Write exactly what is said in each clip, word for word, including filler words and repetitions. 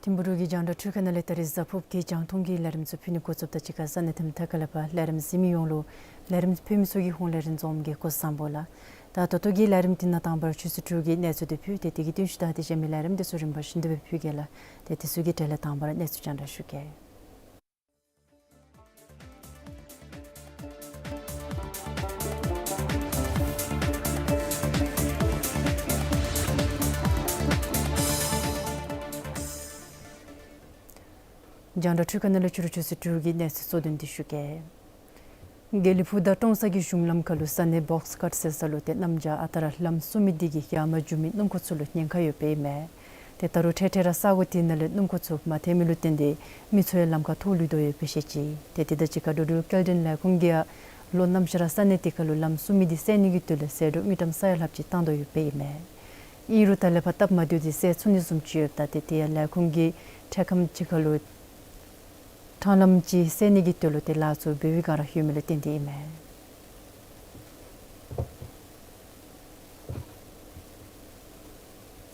ཐིམ་ཕུག་འབྲུག་གི་རྒྱང་བསྒྲགས་འཕྲུལ་ཁང་ནང་ལས་ད་རིས་གཟའ་ཕུརཔ་གི་རྒྱང་མཐོང་གི་ལས་རིམ་ཚུ་ཕུལ་ནི་འགོ་བཙུགསཔ་དང་གཅིག་ཁར་ས་གནས་དང་མཐའ་ཁ་ལས་ཕར་ལས་རིམ་གཟིགས་མི་ཡོངས་ལུ་ལས་རིམ་ཕུལ་མི་ཚུ་གི་ཧོངས་ལས་རིན་འཛོམས་ཀྱིས་སྐུ་གཟུགས་བཟང་པོ་ལགས། ད་ད་ལྟོ་གི་ལས་རིམ་འདི་ནང་དང་པ་ར་ཆུ་ཚོད་དྲུག་གི་གནས་ཚུལ་འདི་ཕུལ་ཏེ་དེ་གི་རྟིང་ཤུལ་ད་དེ་གཞན་མི་ལས་རིམ་འདི་ཚུ་རིམ་པ་བཞིན་དུ་སྦེ་ཕུལ་གེ་ལགས། ཏེ་དེ་ཚུ་གི་གྲས་ལས་དང་པ་ར་གནས་ཚུལ་རྒྱང་བསྒྲགས་ཞུ་གེ། རྒྱང་བསྒྲགས་འཕྲུལ་ཁང་ནང་ལས་ཕྱི་རུ་ཆུ་ཚོད་དྲུག་གི་གནས་ཚུལ་གཙོ་དོན་འདི་ཞུ་གེ། དགེ་ལེགས་ཕུག་དང་ཀྲོང་གསར་གྱི་གཞུང་ལམ་ཁ་ལུ་ས་གནས་བོགས་ཀཊ་ཟེར་ས་ལུ་ཏེ་གནམ་བྱཱར་ཨ་རྟག་ར་ལམ་བསུབ་མི་འདི་གིས་ཡར་མར་འགྱོ་མི་སྣུམ་འཁོར་ཚུ་ལུ་ཉེན་ཁ་ཡོདཔ་ཨིན་མས། ཏེ་ད་རུང་འཕྲལ་འཕྲལ་ར་ས་གོ་དེ་ནང་ལས་སྣུམ་འཁོར་ཚུ་མ་ཐལ་མི་ལུ་བརྟེན་ཏེ་མི་ཚུ་ཡང་ལམ་ཁར་ཐོགས་ལུས་དོ་ཡོདཔ་སྦེ་བཤད་ཅི། ཏེ་དེ་དང་གཅིག་ཁར་འགྲོ་འགྲུལ་སྐྱེལ་འདྲེན་ལས་ཁུངས་ཀྱིས་ཡང་ལོ་གནམ་བྱཱར་ར་ས་གནས་དེ་ཁ་ལུ་ལམ་བསུབ་མི་འདི་སེལ་ནི་གི་དོན་ལས་ཟད་འགྲོ་དངུལ་ཀྲམ་ས་ཡ་ལྷགཔ་ཅིག་བཏང་དོ་ཡོདཔ་ཨིན་མས། ཨིན་རུང་ད་ལས་ཕར་སྟབས་མ་བདེཝ་འདི་སེལ་ཚུགས་ནི་བཟུམ་ཅིག་ཡོདཔ་ད་ཏེ་དེ་ཡང་ལས་ཁུངས་ཀྱི་འཕྲལ་ཁམས་ཅིག་ཁ་ལུ་ཕྲང་ལམ་ཅིག་སེལ་ནི་གི་དོན་ལུ་ཏེ་ལཱ་ཚུ་འབད་བའི་བསྒང་ར་ཡོད་མི་ལུ་བརྟེན་ཏེ་ཨིན་མས།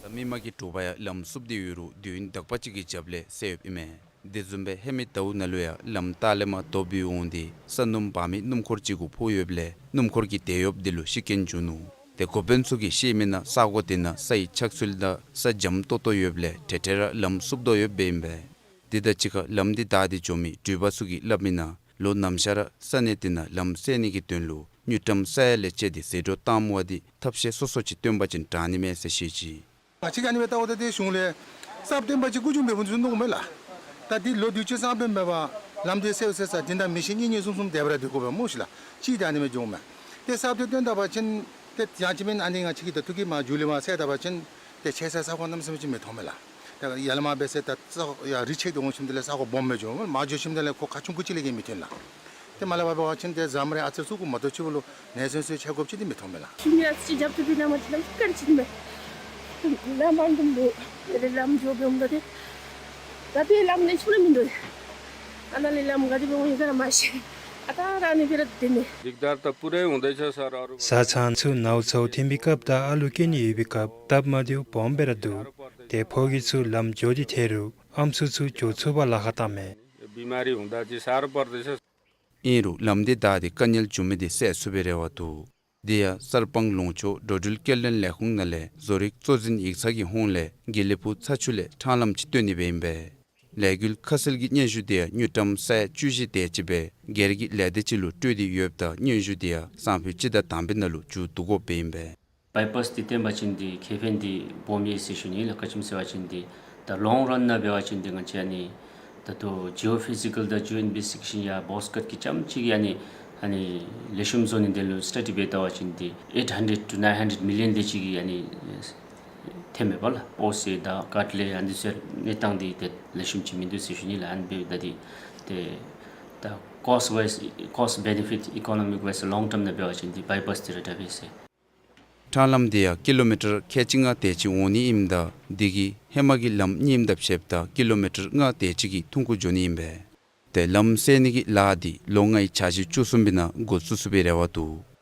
ད་མི་མང་གི་དྲོ་པ་ཡང་ལམ་བསུབ་སྟེ་ཡོད་རུང་དུས་ཡུན་དག་པ་ཅིག་གི་རྒྱབ་ལས་སེལ་ཡོདཔ་ཨིན་མས། དེ་བཟུམ་སྦེ་ཧེ་མའི་ཟླཝ་ནང་ལུ་ཡང་ལམ་ལྟག་ལས་མར་རྡོ་འབུད་འོང་སྟེ་ས་སྣུམ་འབག་མི་སྣུམ་འཁོར་ཅིག་གུ་ཕོག་ཡོདཔ་ལས་སྣུམ་འཁོར་གྱི་དེད་གཡོགཔ་དེ་ལུ་ཤི་རྐྱེན་བྱུང་ནུག། ཏེ་འགོ་དཔོན་ཚུ་གིས་བཤད་མི་ནང་ས་གོ་དེ་ནང་ས་ཡི་ཆགས་ཚུལ་དང་ས་འཇམ་ཏོག་ཏོ་ཡོདཔ་ལས་འཕྲལ་འཕྲལ་ར་ལམ་བསུབ་དོ་ཡོདཔ་ཨིན་པས། དེ་དང་གཅིག་ཁར་ལམ་འདི་བདའ་སྟེ་འགྱོ་མི་འགྲུལ་པ་ཚུ་གིས་སླབ་མི་ནང་ལོ་གནམ་བྱཱར་ར་ས་གནས་དེ་ནང་ལམ་སེལ་ནི་གི་དོན་ལུ་དངུལ་ཀྲམ་ས་ཡ་ལས་བཅད་དེ་ཟད་འགྲོ་བཏངམ་འབདཝ་འདི་ཐབས་ཤེས་སོ་སོ་ཅིག་བཏོན་པ་ཅིན་དྲག་ནི་མས་ཟེར་བཤད་ཅི། ང་བཅས་ཀྱིས་ཨ་ནི་སྦེ་བལྟཝ་ད་ཏེ་གཞུང་ལས་གསརཔ་བཏོན་པ་ཅིན་ཀུ་ཅུང་འབད་འབདཝ་ཅིག་མནོཝ་མས་ལགས། ད་འདི་ལོ་དུས་ཅི་གསརཔ་བཏོན་མེད་པར་ལམ་འདི་སེལ་སེལ་ས་དེ་འདྲ་མི་ཤེས་གཉིས་གཉིས་གསུམ་གསུམ་དེ་སྦེ་ར་སྡོད་དགོཔ་སྨོ་ཤིག་ལགས། ཅིག་ད་ཨ་ནི་སྦེ་འགྱོཝ་མས། ཏེ་གསརཔ་འདི་བཏོན་ད་པ་ཅིན་ཏེ་ཡང་ཅིན་མེན་ཨ་ནི་ང་བཅས་ཀྱི་ད་ཐུགས་ཀྱི་མ་འགྱུར་ལས་མར་སེལ་ད་པ་ཅིན་ཏེ་ཆད་སའི་ས་གོ་གནམ་མེད་ས་མེད་ཅིག་མི་མཐོང་མས་ལགས། ད་ཡར་ལས་མར་འབད་ཟེར་ད་ས་གོ་ཡར་རི་ཆད་དེ་འོང་ཞིནམ་དེ་ལས་ས་གོ་སྦོམ་སྦེ་འགྱོཝ་མས། མར་འགྱོ་ཞིནམ་དེ་ལས་ཁོ་ཁ་ཆུང་ཀུ་ཅིག་ལས་བརྒལ་མི་ཐོན་ལགས། ཏེ་མར་ལས་ཕར་འབད་བ་ཅིན་ཏེ་རྫམ་རེ་ཨ་ཙི་ཚུ་གུ་མ་གཏོགས་ཕྱི་ཁ་ལུ་ནད་སོན་སོན་ཆ་རྐྱབ་ཅིག་འདི་མི་མཐོང་མས་ལགས། ཤུལ་མའི་ཨ་ཙི་རྒྱབ་ཏུ་འབད་ན་མ་ཅིག་ལམ་ཁར་ཅིག་མས། ལམ་མང་དུམ་བུ་ལམ་འགྱོ་འབདཝ་ད་ཏེ་ད་ཏེ་ལམ་ལེགས་ཤོམ་ར་མིན་འདུག། ཨ་ནཱ་ལས་ལམ་ག་དེ་སྦེ་འོང་ཡི་ག་ར་མ་ཤེས། ཨ་རྟག་ར་ཨ་ནི་སྦེ་ར་སྡོད་ནི། ལིག་དར་ད་པུ་རེ་འོང་དེ་ཆ་ས་ར་རུ། བཟའ་ཚང་ཚུ་ནཝ་ཚཝ་འཐེན་པའི་སྐབས་དང་ཨ་ལུ་སྐྱེ་ནི་ཡོད་པའི་སྐབས་སྟབས་མ་བདེཝ་སྦོམ་སྦེ་ར་འདུག། ཏེ་ཕོ་རྒྱས་ཚུ་ལམ་འགྱོ་སྟེ་ཐལ་རུང་ཨམ་སྲུ་ཚུ་འགྱོ་ཚུགས་པར་ལཱ་ཁག་བཏངམ་མས། བི་མ་རི་འོང་ད་ཅི་ས་ར་པར་དེ་ཆ། ཨིན་རུང་ལམ་འདི་བདའ་སྟེ་དཀའ་ངལ་བྱུང་མི་འདི་སེལ་ཚུགས་པའི་རེ་བ་འདུག། དེ་ཡང་གསར་སྤང་ལུང་ཕྱོགས་འགྲོ་འགྲུལ་སྐྱེལ་འདྲེན་ལས་ཁུངས་ནང་ལས་བཟོ་རིག་གཙོ་འཛིན་ཡིག་ཚང་གི་ཧོངས་ལས་དགེ་ལེགས་ཕུག་ཚ་ཆུ་ལས་ཕྲང་ལམ་ཅིག་བཏོན་ནི་སྦེ་ཨིན་པས། ལས་འགུལ་ཁ་གསལ་གྱི་སྙན་ཞུ་དེ་ཡང་དངུལ་ཀྲམ་ས་ཡ་བཅུ་བཞི་དེ་ཅིག་སྦེ་སྒེར་གྱི་ལས་སྡེ་ཅིག་ལུ་སྤྲོད་དེ་ཡོདཔ་ད་སྙན་ཞུ་དེ་ཡང་སང་ཕོད་སྤྱི་ཟླ་དང་པའི་ནང་ལུ་མཇུག་བསྡུ་དགོཔ་སྦེ་ཨིན་པས། བའི་པཱསི་འདི་བཏོན་པ་ཅིན་འདི་ཁེ་ཕན་འདི་སྦོམ་ཨིན་ཟེར་ཞུ་ནི་ལགས། ག་ཅི་སྨོ་ཟེར་བ་ཅིན་འདི་ད་ལོང་རཱན་ནང་འབད་བ་ཅིན་འདི་ང་བཅས་ཨ་ནི་ད་ལྟོ་ཇི་ཨོ་ཕི་ཟི་ཀཱལ་དང་ཇི་ཨོ་ལིང་གུ་སི་ཊིཀ་ཤིག་ཡང་བོགས་ཀཊ་ཀྱི་རྐྱངམ་ཅིག་གི་ཨ་ནི་ཨ་ནི་ལེགས་ཤོམ་བཟོ་ནི་དེ་ལུ་སི་ཊ་ཌི་འབད་བལྟ་བ་ཅིན་འདི་ཨེཊ་ཧན་ཌེཌ་ཊུ་ནའིན་ཧན་ཌེཌ་མི་ལི་ཡཱན་དེ་ཅིག་གི་ཨ་ནི་ཐེབས་མས་པ་ལགས། ཨོ་སི་དང་ཀཊ་ལས་ཨ་ནི་ཚུ་གནས་སྟངས་འདི་ཏེ་ལེགས་ཤོམ་ཅིག་མིན་འདུག་ཟེར་ཞུ་ནི་ལགས། ཨ་ནི་འབདཝ་ད་འདི་ཏེ་ད་ཀོསཊ་ཝའིཛ་ཀོསཊ་བེ་ནི་ཕིཊ་ཨི་ཀོ་ནོ་མིཀ་ཝའིཛ་ལོང་ཊརམ་ནང་འབད་བ་ཅིན་འདི་བའི་པཱསི་འདི་ར་དྲག་པས་ཟེར། ཕྲང་ལམ་དེ་ཡང་ཀི་ལོ་མི་ཊར་ཁལ་གཅིག་ལྔ་དེ་ཅིག་འོང་ནི་ཨིནམ་ད་དེ་གིས་ཧེ་མ་གི་ལམ་གཉིསམ་དང་ཕྱདཔ་ད་ཀི་ལོ་མི་ཊར་ལྔ་དེ་ཅིག་གི་ཐུང་ཀུ་འགྱོ་ནི་ཨིན་པས། ཏེ་ལམ་སེལ་ནི་གི་ལཱ་འདི་ལོ་ལྔའི་འཆར་གཞི་བཅུ་གསུམ་པའི་ནང་འགོ་བཙུགས་ཚུགས་པའི་རེ་བ་འདུག།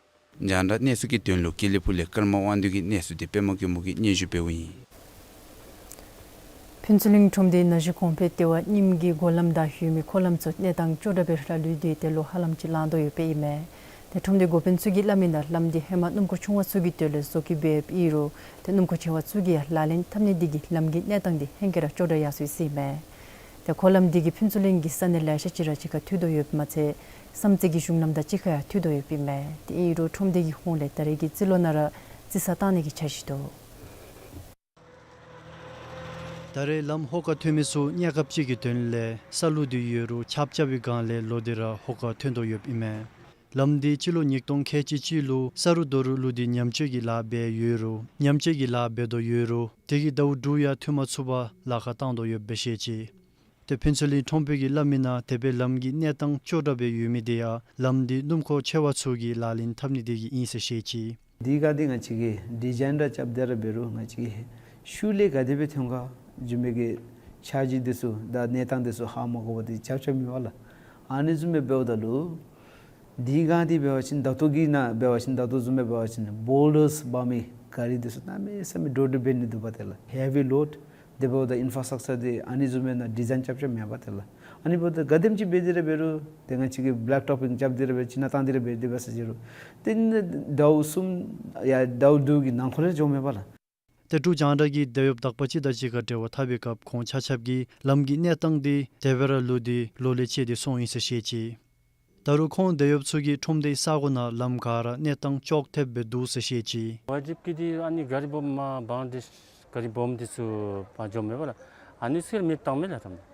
རྒྱང་བསྒྲགས་གནས་ཚུལ་གྱི་དོན་ལུ་དགེ་ལེགས་ཕུག་ལས་ཀརྨ་དབང་འདུས་ཀྱི་གནས་ཚུལ་འདི་པདྨ་མགོན་པོ་གིས་སྙན་ཞུ་འབདཝ་ཨིན། ཕུན་ཚོགས་གླིང་ཁྲོམ་སྡེ་ནང་བཞིན་གོང་འཕེལ་ལྟེ་བ་རྙིངམ་གི་སྒོ་ལམ་དང་ཡོད་མི་འཁོར་ལམ་ཚུ་གནས་སྟངས་ཅོག་འཐདཔ་སྦེ་ར་ལུས་ཏེ་དེ་ལུ་ཧ་ལམ་ཅིག་ལང་དོ་ཡོདཔ་ཨིན་མས། ཏེ་ཁྲོམ་སྡེ་འགོ་དཔོན་ཚུ་གིས་སླབ་མི་ནང་ལམ་འདི་ཧེ་མ་སྣུམ་འཁོར་ཆུང་བ་ཚུ་གི་དོན་ལས་བཟོ་བཀོད་འབད་ཡོདཔ་ཨིན་རུང་ཏེ་སྣུམ་འཁོར་ཆེ་བ་ཚུ་གིས་ཡང་ལག་ལེན་འཐབ་ནི་འདི་གིས་ལམ་གྱི་གནས་སྟངས་འདི་ཧེང་སྐལ་ར་ཅོག་འཐདཔ་ཡར་སོང་ཡི་ཟེར་ཨིན་མས། ཏེ་འཁོར་ལམ་འདི་གིས་ཕུན་ཚོགས་གླིང་གི་ས་གནས་ལེ་ཤ་ཅིག་ར་གཅིག་ཁར་མཐུད་དོ་ཡོདཔ་མ་ཚད་བསམ་རྩེ་གི་གཞུང་ལམ་དང་གཅིག་ཁར་ཡང་མཐུད་དོ་ཡོདཔ་ཨིན་མས། ཏེ་ཨིན་རུང་ཁྲོམ་སྡེ་གི་ཧོངས་ལས་ད་རེས་ཀྱི་རྩིས་ལོ་ནང་ར་རྩིས་གསར་བཏང་ནི་གི་འཆར་གཞི་འདུག། ད་རེས་ལམ་ཧོ་ཀ་ཐོན་མི་ཚུ་གནས་སྐབས་ཅིག་གི་དོན་ལས་ས་བླུགས་ཏེ་ཡོད་རུང་ཆརཔ་རྐྱབ་པའི་སྒང་ལས་ལོག་སྟེ་ར་ཧོ་ཀ་ཐོན་དོ་ཡོདཔ་ཨིན་མས། ལམ་འདི་སྤྱི་ལོ་ཉིས་སྟོང་ཁལ་གཅིག་གཅིག་ལུ་ས་རུད་རྡོ་རུད་བླུགས་ཏེ་ཉམས་བཅོས་ཀྱི་ལཱ་འབད་ཡོད་རུང་ཉམས་བཅོས་ཀྱི་ལཱ་འབད་དོ་ཡོད་རུང་དེ་གིས་ཟླཝ་དྲུག་ཡང་ཐུང་མ་ཚུགས་པར་ལཱ་ཁག་བཏང་དོ་ཡོདཔ་སྦེ་བཤད་ཅི། ཏེ་ཕུན་ཚོགས་གླིང་ཁྲོམ་དཔོན་གྱིས་སླབ་མི་ནང་དེ་སྦེ་ལམ་གྱི་གནས་སྟངས་ཅོག་འཐདཔ་སྦེ་ཡོད་མི་དེ་ཡང་ལམ་འདི་སྣུམ་འཁོར་ཆེ་བ་ཚུ་གིས་ལག་ལེན་འཐབ་ནི་དེ་གིས་ཨིན་ཟེར་བཤད་ཅི། དེ་ག་དེ་ང་བཅས་ཀྱིས་ཌི་ཛའིན་ར་རྐྱབ་སྟེ་ར་འབད་རུང་ང་བཅས་ཀྱི་ཤུལ་ལས་ག་དེ་སྦེ་ཐོན་ག་བཟུམ་མའི་གི་འཆར་གཞི་དེ་ཚུ་དང་གནས་སྟངས་དེ་ཚུ་ཧ་མ་གོ་བར་དེ་རྐྱབ་རྐྱབ་མེན་པ་ལགས། ཨ་ནི་བཟུམ་སྦེ་འབདཝ་ད་ལུ་དེ་ག་དེ་འབད་བ་ཅིན་ད་ལྟོ་གི་ནང་འབད་བ་ཅིན་ད་ལྟོ་བཟུམ་སྦེ་འབད་བ་ཅིན་བོལ་ཌརསི་འབག་མི་ག་རི་དེ་ཚུ་གནམ་མེད་ས་མེད་འདྲོག་འདྲོག་འབད་ནི་འདུག་པ་ཏེ་ལགས། ཧེ་བི་ལོཌ་དེ་འབདཝ་ད་ཨིན་ཕ་ར་སི་ཊག་ཅར་དེ་ཨ་ནི་བཟུམ་སྦེ་ནང་ཌི་ཛའིན་རྐྱབ་རྐྱབ་མེན་པ་ཏེ་ལགས། ཨ་ནི་འབདཝ་ད་ག་དེམ་ཅིག་འབད་དེ་ར་འབད་རུང་ཏེ་ང་བཅས་ཀྱིས་བེ་ལེཀ་ཊོཔ་རྐྱབ་སྟེ་ར་འབད་ཅིག་ནང་བཏང་སྟེ་ར་འབད་དེ་འབད་ས་ཅི་རུང་ཏེ་ཟླཝ་གསུམ་ཡང་ཟླཝ་དྲུག་གི་ནང་འཁོད་ལས་འགྱོཝ་མེན་པ་ལགས། ཏེ་འབྲུག་རྒྱང་བསྒྲགས་ཀྱིས་དེད་གཡོགཔ་དག་པ་ཅིག་དང་གཅིག་ཁར་འབྲེལ་བ་འཐབ་པའི་སྐབས་ཁོང་ཆ་ཁྱབ་ཀྱིས་ལམ་གྱི་གནས་སྟངས་དེ་དེ་སྦེ་ར་ལུས་ཏེ་ལོ་ལས་བཅད་དེ་སོང་ཡི་ཟེར་བཤད་ཅི། ད་རུང་ཁོང་དེད་གཡོགཔ་ཚུ་གིས་ཁྲོམ་སྡེའི་ས་གོ་ནང་ལམ་ག་ར་གནས་སྟངས་ཅོག་འཐདཔ་སྦེ་འདུག་ཟེར་བཤད་ཅི། ཝ་ཇིབ་ཀྱི་འདི་ཨ་ནི་ག་རི་སྦོམ་མར་བང་འདི་ག་རི་སྦོམ་འདི་ཚུ་མར་འགྱོཝ་མེན་པ་ལགས། ཨ་ནི་ཚུ་མེདཔ་བཏང་མས་ལགས་ད་མ།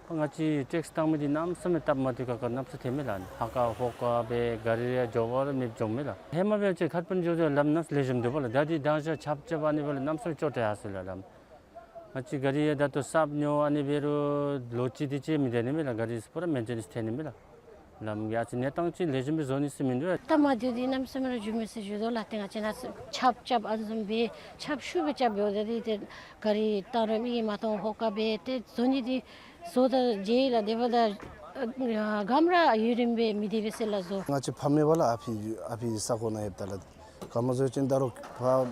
ང་བཅས་ཊེགསི་བཏང་མི་འདི་གནམ་མེད་ས་མེད་སྟབས་མ་བདེ་ཁག་ཁ་གནམ་མེད་ས་མེད་ཐོནམ་མས་ལགས། ཨ་ནི་ཧོ་ཀ་སྦེ་ག་རི་ཡང་འགྱོ་བར་མེདཔ་འགྱོཝ་མས་ལགས། ཧེ་མ་འབད་བ་ཅིན་ཁ་ཕན་འགྱོ་འགྱོ་ལམ་གནམ་མེད་ས་མེད་ལེགས་ཤོམ་འདུག་པ་ལགས། ད་འདི་མདང་ཞག་ཆརཔ་རྐྱབ་ཨ་ནི་འབདཝ་ལས་གནམ་མེད་ས་མེད་ཅོག་འཐད་ཡར་སོ་ཡི་ལགས་ལམ། ང་བཅས་ག་རི་ཡང་ད་ལྟོ་གསརཔ་ཉོ་ཨ་ནི་འབད་རུང་ལོ་གཅིག་དེ་ཅིག་མི་འདི་ནི་མས་ལགས། ག་རི་ཚུ་པུ་ར་མེན་ཊེ་ནེནསི་འཐད་ནི་མས་ལགས། ལམ་གྱི་ཨ་ཙི་གནས་སྟངས་ཅིག་ལེགས་ཤོམ་སྦེ་བཟོ་ནི་ཚུ་མིན་འདུག། སྟབས་མ་བདེཝ་འདི་གནམ་མེད་ས་མེད་ར་འགྱོ་མས་ཟེར་ཞུ་དོ་ལགས། ཏེ་ང་བཅས་ནཱ་ཆརཔ་རྐྱབ་ཨ་ནི་བཟུམ་སྦེ་ཆརཔ་ཤུགས་སྦེ་རྐྱབ་འབདཝ་ད་འདི་ཏེ་ག་རི་བཏང་རུང་མི་གིས་མ་བཏང་ཧོ་ཀ་སྦེ་ཏེ་བཟོ་ནི་འདི་བཟོ་ད་བྱིན་ཡི་ལགས། དེ་འབདཝ་ད་ཨ་གམ་ར་ཡུན་རིངམོ་སྦེ་མི་སྡོད་པས་ཟེར་ལགས་བཟོ། ང་བཅས་ཕམ་མས་པ་ལགས། ཨ་ཕི་ཨ་ཕི་ས་གོ་ནང་ཡོདཔ་ད་ལགས། ག་མ་བཟོ་ཅིན་ད་རུང་ཕར་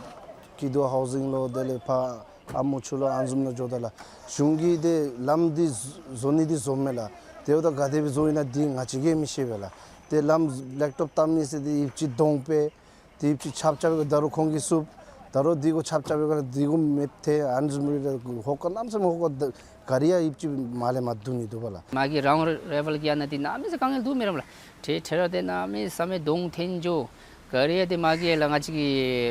ཀིད་ཝ་ཧའུ་ཟིང་ལུ་དེ་ལས་ཕར་ཨ་མོ་ཆུ་ལུ་ཨ་ནི་བཟུམ་ནང་འགྱོཝ་ད་ལགས། གཞུང་གིས་ཏེ་ལམ་འདི་བཟོ་ནི་འདི་བཟོཝ་མས་ལགས། དེ་འབདཝ་ད་ག་དེ་སྦེ་བཟོ་ཡི་ན་འདི་ང་བཅས་ཀྱིས་མི་ཤེས་པས་ལགས། ཏེ་ལམ་བེ་ལེཀ་ཊོཔ་བཏང་མི་ཟེར་ཏེ་ཡུདཔ་ཅིག་དོང་པས། ཏེ་ཡུདཔ་ཅིག་ཆརཔ་རྐྱབ་པས། ད་རུང་ཁོང་གིས་བསུབ། ད་རུང་འདི་གུ་ཆརཔ་རྐྱབ་པའི་སྒང་ལས་འདི་གུ་མེདཔ་ཐལ། ཨ་ནི་བཟུམ་སྦེ་ཧོ་ཀ་གནམ་མེད་ས་མེད་ཧོ་ཀ་ག་རི་ཡང་ཡུདཔ་ཅིག་མར་ལས་མར་བརྡུང་ནི་འདུག་པ་ལགས། མ་གི་རའུནཌ་ཊེ་བཱལ་གི་ཨ་ནཱ་འདི་གནམ་མེད་ས་མེད་དཀའ་ངལ་འདུག་མས་ར་མ་ལགས། ཏེ་ཏེ་ར་ཏེ་གནམ་མེད་ས་མེད་དོང་འཐོན་འགྱོ། ག་རི་ཡང་ཏེ་མ་གི་ལགས་ང་བཅས་ཀྱི་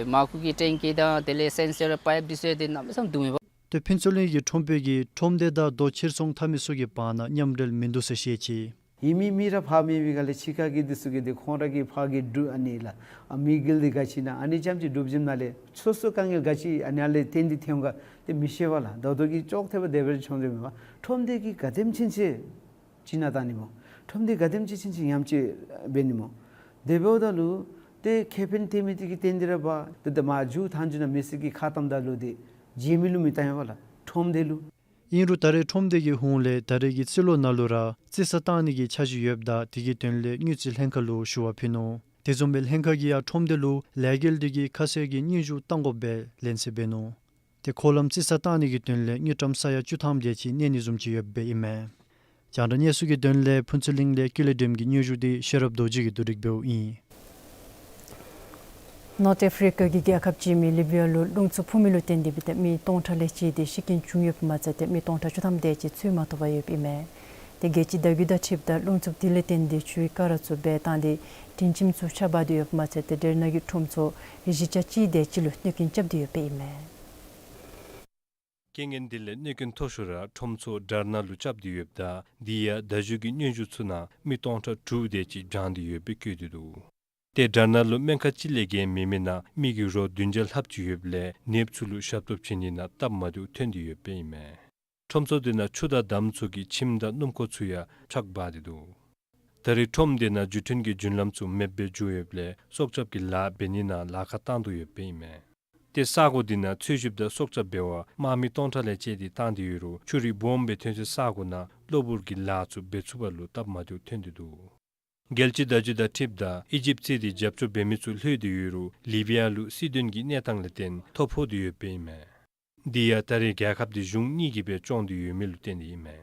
མར་ཁུ་གི་ཊེང་ཀི་དང་དེ་ལས་སེན་སར་པའིཔ་འདི་ཚུ་ཡང་ཏེ་གནམ་མེད་ས་མེད་བརྡུང་མས་པ། ཏེ་ཕུན་ཚོགས་གླིང་གི་ཁྲོམ་དཔོན་གྱིས་ཁྲོམ་སྡེ་དང་རྡོ་ཕྱིར་ཚོང་འཐབ་མི་ཚུ་གི་བར་ན་མཉམ་འབྲེལ་མིན་འདུག་ཟེར་བཤད་ཅི། ཨིན་མི་མི་ར་ཕར་མེད་པའི་སྒང་ལས་ཕྱི་ཁ་གི་འདི་ཚུ་གིས་ཏེ་ཁོང་ར་གི་ཕར་གི་འབྲུག་ཨ་ནི་ལགས་ཨ་མི་དགེ་འདི་ག་ཅི་ཨིན་ན་ཨ་ནི་ཙམ་ཅིག་སྒྲུབ་བྱིནམ་ལས་སོ་སོ་དཀའ་ངལ་ག་ཅི་ཨ་ནཱ་ལས་བརྟེན་ཏེ་ཐོན་ག་ཏེ་མི་ཤེས་པས་ལགས། ད་ལྟོ་གི་ཅོག་འཐདཔ་དེ་སྦེ་ར་བྱུང་སྟེ་མེན་པ། ཁྲོམ་སྡེ་གིས་ག་དེམ་ཅིག་ཅིག་ཅིག་ནང་བཏང་ནི་སྨོ། ཁྲོམ་སྡེ་ག་དེམ་ཅིག་ཅིག་ཅིག་ཉམས་བཅོས་འབད་ནི་སྨོ། དེ་འབདཝ་ད་ལུ་ཏེ་ཁེ་ཕན་ཐོན་མི་དེ་གིས་བརྟེན་ཏེ་ར་འབད་ཏེ་ད་མར་མཇུག་མཐའ་མཇུག་ནང་མི་སེར་གྱིས་ཁ་བཏངམ་ད་ལུ་ཏེ་རྗེས་མི་ལུ་མི་བཏང་ཡོད་པས་ལགས། ཁྲོམ་སྡེ་ལུ། ཨིན་རུང་ད་རེས་ཁྲོམ་སྡེ་གི་ཧོངས་ལས་ད་རེས་ཀྱི་རྩིས་ལོ་ནང་ལུ་ར་རྩིས་གསར་བཏང་ནི་གི་འཆར་གཞི་ཡོདཔ་ད་དེ་གི་དོན་ལས་དངུལ་རྩིས་ལྷན་ཁག་ལུ་ཞུ་བ་ཕུལ་ནུག། དེ་བཟུམ་སྦེ་ལྷན་ཁག་གིས་ཡང་ཁྲོམ་སྡེ་ལུ་ལས་འགུལ་འདི་གིས་ཁ་གསལ་གྱི་སྙན་ཞུ་བཏང་དགོཔ་སྦེ་ལན་གསལ་འབད་ནུག། ཏེ་འཁོར་ལམ་རྩིས་གསར་བཏང་ནི་གི་དོན་ལས་དངུལ་ཀྲམ་ས་ཡ་བཅུ་ཐམ་དེ་ཅིག་གནས་ནི་བཟུམ་ཅིག་ཡོདཔ་སྦེ་ཨིན་མས། རྒྱང་བསྒྲགས་གནས་ཚུལ་གྱི་དོན་ལས་ཕུན་ཚོགས་གླིང་ལས་ཀུན་ལེགས་སྒྲོལམ་གྱི་སྙན་ཞུ་འདི་ཤེས་རབ་རྡོ་རྗེ་གིས་བསྡུ་སྒྲིག་འབདཝ་ཨིན། ནོརཐ་ཨཕ་རི་ཀ་གི་རྒྱལ་ཁབ་ཅིག་ཨིན་མི་ལི་བི་ཡ་ལུ་རླུང་འཚུབ་འཕུ་མི་ལུ་བརྟེན་ཏེ་སྦེ་ཏེ་མི་སྟོང་ཕྲག་ལས་བཅད་དེ་ཤི་རྐྱེན་བྱུང་ཡོདཔ་མ་ཚད་ཏེ་མི་སྟོང་ཕྲག་བཅུ་ཐམ་དེ་ཅིག་འཚོལ་མ་ཐོབ་པར་ཡོདཔ་ཨིན་མས། ཏེ་རྒྱལ་སྤྱི་བརྡ་བརྒྱུད་དང་འཁྲིལཝ་ད་རླུང་འཚུབ་དེ་ལས་བརྟེན་ཏེ་ཆུའི་ཀ་ར་ཚུ་འབལ་བཏང་སྟེ་སྤྲིན་ཁྱིམ་ཚུ་ཆགས་འབག་སྟེ་ཡོདཔ་མ་ཚད་ཏེ་དེ་ནང་གི་ཁྲོམ་ཚུ་གཞིས་ཆགས་གཅིག་དེ་ཅིག་ལུ་གནོད་སྐྱོན་རྐྱབ་སྟེ་ཡོདཔ་ཨིན་མས། རྐྱེན་ངན་འདི་ལས་གནོད་སྐྱོན་མཐོ་ཤོས་ར་ཁྲོམ་ཚུ་དགྲར་ནང་ལུ་རྐྱབ་སྟེ་ཡོདཔ་ད་འདི་ཡང་བརྡ་བརྒྱུད་ཀྱི་སྙན་ཞུ་ཚུ་ནང་མི་སྟོང་ཕྲག་དྲུག་དེ་ཅིག་བགྲངས་ཏེ་ཡོདཔ་སྦེ་བཀོད་དེ་འདུག། ཏེ་དགྲར་ནང་ལུ་སྨན་ཁང་གཅིག་ལས་བརྒལ་མེད་མི་ནང་མི་གི་རོ་བདུན་བརྒྱ་ལྷགཔ་ཅིག་ཡོདཔ་ལས་ནདཔ་ཚུ་ལུ་ཞབས་ཏོག་བྱིན་ནི་ནང་སྟབས་མ་བདེཝ་ཐོན་ཏེ་ཡོདཔ་ཨིན་མས། ཁྲོམ་ཚུ་དེ་ནང་ཆུ་དང་འདམ་ཚུ་གིས་ཁྱིམ་དང་སྣུམ་འཁོར་ཚུ་ཡང་ཕྱགས་འབག་སྟེ་འདུག། ད་རེས་ཁྲོམ་དེ་ནང་འགྲུལ་འཕྲིན་གྱི་རྒྱུན་ལམ་ཚུ་མེདཔ་སྦེ་འགྱོ་ཡོདཔ་ལས་སྲོག་སྐྱབས་ཀྱི་ལཱ་འབད་ནི་ནང་ལཱ་ཁག་བཏང་དོ་ཡོདཔ་ཨིན་མས། ཏེ་ས་གོ་དེ་ནང་འཚོལ་ཞིབ་དང་སྲོག་སྐྱབས་འབད་བར་དམག་མི་སྟོང་ཕྲག་ལས་བཅད་དེ་བཏང་སྟེ་ཡོད་རུང་ཆུ་རུད་སྦོམ་སྦེ་ཐོན་སའི་ས་གོ་ནང་གློ་བུར་གྱི་ལཱ་ཚུ་འབད་ཚུགས་པ་ལུ་སྟབས་མ་བདེཝ་ཐོན་ཏེ་འདུག། རྒྱལ་སྤྱིའི་བརྡ་བརྒྱུད་དང་འཁྲིལཝ་ད་ཨི་ཇིབ་རྩིས་ཏེ་རྒྱབ་སྐྱོར་འབད་མི་ཚུ་ལྷོད་དེ་ཡོད་རུང་ལི་བི་ཡ་ལུ་སྲིད་དོན་གྱི་གནས་སྟངས་ལས་བརྟེན་ཐོ་ཕོག་སྟེ་ཡོདཔ་ཨིན་མས། འདི་ཡང་ད་རེས་རྒྱལ་ཁབ་འདི་གཞུང་གཉིས་ཀྱིས་སྦེ་སྐྱོང་སྟེ་ཡོད་མི་ལུ་བརྟེན་ཏེ་ཨིན་མས།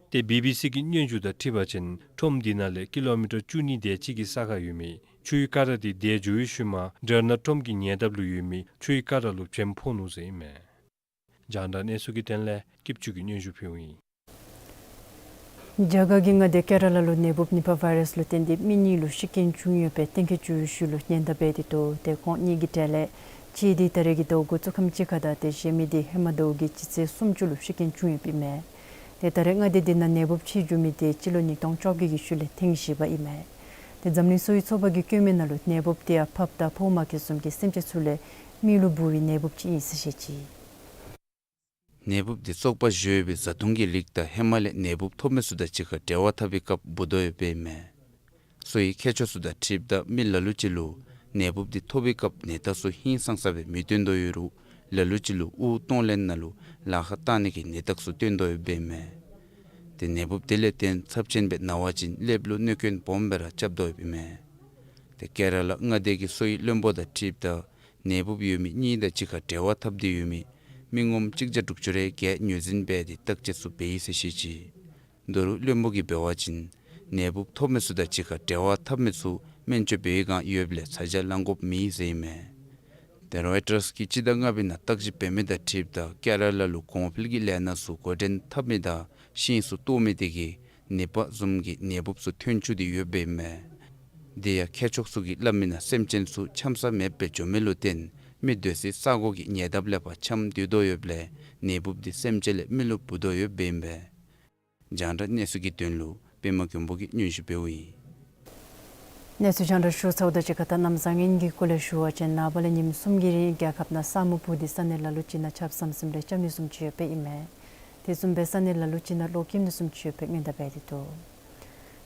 ཏེ་བི་བི་སི་གི་སྙན་ཞུ་དང་འཁྲིལ་བ་ཅིན་ཁྲོམ་འདི་ནང་ལས་ཀི་ལོ་མི་ཊར་བཅུ་གཉིས་དེ་ཅིག་གི་ས་ཁར་ཡོད་མི་ཆུའི་ཀ་ར་འདི་དེད་འགྱོ་བའི་ཤུལ་མ་སྦྲ་ནག་ཁྲོམ་གྱི་ཉེ་འདབས་ལུ་ཡོད་མི་ཆུའི་ཀ་ར་ལུ་བྱེམ་ཕོག་ནུག་ཟེར་ཨིན་མས། རྒྱང་བསྒྲགས་གནས་ཚུལ་གྱི་དོན་ལས་སྐྱིད་ཆུ་གིས་སྙན་ཞུ་ཕུལཝ་ཨིན། རྒྱ་གར་གྱི་མངའ་སྡེ་ཀེ་ར་ལ་ལུ་ནད་འབུབ་ནི་པ་བཱའི་རཱསི་ལུ་བརྟེན་ཏེ་མི་གཉིས་ལུ་ཤི་རྐྱེན་བྱུང་ཡོད་པའི་གཏན་འཁེལ་བྱུང་བའི་ཤུལ་ལུ་ཉེན་བརྡ་འབད་དེ་འདུག། ཏེ་ཁོང་གཉིས་ཀྱི་གྲས་ལས་གཅིག་འདི་ད་རེས་ཀྱི་ཟླཝ་དགུ་གཙོ་ཁམས་ཅིག་ཁར་དང་ཏེ་གཞན་མི་འདི་ཧེ་མ་ཟླཝ་གི་སྤྱི་ཚེས་སུམ་ཅུ་ལུ་ཤི་རྐྱེན་བྱུང་ཡོདཔ་ཨིན་མས། ཏེ་ད་རེས་མངའ་སྡེ་འདི་ནང་ནད་འབུབ་མཆེད་བྱུང་མི་འདི་སྤྱི་ལོ་ཉིས་སྟོང་བཅོ་བརྒྱད་ཀྱི་ཤུལ་ལས་ཐེངས་བཞི་པ་ཨིན་མས། ཏེ་འཛམ་གླིང་གསོ་བའི་ཚོགས་པ་གིས་བཀོད་མི་ནང་ལུ་ནད་འབུབ་འདི་ཡང་ཕགཔ་དང་ཕོ་མ་གི་བཟུམ་གྱི་སེམས་ཅན་ཚུ་ལས་མི་ལུ་འབུ་བའི་ནད་འབུབ་ཅིག་ཨིན་ཟེར་བཤད་ཅི། ནད་འབུབ་འདི་བཙོག་པ་བཞོ་བའི་བཟའ་བཏུང་གི་རིགས་དང་ཧེ་མ་ལས་ནད་འབུབ་ཐོབ་མི་ཚུ་དང་གཅིག་ཁར་འབྲེལ་བ་འཐབ་པའི་སྐབས་འབུ་དོ་ཡོདཔ་ཨིན་མས། གསོ་བའི་མཁས་མཆོག་ཚུ་དང་འཁྲིལཝ་ད་མི་ལ་ལུ་ཅིག་ལུ་ནད་འབུབ་འདི་ཐོབ་པའི་སྐབས་ནད་རྟགས་ཚུ་ཧིང་སངས་ས་སྦེ་མི་སྟོན་དོ་ཡོད་རུང་ལ་ལུ་ཅིག་ལུ་དབུགས་གཏོང་ལེན་ནང་ལུ་ལཱ་ཁག་བཏང་ནི་གི་ནད་རྟགས་ཚུ་སྟོན་དོ་ཡོདཔ་ཨིན་མས། ཏེ་ནད་འབུབ་དེ་ལས་བརྟེན་ཚབས་ཆེན་སྦེ་ན་བ་ཅིན་ཀླདཔ་ལུ་གནོད་སྐྱོན་སྦོམ་སྦེ་ར་རྐྱབ་དོ་ཡོདཔ་ཨིན་མས། ཏེ་ཀེ་ར་ལ་མངའ་སྡེ་གི་གསོ་བའི་བློན་པོ་དང་འཁྲིལཝ་ད་ནད་འབུབ་ཡོད་མི་གཉིས་དང་གཅིག་ཁར་འབྲེལ་བ་འཐབ་སྟེ་ཡོད་མི་མི་ངོམ་གཅིག་བརྒྱ་དྲུག་ཅུ་རེ་བརྒྱད་ངོས་འཛིན་འབད་དེ་བརྟག་དཔྱད་ཚུ་འབད་ཡི་ཟེར་བཤད་ཅི། ད་རུང་བློན་པོ་གིས་འབད་བ་ཅིན་ནད་འབུབ་ཐོབ་མི་ཚུ་དང་གཅིག་ཁར་འབྲེལ་བ་འཐབ་མི་ཚུ་སྨན་བཅོས་འབད་བའི་སྒང་ཡོདཔ་ལས་ཚ་གྱང་ལང་དགོཔ་མེད་ཟེར་ཨིན་མས། ཏེ་རོའི་ཊརསི་གིས་སྤྱི་ཟླ་ལྔ་པའི་ནང་བརྟག་ཞིབ་འབད་མི་དང་འཁྲིལཝ་ད་ཀེ་ར་ལ་ལུ་གོང་འཕེལ་གྱི་ལས་སྣ་ཚུ་འགོ་འདྲེན་འཐབ་མི་དང་ཤིང་ཚུ་བཏོག་མི་དེ་གིས་ནི་པ་བཟུམ་གྱི་ནད་འབུབ་ཚུ་ཐོན་བཅུག་སྟེ་ཡོདཔ་ཨིན་མས། དེ་ཡང་མཁས་མཆོག་ཚུ་གིས་སླབ་མི་ནང་སེམས་ཅན་ཚུ་འཁྱམ་ས་མེདཔ་སྦེ་འགྱོ་མི་ལུ་བརྟེན་མི་སྡོད་སའི་ས་གོ་གི་ཉེ་འདབས་ལས་ཕར་འཁྱམ་སྡོད་དོ་ཡོདཔ་ལས་ནད་འབུབ་དེ་སེམས་ཅན་ལས་མི་ལུ་འབུ་དོ་ཡོདཔ་ཨིན་མས། རྒྱང་བསྒྲགས་གནས་ཚུལ་གྱི་དོན་ལུ་པདྨ་མགོན་པོ་གིས་སྙན་ཞུ་འབདཝ་ཨིན། གནས་ཚུལ་རྒྱང་བསྒྲགས་ཞུ་ཚརཝ་དང་གཅིག་ཁར་ད་གནམ་བཟང་ངན་གྱི་སྐོར་ལས་ཞུ་བ་ཅིན་ནངས་པ་ལས་ཉིནམ་གསུམ་གྱི་རིང་རྒྱལ་ཁབ་ནང་ས་སྨུག་སྤུབས་ཏེ་ས་གནས་ལ་ལུ་ཅིག་ནང་ཆརཔ་ཟམ་ཟིམ་རེ་རྐྱབ་ནི་བཟུམ་ཅིག་ཡོདཔ་ཨིན་མས། དེ་བཟུམ་སྦེ་ས་གནས་ལ་ལུ་ཅིག་ནང་གློག་འཁྱིམ་ནི་བཟུམ་ཅིག་ཡོདཔ་སྔོན་བརྡ་འབད་དེ་འདུག།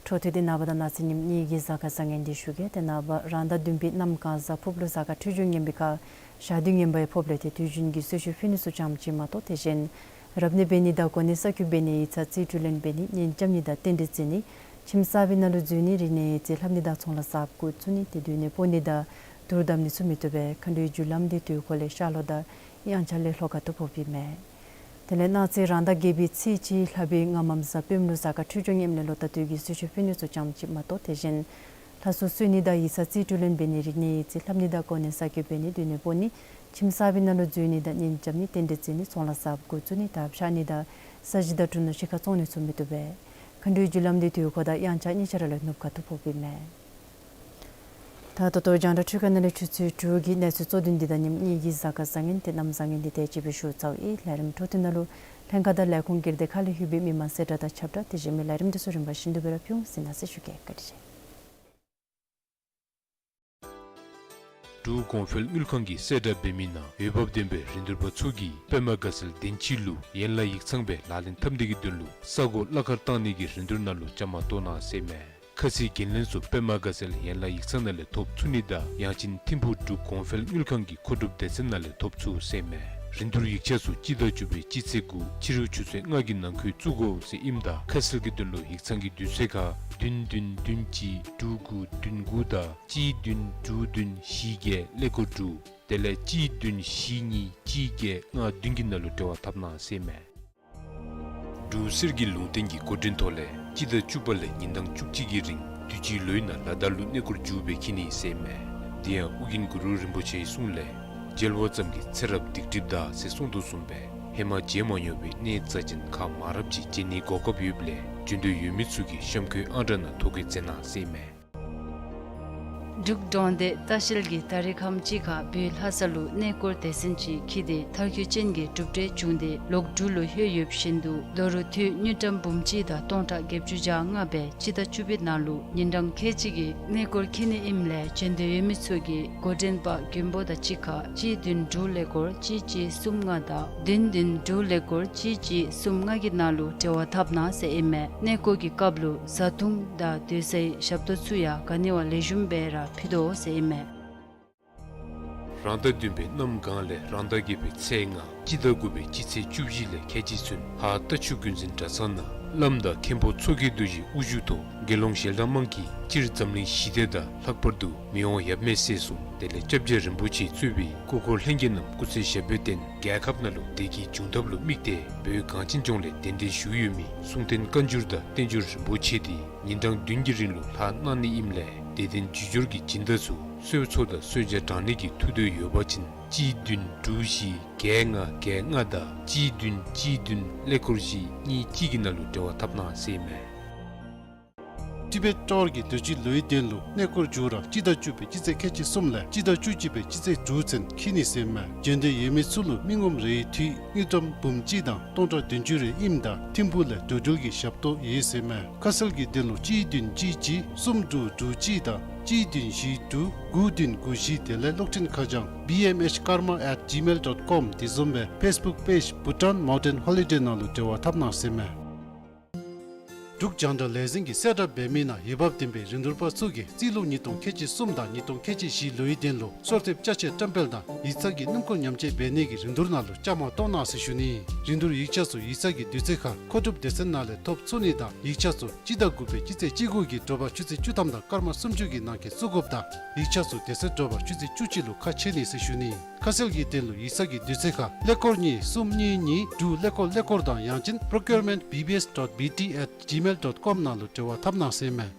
འཕྲོ་མཐུད་དེ་ནངས་པ་དང་གནངས་ཚེ་ཉིནམ་གཉིས་ཀྱི་གཟའ་སྐར་བཟང་ངན་འདི་ཞུ་གེ། ཏེ་ནངས་པ་རང་ཟླ་བདུན་པའི་གནམ་གང་གཟའ་ཕུརཔ་ལུ་གཟའ་སྐར་འཕྲོད་སྦྱོར་ངན་པའི་ཁར་ཞག་དུས་ངན་པ་ཡང་ཕོགཔ་ལས་ཏེ་དུས་རྒྱུན་གྱི་གསོལ་མཆོད་ཕུལ་ནི་ཚུ་ཙམ་ཅིག་མ་གཏོགས་དེ་བཞིན་རབ་གནས་འབད་ནི་དང་གོ་གནས་གསར་བསྐོ་འབད་ནི་ཡིག་ཚང་རྩིས་སྤྲོད་ལེན་འབད་ནི་གཉེན་རྐྱབ་ནི་དང་རྟེན་འབྲེལ་བརྩི་ནི་ཁྱིམ་གསར་པའི་ནང་ལུ་འཛུལ་ནི་རིག་གནས་ཡིག་རྩིས་ལྷབ་ནི་དང་ཚོང་ལཱ་གསརཔ་འགོ་བཙུགས་ནི་ཏེ་སྡོད་གནས་སྤོ་ནི་དང་དུར་བསྡམ་ནི་ཚུ་མི་བཏུབ་པས། མཁའ་འགྲོའི་རྒྱུ་ལམ་འདི་དུས་འཁོར་ལས་ཤར་ལྷོ་དང་དབྱངས་འཆར་ལས་ལྷོ་ཁ་ཐུག་ཕོགཔ་ཨིན་མས། དེ་ལས་གནངས་ཚེ་རང་ཟླ་བརྒྱད་པའི་ཚེས་གཅིག་ལྷག་པའི་སྔ་མམ་གཟའ་སྤེནམ་ལུ་གཟའ་སྐར་འཕྲོད་སྦྱོར་ངནམ་ལས་ལོ་ཟླ་དུས་ཀྱི་གསོལ་མཆོད་ཕུལ་ནི་ཚུ་ཙམ་ཅིག་མ་གཏོགས་དེ་བཞིན་ལྷ་གསོལ་གསོལ་ནི་དང་ཡིག་ཚང་རྩིས་སྤྲོད་ལེན་འབད་ནི་རིག་གནས་ཡིག་རྩིས་ལྷབ་ནི་དང་གོ་གནས་གསར་བསྐོ་འབད་ནི་སྡོད་གནས་སྤོ་ནི་ཁྱིམ་གསར་པའི་ནང་ལུ་འཛུལ་ནི་དང་གཉེན་རྐྱབ་ནི་རྟེན་འབྲེལ་བརྩི་ནི་ཚོང་ལཱ་གསརཔ་འགོ་བཙུགས་ནི་དང་ཕྱག་ནི་དང་ས་གཞི་དང་གྲུ་ནོར་ཤི་ཁ་བཙོང་ནི་ཚུ་མི་བཏུབ་པས། མཁའ་འགྲོའི་རྒྱུ་ལམ་འདི་དུས་འཁོར་དང་དབྱངས་འཆར་གཉིས་ཆ་ར་ལས་ནུབ་ཁ་ཐུག་ཕོགཔ་ཨིན་མས། ད་ད་ལྟོ་རྒྱང་བསྒྲགས་འཕྲུལ་ཁང་ནང་ལས་ཆུ་ཚོད་དྲུག་གི་གནས་ཚུལ་གཙོ་དོན་འདི་དང་ཉིནམ་གཉིས་ཀྱི་གཟའ་སྐར་བཟང་ངན་ཏེ་གནམ་བཟང་ངན་འདི་དེ་ཅིག་སྦེ་ཞུ་ཚརཝ་ཨིན། ལས་རིམ་འཕྲོ་མཐུད་ནང་ལུ་ལྷན་ཁག་དང་ལས་ཁུངས་སྒེར་སྡེ་ཁག་ལས་ལྷོད་པའི་མི་མང་གསལ་བསྒྲགས་དང་ཁྱབ་བསྒྲགས་དེ་བཞིན་མི་ལས་རིམ་འདི་ཚུ་རིམ་པ་བཞིན་དུ་སྦེ་ར་ཕུལ་འོང་ཟེར་གནང་ཟེར་ཞུ་གེ། བཀའ་དྲིན་ཆེ། འབྲུག་གོང་འཕེལ་དངུལ་ཁང་གིས་གསལ་བསྒྲགས་འབད་མི་ནང་འོས་འབབ་ལྡན་པའི་རིན་བསྡུར་པ་ཚུ་གིས་པདྨ་དགའ་ཚལ་བདེན་སྐྱིད་ལུ་ཡན་ལག་ཡིག་ཚང་སྦེ་ལག་ལེན་འཐབ་ནི་གི་དོན་ལུ་ས་གོ་གླ་མཁར་བཏང་ནི་གི་རིན་བསྡུར་ནང་ལུ་བཅའ་མར་གཏོགས་གནང་ཟེར་ཨིན་མས། ཁ་གསལ་འགན་ལེན་ཚུ་པདྨ་དགའ་ཚལ་ཡན་ལག་ཡིག་ཚང་ནང་ལས་ཐོབ་ཚུགས་ནི་དང་ཡང་ཅིན་ཐིམ་ཕུག་འབྲུག་གོང་འཕེལ་དངུལ་ཁང་གི་མཁོ་སྒྲུབ་སྡེ་ཚན་ནང་ལས་ཐོབ་ཚུགས་ཟེར་ཨིན་མས། རིན་བསྡུར་ཡིག་ཆ་ཚུ་སྤྱི་ཟླ་བཅུ་པའི་སྤྱི་ཚེས་དགུ་ཕྱི་རུ་ཆུ་ཚོད་ལྔ་གི་ནང་འཁོད་བཙུགས་དགོ་ཟེར་ཨིནམ་ད་ཁ་གསལ་གྱི་དོན་ལུ་ཡིག་ཚང་གི་དུས་ཚོད་ཁར་བདུན་བདུན་བདུན་གཅིག་དྲུག་དགུ་བདུན་དགུ་དང་གཅིག་བདུན་དྲུག་བདུན་བཞི་བརྒྱད་ཀླད་ཀོར་དྲུག་དེ་ལས་གཅིག་བདུན་བཞི་གཉིས་གཅིག་བརྒྱད་ལྔ་བདུན་གྱི་ནང་ལུ་འབྲེལ་བ་འཐབ་གནང་ཟེར་ཨིན་མས། འབྲུག་གསེར་གྱི་ལུང་བསྟན་གྱི་འགོ་འདྲེན་ཐོག་ལས་སྤྱི་ཟླ་བཅུ་པ་ལས་ཉིན་གྲངས་བཅུ་གཅིག་གི་རིང་དུས་ཅི་ལོའི་ནང་ལ་དྭགས་ལུ་གནས་སྐོར་མཇུག་སྦེ་འཁྱིད་ནི་ཟེར་ཨིན་མས། དེ་ཡང་ཨོ་རྒྱན་གུ་རུ་རིན་པོ་ཆེའི་གསུང་ལས་མཇལ་བ་ཙམ་གྱིས་ཚེ་རབས་སྡིག་སྒྲིབ་འདག་ཟེར་གསུངས་དོ་བཟུམ་སྦེ་ཧེ་མ་མཇལ་མ་མྱོང་བའི་གནས་རྩ་ཅན་ཁག་མང་རབས་ཅིག་མཇལ་ནིའི་གོ་སྐབས་ཡོདཔ་ལས་འབྱོན་འདོད་ཡོད་མི་ཚུ་གིས་གཤམ་འཁོད་ཨང་གྲངས་ནང་ཐོ་བཀོད་མཛད་གནང་ཟེར་ཨིན་མས། འབྲུག་གྲོང་སྡེ་ལྟ་བཤལ་གྱིས་ད་རིས་ཁམས་ཅིག་ཁར་བོད་ལྷ་ས་ལུ་གནས་སྐོར་སྡེ་ཚན་ཅིག་འཁྱིད་དེ་མཐར་འཁྱོལ་ཅན་གྱི་གྲུབ་འབྲས་བྱུང་སྟེ་ལོག་འབྲུག་ལུ་ལྷོད་ཡོདཔ་བཞིན་དུ་ད་རུང་འཐུས་དངུལ་ཀྲམ་འབུམ་གཅིག་དང་སྟོང་ཕྲག་བརྒྱད་ཅུ་གྱ་ལྔ་སྦེ་སྤྱི་ཟླ་བཅུ་པའི་ནང་ལུ་ཉིན་གྲངས་ཁལ་གཅིག་གི་གནས་སྐོར་འཁྱིད་ནི་ཨིནམ་ལས་འབྱོན་འདོད་ཡོད་མི་ཚུ་གིས་འགོ་འདྲེན་པ་མགོན་པོ་དང་གཅིག་ཁར་གཅིག་བདུན་དྲུག་ཀླད་ཀོར་གཅིག་གཅིག་གསུམ་ལྔ་དང་བདུན་བདུན་དྲུག་ཀླད་ཀོར་གཅིག་གཅིག་གསུམ་ལྔ་གི་ནང་ལུ་འབྲེལ་བ་འཐབ་གནང་ཟེར་ཨིན་མས། གནས་སྐོར་གྱི་སྐབས་ལུ་བཟའ་འཐུང་དང་སྡོད་སའི་ཞབས་ཏོག་ཚུ་ཡང་ག་ནི་བ་ལེགས་ཤོམ་སྦེ་ར་ཕུལ་དོ་ཟེར་ཨིན་མས། རང་ཟླ་བདུན་པའི་གནམ་གང་ལས་རང་ཟླ་བརྒྱད་པའི་ཚེས་ལྔ་སྤྱི་ཟླ་དགུ་པའི་སྤྱི་ཚེས་བཅུ་བཞི་ལས་ཁལ་གཅིག་ཚུན་ཧཱ་རྟ་མཆོག་ཀུན་འཛིན་གྲྭ་ཚང་ནང་བླམ་དང་མཁན་པོ་མཚོ་སྐྱེས་རྡོ་རྗེ་དབུ་བཞུགས་ཐོག་དགེ་སློང་ཞལ་གྲངས་མང་གིས་སྤྱིར་འཛམ་གླིང་ཞི་བདེ་དང་ལྷག་པར་དུ་མི་དབང་ཡབ་མེས་སྲས་གསུམ་དེ་ལས་སྐྱབས་རྗེ་རིན་པོ་ཆེ་གཙོས་པའི་སྐུ་འཁོར་ལྷན་རྒྱས་རྣམས་སྐུ་ཚེ་ཞབས་པད་བརྟན་རྒྱལ་ཁབ་ནང་ལུ་བདེ་སྐྱིད་འབྱུང་ཐབས་ལུ་དམིགས་ཏེ་བོད་གངས་ཅན་ལྗོངས་ལས་གདན་འདྲེན་ཞུ་ཡོད་མི་གསུང་རྟེན་བཀའ་འགྱུར་དང་བསྟན་འགྱུར་རིན་པོ་ཆེ་དེ་ཉིན་གྲངས་བདུན་གྱི་རིང་ལུ་ལྷག་གནང་ནི་ཨིནམ་ལས་དད་ལྡན་རྒྱུ་སྦྱོར་གྱི་སྦྱིན་བདག་ཚུ་གསོལ་ཚོགས་དང་གསོལ་ཇ་དྲང་ནི་གི་ཐུགས་འདོད་ཡོད་པ་ཅིན་གཅིག་བདུན་དྲུག་བཞི་བརྒྱད་ལྔ་བརྒྱད་ལྔ་དང་གཅིག་བདུན་གཅིག་བདུན་ཀླད་ཀོར་བཞི་གཉིས་གཅིག་གི་ནང་ལུ་འབྲེལ་བ་འཐབ་གནང་ཟེར་ཨིན་མས། ཊི་བེཊ་ཊོར་གྱི་དུས་ཅི་ལོའི་གདན་ལུ་གནས་སྐོར་མཇུག་ར་སྤྱི་ཟླ་བཅུ་པའི་སྤྱི་ཚེས་ཁལ་གཅིག་གསུམ་ལས་སྤྱི་ཟླ་བཅུ་གཅིག་པའི་སྤྱི་ཚེས་དྲུག་ཚུན་འཁེལ་ནི་ཟེར་ཨིན་མས། འབྱོན་འདོད་ཡོད་མི་ཚུ་ལུ་མི་ངོམ་རེའི་འཐུས་དངུལ་ཀྲམ་འབུམ་གཅིག་དང་སྟོང་ཕྲག་བདུན་ཅུ་རེ་ཨིནམ་ད་ཐིམ་ཕུག་ལས་འགྲོ་འགྲུལ་གྱི་ཞབས་ཏོག་ཡོད་ཟེར་ཨིན་མས། ཁ་གསལ་གྱི་དོན་ལུ་གཅིག་བདུན་གཅིག་གཅིག་གསུམ་དྲུག་དྲུག་གཅིག་དང་གཅིག་བདུན་བཞི་དྲུག་དགུ་བདུན་དགུ་བཞི་དེ་ལས་གློག་འཕྲིན་ཁ་བྱང་B M H karma at gmail dot com དེ་བཟུམ་སྦེ་ཕེསི་བུཀ་པེཇ་Bhutan Mountain Holiday ནང་ལུ་འབྲེལ་བ་འཐབ་གནང་ཟེར་ཨིན་མས། འབྲུག་རྒྱང་བསྒྲགས་ལས་འཛིན་གྱིས་གསལ་བསྒྲགས་འབད་མི་ནང་འོས་འབབ་ལྡན་པའི་རིན་བསྡུར་པ་ཚུ་གིས་རྩིས་ལོ་ཉིས་སྟོང་ཁལ་གཅིག་གསུམ་དང་ཉིས་སྟོང་ཁལ་གཅིག་བཞི་ལོའི་དོན་ལུ་གསོལ་འདེབས་ཅ་ཆས་བཀྲམ་སྤེལ་དང་ཡིག་ཚང་གི་སྣུམ་འཁོར་ཉམས་བཅོས་འབད་ནི་གི་རིན་བསྡུར་ནང་ལུ་བཅའ་མར་གཏོགས་གནང་ཟེར་ཞུ་ནི། རིན་བསྡུར་ཡིག་ཆ་ཚུ་ཡིག་ཚང་གི་དུས་ཚོད་ཁར་མཁོ་སྒྲུབ་སྡེ་ཚན་ནང་ལས་ཐོབ་ཚུགས་ནི་དང་ཡིག་ཆ་ཚུ་སྤྱི་ཟླ་དགུ་པའི་སྤྱི་ཚེས་བཅུ་དགུ་གི་དྲོ་པ་ཆུ་ཚོད་བཅུ་ཐམ་དང་སྐར་མ་སུམ་ཅུ་གི་ནང་འཁོད་བཙུགས་དགོཔ་དང་ཡིག་ཆ་ཚུ་དེ་ཚེ་དྲོ་པ་ཆུ་ཚོད་བཅུ་གཅིག་ལུ་ཁ་ཕྱེ་ནི་ཟེར་ཞུ་ནི། ཁ་གསལ་གྱི་དོན་ལུ་ཡིག་ཚང་གི་དུས་ཚོད་ཁར་ཀླད་ཀོར་གཉིས་གསུམ་གཉིས་གཉིས་དྲུག་ཀླད་ཀོར་ཀླད་ཀོར་དང་ཡང་ཅིན་procurement B B S dot B T at gmail dot com ནང་ལུ་འབྲེལ་བ་འཐབ་གནང་ཟེར་ཨིན་མས།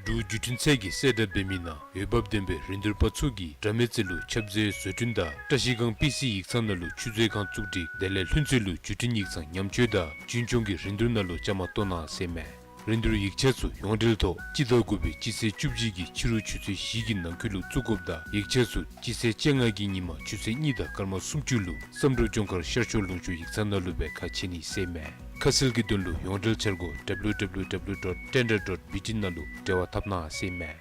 འབྲུག་བརྒྱུད་འཕྲིན་ཚད་ཀྱིས་གསལ་བསྒྲགས་འབད་མི་ནང་འོས་འབབ་ལྡན་པའི་རིན་བསྡུར་པ་ཚུ་གིས་དགྲ་མེད་རྩེ་ལུ་ཁྱབ་ཟས་བཟོ་སྐྲུན་དང་བཀྲ་ཤིས་སྒང་པི་སི་ཡིག་ཚང་ནང་ལུ་ཆུ་མཛོད་ཁང་བཙུགས་སྒྲིག་དེ་ལས་ལྷུན་རྩེ་ལུ་བརྒྱུད་འཕྲིན་ཡིག་ཚང་ཉམས་བཅོས་དང་རྒྱུན་སྐྱོང་གི་རིན་བསྡུར་ནང་ལུ་བཅའ་མར་གཏོགས་གནང་ཟེར་ཨིན་མས། རིན་བསྡུར་ཡིག་ཆ་ཚུ་ཡོངས་འབྲེལ་ཐོག་སྤྱི་ཟླ་དགུ་པའི་སྤྱི་ཚེས་བཅུ་གཅིག་གི་ཕྱི་རུ་ཆུ་ཚོད་བཞི་གི་ནང་འཁོད་ལུ་བཙུགས་དགོཔ་དང་ཡིག་ཆ་ཚུ་སྤྱི་ཚེས་བཅོ་ལྔ་གི་ཉིན་མ་ཆུ་ཚོད་གཉིས་དང་སྐར་མ་སུམ་ཅུ་ལུ་བསམ་གྲུབ་ལྗོངས་མཁར་ཤར་ཕྱོགས་ལུང་ཕྱོགས་ཡིག་ཚང་ནང་ལུ་སྦེ་ཁ་ཕྱེ་ནི་ཟེར་ཨིན་མས། ཁ་གསལ་གྱི་དོན་ལུ་ཡོངས་འབྲེལ་འཆར་སྒོ་W W W dot tender dot B T ནང་ལུ་འབྲེལ་བ་འཐབ་གནང་ཟེར་ཨིན་མས།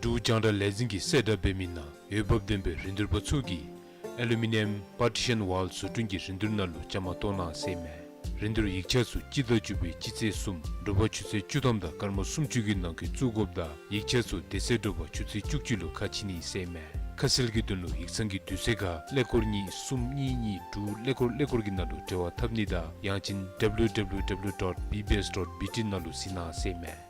འབྲུག་རྒྱང་བསྒྲགས་ལས་འཛིན་གྱིས་གསལ་བསྒྲགས་འབད་མི་ནང་འོས་འབབ་ལྡན་པའི་རིན་བསྡུར་པ་ཚུ་གིས་Aluminium Partition Wall བཟོ་སྐྲུན་གྱི་རིན་བསྡུར་ནང་ལུ་བཅའ་མར་གཏོགས་གནང་ཟེར་ཨིན་མས། རིན་བསྡུར་ཡིག་ཆ་ཚུ་སྤྱི་ཟླ་བཅུ་པའི་སྤྱི་ཚེས་གསུམ་དྲོ་པ་ཆུ་ཚོད་བཅུ་ཐམ་དང་སྐར་མ་སུམ་ཅུ་གི་ནང་འཁོད་བཙུགས་དགོཔ་དང་ཡིག་ཆ་ཚུ་དེ་ཚེ་དྲོ་པ་ཆུ་ཚོད་བཅུ་གཅིག་ལུ་ཁ་ཕྱེ་ནི་ཟེར་ཨིན་མས། ཁ་གསལ་གྱི་དོན་ལུ་ཡིག་ཚང་གི་དུས་ཚོད་ཁར་ཀླད་ཀོར་གཉིས་གསུམ་གཉིས་གཉིས་དྲུག་ཀླད་ཀོར་ཀླད་ཀོར་གྱི་ནང་ལུ་འབྲེལ་བ་འཐབ་ནི་དང་ཡང་ཅིན W W W dot B B S dot B T ནང་ལུ་གཟིགས་གནང་ཟེར་ཨིན་མས།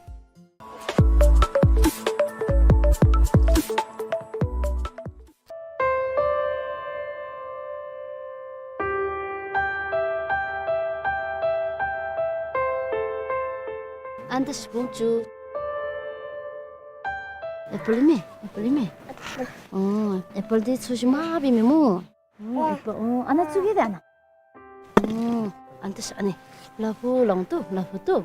ཨ་ནི་ད་ཤི་བུམ་ཅུ། ཨེ་པཱལ་མས། ཨེ་པཱལ་མས། ཨོ་ཨེ་པཱལ་འདི་ཚོས་ཤིག་མ་འབད་མི་སྨོ། ཨོ་ཨེ་པཱལ། ཨོ་ཨ་ནཱ་བཙུགས་གེ་ད་ཨ་ནཱ། ཨོ་ཨ་ནི་ད་ཤི་ཨ་ནི། ལ་ཕུག་ལང་ཏོ་ལ་ཕུག་ཏོ།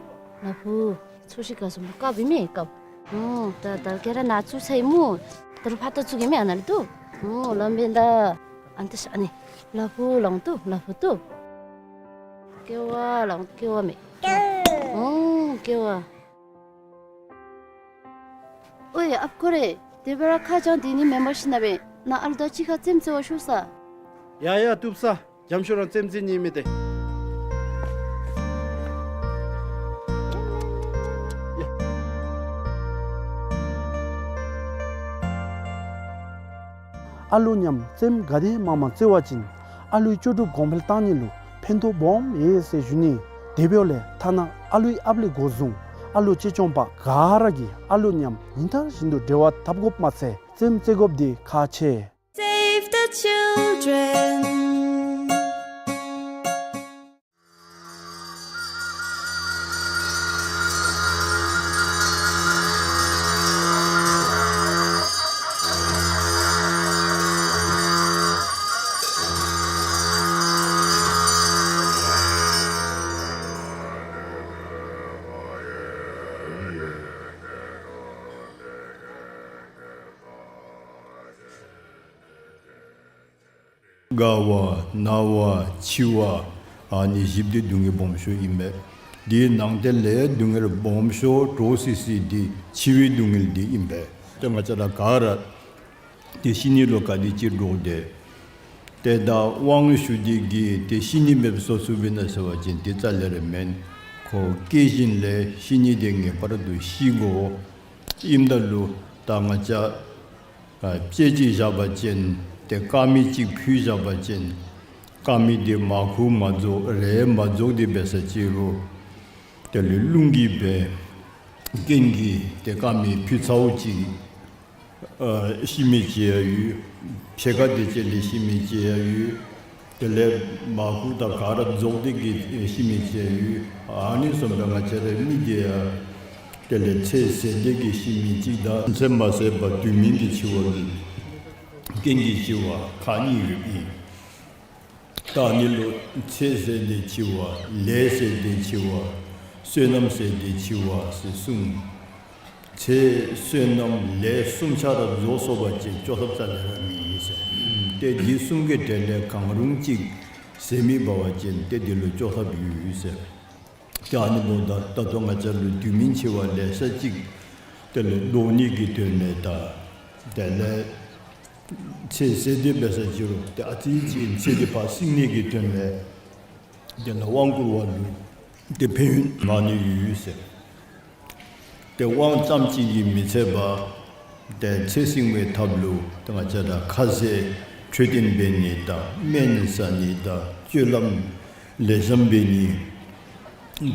ལ་ཕུག་ཚོས་ཤིག་ག་སོང་སྨོ། དཀརཔོ་ཨིན་མས་དཀརཔོ། ཨོ་ད་ད་ཁྱོད་ར་ནཱ་བཙུགས་ཚར་ཡི་སྨོ། ད་རུང་ཕར་ད་བཙུགས་གེ་མས་ཨ་ནཱ་ལུ་ཏོ། ཨོ་ལམ་འབདན་ད། ཨ་ནི་ད་ཤི་ཨ་ནི། ལ་ཕུག་ལང་ཏོ་ལ་ཕུག་ཏོ། ཀེ་བ་ལང་ཀེ་བ་མས། ཨོ་ཀེ་བ། ཨོའི་ཨཔ་ཁོ་རེ། དེ་སྦེ་ར་ཁ་བྱང་འདི་ནི་མེན་པར་ཤེས་ན་སྦེ་ནཱ་ཨ་ལུ་དང་གཅིག་ཁར་རྩེདམོ་རྩེ་བར་ཤོག་ས། ཡ་ཡ་བཏུབ་ས། འཇམ་ཤོས་རང་རྩེདམོ་རྩེ་ནི་མས་ཏེ། ཨ་ལུ་མཉམ་རྩེདམོ་ག་དེ་མང་མང་རྩེ་བ་ཅིན་ཨ་ལུའི་ལྕོགས་གྲུབ་གོང་འཕེལ་གཏང་ནི་ལུ་ཕན་ཐོགས་སྦོམ་ཡོད་ཟེར་ཞུ་ནི། དེ་འབདཝ་ལས་ཐ་ན་ཨ་ལུའི་ཨཔ་ལས་འགོ་བཟུང་ཨ་ལུ་གཅེས་སྐྱོང་པ་ག་ར་གིས་ཨ་ལུ་མཉམ་ཉིན་ལྟར་བཞིན་དུ་འབྲེལ་བ་འཐབ་དགོཔ་མ་ཚད་རྩེདམོ་རྩེ་དགོཔ་འདི་ཁག་ཆེ། Save the children. རྒ་བ་ན་བ་འཆི་བ་ཨ་ནི་བཞི་འདི་སྡུག་བསྔལ་སྦོམ་ཤོས་ཨིན་པས། དེའི་ནང་དེ་ལས་སྡུག་བསྔལ་སྦོམ་ཤོས་འདྲོག་སི་སི་འདི་འཆི་བའི་སྡུག་བསྔལ་འདི་ཨིན་པས། ཏེ་ང་བཅས་ར་ག་ར་ཏེ་ཤི་ནི་ལུ་ག་དེ་ཅིག་འདྲོག་དེས། ཏེ་ད་དབང་ཞུ་སྟེ་གིས་ཏེ་ཤི་ནི་མེདཔ་བཟོ་ཚུགས་པས་ན་ཟེར་བ་ཅིན་དེ་རྩ་ལས་ར་མེན། ཁོ་སྐྱེས་ཞིནམ་ལས་ཤི་ནི་དེ་ངེས་པར་དུ་ཤི་དགོ། ཨིནམ་ད་ལུ་ད་ང་བཅས་ ཨ་དཔྱད་ཅིག་བཞག་པ་ཅིན་ཏེ་དཀར་མེ་ཅིག་ཕུལ་བཞག་པ་ཅིན་དཀར་མེ་འདི་མར་ཁུ་མ་རྫོགས་རས་མ་རྫོགས་ཏེ་འབད་ས་ཅིག་རུང་དེ་ལས་རླུང་གིས་འབད་རྐྱེན་གྱིས་ཏེ་དཀར་མེ་ཕུལ་ཚརཝ་ཅིག་ཨ་ཤི་མི་ཅིག་ཡང་ཡོད། ཕྱེད་ཀ་དེ་ཅིག་ལས་ཤི་མི་ཅིག་ཡང་ཡོད། དེ་ལས་མར་ཁུ་དང་ག་ར་རྫོགས་ཏེ་གི་ཤི་མི་ཅིག་ཡང་ཡོད། ཨ་ནི་བཟུམ་སྦེ་ང་བཅས་རའི་མི་དེ་ཡང་དེ་ལས་ཚེ་ཟད་དེ་གི་ཤི་མི་ཅིག་དང་ཚེ་མ་ཟད་པར་དུས་མིན་གྱི་འཆི་བ་གི་རྐྱེན་གྱིས་འཆི་བ་ཁག་གཉིས་ཡོདཔ་ཨིན། ད་ཨ་ནི་ལུ་ཚེ་ཟད་དེ་འཆི་བ་ལས་ཟད་དེ་འཆི་བ་བསོད་ནམས་ཟད་དེ་འཆི་བ་ཟེར་གསུངས། ཚེ་བསོད་ནམས་ལས་གསུམ་ཆ་ར་རྫོགས་སོང་པ་ཅིན་བཅོས་ཐབས་རྩ་ལས་ར་མེད་ཟེར། ཏེ་འདི་གསུམ་གྱི་གྲས་ལས་གང་རུང་ཅིག་ཟད་མི་འབད་བ་ཅིན་ཏེ་འདི་ལུ་བཅོས་ཐབས་ཡོད་ཟེར། ཏེ་ཨ་ནི་འབདཝ་ད་ད་ལྟོ་ང་བཅས་ལུ་དུས་མིན་འཆི་བ་ལེ་ཤ་ཅིག་དེ་ལས་བཟློག་ནི་གི་དོན་ལས་དང་དེ་ལས་ཚེ་ཟད་དེ་འབད་ས་ཅིག་རུང་ཏེ་ཨ་ཙི་ཅིག་ཚེ་འདི་ཕར་བསྲིང་ནི་གི་དོན་ལས་དེ་ལས་དབང་བསྐུར་བ་ལུ་ཏེ་ཕན་ཡོན་མང་ནི་ཡོད་ཟེར། ཏེ་དབང་ཙམ་ཅིག་གིས་མི་ཚད་པར་ཏེ་ཚེ་བསྲིང་བའི་ཐབས་ལུ་ཏེ་ང་བཅས་ར་ཁ་ཟས་འཕྲོད་བསྟེན་འབད་ནི་དང་སྨན་ཟ་ནི་དང་སྤྱོད་ལམ་ལེགས་ཤོམ་འབད་ནི་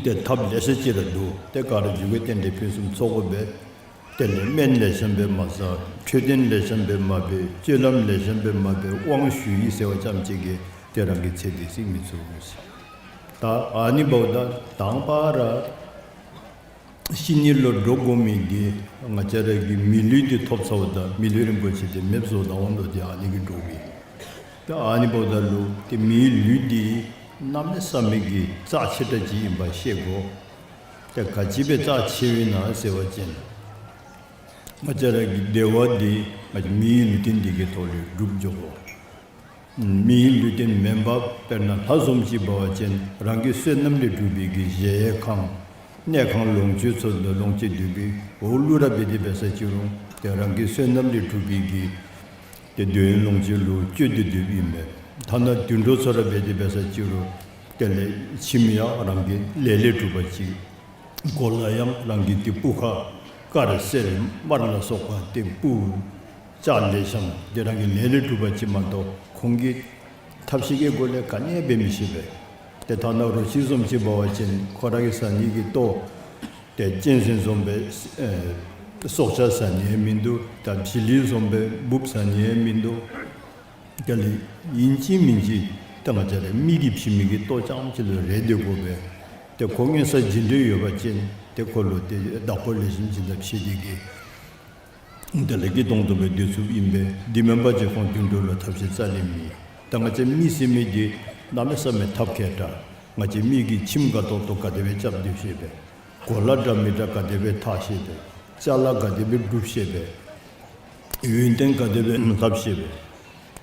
ཏེ་ཐབས་ལེ་ཤ་ཅིག་ར་འདུག། ཏེ་ག་ར་མཇུག་གི་རྟེན་འབྲེལ་ཕུན་སུམ་ཚོགས་དགོ་པས། དེ་ལས་སྨན་ལེགས་ཤོམ་སྦེ་མ་ཟ། འཕྲོད་བསྟེན་ལེགས་ཤོམ་སྦེ་མ་འབད། སྤྱོད་ལམ་ལེགས་ཤོམ་སྦེ་མ་འབད། དབང་ཞུ་ཡི་ཟེར་བ་ཙམ་ཅིག་གིས་ཏེ་རང་གི་ཚེ་འདི་བསྲིང་མི་ཚུགས་ཟེར། ད་ཨ་ནི་འབདཝ་ད་དང་པ་ར་ཤི་ནི་ལུ་འདྲོག་དགོ་མི་འདི་ང་བཅས་ར་གིས་མི་ལུས་འདི་ཐོབ་ཚརཝ་ད་མི་ལུས་རིན་པོ་ཆེ་འདི་མེདཔ་བཟོ་ད་འོང་དོ། ཏེ་ཨ་ནི་གིས་འདྲོག་གི། ཏེ་ཨ་ནི་འབདཝ་ད་ལུ་ཏེ་མིའི་ལུས་འདི་གནམ་མེད་ས་མེད་ཀྱི་རྩ་ཆེ་དྲགས་ཅིག་ཨིནམ་ཤེས་དགོ། ཏེ་ག་ཅི་སྦེ་རྩ་ཆེཝ་ཨིན་ན་ཟེར་བ་ཅིན་ང་བཅས་ར་གི་བདེ་བ་འདི་ང་བཅས་མིའི་ལུས་རྟེན་འདི་གི་ཐོག་ལས་གྲུབ་འགྱོ་དགོ། མིའི་ལུས་རྟེན་མེན་པར་དཔེར་ན་ལྷ་བཟུམ་ཅིག་འབད་བ་ཅིན་རང་གི་བསོད་ནམས་ལས་གྲུབ་པའི་གི་གཞལ་ཡས་ཁང་གནས་ཁང་ལོངས་སྤྱོད་ཚུ་ལུ་ལོངས་སྤྱོད་སྡོད་པའི་འོག་ལུ་ར་འབད་དེ་འབད་ས་ཅིག་རུང་ཏེ་རང་གི་བསོད་ནམས་ལས་གྲུབ་པའི་གི་ཏེ་འདོད་ཡོན་ལོངས་སྤྱོད་ལུ་སྤྱོད་དེ་སྡོདཔ་ཨིན་པས། ཐ་ན་དུད་འགྲོ་ཚུ་ར་འབད་དེ་འབད་ས་ཅིག་རུང་དེ་ལས་ཁྱིམ་ཡང་རང་གི་ལས་ལས་གྲུབ་པ་ཅིག། གོ་ལ་ཡང་རང་གི་ཏེ་སྤུ་ཁ་དཀར་སེར་དམར་ལ་སོགས་པ་ཏེ་སྤུ་ལྕགས་ལེགས་ཤོམ་འདི་རང་གི་ལས་ལས་གྲུབ་པ་ཅིག་མ་གཏོགས་ཁོང་གིས་ཐབས་ཤེས་ཀྱི་སྒོ་ལས་ག་ནི་ཡང་འབད་མི་ཤེས་པས། ཏེ་ཐ་ན་རོ་ཁྱི་བཟུམ་ཅིག་འབད་བ་ཅིན་ཁོ་ར་གིས་ཟ་ནི་གི་ལྟོ་ཏེ་གཅན་གཟན་བཟུམ་སྦེ་ཨེ་སྲོག་ཆགས་ཟ་ནི་ཡང་མིན་འདུག། ད་བྱི་ལི་བཟུམ་སྦེ་འབུཔ་ཟ་ནི་ཡང་མིན་འདུག། དེ་ལས་ཨིན་ཅི་མིན་ཅི་ད་ང་བཅས་ར་མི་གིས་བྱིན་མི་གི་ལྟོ་རྐྱངམ་ཅིག་ལུ་རེ་སྡོད་དགོ་པས། ཏེ་ཁོ་མངོན་གསལ་ཇི་འདྲ་ཡོད་པ་ཅིན་ཏེ་ཁོ་ལུ་ཏེ་བདག་པོ་ལེགས་ཤོམ་ཅིག་ད་བྱིན་ཏེ་གི་དེ་ལས་སྐྱིད་ཏོང་ཏོ་སྦེ་སྡོད་ཚུགསཔ་ཨིན་པས། འདི་མེན་པ་ཅིན་ཁོང་དུད་འགྲོ་ལུ་ཐབས་ཤེས་རྩ་ལས་མེད། ད་ང་བཅས་མི་ཟེར་མི་འདི་གནམ་མེད་ས་མེད་ཐབས་མཁས་དྲགས། ང་བཅས་མི་གིས་ཁྱིམ་དགའ་ཏོག་ཏོ་ག་དེ་སྦེ་རྐྱབ་སྡོད་ཤེས་པས། གོ་ལ་འདྲ་མི་འདྲ་ག་དེ་སྦེ་འཐག་ཤེས་པས། ཅ་ལ་ག་དེ་སྦེ་སྒྲུབ་ཤེས་པས། ཡོན་ཏན་ག་དེ་སྦེ་ལྷབ་ཤེས་པས།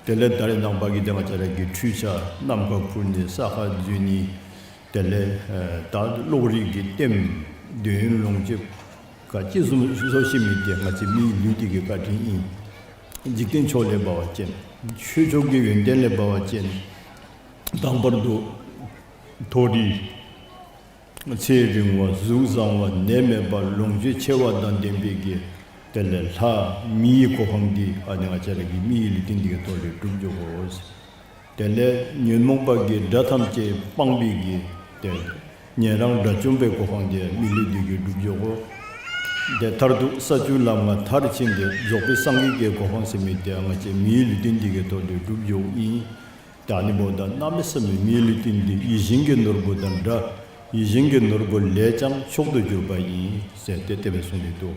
དེ་ལས་ད་རེས་ནངས་པ་གི་ཏེ་ང་བཅས་ར་གི་འཕྲུལ་ཆས་ནམ་མཁའ་འཕུར་ནི་ས་ཁར་འཛུལ་ནི་དེ་ལས་ཨེ་ད་གློག་རིག་གི་ལྟདམོ་འདོད་ཡོན་ལོངས་སྤྱོད་ག་ཅི་བཟུམ་བཟོ་ཤེས་མི་འདི་ང་བཅས་མིའི་ལུས་འདི་གི་བཀའ་དྲིན་ཨིན། འཇིག་རྟེན་ཕྱོགས་ལས་འབད་བ་ཅིན་ཆོས་ཕྱོགས་ཀྱི་ཡོན་ཏན་ལས་འབད་བ་ཅིན་དང་པར་དུ་མཐོ་རིས་ཚེ་རིང་བ་གཟུགས་བཟང་བ་ནད་མེད་པ་ལོངས་སྤྱོད་ཆེ་བ་དང་ལྡན་པའི་གི་དེ་ལས་ལྷ་མིའི་གོ་འཕང་འདི་ཨ་ནི་ང་བཅས་ར་གི་མིའི་ལུས་རྟེན་འདི་གི་ཐོག་ལས་གྲུབ་འགྱོ་དགོ། དེ་ལས་ཉོན་མོངས་པ་གི་དགྲ་ཐམས་ཅད་སྤངས་པའི་གི་དེ་ཉན་རང་དགྲ་བཅོམ་པའི་གོ་འཕང་འདི་མི་ལུས་འདི་གི་གྲུབ་འགྱོ་དགོ། དེ་མཐར་ཐུག་ས་བཅུ་ལམ་ལྔ་མཐར་ཕྱིན་ཏེ་རྫོགས་པའི་སངས་རྒྱས་ཀྱི་གོ་འཕང་ཟེར་མི་འདི་ང་བཅས་མིའི་ལུས་རྟེན་འདི་གི་ཐོག་ལས་གྲུབ་འགྱོཝ་ཨིན། ད་ཨ་ནི་འབདཝ་ད་གནམ་མེད་ས་མེད་མིའི་ལུས་རྟེན་འདི་ཡིད་བཞིན་གྱི་ནོར་བུ་དང་འདྲ། ཡིད་བཞིན་གྱི་ནོར་བུ་ལས་ཀྱང་མཆོག་ཏུ་གྱུར་པ་ཡིན་ཟེར་ཏེ་དེ་སྦེ་གསུངས་ཏེ་འདུག།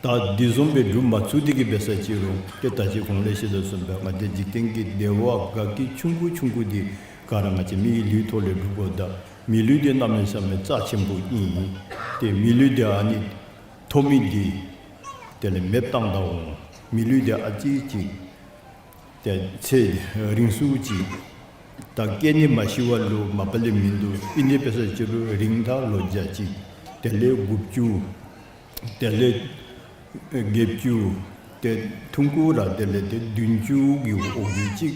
ད་འདི་བཟུམ་སྦེ་སྒྲུབ་མ་ཚུགས་ཏེ་གི་འབད་ས་ཅིག་རུང་ཏེ་ད་ཅི་གོང་ལས་ཞུ་དོ་བཟུམ་སྦེ་ང་བཅས་འཇིག་རྟེན་གྱི་བདེ་བ་དགའ་སྐྱིད་ཆུང་ཀུ་ཆུང་ཀུ་འདི་ག་ར་ང་བཅས་མིའི་ལུས་ཐོག་ལས་སྒྲུབ་དགོ། ད་མི་ལུས་འདི་གནམ་མེད་ས་མེད་རྩ་ཆེན་པོ་ཨིན། ཏེ་མི་ལུས་འདི་ཨ་ནི་ཐོབ་མི་འདི་དེ་ལས་མེདཔ་བཏང་ད་འོང་། མི་ལུས་འདི་ཨ་ཙི་ཅིག་ཏེ་ཚེ་རིང་སུ་ཅིག་ད་སྐྱེ་ནི་མ་ཤི་བ་ལུ་མ་པ་ལས་མིན་འདུག། ཨིན་ཏེ་འབད་ས་ཅིག་རུང་རིང་ད་ལོ་བརྒྱ་ཅིག་དེ་ལས་དགུ་བཅུ་དེ་ལས་བརྒྱད་ཅུ་ཏེ་ཐུང་ཀུ་ར་དེ་ལས་ཏེ་བདུན་ཅུ་གི་འོག་ལུ་ཅིག་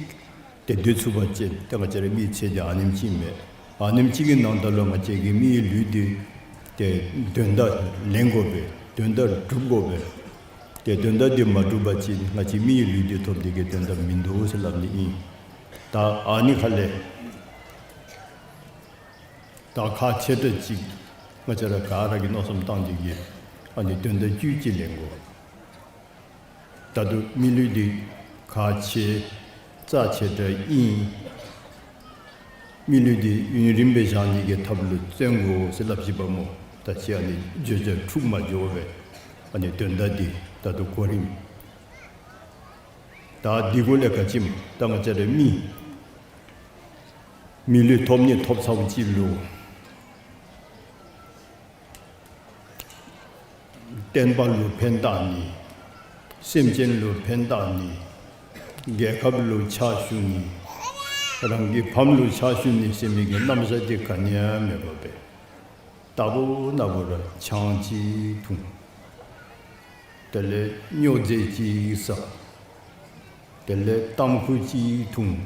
ཏེ་སྡོད་ཚུགས་པ་ཅིན་ཏེ་ང་བཅས་ར་མིའི་ཚེ་འདི་ཨ་ནེམ་ཅིག་མས། ཨ་ནེམ་ཅིག་གི་ནང་ད་ལུ་ང་བཅས་ཀྱི་མིའི་ལུས་འདི་ཏེ་དོན་དག་ལེན་དགོ་པས། དོན་དག་སྒྲུབ་དགོ་པས། ཏེ་དོན་དག་འདི་མ་གྲུབ་པ་ཅིན་ང་བཅས་མི་ཡི་ལུས་འདི་ཐོབ་སྟེ་གི་དོན་དག་མིན་འདུག་ཟེར་སླབ་ནི་ཨིན། ད་ཨ་ནི་ཁ་ལས་ད་ཁག་ཆེ་དྲགས་ཅིག་ང་བཅས་ར་ག་ར་གིས་མནོ་བསམ་བཏང་སྟེ་གི་ཨ་ནི་དོན་དག་བཅུད་ཅིག་ལེན་དགོ། ད་རུང་མི་ལུས་འདི་ཁག་ཆེ་རྩ་ཆེ་དྲགས་ཨིན། མི་ལུས་འདི་ཡུན་རིངམོ་སྦེ་བཞག་ནི་གི་ཐབས་ལུ་བརྩོན་དགོ་ཟེར་སླབ་ཅི་པ་སྨོ། ད་ཅི་ཨ་ནི་བརྗོད་བྱ་འཁྲུགས་མ་འགྱོ་བའི་ཨ་ནི་དོན་དག་འདི་ད་རུང་གོ་རིམ། ད་འདི་གུ་ལས་ག་ཅི་སྨོ། ད་ང་བཅས་ར་མི་མི་ལུས་ཐོབ་ནི་ཐོབ་ཚརཝ་ཅིག་ལུ་བསྟན་པ་ལུ་ཕན་བཏགས་ནི། སེམས་ཅན་ལུ་ཕན་བཏགས་ནི། རྒྱལ་ཁབ་ལུ་ཕྱག་ཞུ་ནི། རང་གི་ཕམ་ལུ་ཕྱག་ཞུ་ནི་ཟེར་མི་གི་རྣམ་གཞག་འདི་ག་ནི་ཡང་མེད་པར་སྦེ་ལྟ་བུ་ན་བུ་ར་ཆང་ཅིག་འཐུང་། དེ་ལས་སྨྱོ་རྫས་ཅིག་ཟ། དེ་ལས་ཏམ་ཁུ་ཅིག་འཐུང་།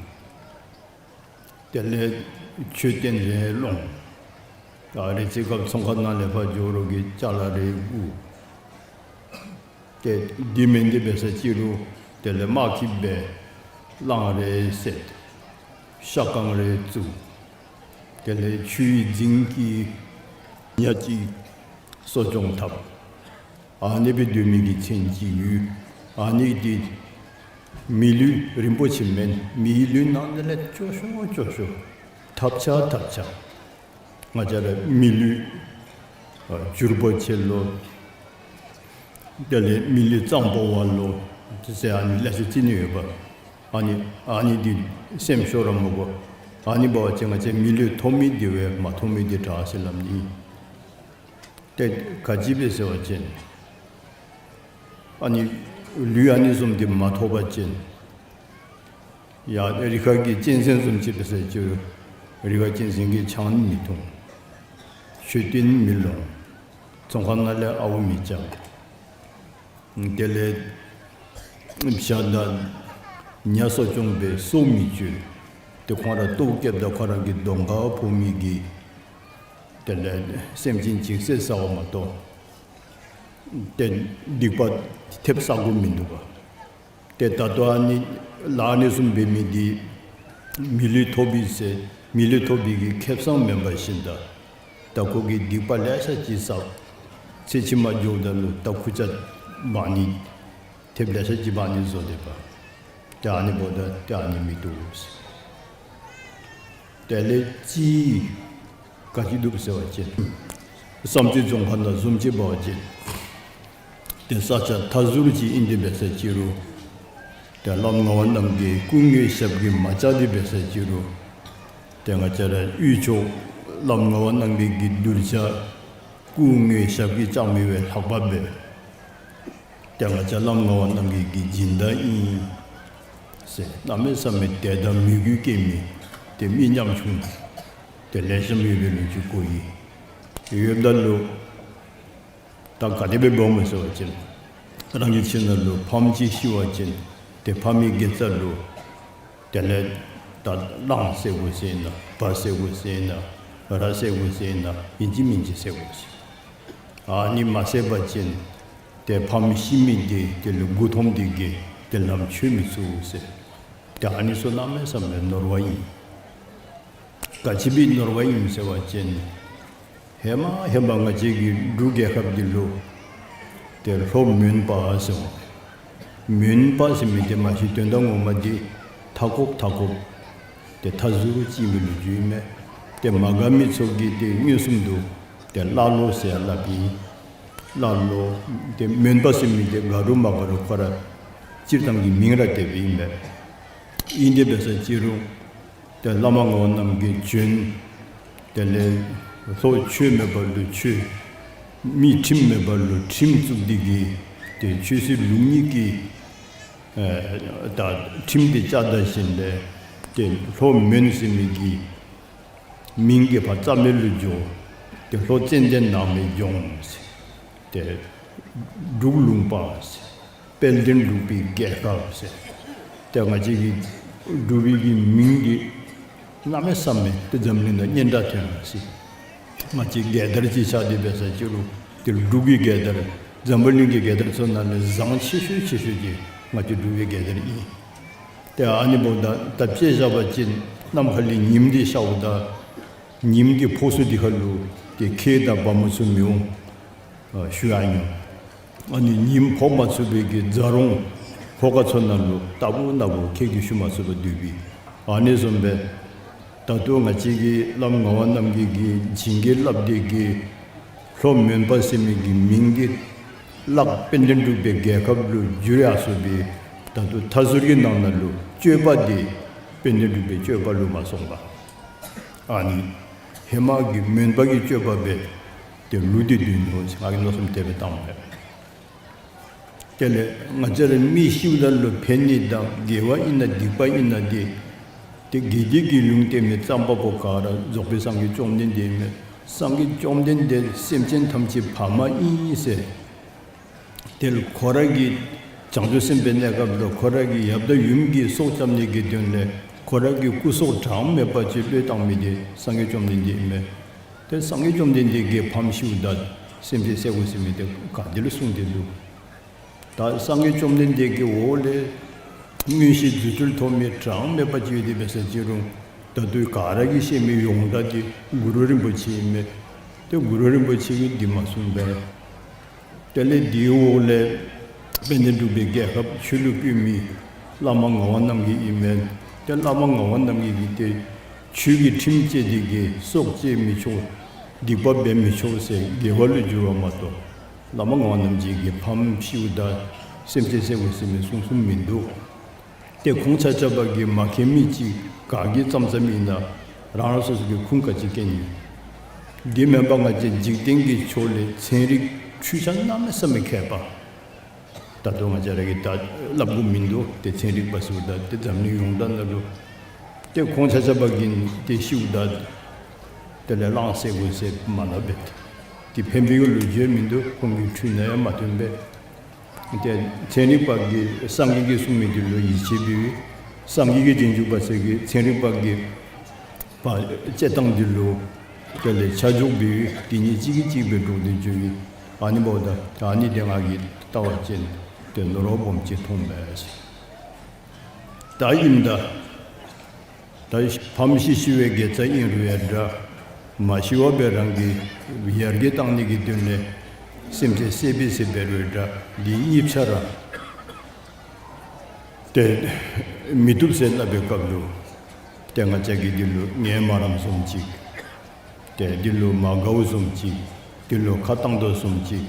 དེ་ལས་མཆོད་རྟེན་རེ་སློང་། ཨ་རེ་ཚེ་སྐབས་ཚོང་ཁང་ནང་ལས་ཕར་འགྱོ་རོགས་ཀྱི་ཅ་ལ་རེ་བསྒུག། ཏེ་འདི་མེན་ཏེ་འབད་ས་ཅིག་རུང་དེ་ལས་དམག་འཁྱིད་སྦེ་གླང་རེ་བསད། ཤ་ཁང་རེ་བཙུགས། དེ་ལས་ཆུའི་རྫིང་གི་ཉ་ཅིག་གསོ་སྐྱོང་འཐབ། ཨ་ནི་སྦེ་སྡོད་མི་གི་ཚེ་ཅིག་ཡོད། ཨ་ནི་འདི་མི་ལུས་རིན་པོ་ཆེ་མེན། མིའི་ལུས་ནང་དེ་ལས་སྐྱོ་ཤོས་སྐྱོ་ཤོས་ཐབས་ཆག་ཐབས་ཆག། ང་བཅས་ར་མི་ལུས་ཨ་འགྱུར་བ་ཆེ་ལོ། དེ་ལས་མི་ལུས་གཙང་པོ་བ་ལོ། ཟེར་ཨ་ནི་ལེ་ཤ་ཅིག་ནི་ཡོདཔ། ཨ་ནི་ཨ་ནི་འདི་སེམས་ཤོར་ར་མི་དགོ། ཨ་ནི་འབད་བ་ཅིན་ང་བཅས་མི་ལུས་ཐོབ་མི་འདི་བས་མ་ཐོབ་མི་འདི་དྲག་ཟེར་སླབ་ནི། ཏེ་ག་ཅི་སྦེ་ཟེར་བ་ཅིན་ཨ་ནི་ལུས་ཨ་ནི་བཟུམ་འདི་མ་ཐོབ་པ་ཅིན་ཡ་རི་ཁ་གི་གཅན་གཟན་བཟུམ་ཅིག་འབད་ས་ཅིག་རུང་རི་ཁ་གཅན་གཟན་གྱིས་ཆང་མི་འཐུང་། མཆོད་རྟེན་མི་སློང་། ཚོང་ཁང་ནང་ལས་ཨརཝ་མི་རྐྱབ། དེ་ལས་བྱ་དང་ཉ་གསོ་སྐྱོང་འབད་སོ་མི་འཇུ། ཏེ་ཁོང་ར་ལྟོཝ་བཀྱེསཔ་ད་ཁོང་ར་གི་གདོང་ཁར་ཕོག་མི་གི་དེ་ལས་སེམས་ཅན་ཅིག་བསད་ཟ་བ་མ་གཏོགས་ཏེ་སྡིག་པ་ཐེབས་ཟ་དགོཔ་མིན་འདུག་པ། ཏེ་ད་ལྟོ་ཨ་ནི་ལཱ་ཨ་ནི་བཟུམ་འབད་མི་འདི་མི་ལུས་ཐོབ་པས་ཟེར་མི་ལུས་ཐོབ་པའི་གི་ཁེ་སང་མེན་པར་ཞིནམ་ད་ད་ཁོ་གིས་སྡིག་པ་ལེ་ཤ་ཅིག་བསགས། ཚེ་ཕྱི་མ་འགྱོཝ་ད་ལུ་ད་ཁུར་ཆ་འབག་ནི་ཐེབས་ལེ་ཤ་ཅིག་འབག་ནི་བཟོ་དེས་པ། ཏེ་ཨ་ནི་འབདཝ་ད་ཏེ་ཨ་ནི་མི་བཏུབ་ཟེར། དེ་ལས་ཅིག་ག་ཅི་འདུག་ཟེར་བ་ཅིན་བསམ་རྩེ་རྫོང་ཁག་ནང་བཟུམ་ཅིག་འབད་བ་ཅིན་ཏེ་ས་ཆ་མཐའ་ཟུར་ཅིག་ཨིན་ཏེ་འབད་ས་ཅིག་རུང་ཏེ་བླམ་ངག་དབང་རྣམ་རྒྱལ་སྐུ་དངོས་ཞབས་ཀྱིས་མ་བཅགས་ཏེ་འབད་ས་ཅིག་རུང་ཏེ་ང་བཅས་ར་དབུས་ཕྱོགས་བླམ་ངག་དབང་རྣམ་རྒྱལ་གྱི་གདུལ་བྱ་སྐུ་དངོས་ཞབས་ཀྱིས་བཅགས་མི་བས་ལྷག་པ་འབད། ཏེ་ང་བཅས་བླམ་ངག་དབང་རྣམ་རྒྱལ་གྱི་སྦྱིན་བདག་ཨིན་ཟེར་གནམ་མེད་ས་མེད་དད་དང་མོས་གུས་སྐྱེ་མི་ཏེ་མི་ཉམ་ཆུང་ཏེ་ལེགས་ཤོམ་ཡོད་པའི་ལོ་རྒྱུས་གོ་ཡི། ཡོདཔ་ད་ལུ་ད་ག་དེ་སྦེ་འབདཝ་སྨོ་ཟེར་བ་ཅིན་རང་གི་ཁྱིམ་ནང་ལུ་ཕམ་ཅིག་ཤི་བ་ཅིན་ཏེ་ཕམ་གི་དགེ་རྩ་ལུ་དེ་ལས་ད་གླང་བསད་དགོ་ཟེར་ན་བ་བསད་དགོ་ཟེར་ན་ར་བསད་དགོ་ཟེར་ན་ཨིན་ཅི་མིན་ཅི་བསད་དགོ་ཟེར། ཨ་ནི་མ་བསད་པ་ཅིན་ཏེ་ཕམ་ཤི་མི་འདི་དེ་ལུ་མགུ་འཐོམས་ཏེ་གི་ཏེ་ལམ་ཆོད་མི་ཚུགས་ཟེར། ཏེ་ཨ་ནི་ཚུ་གནམ་མེད་ས་མེད་ནོར་བ་ཨིན། ག་ཅི་སྦེ་ནོར་བ་ཨིན་ཟེར་བ་ཅིན་ཧེ་མ་ཧེ་མ་ང་བཅས་ཀྱི་འབྲུག་རྒྱལ་ཁབ་འདི་ལུ་ཏེ་ལྷོ་མོན་པ་ཟེར་འོང་། མོན་པ་ཟེར་མི་འདི་མ་གཞི་དོན་དག་ངོ་མ་འདི་མཐའ་འཁོབ་མཐའ་འཁོབ་ཏེ་མཐའ་ཟུར་ཅིག་ཨིན་པའི་ལོ་རྒྱུས་ཨིན་མས། ཏེ་མ་དགའ་མི་ཚུ་གིས་ཏེ་མངོན་སུམ་དུ་ཏེ་ཀླ་ཀློ་ཟེར་སླབ་ཨིན། ཀླ་ཀློ་ཏེ་མོན་པ་ཟེར་མི་འདི་དགའ་རུང་མ་དགའ་རུང་ཁོ་ར་སྤྱིར་བཏང་གི་མིང་ར་དེ་སྦེ་ཨིན་མས། ཨིན་ཏེ་འབད་ས་ཅིག་རུང་ཏེ་བླ་མ་ངག་དབང་རྣམ་རྒྱལ་བྱོན། དེ་ལས་ལྷོ་ཆོས་མེད་པ་ལུ་ཆོས། མི་ཁྲིམས་མེད་པ་ལུ་ཁྲིམས་བཙུགས་ཏེ་གི་ཏེ་ཆོས་སྲིད་ལུགས་གཉིས་ཀྱི་ཨེ་ད་ཁྲིམས་འདི་བཅའ་ད་ཞིནམ་ལས་ཏེ་ལྷོ་མོན་ཟེར་མི་གི་མིང་གི་ཕར་རྩ་མེད་ལུ་འགྱོ། ཏེ་ལྷོ་ཙན་དན་ནགས་མའི་ལྗོངས་ཟེར། ཏེ་འབྲུག་ལུང་པ་ཟེར། དཔལ་ལྡན་འབྲུག་པའི་རྒྱལ་ཁབ་ཟེར། ཏེ་ང་བཅས་ཀྱི་འབྲུག་པའི་གི་མིང་འདི་གནམ་མེད་ས་མེད་ཏེ་འཛམ་གླིང་ནང་སྙན་གྲགས་ཐོན་ཡར་སོ་ཡི། ང་བཅས་རྒྱལ་དར་ཅིག་ཆགས་ཏེ་འབད་ས་ཅིག་རུང་ཏེ་འབྲུག་གི་རྒྱལ་དར་ འཛམ་བུ་གླིང་གི་རྒྱལ་དར་ཚུ་ནང་ལས་བཟང་ཆེ་ཤོས་ཆེ་ཤོས་ཅིག་ང་བཅས་འབྲུག་པའི་རྒྱལ་དར་ཨིན། ཏེ་ཨ་ནི་འབདཝ་ད་ད་དཔྱེ་བཞག་པ་ཅིན་གནམ་ཁ་ལས་ཉིམ་འདི་ཤརཝ་ད་ཉིམ་གྱི་ཕོག་ས་འདི་ཁ་ལུ་ཏེ་ཁྱི་དང་བ་མོ་ཚུ་མི་འོང་ཞུ་ཡང་ཡོད། ཨ་ནི་ཉིམ་ཕོག་མ་ཚུགས་པའི་གི་རྫ་རོང་ཕོ་ཁ་ཚུ་ནང་ལུ་ལྟ་བུ་ན་བུ་ཁྱི་གིས་ཞུ་མ་ཚུགས་པར་སྡོད་པས། ཨ་ནི་བཟུམ་སྦེ་ད་ལྟོ་ང་བཅས་ཀྱི་བླམ་ངག་དབང་རྣམ་རྒྱལ་གྱིས་བྱིན་གྱིས་བརླབས་ཏེ་གིས་ལྷོ་མོན་པ་ཟེར་མི་གི་མིང་འདི་བརླག་དཔལ་ལྡན་འབྲུག་པའི་རྒྱལ་ཁབ་ལུ་བསྒྱུར་ཡར་སོང་སྦེ་ད་ལྟོ་མཐའ་ཟུར་གྱི་ནང་ན་ལུ་སྤྱོད་པ་འདི་དཔལ་ལྡན་འབྲུག་པའི་སྤྱོད་པ་ལུ་མ་སོང་པར་ཨ་ནི་ཧེ་མ་གི་མོན་པ་གི་སྤྱོད་པ་སྦེ་ཏེ་ལུས་ཏེ་སྡོད་ནུག་ཟེར་ང་གིས་མནོ་བསམ་དེ་སྦེ་བཏངམ་མས། དེ་ལས་ང་བཅས་ར་མི་ཤིཝ་ད་ལུ་ཕན་ནི་དང་དགེ་བ་ཨིན་ན་སྡིག་པ་ཨིན་ན་འདི་ཏེ་དགེ་སྡིག་གི་ལུང་བསྟན་མི་བརྩམ་པ་པོ་ག་ར་རྫོགས་པའི་སངས་རྒྱས་བཅོམ་ལྡན་འདས་ཨིན་མས། སངས་རྒྱས་བཅོམ་ལྡན་འདས་སེམས་ཅན་ཐམས་ཅད་ཕ་མ་ཨིན་ཟེར། དེ་ལུ་ཁོ་ར་གི་བྱང་ཆུབ་སེམས་དཔའི་གནས་སྐབས་ལུ་ཁོ་ར་གི་ཡབ་དང་ཡུམ་གྱི་སྲོག་སྐྱབ་ནི་གི་དོན་ལས་ཁོ་ར་གི་སྐུ་སྲོག་གྲངས་མེད་པ་ཅིག་བློས་བཏང་མི་འདི་སངས་རྒྱས་བཅོམ་ལྡན་འདས་ཨིན་མས། ཏེ་སངས་རྒྱས་བཅོམ་ལྡན་འདས་ཀྱིས་ཕམ་ཤིཝ་ད་སེམས་ཅན་བསད་དགོ་ཟེར་མི་འདི་ག་ཏེ་ལུ་གསུངས་ཏེ་འདུག། ད་སངས་རྒྱས་བཅོམ་ལྡན་འདས་ཀྱི་འོག་ལས་མངོན་ཤེས་རྫུ་འཕྲུལ་ཐོབ་མི་གྲངས་མེད་པ་ཅིག་ཡོད་དེ་འབད་ས་ཅི་རུང་ད་ལྟོ་ག་ར་གིས་ཤེས་མི་ཡོངས་གྲགས་འདི་གུ་རུ་རིན་པོ་ཆེ་ཨིན་མས། ཏེ་གུ་རུ་རིན་པོ་ཆེ་གིས་འདི་མ་གསུངས་པས། དེ་ལས་འདིའི་འོག་ལས་དཔལ་ལྡན་འབྲུག་པའི་རྒྱལ་ཁབ་ཆོས་ལུ་བཀོད་མི་བླ་མ་ངག་དབང་རྣམ་རྒྱལ་ཨིན་མས། ཏེ་བླ་མ་ངག་དབང་རྣམ་རྒྱལ་གྱིས་ཏེ་ཆོས་ཀྱི་ཁྲིམས་བཅས་ཏེ་གིས་སྲོག་བཅད་མི་ཆོག། སྡིག་པ་འབད་མི་ཆོག་ཟེར་དགེ་བ་ལུ་བསྒྱུར་བ་མ་གཏོགས་བླ་མ་ངག་དབང་རྣམ་རྒྱལ་གྱིས་ཕམ་ཤིཝ་ད་སེམས་ཅན་བསད་དགོ་ཟེར་མི་གསུངས་གསུངསམ་མིན་འདུག། ཏེ་ཁོང་ཆ་ཁྱབ་པ་གིས་མ་མཁྱེན་མི་ཅིག་ག་གིས་བརྩམས་བརྩམསམ་ཨིན་ན་རང་རང་སོ་སོ་གི་ཁུངས་ག་ཅི་མཁྱེན་ཡོད། འདི་མེན་པར་ང་བཅས་འཇིག་རྟེན་གྱི་ཕྱོགས་ལས་ཚན་རིག་འཕྲུལ་ཆས་གནམ་མེད་ས་མེད་མཁས་པ། ད་ལྟོ་ང་བཅས་ར་གིས་ད་སླབ་དགོཔ་མིན་འདུག། ཏེ་ཚན་རིག་པ་ཟེརཝ་ད་ཏེ་འཛམ་གླིང་ཡོངས་གྲགས་ནང་ལུ་ཏེ་ཁོང་ཆ་ཁྱབ་པ་གིས་ཏེ་ཤིཝ་ད་དེ་ལས་གླང་བསད་དགོ་ཟེར་མ་སླབ་པས། ཏེ་ཕན་པའི་གི་ལོ་རྒྱུས་མིན་འདུག། ཁོང་གི་འཕྲུལ་ནང་ཡང་མ་ཐོན་པས། ཏེ་ཚན་རིག་པ་གིས་སངས་རྒྱས་ཀྱིས་གསུངས་མི་འདི་ལུ་ཡིད་ཆེས་འབདཝ། སངས་རྒྱས་ཀྱི་རྗེས་འཇུག་པ་ཚུ་གིས་ཚན་རིག་པ་གི་པ་དཔྱད་གཏམ་འདི་ལུ་དེ་ལས་ཆ་འཇོག་འབདཝ། དེ་གཉིས་གཅིག་གིས་གཅིག་སྦེ་འགྲོགས་ཏེ་འགྱོ་ཡི། ཨ་ནི་འབདཝ་ད་ཨ་ནི་དེ་ང་གིས་བལྟ་བ་ཅིན་ཏེ་ནོར་བ་སྦོམ་ཅིག་མཐོངམ་མས། ད་ཨིནམ་ད་ད་ཕམ་ཤི་ཤི་བའི་དགེ་རྩ་ཨིན་རུང་ཡང་འདྲ། མ་ཤི་བར་སྦེ་རང་གི་ཡར་རྒྱས་གཏང་ནི་གི་དོན་ལས་སེམས་ཅན་བསད་པས་ཟེར་འབད་རུང་འདྲ། འདི་གཉིས་ཆ་ར་ཏེ་མི་བཏུབ་ཟེར་སླབ་པའི་སྐབས་ལུ་ཏེ་ང་བཅས་ཀྱིས་འདི་ལུ་ངལ་མ་རངསམ་བཟུམ་ཅིག། ཏེ་འདི་ལུ་མ་དགའཝ་བཟུམ་ཅིག། འདི་ལུ་ཁ་བཏང་དོ་བཟུམ་ཅིག།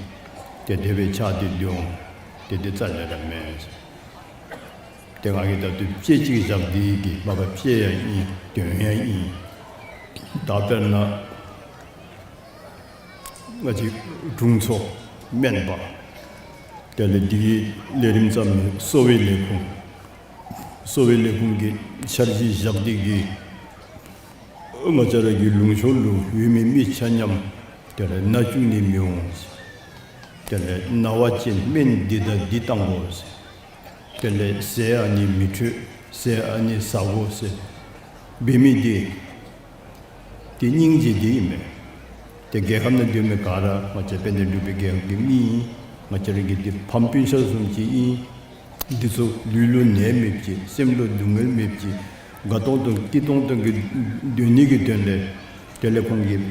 ཏེ་དེ་སྦེ་ཆགས་ཏེ་འདུག། ཏེ་འདི་རྩ་ལས་ར་མེན། ཏེ་ང་གིས་ད་ལྟོ་དཔྱེ་ཅིག་བཞག་སྟེ་གིས་མ་པ་དཔྱེ་ཡང་ཨིན། དོན་ཡང་ཨིན། ད་དཔེར་ན་ང་བཅས་དྲུང་འཚོ་སྨན་པ་དེ་ལས་འདི་གི་ལས་རིམ་བརྩམ་མི་གསོ་བའི་ལས་ཁུངས། གསོ་བའི་ལས་ཁུངས་ཀྱི་འཆར་གཞི་བཞག་སྟེ་གིས་ང་བཅས་ར་གི་ལུང་ཕྱོགས་ལུ་ཡོད་མི་མི་ཆ་མཉམ་དེ་ལས་ན་བཅུག་ནི་མི་འོང་། དེ་ལས་ན་བ་ཅིན་སྨན་འདི་དང་འདི་བཏང་དགོ་ཟེར། དེ་ལས་ཟས་ཨ་ནི་མི་འཕྲོད། ཟས་ཨ་ནི་ཟ་དགོ་ཟེར་འབད་མི་འདི་ཏེ་སྙིང་རྗེ་འདི་ཨིན་མས། ཏེ་རྒྱལ་ཁབ་ནང་སྡོད་མི་ག་ར་ང་བཅས་དཔལ་ལྡན་འབྲུག་པའི་རྒྱལ་ཁབ་ཀྱི་མི་ཨིན། ང་བཅས་ར་གི་འདི་ཕམ་སྤུན་ཆ་བཟུམ་ཅིག་ཨིན། འདི་ཚུ་ལུས་ལུ་ནད་མེདཔ་ཅིག། སེམས་ལུ་སྡུག་བསྔལ་མེདཔ་ཅིག། དགའ་ཏོང་ཏོ་སྐྱིད་ཏོང་ཏོ་གི་སྡོད་ནི་གི་དོན་ལས་དེ་ལས་ཁོང་གིས་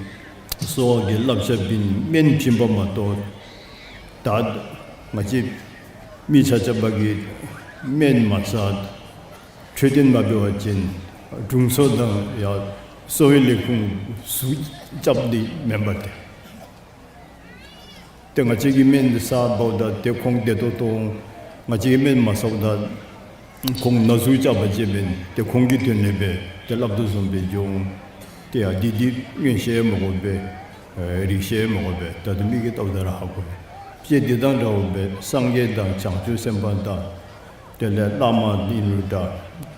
གསོ་བ་གི་བསླབ་བྱ་བྱིན་སྨན་བྱིན་པ་མ་གཏོགས་ད་ང་བཅས་མི་ཆ་ཁྱབ་པ་གིས་སྨན་མ་ཟ་འཕྲོད་བསྟེན་མ་འབད་བ་ཅིན་དྲུང་འཚོ་དང་ཡང་གསོ་བའི་ལས་ཁུངས་ཟུག་རྐྱབ་སྟེ་མེན་པར་ཏེ། ཏེ་ང་བཅས་ཀྱིས་སྨན་ཟཝ་ད་ཏེ་ཁོང་བདེ་ཏོག་ཏོ་འོང་། ང་བཅས་ཀྱིས་སྨན་མ་ཟཝ་ད་ཁོང་ན་ཟུག་རྐྱབ་པ་ཅིན་ཏེ་ཁོང་གི་དོན་ལས་སྦེ་ཏེ་སླབ་དོ་བཟུམ་སྦེ་འགྱོ་འོང་། ཏེ་ཡ་འདི་འདི་མངོན་ཤེས་མ་དགོ་པས། ཨེ་རིག་ཤེས་མ་དགོ་པས། ད་ལྟོ་མི་གིས་བལྟཝ་ད་ར་ཧ་གོ། དཔྱེ་འདི་དང་འདྲཝ་སྦེ་སངས་རྒྱས་དང་བྱང་ཆུབ་སེམས་དཔའ་དང་དེ་ལས་བླ་མ་ཨིན་རུང་འདྲ།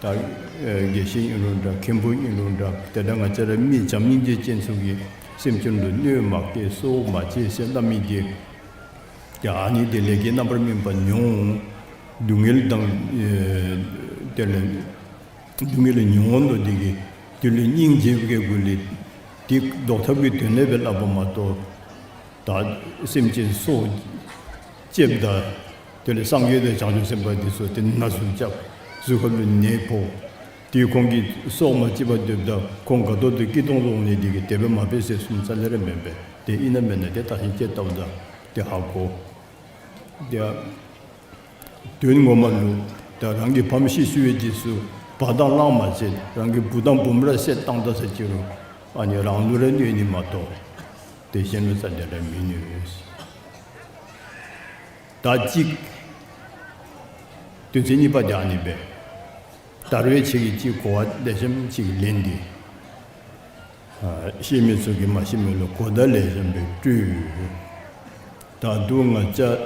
ད་ཨེ་དགེ་བཤེས་ཨིན་རུང་འདྲ། མཁན་པོ་ཨིན་རུང་འདྲ། དེ་འདྲ་ང་བཅས་ར་མི་བྱམས་སྙིང་རྗེ་ཅན་ཚུ་གིས་སེམས་ཅན་ལུ་གནོད་མ་བསྐྱལ་གསོད་མ་བྱེད་ཟེར་སླབ་མི་འདི་ཡ་ཨ་ནི་འདི་ལས་ཀྱི་རྣམ་པར་སྨིན་པ་མྱོང་། སྡུག་བསྔལ་དང་ཨེ་དེ་ལས་སྡུག་བསྔལ་མྱོང་དོ་འདི་གིས་དེ་ལུ་སྙིང་རྗེ་བའི་སྒོ་ལས་དེ་བཟློག་ཐབས་ཀྱི་དོན་ལས་སྦེ་སླབ་པ་མ་གཏོགས། ད་སེམས་ཅན་སྲོག་ ལྕེབ་ད། དེ་ལས་སངས་རྒྱས་དང་བྱང་ཆུབ་སེམས་དཔའ་འདི་ཚུ་ཏེ་ན་ཟུག་རྐྱབ། གཟུགས་ཁ་ལུ་ནད་ཕོག། དེ་ཁོང་གི་སྲོག་མ་གཅིག་པ་སྡོདཔ་ད་ཁོང་དགའ་ཏོག་ཏོ་སྐྱིད་ཏོང་ཏོ་འོང་ནི་དེ་གིས་དེ་སྦེ་མ་འབད་ཟེར་གསུངམ་རྩ་ལས་ར་མེན་པས། ཏེ་ཨིན་ན་མེན་ན་ཏེ་བརྟག་ཞིབ་ཅིག་བལྟཝ་ད་ཏེ་ཧ་གོ། ཏེ་དོན་ངོ་མ་ལུ་ད་རང་གི་ཕམ་ཤི་སོང་བའི་རྗེས་སུ་བ་དང་གླང་མ་བསད། རང་གི་བུ་དང་བུམོ་ར་བསད་བཏང་ད་ཟེར་ཅི་རུང་ཨ་ནི་རང་ལུ་ར་གནོད་ནི་མ་གཏོགས་ཏེ་གཞན་ལུ་རྩ་ལས་ར་མི་གནོད། ད་གཅིག་དོན་ཚན་གཉིས་པ་དེ་ཨ་ནི་སྦེ། ད་རུང་ཁྱེད་ཀྱིས་གཅིག་གོ་བ་ལེགས་ཤོམ་ཅིག་ལེན་ཏེ། ཨ་ཤེས་མི་ཚུ་གིས་མ་ཤེས་མི་ལུ་གོ་བརྡ་ལེགས་ཤོམ་སྦེ་སྤྲོད། ད་རུང་ང་བཅས་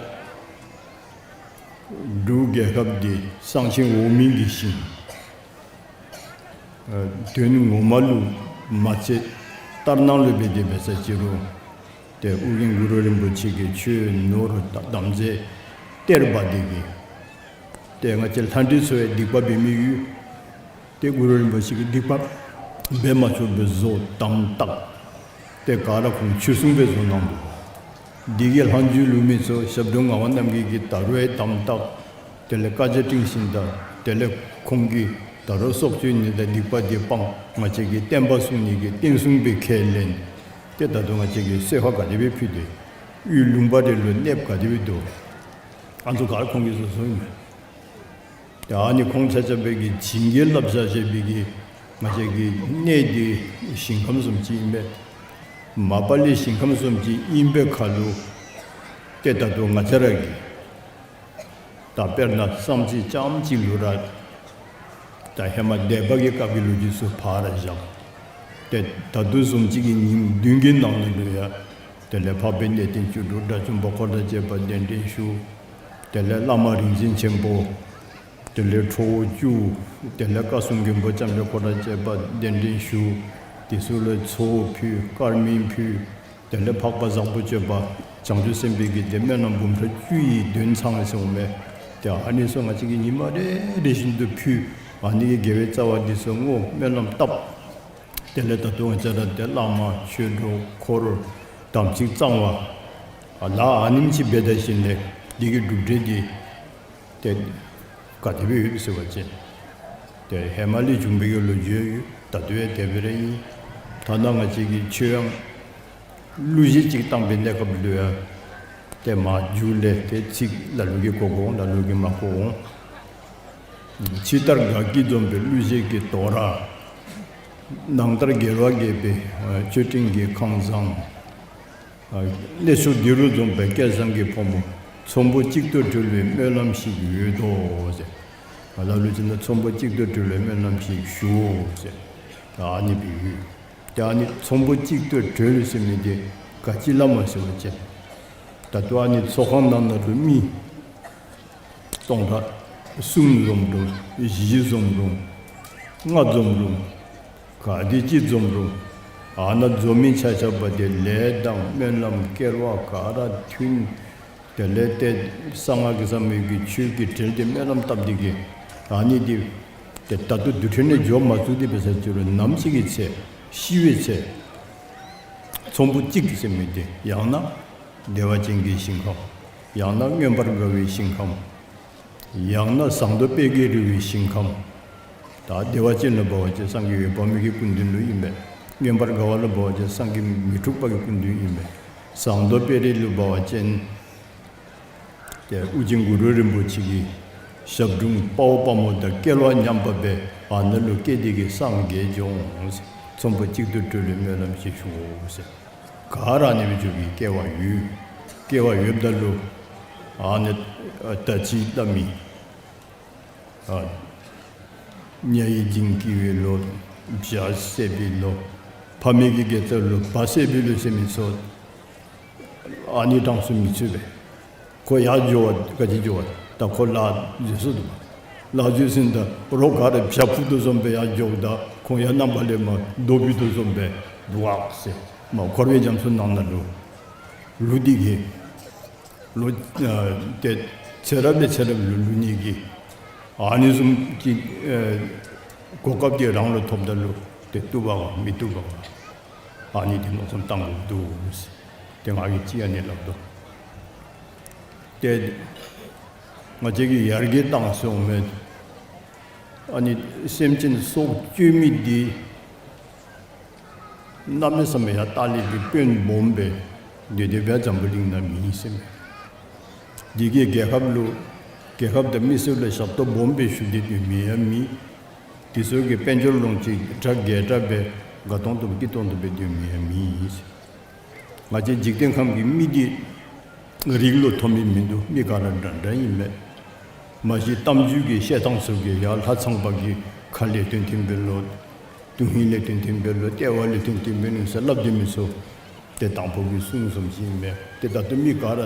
འབྲུག་རྒྱལ་ཁབ་འདི་གསང་ཆེན་འོག་མིན་གྱི་ཞིང་། ཨ་དོན་ངོ་མ་ལུ་མ་ཚད་ལྟར་སྣང་ལུ་སྦེ་དེ་སྦེ་ཟེར་ཅི་རུང་ཏེ་ཨོ་རྒྱན་གུ་རུ་རིན་པོ་ཆེ་གི་ཆོས་ནོར་དམ་རྫས་གཏེར་སྦ་དེ་གིས་ཏེ་ང་བཅས་ལྷ་འདྲེ་ཚུ་ཡང་སྡིག་པ་འབད་མི་ཡོད། ཏེ་གུ་རུ་རིན་པོ་ཆེ་གིས་སྡིག་པ་འབད་མ་ཆོག་པའི་བཟོ་དམ་བཏགས། ཏེ་ག་ར་ཁོང་ཆོས་སྲུང་པའི་བཟོ་གནང་འདུག། འདི་གི་ལྷག་མཇུག་ལུས་མི་ཚུ་ཞབས་དྲུང་ངག་དབང་རྣམ་རྒྱལ་གྱིས་ད་རུང་ཡང་དམ་བཏགས། དེ་ལས་བཀའ་རྒྱ་སྤྲིངས་ཞིནམ་ད་དེ་ལས་ཁོང་གིས་ད་རུང་སྲོག་གཅོད་ནི་དང་སྡིག་པ་འདི་སྤང་། ང་བཅས་ཀྱི་བསྟན་པ་སྲུང་ནི་གི་བསྟན་སྲུང་པའི་ཁས་ལེན། ཏེ་ད་རུང་ང་བཅས་ཀྱིས་གསོལ་ཁ་ག་དེ་སྦེ་ཕུལ་ཏེ་ཡུལ་ལུང་པ་རེ་ལུ་གནསཔ་ག་དེ་སྦེ་འདུག། ཨ་ནི་ཚུ་ག་ར་ཁོང་གིས་བཟོ་བཟོཝ་ཨིན་མས། ཏེ་ཨ་ནི་ཁོང་ཆ་ཁྱབ་སྦེ་གིས་བྱིན་གྱིས་བརླབས་བཞག་བཞག་པའི་གི་ང་བཅས་ཀྱི་གནས་འདི་ཞིང་ཁམས་བཟུམ་ཅིག་ཨིན་པས། མ་པ་ལས་ཞིང་ཁམས་བཟུམ་ཅིག་ཨིན་པའི་ཁར་ལུ་ཏེ་ད་ལྟོ་ང་བཅས་ར་གིས་ད་དཔེར་ན་བསམ་རྩེ་རྐྱངམ་གཅིག་ལུ་ར་ད་ཧེ་མ་སྡེ་པ་གི་སྐབས་ཀྱི་ལོ་རྒྱུས་ཚུ་ཕར་བཞག། ཏེ་ད་ལྟོ་བཟུམ་ཅིག་གི་ཉིནམ་བདུན་གྱི་ནང་ན་ལུ་ཡང་དེ་ལས་འཕགས་པའི་གནས་བརྟན་བཅུ་དྲུག་དགྲ་བཅོམ་པ་འཁོར་དང་བཅས་པ་གདན་འདྲེན་ཞུ། དེ་ལས་བླ་མ་རིག་འཛིན་ཆེན་པོ། དེ་ལས་ཁྲོ་བོ་བཅུ། དེ་ལས་བཀའ་སྲུང་མགོན་པོ་ལྕམ་དྲལ་འཁོར་དང་བཅས་པ་གདན་འདྲེན་ཞུ། དེ་ཚུ་ལུ་ཚོགས་ཕུལ་དཀར་མེ་ཕུལ། དེ་ལས་འཕགས་པ་བཟང་པོ་སྤྱོད་པ་བྱང་ཆུབ་སེམས་དཔའི་གི་ཏེ་སྨོན་ལམ་འབུམ་ཕྲག་བཅུ་ཡི་འདོན་ཚང་ཟེར་འོང་མས། ཏེ་ཨ་ནི་ཚུ་ང་བཅས་ཀྱིས་ཉི་མ་རེ་རེ་བཞིན་དུ་ཕུལ། ཨ་ནི་གི་དགེ་བའི་རྩ་བ་འདི་ཚུ་བསྔོ་སྨོན་ལམ་བཏབ། དེ་ལས་ད་ལྟོ་ང་བཅས་ར་ཏེ་བླ་མ་ཆོས་གྲོགས་འཁོར་དམ་ཚིག་གཙང་བ་ཨ་ལ་ཨ་ནེམ་ཅིག་འབད་ད་ཞིནམ་ལས་འདི་གི་གྲུབ་འབྲས་འདི་ཏེ་ག་དེ་སྦེ་ཡོདཔ་ཟེར་བ་ཅིན་ཏེ་ཧེ་མ་ལས་བྱུང་བའི་གི་ལོ་རྒྱུས་ཡོད། ད་ལྟོ་ཡང་དེ་སྦེ་ར་ཨིན། ཐ་ན་ང་བཅས་ཀྱི་ཆོས་དབྱངས་གླུ་གཞས་ཅིག་བཏང་བའི་གནས་སྐབས་ལུ་ཡང་ཏེ་མཇུག་ལས་ཏེ་ཚིག་ལ་ལུ་གིས་གོ་གོ་འོང་ལ་ལུ་གིས་མ་གོ་འོང་། ཕྱི་ལྟར་དགའ་སྐྱིད་འཛོམས་པའི་གླུ་གཞས་ཀྱི་དོ་ར། ནང་ལྟར་དགེ་བ་རྒྱས་པའི་མཆོད་སྤྲིན་གྱི་ཁང་བཟང་། གནས་མཆོག་འདི་རུ་འཛོམས་པའི་སྐལ་བཟང་གི་ཕོ་མོ། ཚོམ་བུ་གཅིག་ཏུ་གྲོལ་བའི་སྨོན་ལམ་ཞིག་ཡོད་དོ་ཟེར། ལ་ལུ་ཅིག་ནང་ཚོམ་བུ་གཅིག་ཏུ་གྲོལ་བའི་སྨོན་ལམ་ཞིག་ཞུའོ་ཟེར། ཨ་ནི་སྦེ་ཡོད། ཏེ་ཨ་ནི་ཚོམ་བུ་གཅིག་ཏུ་གྲོལ་ཟེར་མི་འདི་ག་ཅི་སླབ་མས་ཟེར་བ་ཅིན་ད་ལྟོ་ཨ་ནི་ཚོགས་ཁང་ནང་ན་ལུ་མི་སྟོང་ཕྲག་གསུམ་འཛོམས་རུང་བཞི་འཛོམས་རུང་ལྔ་འཛོམས་རུང་ག་དེ་ཅིག་འཛོམས་རུང་ཨ་ནཱ་འཛོམས་མི་ཆ་ཁྱབ་པ་དེ་ལས་དང་སྨོན་ལམ་སྐལ་བ་ག་ར་མཐུན། དེ་ལས་ཏེ་གསང་སྔགས་ཀྱི་ཟབ་མོའི་གི་ཆོས་ཀྱི་གྲལ་དེ་སྨོན་ལམ་བཏབ་སྟེ་གི་ཨ་ནི་འདི་ཏེ་ད་ལྟོ་དུས་ཁྲོད་ནས་འགྱོ་མ་ཚུགས་ཏེ་འབད་ས་ཅི་རུང་ནམ་ཅིག་གི་ཚེ་ཤི་བའི་ཚེ་ཚོམ་བུ་གཅིག་ཟེར་མི་འདི་ཡང་ན་བདེ་བ་ཅན་གྱི་ཞིང་ཁམས། ཡང་ན་མངོན་པར་དགའ་བའི་ཞིང་ཁམས། ཡང་ན་ཟངས་མདོག་དཔལ་གྱིས་རི་བོའི་ཞིང་ཁམས། ད་བདེ་བ་ཅན་ལུ་འབད་བ་ཅིན་སངས་རྒྱས་འོད་དཔག་མེད་ཀྱི་སྐུ་མདུན་ལུ་ཨིན་པས། མངོན་པར་དགའ་བ་ལུ་འབད་བ་ཅིན་སངས་རྒྱས་མི་འཁྲུགས་པ་གི་སྐུ་མདུན་ཨིན་པས། ཟངས་མདོག་དཔལ་རི་ལུ་འབད་བ་ཅིན་ཏེ་ཨོ་རྒྱན་གུ་རུ་རིན་པོ་ཆེ་གི་ཞབས་དྲུང་དཔའ་བོ་དཔའ་མོ་དང་སྐལ་བ་མཉམ་པ་སྦེ་ཨ་ནཱ་ལུ་སྐྱེས་ཏེ་གི་སངས་རྒྱས་འགྱོ་འོང་ཟེར། ཚོམ་བུ་གཅིག་ཏུ་གྲོལ་བའི་སྨོན་ལམ་ཞིག་ཞུའོ་ཟེར། ག་ར་ཨ་ནི་སྦེ་འགྱོ་བའི་སྐལ་བ་ཡོད། སྐལ་བ་ཡོདཔ་ད་ལུ་ཨ་ནི་ད་ཅི་སླབ་མི་ཨ་ཉ་ཡི་འཇིང་སྐྱེས་པའི་ལོ། བྱ་བསད་པའི་ལོ། ཕ་མའི་གི་དགེ་རྩ་ལུ་བ་བསད་པའི་ལོ་ཟེར་མི་ཚུ་ཨ་ནི་གྲངས་སུ་མི་ཚུད་པས། ཁོ་ཡར་འགྱོ་བ་ག་ཅི་འགྱོ་བ་ད་ཁོ་ལཱ་འཛོལ་སོ་འདུག། ལཱ་འཛོལ་ཞིནམ་ད་རོགས་ག་ར་བྱ་འཕུར་དོ་བཟུམ་སྦེ་ཡར་འགྱོཝ་ད་ཁོང་ཡང་རྣམ་པ་ལས་མར་རྡོ་འཕུར་དོ་བཟུམ་སྦེ་བཀག་ཟེར། མར་འཁོར་བའི་རྒྱ་མཚོ་ནང་ན་ལུ་ལུ་སྟེ་གི་ལོ་ཨ་ཏེ་ཚེ་རབས་ལས་ཚེ་རབས་ལུ་ལུ་ནི་གི་ཨ་ནི་བཟུམ་གྱི་ཨ་གོ་སྐབས་དེ་རང་ལུ་ཐོབ་ད་ལུ་ཏེ་བཏུབ་པ་ག་མི་བཏུབ་པ་ག་ཨ་ནི་དེ་མནོ་བསམ་བཏང་དགོཔ་འདུག་ཟེར། ཏེ་ང་གིས་ཅིག་ཨ་ནི་སླབ་དོ། ཏེ་ང་བཅས་ཀྱིས་ཡར་རྒྱས་བཏང་སོང་མས། ཨ་ནི་སེམས་ཅན་སྲོག་གཅོད་མི་འདི་གནམ་མེད་ས་མེད་ཡར་ལྟག་ལས་ཀྱི་དཔོན་སྦོམ་སྦེ་སྡོད་དེ་སྦེ་འཛམ་བུ་གླིང་ནང་མེད་ཟེར་མས། འདི་གིས་རྒྱལ་ཁབ་ལུ་རྒྱལ་ཁབ་དང་མི་སེར་ལུ་ཞབས་ཏོག་སྦོམ་སྦེ་ཞུ་སྟེ་སྡོད་མི་ཡང་མེད། དེ་ཚུ་གིས་དཔལ་འབྱོར་ལོངས་སྤྱོད་གྲ་རྒྱས་དྲགས་སྦེ་དགའ་ཏོང་ཏོ་སྐྱིད་ཏོང་ཏོ་སྦེ་སྡོད་མི་ཡང་མེད། ང་བཅས་འཇིག་རྟེན་ཁམས་ཀྱི་མི་འདི་རིགས་ལུ་མཐོ་དམན་མིན་འདུག། མི་ག་ར་འདྲ་འདྲ་ཨིན་མས། མ་གཞི་གཏམ་རྒྱུད་ཀྱི་བཤད་ཐངས་ཚུ་གིས་ཡར་ལྷ་ཚངས་པ་གི་ཁ་ལས་ཐོན་ཐོན་པས་ལོ། དོན་ཧིང་ལས་ཐོན་ཐོན་པས་ལོ། ལྟེ་བ་ལས་ཐོན་ཐོན་པས་ལོ་ཟེར་སླབ་སྡོད་མི་ཚུ་ཏེ་དང་ཕུ་གི་གསུང་བཟུམ་ཅིག་ཨིན་མས། ཏེ་ད་ལྟོ་མི་ག་ར་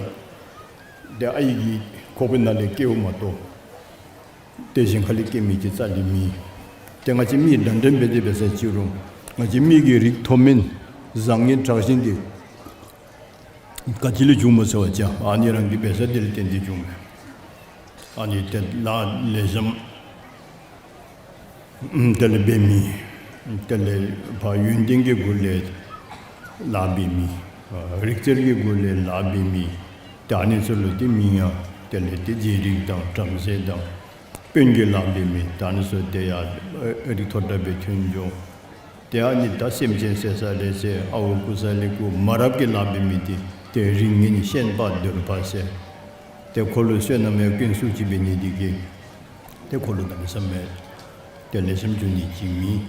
ཏེ་ཨའི་གི་ཁོག་པའི་ནང་ལས་སྐྱེཝ་མ་གཏོགས་ཏེ་གཞན་ཁ་ལས་སྐྱེ་མི་ཅིག་རྩ་ལས་མེད། ཏེ་ང་བཅས་མི་འདྲ་འདྲ་འབད་དེ་འབད་ས་ཅིག་རུང་ང་བཅས་མི་གི་རིགས་མཐོ་དམན་བཟང་ངན་དྲག་ཞན་འདི་ག་ཅི་ལས་བྱུངམ་སྨོ་ཟེར་བ་ཅིན་ཨ་ནི་རང་གི་འབད་ས་འདི་ལས་བརྟེན་ཏེ་བྱུངམ་མས། ཨ་ནི་ཏེ་ལཱ་ལེགས་ཤོམ་དེ་ལས་འབད་མི། དེ་ལས་ཕར་ཡོན་ཏན་གྱི་སྒོ་ལས་ལཱ་འབད་མི། རིག་རྩལ་གྱི་སྒོ་ལས་ལཱ་འབད་མི། ཏེ་ཨ་ནི་ཚུ་ལུ་ཏེ་མིང་ཡང་དེ་ལས་ཏེ་རྗེ་རིགས་དང་བྲམ་ཟེ་དང་དཔོན་གྱི་ལཱ་འབད་མི། ཏེ་ཨ་ནི་ཚུ་ཏེ་ཡར་རིགས་མཐོ་དྲགས་སྦེ་ཐོན་འགྱོ། ཏེ་ཨ་ནི་ད་སེམས་ཅན་བསད་ས་ལས་བསད། ཨརཝ་རྐུ་ས་ལས་རྐུ། མ་རབས་ཀྱི་ལཱ་འབད་མི་འདི་ཏེ་རིགས་ངན་ཤན་པ་གདོལ་པ་ཟེར། ཏེ་ཁོ་ལུ་བསོད་ནམས་ཡང་ཀུན་སུ་ཅིག་འབད་ནི་འདི་གིས་ཏེ་ཁོ་ལུ་གནམ་མེད་ས་མེད་ཏེ་ལེགས་ཤོམ་འགྱོ་ནི་ཅིག་མེད།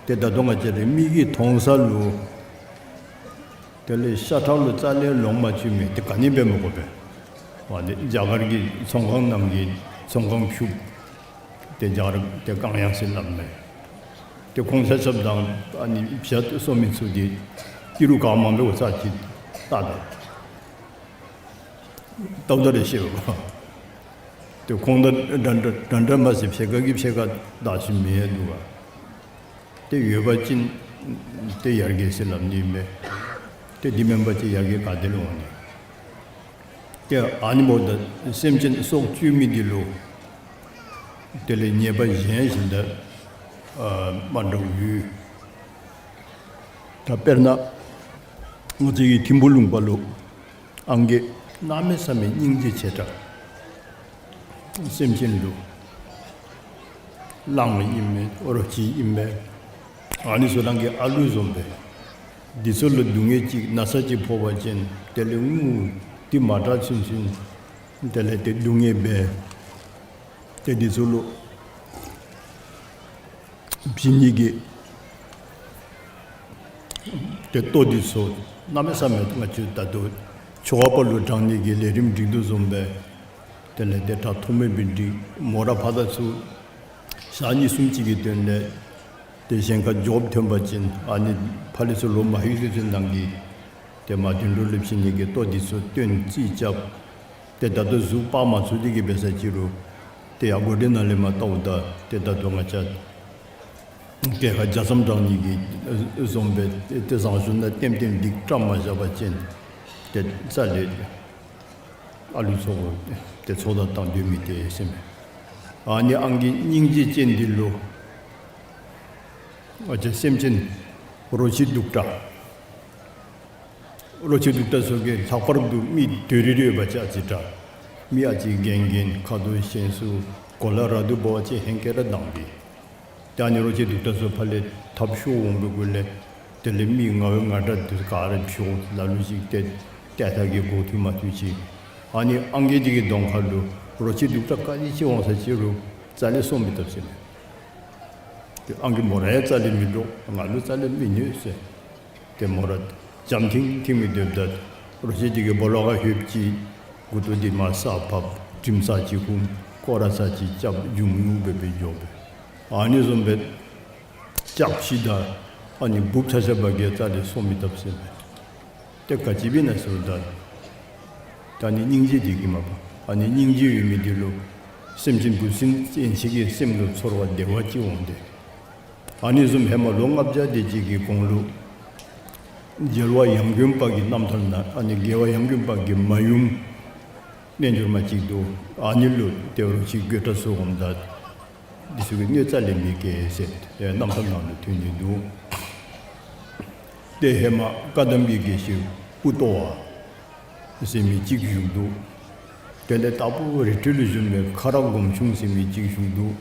ཏེ་ད་ལྟོ་ང་བཅས་ར་མི་གིས་མཐོང་ས་ལུ་དེ་ལས་ཤ་ཁྲག་ལུ་རྩ་ལས་ལོང་མ་བཅུག་མི་འདི་ག་ནི་འབད་མི་དགོ་པས། ཨ་ནི་རྒྱ་གར་གྱི་ཚོང་ཁང་ནང་གི་ཚོང་ཁང་ཕྱུགཔོ་ཏེ་རྒྱ་གར་ཏེ་གང་ཡང་ཟེར་སླབ་མས། ཏེ་ཁོང་ཆ་ཁྱབ་དང་ཨ་ནི་བྱ་སོང་མི་ཚུ་འདི་ཏི་རུ་ག་མང་པོ་ཚར་ཅིག་ལྟ་ད་ལྟཝ་ད་རེ་ཤེས་པ། ཏེ་ཁོང་དང་འདྲ་འདྲ་འདྲ་འདྲ་མ་ཟེར་ཕྱེད་ཀ་གིས་ཕྱེད་ཀ་བདག་ཤི་མི་ཡང་འདུག་ག། ཏེ་ཡོད་པ་ཅིན་ཏེ་ཡར་རྒྱས་ཟེར་སླབ་ནི་མས། ཏེ་འདི་མེན་པ་ཅིན་ཡར་རྒྱས་ག་ཏེ་ལུ་འོང་ནི། ཏེ་ཨ་ནི་འབདཝ་ད་སེམས་ཅན་སྲོག་གཅོད་མི་འདི་ལུ་དེ་ལས་ཉེས་པ་གཞན་བཞིན་དུ་ཨ་མ་འདྲཝ་ཡོད། ད་དཔེར་ན་ང་བཅས་ཀྱི་ཐིམ་ཕུ་ལུང་པ་ལུ་ཨང་རྒས་གནམ་མེད་ས་མེད་སྙིང་རྗེ་ཆེ་དྲགས། སེམས་ཅན་ལུ་གླང་ཨིན་མས། རོ་ཁྱི་ཨིན་མས། ཨ་ནི་ཚུ་རང་གི་ཨ་ལུ་བཟུམ་སྦེ་འདི་ཚུ་ལུ་སྡུག་བསྔལ་ཅིག་ན་ཚ་ཅིག་ཕོག་པ་ཅིན་དེ་ལས་ངུ་སྟེ་མ་དྲག་ཚུན་ཚུན་དེ་ལས་ཏེ་སྡུག་བསྔལ་འབད། ཏེ་འདི་ཚུ་ལུ་བྱིན་ནི་གི་ཏེ་ལྟོ་འདི་ཚུ་གནམ་མེད་ས་མེད་ང་བཅས་ད་ལྟོ་ཆོ་ག་པ་ལུ་དྲང་ནི་གི་ལས་རིམ་སྒྲིག་དོ་བཟུམ་སྦེ་དེ་ལས་ཏེ་དྲག་ཐོགས་མེད་སྦེ་སྒྲིག། མོ་ར་ཕར་དང་ཚུར་ཞག་གཉིས་གསུམ་ཅིག་གི་དོན་ལས་ཏེ་གཞན་ཁར་འགྱོ་ཐོན་པ་ཅིན་ཨ་ནི་ཕར་ལས་ཚུར་ལོག་མ་ལྷོད་ཚུན་ཚོད་ནང་གི་ཏེ་མ་དུད་འགྲོ་ལུ་བྱིན་ནི་གི་ལྟོ་འདི་ཚུ་སྟོན་རྩིས་རྐྱབ། ཏེ་ད་ལྟོ་གཟུགས་སྤར་མ་ཚུགས་ཏེ་གི་འབད་ས་ཅིག་རུང་ཏེ་ཡར་སྒོ་སྒྲིག་ནང་ལས་མར་ལྟཝ་ད་ཏེ་ད་ལྟོ་ང་བཅས་གྱལ་ཁར་ཇ་ཙམ་དྲང་ནི་གི་བཟུམ་སྦེ་ཏེ་བཟང་སྤྱོད་ནང་ལྟེམ་ལྟེམ་སྒྲིག་བཀྲམ་མ་བཞག་པ་ཅིན་ཏེ་རྩ་ལས་ཨ་ལུ་ཚུ་ཏེ་ཚོགས་བདའ་བཏང་སྡོད་མི་དེ་ཟེར་མས། ཨ་ནི་ཨང་རྒས་སྙིང་རྗེ་ཅན་འདི་ལུ་ང་བཅས་སེམས་ཅན་རོ་ཁྱི་གདུག་དྲགས་རོ་ཁྱི་གདུག་དྲགས་ཚུ་གིས་ལྷག་པར་དུ་མི་དོ་རི་རི་ཡོད་པ་ཅིན་ཨ་ཙི་དྲག། མི་ཨ་ཙི་རྒན་རྒན་ཁ་དོག་ཞན་སུ་གོ་ལ་ར་དུ་འབད་བ་ཅིན་ཧེང་སྐལ་ར་དྭངས་པས། ཏེ་ཨ་ནི་རོ་ཁྱི་གདུག་དྲགས་ཚུ་ཕར་ལས་ཐབས་ཤོར་འོང་པའི་གུ་ལས་དེ་ལས་མི་ང་བའི་ང་དྲག་འདི་ག་ར་འཕྱོག། ལ་ལུ་ཅིག་ཏེ་ཏེ་ཐ་གི་མགུ་ཐུག་མ་ཐུག་ཅིག། ཨ་ནི་ཨང་རྒས་འདི་གི་གདོང་ཁ་ལུ་རོ་ཁྱི་གདུག་དྲགས་ག་ནི་ཅིག་འོང་ས་ཅིག་རུང་རྩ་ལས་སྲོག་མི་བཏབ་ཟེར་མས། ཏེ་ཨང་རྒས་མོ་ར་ཡང་རྩ་ལས་མི་འདྲོག། ང་ལུ་རྩ་ལས་མི་གནོད་ཟེར། ཏེ་མོ་ར་འཇམ་ཐིང་ཐིང་སྦེ་སྡོདཔ་ད་རོ་ཁྱི་འདི་གིས་སྦོ་ལོགས་ཁར་ལྷོདཔ་ཅིག་མགུ་ཏོ་འདི་མར་ས་ཕབ། དྲིམ་ཚར་ཅིག་ཧུམ། སྐོར་ར་ཚར་ཅིག་རྐྱབ། འཇུམ་ཉུག་སྦེ་སྦེ་འགྱོ་སྦེ། ཨ་ནི་བཟུམ་སྦེ་ལྕགས་ཕྱེ་དང་ཨ་ནི་འབུཔ་ཆ་ཁྱབ་ཀྱིས་རྩ་ལས་སྲོག་མི་བཏབ་ཟེར་མས། ཏེ་ག་ཅི་འབད་ན་ཟེརཝ་ད་ད་ནི་སྙིང་རྗེ་འདི་གིས་མས་པ། ཨ་ནི་སྙིང་རྗེ་ཡོད་མི་འདི་ལུ་སེམས་ཅན་འབུ་སྲིན་ཅན་ཅིག་གི་སེམས་ལུ་ཚོར་བ་བདེ་བ་ཅིག་འོང་སྟེ། ཨ་ནི་བཟུམ་ཧེ་མ་ལོ་ལྔ་བརྒྱ་དེ་ཅིག་གི་གོང་ལུ་རྒྱལ་བ་ཡང་དགོན་པ་གི་རྣམ་ཐར་ནང་ཨ་ནི་རྒྱལ་བ་ཡང་དགོན་པ་གི་མ་ཡུམ་རྣལ་འབྱོར་མ་ཅིག་འདུག། ཨ་ནི་ལུ་ཏེ་རོ་ཁྱི་རྒོད་དྲགས་ཚུ་འོངམ་ད་འདི་ཚུ་གིས་གནོད་རྩ་ལས་མི་བཀལ་ཟེར་ཏེ་རྣམ་ཐར་ནང་ལུ་ཐོན་ནི་འདུག། ཏེ་ཧེ་མ་བཀའ་གདམས་ཀྱི་དགེ་བཤེས་པུ་ཏོ་བ་ཟེར་མི་ཅིག་བཞུགས་འདུག། དེ་ལས་དྭགས་པོ་རི་ཁྲོད་ལུ་བྱོན་པའི་ཁ་རག་སྒོམ་ཆུང་ཟེར་མི་ཅིག་བཞུགས་འདུག།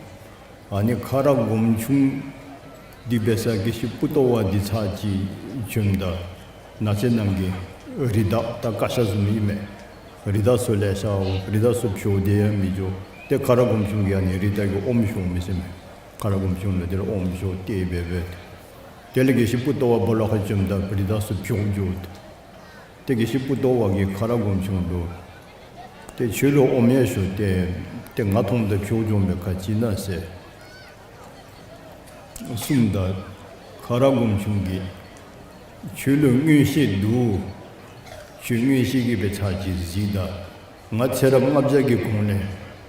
ཨ་ནི་ཁ་རག་སྒོམ་ཆུང་འདི་འབད་ས་དགེ་བཤེས་པུ་ཏོ་བ་འདི་ཚར་ཅིག་བྱོནམ་ད་ནགས་ཚལ་ནང་གི་རི་དྭགས་ད་ཀ་ཤ་བཟུམ་ཨིན་མས། རི་དྭགས་ཚུ་ལེ་ཤ་འོང་། རི་དྭགས་ཚུ་བྱོག་སྟེ་ཡང་མི་འགྱོ། ཏེ་ཁ་རག་སྒོམ་ཆུང་གིས་ཨ་ནི་རི་དྭགས་ཀྱི་ཨོམ་བཞོཝ་མས་ཟེར་མས། ཁ་རག་སྒོམ་ཆུང་ལུ་དེ་ལས་ཨོམ་བཞོ་སྟེ་འབད་འབད། དེ་ལས་དགེ་བཤེས་པུ་ཏོ་བ་སྦོ་ལོགས་ཁར་བྱོནམ་ད་རི་དྭགས་ཚུ་བྱོག་འགྱོ། ཏེ་དགེ་བཤེས་པུ་ཏོ་བ་གིས་ཁ་རག་སྒོམ་ཆུང་ལུ་ཏེ་ཁྱོད་ལུ་ཨོམ་ཡང་བཞོ་སྟེ་ཏེ་ང་མཐོངམ་ད་བྱོག་འགྱོ་མི་ག་ཅི་ཨིན་ན་ཟེར་གསུངམ་ད་ཁ་རག་སྒོམ་ཆུང་གིས་ཁྱོད་ལུ་མངོན་ཤེས་འདུག། ཁྱོད་མངོན་ཤེས་ཀྱིས་འབད་ཚར་ཅིག་གཟིགས་ད། ང་ཚེ་རབས་ལྔ་བརྒྱ་གི་གོང་ལས་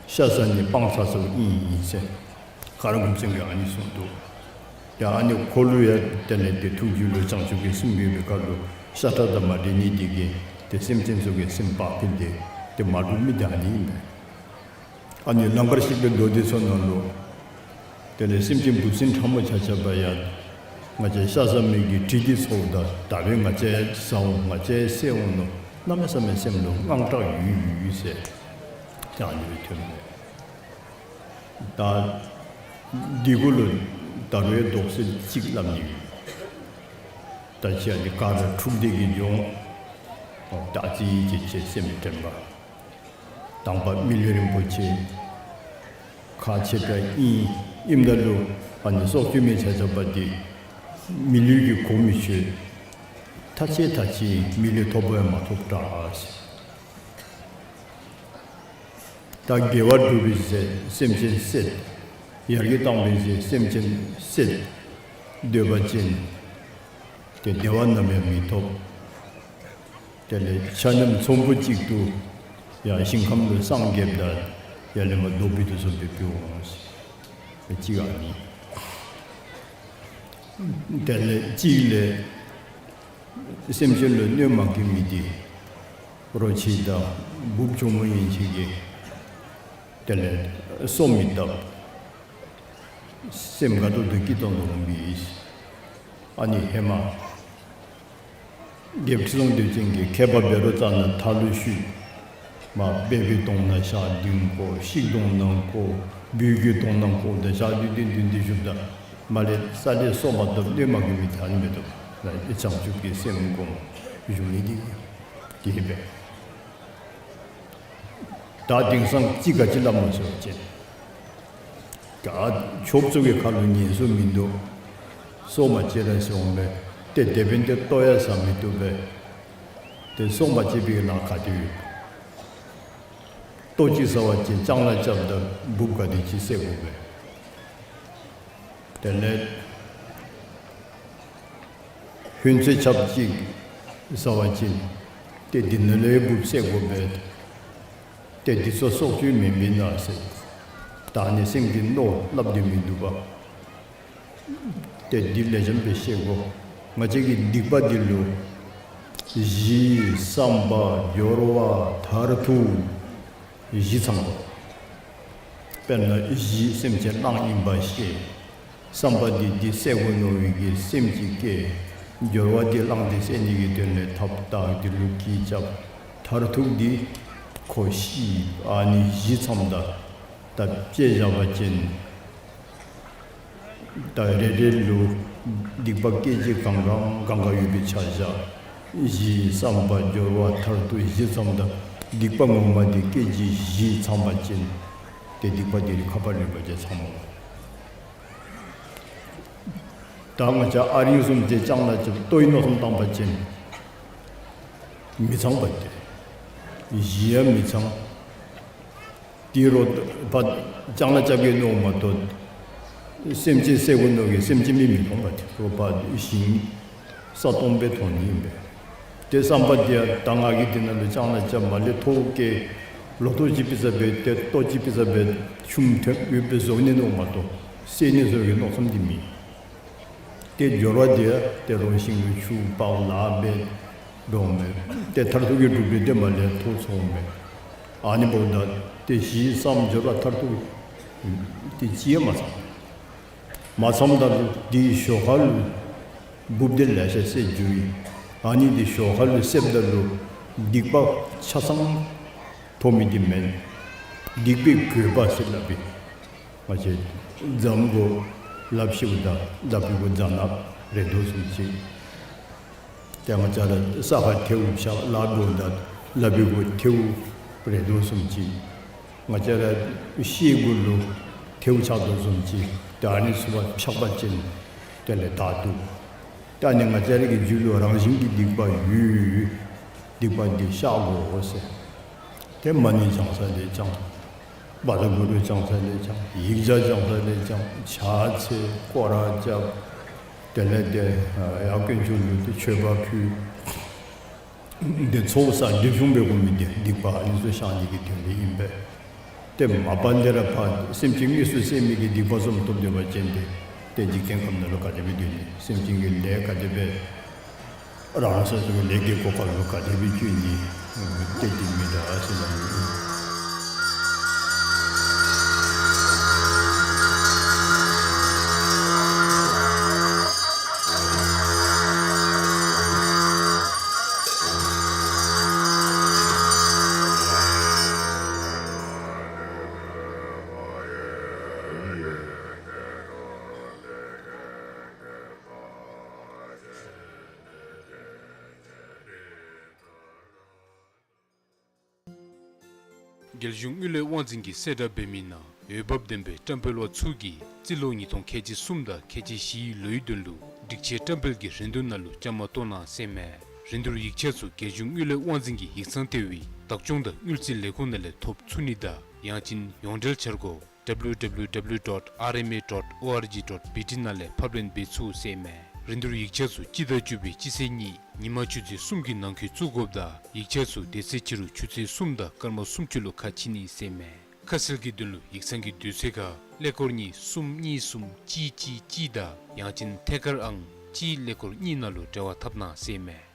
ཤ་ཟ་ནི་སྤང་ཚར་སོངམ་ཨིན་ཟེར་ཁ་རག་སྒོམ་ཆུང་གིས་ཨ་ནི་གསུངས་འདུག། ཡ་ཨ་ནི་ཁོ་ལུ་ཡང་དེ་ལས་ཏེ་ཐུགས་རྒྱུད་ལུ་བྱང་ཆུབ་ཀྱི་སེམས་ཡོད་པའི་ཁར་ལུ་ཤ་ཁྲག་དང་མ་འདྲེས་ནི་དེ་གིས་ཏེ་སེམས་ཅན་ཚུ་གི་སེམས་བག་ཕེབས་ཏེ་ཏེ་མ་འདྲོག་མི་དེ་ཨ་ནི་ཨིན་པས། ཨ་ནི་ལང་ཀར་གཤེགས་པའི་མདོ་སྡེ་ཚུ་ནང་ལུ་དེ་ལས་སེམས་ཅན་འབུ་སྲིན་ཕྲ་མོ་ཆ་ཁྱབ་ཡང་ང་བཅས་ཤ་ཟ་མི་གི་དྲི་འདི་ཚོརཝ་ད་ད་འབདན་ང་བཅས་ཟ་འོང་། ང་བཅས་བསད་འོང་མནོ། གནམ་མེད་ས་མེད་སེམས་ལུ་དངངས་སྐྲག་ཡོད་ཡོད་ཟེར་ཏེ་ཨ་ནི་སྦེ་ཐོན་མས། ད་འདི་གུ་ལུ་ད་རུང་ཡང་དོགས་སེལ་ཅིག་སླབ་ནི་ཡོད། ད་ཅི་ཨ་ནི་ག་ར་འཁྲུགས་འདི་གིས་འགྱོ་འོང་། ད་ཅི་ཅིག་ཅིག་སེམས་དྲན་པ། དང་པ་མི་ལུས་རིན་པོ་ཆེ་ཁག་ཆེ་དྲགས་ཨིན། ཨིནམ་ད་ལུ་ཨ་ནི་སྲོག་གཅོད་མི་ཆ་ཁྱབ་འདི་མི་ལུས་ཀྱི་གོ་མི་ཆོད། ཐ་ཆད་ཐ་ཆད་མི་ལུས་ཐོབ་པ་ཡང་མ་ཐོབ་དྲགས། ད་དགེ་བ་སྒྲུབ་པའི་ཚེ་སེམས་ཅན་བསད། ཡར་རྒྱས་བཏང་བའི་ཚེ་སེམས་ཅན་བསད། འདོད་པ་ཅན་ཏེ་བདེ་བ་ནམ་ཡང་མི་ཐོབ། དེ་ལས་ཆ་མཉམ་ཚོམ་བུ་གཅིག་ཏུ་ཡང་ཞིང་ཁམས་ལུ་སངས་རྒྱསཔ་ད་ཡར་ལས་མར་རྡོ་སྦིས་དུ་སོང་སྦེ་འབྱུང་འོང་། གཅིག་ཨ་ནི། དེ་ལས་གཅིག་ལས་སེམས་ཅན་ལུ་གནོད་མ་བཀལ་མི་འདི་རོ་ཁྱི་དང་འབུཔ་གྱོག་མོ་ཡན་ཆད་ཀྱིས་དེ་ལས་གསོ་མི་བཏུབ། སེམས་དགའ་ཏོག་ཏོ་སྐྱིད་ཏོང་ཏོ་འོང་པས། ཨ་ནི་ཧེ་མ་རྒྱལཔོ་ཁྲི་སྲོང་ལྡེའུ་བཙན་གྱིས་མཁས་པ་བཻ་རོ་ཙ་ན་ཐར་ལུ་ཞུ། མ་སྦལ་པའི་གདོང་ནང་ཞག་བདུན་བཀོ། ཤིག་གདོང་ནང་བཀོ། སྦུལ་གྱི་གདོང་ནང་བཀོ། ད་ཞག་བདུན་བདུན་བདུན་བདུན་བཞུགསཔ་ད་མར་ལས་ས་ལས་སོ་མ་བཏབ། གནོད་མ་བཀལ་མི་ད་ནི་མི་བཏུབ། བྱང་ཆུབ་ཀྱི་སེམས་སྒོམ་བཞུགས་ནི་འདི་དེ་སྦེ། ད་དེང་སང་ཅིག་ག་ཅི་སླབ་སྨོ་ཟེར་བ་ཅིན་ད་ཆོསཔ་ཚུ་གི་ཁ་ལུ་ཉན་སྲོལ་མིན་འདུག། སྲོག་མ་བཅད་ར་ཟེར་འོང་པས། ཏེ་དེ་འབདན་ཏེ་ལྟོ་ཡང་ཟ་མི་བཏུབ་པས། ཏེ་སྲོག་མ་བཅད་པའི་ལཱ་ག་ཏེ་ཡོད། ལྟོ་ཅིག་ཟ་བ་ཅིན་ལྕང་ལཱ་རྐྱབ་ད་འབུཔ་ག་དེ་ཅིག་བསད་དགོ་པས། དེ་ལས་ཧོན་ཚོད་ཆགཔ་ཅིག་ཟ་བ་ཅིན་ཏེ་འདི་ནང་ལས་འབུཔ་བསད་དགོ་པས། ཏེ་འདི་ཚུ་སྲོག་གཅོད་མེན་མེན་ན་ཟེར། ད་ནི་སེམས་ཀྱི་མནོ་སླབ་སྟེ་མིན་འདུག་པ། ཏེ་འདི་ལེགས་ཤོམ་སྦེ་ཤེས་དགོ། ང་བཅས་ཀྱི་སྡིག་པ་འདི་ལུ་གཞི་བསམ་པ་སྦྱོར་བ་མཐར་ཐུག་བཞི་ཚང་དགོ། དཔེར་ན་གཞི་སེམས་ཅན་གླང་ཨིན་པ་ཤེས། བསམ་པ་འདི་འདི་བསད་དགོ་མནོ་བའི་གི་སེམས་ཅིག་སྐྱེ། སྦྱོར་བ་འདི་གླང་འདི་བསད་ནི་གི་དོན་ལས་ཐགཔ་བཏགས། འདི་ལུ་གྱི་རྐྱབ། མཐར་ཐུག་འདི་ཁོ་ཤི། ཨ་ནི་བཞི་ཚངམ་ད་ད་དཔྱེ་བཞག་པ་ཅིན་ད་རེ་རེ་ལུ་སྡིག་པ་སྐད་ཅིག་གང་གང་གང་ག་ཡོད་པའི་ཆ་བཞག། གཞི་བསམ་པ་སྦྱོར་བ་མཐར་ཐུག་བཞི་ཚངམ་ད་སྡིག་པ་ངོ་མ་འདི་སྐད་ཅིག་བཞི་ཚང་པ་ཅིན་ཏེ་སྡིག་པ་འདི་ནི་ཁ་ཕར་ལུས་པ་ཅིན་ཚང་མོ། ད་ང་བཅས་ཨ་རིང་བཟུམ་ཅིག་ལྕང་ལཱ་རྐྱབ་ལྟོའི་མནོ་བསམ་བཏང་པ་ཅིན་མི་ཚང་པ་སྟེ། གཞི་ཡང་མི་ཚང་། དེ་རུ་ཕར་ལྕང་ལཱ་རྐྱབ་གེ་མནོཝ་མ་གཏོགས་སེམས་ཅན་བསད་དགོ་མནོ་གི་སེམས་ཅན་མི་མི་མཐོང་པ་སྟེ། རོགས་ཕར་ཞིང་ས་སྟོང་སྦེ་མཐོང་ནི་ཨིན་པས། ཏེ་བསམ་པ་འདི་ཡང་ད་ང་གིས་འདི་ནང་ལུ་ལྕང་ལཱ་རྐྱབ་མ་ལས་ཐོག་བཀལ་ལོ་ཐོག་ཅིག་ཕུལ་ས་སྦེ་ཏེ་ལྟོ་ཅིག་ཕུལ་ས་སྦེ་ཆུམ་ཐོན་ཡོདཔ་སྦེ་བཟོ་ནི་མནོཝ་མ་གཏོགས་བསད་ནི་བཟོ་གི་མནོ་བསམ་འདི་མེད། ཏེ་སྦྱོར་བ་འདི་ཡང་ཏེ་རོགས་ཞིང་ལུ་ཆུ་དཔག་ལཱ་འབད་འགྱོཝ་མས། ཏེ་མཐར་ཐུག་གི་གྲུབ་འབྲས་འདི་མ་ལས་ཐོབ་སོངམ་མས། ཨ་ནི་འབདཝ་ད་ཏེ་གཞི་བསམ་སྦྱོར་བ་མཐར་ཐུག་ཏེ་ཅིག་ཡང་མ་ཚང་། མ་ཚངམ་ད་ལུ་འདི་ཞོར་ཁ་ལུ་འབུཔ་འདི་ལེ་ཤ་བསད་འགྱོ་ཡི། ཨ་ནི་འདི་ཞོར་ཁ་ལུ་བསདཔ་ད་ལུ་སྡིག་པ་ཆ་ཚང་ ཕོག་མི་འདི་མེན། སྡིག་པའི་གོས་པ་ཟེར་སླབ་པས། ང་བཅས་རྫམ་གུ་ལགཔ་བཤེད་དོ་ད་ལག་པའི་གུ་རྫ་ནག་རེག་དོ་བཟུམ་ཅིག། ཏེ་ང་བཅས་ར་ས་ཁར་ཐལཝ་ཆགས་ལགཔ་གུ་ད་ལག་པའི་གུ་ཐལཝ་རེག་དོ་བཟུམ་ཅིག། ང་བཅས་ར་ཤེལ་གུ་ལུ་ཐལཝ་ཆགས་དོ་བཟུམ་ཅིག། ཏེ་ཨ་ནི་ཚུ་བ་ཆགས་པ་ཅིན་དེ་ལས་དག་འདུག། ཏེ་ཨ་ནི་ང་བཅས་ར་གི་རྒྱུད་ལུ་རང་བཞིན་གྱི་སྡིག་པ་ཡོད། སྡིག་པ་འདི་བཤགས་དགོ་ཟེར། ཏེ་མ་ཎི་བགྱང་ས་ལས་བགྱང་། བཛྲ་གུ་རུ་བགྱང་ས་ལས་བགྱང་། ཡིག་བརྒྱ་བགྱང་ས་ལས་བགྱང་། ཕྱག་འཚལ་སྐོར་ར་རྐྱབ། དེ་ལས་ཏེ་ཡར་དཀོན་མཆོག་ལུ་ཏེ་མཆོད་པ་ཕུལ། ཏེ་ཚོགས་བསགས་སྒྲིབ་སྦྱོང་འབད་དགོ་མི་འདི་སྡིག་པ་ཨ་ནི་ཚུ་བཤགས་ནི་གི་དོན་ལས་ཨིན་པས། ཏེ་མ་པ་ལས་ར་ཕར་སེམས་ཅན་དམིགས་སུ་བསད་མི་གི་སྡིག་པ་བཟུམ་ཐོབ་སྡོད་པ་ཅིན་ཏེ་ཏེ་འཇིག་རྟེན་ཁམས་ནང་ལུ་ག་དེ་སྦེ་སྡོད་ནི། སེམས་ཅན་གྱི་ལས་ག་དེ་སྦེ་རང་སོ་སོ་གི་ལས་ཀྱི་གོ་སྐབས་ལུ་ག་དེ་སྦེ་བཅུག་ནི། ཏེ་འདི་མི་འདྲ་ཟེར་སླབ་ནི། རྒྱལ་གཞུང་དངུལ་ལས་དབང་འཛིན་གྱིས་གསལ་བསྒྲགས་འབད་མི་ནང་འོས་འབབ་ལྡན་པའི་བཀྲམ་སྤེལ་བ་ཚུ་གིས་རྩིས་ལོ་ཉིས་སྟོང་ཁལ་གཅིག་གསུམ་དང་ཁལ་གཅིག་བཞིའི་ལོའི་དོན་ལུ་སྒྲིག་ཆས་བཀྲམ་སྤེལ་གྱི་རིན་བསྡུར་ནང་ལུ་བཅའ་མར་གཏོགས་གནང་ཟེར་མས། རིན་བསྡུར་ཡིག་ཆ་ཚུ་རྒྱལ་གཞུང་དངུལ་ལས་དབང་འཛིན་གྱི་ཡིག་ཚང་ལྟེ་བའི་བདག་སྐྱོང་དང་དངུལ་རྩིས་ལས་ཁུངས་ནང་ལས་ཐོབ་ཚུགས་ནི་དང་ཡང་ཅིན་ཡོངས་འབྲེལ་འཆར་སྒོ་W W W dot R M A dot O R G dot B T ནང་ལས་ཕབ་ལེན་འབད་ཚུགས་ཟེར་མས། རིན་བསྡུར་ཡིག་ཆ་ཚུ་སྤྱི་ཟླ་བཅུ་པའི་སྤྱི་ཚེས་གཉིས་ཉིན་མ་ཆུ་ཚོད་གསུམ་གྱི་ནང་འཁོད་བཙུགས་དགོཔ་དང་ཡིག་ཆ་ཚུ་དེ་ཚེ་ཕྱི་རུ་ཆུ་ཚོད་གསུམ་དང་སྐར་མ་སུམ་ཅུ་ལུ་ཁ་ཕྱེ་ནི་ཟེར་མས། ཁ་གསལ་གྱི་དོན་ལུ་ཡིག་ཚང་གི་དུས་ཚོད་ཁར་ཀླད་ཀོར་གཉིས་གསུམ་གཉིས་གསུམ་གཅིག་གཅིག་གཅིག་དང་ཡང་ཅིན་ཐད་ཀར་ཨང་གཅིག་ཀླད་ཀོར་གཉིས་ནང་ལུ་འབྲེལ་བ་འཐབ་གནང་ཟེར་མས།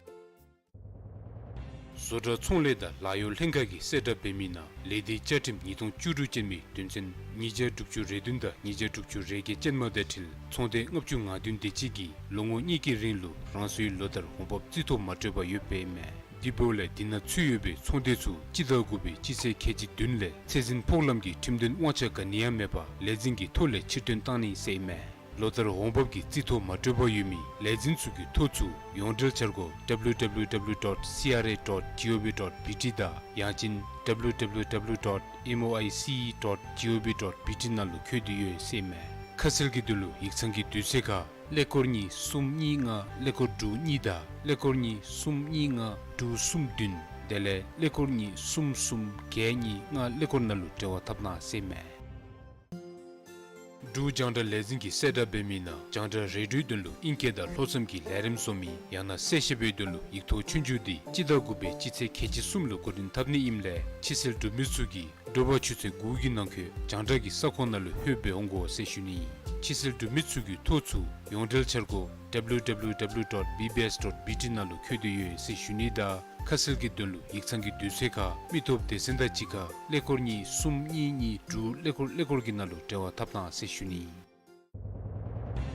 བཟོ་གྲྭ་ཚོང་ལས་དང་ལཱ་གཡོག་ལྷན་ཁག་གིས་གསལ་བསྒྲགས་འབད་མི་ནང་ལས་སྡེའི་བཅའ་ཁྲིམས་ཉིས་སྟོང་བཅུ་དྲུག་ཅན་མའི་དོན་ཚན་ཉིས་བརྒྱ་དྲུག་ཅུ་རེ་བདུན་དང་ཉིས་བརྒྱ་དྲུག་ཅུ་རེ་བརྒྱད་ཅན་མ་དང་འཁྲིལ་ཚོང་སྡེ་ལྔ་བཅུ་ང་བདུན་དེ་ཅིག་གིས་ལོ་ངོ་གཉིས་ཀྱི་རིང་ལུ་རང་སོའི་ལོ་ལྟར་འོང་འབབ་རྩིས་ཐོ་མ་སྤྲོད་པར་ཡོདཔ་ཨིན་མས། དེ་འབདཝ་ལས་དེ་ནང་ཚུད་ཡོད་པའི་ཚོང་སྡེ་ཚུ་སྤྱི་ཟླ་དགུ་པའི་སྤྱི་ཚེས་ཁལ་གཅིག་བདུན་ལས་ཚད་འཛིན་ཕོགས་ལམ་གྱི་ཁྲིམས་དོན་དབང་ཆ་ག་ནི་ཡང་མེད་པར་ལས་འཛིན་གྱི་ཐོ་ལས་ཕྱིར་བཏོན་བཏང་ནི་ཟེར་ཨིན་མས། ལོ་ལྟར་འོང་འབབ་ཀྱི་རྩིས་ཐོ་མ་སྤྲོད་པར་ཡོད་མི་ལས་འཛིན་ཚུ་གི་ཐོ་ཚུ་ཡོངས་འབྲེལ་འཆར་སྒོ་W W W dot C R A dot gov dot B T དང་ཡང་ཅིན་W W W dot M O I C E dot gov dot B T ནང་ལུ་བཀོད་དེ་ཡོད་ཟེར་ཨིན་མས། ཁ་གསལ་གྱི་དོན་ལུ་ཡིག་ཚང་གི་དུས་ཚོད་ཁར་ཀླད་ཀོར་གཉིས་གསུམ་གཉིས་ལྔ་ཀླད་ཀོར་དྲུག་གཉིས་དང་ཀླད་ཀོར་གཉིས་གསུམ་གཉིས་ལྔ་དྲུག་གསུམ་བདུན་དེ་ལས་ཀླད་ཀོར་གཉིས་གསུམ་གསུམ་བརྒྱད་གཉིས་ལྔ་ཀླད་ཀོར་ནང་ལུ་འབྲེལ་བ་འཐབ་གནང་ཟེར་ཨིན་མས། འབྲུག་རྒྱང་བསྒྲགས་ལས་འཛིན་གྱིས་གསལ་བསྒྲགས་འབད་མི་ནང་རྒྱང་བསྒྲགས་རེ་ཌིའོའི་དོན་ལུ་ཨིང་སྐད་དང་ལྷོ་མཚམས་ཀྱི་ལས་རིམ་བཟོ་མི་ཡང་ན་གསལ་བཤད་པའི་དོན་ལུ་ཡིག་ཐོག་ཆོས་རྒྱུགས་འདི་སྤྱི་ཟླ་དགུ་པའི་སྤྱི་ཚེས་ཁལ་གཅིག་གསུམ་ལུ་འགོ་འདྲེན་འཐབ་ནི་ཨིནམ་ལས་ཕྱི་སེལ་གྲུབ་མི་ཚུ་གིས་དྲོ་པ་ཆུ་ཚོད་དགུ་གི་ནང་འཁོད་རྒྱང་བསྒྲགས་ཀྱི་ས་ཁོངས་ནང་ལུ་ལྷོདཔ་སྦེ་འོང་དགོ་ཟེར་ཞུ་ནི། ཕྱི་སེལ་གྲུབ་མི་ཚུ་གི་ཐོ་ཚུ་ཡོངས་འབྲེལ་འཆར་སྒོ་W W W dot B B S dot B T ནང་ལུ་བཀོད་དེ་ཡོད་ཟེར་ཞུ་ནི་དང་ཁ་གསལ་གྱི་དོན་ལུ་ཡིག་ཚང་གི་དུས་ཚོད་ཁར་མི་སྟོབས་སྡེ་ཚན་དང་གཅིག་ཁར་ཀླད་ཀོར་གཉིས་གསུམ་གཉིས་གཉིས་དྲུག་ཀླད་ཀོར་ཀླད་ཀོར་གྱི་ནང་ལུ་འབྲེལ་བ་འཐབ་གནང་ཟེར་ཞུ་ནི།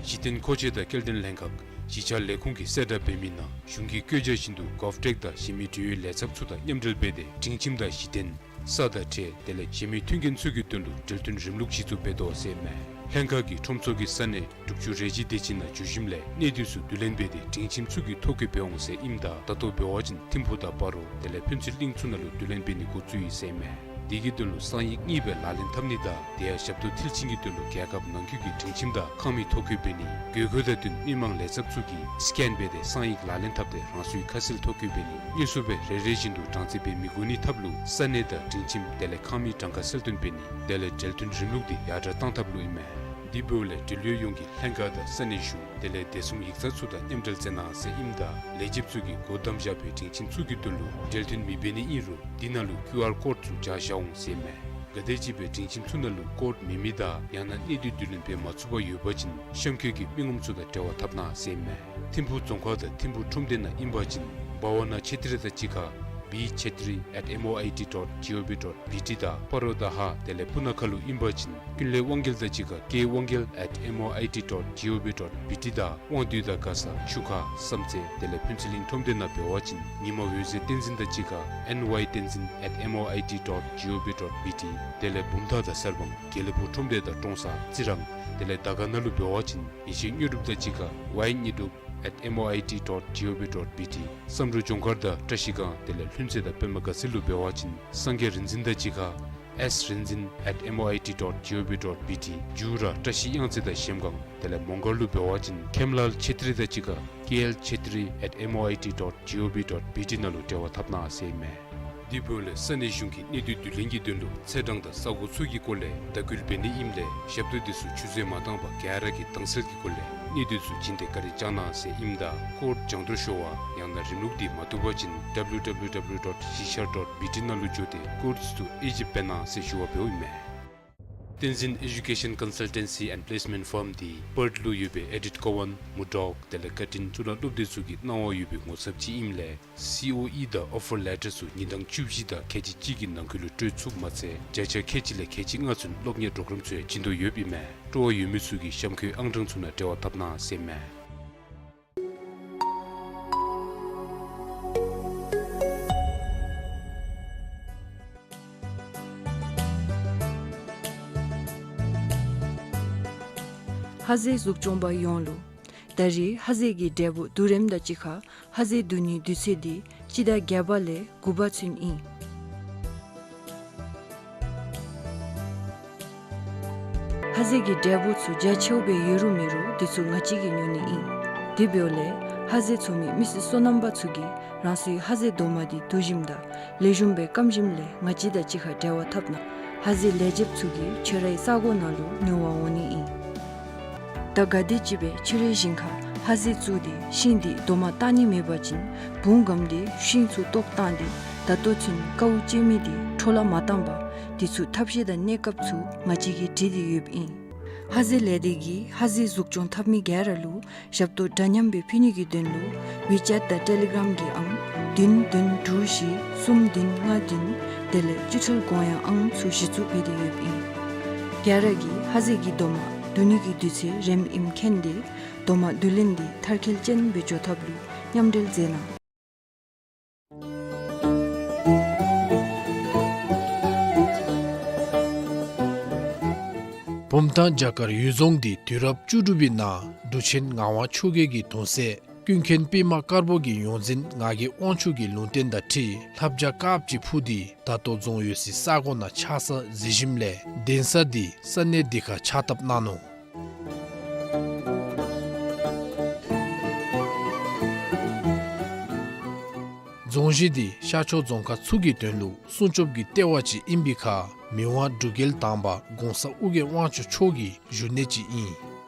གཞི་རྟེན་མཁོ་ཆས་དང་སྐྱེལ་འདྲེན་ལྷན་ཁག་གཞིས་ཆགས་ལས་ཁུངས་ཀྱིས་གསལ་བསྒྲགས་འབད་མི་ནང་གཞུང་གི་བཀོད་རྒྱ་བཞིན་དུ་གོབ་ཊེཀ་དང་གཞན་མི་འབྲེལ་ཡོད་ལས་ཚབ་ཚུ་དང་མཉམ་འབྲེལ་འབད་དེ་སྒྲིང་ཁྱིམ་དང་གཞི་རྟེན་ས་དང་ཁྲལ་དེ་ལས་གཞན་མི་མཐུན་རྐྱེན་ཚུ་གི་དོན་ལུ་འབྲེལ་མཐུན་རིམ་ལུགས་གཞི་བཙུགས་འབད་དོ་ཟེར་མས། ལྷན་ཁག་གིས་ཁྲོམ་ཚོགས་ཀྱི་ས་གནས་དྲུག་ཅུ་རེ་གཅིག་དེ་ཅིག་ནང་འགྱོ་ཞིནམ་ལས་གནས་དུས་སུ་བསྡུ་ལེན་འབད་དེ་སྒྲིང་ཁྱིམ་ཚུ་གི་ཐོ་བཀོད་འབད་འོང་ཟེར་ཨིནམ་ད་ད་ལྟོ་འབད་བ་ཅིན་ཐིམ་ཕུག་དང་སྤ་རོ་དེ་ལས་ཕུན་ཚོགས་གླིང་ཚུ་ནང་ལུ་བསྡུ་ལེན་འབད་ནི་འགོ་བཙུགས་ཡི་ཟེར་མས། དེ་གི་དོན་ལུ་གསང་ཡིག་གཉིས་སྦེ་ལག་ལེན་འཐབ་ནི་དང་དེ་ཡང་ཞབས་ཏོག་མཐིལ་ཕྱིན་གྱི་དོན་ལུ་རྒྱལ་ཁབ་ནང་འཁོད་ཀྱི་སྒྲིང་ཁྱིམ་དང་ཁང་མིག་ཐོ་བཀོད་འབད་ནི་དགོས་མཁོ་དང་བསྟུན་མི་མང་ལས་ཚབ་ཚུ་གིས་སི་ཀེན་འབད་དེ་གསང་ཡིག་ལག་ལེན་འཐབ་སྟེ་རང་སོའི་ཁ་གསལ་ཐོ་བཀོད་འབད་ནི། དངོས་སུ་སྦེ་རེ་རེ་བཞིན་དུ་གྲངས་རྩིས་འབད་མི་དགོ་ནི་ཐབས་ལུ་ས་གནས་དང་སྒྲིང་ཁྱིམ་དེ་ལས་ཁང་མིག་གྲངས་ཀ་གསལ་སྟོན་འབད་ནི་དེ་ལས་འབྲེལ་མཐུན་རིམ་ལུགས་འདི་ཡར་དྲག་བཏང་ཐབས་ལུ་ཨིན་མས། དེ་འབདཝ་ལས་འབྲེལ་ཡོད་ཡོངས་ཀྱིས་ལྷན་ཁག་དང་ས་གནས་གཞུང་དེ་ལས་བདེ་སྲུང་ཡིག་ཚང་ཚུ་དང་མཉམ་འབྲེལ་མཛད་གནང་ཟེར་ཨིནམ་ད་ལས་བྱེདཔ་ཚུ་གིས་སྒོ་བསྡམས་བཞག་པའི་སྒྲིང་ཁྱིམ་ཚུ་གི་དོན་ལུ་འབྲེལ་མཐུན་མི་འབད་ནི་ཨིན་རུང་དེ་ནང་ལུ་ཀིའུ་ཨར་ཀོཌ་ཚུ་སྦྱར་བཞག་འོང་ཟེར་མས། ག་དེམ་ཅིག་སྦེ་སྒྲིང་ཁྱིམ་ཚུ་ནང་ལུ་ཀོཌ་མེད་མི་དང་ཡང་ན་གནས་དུས་བསྡུ་ལེན་འབད་མ་ཚུགས་པར་ཡོད་པ་ཅིན་གཤམ་འཁོད་ཀྱི་མི་ངོམ་ཚུ་དང་འབྲེལ་བ་འཐབ་གནང་ཟེར་མས། ཐིམ་ཕུག་རྫོང་ཁག་དང་ཐིམ་ཕུག་ཁྲོམ་སྡེ་ནང་ཨིན་པ་ཅིན་བྷ་ཝ་ན་ཆེ་ཏི་ར་དང་གཅིག་ཁར་ B Chhetri at M O I T dot G O V dot B T དང་སྤ་རོ་དང་ཧཱ་དེ་ལས་སྤུ་ན་ཁ་ལུ་ཨིན་པ་ཅིན་ཀུན་ལེགས་དབང་རྒྱལ་དང་གཅིག་ཁར་K Wangyal at M O I T dot G O V dot B T དང་དབང་འདུས་དང་མགར་ས་ཆུ་ཁ་བསམ་རྩེ་དེ་ལས་ཕུན་ཚོགས་གླིང་ཁྲོམ་སྡེ་ནང་འབད་བ་ཅིན་ཉི་མ་འོད་ཟེར་བསྟན་འཛིན་དང་གཅིག་ཁར་N Y Tenzin at M O I T dot G O V dot B T དེ་ལས་བུམ་ཐང་དང་གསར་སྤང་དགེ་ལེགས་ཕུག་ཁྲོམ་སྡེ་དང་ཀྲོང་གསར་རྩི་རང་དེ་ལས་དར་དཀར་ནང་ལུ་འབད་བ་ཅིན་ཡེ་ཤེས་དངོས་གྲུབ་དང་གཅིག་ཁར་Y Nyidup at M O I T dot G O V dot B T བསམ་འགྲུབ་ལྗོངས་མཁར་དང་བཀྲ་ཤིས་སྒང་དེ་ལས་ལྷུན་རྩེ་དང་པདྨ་དགའ་ཚལ་ལུ་འབད་བ་ཅིན་སངས་རྒྱས་རིག་འཛིན་དང་གཅིག་ཁར་S Rinzin at M O I T dot G O V dot B T འཇུ་ར་བཀྲ་ཤིས་གཡང་རྩེ་དང་གཞལམ་སྒང་དེ་ལས་མོང་སྒར་ལུ་འབད་བ་ཅིན་ཁེམ་ལཱལ་ཆེ་ཏྲི་དང་གཅིག་ཁར་K L Chhetri at M O I T dot G O V dot B T ནང་ལུ་འབྲེལ་བ་འཐབ་གནང་ཟེར་ཨིན་མས། དེ་འབདཝ་ལས་ས་གནས་གཞུང་གི་གནས་སྡུད་བསྡུ་ལེན་གྱི་དོན་ལུ་ཚེས་གྲངས་དང་ས་གོ་ཚུ་གི་སྐོར་ལས་བརྡ་བསྐུལ་འབད་ནི་ཨིནམ་ལས་ཞབས་ཏོག་འདི་ཚུ་ཆུད་ཟོས་མ་བཏང་པར་ག་ར་གིས་དྭངས་གསལ་གྱི་སྒོ་ལས་གནས་སྡུད་ཚུ་བྱིན་ཏེ་བཀའ་དྲིན་བསྐྱང་གནང་ཟེར་ཨིནམ་ད་ཀོཌ་སྦྱང་བརྡར་ཞུ་བ་ཡང་ན་རིམ་ལུགས་འདི་མ་བཏུབ་པ་ཅིན་W W W dot jishar dot B T ནང་ལུ་འགྱོ་སྟེ་ཀོཌ་ཚུ་དབྱེ་ཞིབ་འབད་གནང་ཟེར་ཞུ་བ་འབདཝ་ཨིན་མས། Tenzin Education Consultancy and Placement Firm འདི་པརཐ་ལུ་ཡོད་པའི་ཨེ་ཌིཊ་ཀོ་ཝན་མུ་ཌོག་དེ་ལས་ཀར་ཊིན་གཙུག་ལག་སློབ་སྡེ་ཚུ་གི་གནང་བ་ཡོད་པའི་ངོ་ཚབ་ཅིག་ཨིནམ་ལས་སི་ཨོ་ཨི་དང་ཨོ་ཕར་ལེ་ཊར་ཚུ་ཉིན་གྲངས་བཅུ་བཞི་དང་ཁལ་གཅིག་གཅིག་གི་ནང་འཁོད་ལུ་སྤྲོད་ཚུགསཔ་མ་ཚད་བརྒྱ་ཆ་ཁལ་གཅིག་ལས་ཁལ་གཅིག་ལྔ་ཚུན་སློབ་གཉེར་གྲོགས་རམ་ཚུ་ཡང་བྱིན་དོ་ཡོདཔ་ཨིན་མས། སྤྲོ་བ་ཡོད་མི་ཚུ་གིས་གཤམ་འཁོད་ཨང་གྲངས་ཚུ་ནང་འབྲེལ་བ་འཐབ་གནང་ཟེར་ཨིན་མས། ཧ་ཟེ་གཟུགས་སྐྱོང་པ་ཡོངས་ལུ། ད་རེས་ཧ་ཟེ་གི་འབྲས་བུ་བསྡུ་རིམ་དང་གཅིག་ཁར་ཧ་ཟེ་བསྡུ་ནིའི་དུས་ཚོད་འདི་སྤྱི་ཟླ་བརྒྱད་པ་ལས་དགུ་པ་ཚུན་ཨིན། ཧ་ཟེ་གི་འབྲས་བུ་ཚུ་རྒྱ་ཆེཝ་སྦེ་ཡོད་རུང་མེད་རུང་འདི་ཚུ་ང་བཅས་ཀྱིས་ཉོ་ནི་ཨིན། དེ་འབདཝ་ལས་ཧ་ཟེ་འཚོ་མི་མི་སེར་སོ་ནམ་པ་ཚུ་གིས་རང་སོའི་ཧ་ཟེ་རྡོག་མ་འདི་བསྡུ་ཞིནམ་དང་ལེགས་ཤོམ་སྦེ་སྐམ་ཞིནམ་ལས་ང་བཅས་དང་གཅིག་ཁར་འབྲེལ་བ་འཐབ་གནང་། ཧ་ཟེ་ལས་བྱེདཔ་ཚུ་གིས་ཁྱོད་རའི་ས་གོ་ནང་ལུ་ཉོ་བར་འོང་ནི་ཨིན། ད་ག་དེམ་ཅིག་སྦེ་ཁྱོད་རའི་ཞིང་ཁར་ཧ་ཟེ་བཙུགས་ཏེ་ཤིང་འདི་རྡོག་མ་བཏགས་ནི་མེད་པ་ཅིན་བུང་སྒམ་སྟེ་ཤིང་ཚུ་བཏོག་བཏང་སྟེ་ད་ལྟོ་ཚུན་དཀའཝ་སྤྱད་མི་འདི་འཕྲོ་བརླག་མ་བཏང་པར་འདི་ཚུ་ཐབས་ཤེས་དང་གནས་སྐབས་ཚུ་ང་བཅས་ཀྱིས་སྒྲིག་སྟེ་ཡོདཔ་ཨིན། ཧ་ཟེ་ལས་སྡེ་གིས་ཧ་ཟེ་གཟུགས་སྐྱོང་འཐབ་མི་ག་ར་ལུ་ཞབས་ཏོག་འདྲ་མཉམ་སྦེ་ཕུལ་ནི་གི་དོན་ལུ་ཝི་ཅེཊ་དང་ཊེ་ལི་གརམ་གྱི་ཨང་བདུན་བདུན་དྲུག་བཞི་གསུམ་བདུན་ལྔ་བདུན་དེ་ལས་སྤྱི་ཁྲལ་དགོངས་ཡངས་ཨང་ཚུ་གཞི་བཙུགས་འབད་དེ་ཡོདཔ་ཨིན། ག་ར་གིས་ཧ་ཟེ་གི་རྡོག་མ་བསྡུ་ནི་གི་དུས་ཚོད་རནམ་ཨིནམ་མཁྱེན་ཏེ་རྡོག་མ་བསྡུ་ལེན་འདི་མཐར་འཁྱོལ་ཅན་སྦེ་འགྱོ་ཐབས་ལུ་མཉམ་འབྲེལ་མཛད་གནང་། བུམ་ཐང་བྱ་དཀར་གཡུལ་རྫོང་འདི་དུས་རབས་བཅུ་དྲུག་པའི་ནང་འབྲུག་ཆེན་ངག་དབང་ཆོས་རྒྱལ་གྱི་གདུང་སྲས་ཀུན་མཁྱེན་པདྨ་དཀར་པོ་གི་ཡོངས་འཛིན་ངག་གི་དབང་ཕྱུག་གི་ལུང་བསྟན་དང་འཁྲིལ་ལྷ་བྱ་དཀརཔོ་ཅིག་འཕུར་ཏེ་ད་ལྟོ་རྫོང་ཡོད་སའི་ས་གོ་ནང་ཆགས་ས་གཟིགས་ཞིནམ་ལས་གདན་ས་འདི་ས་གནས་འདི་ཁར་ཕྱག་བཏབ་གནང་ནུག། རྫོང་གཞི་འདི་ཤར་ཕྱོགས་རྫོང་ཁག་ཚུ་གི་དོན་ལུ་སྲུང་སྐྱོབ་ཀྱི་ལྟེ་བ་ཅིག་ཨིན་པའི་ཁར་མི་དབང་འབྲུག་རྒྱལ་དང་པ་གོང་ས་ཨོ་རྒྱན་དབང་ཕྱུག་མཆོག་གི་བཞུགས་གནས་ཅིག་ཨིན།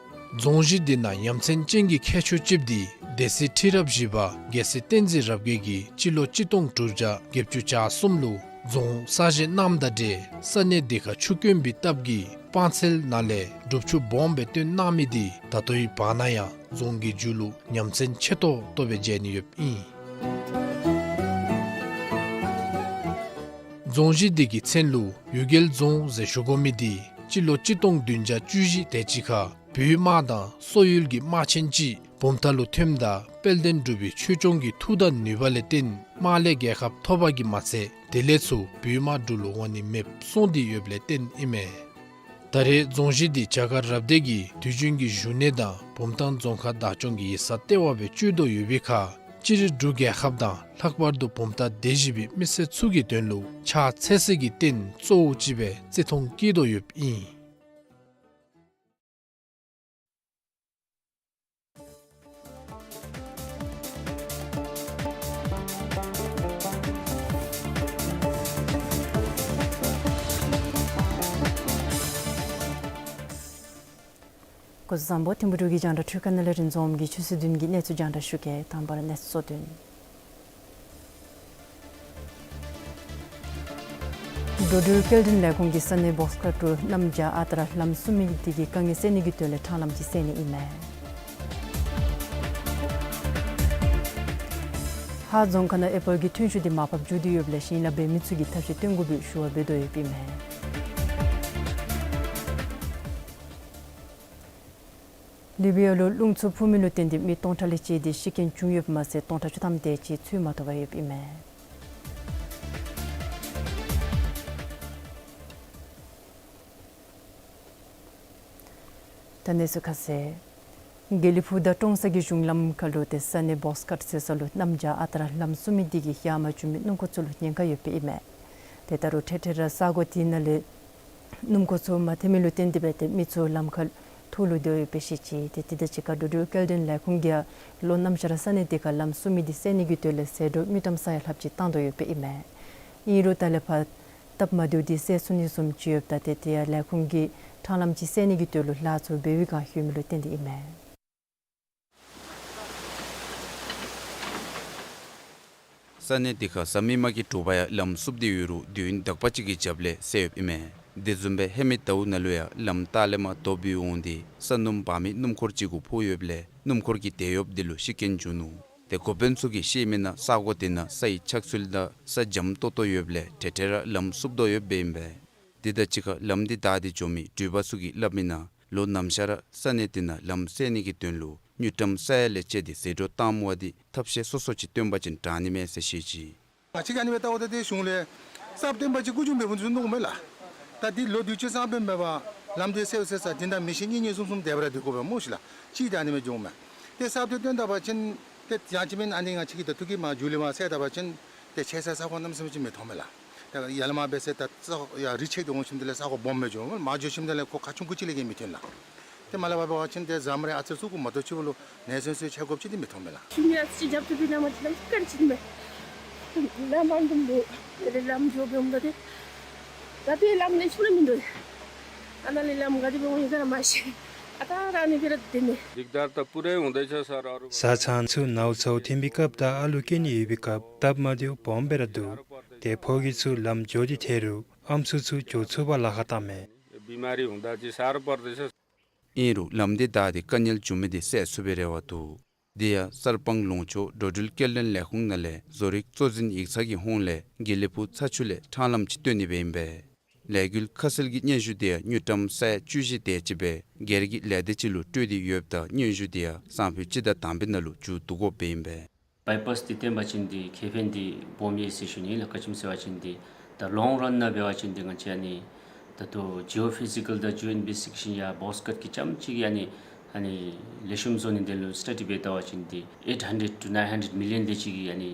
རྫོང་གཞི་འདི་ནང་ཡ་མཚན་ཅན་གྱི་ཁྱད་ཆོས་ཅིག་འདི་སྡེ་སྲིད་ཁྲི་རབས་བཞི་པ་རྒྱལ་སྲས་བསྟན་འཛིན་རབ་རྒྱས་ཀྱིས་སྤྱི་ལོ་གཅིག་སྟོང་དྲུག་བརྒྱ་བརྒྱད་ཅུ་གྱ་གསུམ་ལུ་རྫོང་གསར་བཞེངས་གནངམ་དང་འབྲེལ་ས་གནས་འདི་ཁར་ཆུ་དཀོན་པའི་སྟབས་ཀྱིས་སྤང་ཚལ་ནང་ལས་སྒྲུབ་ཆུ་སྦོམ་སྦེ་བཏོན་གནང་མི་འདི་ད་ལྟོའི་བར་ན་ཡང་རྫོང་གི་མཇུག་ལུ་ཡ་མཚན་ཆེ་ཏོག་ཏོ་སྦེ་མཇལ་ནི་ཡོདཔ་ཨིན། རྫོང་གཞི་འདི་གི་མཚན་ལུ་གཡུལ་རྒྱལ་རྫོང་ཟེར་ཞུ་དགོ་མི་འདི་སྤྱི་ལོ་གཅིག་སྟོང་བདུན་བརྒྱ་བཅུ་བཞི་དེ་ཅིག་ཁར་བོད་དམག་དང་སོག་ཡུལ་གྱི་དམག་ཆེན་ཅིག་བུམ་ཐང་ལུ་ཐོནམ་ད་དཔལ་ལྡན་འབྲུག་པའི་ཆོས་སྐྱོང་གི་མཐུ་དང་ནུས་པ་ལས་བརྟེན་དམག་ལས་རྒྱལ་ཁ་ཐོབ་པ་གིས་མ་ཚད་དེ་ལས་ཚུར་བོད་དམག་འབྲུག་ལུ་འོང་ནི་མེདཔ་སོང་སྟེ་ཡོདཔ་ལས་བརྟེན་ཨིན་མས། ད་རེས་རྫོང་གཞི་འདི་བྱ་དཀར་རབ་སྡེ་གི་དུས་རྒྱུན་གྱི་བཞུགས་གནས་དང་བུམ་ཐང་རྫོང་ཁག་བདག་སྐྱོང་གི་ཡིག་ཚང་ལྟེ་བ་སྦེ་སྤྱོད་དོ་ཡོད་པའི་ཁར་སྤྱིར་འབྲུག་རྒྱལ་ཁབ་དང་ལྷག་པར་དུ་བུམ་ཐང་སྡེ་བཞི་པའི་མི་སེར་ཚུ་གི་དོན་ལུ་ཕྱག་འཚལ་སའི་རྟེན་གཙོ་བོ་ཅིག་སྦེ་བརྩི་མཐོང་བསྐྱེད་དོ་ཡོདཔ་ཨིན། སྐུ་གཟུགས་བཟང་པོ། ཐིམ་ཕུག་འབྲུག་གི་རྒྱང་བསྒྲགས་འཕྲུལ་ཁང་ནང་ལས་རིན་འཛོམས་ཀྱིས་ཆུ་ཚོད་བདུན་གྱི་གནས་ཚུལ་རྒྱང་བསྒྲགས་ཞུ་གེ། དང་པ་ར་གནས་ཚུལ་གཙོ་དོན། འགྲོ་འགྲུལ་སྐྱེལ་འདྲེན་ལས་ཁུངས་ཀྱིས་ས་གནས་བོགས་ཁ་ཊི་རུ་གནམ་བྱཱར་ཨ་རྟག་ར་ལམ་བསུབ་མི་དེ་གི་དཀའ་ངལ་སེལ་ནི་གི་དོན་ལས་ཕྲང་ལམ་ཅིག་བསལ་ནི་ཨིན་མས། ཧཱ་རྫོང་ཁག་ནང་ཨེ་པཱལ་གྱི་ཐོན་ཤུགས་འདི་མར་ཕབ་འགྱོ་སྟེ་ཡོདཔ་ལས་ཞིང་ལཱ་འབད་མི་ཚུ་གིས་ཐབས་ཤེས་བཏོན་དགོ་པའི་ཞུ་བ་འབད་དོ་ཡོདཔ་ཨིན་མས། ལི་བི་ཡ་ལུ་རླུང་འཚུབ་འཕུ་མི་ལུ་བརྟེན་ཏེ་མི་སྟོང་ཕྲག་ལས་བཅད་དེ་ཤི་རྐྱེན་བྱུང་ཡོདཔ་མ་ཚད་སྟོང་ཕྲག་བཅུ་ཐམ་དེ་ཅིག་འཚོལ་མ་ཐོབ་པར་ཡོདཔ་ཨིན་མས། ད་གནས་ཚུལ་ཁ་གསལ། དགེ་ལེགས་ཕུག་དང་ཀྲོང་གསར་གྱི་གཞུང་ལམ་ཁར་ལུ་ཏེ་ས་གནས་བོགས་ཀཊ་ཟེར་ས་ལུ་གནམ་བྱཱར་ཨ་རྟག་ར་ལམ་བསུབ་མི་དེ་གིས་ཡར་མར་འགྱོ་མི་སྣུམ་འཁོར་ཚུ་ལུ་ཉེན་ཁ་ཡོདཔ་ཨིན་མས། ཏེ་ད་རུང་ཐེངས་ཐེངས་ར་ས་གོ་དེ་ནང་ལས་སྣུམ་འཁོར་ཚུ་མ་ཐོན་མི་ལུ་བརྟེན་ཏེ་སྦེ་ཏེ་མི་ཚུ་ལམ་ཁར་ཐུག་ལུས་ཏེ་ཡོདཔ་སྦེ་བཤད་ཅི། ཏེ་དེ་དང་གཅིག་ཁར་འགྲོ་འགྲུལ་སྐྱེལ་འདྲེན་ལས་ཁུངས་ཀྱིས་ཡང་ལོ་གནམ་བྱཱར་ས་གནས་དེ་ཁར་ལམ་བསུབ་མི་དེ་སེལ་ནི་གི་དོན་ལས་ཟད་འགྲོ་དངུལ་ཀྲམ་ས་ཡ་ལྷགཔ་ཅིག་བཏང་དོ་ཡོདཔ་ཨིན་མས། ཨིན་རུང་ད་ལས་ཕར་སྟབས་མ་བདེཝ་དེ་སེལ་ཚུགས་ནི་བཟུམ་ཅིག་ཡོདཔ་ད་ཏེ་དེ་ཡང་ལས་ཁུངས་ཀྱིས་ཕྲང་ལམ་ཅིག་སེལ་ནི་གི་དོན་ལུ་ལཱ་ཚུ་འབད་བའི་བསྒང་ཡོད་མི་ལུ་བརྟེན་ཏེ་ཨིན་མས། ས་གནས་དེ་ཁར་གཟའ་མིག་དམར་གྱི་དྲོ་པ་ཡང་ལམ་བསུབ་སྟེ་ཡོད་རུང་དུས་ཡུན་དག་པ་ཅིག་གི་རྒྱབ་ལས་སེལ་ཡོདཔ་ཨིན་མས། དེ་བཟུམ་སྦེ་ཧེ་མའི་ཟླཝ་ནང་ལུ་ཡང་ལམ་ལྟག་ལས་མར་རྡོ་འབུད་འོང་སྟེ་ས་སྣུམ་འབག་མི་སྣུམ་འཁོར་ཅིག་གུ་ཕོག་ཡོདཔ་ལས་སྣུམ་འཁོར་གྱི་དེད་གཡོགཔ་དེ་ལུ་ཤི་རྐྱེན་བྱུང་ནུག། ཏེ་འགོ་དཔོན་ཚུ་གིས་བཤད་མི་ནང་ས་གོ་དེ་ནང་ས་ཡི་ཆགས་ཚུལ་དང་ས་འཇམ་ཏོག་ཏོ་ཡོདཔ་ལས་ཐེངས་ཐེངས་ར་ལམ་བསུབ་དོ་ཡོདཔ་ཨིན་པས། དེ་དང་གཅིག་ཁར་ལམ་དེ་བདའ་སྟེ་འགྱོ་མི་འགྲུལ་པ་ཚུ་གིས་སླབ་མི་ནང་ལོ་གནམ་བྱཱར་ར་ས་གནས་དེ་ནང་ལམ་སེལ་ནི་གི་དོན་ལུ་དངུལ་ཀྲམ་ས་ཡ་ལས་བཅད་དེ་ཟད་འགྲོ་བཏངམ་འབདཝ་དེ་ཐབས་ཤེས་སོ་སོ་ཅིག་བཏོན་པ་ཅིན་དྲག་ནི་མས་ཟེར་བཤད་ཅི། ང་བཅས་ཀྱིས་ཨ་ནི་སྦེ་བལྟཝ་ད་ཏེ་གཞུང་ལས་གསརཔ་བཏོན་པ་ཅིན་ཀུ་ཅུང་འབད་འབདཝ་ཅིག་མནོཝ་མས་ལགས། ད་འདི་ལོ་དུས་ཅི་ཙམ་འབད་མི་འབད་བར་ལམ་དེ་སེལ་སེལ་ས་དེ་ད་མི་ཤི་གཉིས་གཉིས་གསུམ་གསུམ་དེ་སྦེ་ར་སྡོད་དགོ་པས་སྨོ་ཤིག་ལགས། ཅིག་ད་ཨ་ནི་སྦེ་འགྱོཝ་མས། ཏེ་གསརཔ་དེ་བཏོན་ད་པ་ཅིན་ཏེ་ཡང་ཅིན་མེན་ཨ་ནི་ང་བཅས་ཀྱིས་ད་ཐུགས་ཀྱི་མར་མཇུག་ལས་མར་སེལ་ད་པ་ཅིན་ཏེ་ཆད་སའི་ས་གོ་གནམ་མེད་ས་མེད་ཅིག་མི་མཐོང་མས་ལགས། ད་ཡར་ལས་མར་འབད་ས་ད་ས་གོ་ཡར་རི་ཕྱེད་དེ་འོང་ཞིནམ་དེ་ལས་ས་གོ་སྦོམ་སྦེ་འགྱོ་མར་འགྱོ་ཞིནམ་དེ་ལས་ཁོ་ཁ་ཆུང་ཀུ་ཅིག་ལས་བརྒལ་མི་ཐོན་ལགས། ཏེ་མར་ལས་ཕར་འབད་བ་ཅིན་ཏེ་ཟམ་རེ་ཨ་ཙི་ཚུ་གུ་མ་གཏོགས་ཕྱི་ལུ་ནད་སོན་སོན་ཆ་དགོཔ་ཅིག་འདི་མི་མཐོང་མས་ལགས། ཤུལ་མའི་ཨ་ཙི་ཅིག་རྒྱབ་ཏུ་འབད་ན་མ་ཐལ་ལགས། ག་ར་ཅིག་མེད། ལམ་མང་དུམ་བུ་རེ་ལམ་འགྱོ་འབདཝ་ད་ཏེ་ད་ཏེ་ལམ་ལེགས་ཤོམ་ར་མིན་འདུག། ཨ་ནཱ་ལས་ལམ་ག་དེ་སྦེ་འོང་ཡི་ག་ར་མ་ཤེས། ཨ་རྟག་ར་ཨ་ནི་སྦེ་ར་སྡོད་ནི། ཌིག་དར་དང་པུ་རེ་འོང་ད་ཆ་ས་ར་རུ། བཟའ་ཚང་ཚུ་ནཝ་ཚཝ་འཐེན་པའི་སྐབས་དང་ཨ་ལུ་སྐྱེ་ནི་ཡོད་པའི་སྐབས་སྟབས་མ་བདེཝ་སྦོམ་སྦེ་ར་འདུག། ཏེ་ཕོ་རྒྱས་ཚུ་ལམ་འགྱོ་སྟེ་ཐལ་རུང་ཨམ་སྲུ་ཚུ་འགྱོ་ཚུགས་པར་ལཱ་ཁག་བཏངམ་མས། ཨིན་རུང་ལམ་དེ་བདའ་སྟེ་དཀའ་ངལ་བྱུང་མི་དེ་སེལ་ཚུགས་པའི་རེ་བ་འདུག། དེ་ཡང་གསར་སྤང་ལུང་ཕྱོགས་འགྲོ་འགྲུལ་སྐྱེལ་འདྲེན་ལས་ཁུངས་ནང་ལས་བཟོ་རིག་གཙོ་འཛིན་ཡིག་ཚང་གི་ཧོངས་ལས་དགེ་ལེགས་ཕུག་ཚ་ཆུ་ལས་ཕྲང་ལམ་ཅིག་བཏོན་ནི་སྦེ་ཨིན་པས། ལས་འགུལ་ཁ་གསལ་གྱི་སྙན་ཞུ་དེ་ཡང་དངུལ་ཀྲམ་ས་ཡ་བཅུ་བཞི་དེ་ཅིག་སྦེ་སྒེར་གྱི་ལས་སྡེ་ཅིག་ལུ་སྤྲོད་དེ་ཡོདཔ་ད་སྙན་ཞུ་དེ་ཡང་སང་ཕོད་སྤྱི་ཟླ་དང་པའི་ནང་ལུ་མཇུག་བསྡུ་དགོཔ་སྦེ་ཨིན་པས། བའི་པཱསི་འདི་བཏོན་པ་ཅིན་འདི་ཁེ་ཕན་འདི་སྦོམ་ཡོད་ཟེར་ཞུ་ནི་ལགས། ག་ཅི་སྨོ་ཟེར་བ་ཅིན་འདི་ད་ལོང་རན་ནང་འབད་བ་ཅིན་འདི་ང་བཅས་ཨ་ནི་ད་ལྟོ་ཇི་ཨོ་ཕི་ཟི་ཀཱལ་དང་ཇི་ཨོ་ཨིན་བེསི་ཊི་གེ་ཤཱན་ཡང་བོགས་ཀཊ་ཀྱི་རྐྱངམ་ཅིག་གི་ཨ་ནི་ཨ་ནི་ལེགས་ཤོམ་བཟོ་ནི་དེ་ལུ་སི་ཊ་ཌི་འབད་ད་པ་ཅིན་འདི་ཨེཊ་ཧན་ཌེཌ་ཊུ་ནའིན་ཧན་ཌེཌ་མི་ལི་ཡཱན་དེ་ཅིག་གི་ཨ་ནི་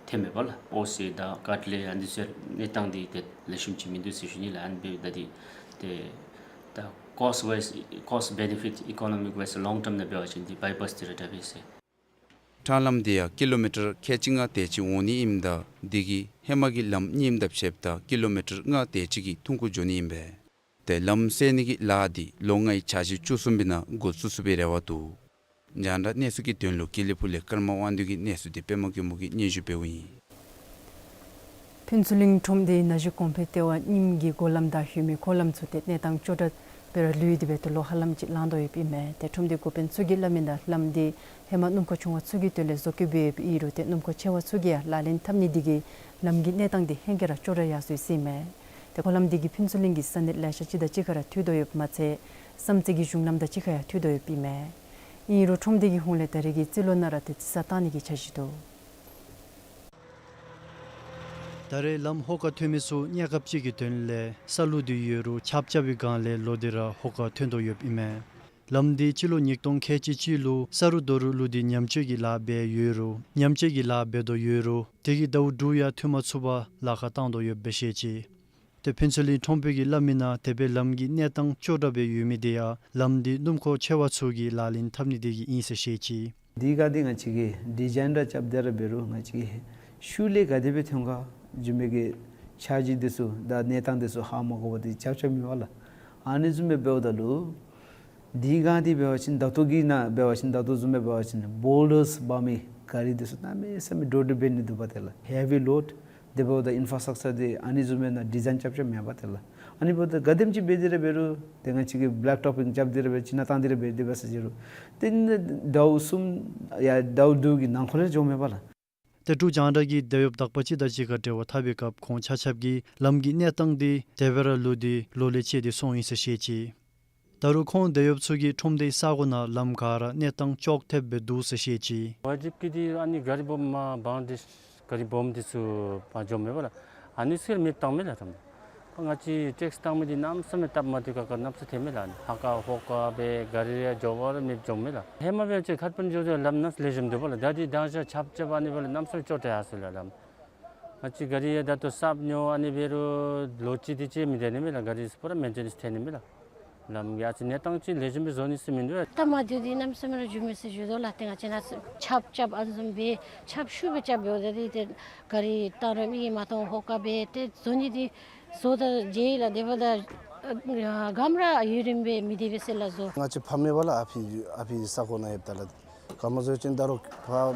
ཐོནམ་མས་པ་ལགས། ཨོ་སི་དང་ཀཊ་ལེ་ཨ་ནི་ཚུ་གནས་སྟངས་འདི་ཏེ་ལེགས་ཤོམ་ཅིག་མིན་འདུག་ཟེར་ཞུ་ནི་ལགས། ཨ་ནི་འབདཝ་ད་འདི་ཏེ་ད་ཀོསཊ་ཝའིསི་ཀོསཊ་བེ་ནི་ཕིཊ་ཨི་ཀོ་ནོ་མིཀ་ཝའིསི་ལོང་ཊརམ་ནང་འབད་བ་ཅིན་འདི་བའི་པཱསི་འདི་ར་དྲག་པས་ཟེར། ཕྲང་ལམ་དེ་ཡང་ཀི་ལོ་མི་ཊར་ཁལ་གཅིག་ལྔ་དེ་ཅིག་འོང་ནི་ཨིནམ་ད་དེ་གིས་ཧེ་མ་གི་ལམ་གཉིསམ་དང་ཕྱདཔ་ད་ཀི་ལོ་མི་ཊར་ལྔ་དེ་ཅིག་གི་ཐུང་ཀུ་འགྱོ་ནི་ཨིན་པས། ཏེ་ལམ་སེལ་ནི་གི་ལཱ་འདི་ལོ་ལྔའི་འཆར་གཞི་བཅུ་གསུམ་པའི་ནང་འགོ་བཙུགས་ཚུགས་པའི་རེ་བ་འདུག། རྒྱང་བསྒྲགས་གནས་ཚུལ་གྱི་དོན་ལུ་དགེ་ལེགས་ཕུག་ལས་ཀརྨ་དབང་འདུས་ཀྱི་གནས་ཚུལ་འདི་པདྨ་མགོན་པོ་གིས་སྙན་ཞུ་འབདཝ་ཨིན། ཕུན་ཚོགས་གླིང་ཁྲོམ་སྡེའི་ན་གཞི་གོང་འཕེལ་ལྟེ་བ་རྙིངམ་གི་སྒོ་ལམ་དང་ལྷོད་མི་སྐོར་ལམ་ཚུ་ཏེ་གནས་སྟངས་སྐྱོ་དྲགས་སྦེ་ར་ལུས་ཏེ་སྦེ་ཏེ་ལོ་ཧ་ལམ་ཅིག་ལང་དོ་ཡོདཔ་ཨིན་མས། ཏེ་ཁྲོམ་སྡེ་འགོ་དཔོན་ཚུ་གིས་སླབ་མི་ནང་ལམ་འདི་ཧེ་མ་སྣུམ་འཁོར་ཆུང་བ་ཚུ་གི་དོན་ལས་བཟོ་བཀོད་འབད་ཡོདཔ་ཨིན་རུང་ཏེ་སྣུམ་འཁོར་ཆེ་བ་ཚུ་གིས་ཡང་ལག་ལེན་འཐབ་ནི་དེ་གིས་ལམ་གྱི་གནས་སྟངས་འདི་ཧེང་སྐལ་ར་སྐྱོ་དྲགས་ཡར་སོ་ཡི་ཟེར་ཨིན་མས། ཏེ་སྐོར་ལམ་འདི་གིས་ཕུན་ཚོགས་གླིང་གི་ས་གནས་ལེ་ཤ་ཅིག་དང་གཅིག་ཁར་ར་མཐུད་དོ་ཡོདཔ་མ་ཚད་བསམ་རྩེ་གི་གཞུང་ལམ་དང་གཅིག་ཁར་ཡང་མཐུད་དོ་ཡོདཔ་ཨིན་མས། ཨིན་རུང་ཁྲོམ་སྡེ་གི་ཧོངས་ལས་ད་རེས་ཀྱི་རྩིས་ལོ་ནང་ར་ཏེ་རྩིས་གསར་བཏང་ནི་གི་འཆར་གཞི་འདུག། ད་རེས་ལམ་ཧོ་ཀ་ཐོན་མི་ཚུ་གནས་སྐབས་ཅིག་གི་དོན་ལས་ས་བླུགས་ཏེ་ཡོད་རུང་ཆརཔ་རྐྱབ་པའི་སྒང་ལས་ལོག་སྟེ་ར་ཧོ་ཀ་ཐོན་དོ་ཡོདཔ་ཨིན་མས། ལམ་འདི་སྤྱི་ལོ་ཉིས་སྟོང་ཁལ་གཅིག་གཅིག་ལུ་ས་རུ་རྡོ་རུ་བླུགས་ཏེ་ཉམས་བཅོས་ཀྱི་ལཱ་འབད་ཡོད་རུང་ཉམས་བཅོས་ཀྱི་ལཱ་འབད་དོ་ཡོད་རུང་དེ་གིས་ཟླཝ་དྲུག་ཡང་ཐུང་མ་ཚུགས་པར་ལཱ་ཁག་བཏང་དོ་ཡོདཔ་སྦེ་བཤད་ཅི། ཏེ་ཕུན་ཚོགས་གླིང་ཁྲོམ་དཔོན་གྱིས་སླབ་མི་ནང་དེ་སྦེ་ལམ་གྱི་གནས་སྟངས་སྐྱོ་དྲགས་སྦེ་ཡོད་མི་དེ་ཡང་ལམ་འདི་སྣུམ་འཁོར་ཆེ་བ་ཚུ་གིས་ལག་ལེན་འཐབ་ནི་དེ་གིས་ཨིན་ཟེར་བཤད་ཅི། དེ་སྒང་འདི་ང་བཅས་ཀྱིས་ཌི་ཛའིན་ར་རྐྱབ་སྟེ་ར་འབད་རུང་ང་བཅས་ཀྱིས་ཤུལ་ལས་ག་དེ་སྦེ་ཐོན་ག་རྒྱུ་མི་གི་འཆར་གཞི་འདི་ཚུ་དང་གནས་སྟངས་འདི་ཚུ་ཧ་མ་གོ་བར་འདི་རྐྱབ་རྐྱབ་མེན་པ་ལགས། ཨ་ནི་བཟུམ་སྦེ་འབདཝ་ད་ལུ་དེ་སྒང་འདི་འབད་བ་ཅིན་ད་ལྟོ་གི་ནང་འབད་བ་ཅིན་ད་ལྟོ་བཟུམ་སྦེ་འབད་བ་ཅིན་བོལ་ཌརསི་འབག་མི་ག་རི་འདི་ཚུ་གནམ་མེད་ས་མེད་འགྲོ་འགྲུལ་འབད་ནི་འདུག་པ་ཏེ་ལགས། ཧེ་བི་ལོཌ་དེ་འབདཝ་ད་ཨིན་ཕྲ་སི་ཊག་ཅར་འདི་ཨ་ནི་བཟུམ་སྦེ་ནང་ཌི་ཛའིན་རྐྱབ་རྐྱབ་མེན་པ་ཏེ་ལགས། ཨ་ནི་འབདཝ་ད་ག་དེམ་ཅིག་འབད་དེ་ར་འབད་རུང་ཏེ་ང་བཅས་ཀྱིས་བེ་ལེཀ་ཊོབ་པིང་རྐྱབ་སྟེ་ར་འབད་ཅིག་ནང་བཏང་སྟེ་ར་འབད་དེ་འབད་ས་ཅི་རུང་ཏེ་ཟླཝ་གསུམ་ཡང་ཟླཝ་དྲུག་གི་ནང་འཁོད་ལས་འགྱོཝ་མེན་པ་ལགས། ཏེ་འབྲུག་རྒྱང་བསྒྲགས་ཀྱིས་དེད་གཡོགཔ་དག་པ་ཅིག་དང་གཅིག་ཁར་འབྲེལ་བ་འཐབ་པའི་སྐབས་ཁོང་ཆ་ཁྱབ་ཀྱིས་ལམ་གྱི་གནས་སྟངས་འདི་དེ་སྦེ་ར་ལུས་ཏེ་ལོ་ལས་བཅད་དེ་སོང་ཡི་ཟེར་བཤད་ཅི། ད་རུང་ཁོང་དེད་གཡོགཔ་ཚུ་གིས་ཁྲོམ་སྡེའི་ས་གོ་ནང་ལམ་ག་ར་གནས་སྟངས་ཅོག་འཐདཔ་སྦེ་འདུག་ཟེར་བཤད་ཅི། ཝ་ཇིབ་ཀྱི་འདི་ཨ་ནི་ག་རི་སྦོམ་མར་བང་འདི་ག་རི་སྦོམ་འདི་ཚུ་མར་འཛོམས་མས་པ་ལགས། ཨ་ནི་ཚུ་མེདཔ་བཏང་མས་ལགས་ད་མ། ང་བཅས་ཊེགསི་བཏང་མི་འདི་གནམ་མེད་ས་མེད་སྟབས་མ་བདེ་ཁག་ཁ་གནམ་མེད་ས་མེད་ཐོན་མས་ལགས། ཨ་ནི་ཧ་ཀ་ཧོ་ཀ་སྦེ་ག་རི་ཡང་འགྱོ་བར་མེདཔ་འཛོམས་མས་ལགས། ཧེ་མ་འབད་བ་ཅིན་ཁ་ཕན་འགྱོ་དོ་ལམ་གནམ་མེད་ས་མེད་ལེགས་ཤོམ་འདུག་པ་ལགས། ད་འདི་མདང་ཞག་ཆརཔ་རྐྱབ་ཨ་ནི་འབད་ལགས་གནམ་མེད་ས་མེད་ཅོག་འཐད་ཡར་སོ་ཡི་ལགས་ལམ། ང་བཅས་ག་རི་ཡང་ད་ལྟོ་གསརཔ་ཉོ་ཨ་ནི་འབད་རུང་ལོ་གཅིག་དེ་ཅིག་མི་འདི་ནི་མས་ལགས། ག་རི་ཚུ་པུ་ར་མེན་ཊེ་ནེནསི་འཐད་ནི་མས་ལགས། ལམ་གྱི་ཨ་ཙི་གནས་སྟངས་ཅིག་ལེགས་ཤོམ་སྦེ་བཟོ་ནི་ཟེར་མིན་འདུག་པ། སྟབས་མ་བདེཝ་འདི་གནམ་མེད་ས་མེད་ར་འགྱོ་མས་ཟེར་ཞུ་དོ་ལགས། ཏེ་ང་བཅས་ནཱ་ཆརཔ་རྐྱབ་ཨ་ནི་བཟུམ་སྦེ་ཆརཔ་ཤུགས་སྦེ་རྐྱབ་འབདཝ་ད་འདི་ཏེ་ག་རི་བཏང་རུང་མི་གིས་མ་བཏང་ཧོ་ཀ་སྦེ་ཏེ་བཟོ་ནི་འདི་བཟོ་ད་མཇལ་ཡི་ལགས། དེ་འབདཝ་ད་ཨ་གམ་ར་ཡུན་རིངམོ་སྦེ་མི་སྡོད་པས་ཟེར་ལགས་བཟོ། ང་བཅས་ཕམ་མས་པ་ལགས། ཨ་ཕི་ཨ་ཕི་ས་གོ་ནང་ཡོདཔ་ད་ལགས། ག་མ་བཟོ་ཅིན་ད་རུང་ཕར་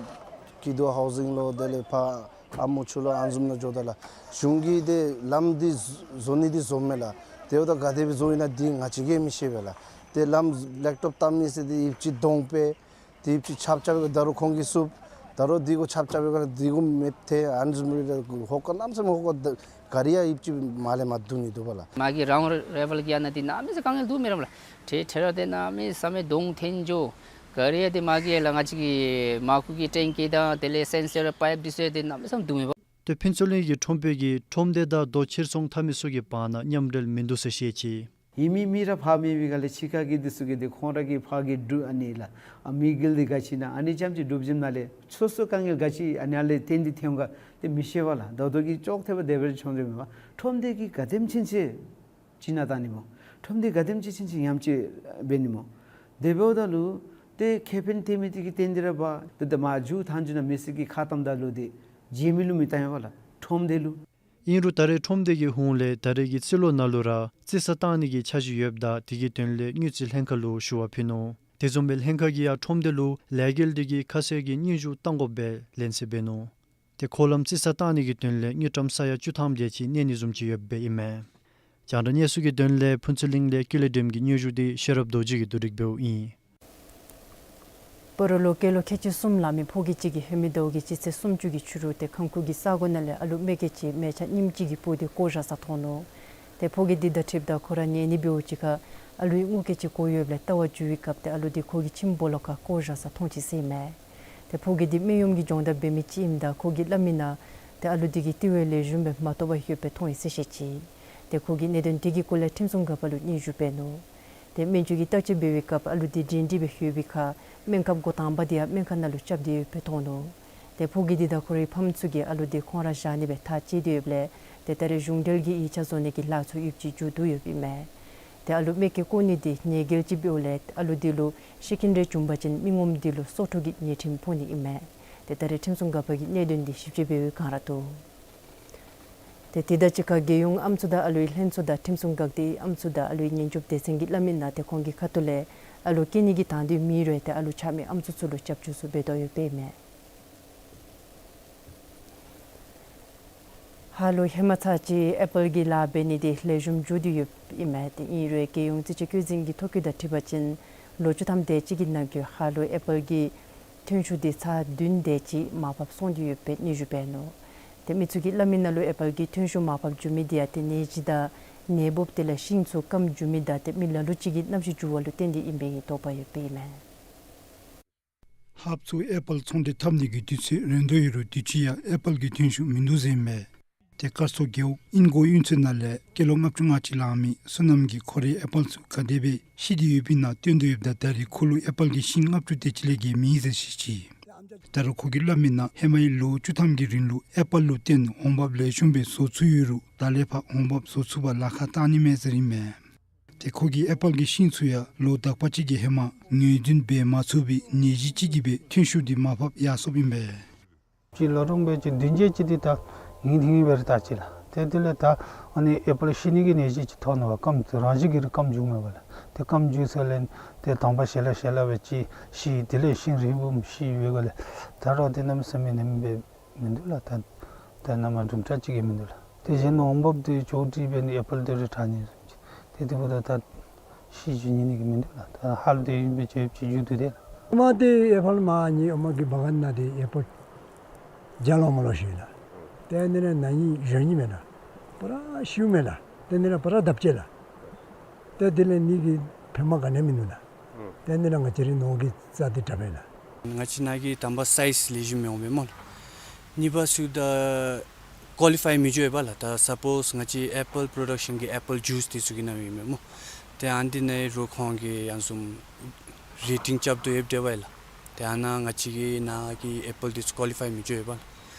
སྐྱིད་སྡུག་ཧའུ་ཟིང་ལུ་དེ་ལས་ཕར་ཨ་མོ་ཆུ་ལུ་ཨ་ནི་བཟུམ་ནང་འགྱོཝ་ད་ལགས། གཞུང་གིས་ཏེ་ལམ་འདི་བཟོ་ནི་འདི་བཟོཝ་མས་ལགས། དེ་འབདཝ་ད་ག་དེ་སྦེ་བཟོཝ་ཨིན་ན་འདི་ང་བཅས་ཀྱིས་མི་ཤེས་པས་ལགས། ཏེ་ལམ་བླེག་ཊོབ་བཏབ་མི་ཟེར་ཏེ་ཡིབ་ཅིག་དོང་པས། ཏེ་ཡིབ་ཅིག་ཆརཔ་རྐྱབ་པས་ད་རུང་ཁོང་གིས་བསུབ། ད་རུང་འདི་གུ་ཆརཔ་རྐྱབ་པའི་སྒང་འདི་གུ་མེདཔ་ཐལ། ཨ་ནི་བཟུམ་སྦེ་ཧོ་ཀ་གནམ་མེད་ས་མེད་ཧོ་ཀ་ག་རི་ཡང་ཡིབ་ཅིག་མར་ལས་མར་བརྡུང་ནི་འདུག་པ་ལགས། མ་གི་རའུནཌ་ལེ་བཱལ་གྱི་ཨ་ནཱ་འདི་གནམ་མེད་ས་མེད་དཀའ་ངལ་འདུག་མེན་རམ་ལགས། ཁྲལ་ཁྲལ་ར་ཏེ་གནམ་མེད་ས་མེད་དོང་འཐོན་འགྱོ། ག་རི་ཡང་ཏེ་མ་གི་ཡར་ལགས་ང་བཅས་ཀྱི་མར་ཁུ་གི་ཊེང་ཀི་དང་དེ་ལས་སེན་སར་པའིཔ་འདི་ཚུ་ཡང་ཏེ་གནམ་མེད་ས་མེད་སྡུག་མས་པ། ཏེ་ཕུན་ཚོགས་གླིང་གི་ཁྲོམ་དཔོན་གྱིས་ཁྲོམ་སྡེ་དང་རྡོ་ཕྱིར་ཚོང་འཐབ་མི་ཚུ་གི་བར་ན་མཉམ་འབྲེལ་མིན་འདུག་ཟེར་བཤད་ཅི། ཡོད་མི་མི་ར་ཕར་མེད་པའི་སྒང་ལས་ཕྱི་ཁ་གི་འདི་ཚུ་གིས་ཏེ་ཁོང་ར་གི་ཕར་གི་འབྲུག་ཨ་ནི་ལགས་ཨ་དམིགས་ཡུལ་འདི་ག་ཅི་ཨིན་ན་ཨ་ནི་རྐྱངམ་ཅིག་སྒྲུབ་བྱིནམ་ནང་ལས་སོ་སོ་དཀའ་ངལ་ག་ཅི་ཨ་ནཱ་ལས་བརྟེན་ཏེ་ཐོན་ག་ཏེ་མི་ཤེས་པ་ལགས། ད་ལྟོ་གི་ཅོག་འཐདཔ་དེ་སྦེ་ར་བྱུང་ཡོདཔ་མས་པ། ཁྲོམ་སྡེ་གིས་ག་དེམ་ཅིག་ཅིག་ཅིག་ནང་བཏང་ནི་སྨོ། ཁྲོམ་སྡེ་ག་དེམ་ཅིག་ཅིག་ཉམས་བཅོས་འབད་ནི་སྨོ། དེ་འབདཝ་ད་ལུ་ཏེ་ཁེ་ཕན་ཐོན་མི་དེ་གིས་བརྟེན་ཏེ་ར་འབད་ཏེ་ད་མར་མཇུག་མཐའ་མཇུག་ནང་མི་སེར་གྱི་ཁ་གཏམ་དང་ལུ་ཏེ་བརྗེད་མི་ལུ་མི་བཏང་ཡོད་པ་ལགས་ཁྲོམ་སྡེ་ལུ། ཨིན་རུང་ད་རེས་ཁྲོམ་སྡེ་གི་ཧོངས་ལས་ད་རེས་ཀྱི་རྩིས་ལོ་ནང་ལུ་ར་རྩིས་ས་བཏང་ནི་གི་འཆར་གཞི་ཡོདཔ་ད་དེ་གི་དོན་ལས་དངུལ་རྩིས་ལྷན་ཁག་ལུ་ཞུ་བ་ཕུལ་ནུག། དེ་བཟུམ་སྦེ་ལྷན་ཁག་གིས་ཡང་ཁྲོམ་སྡེ་ལུ་ལས་འགུལ་འདི་གི་ཁ་གསལ་གྱི་སྙན་ཞུ་བཏང་དགོཔ་སྦེ་ལན་གསལ་འབད་ནུག། ཏེ་འཁོར་ལམ་རྩིས་ས་བཏང་ནི་གི་དོན་ལས་དངུལ་ཀྲམ་ས་ཡ་བཅུ་ཐམ་དེ་ཅིག་གནས་ནི་བཟུམ་ཅིག་ཡོདཔ་སྦེ་ཨིན་མས། རྒྱང་བསྒྲགས་གནས་ཚུལ་གྱི་དོན་ལས་ཕུན་ཚོགས་གླིང་ལས་ཀུན་ལེགས་སྒྲོལམ་གྱི་སྙན་ཞུ་འདི་ཤེས་རབ་རྡོ་རྗེ་གིས་བསྡུ་སྒྲིག་འབདཝ་ཨིན། སྤ་རོ་ལུ་སྐྱེས་ལོ་ཁལ་གཅིག་གསུམ་ལང་མི་ཕོ་སྐྱེས་ཅིག་གིས་ཧེ་མའི་ཟླཝ་གི་སྤྱི་ཚེས་སུམ་ཅུ་གི་ཕྱི་རུ་ཏེ་ཁང་ཁུག་གི་ས་གོ་ནང་ལས་ཨ་ལུ་མེ་སྐྱེས་ཅིག་མལ་ཆ་རྙིངམ་ཅིག་གིས་སྤུར་ཏེ་བཀོ་བཞག་ས་མཐོང་ནུག། ཏེ་ཕོ་སྐྱེས་འདི་དང་འཁྲིལཝ་ད་ཁོ་ར་ཉལ་ནི་འབདཝ་ཅིག་ཁར་ཨ་ལུའི་རྔུལ་སྐྱེས་ཅིག་བཀོ་ཡོདཔ་ལས་ལྟ་བར་འགྱོ་བའི་སྐབས་ཏེ་ཨ་ལུ་འདི་ཁོ་གི་ཁྱིམ་སྦོ་ལོགས་ཁར་བཀོ་བཞག་ས་མཐོང་ཅི་ཟེར་ཨིན་མས། ཏེ་ཕོ་སྐྱེས་འདི་སྨན་གཡོགམ་གྱི་སྦྱོང་བརྡར་འབད་མི་ཅིག་ཨིནམ་ད་ཁོ་གིས་སླབ་མི་ནང་ཏེ་ཨ་ལུ་འདི་གིས་དེ་བས་ལེགས་ཤོམ་སྦེ་མ་བཏོག་པར་ཡོདཔ་སྦེ་མཐོང་ཡི་ཟེར་བཤད་ཅི། ཏེ་ཁོ་གིས་གནད་དོན་དེ་གི་སྐོར་ལས་ཁྲིམས་སྲུང་འགག་པ་ལུ་སྙན་ཞུ་འབད་ནུག། ཏེ་སྨན་བཅོས་ཀྱི་བརྟག་དཔྱད་འབད་བའི་སྐབས་ཨ་ལུ་འདི་འདྲེན་འདྲེན་སྦེ་ཡོད་པའི་ཁར་སྨན་ཁབ་འགོ་དང་པ་འདི་ཡང་སྨན་ཁང་ནང་ལུ་རྐྱབ་སྟེ་ཡོདཔ་སྦེ་མཐོང་ནུག། ཏེ་ཕོ་སྐྱེས་འདི་དང་ཁོ་རའི་ཕམ་ཚུ་གིས་ཨ་ལུ་འདི་ཁོང་ར་བཞག་ནི་སྦེ་ཐག་བཅད་དེ་ཡོདཔ་ལས་ཏེ་ད་རེས་གཞུང་འབྲེལ་གྱི་ཡིག་ཆ་བཟོ་ནི་གི་ལཱ་ཚུ་ཡོདཔ་ཅིག་མཇུག་བསྡུ་ཡོདཔ་ཨིན་མས། ཏེ་ཨ་ལུ་མེ་སྐྱེས་བཀོ་ནི་འདི་ཉེས་འགེལ་ཅིག་འབདཝ་ལས་ཨ་ལུ་འདི་ལུ་ཤི་རྐྱེན་རེ་བྱུང་པ་ཅིན་མི་ངོམ་འདི་ལུ་སྲོག་ཐོག་གི་ཉེས་ཁྲིམས་ཕོག་ནི་ཨིན་མས། ཏེ་ད་རེས་ཁྲིམས་སྲུང་འགག་པ་གིས་གནད་དོན་འདི་ཞིབ་དཔྱད་འབད་བའི་བསྒང་ར་འདུག། ཏེ་དེ་དང་གཅིག་ཁར་རྒྱལ་ཡོངས་ཨམ་སྲུ་དང་ཨ་ལུའི་ལྷན་ཚོགས་དང་ཁྲིམས་སྲུང་འགག་སྡེའི་ཨམ་སྲུ་དང་ཨ་ལུའི་ཉེན་སྐྱོབ་སྡེ་ཚན་གྱིས་སླབ་མི་ནང་ཏེ་ཁོང་གི་ཁ་ཐུག་ལས་ཨ་ལུ་སྐྱེ་ནི་གི་དང་འདོད་མེད་རུང་ཏེ་ཨ་ལུ་ཆགས་མི་ཨམ་སྲུ་ཚུ་ལུ་སྐྱབས་བཅོལ་ཚུ་འབད་དོ་ཡོདཔ་ཨིན་མས། ཧཱ་ལུ་ཧེ་མ་ཚར་གཅིག་ཨེ་པཱལ་གྱི་ལཱ་འབད་ནི་འདི་ལེགས་ཤོམ་མཇུག་བསྡུ་ཡོདཔ་ཨིན་མས། ཏེ་ཨིན་རུང་རྒྱལ་ཡོངས་རྩིས་དཔྱད་བཀོད་འཛིན་གྱི་ཐོ་བཀོད་དང་འཁྲིལ་བ་ཅིན་ལོ་བཅུ་ཐམ་དེ་ཅིག་གི་ནང་འཁོད་ཧཱ་ལུ་ཨེ་པཱལ་གྱི་ཐོན་ཤུགས་འདི་ཚར་བདུན་དེ་ཅིག་མར་ཕབ་སོང་སྟེ་ཡོདཔ་སྦེ་སྙན་ཞུ་འབད་ནུག། ཏེ་མི་ཚུ་གིས་སླབ་མི་ནང་ལུ་ཨེ་པཱལ་གྱི་ཐོན་ཤུགས་མར་ཕབ་འགྱོ་མི་འདི་ཡང་ཏེ་ནད་གཞི་དང་ནད་འབུཔ་དེ་ལས་ཤིང་ཚུ་སྐམ་འགྱོ་མི་དང་ཏེ་མི་ལ་ལུ་ཅིག་གི་རྣམ་ཤེས་འགྱུར་བ་ལུ་བརྟེན་ཏེ་ཨིན་པའི་དོགས་པ་ཡོདཔ་ཨིན་མས། ཧཱཔ་ཚུ་ཨེ་པཱལ་ཚོང་འབྲེལ་འཐབ་ནི་གི་དུས་ཚོད་རན་དོ་ཡོད་རུང་དུས་ཅི་ཡང་ཨེ་པཱལ་གྱི་ཐོན་ཤུགས་མིན་འདུག་ཟེར་ཨིན་མས། ཏེ་སྐར་ཚོགས་རྒེད་འོག་ཨིན་གོ་གཡུས་ཚན་ནང་ལས་སྐྱེས་ལོ་ལྔ་བཅུ་ང་གཅིག་ལང་མི་བསོད་ནམས་ཀྱིས་ཁོ་རའི་ཨེ་པཱལ་ཚུ་ག་དེ་སྦེ་ཤི་སྟེ་ཡོདཔ་ཨིན་ན་སྟོན་དོ་ཡོདཔ་ད་ད་རེས་ཁོ་ལུ་ཨེ་པཱལ་གྱི་ཤིང་ལྔ་བཅུ་དེ་ཅིག་ལས་བརྒལ་མེད་ཟེར་བཤད་ཅི། ད་རུང་ཁོ་གིས་སླབ་མི་ནང་ཧེ་མའི་ལོ་བཅུ་ཐམ་གྱི་རིང་ལུ་ཨེ་པཱལ་ལུ་བརྟེན་འོང་འབབ་ལེགས་ཤོམ་སྦེ་བཟོ་ཚུགས་ཡོད་རུང་ད་ལས་ཕར་འོང་འབབ་བཟོ་ཚུགས་པར་ལཱ་ཁག་བཏང་ནི་མས་ཟེར་ཨིན་མས། ཏེ་ཁོ་གིས་ཨེ་པཱལ་གྱི་ཤིང་ཚུ་ཡང་ལོ་དག་པ་ཅིག་གི་ཧེ་མ་ངོས་འཛིན་འབད་མ་ཚུགས་པའི་ནད་གཞི་ཅིག་གིས་སྦེ་ཐོན་ཤུགས་འདི་མར་ཕབ་ཡར་སོཔ་ཨིན་པས། ཅིག་ལོ་རིམ་པ་ཅིག་བདུན་བརྒྱད་ཅིག་འདི་ད་ངེའི་ཐིང་ངེའི་སྦེ་ར་བལྟ་ཅི་ལགས། ཏེ་དེ་ལས་ད་ཨ་ནི་ཨེ་པཱལ་ཤི་ནི་གི་ནད་གཞི་ཅིག་ཐོན་ནུག་པ། སྐམ་རང་བཞིན་གྱིས་ར་སྐམ་འགྱོཝ་མས་པ་ལགས། ཏེ་སྐམ་འགྱོ་ས་ལས་ཏེ་དང་པ་ཞལ་ལག་ཞལ་ལག་སྦེ་ཅིག་ཤི་དེ་ལས་ཤིང་རིལ་བུ་ཤི་ཡོད་ག་ལས་ད་རུང་ཏེ་གནམ་མེད་ས་མེད་ནེམ་སྦེ་མིན་འདུག་ལགས། ད་ད་ནམ་དུམ་གྲ་ཅིག་གིས་མིན་འདུག་ལགས། དེ་བཞིན་འོང་འབབ་དེ་ཅོག་འཐདཔ་སྦེ་ནི་ཨེ་པཱལ་དེ་ར་དྲག་ནི་བཟུམ་ཅིག་དེ་དེ་འབདཝ་ད་ད་ཤི་འགྱོ་ནི་གི་མིན་འདུག་ལགས། ད་ཧཱ་ལུ་དེ་ཨིན་པས་ཅིག་ཅིག་འགྱོ་དོ་དེ་ལགས། ཨོ་མ་དེ་ཨེ་པཱལ་མ་ཉེ་ཨོ་མ་གི་བ་ག་ན་དེ་ཨེ་པཱལ་ རྒྱ་ལོ་མ་ལོ་ཞིག་ལགས། ཏེ་ཨ་ནི་ར་ན་ཧིང་རང་ཉིད་མས་ལགས། པ་ར་ཤིཝ་མས་ལགས། ཏེ་ཨ་ནི་ར་པ་ར་དབ་ཅི་ལགས། ཏེ་དེ་ལས་ནི་གི་ཕན་མ་ག་ནི་མིན་འདུག་ལགས། ཏེ་ཨ་ནི་ར་ང་བཅས་རའི་ནོར་གྱི་རྩ་འདི་དྲག་པས་ལགས། ང་བཅས་ནཱ་གི་དང་པ་སའིཛ་ལེགས་ཤོམ་མི་འོང་པས་སྨོ་ལགས། གཉིས་པ་ཟེརཝ་ད་ཀོ་ལི་ཕའི་མི་འགྱོ་བས་ལགས། ད་སཔོསི་ང་བཅས་ཨེ་པཱལ་པྲོ་ཌག་ཤཱན་གྱི་ཨེ་པཱལ་ཇུས་འདི་ཚུ་གི་ནང་ཨིན་མས་སྨོ། ཏེ་ཨ་ནི་འདི་ནང་རུང་ཁོང་གིས་ཡང་བཟུམ་རེ་ཊིང་རྐྱབ་དོ་ཡོདཔ་འདྲས་པས་ལགས། ཏེ་ཨ་ནཱ་ང་བཅས་ཀྱི་ནཱ་གི་ཨེ་པཱལ་འདི་ཚུ་ཀོ་ལི་ཕའི་མི་འགྱོ་བས་ལགས།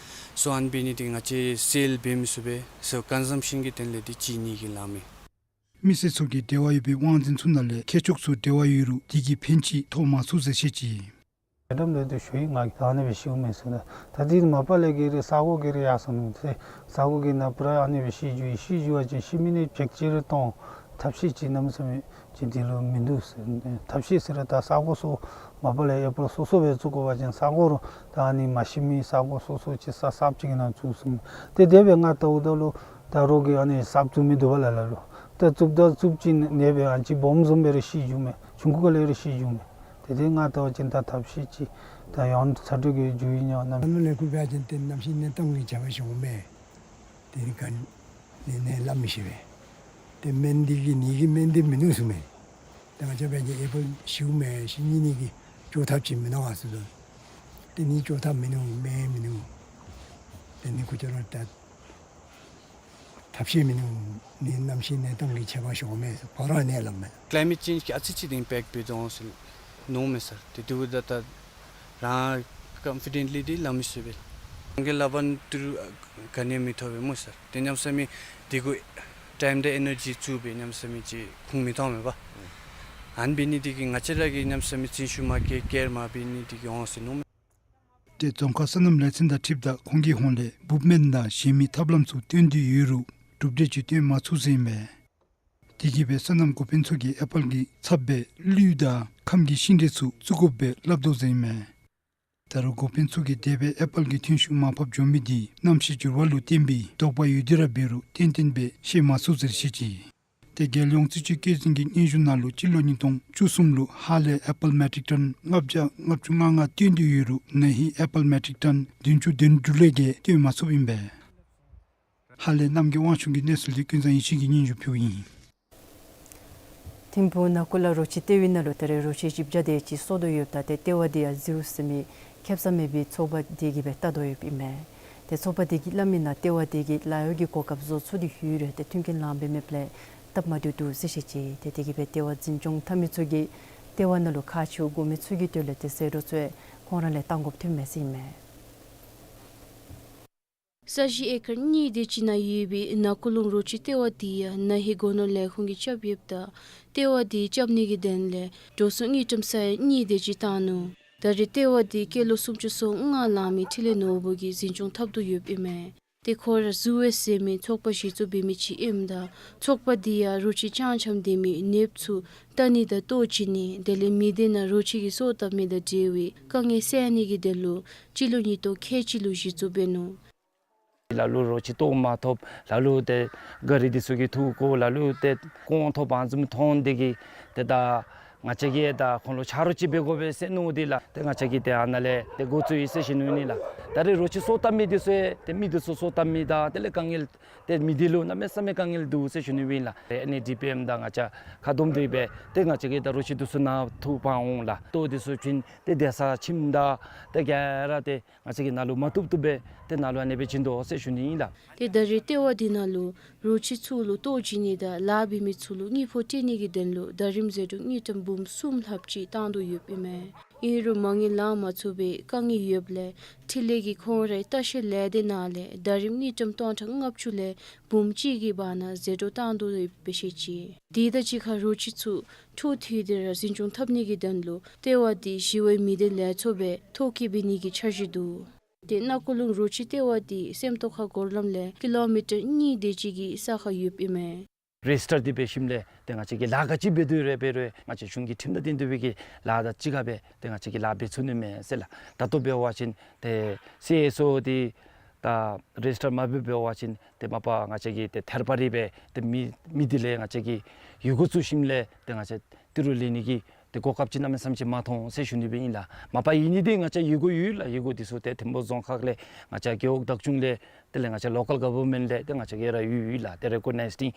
སོ་ཨ་ནི་འབད་ནི་འདི་ང་བཅས་སེལ་འབད་མི་ཚུགས་པས། སོ་ཀོན་སམ་ཤཱན་གྱི་དོན་ལས་འདི་གཅིག་གཉིས་ཀྱི་ལངམ་མས། མི་སེར་ཚུ་གིས་འབྲེལ་བ་ཡོད་པའི་དབང་འཛིན་ཚུ་ནང་ལས་མཁས་མཆོག་ཚུ་འབྲེལ་བ་ཡོད་རུང་དེ་གིས་ཕན་ཅིག་ཐོགས་མ་ཚུགས་ཟེར་བཤད་ཅི། མེ་ཌམ་ལས་དུ་ཞུ་ཡི། ང་གིས་ཨ་ནི་སྦེ་ཤིཝ་མས་ཟེར་ན། ད་དེ་མ་པ་ལས་ཀྱི་རེ་ས་གོ་གི་རེ་ཡར་སོང་ནུག་ཟེར། ས་གོ་གི་ནང་པ་ར་ཨ་ནི་སྦེ་ཤི་འགྱོ་ཡི། ཤི་འགྱོ་བ་ཅིན་ཤི་མི་ནི་བརྒྱ་ཅིག་རེ་གཏོང་། ཐབས་ཤེས་ཅིག་གནམ་མེད་ས་མེད་ཅིག་དེ་ལུ་མིན་འདུག་ཟེར། ཐབས་ཤེས་ཟེར་ར་ད་ས་གོ་ཚུ་མ་པ་ལས་ཨེ་པཱལ་སོ་སོ་སྦེ་བཙུགས་དགོ་པ་ཅིན་ས་གོ་རུང་ད་ཨ་ནི་མ་ཤི་མི་ས་གོ་སོ་སོ་ཅིག་ས་གསརཔ་ཅིག་གི་ནང་བཙུགས་སོང་། ཏེ་དེ་སྦེ་ང་བལྟཝ་ད་ལུ་ད་རོགས་ཀྱིས་ཨ་ནི་གསརཔ་བཙུགས་མི་འདུག་པ་ལགས་ལ་ལུ། ད་བཙུགསཔ་ད་བཙུགསཔ་ཅིག་ནེ་སྦེ་ཨ་ཙི་སྦོམ་བཟུམ་སྦེ་ར་ཤི་འགྱོཝ་མས། ཆུང་ཀུ་ག་ལས་ར་ཤི་འགྱོཝ་མས། དེ་དེ་ང་བལྟ་བ་ཅིན་ད་ཐབས་ཤེས་ཅིག་ད་ཡང་ཚ་དྲོད་ཀྱི་རྒྱུ་ཡིན་ཡང་ན། ཨ་ནི་ལས་ཁུངས་འབད་བ་ཅིན་ཏེ་གནམ་གཤིས་གནས་སྟངས་ཀྱི་ཁྱད་པར་བྱུངམ་མས། དེ་ནི་ག་ནི་ནི་སླབ་མི་ཤེས་པས། ཏེ་སྨན་འདི་གིས་ནི་གིས་སྨན་འདི་མི་ནུག་ཟེརཝ་མས། ཏེ་ང་བཅས་འབད་བ་ཅིན་ཨེ་པཱལ་ཤིཝ་མས་ཤི་ནི་གི་བཅོས་ཐབས་ཅིག་མིན་ནུག་ག་ཟེར་དོ། ཏེ་ནི་བཅོས་ཐབས་མིན་ནུག། སྨན་མིན་ནུག། ཏེ་ནི་ཁོ་ཅོག་ར་ད་ཐབས་ཤེས་མིན་ནུག། ནི་གནམ་གཤིས་གནས་སྟངས་ཀྱི་ཁྱད་པར་བྱུངམ་མས་ཟེར་ཕར་ནི་སླབ་མས། ཀླའི་མེཊ་ཅེནཇ་གིས་ཨ་ཙི་ཅིག་དེ་ཨིམ་པེཀཊ་འབད་དོ་འོང་ཟེར་མནོཝ་མས་སར། ཏེ་དེ་འབདཝ་ད་ད་རང་ཀོན་ཕི་ཌེནཊ་ལི་འདི་སླབ་མི་ཚུགས་པས། རང་གིས་སླབ་པ་ཏི་རུ་ག་ནི་མི་ཐོབ་པས་སྨོ་སར། ཏེ་གནམ་མེད་ས་མེད་དེ་གུ་ཊའིམ་དང་ཨེ་ནར་ཇི་བཙུགས་སྦེ་གནམ་མེད་ས་མེད་ཅིག་ཁུངས་མི་གཏོགས་མས་པ། ཨ་ནི་འབད་ནི་དེ་གིས་ང་བཅས་ར་གིས་གནམ་མེད་ས་མེད་བརྩོན་ཤུགས་མ་བསྐྱེད་ཀེར་མ་འབད་ནི་དེ་གིས་འོང་ཟེར་མནོཝ་མས། ཏེ་རྫོང་ཁག་སོ་ནམ་ལས་ཚན་དང་འཁྲིལཝ་ད་ཁོང་གི་ཧོངས་ལས་འབུཔ་སྨན་དང་གཞན་མི་ཐབས་ལམ་ཚུ་བཏོན་ཏེ་ཡོད་རུང་གྲུབ་འབྲས་ཅིག་བཏོན་མ་ཚུགས་ཟེར་ཨིན་པས། དེ་གིས་སྦེ་སོ་ནམ་འགོ་དཔོན་ཚུ་གིས་ཨེ་པཱལ་གྱི་ཚབ་སྦེ་ཀླུ་དང་ཁམས་ཀྱི་ཤིང་འབྲས་ཚུ་བཙུགས་དགོཔ་སྦེ་སླབ་དོ་ཟེར་ཨིན་མས། ད་རུང་འགོ་དཔོན་ཚུ་གིས་འདས་པའི་ཨེ་པཱལ་གྱི་ཐོན་ཤུགས་མར་ཕབ་འགྱོ་མི་འདི་གནམ་གཤིས་འགྱུར་བ་ལུ་བརྟེན་པའི་དོགས་པ་ཡོད་དེ་ར་འབད་རུང་ཏན་ཏན་སྦེ་ཤེས་མ་ཚུགས་ཟེར་བཤད་ཅི། ཏེ་རྒྱལ་ཡོངས་རྩིས་དཔྱད་བཀོད་འཛིན་གྱི་སྙན་ཞུ་ནང་ལུ་སྤྱི་ལོ་ཉིས་སྟོང་བཅུ་གསུམ་ལུ་ཧཱ་ལས་ཨེ་པཱལ་མེ་ཊིག་ཊོན་ལྔ་བརྒྱ་ལྔ་བཅུ་ང་ལྔ་བཏོན་ཏེ་ཡོད་རུང་ན་ཧིང་ཨེ་པཱལ་མེ་ཊིག་ཊོན་བདུན་ཅུ་དོན་དྲུག་ལས་བརྒལ་བཏོན་མ་ཚུགསཔ་ཨིན་པས། ཧཱ་ལས་གནམ་གྱི་དབང་ཕྱུག་གི་གནས་ཚུལ་འདི་ཀུན་བཟང་ཡེ་ཤེས་ཀྱིས་སྙན་ཞུ་ཕུལཝ་ཨིན། ཐིམ་ཕུག་ན་ཀུ་ལ་རོ་ཁྱི་ལྟེ་བའི་ནང་ལུ་ད་རེས་རོ་ཁྱི་བཞི་བརྒྱ་དེ་ཅིག་གསོ་དོ་ཡོདཔ་ད་ཏེ་ལྟེ་བ་འདི་ཡང་ཟིཝ་ཟེར་མི་ཁེབ་ས་མེད་པའི་ཚོགས་པ་དེ་གིས་སྦེ་བལྟ་དོ་ཡོདཔ་ཨིན་མས། ཏེ་ཚོགས་པ་དེ་གིས་སླབ་མི་ནང་ལྟེ་བ་དེ་གིས་ལཱ་གཡོག་གི་གོ་སྐབས་བཟོ་ཚུགས་ཏེ་ཡོད་རུང་ཏེ་མཐུན་རྐྱེན་ལངམ་སྦེ་མེདཔ་ལས་སྟབས་མ་བདེཝ་འདུག་ཟེར་བཤད་ཅི། ཏེ་དེ་གིས་སྦེ་ལྟེ་བ་འཛིན་སྐྱོང་འཐབ་མི་ཚུ་གིས་ལྟེ་བ་ནང་ལུ་ཁག་ཆེཝ་དགོ་མི་ཚུ་གི་དོན་ལས་ཏེ་ཟད་འགྲོ་ཚུ་ཡང་ཁོང་ར་ལས་བཏང་དགོཔ་ཐོནམ་མས་ཟེར་ཨིན་མས། ས་གཞི་ཨེ་ཀར་གཉིས་དེ་ཅིག་ནང་ཡོད་པའི་ན་ཀུ་ལུང་རོ་ཁྱི་ལྟེ་བ་དེ་ཡང་ན་ཧིང་སྒོ་ནོར་ལས་ཁུངས་ཀྱིས་རྐྱབ་ཡོདཔ་ད་ལྟེ་བ་དེ་རྐྱབ་ནི་གི་དོན་ལས་འགྲོ་སོང་དངུལ་ཀྲམ་ས་ཡ་གཉིས་དེ་ཅིག་བཏང་ནུག། ད་རེས་ལྟེ་བ་དེ་སྐྱེས་ལོ་སུམ་ཅུ་སོ་ལྔ་ལང་མི་འཕྲིན་ལས་ནོར་བུ་གིས་འཛིན་སྐྱོང་འཐབ་དོ་ཡོདཔ་ཨིན་མས། ཏེ་ཁོ་ར་ཟུ་ཝེ་ཟེར་མི་ཚོགས་པ་གཞི་བཙུགས་འབད་མི་ཅིག་ཨིནམ་ད་ཚོགས་པ་དེ་ཡང་རོ་ཁྱི་རྐྱངམ་རྐྱངམ་སྡོད་མི་ནདཔ་ཚུ་བལྟ་ནི་དང་ལྟོ་བྱིན་ནི་དེ་ལས་མི་སྡེ་ནང་རོ་ཁྱི་གི་སོ་བཏབ་མི་དང་འབྲེལ་བའི་དཀའ་ངལ་སེལ་ནི་གི་དོན་ལུ་སྤྱི་ལོ་ཉིས་སྟོང་ཁལ་གཅིག་ལུ་གཞི་བཙུགས་འབད་ནུག། ལ་ལུ་རོ་ཁྱི་ལྟོ་མ་ཐོབ། ལ་ལུ་ཏེ་ག་རི་དེ་ཚུ་གིས་འཐུ་བཀོ། ལ་ལུ་ཏེ་རྐང་ཐོབ་པ་ཙམ་མཐོང་དེ་གིས་ཏེ་ད་ང་བཅས་ཀྱིས་ད་ཁོང་ལུ་ཆ་རོགས་ཅིག་འབད་དགོ་པས་ཟེར་མནོ་སྟེ་ལགས། ཏེ་ང་བཅས་ཀྱིས་ཏེ་ཨ་ནཱ་ལས་ཏེ་འགོ་བཙུགས་ཡི་ཟེར་ཞུ་ནི་ཨིན་ལགས། ད་རེས་རོ་ཁྱི་སོ་བཏབ་མི་དེ་ཚུ་ཡང་ཏེ་མི་དེ་ཚུ་སོ་བཏབ་མི་དང་དེ་ལས་དཀའ་ངལ་ཏེ་མི་སྡེ་ལུ་གནམ་མེད་ས་མེད་དཀའ་ངལ་འདུག་ཟེར་ཞུ་ནི་ཨིན་ལགས། ཏེ་ཨེན་ཨེ་ཌི་པི་ཨེམ་དང་ང་བཅས་ཁ་བསྡོམས་ཏེ་སྦེ་ཏེ་ང་བཅས་ཀྱིས་ད་རོ་ཁྱི་དེ་ཚུ་ནཱ་འཐུ་འབག་འོང་ལགས། ལྟོ་དེ་ཚུ་བྱིན་ཏེ་བསྡད་ས་ཁྱིམ་དང་ཏེ་ག་ར་ཏེ་ང་བཅས་ཀྱིས་ནཱ་ལུ་མ་བཏུབ་བཏུབ་སྦེ་ཏེ་ནཱ་ལུ་ཨ་ནེ་སྦེ་བྱིན་དོ་ཟེར་ཞུ་ནི་ཨིན་ལགས། ཏེ་ད་རེས་ལྟེ་བ་དེ་ནང་ལུ་རོ་ཁྱི་ཚུ་ལུ་ལྟོ་བྱིན་ནི་དང་ལཱ་འབད་མི་ཚུ་ལུ་དངུལ་ཕོགས་སྤྲོད་ནི་གི་དོན་ལུ་ཟླ་རིམ་ཟད་འགྲོ་དངུལ་ཀྲམ་འབུམ་གསུམ་ལྷགཔ་ཅིག་བཏང་དོ་ཡོདཔ་ཨིན་མས། ཨིན་རུང་མ་དངུལ་ལང་མ་ཚུགས་པའི་དཀའ་ངལ་ཡོདཔ་ལས་འཕྲིན་ལས་ཀྱིས་ཁོང་རའི་ལྟ་བཤལ་ལས་སྡེ་ནང་ལས་ཟླ་རིམ་དངུལ་ཀྲམ་སྟོང་ཕྲག་ལྔ་བཅུ་ལས་འབུམ་གཅིག་གི་བར་ན་ཟད་འགྲོ་བཏང་དོ་ཡོདཔ་སྦེ་བཤད་ཅི། དེ་དང་གཅིག་ཁར་རོ་ཁྱི་ཚུ་འཕྲོ་མཐུད་དེ་ར་འཛིན་སྐྱོང་འཐབ་ནི་གི་དོན་ལུ་ལྟེ་བ་དེ་གཞི་བའི་མི་སྡེ་ལས་ཚོགས་སྦེ་ཐོ་བཀོད་འབད་ནི་གི་འཆར་གཞི་འདུག། ཏེ་ན་ཀུ་ལུང་རོ་ཁྱི་ལྟེ་བ་དེ་སེམས་རྟོགས་ཁ་སྒོར་ལམ་ལས་ཀི་ལོ་མི་ཊར་གཉིས་དེ་ཅིག་གི་ས་ཁར་ཡོདཔ་ཨིན་མས། རེ་ཇིས་ཊར་འདི་འབད་ཞིནམ་ལས་ཏེ་ང་བཅས་ཀྱིས་ལཱ་ག་ཅི་འབད་དོ་ར་འབད་རུང་ང་བཅས་གཞུང་གི་ཁྲིམས་དང་ལྡན་ཏོག་ཏོ་སྦེ་གི་ལཱ་དང་གཅིག་ཁར་སྦེ་ཏེ་ང་བཅས་ཀྱིས་ལཱ་འབད་ཚུགས་ནི་མས་ཟེར་ལགས། ད་ལྟོ་འབད་བ་ཅིན་ཏེ་སི་ཨེསི་ཨོ་འདི་ད་རེ་ཇིས་ཊར་མ་འབད་འབད་བ་ཅིན་ཏེ་མ་པ་ང་བཅས་ཀྱིས་ཏེ་ཐེར་པ་རེ་སྦེ་ཏེ་མི་མི་དེ་ལས་ང་བཅས་ཀྱིས་ཡོད་དགུ་བཙུགས་ཞིནམ་ལས་ཏེ་ང་བཅས་ཏི་རུ་ལེན་ནི་གི་ ཏེ་གོ་སྐབས་ཅིག་གནམ་མེད་ས་མེད་ཅིག་མ་མཐོང་ཟེར་ཞུ་ནི་སྦེ་ཨིན་ལགས། མ་པ་ཨིན་ནི་འདི་ང་བཅས་ཡི་གུ་ཡོད་ལགས། ཡི་གུ་འདི་ཚུ་ཏེ་ཐིམ་ཕུག་རྫོང་ཁག་ལས་ང་བཅས་རྒེད་འོག་བདག་སྐྱོང་ལས་དེ་ལས་ང་བཅས་ལོ་ཀཱལ་གཱ་ཝར་མེནཊ་ལས་ཏེ་ང་བཅས་ཀྱིས་ར་ཡོད་ཡོད་ལགས། ཏེ་རེ་ཀོག་ནའིཛ་ཨིན།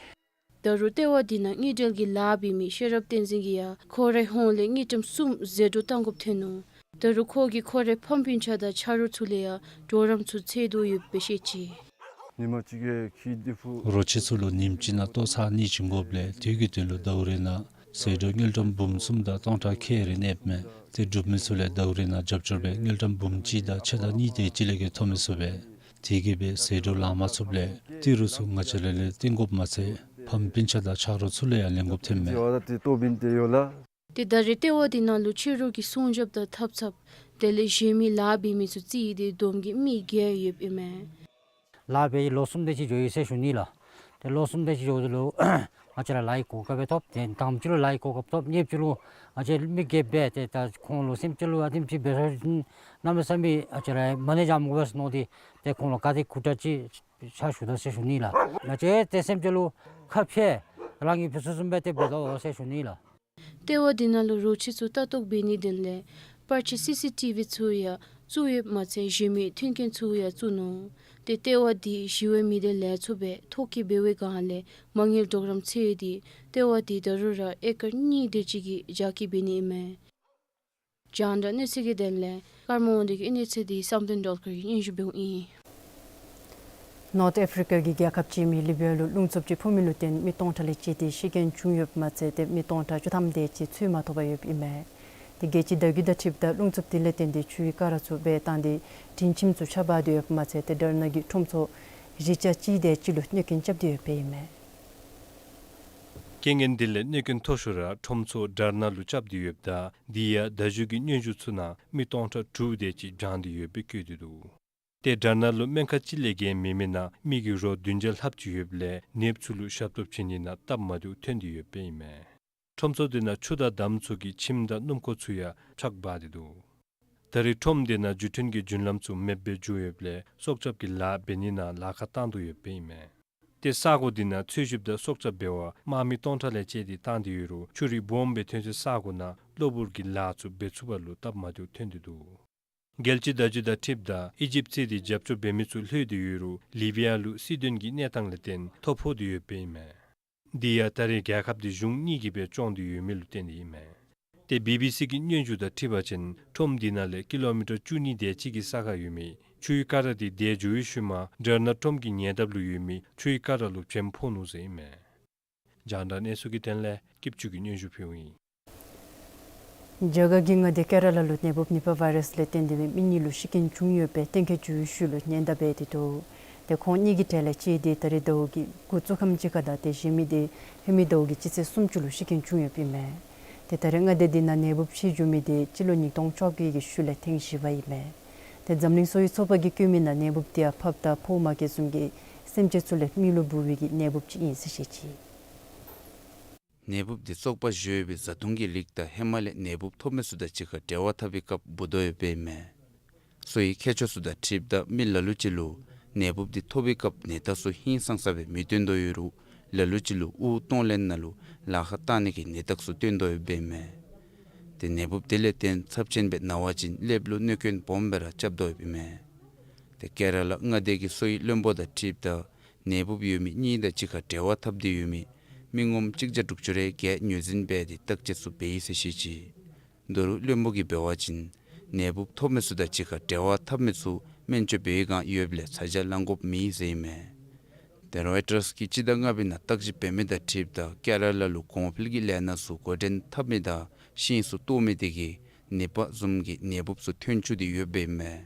ད་རུང་ལྟེ་བ་འདི་ནང་དངུལ་འབྲེལ་གྱི་ལཱ་འབད་མི་ཤེས་རབ་བསྟན་འཛིན་གྱིས་ཡང་ཁོ་རའི་ཧོངས་ལས་དངུལ་ཀྲམ་གསུམ་ཟད་འགྲོ་བཏང་དགོཔ་ཐོན་ནུག། ད་རུང་ཁོ་གིས་ཁོ་རའི་ཕམ་སྤུན་ཆ་དང་ཆ་རོགས་ཚུ་ལས་ཡང་གྲོགས་རམ་ཚུ་འཚོལ་དོ་ཡོདཔ་སྦེ་བཤད་ཅི། ཉིན་མ་གཅིག་གི་ཁྱི་འདི་ཕུ། རོ་ཁྱི་ཚུ་ལུ་ཉིནམ་གཅིག་ནང་ལྟོ་ཚང་གཉིས་ཅིག་དགོཔ་ལས་དུས་ཀྱི་དོན་ལུ་ཟླཝ་རེ་ནང་ཟད་འགྲོ་དངུལ་ཀྲམ་འབུམ་གསུམ་དང་སྟོང་ཕྲག་ཁལ་རེ་གནསཔ་མས། ཏེ་འབྲུག་མི་ཚུ་ལས་ཟླཝ་རེ་ནང་རྒྱབ་སྐྱོར་སྦེ་དངུལ་ཀྲམ་འབུམ་གཅིག་དང་ཕྱེད་དང་གཉིས་དེ་ཅིག་ལས་བརྒལ་ཐོབ་མི་ཚུགས་པས། དེ་གིས་སྦེ་ཟད་འགྲོ་ལང་མ་ཚུགསཔ་ལས་ཏི་རུ་ཚུ་ང་བཅས་ར་ལས་བཏོན་དགོཔ་མ་ཚད་ཕམ་སྤུན་ཆ་དང་ཆ་རོགས་ཚུ་ལས་ཡང་ལེན་དགོཔ་ཐོནམ་མས། ཏེ་ད་རེས་ལྟེ་བ་འདི་ནང་ལུ་ཕྱི་རོལ་གྱི་སྲུང་སྐྱོབ་དང་ཐབ་ཚངཔ་དེ་ལས་གཞན་མི་ལཱ་འབད་མི་ཚུ་རྩིས་ཏེ་བསྡོམས་ཀྱིས་མི་བརྒྱད་ཡོདཔ་ཨིན་མས། ལཱ་འབད་ལོ་གསུམ་དེ་ཅིག་འགྱོ་ཡི་ཟེར་ཞུ་ནི་ལགས། ཏེ་ལོ་གསུམ་དེ་ཅིག་འགྱོཝ་ད་ལུ་ང་བཅས་ར་ལཱ་གི་གོ་སྐབས་ཐོབ། ཏེ་དང་པ་ཅིག་ལུ་ལཱ་གི་གོ་སྐབས་ཐོབ། གཉིས་པ་ཅིག་ལུ་ང་བཅས་མི་བརྒྱད་འབད་དེ་ད་ཁོང་ལུ་སེམས་ཅན་ལུ་ཨ་དེམ་ཅིག་འབད་ས་ཅིན་གནམ་མེད་ས་མེད་ང་བཅས་ར་མ་ཎི་བགྱང་དགོ་པས་ཟེར་མནོ་སྟེ་ཏེ་ཁོང་ལུ་ག་དེ་སྐུ་དྲག་ཅིག་ཕྱག་ཞུ་དོ་ཟེར་ཞུ་ནི་ལགས། ང་བཅས་ཏེ་སེམས་ཅན་ལུ་ཁ་ཕྱེ་རང་གིས་འབད་ཚུགས་བཟུམ་སྦེ་ཏེ་འབད་དོ་ཟེར་ཞུ་ནི་ལགས། ལྟེ་བ་འདི་ནང་ལུ་རོ་ཁྱི་ཚུ་ལྟ་རྟོག་འབད་ནིའི་དོན་ལས་པར་ཆས་སི་སི་ཊི་བི་ཚུ་ཡང་བཙུགས་ཡོདཔ་མ་ཚད་གཞན་མི་མཐུན་རྐྱེན་ཚུ་ཡང་བཙུགས་ནུག། ཏེ་ལྟེ་བ་འདི་ཞི་བའི་མི་སྡེ་ལས་ཚོགས་སྦེ་ཐོ་བཀོད་འབད་བའི་སྒང་ལས་མ་དངུལ་གྲོགས་རམ་འཚོལ་ཏེ་ལྟེ་བ་འདི་ད་རུང་ར་ཨེ་ཀར་གཉིས་དེ་ཅིག་གི་རྒྱ་སྐྱེད་འབད་ནི་ཨིན་མས། རྒྱང་བསྒྲགས་གནས་ཚུལ་གྱི་དོན་ལས་ཀརྨ་དབང་འདུས་ཀྱི་གནས་ཚུལ་འདི་བསམ་གཏན་སྒྲོལ་དཀར་གྱིས་སྙན་ཞུ་འབདཝ་ཨིན། ནོརཐ་ཨཕ་རི་ཀ་གི་རྒྱལ་ཁབ་ཅིག་ཨིན་མི་ལི་བི་ཡ་ལུ་རླུང་འཚུབ་ཅིག་འཕུ་མི་ལུ་བརྟེན་མི་སྟོང་ཕྲག་ལས་བཅད་དེ་ཤི་རྐྱེན་བྱུང་ཡོདཔ་མ་ཚད་ཏེ་མི་སྟོང་ཕྲག་བཅུ་ཐམ་དེ་ཅིག་འཚོལ་མ་ཐོབ་པར་ཡོདཔ་ཨིན་མས། ཏེ་རྒྱལ་སྤྱི་ཟླ་རྒྱུན་དང་འཁྲིལཝ་ད་རླུང་འཚུབ་དེ་ལས་བརྟེན་ཏེ་ཆུའི་ཀ་ར་ཚུ་སྦེ་བཏང་སྟེ་དྲན་ཁྱིམ་ཚུ་ཆགས་པ་སྟེ་ཡོདཔ་མ་ཚད་ཏེ་དར་ནག་གི་ཁྲོམ་ཚོགས་རི་ལྕགས་གཅིག་དེ་ཅིག་ལུ་གནོད་སྐྱོན་རྐྱབ་སྟེ་ཡོདཔ་ཨིན་མས། རྐྱེན་ངན་དེ་ལས་གནོད་སྐྱོན་མཐོ་ཤོས་ར་ཁྲོམ་ཚོགས་དར་ནག་ལུ་རྐྱབ་སྟེ་ཡོདཔ་ད་དེ་ཡང་ཟླ་མཇུག་གི་སྙན་ཞུ་ཚུ་ནང་མི་སྟོང་ཕྲག་དྲུག་དེ་ཅིག་བྱང་སྟེ་ཡོདཔ་སྦེ་བཀོད་དེ་འདུག། ཏེ་དར་ནག་ལུ་སྨན་ཁང་གཅིག་ལས་བརྒལ་མེད་མི་ནང་མི་གི་རོ་བདུན་བརྒྱ་ལྷགཔ་ཅིག་ཡོདཔ་ལས་ནདཔ་ཚུ་ལུ་ཞབས་ཏོག་བྱིན་ནི་ནང་སྟབས་མ་བདེཝ་ཐོན་ཏེ་ཡོདཔ་ཨིན་མས། ཁྲོམ་ཚོགས་དེ་ནང་ཆུ་དང་འདམ་ཚུ་གིས་ཁྱིམ་དང་སྣུམ་འཁོར་ཚུ་ཡང་ཕྱགས་འབག་སྟེ་འདུག། ད་རེས་ཁྲོམ་དེ་ནང་འགྲུལ་འཕྲིན་གྱི་རྒྱུན་ལམ་ཚུ་མེདཔ་སྦེ་འགྱོ་ཡོདཔ་ལས་སྲོག་སྐྱབས་ཀྱི་ལཱ་འབད་ནི་ནང་ལཱ་ཁག་བཏང་དོ་ཡོདཔ་ཨིན་མས། ཏེ་ས་གོ་དེ་ནང་འཚོལ་ཞིབ་དང་སྲོག་སྐྱབས་འབད་བར་དམག་མི་སྟོང་ཕྲག་ལས་བཅད་དེ་བཏང་སྟེ་ཡོད་རུང་ཆུ་རུད་སྦོམ་སྦེ་ཐོན་སའི་ས་གོ་ནང་གློ་བུར་གྱི་ལཱ་ཚུ་འབད་ཚུགས་པ་ལུ་སྟབས་མ་བདེཝ་ཐོན་ཏེ་འདུག། རྒྱལ་སྤྱིའི་བརྡ་བརྒྱུད་དང་འཁྲིལཝ་ད་ཨི་ཇིབ་རྩིས་ཏེ་རྒྱབ་སྐྱོར་འབད་མི་ཚུ་ལྷོད་དེ་ཡོད་རུང་ལི་བི་ཡ་ལུ་སྲིད་དོན་གྱི་གནས་སྟངས་ལས་བརྟེན་ཐོ་ཕོག་སྟེ་ཡོདཔ་ཨིན་མས། དེ་ཡང་ད་རེས་རྒྱལ་ཁབ་དེ་གཞུང་གཉིས་ཀྱིས་སྦེ་སྐྱོང་སྟེ་ཡོད་མི་ལུ་བརྟེན་ཏེ་ཨིན་མས། ཏེ་བི་བི་སི་གི་སྙན་ཞུ་དང་འཁྲིལ་བ་ཅིན་ཁྲོམ་དེ་ནང་ལས་ཀི་ལོ་མི་ཊར་བཅུ་གཉིས་དེ་ཅིག་གི་ས་ཁར་ཡོད་མི་ཆུའི་ཀ་ར་དེ་འདས་འགྱོ་བའི་ཤུལ་མ་དར་ནག་ཁྲོམ་གྱི་ཉེ་འདབས་ལུ་ཡོད་མི་ཆུའི་ཀ་ར་ལུ་བྱེམ་ཕོག་ནུག་ཟེར་ཨིན་མས། རྒྱང་བསྒྲགས་གནས་ཚུལ་གྱི་དོན་ལས་སྐྱིད་ཆུ་གིས་སྙན་ཞུ་ཕུལཝ་ཨིན། རྒྱ་གར་གྱི་མངའ་སྡེ་ཀེ་ར་ལ་ལུ་ནད་འབུཔ་ནི་པ་བཱའི་རཱསི་ལས་བརྟེན་ཏེ་སྦེ་མི་གཉིས་ལུ་ཤི་རྐྱེན་བྱུང་ཡོད་པའི་གཏན་འཁེལ་བྱུང་བའི་ཤུལ་ལུ་ཉེན་བརྡ་འབད་དེ་འདུག། ཏེ་ཁོང་གཉིས་ཀྱི་གྲས་ལས་གཅིག་དེ་ད་རེས་ཟླཝ་གི་འགོ་བཙུགས་ཁམས་ཅིག་ཁར་དང་ཏེ་གཞན་མི་དེ་ཧེ་མའི་ཟླཝ་གི་སྤྱི་ཚེས་སུམ་ཅུ་ལུ་ཤི་རྐྱེན་བྱུང་ཡོདཔ་ཨིན་མས། ཏེ་ད་རེས་མངའ་སྡེ་འདི་ནང་ནད་འབུཔ་ཤི་འགྱོ་མི་དེ་སྤྱི་ལོ་ཉིས་སྟོང་བཅོ་བརྒྱད་ཀྱི་ཤུལ་ལས་ཐེངས་བཞི་པ་ཨིན་མས། ཏེ་འཛམ་གླིང་གསོ་བའི་ཚོགས་པ་གིས་བཀོད་མི་ནང་ནད་འབུཔ་དེ་ཡང་ཕགཔ་དང་ཕོ་མ་གི་བཟུམ་གྱི་སེམས་ཅན་ཚུ་ལས་མི་ལུ་འབུ་བའི་གི་ནད་འབུཔ་ཅིག་ཨིན་ཟེར་བཤད་ཅི། ནད་འབུཔ་དེ་བཙོག་པ་བཞོ་བའི་བཟའ་བཏུང་གི་རིགས་དང་ཧེ་མ་ལས་ནད་འབུཔ་ཐོབ་མི་ཚུ་དང་གཅིག་ཁར་འབྲེལ་བ་འཐབ་པའི་སྐབས་འབུ་དོ་ཡོདཔ་ཨིན་མས། གསོ་བའི་མཁས་མཆོག་ཚུ་དང་འཁྲིལཝ་ད་མི་ལ་ལུ་ཅིག་ལུ་ནད་འབུཔ་དེ་ཐོབ་པའི་སྐབས་ནད་རྟགས་ཚུ་ཧིང་སངས་ས་སྦེ་མི་སྟོན་དོ་ཡོད་རུང་ལ་ལུ་ཅིག་ལུ་དབུགས་གཏོང་ལེན་ནང་ལུ་ལཱ་ཁག་བཏང་ནི་གི་ནད་རྟགས་ཚུ་སྟོན་དོ་ཡོདཔ་ཨིན་མས། ཏེ་ནད་འབུཔ་དེ་ལས་བརྟེན་ཚབས་ཆེན་སྦེ་ན་བ་ཅིན་ཀླདཔ་ལུ་གནོད་སྐྱོན་སྦོམ་སྦེ་ར་རྐྱབ་དོ་ཡོདཔ་ཨིན་མས། ཏེ་ཀེ་ར་ལ་མངའ་སྡེ་གི་གསོ་བའི་བློན་པོ་དང་འཁྲིལཝ་ད་ནད་འབུཔ་ཡོད་མི་གཉིས་དང་གཅིག་ཁར་འབྲེལ་བ་འཐབ་སྟེ་ཡོད་མི་མི་ངོམ་གཅིག་བརྒྱ་དྲུག་ཅུ་རེ་བརྒྱད་ངོས་འཛིན་འབད་དེ་བརྟག་དཔྱད་ཚུ་འབད་ཡི་ཟེར་བཤད་ཅི། ད་རུང་བློན་པོ་གིས་འབད་བ་ཅིན་ནད་འབུཔ་ཐོབ་མི་ཚུ་དང་གཅིག་ཁར་འབྲེལ་བ་འཐབ་མི་ཚུ་སྨན་བཅོས་འབད་བའི་སྒང་ཡོདཔ་ལས་ཚ་གྱང་ལང་དགོཔ་མེད་ཟེར་ཨིན་མས། ཏེ་རོའི་ཊརསི་གིས་སྤྱི་ཟླ་ལྔ་པའི་ནང་བརྟག་ཞིབ་འབད་མི་དང་འཁྲིལཝ་ད་ཀེ་ར་ལ་ལུ་གོང་འཕེལ་གྱི་ལས་སྣ་ཚུ་འགོ་འདྲེན་འཐབ་མི་དང་ཤིང་ཚུ་བཏོག་མི་དེ་གིས་ནི་པ་བཟུམ་གྱི་ནད་འབུཔ་ཚུ་ཐོན་བཅུག་སྟེ་ཡོདཔ་ཨིན་མས།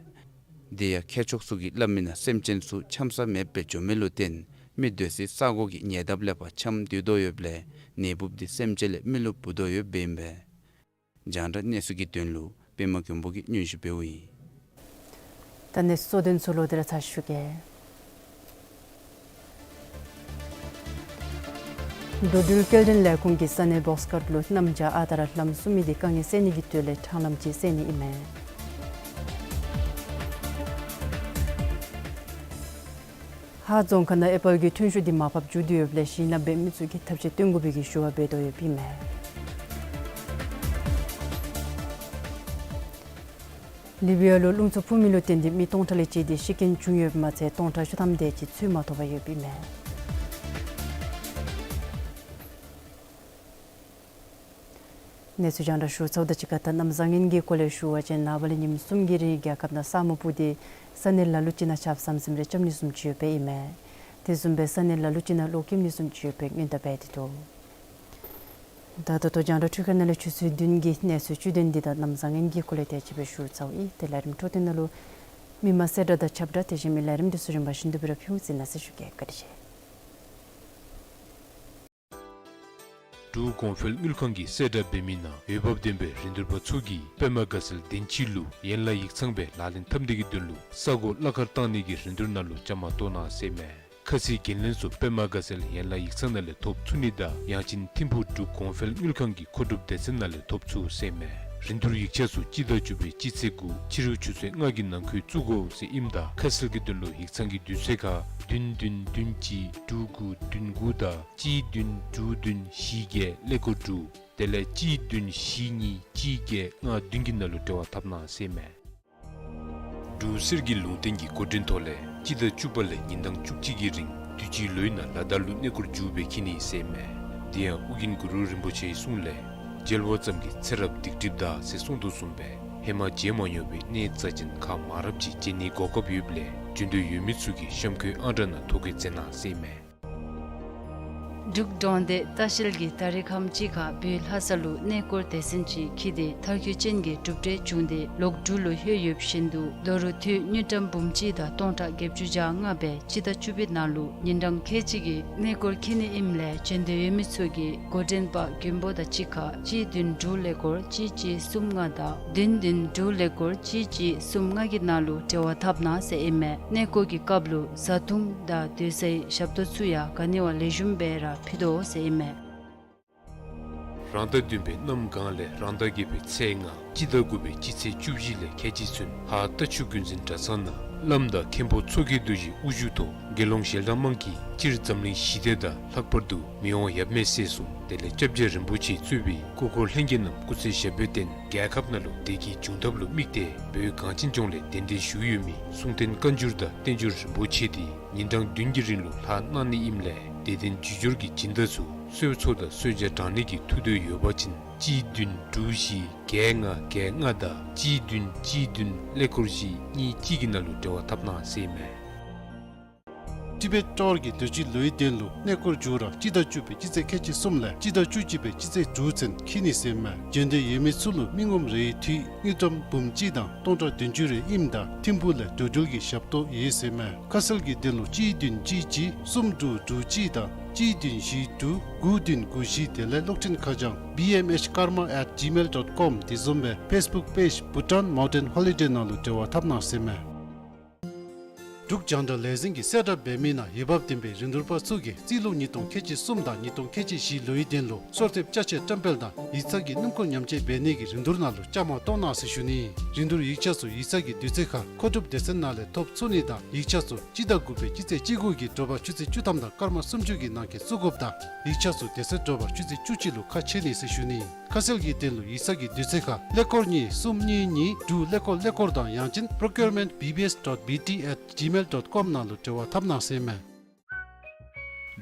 དེ་ཡང་མཁས་མཆོག་ཚུ་གིས་སླབ་མི་ནང་སེམས་ཅན་ཚུ་འཁྱམ་ས་མེདཔ་སྦེ་འགྱོ་མི་ལུ་བརྟེན་མི་སྡོད་སའི་ས་གོ་གི་ཉེ་འདབས་ལས་ཕར་འཁྱམས་སྡོད་དོ་ཡོདཔ་ལས་ནད་འབུཔ་དེ་སེམས་ཅན་ལས་མི་ལུ་འབུ་དོ་ཡོདཔ་ཨིན་པས། རྒྱང་བསྒྲགས་གནས་ཚུལ་གྱི་དོན་ལུ་པདྨ་མགོན་པོ་གིས་སྙན་ཞུ་འབདཝ་ཨིན། ད་གནས་ཚུལ་གཙོ་དོན་ཚུ་ལོག་སྟེ་ར་ཚར་ཞུ་གེ། འགྲོ་འགྲུལ་སྐྱེལ་འདྲེན་ལས་ཁུངས་ཀྱིས་ས་གནས་བོགས་ཁཊ་ལུ་གནམ་བྱཱར་ཨ་རྟག་ར་ལམ་བསུབ་མི་དེ་དཀའ་ངལ་སེལ་ནི་གི་དོན་ལས་ཕྲང་ལམ་ཅིག་སེལ་ནི་ཨིན་མས། ཧཱ་རྫོང་ཁག་ནང་ཨེ་པཱལ་གྱི་ཐོན་ཤུགས་དེ་མར་ཕབ་འགྱོ་སྟེ་ཡོདཔ་ལས་གཞན་ནང་འབད་མི་ཚུ་གིས་ཐབས་ཤེས་བཏོན་དགོ་པའི་གི་ཞུ་བ་འབད་དོ་ཡོདཔ་ཨིན་མས། ལི་བི་ཡ་ལུ་རླུང་འཚུབ་འཕུ་མི་ལུ་བརྟེན་ཏེ་མི་སྟོང་ཕྲག་ལས་བཅད་དེ་ཤི་རྐྱེན་བྱུང་ཡོདཔ་མ་ཚད་སྟོང་ཕྲག་བཅུ་ཐམ་དེ་ཅིག་འཚོལ་མ་ཐོབ་པར་ཡོདཔ་ཨིན་མས། གནས་ཚུལ་རྒྱང་བསྒྲགས་ཞུ་ཚརཝ་དང་གཅིག་ཁར་ད་གནམ་བཟང་ངན་གྱི་སྐོར་ལས་ཞུ་བ་ཅིན་ནངས་པ་ལས་ཉིནམ་གསུམ་གྱི་རིང་རྒྱལ་ཁབ་ནང་ས་སྨུག་སྤུབས་ཏེ་ས་གནས་ལ་ལུ་ཅིག་ནང་ཆརཔ་ཟམ་ཟིམ་རེ་རྐྱབ་ནི་བཟུམ་ཅིག་ཡོདཔ་ཨིན་མས། དེ་བཟུམ་སྦེ་ས་གནས་ལ་ལུ་ཅིག་ནང་གློག་ཁེམ་ནི་བཟུམ་ཅིག་ཡོདཔ་སྦེ་སྔོན་བརྡ་འབད་དེ་འདུག། ད་ད་ལྟོ་རྒྱང་བསྒྲགས་འཕྲུལ་ཁང་ནང་ལས་ཆུ་ཚོད་བདུན་གྱི་གནས་ཚུལ་བཅུད་དོན་འདི་དང་གནམ་བཟང་ངན་གྱི་སྐོར་ལས་དེ་ཅིག་སྦེ་ཞུ་ཚརཝ་ཨིན། ཏེ་ལས་རིམ་འཕྲོ་མཐུད་ནང་ལུ་མི་མང་གསལ་བསྒྲགས་དང་ཁྱབ་བསྒྲགས་དེ་བཞིན་མི་ལས་རིམ་འདི་ཚུ་རིམ་པ་བཞིན་དུ་སྦེ་ར་ཕུལ་ཟེར་ནཱ་ཟེར་ཞུ་གེ། བཀའ་དྲིན་ཆེ། འབྲུག་གོང་འཕེལ་དངུལ་ཁང་གིས་གསལ་བསྒྲགས་འབད་མི་ནང་འོས་འབབ་ལྡན་པའི་རིན་བསྡུར་པ་ཚུ་གིས་པདྨ་དགའ་ཚལ་བདེན་སྤྱི་ལུ་ཡན་ལག་ཡིག་ཚང་སྦེ་ལག་ལེན་འཐབ་ནི་གི་དོན་ལུ་ས་གོ་གླ་ཁར་བཏང་ནི་གི་རིན་བསྡུར་ནང་ལུ་བཅའ་མར་གཏོགས་གནང་ཟེར་མས། ཁ་གསལ་འགན་ལེན་ཚུ་པདྨ་དགའ་ཚལ་ཡན་ལག་ཡིག་ཚང་ནང་ལས་ཐོབ་ཚུགས་ནི་དང་ཡང་ཅིན་ཐིམ་ཕུག་འབྲུག་གོང་འཕེལ་དངུལ་ཁང་གི་མཁོ་སྒྲུབ་སྡེ་ཚན་ནང་ལས་ཐོབ་ཚུགས་ཟེར་མས། རིན་བསྡུར་ཡིག་ཆ་ཚུ་སྤྱི་ཟླ་བཅུ་པའི་སྤྱི་ཚེས་དགུ་ཕྱི་རུ་ཆུ་ཚོད་ལྔ་གི་ནང་འཁོད་བཙུགས་དགོ་ཟེར་ཨིནམ་ད་ཁ་གསལ་གྱི་དོན་ལུ་ཡིག་ཚང་གི་དུས་ཚོད་ཁར་བདུན་བདུན་བདུན་གཅིག་དྲུག་དགུ་བདུན་དགུ་དང་གཅིག་བདུན་དྲུག་བདུན་བཞི་བརྒྱད་ཀླད་ཀོར་དྲུག་དེ་ལས་གཅིག་བདུན་བཞི་གཉིས་གཅིག་བརྒྱད་ལྔ་བདུན་གྱི་ནང་ལུ་འབྲེལ་བ་འཐབ་གནང་ཟེར་མས། འབྲུག་གསེར་གྱི་ལུང་བསྟན་གྱི་འགོ་འདྲེན་ཐོག་ལས་སྤྱི་ཟླ་བཅུ་པ་ལས་ཉིན་གྲངས་བཅུ་གཅིག་གི་རིང་དུས་ཅི་ལོའི་ནང་ལ་དྭགས་ལུ་གནས་སྐོར་མཇུག་སྦེ་འཁྱིད་ནི་ཟེར་མས། དེ་ཡང་ཨོ་རྒྱན་གུ་རུ་རིན་པོ་ཆེའི་གསུང་ལས་མཇལ་བ་ཙམ་གྱིས་ཚེ་རབས་སྡིག་སྒྲིབ་དག་ཟེར་གསུངས་དོ་བཟུམ་སྦེ་ཧེ་མ་མཇལ་མ་མྱོང་བའི་གནས་རྩ་ཅན་ཁག་མང་རབས་ཅིག་མཇལ་ནི་གོ་སྐབས་ཡོདཔ་ལས་བྱོན་འདོད་ཡོད་མི་ཚུ་གིས་གཤམ་འཁོད་ཨང་གྲངས་ནང་ཐོ་བཀོད་མཛད་གནང་ཟེར་མས། འབྲུག་གྲོང་སྡེ་ལྟ་བཤལ་གྱིས་ད་རིས་ཁམས་ཅིག་ཁར་བོད་ལྷ་ས་ལུ་གནས་སྐོར་སྡེ་ཚན་ཅིག་འཁྱིད་དེ་མཐར་འཁྱོལ་ཅན་གྱི་གྲུབ་འབྲས་བྱུང་སྟེ་ལོག་འབྲུག་ལུ་ལྷོད་ཡོདཔ་བཞིན་དུ་ལོ་རུ་དུས་དངུལ་ཀྲམ་འབུམ་གཅིག་དང་སྟོང་ཕྲག་བརྒྱད་ཅུ་གྱ་ལྔ་སྦེ་སྤྱི་ཟླ་བཅུ་པའི་ནང་ལུ་ཉིན་གྲངས་ཁལ་གཅིག་གི་གནས་སྐོར་འཁྱིད་ནི་ཨིནམ་ལས་བྱོན་འདོད་ཡོད་མི་ཚུ་གིས་འགོ་འདྲེན་པ་མགོན་པོ་དང་གཅིག་ཁར་གཅིག་བདུན་དྲུག་ཀླད་ཀོར་གཅིག་གཅིག་གསུམ་ལྔ་དང་བདུན་བདུན་དྲུག་ཀླད་ཀོར་གཅིག་གཅིག་གསུམ་ལྔ་གི་ནང་ལུ་འབྲེལ་བ་འཐབ་གནང་ཟེར་ཨིན་མས། གནས་སྐོར་གྱི་སྐབས་ལུ་བཟའ་འཐུང་དང་སྡོད་སའི་ཞབས་ཏོག་ཚུ་ཡང་ག་ནི་བ་ལེགས་ཤོམ་སྦེ་ར་ཕུལ་དོ་ཟེར་ཨིན་མས། རང་ཟླ་བདུན་པའི་གནམ་གང་ལས་རང་ཟླ་བརྒྱད་པའི་ཚེས་ལྔ་སྤྱི་ཟླ་དགུ་པའི་སྤྱི་ཚེས་བཅུ་བཞི་ལས་ཁལ་གཅིག་ཚུན་ཧཱ་རྟ་མཆོག་ཀུན་འཛིན་གྲྭ་ཚང་ནང་བླམ་དང་མཁན་པོ་མཚོ་སྐྱེས་རྡོ་རྗེ་དབུ་བཞུགས་ཐོག་དགེ་སློང་ཞལ་གྲངས་མང་གིས་སྤྱིར་འཛམ་གླིང་ཞི་བདེ་དང་ལྷག་པར་དུ་མི་དབང་ཡབ་མེས་སྲས་གསུམ་དེ་ལས་སྐྱབས་རྗེ་རིན་པོ་ཆེ་གཙོས་པའི་སྐུ་འཁོར་ལྷན་རྒྱས་རྣམས་སྐུ་ཚེ་ཞབས་པད་བརྟན་རྒྱལ་ཁབ་ནང་ལུ་བདེ་སྐྱིད་འབྱུང་ཐབས་ལུ་དམིགས་ཏེ་བོད་གངས་ཅན་ལྗོངས་ལས་གདན་འདྲེན་ཞུ་ཡོད་མི་གསུང་རྟེན་བཀའ་འགྱུར་དང་བསྟན་འགྱུར་རིན་པོ་ཆེ་དེ་ཉིན་གྲངས་བདུན་གྱི་རིང་ལུ་ལྷག་གནང་ནི་ཨིནམ་ལས་དད་ལྡན་རྒྱུ་སྦྱོར་གྱི་སྦྱིན་བདག་ཚུ་གསོལ་ཚོགས་དང་གསོལ་ཇ་དྲང་ནི་གི་ཐུགས་འདོད་ཡོད་པ་ཅིན་གཅིག་བདུན་དྲུག་བཞི་བརྒྱད་ལྔ་བརྒྱད་ལྔ་དང་གཅིག་བདུན་གཅིག་བདུན་ཀླད་ཀོར་བཞི་གཉིས་གཅིག་གི་ནང་ལུ་འབྲེལ་བ་འཐབ་གནང་ཟེར་ཨིན་མས། ཊི་བེཊ་ཊཱ་ཝར་གྱིས་དུས་ཅི་ལོའི་དོན་ལུ་གནས་སྐོར་མཇུག་ར་སྤྱི་ཟླ་བཅུ་པའི་སྤྱི་ཚེས་ཁལ་གཅིག་གསུམ་ལས་སྤྱི་ཟླ་བཅུ་གཅིག་པའི་སྤྱི་ཚེས་དྲུག་ཚུན་འཁྱིད་ནི་ཟེར་ཨིན་མས། བྱོན་འདོད་ཡོད་མི་ཚུ་ལུ་མི་ངོམ་རེའི་འཐུས་དངུལ་ཀྲམ་འབུམ་གཅིག་དང་སྟོང་ཕྲག་བདུན་ཅུ་རེ་ཨིནམ་ད་ཐིམ་ཕུག་ལས་འགྲོ་འགྲུལ་གྱི་ཞབས་ཏོག་ཡོད་ཟེར་ཨིན་མས། ཁ་གསལ་གྱི་དོན་ལུ་གཅིག་བདུན་གཅིག་གཅིག་གསུམ་དྲུག་དྲུག་གཅིག་དང་གཅིག་བདུན་བཞི་དྲུག་དགུ་བདུན་དགུ་བཞི་དེ་ལས་གློག་འཕྲིན་ཁ་བྱང་B M H Karma at gmail dot com དེ་བཟུམ་སྦེ་ཕེསི་བུཀ་པེཇ་Bhutan Mountain Holiday ནང་ལུ་འབྲེལ་བ་འཐབ་གནང་ཟེར་ཨིན་མས། འབྲུག་རྒྱང་བསྒྲགས་ལས་འཛིན་གྱིས་གསལ་བསྒྲགས་འབད་མི་ནང་འོས་འབབ་ལྡན་པའི་རིན་བསྡུར་པ་ཚུ་གིས་རྩིས་ལོ་ཉིས་སྟོང་ཁལ་གཅིག་གསུམ་དང་ཉིས་སྟོང་ཁལ་གཅིག་བཞི་ལོའི་དོན་ལུ་གསོལ་འདེབས་ཅ་ཆས་བཀྲམ་སྤེལ་དང་ཡིག་ཚང་གི་སྣུམ་འཁོར་ཉམས་བཅོས་འབད་ནི་གི་རིན་བསྡུར་ནང་ལུ་བཅའ་མར་གཏོགས་གནང་ཟེར་ཞུ་ནི། རིན་བསྡུར་ཡིག་ཆ་ཚུ་ཡིག་ཚང་གི་དུས་ཚོད་ཁར་མཁོ་སྒྲུབ་སྡེ་ཚན་ནང་ལས་ཐོབ་ཚུགས་ནི་དང་ཡིག་ཆ་ཚུ་སྤྱི་ཟླ་དགུ་པའི་སྤྱི་ཚེས་བཅུ་དགུ་གི་དྲོ་པ་ཆུ་ཚོད་བཅུ་ཐམ་དང་སྐར་མ་སུམ་ཅུ་གི་ནང་འཁོད་བཙུགས་དགོཔ་དང་ཡིག་ཆ་ཚུ་དེ་ཚེ་དྲོ་པ་ཆུ་ཚོད་བཅུ་གཅིག་ལུ་ཁ་ཕྱེ་ནི་ཟེར་ཞུ་ནི། ཁ་གསལ་གྱི་དོན་ལུ་ཡིག་ཚང་གི་དུས་ཚོད་ཁར་ཀླད་ཀོར་གཉིས་གསུམ་གཉིས་གཉིས་དྲུག་ཀླད་ཀོར་ཀླད་ཀོར་དང་ཡང་ཅིན་procurement B B S dot B T at gmail dot com ནང་ལུ་འབྲེལ་བ་འཐབ་གནང་ཟེར་ཨིན་མས།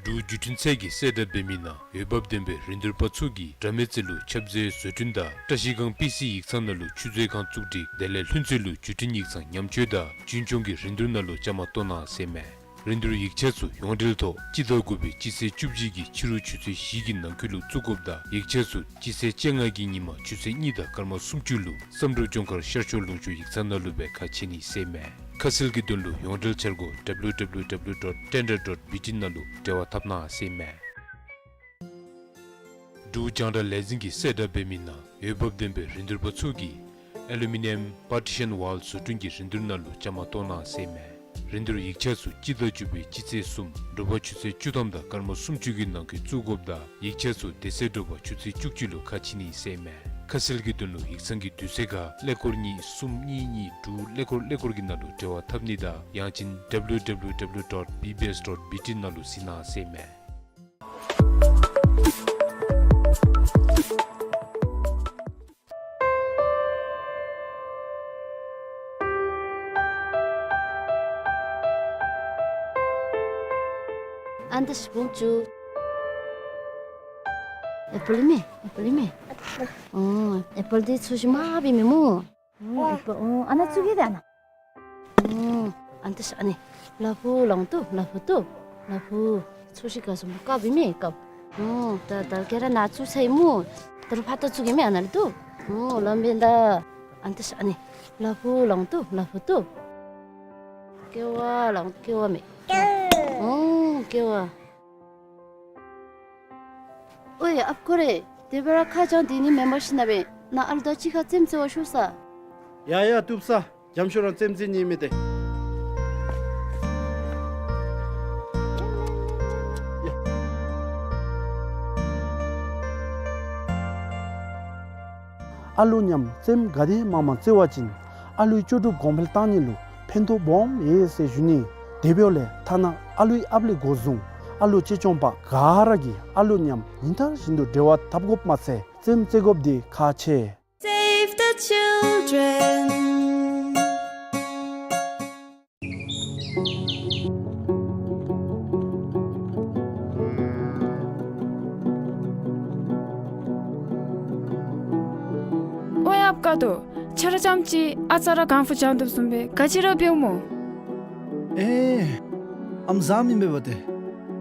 འབྲུག་བརྒྱུད་འཕྲིན་ཚད་ཀྱིས་གསལ་བསྒྲགས་འབད་མི་ནང་འོས་འབབ་ལྡན་པའི་རིན་བསྡུར་པ་ཚུ་གིས་དགྲ་མེད་རྩེ་ལུ་ཆབ་མཛོད་བཟོ་སྐྲུན་དང་བཀྲ་ཤིས་སྒང་པི་སི་ཡིག་ཚང་ནང་ལུ་ཆུ་མཛོད་ཁང་བཙུགས་སྒྲིག་དེ་ལས་ལྷུན་རྩེ་ལུ་བརྒྱུད་འཕྲིན་ཡིག་ཚང་ཉམས་བཅོས་དང་རྒྱུན་སྐྱོང་གི་རིན་བསྡུར་ནང་ལུ་བཅའ་མར་གཏོགས་གནང་ཟེར་ཨིན་མས། རིན་བསྡུར་ཡིག་ཆ་ཚུ་ཡོངས་འབྲེལ་ཐོག་སྤྱི་ཟླ་དགུ་པའི་སྤྱི་ཚེས་བཅུ་གཅིག་གི་ཕྱི་རུ་ཆུ་ཚོད་བཞི་གི་ནང་འཁོད་ལུ་བཙུགས་དགོཔ་དང་ཡིག་ཆ་ཚུ་སྤྱི་ཚེས་བཅོ་ལྔ་གི་ཉིན་མ་ཆུ་ཚོད་གཉིས་དང་སྐར་མ་སུམ་ཅུ་ལུ་བསམ་གྲུབ་ལྗོངས་མཁར་ཤར་ཕྱོགས་ལུང་ཕྱོགས་ཡིག་ཚང་ནང་ལུ་སྦེ་ཁ་ཕྱེ་ནི་ཟེར་ཨིན་མས། ཁ་གསལ་གྱི་དོན་ལུ་ཡོངས་འབྲེལ་འཆར་སྒོ་W W W dot tender dot B T ནང་ལུ་འབྲེལ་བ་འཐབ་གནང་ཟེར་ཨིན་མས། འབྲུག་རྒྱང་བསྒྲགས་ལས་འཛིན་གྱིས་གསལ་བསྒྲགས་འབད་མི་ནང་འོས་འབབ་ལྡན་པའི་རིན་བསྡུར་པ་ཚུ་གིས་Aluminium Partition Wall བཟོ་སྐྲུན་གྱི་རིན་བསྡུར་ནང་ལུ་བཅའ་མར་གཏོགས་གནང་ཟེར་ཨིན་མས། རིན་བསྡུར་ཡིག་ཆ་ཚུ་སྤྱི་ཟླ་བཅུ་པའི་སྤྱི་ཚེས་གསུམ་དྲོ་པ་ཆུ་ཚོད་བཅུ་ཐམ་དང་སྐར་མ་སུམ་ཅུ་གི་ནང་འཁོད་བཙུགས་དགོཔ་དང་ཡིག་ཆ་ཚུ་དེ་ཚེ་དྲོ་པ་ཆུ་ཚོད་བཅུ་གཅིག་ལུ་ཁ་ཕྱེ་ནི་ཟེར་ཨིན་མས། ཁ་གསལ་གྱི་དོན་ལུ་ཡིག་ཚང་གི་དུས་ཚོད་ཁར་ཀླད་ཀོར་གཉིས་གསུམ་གཉིས་གཉིས་དྲུག་ཀླད་ཀོར་ཀླད་ཀོར་གྱི་ནང་ལུ་འབྲེལ་བ་འཐབ་ནི་དང་ཡང་ཅིན་W W W dot B B S dot B T ནང་ལུ་གཟིགས་གནང་ཟེར་ཨིན་མས། ཨ་ནི་ད་ཤི་བུམ་ཅུ། ཨེ་པཱལ་མེ། ཨེ་པཱལ་མེ། ཨོ་ཨེ་པཱལ་འདི་ཚོས་ཤིག་མ་བི་མེ་སྨོ། ཨོ་ཨེ་པཱལ། ཨོ་ཨ་ནཱ་བཙུགས་གེ་ད་ཨ་ནཱ། ཨོ་ཨ་ནི་ད་ཤི་ཨ་ནི། ལ་ཕུག་ལོང་ཏོ། ལ་ཕུག་ཏོ། ལ་ཕུག་ཚོས་ཤིག་ག་སོང་སྨོ། ཀབ་བི་མེ་ཀབ། ཨོ་ད་ད་ཁྱེད་ར་ནཱ་བཙུགས་ཚར་ཡི་སྨོ། ད་རུང་ཕར་ད་བཙུགས་གེ་མེ་ཨ་ནཱ་ལུ་ཏོ། ཨོ་ལམ་འབད་ད། ཨ་ནི་ད་ཤི་ཨ་ནི། ལ་ཕུག་ལོང་ཏོ། ལ་ཕུག་ཏོ། ཀེ་བ་ལོང་ཀེ་བ་མེ། ཨོ་ཀེ་བ། ཨོའི་ཨཔ་ཀོ་རེ། དེ་སྦེ་ར་ཁ་བྱང་དེ་ནི་མེན་པར་ཤེས་ན་སྦེ་ནཱ་ཨ་ལུ་དང་གཅིག་ཁར་རྩེདམོ་རྩེ་བར་ཤོག་ས། ཡ་ཡ་བཏུབ་ས། འཇམ་ཤོས་རང་རྩེདམོ་རྩེ་ནི་མེད་དེ། ཡ། ཨ་ལུ་མཉམ་རྩེདམོ་ག་དེ་མང་མང་རྩེ་བ་ཅིན་ཨ་ལུའི་ལྕོགས་གྲུབ་གོང་འཕེལ་གཏང་ནི་ལུ་ཕན་ཐོགས་སྦོམ་ཡོད་ཟེར་ཞུ་ནི། དེ་འབདཝ་ལས་ཐ་ན་ཨ་ལུའི་ཨཔ་ལས་འགོ་བཟུང་ཨ་ལུ་གཅེས་སྐྱོང་པ་ག་ར་གིས་ཨ་ལུ་མཉམ་ཉིན་ལྟར་བཞིན་དུ་འབྲེལ་བ་འཐབ་དགོཔ་མ་ཚད་རྩེདམོ་རྩེ་དགོཔ་འདི་ཁག་ཆེ། Save the children. ཨོའི་ཨཔ་ཀ་དོ། ཁྱེད་ར་རྐྱངམ་གཅིག་ཨ་ཙ་ར་གང་ཕུ་བྱང་དོ་བཟུམ་སྦེ་ག་ཅི་ར་འབདཝ་སྨོ། ཨེ། ཨམ་བཟའ་མི་འབད་བ་ཏེ།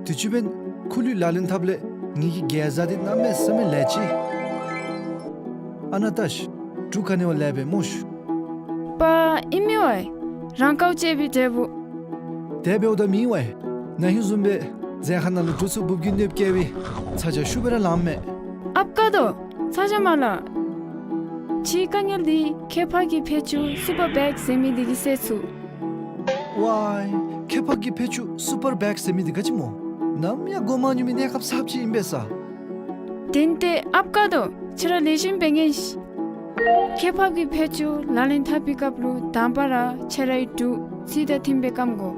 དུས་ཅི་འབདན་ཁུ་ལུའི་ལག་ལེན་འཐབ་ལས་ངེ་གི་གེ་ཛ་འདི་གནམ་མེད་ས་མེད་ལེགས་ཅི། ཨ་ནཱ་ལྟ་ཤིག། གྲུ་ག་ནི་བ་ལེགས་པས་སྨོ་ཤིག། པ་ཨིན་མི་ཝའི། རང་དཀའཝ་སྤྱད་པའི་འབྲས་བུ། དེ་འབདཝ་ད་མི་ཝའི། ན་ཧིང་བཟུམ་སྦེ་རྫས་ཁང་ནང་ལུ་གྲུ་ཚུ་འབུབ་ཀྱི་གནོདཔ་བཀལ་བའི་ཚ་གྱང་ཤུགས་སྦེ་ར་ལངམ་མས། ཨཔ་ཀ་དོ། ཚ་གྱང་མ་ལང་། ཁྱོད་དཀའ་ངལ་འདི་ཁྱད་འཕགས་ཀྱི་ཕད་ཅུང་སུ་པར་བེག་ཟེར་མི་འདི་གིས་སེལ་ཚུགས། ཝའི། ཁྱད་འཕགས་ཀྱི་ཕད་ཅུང་སུ་པར་བེག་ཟེར་མི་འདི་ག་ཅི་སྨོ། ནམ་ཡང་གོ་མ་མྱོང་མི་གནས་སྐབས་གསརཔ་ཅིག་ཨིན་པས་ས། དེན་ཏེ་ཨཔ་ཀ་དོ། ཁྱོད་ར་ལེགས་ཤོམ་འབད་ཉན་ཤིག། ཁྱད་འཕགས་ཀྱི་ཕད་ཅུང་ལག་ལེན་འཐབ་པའི་སྐབས་ལུ་དང་པ་ར་ཁྱོད་རའི་གྲུ་ཚད་དང་མཐུན་སྦེ་སྐམ་དགོ།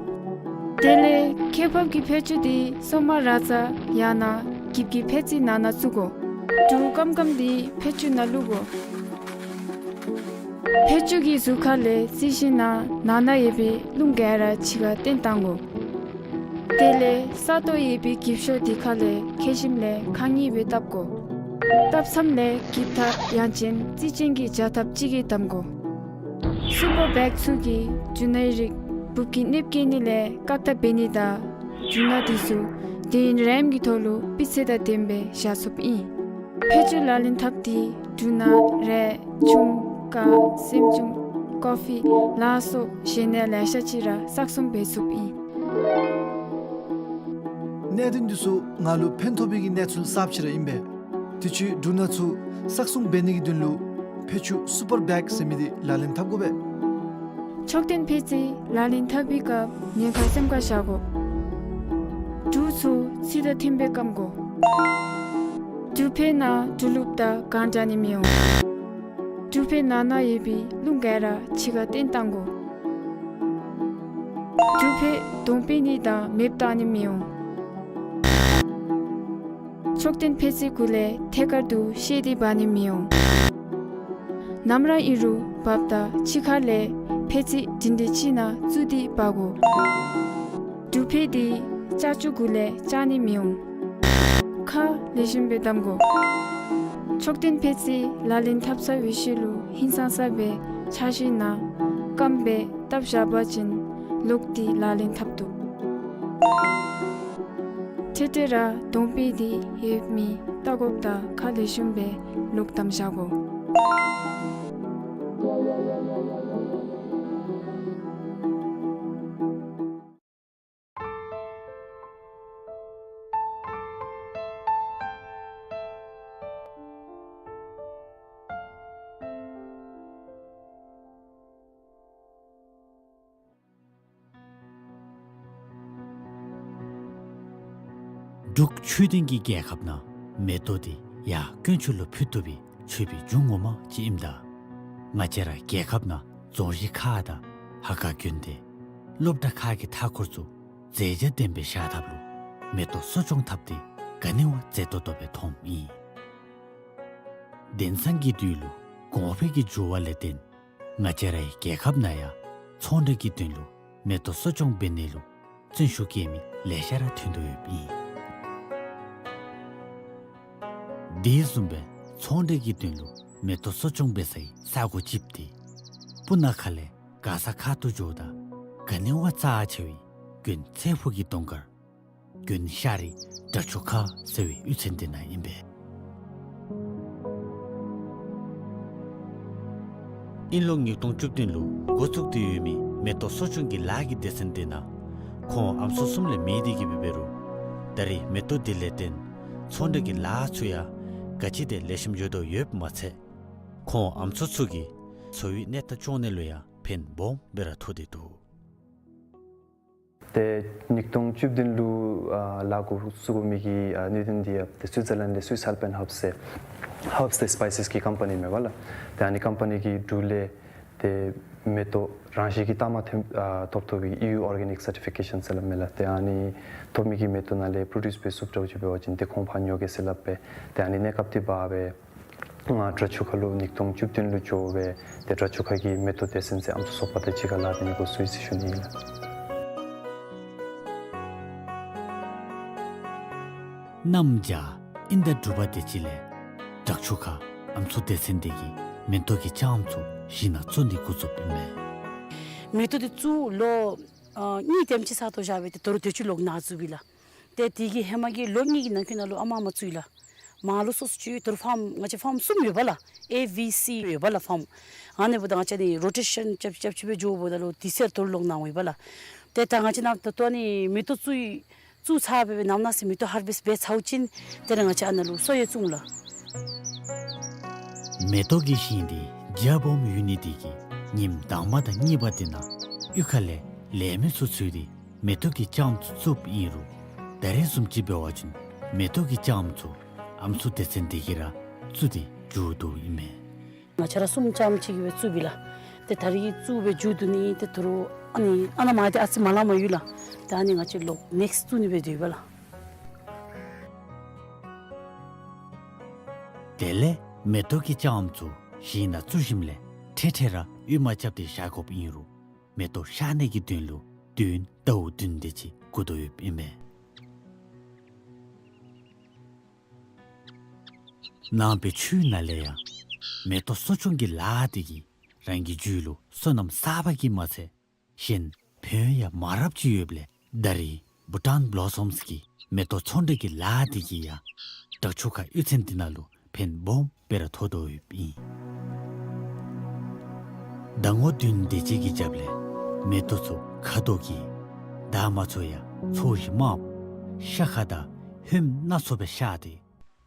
དེ་ལས་ཁྱད་འཕགས་ཀྱི་ཕད་ཅུང་འདི་སོ་མ་ར་ཙ་ཡང་ན་འགྱིབ་ཀྱི་ཕད་རྩེ་ནང་ན་བཙུགས་དགོ། གྲུ་སྐམ་སྐམ་འདི་ཕད་ཅུང་ནང་བླུག་དགོ། ཕད་ཅུང་གི་ཟུར་ཁ་ལས་རྩི་ཤིང་ནང་ནང་ན་ཡོད་པའི་རླུང་ག་ར་ཕྱི་ཁར་བཏོན་བཏང་དགོ། དེ་ལས་ས་སྟོང་ཡོད་པའི་འགྱིབ་ཤོག་དེ་ཁ་ལས་ཁ་ཞིམ་ལས་ཁ་ངེས་སྦེ་བཏབ་དགོ། བཏབ་མཚམས་ལས་འགྱིབ་ཐག་ཡང་ཅིན་རྩི་ཅན་གྱི་བྱ་ཐབ་ཅིག་གིས་བསྡམ་དགོ། སུ་པར་བེག་ཚུ་གིས་འབྲུ་སྣའི་རིགས་འབུབ་ཀྱི་གནོདཔ་བཀལ་ནི་ལས་བཀག་ཐབས་འབད་ནི་དང་འབྲུ་སྣ་དེ་ཚུ་དུས་ཡུན་རིངམོ་གི་ཐོག་ལུ་སྤུས་ཚད་དང་ལྡནམ་སྦེ་བཞག་ཚུགསཔ་ཨིན། ཕད་ཅུང་ལག་ལེན་འཐབ་སྟེ་འབྲུ་སྣ་རས་ཆུམ་ཀ་སྲནམ་ཆུམ་ཀོ་ཕི་ལ་སོགས་བཞེས་སྣེ་ལེ་ཤ་ཅིག་ར་བསགས་གསུམ་འབད་ཚུགསཔ་ཨིན། གནད་དོན་འདི་ཚུ་ང་ལུ་ཕན་ཐོགས་པའི་གི་གནས་ཚུལ་གསརཔ་ཅིག་ར་ཨིན་པས། དུས་ཅི་འབྲུ་སྣ་ཚུ་བསགས་གསུམ་འབད་ནི་གི་དོན་ལུ་ཕད་ཅུང་སུ་པར་བེག་ཟེར་མི་འདི་ལག་ལེན་འཐབ་དགོ་པས། མཆོག་ལྡན་ཕད་རྩེ་ལག་ལེན་འཐབ་པའི་སྐབས་ཉེན་ཁ་སེམས་ཁར་བཞག་དགོ། གྲུ་ཚུ་ཚད་དང་མཐུན་སྦེ་སྐམ་དགོ། གྲུ་ཕད་ནང་གྲུ་ལུགཔ་དང་གང་དྲ་ནི་མི་འོང་། གྲུ་ཕད་ནང་ན་ཡོད་པའི་རླུང་ག་ར་ཕྱི་ཁར་བཏོན་བཏང་དགོ། གྲུ་ཕད་དོང་པེ་ནི་དང་མེདཔ་བཏང་ནི་མི་འོང་། མཆོག་ལྡན་ཕད་རྩེ་གུ་ལས་ཐད་ཀར་དུ་བཤལ་ཏེ་འབག་ནི་མི་འོང་། ནམ་ར་ཨིན་རུང་འབགཔ་ད་ཕྱི་ཁ་ལས་ཕད་རྩེ་སྒྲིང་སྒྲི་ཅིག་ནང་བཙུགས་ཏེ་འབག་དགོ། གྲུ་ཕད་འདི་ལྕགས་ཀྱུ་གུ་ལས་བཅག་ནི་མི་འོང་། ཁ་ལེགས་ཤོམ་སྦེ་བསྡམ་དགོ། མཆོག་ལྡན་ཕད་རྩེ་ལག་ལེན་འཐབ་ཚར་བའི་ཤུལ་ལུ་ཧིང་སངས་ས་སྦེ་འཁྱག་ཤིང་ནང་སྐམ་སྦེ་བཏབ་བཞག་པ་ཅིན་ལོག་སྟེ་ལག་ལེན་འཐབ་བཏུབ། འཕྲལ་འཕྲལ་ར་དོང་པེ་འདི་ཡོད་མི་བལྟ་དགོཔ་ད་ཁ་ལེགས་ཤོམ་སྦེ་ལོག་བསྡམ་བཞག་དགོ། འབྲུག་ཆོས་ལྡན་གྱི་རྒྱལ་ཁབ་ནང་མེ་ཏོག་འདི་ཡར་དཀོན་མཆོག་ལུ་ཕུལ་བཏུབ་པའི་མཆོད་པའི་རྒྱུ་ངོ་མ་ཅིག་ཨིནམ་ད། ང་བཅས་ར་རྒྱལ་ཁབ་ནང་རྫོང་གཞི་ཁག་དང་ཧ་ག་དགོན་སྡེ་སློབ་གྲྭ་ཁག་གི་མཐའ་འཁོར་ཚུ་མཛེས་རྒྱ་ལྡན་པའི་བཞག་ཐབས་ལུ་མེ་ཏོག་གསོ་སྐྱོང་འཐབ་སྟེ་ག་ནི་བ་མཛེས་ཏོག་ཏོ་སྦེ་མཐོངམ་ཨིན། དེང་སང་གི་དུས་ལུ་གོང་འཕེལ་གྱི་འགྱུར་བ་ལས་བརྟེན་ང་བཅས་རའི་རྒྱལ་ཁབ་ནང་ཡང་ཚོང་འབྲེལ་གྱི་དོན་ལུ་མེ་ཏོག་གསོ་སྐྱོང་འབད་ནི་ལུ་བརྩོན་ཤུགས་བསྐྱེད་མི་ ལེ་ཤ་ར་ཐོན་དོ་ཡོདཔ་ཨིན། དེ་བཟུམ་སྦེ་ཚོང་འབྲེལ་གྱི་དོན་ལུ་མེ་ཏོག་གསོ་སྐྱོང་འབད་སའི་ས་གོ་ཅིག་དེ་སྤུ་ན་ཁ་ལས་མགར་ས་ཁ་ཐུག་འགྱོཝ་ད་ག་ནི་བ་རྩ་ཆེ་བའི་དགོན་ཚལ་ཕུག་གི་གདོང་ཁར་དགོན་ཤ་རི་བྲག་ཆུ་ཁ་ཟེར་བའི་གཡུས་ཚན་དེ་ནང་ཨིན་པས། དབྱིན་ལོ་ཉིས་སྟོང་བཅུ་བདུན་ལུ་འགོ་བཙུགས་ཏེ་ཡོད་མི་མེ་ཏོག་གསོ་སྐྱོང་གི་ལཱ་གི་སྡེ་ཚན་དེ་ནང་ཁོང་ཨམ་སྲུ་གསུམ་ལས་མེད་དེ་གིས་འབད་རུང་ད་རེས་མེ་ཏོག་དེ་ལས་བརྟེན་ཚོང་འབྲེལ་གྱི་ལཱ་ཚུ་ཡང་ག་ཅི་དེ་ལེགས་ཤོམ་འགྱོ་དོ་ཡོདཔ་མ་ཚད་ཁོང་ཨམ་སྲུ་ཚུ་གི་འཚོ་བའི་གནས་སྟངས་སྐྱོང་ནི་ལུ་ཡང་ཕན་སྦོམ་སྦེ་ར་ཐོགས་ཏེ་འདུག། ཏེ་ཉིས་སྟོང་བཅུ་བདུན་ལུ་ཨ་ལཱ་འགོ་བཙུགས་མི་གི་ཨ་གནད་དོན་འདི་ཡང་ཏེ་སུའིཊ་ཛར་ལེནཌ་ལས་སུའིཊ་ཨལ་པའིན་ཧརབསི་ཟེར་ཧརབསི་ཏེ་སི་པའི་སིས་ཀྱི་ཀམ་པ་ནི་མས་པ་ལགས། ཏེ་ཨ་ནི་ཀམ་པ་ནི་གི་འབྲུག་ལས་ཏེ་མེ་ཏོག་རང་བཞིན་གྱི་རྟགས་མ་ཐོན་ཨ་ཐོབ་ཐོབ་པའི་ཨི་ཡུ་ཨོར་གེ་ནིཀ་སར་ཊི་ཕི་ཀེ་ཤཱན་ཟེར་སླབ་མས་ལགས། ཏེ་ཨ་ནི་ཐོབ་མི་གི་མེ་ཏོག་ནང་ལས་པྲོ་ཌིའུསི་འབད་ཚུགསཔ་འདྲཝ་ཅིག་འབད་བ་ཅིན་ཏེ་ཁོང་ཕར་ཉོ་གེ་ཟེར་སླབ་སྦེ་ཏེ་ཨ་ནི་གནས་སྐབས་འདི་འབག་སྦེ་ང་བྲག་ཆུ་ཁ་ལུ་ཉིས་སྟོང་བཅུ་བདུན་ལུ་འགྱོ་སྦེ་ཏེ་བྲག་ཆུ་ཁ་གི་མེ་ཏོག་སྡེ་ཚན་ཟེར་ཨམ་སྲུ་ཚོགས་པ་དང་གཅིག་ཁར་ལཱ་འབད་ནི་འགོ་བཙུགས་ཡི་ཟེར་ཞུ་ནི་ཨིན་ལགས། གནམ་བྱཱར་དབྱིན་ཟླ་དྲུག་པ་དེ་ཅིག་ལས་བྲག་ཆུ་ཁ་ཨམ་སྲུ་སྡེ་ཚན་དེ་གིས་མེ་ཏོག་གི་ལྕངམ་ཚུ་ཞིང་ནང་བཙུགས་ནི་འགོ་བཙུགསཔ་ཨིན་མས། མེ་ཏོག་དེ་བཙུགས་ལོ་ཨ་གཉིས་དེམ་ཅིག་ཚར་དོ་བཞག་སྦེ་ཏེ་ད་རུང་དེ་ཅིག་ལོག་ནཱ་བཙུགསཔ་ཨིན་ལགས། ཏེ་དེ་གི་ཧེ་མ་གི་ལོ་གཉིས་ཀྱི་ནང་འཁོད་ནང་ལུ་ཨ་མ་མ་བཙུགས་ཡི་ལགས། མར་ལུ་སོ་སོ་ཅིག་ཡོད། ད་རུང་ཕཱརམ་ང་བཅས་ཕཱརམ་གསུམ་ཡོད་པ་ལགས། ཨེ་བི་སི་ཡོད་པ་ལགས་ཕཱརམ། ཨ་ནི་འབདཝ་ད་ང་བཅས་ནི་རོ་ཊེ་ཤཱན་རྐྱབ་རྐྱབ་ཅིག་སྦེ་འགྱོཝ་ད་ལུ་དེ་ཚེ་ད་རུང་ལོག་ནཱ་འོང་ཡི་པ་ལགས། ཏེ་ད་ང་བཅས་ནཱ་ད་ལྟོ་ཨ་ནི་མེ་ཏོག་བཙུགས་བཙུགས་ཚར་སྦེ་སྦེ་ནམ་ནང་ཟེར་མེ་ཏོག་ཧར་བེསཊ་འབད་ཚརཝ་ཅིག་ཏེ་ར་ང་བཅས་ཨ་ནཱ་ལུ་གསོ་ཡང་བཙུགས་འོང་ལགས། མེ་ཏོག་གི་ཞིང་འདི་རྒྱ་སྦོམ་ཡོད་ནི་དེ་གིས་ཉིནམ་དང་པ་དང་གཉིས་པ་དེ་ནང་གཡུས་ཁ་ལས་ལས་མི་ཚུ་འཚོལ་ཏེ་མེ་ཏོག་གི་ལྕངམ་ཚུ་བཙུགསཔ་ཨིན་རུང་ད་རེས་བཟུམ་ཅིག་འབད་བ་ཅིན་མེ་ཏོག་གི་ལྕངམ་ཚུ་ཨམ་སྲུ་སྡེ་ཚན་དེ་གིས་ར་བཙུགས་ཏེ་འགྱོ་དོ་ཨིན་མས། ང་བཅས་ར་གསུམ་རྐྱངམ་ཅིག་གིས་སྦེ་བཙུགསཔ་ཨིན་ལགས། ཏེ་ད་རིས་བཙུགས་སྦེ་མཇུག་བསྡུ་ནི་ཏེ་ད་རུང་ཨ་ནི་ཨ་ནཱ་མར་ཏེ་ཨ་ཙི་མ་ལང་མ་ཡོད་ལགས། ཏེ་ཨ་ནི་ང་བཅས་ལོག་ནེགསི་བཙུགས་ནི་སྦེ་སྡོདཔ་ཨིན་ལགས། དེ་ལས་མེ་ཏོག་གི་ལྕངམ་ཚུ་ཞིང་ནང་བཙུགས་ཞིནམ་ལས་འཕྲལ་འཕྲལ་ར་གཡུས་མ་རྐྱབ་སྟེ་བཞག་དགོཔ་ཨིན་རུང་མེ་ཏོག་ཤར་ནི་གི་དོན་ལུ་དུས་ཡུན་ཟླཝ་བདུན་དེ་ཅིག་འགོར་དོ་ཡོདཔ་ཨིན་མས། ནང་པའི་ཆོས་ནང་ལས་ཡང་མེ་ཏོག་གསོ་སྐྱོང་གི་ལཱ་དེ་གིས་རང་གི་རྒྱུད་ལུ་བསོད་ནམས་བསགས་པ་གིས་མ་ཚད་གཞན་ཕན་ཡོན་ཡང་མང་རབས་ཅིག་ཡོདཔ་ལས་ད་རིས་བྷུ་ཊཱན་བློ་སོམས་ཀྱི་མེ་ཏོག་ཚོང་འབྲེལ་གྱི་ལཱ་དེ་གིས་ཡང་བྲག་ཆུ་ཁ་གཡུས་ཚན་དེ་ནང་ལུ་ཕན་སྦོམ་སྦེ་ར་ཐོགས་དོ་ཡོདཔ་ཨིན། ཟླ་ངོ་བདུན་དེ་ཅིག་གི་རྒྱབ་ལས་མེ་ཏོག་ཚུ་ཁ་དོག་གིས་འདབ་མ་ཚུ་ཡང་ཚོས་གཞི་དམརཔོ་ཤ་ཁ་དང་ཧོནམ་སྣ་ཚོགས་སྦེ་ཤར་ཏེ་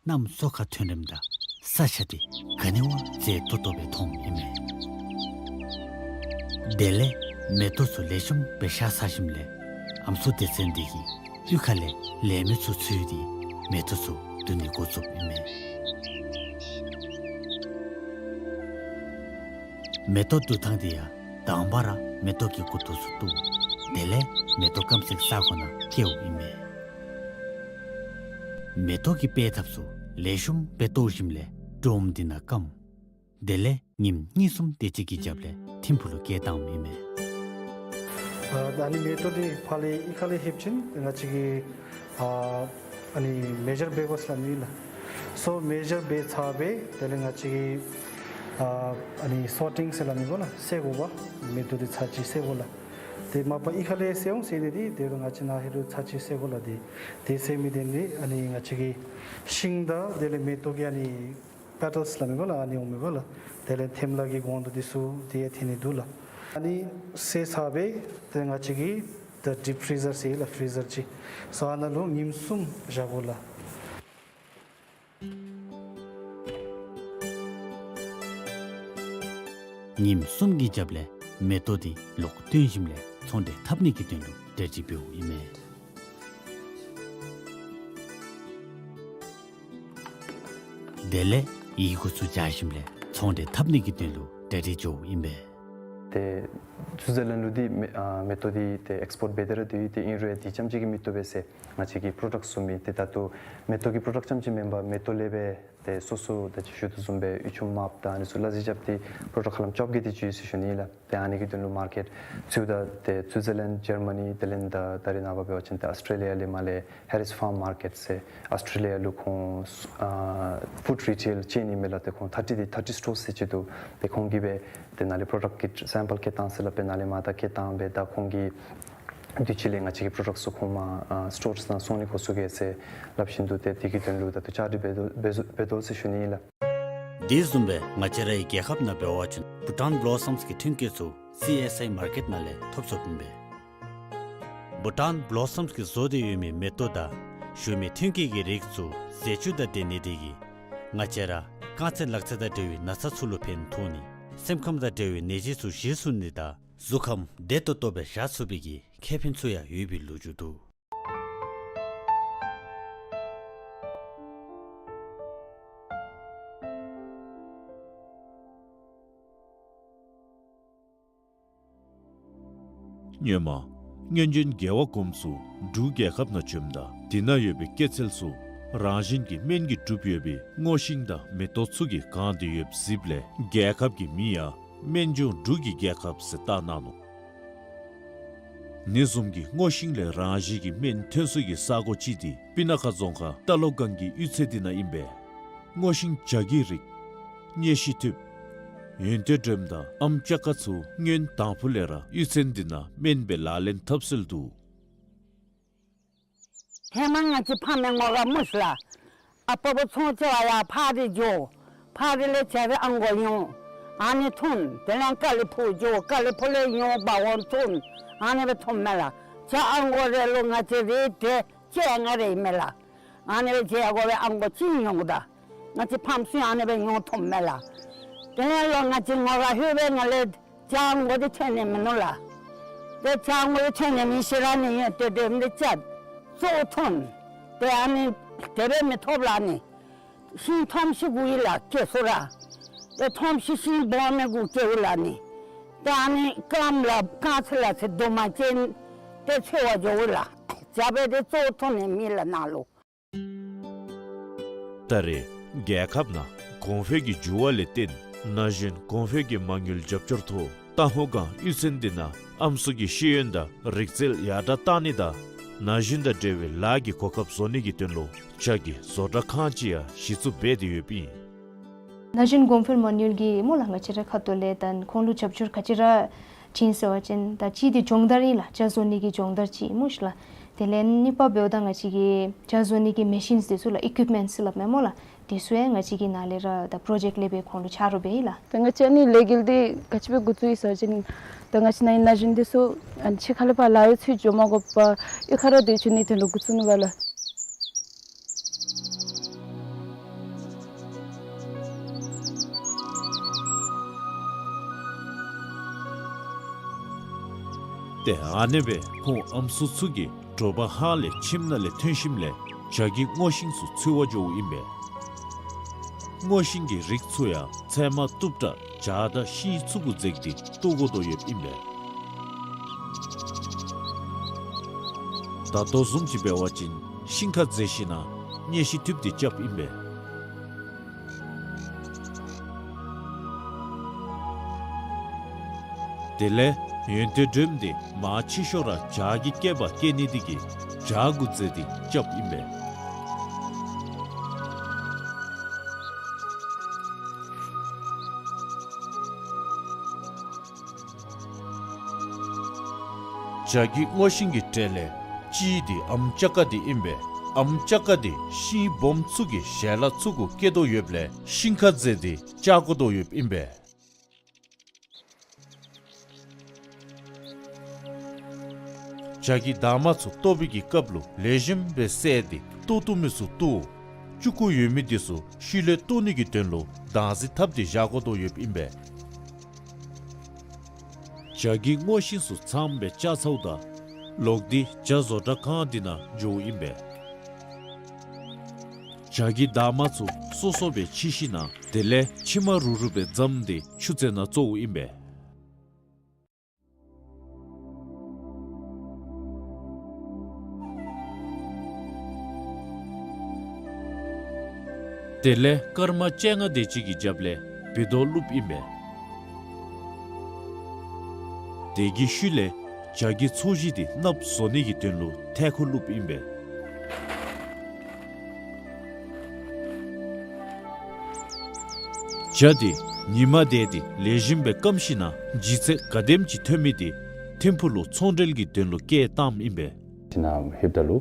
གནམ་སོ་ཁ་ཐོན་རནམ་ད་ས་ཆ་དེ་ག་ནི་བ་མཛེས་ཏོག་ཏོ་སྦེ་མཐོངམ་ཨིན་མས། དེ་ལས་མེ་ཏོག་ཚུ་ལེགས་ཤོམ་སྦེ་ཤར་ཚར་ཞིནམ་ལས་ཨམ་སྲུ་སྡེ་ཚན་དེ་གིས་གཡུས་ཁ་ལས་ལས་མི་ཚུ་འཚོལ་ཏེ་མེ་ཏོག་ཚུ་བསྡུ་ནི་འགོ་བཙུགསཔ་ཨིན་མས། མེ་ཏོག་བསྡུ་ཐངས་དེ་ཡང་དང་པ་ར་མེ་ཏོག་གི་མགུ་ཏོ་ཚུ་བཏོག། དེ་ལས་མེ་ཏོག་སྐམ་སའི་ས་གོ་ནང་བཀལཝ་ཨིན་མས། མེ་ཏོག་གི་པེ་ཐབ་ཚུ་ལེགས་ཤོམ་སྦེ་བཏོག་ཞིནམ་ལས་ཌོམ་དེ་ནང་བསྐམ། དེ་ལས་ཉིནམ་གཉིས་གསུམ་དེ་ཅིག་གི་རྒྱབ་ལས་ཐིམ་ཕུག་ལུ་བསྐྱལ་བཏངམ་ཨིན་མས། ཨ་ད་ཨ་ནི་མེ་ཏོག་དེ་ཕར་ལས་གཡུས་ཁ་ལས་ལྷོདཔ་ཅིག་ང་བཅས་ཀྱིས་ཨ་ཨ་ནི་མེ་ཇར་འབད་དགོ་ཟེར་སླབ་ནི་ལགས། སོ་མེ་ཇར་འབད་ཚར་སྦེ་དེ་ལས་ང་བཅས་ཀྱིས་ཨ་ཨ་ནི་སོར་ཊིང་ཟེར་སླབ་ནི་གོ་ལགས། བསལ་དགོ་པས། མེ་ཏོག་དེ་ཚར་གཅིག་བསལ་དགོ་ལགས། དེ་མ་པ་གཡུས་ཁ་ལས་བསལ་འོང་ཟེར་ནི་དེ་དེ་རུང་ང་བཅས་ནཱ་ཧེ་རུ་ཚར་གཅིག་བསལ་དགོ་ལགས། དེ་དེ་བསལ་མི་དེ་ནི་ཨ་ནི་ང་བཅས་ཀྱི་ཤིང་དང་དེ་ལས་མེ་ཏོག་གི་ཨ་ནི་པེ་ཊལསི་སླབ་མི་གོ་ལགས། ཨ་ནི་འོང་མི་གོ་ལགས། དེ་ལས་ཐེམ་ལ་གི་གོང་དུ་དེ་ཚུ་དེ་ཡང་ཐོན་ནི་འདུག་ལགས། ཨ་ནི་བསལ་ཚར་སྦེ་དེ་ང་བཅས་ཀྱིས་ད་ཌིཔ་ཕི་རི་ཟར་ཟེར་ལགས། ཕི་རི་ཟར་ཅིག་སོ་ཨ་ནཱ་ལུ་ཉིནམ་གསུམ་བཞག་དགོ་ལགས། ཉིནམ་གསུམ་གྱི་རྒྱབ་ལས་མེ་ཏོག་དེ་ལོག་བཏོན་ཞིནམ་ལས་ཚོང་འབྲེལ་འཐབ་ནི་གི་དོན་ལུ་གྲ་སྒྲིག་འབདཝ་ཨིན་མས། དེ་ལས་ཡི་གུ་ཚུ་སྦྱར་ཞིནམ་ལས་ཚོང་འབྲེལ་འཐབ་ནི་གི་དོན་ལུ་གྲ་སྒྲིག་འགྱོཝ་ཨིན་པས། ཏེ་སུའི་ཛར་ལེནཌ་ལུ་འདི་མེ་ཨ་མེ་ཏོག་འདི་ཏེ་ཨེགསི་པོརཊ་འབད་དེ་ར་སྡོད་ཡི། ཏེ་ཨིན་རུང་འདི་རྐྱངམ་ཅིག་གིས་མི་བཏུབ་པས་ཟེར་ང་བཅས་ཀྱིས་པྲོ་ཌཀཊ་བཟོ་མི་ཏེ་ད་ལྟོ་མེ་ཏོག་གི་པྲོ་ཌཀཊ་རྐྱངམ་ཅིག་མེན་པར་མེ་ཏོག་ལས་སྦེ་ཏེ་སོ་སོ་ད་ཅི་ཞུ་དོ་བཟུམ་སྦེ་དབུགས་ཆུམ་མརཔ་དང་ཨ་ནི་ཚུ་གླ་རྩི་རྐྱབ་སྟེ་པྲོ་ཌཀཊ་ཧ་ལམ་བཅོ་བརྒྱད་དེ་ཅིག་ཡོད་ཟེར་ཞུ་ནི་ལགས། ཏེ་ཨ་ནི་གི་དོན་ལུ་མར་ཀེཊ་ཚུ་ད་ཏེ་སུའི་ཛར་ལེནཌ་ཇར་མ་ནི་དེ་ལས་ད་ད་རེས་ནངས་པ་འབད་བ་ཅིན་ཏེ་ཨཱོས་ཊྲེ་ལི་ཡ་ལས་མར་ལས་ཧེ་རིས་ཕཱརམ་མར་ཀེཊ་ཟེར་ཨཱོས་ཊྲེ་ལི་ཡ་ལུ་ཁོང་ཨ་ཕུཌ་རི་ཊེལ་ཅེན་ཨིན་མས་ལགས། ཏེ་ཁོང་ཐར་ཊི་ཏེ་ཐར་ཊི་སི་ཊོར་ཟེར་ཅིག་འདུག། ཏེ་ཁོང་གིས་སྦེ་ཏེ་ནཱ་ལས་པྲོ་ཌཀཊ་ཀྱི་སེམ་པཱལ་བསྐྱལ་བཏང་ཟེར་སླབ་སྦེ་ནཱ་ལས་མར་ད་བསྐྱལ་བཏང་སྦེ་ད་ཁོང་གིས་དུས་ཅི་ལས་ང་བཅས་ཀྱི་པྲོ་ཌཀཊ་ཚུ་ཁོང་མར་ཨ་སི་ཊོར་ནང་སོང་ནི་འགོ་བཙུགས་གེ་ཟེར་སླབ་བཞིན་འདུག། ཏེ་དེ་གི་དོན་ལུ་ད་ལྟོ་བཅའ་སྒྲིག་འབད་དོ་འབད་འབད་དོ་ཟེར་ཞུ་ནི་ཨིན་ལགས། དེ་བཟུམ་སྦེ་ང་བཅས་རའི་རྒྱལ་ཁབ་ནང་འབད་བ་ཅིན་བྷུ་ཊཱན་བློ་སམས་ཀྱི་ཐོན་སྐྱེད་ཚུ་སི་ཨེསི་ཨའི་མར་ཀེཊ་ནང་ལས་ཐོབ་ཚུགསཔ་ཨིན་པས། བྷུ་ཊཱན་བློ་སམས་ཀྱིས་བཟོ་སྟེ་ཡོད་མི་མེ་ཏོག་དང་ཞུ་མི་ཐོན་སྐྱེད་ཀྱི་རིགས་ཚུ་ཟས་བཅུད་དང་ལྡན་ནི་དེ་གིས་ང་བཅས་ར་རྐང་ཚེ་ལག་ཚེ་དང་འབྲེལ་བའི་ན་ཚ་ཚུ་ལུ་ཕན་ཐོགས་ནི་སེམས་ཁམས་དང་འབྲེལ་བའི་ནད་གཞི་ཚུ་ཞི་གསོ་ནི་དང་གཟུགས་ཁམས་བདེ་ཏོག་ཏོ་སྦེ་བཞག་ཚུགས་པའི་གི་ཁེ་ཕན་ཚུ་ཡང་ཡོད་པའི་ལོ་རྒྱུས་འདུག། སྔོན་མ་སྔོན་བྱོན་རྒྱལ་བ་གོངམ་ཚུ་འབྲུག་རྒྱལ་ཁབ་ནང་བྱོནམ་ད་དེ་ནང་ཡོད་པའི་སྐྱེད་ཚལ་ཚུ་རང་བཞིན་གྱི་སྨན་གྱིས་གྲུབ་ཡོད་པའི་སྔོ་ཤིང་དང་མེ་ཏོག་ཚུ་གིས་གང་སྟེ་ཡོདཔ་གཟིགསཔ་ལས་རྒྱལ་ཁབ་ཀྱི་མིང་ཡང་སྨན་ལྗོངས་འབྲུག་གི་རྒྱལ་ཁབ་ཟེར་བཏགས་གནང་ནུག། ཨ་ནི་བཟུམ་གྱི་སྔོ་ཤིང་ལས་རང་བཞིན་གྱི་སྨན་ཐོན་ས་གི་ས་གོ་ཅིག་འདི་སྤུ་ན་ཁ་རྫོང་ཁག་རྟ་ལོག་སྒང་གི་གཡུས་ཚན་འདི་ནང་ཨིན་པས། སྔོ་ཤིང་བྱ་རྒྱུད་རིགས་སྙེ་ཤིང་ཐུད་ཡོན་ཏན་སྒྲོལམ་དང་ཨམ་ཅ་ཀ་ཚུ་སྔོན་དང་ཕུ་ལས་ར་གཡུས་ཚན་འདི་ནང་སྨན་སྦེ་ལག་ལེན་འཐབ་སྲོལ་འདུག། ཧེ་མ་ང་བཅས་ཕམ་མི་ངོ་ར་མུ་ཤི་ལ། ཨ་པ་བུ་ཚོང་ཅ་བ་ཡར་ཕག་རི་འགྱོ། ཕག་རི་ལས་བྱ་རི་ཨང་གོ་ཡོང་། ཨ་ནི་འཐུང་། དེ་ལས་ཀ་ལི་ཕུག་འགྱོ། ཀ་ལི་ཕུག་ལས་ཡོང་བ་འོང་འཐུང་། ཨ་ནི་སྦེ་འཐུངམ་མས་ལགས། བྱ་ཨང་གོ་རེ་ལུ་ང་བཅས་རི་དེ་བཅོ་ལྔ་རེ་ཨིན་མས་ལགས། ཨ་ནི་སྦེ་བྱ་ཨང་གོ་སྦེ་ཨང་གོ་གཅིག་ཡོང་ད། ང་བཅས་ཕམ་ཚུ་ཨ་ནི་སྦེ་ཡོང་འཐུངམ་མས་ལགས། དེ་ལས་ལོག་ང་བཅས་ངོ་ར་ལྷོད་སྦེ་ང་ལས་བྱ་ཨང་གོ་འདི་ཐོན་ནི་མིན་ནུག་ལགས། ཏེ་བྱ་ཨང་གོ་འདི་ཐོན་ནི་མེད་ཤི་ར་ནི་ཡོན་ཏན་སྒྲོལམ་འདི་བཅད་བཙོ་འཐུང་། ཏེ་ཨ་ནི་དེ་སྦེ་མི་ཐོབ་ལགས་ནི། ཤིང་ཐོམ་ཤི་གུ་ཡི་ལགས་སྐྱེ་ས་ར། ཏེ་ཐོམ་ཤི་ཤིང་སྦོམ་མི་གུ་སྐྱེཝ་ལགས་ནི། ཏེ་ཨ་ནི་རྐངམ་ལག་རྐང་ཚེ་ལག་ཚེ་དུ་མ་ཅན་ཏེ་འཚོ་བ་འགྱོཝ་ལགས། བྱ་སྦེ་ཏེ་བཙོ་འཐུང་ནི་མེད་ལགས་ནཱ་ལུ། ད་རེས་རྒྱལ་ཁབ་ནང་གོང་འཕེལ་གྱི་འགྱུར་བ་ལས་བརྟེན་ན་གཞོན་གོང་འཕེལ་གྱི་མ་དངུལ་རྒྱབ་སྐྱོར་ཐོག་རྟ་ཧོ་སྒང་གཡུས་ཚན་འདི་ནང་ཨམ་སྲུ་གི་ཤེས་ཡོན་དང་རིག་རྩལ་ཡར་དྲག་གཏང་ནི་དང་ན་གཞོན་དང་འབྲེལ་བའི་ལཱ་གི་གོ་སྐབས་བཟོ་ནི་གི་དོན་ལུ་བྱ་རྒྱུད་བཟོ་གྲྭ་ཁང་ཅིག་ཡང་གཞི་བཙུགས་འབད་དེ་ཡོདཔ་ཨིན། ན་གཞོན་གོང་འཕེལ་མ་དངུལ་གྱིས་སྨོ་ལགས་ང་བཅས་རའི་ཁ་ཐུག་ལས་ད་ཁོང་ལུ་རྒྱབ་སྐྱོར་ག་ཅི་ར་བྱིན་ཟེར་བ་ཅིན་ད་གཅིག་འདི་སྦྱོང་བརྡར་ཨིན་ལགས། བྱ་བཟོ་ནི་གི་སྦྱོང་བརྡར་ཅིག་སྨོ་ཤི་ལགས། དེ་ལས་གཉིས་པ་འབདཝ་ད་ང་བཅས་ཀྱི་བྱ་བཟོ་ནི་གི་མེ་ཤིནསི་འདི་ཚུ་ལགས་ཨི་ཀུའིཔ་མེནཊསི་ཟེར་སླབ་མས་སྨོ་ལགས། འདི་ཚུ་ཡང་ང་བཅས་ཀྱིས་ནཱ་ལས་ར་ད་པྲོ་ཇེཀཊ་ལས་སྦེ་ཁོང་ལུ་ཆ་རོགས་འབད་ཡི་ལགས། ད་ང་བཅས་ཨ་ནི་ལས་འགུལ་འདི་ག་ཅི་སྦེ་འགོ་བཙུགས་ཡི་ཟེར་བ་ཅིན་ད་ང་བཅས་ནཱ་ན་གཞོན་འདི་ཚུ་ཨ་ནི་ཕྱི་ཁ་ལས་ཕར་ལཱ་གཡོག་འཚོལ་འགྱོ་མ་དགོ་པར་གཡུས་ཁ་ར་སྡོད་བཅུག་ནིའི་དོན་ལུ་འགོ་བཙུགས་ནུག་པ་ལགས། ཏེ་ཨ་ནེ་སྦེ་ཁོང་ཨམ་སྲུ་ཚུ་གིས་དྲོ་པ་ཧཱ་ལས་ཁྱིམ་ནང་ལས་ཐོན་ཞིནམ་ལས་བྱ་རྒྱུད་སྔོ་ཤིང་ཚུ་འཚོལ་བར་འགྱོཝ་ཨིན་པས། སྔོ་ཤིང་གི་རིགས་ཚུ་ཡང་ཚལ་མ་བཏུབ་དྲགས་བྱ་དང་ཤིང་ཚུ་གུ་འཛེགས་ཏེ་བཏོག་དགོ་དོ་ཡོདཔ་ཨིན་པས། ད་ལྟོ་བཟུམ་ཅིག་འབད་བ་ཅིན་ཤིང་ཁར་འཛེགས་ཞིནམ་ལས་སྙེ་ཤིང་ཐུད་འདི་རྐྱབ་ཨིན་པས། དེ་ལས་ཡོན་ཏན་སྒྲོལམ་འདི་མར་ཕྱི་ཤོག་ར་བྱ་གི་སྐེདཔ་བཀལ་ནི་དེ་གིས་བྱ་གུ་འཛེགས་ཏེ་རྐྱབ་ཨིན་པས། བྱ་རྒྱུད་སྔོ་ཤིང་གི་གྲས་ལས་གཅིག་འདི་ཨམ་ཅ་ཀ་འདི་ཨིན་པས། ཨམ་ཅ་ཀ་འདི་ཤིང་སྦོམ་ཚུ་གི་ཞལ་ལག་ཚུ་གུ་བཀལ་དོ་ཡོདཔ་ལས་ཤིང་ཁར་འཛེགས་ཏེ་བཅག་དགོ་དོ་ཡོདཔ་ཨིན་པས། བྱ་རྒྱུད་དྭངས་མ་ཚུ་བཏོག་པའི་གི་སྐབས་ལུ་ལེགས་ཤོམ་སྦེ་བསལ་ཏེ་བཏོག་བཏུབ་མི་ཚུ་བཏོག། ལྕུག་གུ་ཡོད་མི་འདི་ཚུ་ཤུལ་ལས་བཏོག་ནི་གི་དོན་ལུ་དྭངས་འཛིན་འཐབ་སྟེ་བཞག་དགོ་དོ་ཡོདཔ་ཨིན་པས། བྱ་རྒྱུད་སྔོ་ཤིང་ཚུ་ཚངམ་སྦེ་བཅག་ཚརཝ་ད་ལོག་སྟེ་བྱ་བཟོ་གྲྭ་ཁང་འདི་ནང་འགྱོཝ་ཨིན་པས། བྱ་རྒྱུད་དྭངས་མ་ཚུ་སོ་སོ་སྦེ་ཕྱི་ཞིནམ་ལས་དེ་ལས་ཕྱེ་མ་རུ་རུ་སྦེ་བརྫམས་ཏེ་ཆུ་རྩེ་ནང་བཙོཝ་ཨིན་པས། དེ་ལས་སྐར་མ་བཅོ་ལྔ་དེ་ཅིག་གི་རྒྱབ་ལས་བིར་རྡོ་བླུགསཔ་ཨིན་པས། དེ་གི་ཤུལ་ལས་ཇ་གི་ཚོས་གཞི་དེ་གནགཔོ་བཟོ་ནི་གི་དོན་ལུ་ཐལ་ཁུ་བླུགསཔ་ཨིན་པས། ཇ་དེ་ཉིན་མ་དེ་དེ་ལེགས་ཤོམ་སྦེ་སྐམ་ཞིནམ་ལས་ལྗིད་ཚད་ག་དེམ་ཅིག་ཐོན་མི་དེ་ཐིམ་ཕུག་ལུ་ཚོང་འབྲེལ་གྱི་དོན་ལུ་སྐྱེལ་བཏངམ་ཨིན་པས། ཏེ་ནཱ་ལྷོདཔ་ད་ལུ་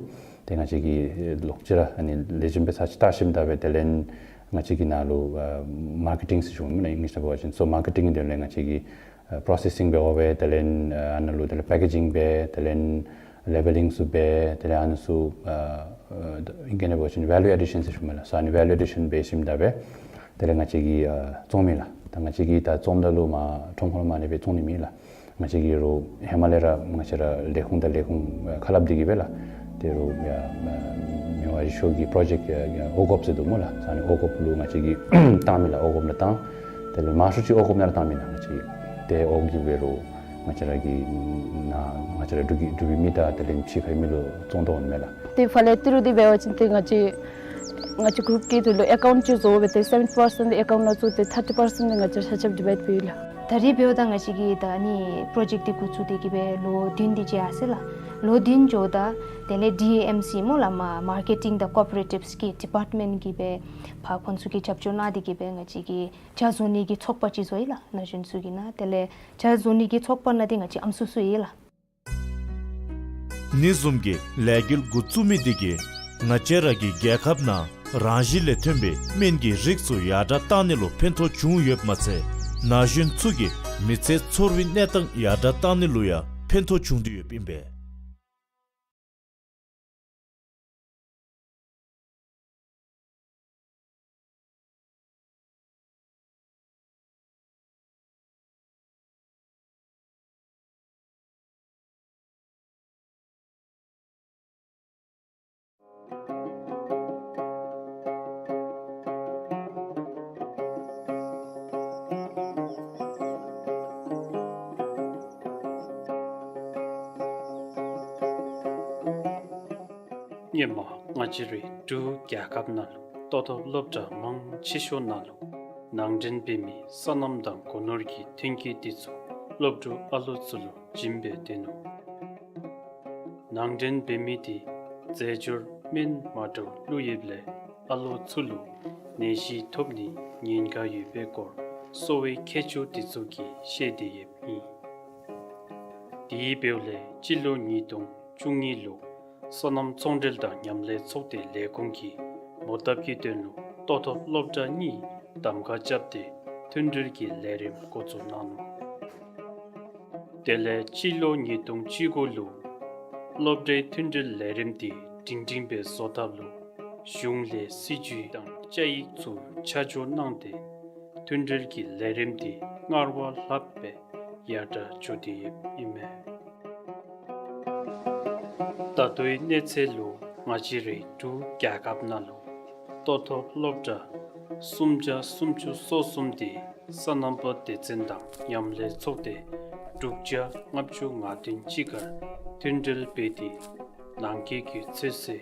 ཏེ་ང་བཅས་ཀྱིས་ལོག་ཅི་ར་ཨ་ནི་ལེགས་ཤོམ་སྦེ་ཚར་ཅིག་བལྟ་ཞིནམ་ད་སྦེ་དེ་ལས་ང་བཅས་ཀྱིས་ནཱ་ལུ་ཨ་མར་ཀེ་ཊིང་ཟེར་ཞུཝ་མེན་ན་ཨིང་ལིཤ་ནང་འབད་བ་ཅིན། སོ་མར་ཀེ་ཊིང་གི་དོན་ལས་ང་བཅས་ཀྱིས་ཨ་པྲོ་སེ་སིང་འབད་འོང་སྦེ་དེ་ལས་ཨ་ནཱ་ལུ་དེ་ལས་པེ་ཀེ་ཇིང་འབད་དེ་ལས་ལེ་བེ་ལིང་ཚུ་འབད་དེ་ལས་ཨ་ནི་ཚུ་ཨ་ཨ་ཨིང་སྐད་ནང་འབད་བ་ཅིན་ཝེ་ལུ་ཨེ་ཌི་ཤཱན་ཟེར་ཞུཝ་མེན་ན། སོ་ཨ་ནི་ཝེ་ལུ་ཨེ་ཌི་ཤཱན་འབད་ཞིནམ་ད་སྦེ་དེ་ལས་ང་བཅས་ཀྱིས་ཨ་བཙོང་མི་ལགས། ད་ང་བཅས་ཀྱིས་ད་བཙོངམ་ད་ལུ་མར་ཁྲོམ་ཁོངས་ལུ་མར་ཨ་ནི་སྦེ་བཙོང་ནི་མེད་ལགས། ང་བཅས་ཀྱིས་རོགས་ཧེ་མ་ལས་ར་ང་བཅས་ར་ལས་ཁུངས་དང་ལས་ཁུངས་ཁ་སླབ་སྟེ་གིས་སྦེ་ལགས། ཏེ་རོགས་ཡར་མི་དབང་རི་ཤོད་ཀྱི་པྲོ་ཇེཀཊ་ཡར་ཡར་ཨོ་སྒོརཔ་ཟེར་འདུག་སྨོ་ལགས། ཨ་ནི་ཨོ་སྒོརཔ་ལུ་ང་བཅས་ཀྱིས་བཏང་མི་ལགས། ཨོ་སྒོརཔ་ནང་བཏང་། དེ་ལས་མང་ཤོས་ཅིག་ཨོ་སྒོརཔ་ནང་ར་བཏང་མི་ལགས། ང་བཅས་ཏེ་ཨོ་སྒོརཔ་གིས་སྦེ་རོགས་ང་བཅས་ར་གི་ནཱ་ང་བཅས་ར་འབྲུག་གི་འབྲུག་པའི་མི་དང་དེ་ལས་ཕྱི་ཁའི་མི་ལུ་བཙོང་དོ་འོང་མས་ལགས། ཏེ་ཕར་ལས་ཏི་རུ་འདི་འབད་བ་ཅིན་ཏེ་ང་བཅས་ང་བཅས་གུ་རུབ་ཀྱི་དོན་ལུ་ཨེ་ཀའུནཊ་ཅིག་བཟོ་སྦེ་ཏེ་སེ་བེན་ཊི་པར་སེནཊ་ཨེ་ཀའུནཊ་ནང་བཙུགས་ཏེ་ཐར་ཊི་པར་སེནཊ་འདི་ང་བཅས་ཆ་ཁྱབ་ཌི་བའིཌ་འབད་ཡི་ལགས། ད་རེས་འབདཝ་ད་ང་བཅས་ཀྱིས་ད་ཨ་ནི་པྲོ་ཇེཀཊ་འདི་འགོ་བཙུགས་ཏེ་གིས་སྦེ་ལོ་བདུན་དེ་ཅིག་ཡར་སོ་ཡི་ལགས། ལོ་བདུན་འགྱོཝ་ད་དེ་ལས་ཌི་ཨེ་ཨེམ་སི་སྨོ་ལགས། མ་མར་ཀེ་ཊིང་དང་ཀོ་པ་རེ་ཊིབས་ཀྱི་ཌི་པརཊ་མེནཊ་གིས་སྦེ་ཕར་ཁོང་ཚུ་གིས་རྒྱབ་སྐྱོར་གནང་སྟེ་གིས་སྦེ་ང་བཅས་ཀྱིས་ཇ་བཟོ་ནི་གི་ཚོགས་པ་ཅིག་བཟོ་ཡི་ལགས། ན་གཞོན་ཚུ་གི་ནང་། དེ་ལས་ཇ་བཟོ་ནི་གི་ཚོགས་པ་ནང་འདི་ང་བཅས་ཨམ་སྲུ་ཚུ་ཡོད་ལགས། ཨ་ནི་བཟུམ་གྱི་ལས་འགུལ་འགོ་བཙུགས་མི་འདི་གིས་ང་བཅས་ར་གི་རྒྱལ་ཁབ་ནང་རང་བཞིན་ལས་ཐོན་པའི་སྨན་གྱི་རིགས་ཚུ་ཡར་དྲགས་གཏང་ནི་ལུ་ཕན་ཐོགས་བྱུང་ཡོདཔ་མ་ཚད་ན་གཞོན་ཚུ་གི་མི་ཚེ་འཚོ་བའི་གནས་སྟངས་ཡར་དྲགས་གཏང་ནི་ལུ་ཡང་ཕན་ཐོགས་བྱུང་སྟེ་ཡོདཔ་ཨིན་པས། སྔོན་མ་ང་བཅས་རའི་འབྲུག་རྒྱལ་ཁབ་ནང་ལུ་ལྟོ་ཐོབ་སློབ་གྲྭ་མང་ཆེ་ཤོས་ནང་ལུ་ནང་འདྲེན་འབད་མི་སོ་ནམ་དང་སྒོ་ནོར་གྱི་ཐོན་སྐྱེད་འདི་ཚུ་སློབ་ཕྲུག་ཨ་ལོ་ཚུ་ལུ་བྱིན་སྦེ་སྡོད་ནུག། ནང་འདྲེན་འབད་མི་འདི་རྫས་སྦྱོར་སྨན་མ་འདྲཝ་བླུགས་ཡོདཔ་ལས་ཨ་ལོ་ཚུ་ལུ་ནད་གཞི་ཐོབ་ནིའི་ཉེན་ཁ་ཡོད་པའི་སྐོར་གསོ་བའི་མཁས་མཆོག་འདི་ཚུ་གིས་བཤད་དེ་ཡོདཔ་ཨིན། དེ་འབདཝ་ལས་སྤྱི་ལོ་ཉིས་སྟོང་བཅུ་གཉིས་ལུ་སོ་ནམ་ཚོང་འབྲེལ་དང་མཉམ་ལས་ཚོགས་སྡེ་ལས་ཁུངས་ཀྱིས་མོ་བཏབ་ཀྱི་དོན་ལུ་ལྟོ་ཐོབ་སློབ་གྲྭ་གཉིས་གདམ་ཁ་རྐྱབ་སྟེ་མཐུན་སྒྲིལ་གྱི་ལས་རིམ་འགོ་བཙུགས་གནང་ནུག། དེ་ལས་སྤྱི་ལོ་ཉིས་སྟོང་བཅུ་དགུ་ལུ་སློབ་གྲྭའི་མཐུན་སྒྲིལ་ལས་རིམ་འདི་སྒྲིང་སྒྲིང་སྦེ་བཟོ་ཐབས་ལུ་གཞུང་ལས་སྲིད་ཇུས་དང་བཅའ་ཡིག་ཚུ་ཆ་འཇོག་གནང་སྟེ་མཐུན་སྒྲིལ་གྱི་ལས་རིམ་འདི་སྔར་བ་ལྷག་སྦེ་ཡར་དྲགས་འགྱོ་སྟེ་ཡོདཔ་ཨིན་མས། ད་ལྟོའི་གནས་ཚད་ལུ་ང་བཅས་རའི་འབྲུག་རྒྱལ་ཁབ་ནང་ལུ་ལྟོ་ཐོབ་སློབ་གྲྭ་སུམ་བརྒྱ་སུམ་ཅུ་སོ་གསུམ་འདི་སོ་ནམ་པ་སྡེ་ཚན་དང་མཉམ་ལས་ཚོགས་སྡེ་དྲུག་བརྒྱ་ལྔ་བཅུ་ང་བདུན་གཅིག་ཁར་མཐུན་སྒྲིལ་འབད་དེ་ནང་འཁོད་ཀྱི་ཚོད་བསྲེ་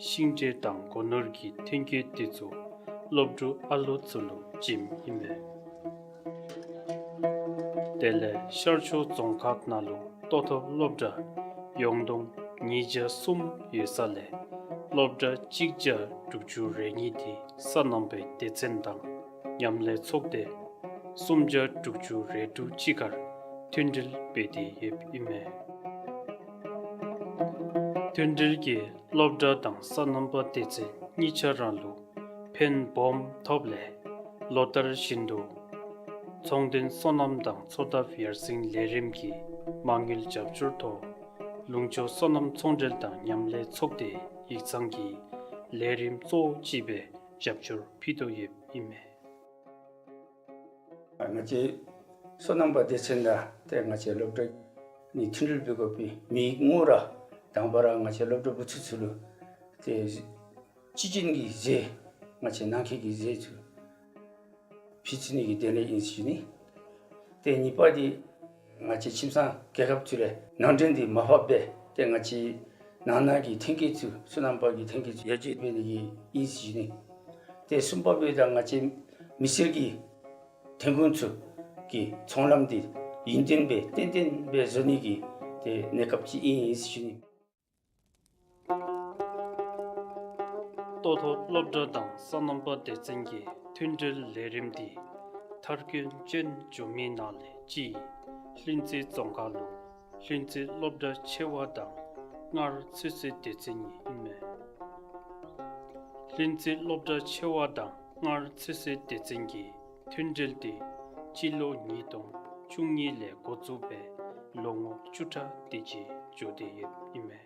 ཤིང་འབྲས་དང་སྒོ་ནོར་གྱི་ཐོན་སྐྱེད་འདི་ཚུ་སློབ་ཕྲུག་ཨ་ལོ་ཚུ་ལུ་བྱིནམ་ཨིན་མས། དེ་ལས་ཤར་ཕྱོགས་རྫོང་ཁག་ནང་ལུ་ལྟོ་ཐོབ་སློབ་གྲྭ་ཡོངས་བསྡོམས་ཉིས་བརྒྱ་གསུམ་ཡོད་ས་ལས་སློབ་གྲྭ་གཅིག་བརྒྱ་དྲུག་ཅུ་རེ་གཉིས་འདི་སོ་ནམ་པའི་སྡེ་ཚན་དང་མཉམ་ལས་ཚོགས་སྡེ་སུམ་བརྒྱ་དྲུག་ཅུ་རེ་དྲུག་གཅིག་ཁར་མཐུན་སྒྲིལ་འབད་དེ་ཡོདཔ་ཨིན་མས། མཐུན་སྒྲིལ་གྱིས་སློབ་གྲྭ་དང་སོ་ནམ་པ་སྡེ་ཚན་གཉིས་ཆ་ར་ལུ་ཕན་སྦོམ་ཐོབ་ལས་ལོ་ལྟར་བཞིན་དུ་ཚོང་དོན་སོ་ནམ་དང་འཚོ་ཐབས་ཡར་སེང་ལས་རིམ་གྱི་མ་དངུལ་རྒྱབ་སྐྱོར་ཐོག་ལུང་ཕྱོགས་སོ་ནམ་ཚོང་འབྲེལ་དང་མཉམ་ལས་ཚོགས་སྡེ་ཡིག་ཚང་གི་ལས་རིམ་གཙོ་བོ་ཅིག་སྦེ་རྒྱབ་སྐྱོར་ཕུལ་དོ་ཡོདཔ་ཨིན་མས། ང་བཅས་སོ་ནམ་པ་སྡེ་ཚན་དང་ཏེ་ང་བཅས་སློབ་གྲྭ་གཉིས་མཐུན་སྒྲིལ་འབད་དགོ་པའི་མི་ངོ་ར་དང་པ་ར་ང་བཅས་སློབ་གྲྭ་བུ་ཚ་ཚུ་ལུ་ཏེ་སྤྱི་བྱིན་གྱི་ཟས་ང་བཅས་ནང་འཁོད་ཀྱི་ཟས་ཚུ་ཕུལ་ཚུགས་ནི་གི་དོན་ལས་ཨིན་ཟེར་ཞུ་ནི། ཏེ་གཉིས་པ་འདི་ང་བཅས་ཁྱིམ་ཚང་རྒྱལ་ཁབ་ཚུ་ལས་ནང་འདྲེན་འདི་མར་ཕབ་སྦེ་ཏེ་ང་བཅས་ནང་ན་གི་ཐོན་སྐྱེད་ཚུ་སོ་ནམ་པ་གི་ཐོན་སྐྱེད་ཚུ་ཡར་རྒྱས་འབད་ནི་གི་ཨིན་ཟེར་ཞུ་ནི། ཏེ་གསུམ་པ་འབདཝ་ད་ང་བཅས་མི་སེར་གྱི་ཐོན་ཁུངས་ཚུ་གི་ཚོང་ལམ་འདི་ཡུན་བརྟན་སྦེ་ཏན་ཏན་སྦེ་བཟོ་ནི་གི་ཏེ་གནས་སྐབས་ཅིག་ཨིན་ཟེར་ཞུ་ནི། ལྟོ་ཐོབ་སློབ་གྲྭ་དང་སོ་ནམ་པ་སྡེ་ཚན་གྱི་མཐུན་འབྲེལ་ལས་རིམ་འདི་མཐར་འཁྱོལ་ཅན་བྱུང་མི་ནང་ལས་གཅིག་ལྷུན་རྩེ་རྫོང་ཁག་ལུ་ལྷུན་རྩེ་སློབ་གྲྭ་ཆེ་བ་དང་སྔར་ཚོད་བསྲེ་སྡེ་ཚན་ཨིན་མས། ལྷུན་རྩེ་སློབ་གྲྭ་ཆེ་བ་དང་སྔར་ཚོད་བསྲེ་སྡེ་ཚན་གྱི་མཐུན་འབྲེལ་འདི་སྤྱི་ལོ་ཉིས་སྟོང་བཅུ་གཉིས་ལས་འགོ་བཙུགས་སྦེ་ལོ་ངོ་བཅུ་ཕྲག་དེ་ཅིག་འགྱོ་སྟེ་ཡོདཔ་ཨིན་མས།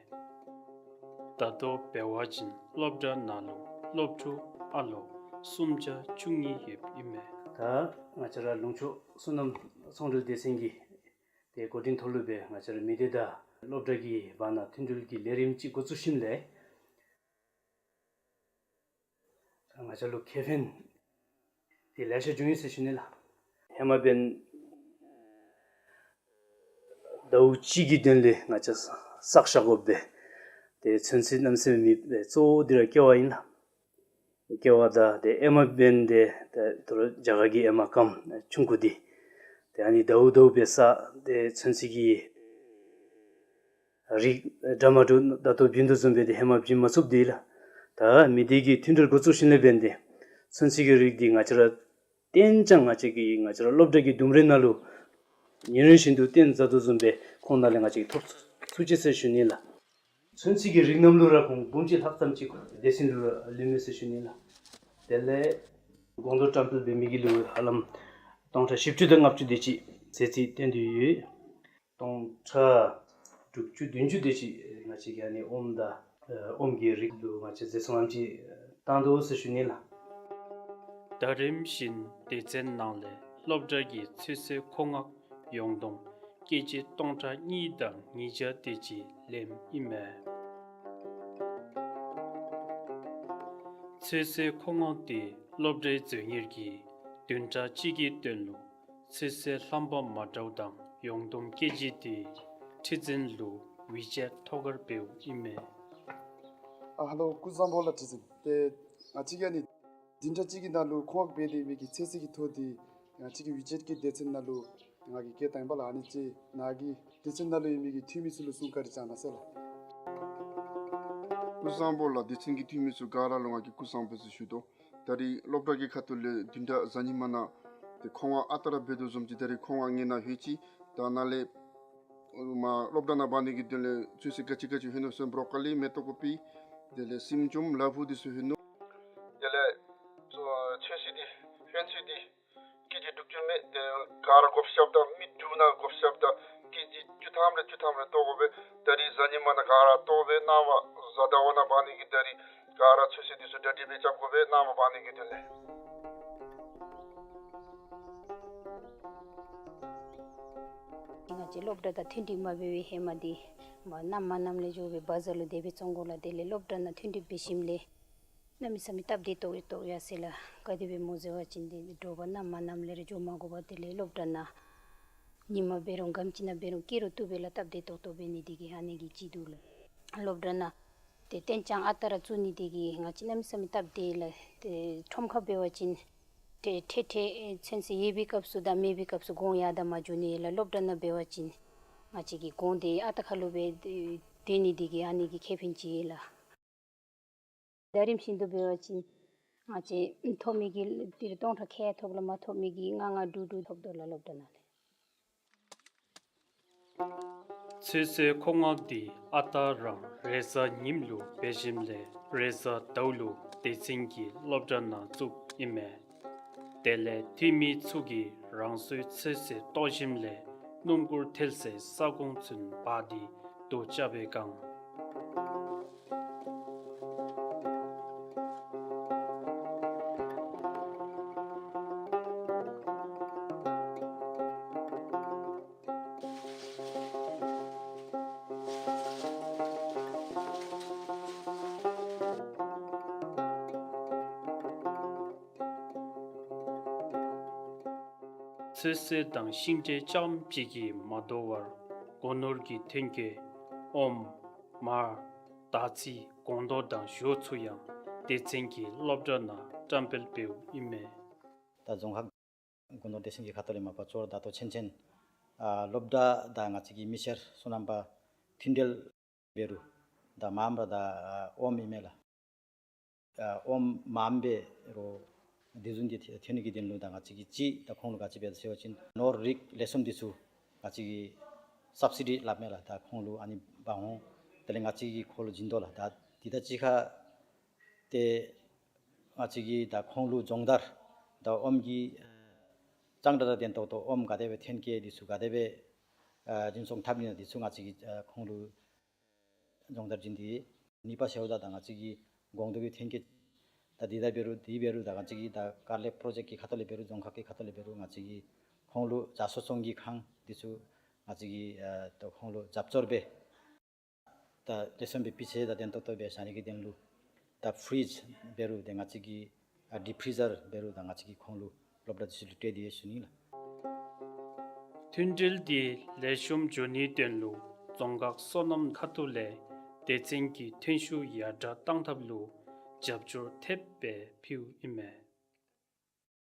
ད་ལྟོ་འབད་བ་ཅིན་སློབ་གྲྭ་ནང་ལུ་སློབ་ཕྲུག་ཨ་ལོ་སུམ་བརྒྱ་བཅུ་གཉིས་ཡོདཔ་ཨིན་མས། ད་ང་བཅས་ར་ལུང་ཕྱོགས་སོ་ནམ་ཚོང་འབྲེལ་སྡེ་ཚན་གྱི་ཏེ་འགོ་འདྲེན་ཐོག་ལུ་སྦེ་ང་བཅས་ར་མི་སྡེ་དང་སློབ་གྲྭ་གི་བར་ན་མཐུན་འབྲེལ་གྱི་ལས་རིམ་ཅིག་འགོ་བཙུགས་ཞིནམ་ལས་ང་བཅས་ལུ་ཁེ་ཕན་འདི་ལེ་ཤ་བྱུང་ཡི་ཟེར་ཞུ་ནི་ལགས། ཧེ་མ་འབདན་ཟླཝ་གཅིག་གི་དོན་ལས་ང་བཅས་བསགས་བཞག་དགོ་པས། ཏེ་ཚོད་བསྲེ་གནམ་མེད་ས་མེད་མེད་པས། གཙོ་བོ་འདི་ར་ཀེ་བ་ཨིན་ལགས། ཀེ་བ་དང་ཏེ་ཨེ་མ་འབདན་ཏེ་ད་ལྟོ་རྒྱ་གར་གྱི་ཨེ་མ་སྐམ་ཆུང་ཀུ་འདི། ཏེ་ཨ་ནི་ཟླཝ་ཟླཝ་སྦེ་བསགས་ཏེ་ཚོད་བསྲེ་གི་རིགས་འདྲ་མ་འདྲཝ་ད་ལྟོ་བྱིན་དོ་བཟུམ་སྦེ་ཏེ་ཧེ་མ་བྱིན་མ་ཚུགསཔ་འདི་ལགས། ད་མི་སྡེ་གི་མཐུན་འབྲེལ་འགོ་བཙུགས་ཞིནམ་ལས་འབདན་ཏེ་ཚོད་བསྲེ་གི་རིགས་འདི་ང་བཅས་ར་བརྟན་ཅང་ང་བཅས་ཀྱི་ང་བཅས་ར་སློབ་གྲྭ་གི་ལྡུམ་རའི་ནང་ལུ་ཉིན་རེ་བཞིན་དུ་བརྟན་མཛད་དོ་བཟུམ་སྦེ་ཁོང་ནང་ལས་ང་བཅས་ཀྱིས་ཐོབ་ཚུགས་ཅི་ཟེར་ཞུ་ནི་ལགས། ཚོད་བསྲེ་གི་རིགས་རྣམས་ལུ་ར་ཁོང་འབུམ་གཅིག་ལྷག་ཙམ་ཅིག་སྡེ་ཚན་ལུ་ར་ལུས་མས་ཟེར་ཞུ་ནི་ལགས། དེ་ལས་སྒོང་རྡོག་བཀྲམ་སྤེལ་འབད་མི་གི་ལུ་ཧ་ལམ་སྟོང་ཕྲག་བཞི་བཅུ་དང་ལྔ་བཅུ་དེ་ཅིག་ཟད་རྩིས་བཏོན་ཏེ་ཡོད། སྟོང་ཕྲག་དྲུག་ཅུ་བདུན་ཅུ་དེ་ཅིག་ང་བཅས་ཀྱིས་ཨ་ནི་ཨོམ་དང་ཨོམ་གྱི་རིགས་ལུ་ང་བཅས་ཟད་སོང་ངམ་ཅིག་བཏང་དོ་ཟེར་ཞུ་ནི་ལགས། ཟླ་རིམ་བཞིན་སྡེ་ཚན་ནང་ལས་སློབ་གྲྭ་གི་ཚོད་བསྲེ་མཁོ་མངགས་ཡོངས་བསྡོམས་ཀེ་ཇི་སྟོང་ཕྲག་གཉིས་དང་ཉིས་བརྒྱ་དེ་ཅིག་ལེནམ་ཨིན་མས། ཚོད་བསྲེ་མཁོ་མངགས་འདི་སློབ་གྲྭའི་མཛོད་གཉེར་གྱིས་བདུན་ཕྲག་གཅིག་གི་དོན་ལུ་ཚོད་བསྲེ་རྣམ་པ་མ་འདྲཝ་དང་ཡོངས་བསྡོམས་ཀེ་ཇི་འདི་ཁྲི་འཛིན་ལུ་ཝི་ཅེཊ་ཐོག་ཁར་འབདཝ་ཨིན་མས། ཨ་ཧེ་ལོ་སྐུ་གཟུགས་བཟང་པོ་ལགས། ཁྲི་འཛིན་ཏེ་ང་བཅས་ཀྱིས་ཨ་ནི་བདུན་ཕྲག་གཅིག་གི་ནང་ལུ་མཁོ་མངགས་འབད་དེ་ཡོད་མི་གི་ཚོད་བསྲེ་གི་ཐོ་འདི་ང་བཅས་ཀྱི་ཝི་ཅེཊ་གི་སྡེ་ཚན་ནང་ལུ་ང་གིས་བསྐྱལ་བཏང་ཡི་པ་ལགས། ཨ་ནི་ཅིག་ནཱ་གི་སྡེ་ཚན་ནང་ལུ་ཡོད་མི་གི་འཐུས་མི་ཚུ་ལུ་གསུང་བཀའ་དྲིན་བསྐྱང་གནང་ཟེར་ལགས། སྐུ་གཟུགས་བཟང་པོ་ལགས། སྡེ་ཚན་གྱི་འཐུས་མི་ཚུ་ག་ར་ལུ་ང་གིས་སྐུ་གཟུགས་བཟང་པོ་ཟེར་ཞུ་དོ། ད་རིས་སློབ་གྲྭ་གི་ཁ་ཐུག་ལས་བདུན་ཕྲག་གཟའ་ཉི་མ་ནང་ཏེ་མཁོ་མངགས་ཨ་རྟག་ར་འབད་དོ་བཟུམ་ཅིག་ད་རིས་མཁོ་མངགས་ངེ་ནང་ལྷོད་ཅི། ད་ནཱ་ལས་མར་སློབ་གྲྭ་ནང་འབག་ནི་གི་དོན་ལས་ཚོད་བསྲེ་ག་ཅི་ག་ཅི་ལྷོད་ནུག་ཟེར་བོ་རོ་ཀོ་ལི་མེ་ཏོག་ཀོ་པི་དེ་ལས་སྲིངམོ་ཅུམ་ལ་ཕུག་འདི་ཚུ་ལྷོད་ནུག། དེ་ལས་ཚོད་བསྲེ་འདི་ལྷོད་ཚད་འདི་ཀེ་ཇི་དྲུག་ཅུ་མས། ཏེ་ག་ར་བགོ་བཤའ་དང་མི་དྲུག་ནང་བགོ་བཤའ་དང་ཀེ་ཇི་བཅུ་ཐམ་རེ་བཅུ་ཐམ་རེ་བཏོག་དགོ་པས། ད་རིས་གཟའ་ཉི་མ་ནང་ག་ར་བཏོག་སྦེ་གནངམ་གཟའ་ཟླ་བ་ནང་འབག་ནི་གི་ད་རིས་ག་ར་ཚོད་བསྲེ་འདི་ཚུ་གྲ་སྒྲིག་འབད་རྐྱབ་དགོ་པས། གནངམ་འབག་ནི་གི་དོན་ལས། ང་བཅས་སློབ་གྲྭ་དང་མཐུན་འགྲིག་མ་འབད་བའི་ཧེ་མ་འདི་མར་གནམ་མ་གནམ་ལས་འགྱོ་སྦེ་བ་ཛར་ལུ་དེ་སྦེ་བཙོང་དགོ་ལགས། དེ་ལས་སློབ་གྲྭ་ནང་མཐུན་འགྲིག་འབད་ཞིནམ་ལས་གནམ་མེད་ས་མེད་སྟབས་བདེ་ཏོག་ཏོ་ཡར་སོ་ཡི་ལགས། ག་དེ་སྦེ་སྨོ་ཟེར་བ་ཅིན་ཏེ་དྲོ་པ་གནམ་མ་གནམ་ལས་ར་འགྱོ་མ་དགོ་པར་དེ་ལས་སློབ་གྲྭ་ནང་ཉིན་མ་འབད་རུང་ག་དེམ་ཅིག་ནང་འབད་རུང་སྐྱིད་རུང་སྟུག་པས་ལགས། སྟབས་བདེ་ཏོག་ཏོ་འབད་ནི་དེ་གིས་ཨ་ནི་གི་བྱིན་འདུག་ལགས། སློབ་གྲྭ་ནང་ཏེ་བརྟན་ཅང་ཨ་རྟག་ར་བཙུགས་ནི་དེ་གིས་ང་བཅས་གནམ་མེད་ས་མེད་སྟབས་བདེ་ལགས། ཏེ་ཁྲོམ་ཁར་འབད་བ་ཅིན་ཏེ་ཁྲལ་ཁྲལ་ཚོད་བསྲེ་ཡོད་པའི་སྐབས་སུ་དང་མེད་པའི་སྐབས་སུ་གོང་ཡར་དང་མར་འགྱོ་ནི་ཡོད་ལགས། སློབ་གྲྭ་ནང་འབད་བ་ཅིན་ང་བཅས་ཀྱི་གོང་དེ་ཨ་རྟག་ཁ་ལུ་སྦེ་སྡོད་ནི་དེ་གིས་ཨ་ནི་གི་ཁེ་ཕན་ཅིག་ཡོད་ལགས། ཟླ་རིམ་བཞིན་དུ་འབད་བ་ཅིན་ང་བཅས་ཐོབ་མི་གི་ཏི་རུ་སྟོང་ཕྲག་ཁལ་ཐོབ་ལགས། མ་ཐོབ་མི་གི་ལྔ་ལྔ་དྲུག་དྲུག་ཐོབ་དོ་ལགས་སློབ་གྲྭ་ནང་ལས། ཚོད་བསྲེ་མཁོ་མངགས་འདི་ཨ་རྟག་རང་རེས་གཟའ་ཉིམ་ལུ་འབད་ཞིནམ་ལས་རེས་གཟའ་ཟླཝ་ལུ་སྡེ་ཚན་གྱི་སློབ་གྲྭ་ནང་བཙུགསཔ་ཨིན་མས། དེ་ལས་འཐུས་མི་ཚུ་གིས་རང་སོའི་ཚོད་བསྲེ་བཏོག་ཞིནམ་ལས་སྣུམ་འཁོར་ཐལ་སའི་ས་ཁོངས་ཚུན་འབག་སྟེ་དོ་རྐྱབ་སྦེ་བཀང་། ཚོད་བསྲེ་དང་ཤིང་འབྲས་རྐྱངམ་གཅིག་གིས་མ་དོ་བར་སྒོ་ནོར་གྱི་ཐོན་སྐྱེད་ཨོམ་མར་དར་ཚིལ་སྒོང་རྡོག་དང་ཞོ་ཚུ་ཡང་སྡེ་ཚན་གྱི་སློབ་གྲྭ་ནང་ བཀྲམ་སྤེལ་འབདཝ་ཨིན་མས། ད་རྫོང་ཁག་སྒོ་ནོར་སྡེ་ཚན་གྱི་ཁ་ཐུག་ལས་མ་པ་ཅོག་ར་ད་ལྟོ་ཆེན་ཆེན་ཨ་སློབ་གྲྭ་དང་ང་བཅས་ཀྱི་མི་སེར་སོ་ནམ་པ་མཐུན་འབྲེལ་འབད་རུང་ད་མངམ་ར་ད་ཨ་ཨོམ་ཨིན་མས་ལགས། ཨ་ཨོམ་མངམ་འབད་རུང་དེ་བཟུམ་འདི་ཐོན་ནི་གི་དོན་ལུ་ད་ང་བཅས་ཀྱིས་ཅིག་ད་ཁོང་ལུ་ག་ཅི་འབད་ཟེར་བ་ཅིན་ནོར་རིགས་ལེགས་ཤོམ་འདི་ཚུ་ང་བཅས་ཀྱིས་སབ་སི་ཌི་སླབ་མས་ལགས། ད་ཁོང་ལུ་ཨ་ནི་འབག་འོང་། དེ་ལས་ང་བཅས་ཀྱིས་ཁོང་ལུ་བྱིན་དོ་ལགས། ད་འདི་དང་གཅིག་ཁར་ཏེ་ང་བཅས་ཀྱིས་ད་ཁོང་ལུ་སྦྱོང་བརྡར་ད་ཨོམ་གྱི་ཨ་གཙང་སྦྲ་དང་ལྡན་ཏོག་ཏོ་ཨོམ་ག་དེ་སྦེ་ཐོན་གེ་འདི་ཚུ་ག་དེ་སྦེ་ཨ་འཛིན་སྐྱོང་འཐབ་ནི་ན་འདི་ཚུ་ང་བཅས་ཀྱིས་ཨ་ཁོང་ལུ་སྦྱོང་བརྡར་བྱིན་ཏེ་གཉིས་པ་ཟེརཝ་ད་ད་ང་བཅས་ཀྱིས་གོང་དུ་གི་ཐོན་སྐྱེད་ད་འདི་ད་འབད་རུང་འདི་འབད་རུང་ད་ང་བཅས་ཀྱིས་ད་དཀའ་ལས་པྲོ་ཇེཀཊ་ཀྱི་ཁ་ཐུག་ལས་འབད་རུང་རྫོང་ཁག་གི་ཁ་ཐུག་ལས་འབད་རུང་ང་བཅས་ཀྱིས་ཁོང་ལུ་བྱ་གསོ་ཚོང་གི་ཁང་འདི་ཚུ་ང་བཅས་ཀྱིས་ཨ་ད་ཁོང་ལུ་རྒྱབ་སྐྱོར་འབད་ད་ལེགས་ཤོམ་སྦེ་སྤུས་ཚད་དང་ལྡན་ཏོག་ཏོ་སྦེ་བཞག་ནི་གི་དོན་ལུ་ད་ཕྲིཇ་འབད་རུང་ཏེ་ང་བཅས་ཀྱིས་ཨ་ཌིབ་ཕྲི་ཟར་འབད་རུང་ད་ང་བཅས་ཀྱིས་ཁོང་ལུ་སློབ་གྲྭ་འདི་ཚུ་ལུ་སྤྲོད་དེ་ཡོད་ཟེར་ཞུ་ནི་ལགས། མཐུན་འབྲེལ་འདི་ལེགས་ཤོམ་འགྱོ་ནིའི་དོན་ལུ་རྫོང་ཁག་སོ་ནམ་ཁ་ཐུག་ལས་སྡེ་ཚན་གྱི་ཐོན་ཤུགས་ཡར་དྲག་གཏང་ཐབས་ལུ་རྒྱབ་སྐྱོར་ཐེབས་སྦེ་ཕུལཝ་ཨིན་མས།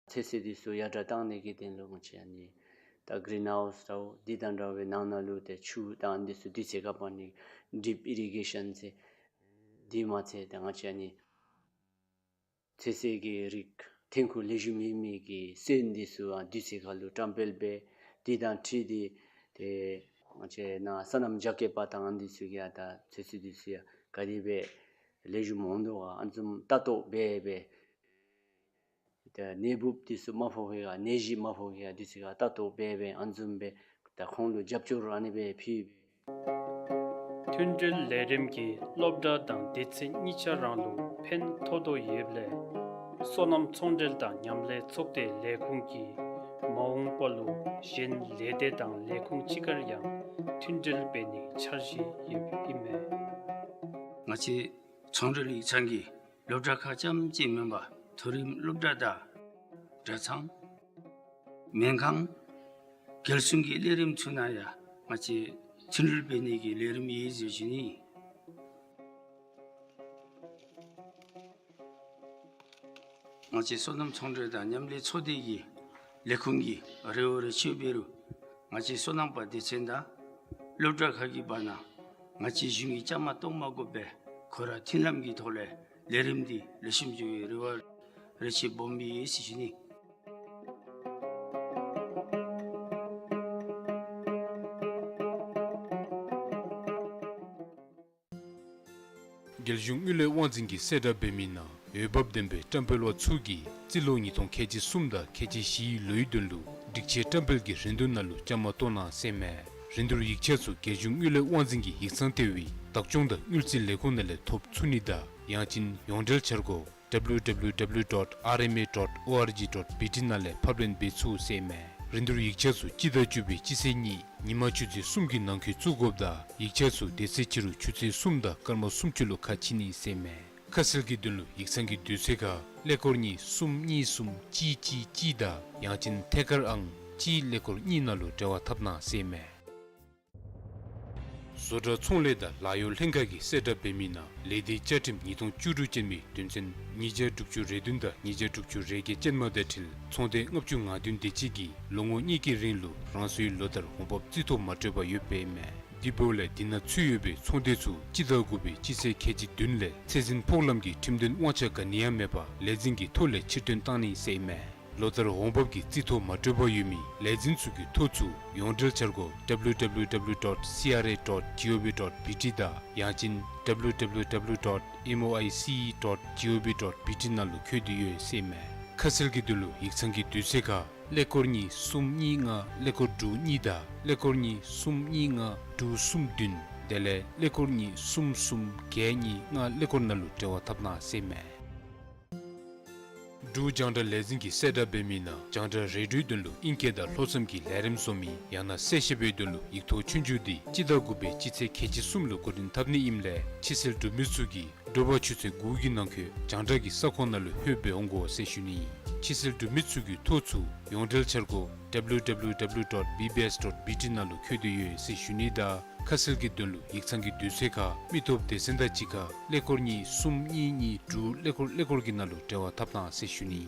ཚོད་བསྲེ་འདི་ཚུ་ཡར་དྲག་གཏང་ནི་གི་དོན་ལུ་ང་བཅས་ཨ་ནི་ད་གི་རིན་ཧའུསི་ར་འདི་དང་འདྲ་བའི་ནང་ན་ལུ་ཏེ་ཆུ་དང་འདི་ཚུ་དུས་ཚོད་ཁར་འབག་ནི་ཌིབ་ཨི་རི་གེ་ཤཱན་ཟེར། དེ་མ་ཚད་ད་ང་བཅས་ཨ་ནི་ཚོད་བསྲེ་གི་རིགས་ཐོན་ཁུངས་ལེགས་ཤོམ་ཡོད་མི་གི་སོན་འདི་ཚུ་ཨ་དུས་ཚོད་ཁར་ལུ་བཀྲམ་སྤེལ་འབད། དེ་དང་འཁྲིལ་ཏེ་ཏེ་ང་བཅས་ནཱ་སོ་ནམ་རྒྱ་སྐྱེད་པ་དང་འདི་ཚུ་གིས་ཨ་ད་ཚོད་བསྲེ་འདི་ཚུ་ཡང་ག་དེ་སྦེ་ལེགས་ཤོམ་འོང་དོ་ག་ཨ་ནི་བཟུམ་ལྟ་རྟོག་འབད་འབད། ཏེ་ནད་འབུཔ་འདི་ཚུ་མ་ཕོག་པའི་ག་ནད་གཞི་མ་ཕོག་པའི་ག་འདི་ཚུ་ག་ལྟ་རྟོག་འབད་འབད་ཨ་ནི་བཟུམ་སྦེ་ད་ཁོང་ལུ་རྒྱབ་སྐྱོར་ཨ་ནི་སྦེ་ཕུལ། མཐུན་འབྲེལ་ལས་རིམ་གྱིས་སློབ་གྲྭ་དང་སྡེ་ཚན་གཉིས་ཆ་ར་ལུ་ཕན་ཐོགས་དོ་ཡོདཔ་ལས་སོ་ནམ་ཚོང་འབྲེལ་དང་མཉམ་ལས་ཚོགས་སྡེ་ལས་ཁུངས་ཀྱིས་མ་འོངས་པ་ལུ་གཞན་ལས་སྡེ་དང་ལས་ཁུངས་ཅིག་ཁར་ཡང་མཐུན་འབྲེལ་འབད་ནིའི་འཆར་གཞི་ཡོདཔ་ཨིན་མས། ང་བཅས་ཚོང་འབྲེལ་ཡིག་ཚང་གིས་སློབ་གྲྭ་ཁག་རྐྱངམ་གཅིག་མེན་པར་མཐོ་རིམ་སློབ་གྲྭ་དང་གྲྭ་ཚང་སྨན་ཁང་རྒྱལ་སྲུང་གི་ལས་རིམ་ཚུ་ནང་ཡང་ང་བཅས་མཐུན་འབྲེལ་འབད་ནི་གི་ལས་རིམ་ཡོད་ཟེར་ཞུ་ནི། ང་བཅས་སོ་ནམ་ཚོང་འབྲེལ་དང་མཉམ་ལས་ཚོགས་སྡེ་གི་ལས་ཁུངས་ཀྱི་རེ་བ་རེ་ཆེ་འབད་རུང་ང་བཅས་སོ་ནམ་པ་སྡེ་ཚན་དང་སློབ་གྲྭ་ཁག་གི་བར་ན་ང་བཅས་གཞུང་གི་བཅའ་མར་གཏོགས་མ་དགོ་པར་ཁོང་ར་མཐུན་ལམ་གྱི་ཐོག་ལས་ལས་རིམ་འདི་ལེགས་ཤོམ་འགྱོ་བའི་རེ་བ་རེ་ཆེ་སྦོམ་ཡོད་ཟེར་ཞུ་ནི། རྒྱལ་གཞུང་དངུལ་ལས་དབང་འཛིན་གྱིས་གསལ་བསྒྲགས་འབད་མི་ནང་འོས་འབབ་ལྡན་པའི་བཀྲམ་སྤེལ་པ་ཚུ་གིས་རྩིས་ལོ་ཉིས་སྟོང་ཁལ་གཅིག་གསུམ་དང་ཁལ་གཅིག་བཞིའི་ལོའི་དོན་ལུ་སྒྲིག་ཆས་བཀྲམ་སྤེལ་གྱི་རིན་བསྡུར་ནང་ལུ་བཅའ་མར་གཏོགས་གནང་ཟེར་མས། རིན་བསྡུར་ཡིག་ཆ་ཚུ་རྒྱལ་གཞུང་དངུལ་ལས་དབང་འཛིན་གྱི་ཡིག་ཚང་ལྟེ་བའི་བདག་སྐྱོང་དང་དངུལ་རྩིས་ལས་ཁུངས་ནང་ལས་ཐོབ་ཚུགས་ནི་དང་ཡང་ཅིན་ཡོངས་འབྲེལ་འཆར་སྒོ་W W W dot R M A dot O R G dot B T ནང་ལས་ཕབ་ལེན་འབད་ཚུགས་ཟེར་མས། རིན་བསྡུར་ཡིག་ཆ་ཚུ་སྤྱི་ཟླ་བཅུ་པའི་སྤྱི་ཚེས་གཉིས་ཉིན་མ་ཆུ་ཚོད་གསུམ་གྱི་ནང་འཁོད་བཙུགས་དགོཔ་དང་ཡིག་ཆ་ཚུ་དེ་ཚེ་ཕྱི་རུ་ཆུ་ཚོད་གསུམ་དང་སྐར་མ་སུམ་ཅུ་ལུ་ཁ་ཕྱེ་ནི་ཟེར་མས། ཁ་གསལ་གྱི་དོན་ལུ་ཡིག་ཚང་གི་དུས་ཚོད་ཁར་ཀླད་ཀོར་གཉིས་གསུམ་གཉིས་གསུམ་གཅིག་གཅིག་གཅིག་དང་ཡང་ཅིན་ཐད་ཀར་ཨང་གཅིག་ཀླད་ཀོར་གཉིས་ནང་ལུ་འབྲེལ་བ་འཐབ་གནང་ཟེར་མས། བཟོ་གྲྭ་ཚོང་ལས་དང་ལཱ་གཡོག་ལྷན་ཁག་གིས་གསལ་བསྒྲགས་འབད་མི་ནང་ལས་སྡེའི་བཅའ་ཁྲིམས་ཉིས་སྟོང་བཅུ་དྲུག་ཅན་མའི་དོན་ཚན་ཉིས་བརྒྱ་དྲུག་ཅུ་རེ་བདུན་དང་ཉིས་བརྒྱ་དྲུག་ཅུ་རེ་བརྒྱད་ཅན་མ་དང་འཁྲིལ་ཚོང་སྡེ་ལྔ་བཅུ་ང་བདུན་དེ་ཅིག་གིས་ལོ་ངོ་གཉིས་ཀྱི་རིང་ལུ་རང་སོའི་ལོ་ལྟར་འོང་འབབ་རྩིས་ཐོ་མ་སྤྲོད་པར་ཡོདཔ་ཨིན་མས། དེ་འབདཝ་ལས་དེ་ནང་ཚུད་ཡོད་པའི་ཚོང་སྡེ་ཚུ་སྤྱི་ཟླ་དགུ་པའི་སྤྱི་ཚེས་ཁལ་གཅིག་བདུན་ལས་ཚད་འཛིན་ཕོགས་ལམ་གྱི་ཁྲིམས་དོན་དབང་ཆ་ག་ནི་ཡང་མེད་པར་ལས་འཛིན་གྱི་ཐོ་ལས་ཕྱིར་འདོན་གཏང་ནི་ཟེར་ཨིན་མས། ལོ་ལྟར་འོང་འབབ་ཀྱི་རྩིས་ཐོ་མ་སྤྲོད་པར་ཡོད་མི་ལས་འཛིན་ཚུ་གི་ཐོ་ཚུ་ཡོངས་འབྲེལ་འཆར་སྒོ་W W W dot C R A dot G O V dot B T དང་ཡང་ཅིན་W W W dot M O I C E dot G O V dot B T ནང་ལུ་བཀོད་དེ་ཡོད་ཟེར་ཨིན་མས། ཁ་གསལ་གྱི་དོན་ལུ་ཡིག་ཚང་གི་དུས་ཚོད་ཁར་ཀླད་ཀོར་གཉིས་གསུམ་གཉིས་ལྔ་ཀླད་ཀོར་དྲུག་གཉིས་དང་ཀླད་ཀོར་གཉིས་གསུམ་གཉིས་ལྔ་དྲུག་གསུམ་བདུན་དེ་ལས་ཀླད་ཀོར་གཉིས་གསུམ་གསུམ་བརྒྱད་གཉིས་ལྔ་ཀླད་ཀོར་ནང་ལུ་འབྲེལ་བ་འཐབ་གནང་ཟེར་ཨིན་མས། འབྲུག་རྒྱང་བསྒྲགས་ལས་འཛིན་གྱིས་གསལ་བསྒྲགས་འབད་མི་ནང་རྒྱང་བསྒྲགས་རེ་ཌིའོའི་དོན་ལུ་ཨིང་སྐད་དང་ལྷོ་མཚམས་ཀྱི་ལས་རིམ་བཟོ་མི་ཡང་ན་གསལ་བཤད་པའི་དོན་ལུ་ཡིག་ཐོག་ཆོས་རྒྱུགས་འདི་སྤྱི་ཟླ་དགུ་པའི་སྤྱི་ཚེས་ཁལ་གཅིག་གསུམ་ལུ་འགོ་འདྲེན་འཐབ་ནི་ཨིནམ་ལས་ཕྱི་སེལ་གྲུབ་མི་ཚུ་གིས་དྲོ་པ་ཆུ་ཚོད་དགུ་གི་ནང་འཁོད་རྒྱང་བསྒྲགས་ཀྱི་ས་ཁོངས་ནང་ལུ་ལྷོད་སྦེ་འོང་དགོ་ཟེར་ཞུ་ནི། ཕྱི་སེལ་གྲུབ་མི་ཚུ་གི་ཐོ་ཚུ་ཡོངས་འབྲེལ་འཆར་སྒོ་W W W dot B B S dot B T ནང་ལུ་བཀོད་དེ་ཡོད་ཟེར་ཞུ་ནི་དང་ ཁ་གསལ་གྱི་དོན་ལུ་ཡིག་ཚང་གི་དུས་ཚོད་ཁར་མི་སྟོབས་སྡེ་ཚན་དང་གཅིག་ཁར་ཀླད་ཀོར་གཉིས་གསུམ་གཉིས་གཉིས་དྲུག་ཀླད་ཀོར་ཀླད་ཀོར་གྱི་ནང་ལུ་འབྲེལ་བ་འཐབ་གནང་ཟེར་ཞུ་ནི།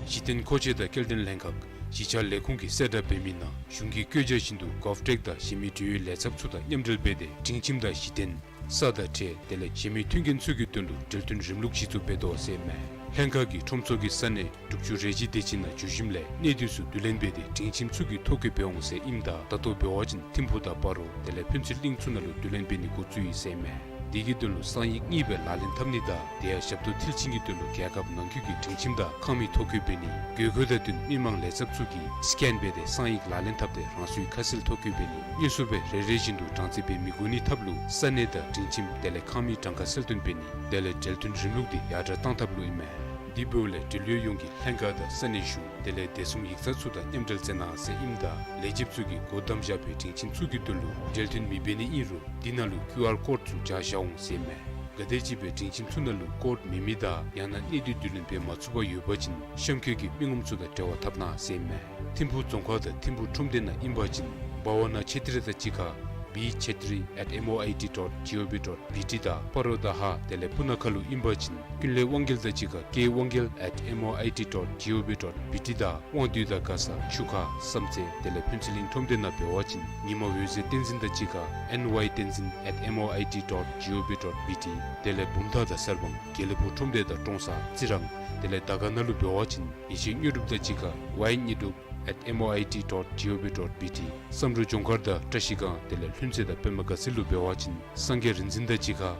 གཞི་རྟེན་མཁོ་ཆས་དང་སྐྱེལ་འདྲེན་ལྷན་ཁག་གཞིས་ཆགས་ལས་ཁུངས་ཀྱི་གསལ་བསྒྲགས་འབད་མི་ནང་གཞུང་གི་བཀོད་རྒྱ་བཞིན་དུ་གོབ་ཊེཀ་དང་གཞན་མི་འབྲེལ་ཡོད་ལས་ཚབ་ཚུ་དང་མཉམ་འབྲེལ་འབད་དེ་སྒྲིང་ཁྱིམ་དང་གཞི་རྟེན་ས་དང་ཁྲལ་དེ་ལས་གཞན་མི་མཐུན་རྐྱེན་ཚུ་གི་དོན་ལུ་འབྲེལ་མཐུན་རིམ་ལུགས་གཞི་བཙུགས་འབད་དོ་ཟེར་མས། ལྷན་ཁག་གིས་ཁྲོམ་ཚོགས་ཀྱི་ས་གནས་དྲུག་ཅུ་རེ་གཅིག་དེ་ཅིག་ནང་འཛུལ་ཞིནམ་ལས་གནས་སྡུས་ཚུ་བསྡུ་ལེན་འབད་དེ་སྒྲིང་ཁྱིམ་ཚུ་གི་ཐོ་བཀོད་འབད་འོང་ཟེར་ཨིནམ་ད་ད་ལྟོ་འབད་བ་ཅིན་ཐིམ་ཕུག་དང་སྤ་རོ་དེ་ལས་ཕུན་ཚོགས་གླིང་ཚུ་ནང་ལུ་བསྡུ་ལེན་འབད་ནི་འགོ་བཙུགས་ཡི་ཟེར་མས། དེ་གི་དོན་ལུ་གསང་ཡིག་གཉིས་སྦེ་ལག་ལེན་འཐབ་ནི་དང་དེ་ཡང་ཞབས་ཏོག་མཐིལ་ཕྱིན་གྱི་དོན་ལུ་རྒྱལ་ཁབ་ནང་འཁོད་ཀྱི་སྒྲིང་ཁྱིམ་དང་ཁང་མིག་ཐོ་བཀོད་འབད་ནི་དགོས་དགོས་དང་བསྟུན་མི་མང་ལས་ཚབ་ཚུ་གིས་སི་ཀེན་འབད་དེ་གསང་ཡིག་ལག་ལེན་འཐབ་སྟེ་རང་སོའི་ཁ་གསལ་ཐོ་བཀོད་འབད་ནི་དངོས་སུ་སྦེ་རེ་རེ་བཞིན་དུ་གྲངས་རྩིས་འབད་མི་དགོ་ནི་ཐབས་ལུ་ས་གནས་དང་སྒྲིང་ཁྱིམ་དེ་ལས་ཁང་མིག་གྲངས་ཀ་གསལ་སྟོན་འབད་ནི་དེ་ལས་འབྲེལ་མཐུན་རིམ་ལུགས་འདི་ཡར་དྲག་བཏང་ཐབས་ལུ་ཨིན་མས། དེ་འབདཝ་ལས་འབྲེལ་ཡོད་ཡོངས་ཀྱིས་ལྷན་ཁག་དང་ས་གནས་གཞུང་དེ་ལས་བདེ་སྲུང་ཡིག་ཚང་ཚུ་དང་མཉམ་འབྲེལ་མཛད་གནང་ཟེར་ཨིནམ་ད་ལས་བྱེདཔ་ཚུ་གིས་སྒོ་བསྡམས་བཞག་པའི་སྒྲིང་ཁྱིམ་ཚུ་གི་དོན་ལུ་འབྲེལ་མཐུན་མི་འབད་ནི་ཨིན་རུང་དེ་ནང་ལུ་ཀིའུ་ཨར་ཀོཌ་ཚུ་སྦྱར་བཞག་འོང་ཟེར་མས། ག་དེམ་ཅིག་སྦེ་སྒྲིང་ཁྱིམ་ཚུ་ནང་ལུ་ཀོཌ་མེད་མི་དང་ཡང་ན་གནས་སྡུས་བསྡུ་ལེན་འབད་མ་ཚུགས་པར་ཡོད་པ་ཅིན་གཤམ་འཁོད་ཀྱི་མི་ངོམ་ཚུ་དང་འབྲེལ་བ་འཐབ་གནང་ཟེར་མས། ཐིམ་ཕུག་རྫོང་ཁག་དང་ཐིམ་ཕུག་ཁྲོམ་སྡེ་ནང་ཨིན་པ་ཅིན་བྷ་ཝ་ན་ཆེ་ཏྲི་དང་གཅིག་ཁར་བི་ཆེ་ཏྲི་ཨེཊ་ཨེམ་ཨོ་ཨའི་ཊི་ཌོཊ་ཇི་ཨོ་ཝི་ཌོཊ་བི་ཊི་དང་སྤ་རོ་དང་ཧཱ་དེ་ལས་སྤུ་ན་ཁ་ལུ་ཨིན་པ་ཅིན་ཀུན་ལེགས་དབང་རྒྱལ་དང་གཅིག་ཁར་ཀེ་དབང་རྒྱལ་ཨེཊ་ཨེམ་ཨོ་ཨའི་ཊི་ཌོཊ་ཇི་ཨོ་ཝི་ཌོཊ་བི་ཊི་དང་དབང་འདུས་དང་མགར་ས་ཆུ་ཁ་བསམ་རྩེ་དེ་ལས་ཕུན་ཚོགས་གླིང་ཁྲོམ་སྡེ་ནང་འབད་བ་ཅིན་ཉི་མ་འོད་ཟེར་བསྟན་འཛིན་དང་གཅིག་ཁར་ཨེན་ཝའི་བསྟན་འཛིན་ཨེཊ་ཨེམ་ཨོ་ཨའི་ཊི་ཌོཊ་ཇི་ཨོ་ཝི་ཌོཊ་བི་ཊི་དེ་ལས་བུམ་ཐང་དང་གསར་སྤང་དགེ་ལེགས་ཕུག་ཁྲོམ་སྡེ་དང་ཀྲོང་གསར་རྩི་རང་དེ་ལས་དར་དཀར་ནང་ལུ་འབད་བ་ཅིན་ཡེ་ཤེས་དངོས་གྲུབ་དང་གཅིག་ཁར་ཝའི་དངོས་གྲུབ་ཨེཊ་ཨེམ་ཨོ་ཨའི་ཊི་ཌོཊ་ཇི་ཨོ་ཝི་ཌོཊ་བི་ཊི། བསམ་འགྲུབ་ལྗོངས་མཁར་དང་བཀྲ་ཤིས་སྒང་དེ་ལས་ལྷུན་རྩེ་དང་པདྨ་དགའ་ཚལ་ལུ་འབད་བ་ཅིན་སངས་རྒྱས་རིག་འཛིན་དང་གཅིག་ཁར་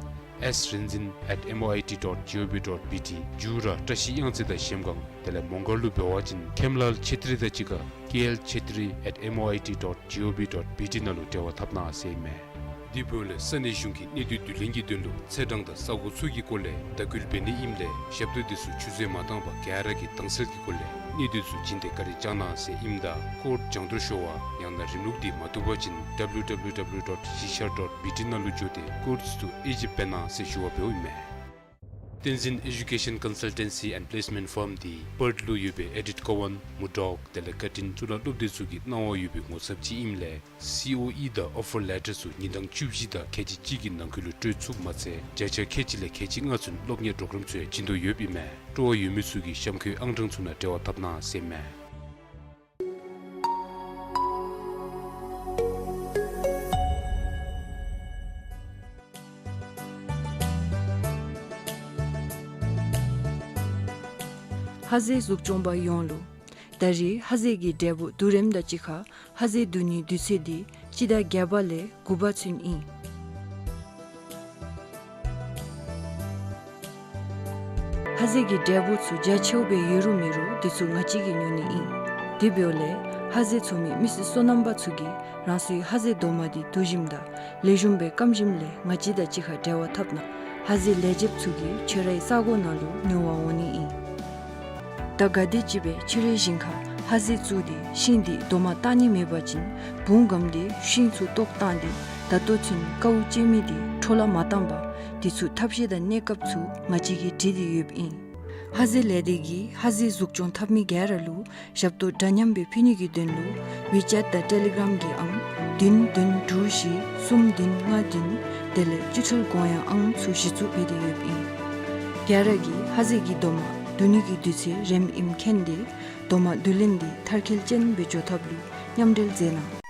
ཨེསི་རིག་འཛིན་ཨེཊ་ཨེམ་ཨོ་ཨའི་ཊི་ཌོཊ་ཇི་ཨོ་ཝི་ཌོཊ་བི་ཊི། མཇུག་ར་བཀྲ་ཤིས་གཡང་རྩེ་དང་གཞལམ་སྒང་དེ་ལས་མོང་སྒར་ལུ་འབད་བ་ཅིན་མཁནམ་ལཱལ་ཆེ་ཏྲི་དང་གཅིག་ཁར་ཀེ་ཨེལ་ཆེ་ཏྲི་ཨེཊ་ཨེམ་ཨོ་ཨའི་ཊི་ཌོཊ་ཇི་ཨོ་ཝི་ཌོཊ་བི་ཊི་ནང་ལུ་འབྲེལ་བ་འཐབ་གནང་ཟེར་མས། དེ་འབདཝ་ལས་ས་གནས་གཞུང་གིས་གནས་སྡུས་བསྡུ་ལེན་གྱི་དོན་ལུ་ཚེས་གྲངས་དང་ས་གོ་ཚུ་གི་སྐོར་ལས་དྭགས་སྐུལ་འབད་ནི་ཨིནམ་ལས་ཞབས་ཏོག་དེ་ཚུ་ཆུད་ཟོས་མ་བཏང་པར་ག་ར་གིས་དྭངས་གསལ་གྱི་སྒོ་ལས་གནས་སྡུས་ཚུ་བྱིན་ཏེ་བཀའ་དྲིན་བསྐྱང་གནང་ཟེར་ཨིནམ་ད་ཀོཌ་སྦྱང་བརྡར་ཞུ་བར་ཡང་ན་རིམ་ལུགས་འདི་མ་བཏུབ་པ་ཅིན་ཌབ་ལུ་ཌབ་ལུ་ཌབ་ལུ་ཌོཊ་གཞིས་ཆགས་ཌོཊ་བི་ཊི་ནང་ལུ་འགྱོ་སྟེ་ཀོཌ་ཚུ་ཨེ་ཇིབ་འབད་གནང་ཟེར་ཞུ་བ་འབདཝ་ཨིན་མས། བསྟན་འཛིན་ཨེ་ཌུ་ཀེ་ཤཱན་ཀོན་སཱལ་ཊན་སི་ཨེནཌ་པི་ལེསི་མེནཊ་ཕརམ་འདི་པརཐ་ལུ་ཡོད་པའི་ཨེ་ཌིཐ་ཀོ་ཝཱན་མུར་ཌོག་དེ་ལས་ཀར་ཊིན་གཙུག་ལག་སློབ་སྡེ་ཚུ་གི་གནང་བ་ཡོད་པའི་ངོ་ཚབ་ཅིག་ཨིནམ་ལས་སི་ཨོ་ཨི་དང་ཨོ་ཕར་ལེ་ཊར་ཚུ་ཉིན་གྲངས་བཅུ་བཞི་དང་ཁལ་གཅིག་གཅིག་གི་ནང་འཁོད་ལུ་སྤྲོད་ཚུགསཔ་མ་ཚད་བརྒྱ་ཆ་ཁལ་གཅིག་ལས་ཁལ་གཅིག་ལྔ་ཚུན་སློབ་གཉེར་པོརོ་གརམ་ཚུ་ཡང་བྱིན་དོ་ཡོདཔ་ཨིན་མས། སྤྲོ་བ་ཡོད་མི་ཚུ་གིས་གཤམ་འཁོད་ཨང་གྲངས་ཚུ་ནང་འབྲེལ་བ་འཐབ་གནང་ཟེར་མས། ཧ་ཟེ་གཟུགས་སྐྱོང་པ་ཡོངས་ལུ། ད་རེས་ཧ་ཟེ་གི་འབྲས་བུ་བསྡུ་རིམ་དང་གཅིག་ཁར་ཧ་ཟེ་བསྡུ་ནིའི་དུས་ཚོད་འདི་སྤྱི་ཟླ་བརྒྱད་པ་ལས་དགུ་པ་ཚུན་ཨིན། ཧ་ཟེ་གི་འབྲས་བུ་ཚུ་རྒྱ་ཆེཝ་སྦེ་ཡོད་རུང་མེད་རུང་དེ་ཚུ་ང་བཅས་ཀྱིས་ཉོ་ནི་ཨིན། དེ་འབདཝ་ལས་ཧ་ཟེ་འཚོ་མི་མི་སེར་སོ་ནམ་པ་ཚུ་གིས་རང་སོའི་ཧ་ཟེ་རྡོག་མ་འདི་བསྡུ་ཞིནམ་དང་ལེགས་ཤོམ་སྦེ་སྐམ་ཞིནམ་ལས་ང་བཅས་དང་གཅིག་ཁར་འབྲེལ་བ་འཐབ་གནང་། ཧ་ཟེ་ལས་བྱེདཔ་ཚུ་གིས་ཁྱོད་རའི་ས་གོ་ནང་ལུ་ཉོ་བར་འོང་ནི་ཨིན། ད་ག་དེམ་ཅིག་སྦེ་ཁྱོད་རའི་ཞིང་ཁར་ཧ་ཟེ་བཙུགས་ཏེ་ཤིང་འདི་རྡོག་མ་བཏགས་ནི་མེད་པ་ཅིན་བུང་སྒམ་སྟེ་ཤིང་ཚུ་བཏོག་བཏང་སྟེ་ད་ལྟོ་ཚུན་ཀཝ་བཅད་མི་འདི་འཕྲོ་བརླག་མ་བཏང་པར་དེ་ཚུ་ཐབས་ཤེས་དང་གནས་སྐབས་ཚུ་ང་བཅས་ཀྱིས་སྒྲིག་སྟེ་ཡོདཔ་ཨིན། ཧ་ཟེ་ལས་སྡེ་གིས་ཧ་ཟེ་གཟུགས་སྐྱོང་འཐབ་མི་ག་ར་ལུ་ཞབས་ཏོག་འདྲ་མཉམ་སྦེ་ཕུལ་ནི་གི་དོན་ལུ་ཝི་ཅེཊ་དང་ཊེ་ལི་གརམ་གྱི་ཨང་བདུན་བདུན་དྲུག་བཞི་གསུམ་བདུན་ལྔ་བདུན་དེ་ལས་སྤྱི་ཐོལ་གོང་ཡངས་ཨང་ཚུ་གཞི་བཙུགས་འབད་དེ་ཡོདཔ་ཨིན། ག་ར་གིས་ཧ་ཟེ་གི་རྡོག་མ་བསྡུ་ནི་གི་དུས་ཚོད་རནམ་ཨིནམ་མཁྱེན་ཏེ་རྡོག་མ་བསྡུ་ལེན་འདི་མཐར་འཁྱོལ་ཅན་སྦེ་འགྱོ་ཐབས་ལུ་མཉམ་འབྲེལ་མཛད་གནང་།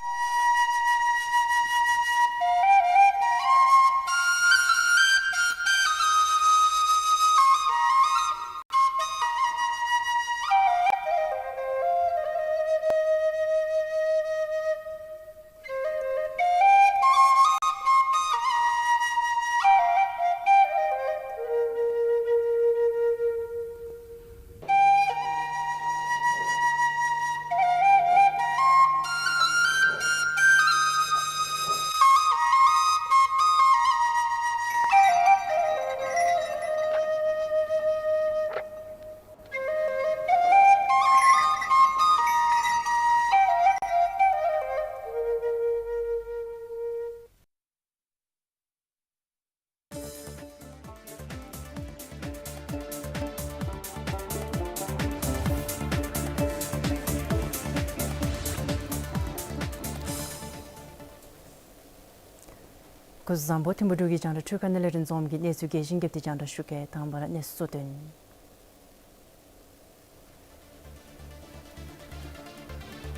སྐུ་གཟུགས་བཟང་པོ། ཐིམ་ཕུ་འབྲུག་གི་རྒྱང་བསྒྲགས་འཕྲུལ་ཁང་ནང་ལས་རིན་འཛོམས་ཀྱིས་གནས་ཚུལ་རྒྱས་ཤིང་རྒྱས་པ་དེ་རྒྱང་བསྒྲགས་ཞུ་གེ། དང་པ་ར་གནས་ཚུལ་གཙོ་དོན།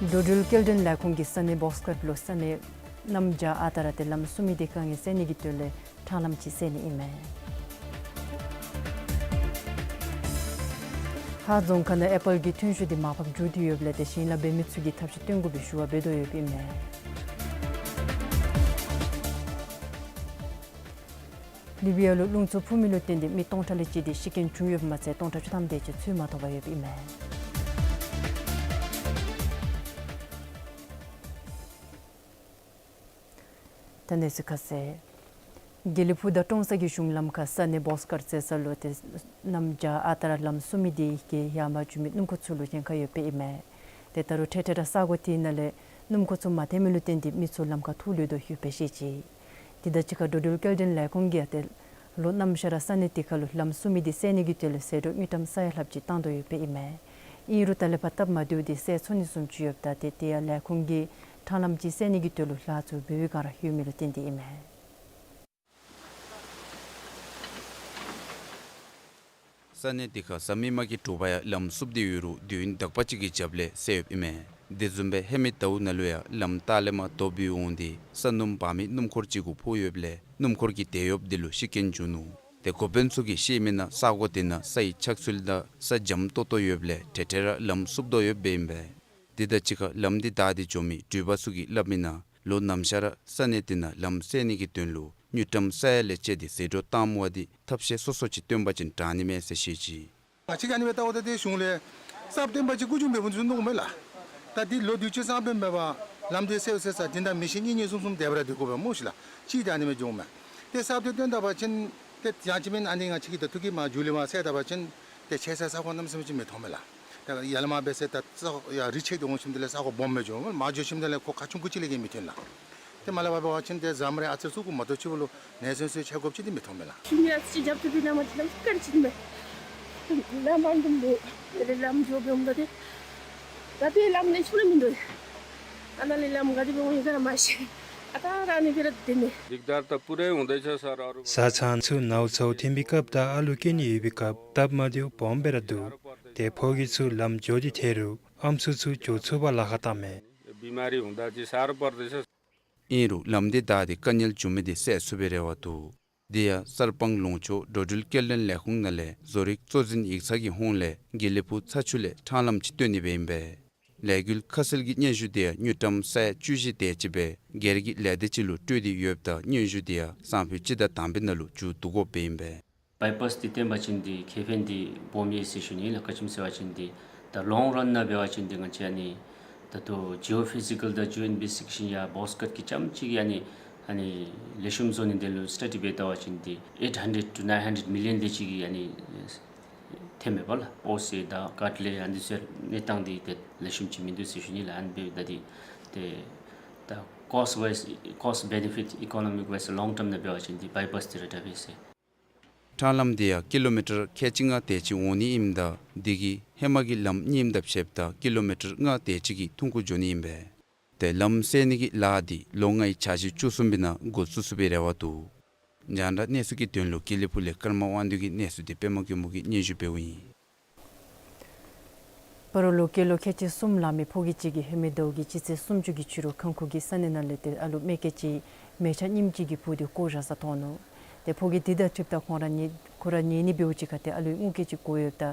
འགྲོ་འགྲུལ་སྐྱེལ་འདྲེན་ལས་ཁུངས་ཀྱིས་ས་གནས་བོགས་ཀཊ་ལུ་ས་གནས་གནམ་བྱཱར་ཨ་རྟག་ར་ཏེ་ལམ་བསུབ་མི་དེ་དཀའ་ངལ་སེལ་ནི་གི་དོན་ལས་ཕྲང་ལམ་ཅིག་བསལ་ནི་ཨིན་མས། ཧཱ་རྫོང་ཁག་ནང་ཨེ་པཱལ་གྱི་ཐོན་ཤུགས་དེ་མར་ཕབ་འགྱོ་སྟེ་ཡོདཔ་ལས་ཏེ་ཞིང་ལཱ་འབད་མི་ཚུ་གིས་ཐབས་ཤེས་བཏོན་དགོ་པའི་ཞུ་བ་འབད་དོ་ཡོདཔ་ཨིན་མས། ལི་བི་ཡ་ལུ་རླུང་འཚུབ་འཕུ་མི་ལུ་བརྟེན་ཏེ་མི་སྟོང་ཕྲག་ལས་བཅད་དེ་ཤི་རྐྱེན་བྱུང་ཡོདཔ་མ་ཚད་སྟོང་ཕྲག་བཅུ་ཐམ་དེ་ཅིག་འཚོལ་མ་ཐོབ་པར་ཡོདཔ་ཨིན་མས། ད་གནས་ཚུལ་ཁ་གསལ། དགེ་ལེགས་ཕུག་དང་ཀྲོང་གསར་གྱི་གཞུང་ལམ་ཁར་ས་གནས་བོགས་ཀཊ་ཟེར་ས་ལུ་ཏེ་གནམ་བྱཱར་ཨ་རྟག་ར་ལམ་བསུབ་མི་དེ་གིས་ཡར་མར་འགྱོ་མི་སྣུམ་འཁོར་ཚུ་ལུ་ཉེན་ཁ་ཡོདཔ་ཨིན་མས། ཏེ་ད་རུང་འཕྲལ་འཕྲལ་ར་ས་གོ་དེ་ནང་ལས་སྣུམ་འཁོར་ཚུ་མ་ཐལ་མི་ལུ་བརྟེན་ཏེ་མི་ཚུ་ལམ་ཁར་ཐུག་ལུས་དོ་ཡོདཔ་སྦེ་བཤད་ཅི། དེ་དང་གཅིག་ཁར་འགྲོ་འགྲུལ་སྐྱེལ་འདྲེན་ལས་ཁུངས་ཀྱིས་ཏེ་ལོ་གནམ་ཞག་ར་ས་གནས་དེ་ཁར་ལུ་ལམ་བསུབ་མི་དེ་བསལ་ནི་གི་དོན་ལུ་ཟད་འགྲོ་དངུལ་ཀྲམ་ས་ཡ་ལྷགཔ་ཅིག་བཏང་དོ་ཡོདཔ་ཨིན་མས། ཨིན་རུང་ད་ལས་ཕར་སྟབས་མ་བདེཝ་དེ་སེལ་ཚུགས་ནི་བཟུམ་ཅིག་ཡོདཔ་ད་ཏེ་དེ་ཡང་ལས་ཁུངས་ཀྱིས་ཕྲང་ལམ་ཅིག་བསལ་ནི་གི་དོན་ལུ་ལཱ་ཚུ་འབད་བའི་བསྒང་ར་ཡོད་མི་ལུ་བརྟེན་ཏེ་ཨིན་མས། ས་གནས་དེ་ཁར་གཟའ་མིག་དམར་གྱི་དྲོ་པ་ཡང་ལམ་བསུབས་ཏེ་ཡོད་རུང་དུས་ཡུན་དག་པ་ཅིག་གི་རྒྱབ་ལས་སེལ་ཡོདཔ་ཨིན་མས། དེ་བཟུམ་སྦེ་ཧེ་མའི་ཟླཝ་ནང་ལུ་ཡང་ལམ་ལྟག་ལས་མར་རྡོ་སྦིས་འོང་སྟེ་ས་སྣུམ་འབག་མི་སྣུམ་འཁོར་ཅིག་གུ་ཕོག་ཡོདཔ་ལས་སྣུམ་འཁོར་གྱི་དེད་གཡོགཔ་དེ་ལུ་ཤི་རྐྱེན་བྱུང་ནུག། ཏེ་འགོ་དཔོན་ཚུ་གིས་བཤད་མི་ནང་ས་གོ་དེ་ནང་ས་ཡི་ཆགས་ཚུལ་དང་ས་འཇམ་ཏོག་ཏོ་ཡོདཔ་ལས་འཕྲལ་འཕྲལ་ར་ལམ་བསུབ་དོ་ཡོདཔ་ཨིན་པས། དེ་དང་གཅིག་ཁར་ལམ་དེ་བདའ་སྟེ་འགྱོ་མི་འགྲུལ་པ་ཚུ་གིས་སླབ་མི་ནང་ལོ་གནམ་ཞག་ར་ས་གནས་དེ་ནང་ལམ་བསལ་ནི་གི་དོན་ལུ་དངུལ་ཀྲམ་ས་ཡ་ལས་བཅད་དེ་ཟད་འགྲོ་བཏངམ་འབདཝ་དེ་ཐབས་ཤེས་སོ་སོ་ཅིག་བཏོན་པ་ཅིན་དྲག་ནི་མས་ཟེར་བཤད་ཅི། ང་བཅས་ཀྱིས་ཨ་ནི་སྦེ་བལྟཝ་ད་ཏེ་གཞུང་ལས་གསརཔ་བཏོན་པ་ཅིན་ཀུ་ཅུང་འབད་འབདཝ་བཟུམ་མནོཝ་མས་ལགས། ད་འདི་ལོ་དུས་ཅི་ཙམ་འབད་མི་འབདཝ་ལམ་དེ་སེལ་སེལ་ས་འདི་ད་མི་ཤི་གཉིས་གཉིས་གསུམ་གསུམ་དེ་སྦེ་ར་སྡོད་དགོཔ་སྨོ་ཤིག་ལགས། ཅིག་ད་ཨ་ནི་སྦེ་འགྱོཝ་མས། ཏེ་གསརཔ་དེ་བཏོན་ད་པ་ཅིན་ཏེ་ཡང་ཅིན་མེན་ཨ་ནི་ང་བཅས་ཀྱིས་ད་ཐུགས་ཀྱིས་མར་མཇུག་ལས་མར་སེལ་ད་པ་ཅིན་ཏེ་ཆད་སའི་ས་གོ་གནམ་མེད་ས་མེད་ཅིག་མི་མཐོང་མས་ལགས། ད་ཡར་ལས་མར་འབད་ཟེར་ད་ས་གོ་ཡར་རི་ཆད་དེ་འོང་ཞིནམ་དེ་ལས་ས་གོ་སྦོམ་སྦེ་འགྱོཝ་མས། མར་འགྱོ་ཞིནམ་དེ་ལས་ཁོ་ཁ་ཆུང་ཀུ་ཅིག་ལས་ཀྱི་མི་ཐོན་ལགས། ཏེ་མར་ལས་ཕར་འབད་བ་ཅིན་ཏེ་ཟམ་རེ་ཨ་ཙི་ཚུ་གུ་མ་གཏོགས་ཕྱི་ལུ་ནད་སོན་སོན་ཆ་དགོཔ་ཅིག་འདི་མི་མཐོང་མས་ལགས། ཤུལ་མའི་ཨ་ཙི་ཅིག་རྒྱབ་ཏུ་སྦེ་ནང་མ་ཅིག་ལམ་ཁར་ཅིག་མས། ལམ་མ་འདུག་འདུག། དེ་ལས་ལམ་འགྱོ་འབདཝ་ད་ཏེ་ད་ཏེ་ལམ་ལེགས་ཤོམ་ར་མིན་འདུག། ཨ་ནཱ་ལས་ལམ་ག་དེ་སྦེ་འོང་ཡི་ག་ར་མ་ཤེས། ཨ་རྟག་ར་ཨ་ནི་སྦེ་ར་སྡོད་ནི། ལིག་དར་དང་པུ་རེ་འོང་དེ་ཆ་ས་ར་རུ། བཟའ་ཚང་ཚུ་ནཝ་ཚཝ་འཐེན་པའི་སྐབས་དང་ཨ་ལུ་སྐྱེ་ནི་ཡོད་པའི་སྐབས་སྟབས་མ་བདེཝ་སྦོམ་སྦེ་ར་འདུག། ཏེ་ཕོ་སྐྱེས་ཚུ་ལམ་འགྱོ་སྟེ་ཐལ་རུང་ཨམ་སྲུ་ཚུ་འགྱོ་ཚུགས་པར་ལཱ་ཁག་བཏངམ་མས། ཨིན་རུང་ལམ་དེ་བདའ་སྟེ་དཀའ་ངལ་བྱུང་མི་དེ་སེལ་ཚུགས་པའི་རེ་བ་འདུག། དེ་ཡང་གསར་སྤང་ལུང་ཕྱོགས་འགྲོ་འགྲུལ་སྐྱེལ་འདྲེན་ལས་ཁུངས་ནང་ལས་བཟོ་རིག་གཙོ་འཛིན་ཡིག་ཚང་གི་ཧོངས་ལས་དགེ་ལེགས་ཕུག་ཚ་ཆུ་ལས་ཕྲང་ལམ་ཅིག་བཏོན་ནི་སྦེ་ཨིན་པས། ལས་འགུལ་ཁ་གསལ་གྱི་སྙན་ཞུ་དེ་ཡང་དངུལ་ཀྲམ་ས་ཡ་བཅུ་བཞི་དེ་ཅིག་སྦེ་སྒེར་གྱི་ལས་སྡེ་ཅིག་ལུ་སྤྲོད་དེ་ཡོདཔ་ད་སྙན་ཞུ་དེ་ཡང་སང་ཕོད་སྤྱི་ཟླ་དང་པའི་ནང་ལུ་མཇུག་བསྡུ་དགོཔ་སྦེ་ཨིན་པས། བའི་པཱསི་འདི་བཏོན་པ་ཅིན་འདི་ཁེ་ཕན་འདི་སྦོམ་ཡོད་ཟེར་ཞུ་ནི་ལགས། ག་ཅི་སྨོ་ཟེར་བ་ཅིན་འདི་ད་ལོང་རཱན་ནང་འབད་བ་ཅིན་འདི་ང་བཅས་ཨ་ནི་ད་ལྟོ་ཇི་ཨོ་ཕི་ཟི་ཀཱལ་དང་ཇི་ཨོ་ཨིན་བེ་སི་ཊི་གེ་ཤཱན་ཡང་བོགས་ཀཊ་ཀྱི་རྐྱངམ་ཅིག་གི་ཨ་ནི་ཨ་ནི་ལེགས་ཤོམ་བཟོ་ནི་དེ་ལུ་སི་ཊ་ཌི་འབད་ད་པ་ཅིན་འདི་ཨེཊ་ཧན་ཌེཌ་ཊུ་ནའིན་ཧན་ཌེཌ་མི་ལི་ཡཱན་དེ་ཅིག་གི་ཨ་ནི་ཐོནམ་མས་པ་ལགས། ཨོ་སི་དང་ཀཊ་ལས་ཨ་ནི་ཚུ་གནས་སྟངས་འདི་ཏེ་ལེགས་ཤོམ་ཅིག་མིན་འདུག་ཟེར་ཞུ་ནི་ལགས། ཨ་ནི་འབདཝ་ད་འདི་ཏེ་ད་ཀོསཊ་ཝའིཛ་ཀོསཊ་བེ་ནེ་ཕིཊ་ཨི་ཀོ་ནོ་མིཀ་ཝའིཛ་ལོང་ཊརམ་ནང་འབད་བ་ཅིན་འདི་བའི་པཱསི་འདི་ར་དྲག་པས་ཟེར། ཕྲང་ལམ་དེ་ཡང་ཀི་ལོ་མི་ཊར་ཁལ་གཅིག་ལྔ་དེ་ཅིག་འོང་ནི་ཨིནམ་ད་དེ་གིས་ཧེ་མ་གི་ལམ་གཉིསམ་དང་ཕྱདཔ་ད་ཀི་ལོ་མི་ཊར་ལྔ་དེ་ཅིག་གིས་ཐུང་ཀུ་འགྱོ་ནི་ཨིན་པས། ཏེ་ལམ་བསལ་ནི་གི་ལཱ་འདི་ལོ་ལྔའི་འཆར་གཞི་བཅུ་གསུམ་པའི་ནང་འགོ་བཙུགས་ཚུགས་པའི་རེ་བ་འདུག། རྒྱང་བསྒྲགས་གནས་ཚུལ་གྱི་དོན་ལུ་དགེ་ལེགས་ཕུག་ལས་ཀརྨ་དབང་འདུས་ཀྱི་གནས་ཚུལ་དེ་པདྨ་མགོན་པོ་གིས་སྙན་ཞུ་འབདཝ་ཨིན། སྤ་རོ་ལུ་སྐྱེས་ལོ་ཁལ་གཅིག་གསུམ་ལང་མི་ཕོ་སྐྱེས་ཅིག་གིས་ཧེ་མའི་ཟླཝ་གི་སྤྱི་ཚེས་སུམ་ཅུ་གི་ཕྱི་རུ་ཁང་ཁུག་གི་ས་གནས་ནང་ལས་ཏེ་ཨ་ལུ་མེ་སྐྱེས་ཅིག་མལ་ཆ་རྙིངམ་ཅིག་གིས་སྤུར་ཏེ་བཀོ་བཞག་ས་མཐོང་ནུག། ཏེ་ཕོ་སྐྱེས་དེ་དང་འཁྲིལཝ་ད་ཁོང་ར་ཉལ་ཁོ་ར་ཉལ་ནི་འབདཝ་ཅིག་ཁར་ཏེ་ཨ་ལུའི་རྔུལ་སྐྱེས་ཅིག་བཀོ་ཡོདཔ་ད་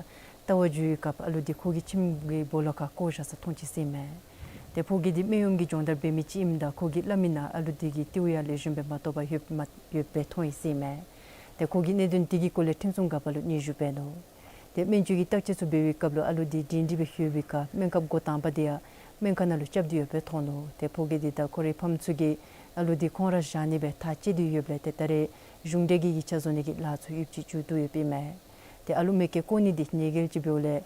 ལྟ་བར་འགྱོ་བའི་སྐབས་ཨ་ལུ་དེ་ཁོ་གི་ཁྱིམ་གྱི་སྦོ་ལོགས་ཁར་བཀོ་བཞག་ས་མཐོང་ཅི་ཟེར་མས། ཏེ་ཕོ་སྐྱེས་དེ་སྨན་གཡོགམ་གྱི་སྦྱོང་བརྡར་འབད་མི་ཅིག་ཨིནམ་ད་ཁོ་གིས་སླབ་མི་ནང་ཨ་ལུ་དེ་གི་རྟེན་ཡང་ལེགས་ཤོམ་སྦེ་མ་ཐོབ་པར་ཡོདཔ་མ་ཡོདཔ་སྦེ་མཐོང་ཡི་ཟེར་མས། ཏེ་ཁོ་གིས་གནད་དོན་དེ་གི་སྐོར་ལས་ཁྲིམས་སྲུང་འགག་པ་ལུ་སྙན་ཞུ་འབད་ནུག། ཏེ་སྨན་བཅོས་ཀྱི་བརྟག་དཔྱད་ཚུ་འབད་བའི་སྐབས་ལུ་ཨ་ལུ་དེ་སྒྲིང་སྒྲི་སྦེ་ཡོད་པའི་ཁར་སྨན་ཁབ་འགོ་དང་པ་དེ་ཡང་སྨན་ཁང་ནང་ལུ་རྐྱབ་སྟེ་ཡོདཔ་སྦེ་མཐོང་ནུག། ཏེ་ཕོ་སྐྱེས་དེ་དང་ཁོ་རའི་ཕམ་ཚུ་གིས་ཨ་ལུ་དེ་ཁོང་ར་བཞག་ནི་སྦེ་ཐག་བཅད་དེ་ཡོདཔ་ལས་ཏེ་ད་རེས་གཞུང་འབྲེལ་གྱི་ཡིག་ཆ་བཟོ་ནི་གི་ལཱ་ཚུ་ཡོདཔ་ཅིག་མཇུག་བསྡུ་ཡོདཔ་ཨིན་མས། ཏེ་ཨ་ལུ་མེ་སྐྱེས་བཀོ་ནི་དེ་ཉེས་འགེལ་ཅིག་འབདཝ་ལས་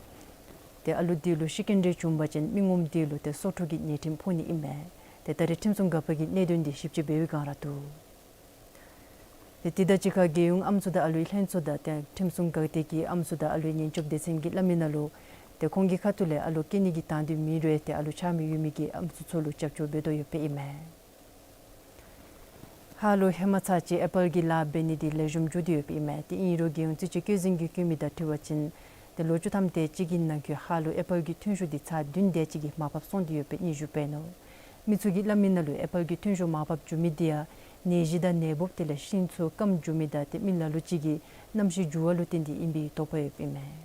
ཏེ་ཨ་ལུ་དེ་ལུ་ཤི་རྐྱེན་རེ་བྱུང་པ་ཅིན་མི་ངོམ་དེ་ལུ་ཏེ་སྲོག་འཕྲོག་གི་ཉེས་ཁྲིམས་ཕོག་ནི་ཨིན་མས། ཏེ་ད་རེས་ཁྲིམས་སྲུང་འགག་པ་གིས་གནད་དོན་དེ་ཞིབ་དཔྱད་འབད་བའི་བསྒང་ར་འདུག། ཏེ་དེ་དང་གཅིག་ཁར་རྒྱལ་ཡོངས་ཨམ་སྲུ་དང་ཨ་ལུའི་ལྷན་ཚོགས་དང་ཏེ་ཁྲིམས་སྲུང་འགག་སྡེ་གི་ཨམ་སྲུ་དང་ཨ་ལུའི་ཉེན་སྐྱོབ་སྡེ་ཚན་གྱིས་སླབ་མི་ནང་ལུ་ཏེ་ཁོང་གི་ཁ་ཐུག་ལས་ཨ་ལུ་སྐྱེ་ནི་གི་དང་འདོད་མེད་རུང་ཏེ་ཨ་ལུ་ཆགས་མི་ཡོད་མི་གི་ཨམ་སྲུ་ཚུ་ལུ་རྒྱབ་སྐྱོར་འབད་དོ་ཡོདཔ་ཨིན་མས། ཧཱ་ལུ་ཧེ་མ་ཚར་གཅིག་ཨེ་པཱལ་གྱི་ལཱ་འབད་ནི་འདི་ལེགས་ཤོམ་འགྱོ་སྟེ་ཡོདཔ་ཨིན་མས། ཏེ་ཨིན་རུང་རྒྱལ་ཡོངས་རྩིས་དཔྱད་བཀོད་འཛིན་གྱིས་བཀོད་མི་དང་འཁྲིལ་བ་ཅིན་ཏེ་ལོ་བཅུ་ཐམ་དེ་ཅིག་གི་ནང་འཁོད་ཧཱ་ལུ་ཨེ་པཱལ་གྱི་ཐོན་ཤུགས་འདི་ཚར་བདུན་དེ་ཅིག་གི་མར་ཕབ་སོང་སྟེ་ཡོདཔ་སྦེ་སྙན་ཞུ་འབད་ནུག། མི་ཚུ་གིས་སླབ་མི་ནང་ལུ་ཨེ་པཱལ་གྱི་ཐོན་ཤུགས་མར་ཕབ་འགྱོ་མི་འདི་ཡང་ནད་གཞི་དང་ནད་འབུཔ་དེ་ལས་ཤིང་ཚུ་སྐམ་འགྱོ་མི་དང་ཏེ་མི་ལ་ལུ་ཅིག་གི་གནམ་གཤིས་འགྱུར་བ་ལུ་བརྟེན་ཏེ་ཨིན་པའི་དོགས་པ་ཡོདཔ་ཨིན་མས།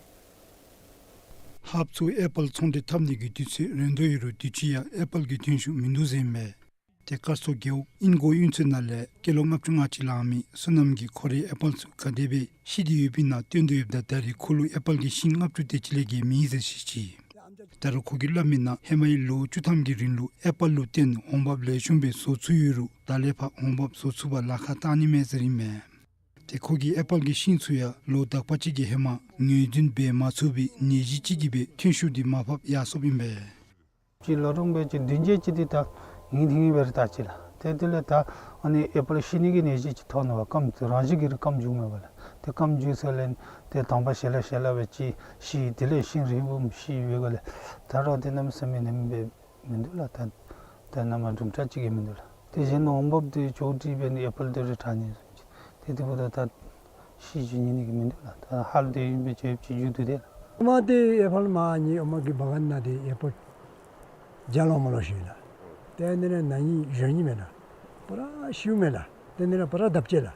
ཧཱཔ་ཚུ་ཨེ་པཱལ་ཚོང་འབྲེལ་འཐབ་ནི་གི་དུས་ཚོད་རན་དོ་ཡོད་རུང་དུས་ཅི་ཡང་ཨེ་པཱལ་གྱི་ཐོན་ཤུགས་མིན་འདུག་ཟེར་ཨིན་མས། ཏེ་སྐར་ཚོགས་རྒེད་འོག་ཨིན་གོ་གཡུས་ཚན་ནང་ལས་སྐྱེས་ལོ་ལྔ་བཅུ་ང་གཅིག་ལང་མི་བསོད་ནམས་ཀྱིས་ཁོ་རའི་ཨེ་པཱལ་ཚུ་ག་དེ་སྦེ་ཤི་སྟེ་ཡོདཔ་ཨིན་ན་སྟོན་དོ་ཡོདཔ་ད་ད་རེས་ཁོ་ལུ་ཨེ་པཱལ་གྱི་ཤིང་ལྔ་བཅུ་དེ་ཅིག་ལས་བརྒལ་མེད་ཟེར་བཤད་ཅི། ད་རུང་ཁོ་གིས་སླབ་མི་ནང་ཧེ་མའི་ལོ་བཅུ་ཐམ་གྱི་རིང་ལུ་ཨེ་པཱལ་ལུ་བརྟེན་འོང་འབབ་ལེགས་ཤོམ་སྦེ་བཟོ་ཚུགས་ཡོད་རུང་ད་ལས་ཕར་འོང་འབབ་བཟོ་ཚུགས་པར་ལཱ་ཁག་གཏང་ནི་མས་ཟེར་ཨིན་མས། ཏེ་ཁོ་གིས་ཨེ་པཱལ་གྱི་ཤིང་ཚུ་ཡང་ལོ་དག་པ་ཅིག་གི་ཧེ་མ་ངོས་འཛིན་འབད་མ་ཚུགས་པའི་ནད་གཞི་ཅིག་གིས་སྦེ་ཐོན་ཤུགས་འདི་མར་ཕབ་ཡར་སོངམ་ཨིན་པས། ཅིག་ལོ་རིམ་སྦེ་ཅིག་བདུན་བརྒྱད་ཅིག་འདི་ད་ངེའི་འདི་ངེའི་སྦེ་ར་ད་ཅིག་ལགས། ཏེ་དེ་ལས་ད་ཨ་ནི་ཨེ་པཱལ་ཤི་ནི་གི་ནད་གཞི་ཅིག་ཐོན་ནུག་པ། སྐམ་རང་བཞིན་གྱིས་ར་སྐམ་འགྱོཝ་མས་པ་ལགས། ཏེ་སྐམ་འགྱོ་ས་ལས་ཏེ་དང་པ་ཞལ་ལག་ཞལ་ལག་སྦེ་ཅིག་ཤི། དེ་ལས་ཤིང་རིལ་བུ་ཤི་ཡོད་ག་ལགས། ད་རུང་ཏེ་གནམ་མེད་ས་མེད་ནེམ་སྦེ་མིན་འདུག་ལགས། ད་ད་ནམ་དུམ་གྲ་ཅིག་གིས་མིན་འདུག་ལགས། དེ་བཞིན་འོང་འབབ་དེ་ཅོག་འཐདཔ་འབད་ནི་ཨེ་པཱལ་དེ་ར་དྲག་ནི་ཏེ་དེ་འབདཝ་ད་ད་ཤི་འགྱོ་ནི་གི་མིན་འདུག་ལགས། ད་ཧཱ་ལུ་དེ་ཨིན་པའི་ཅིག་ཅིག་འགྱོ་དོ་དེ་ལགས། མ་དེ་ཨེ་པཱལ་མ་ནི་ཨོ་མ་གི་བ་ག་ན་དེ་ཨེ་པཱལ་བརྒྱ་ལོང་མ་ལོ་ཤོར་ཡི་ལགས། ཏེ་ཨ་ནི་ནང་ན་ནི་རང་ནི་མེད་ལགས། པུ་ར་ཤིཝ་མས་ལགས། ཏེ་ཨ་ནི་ནང་པུ་ར་དག་ཅི་ལགས།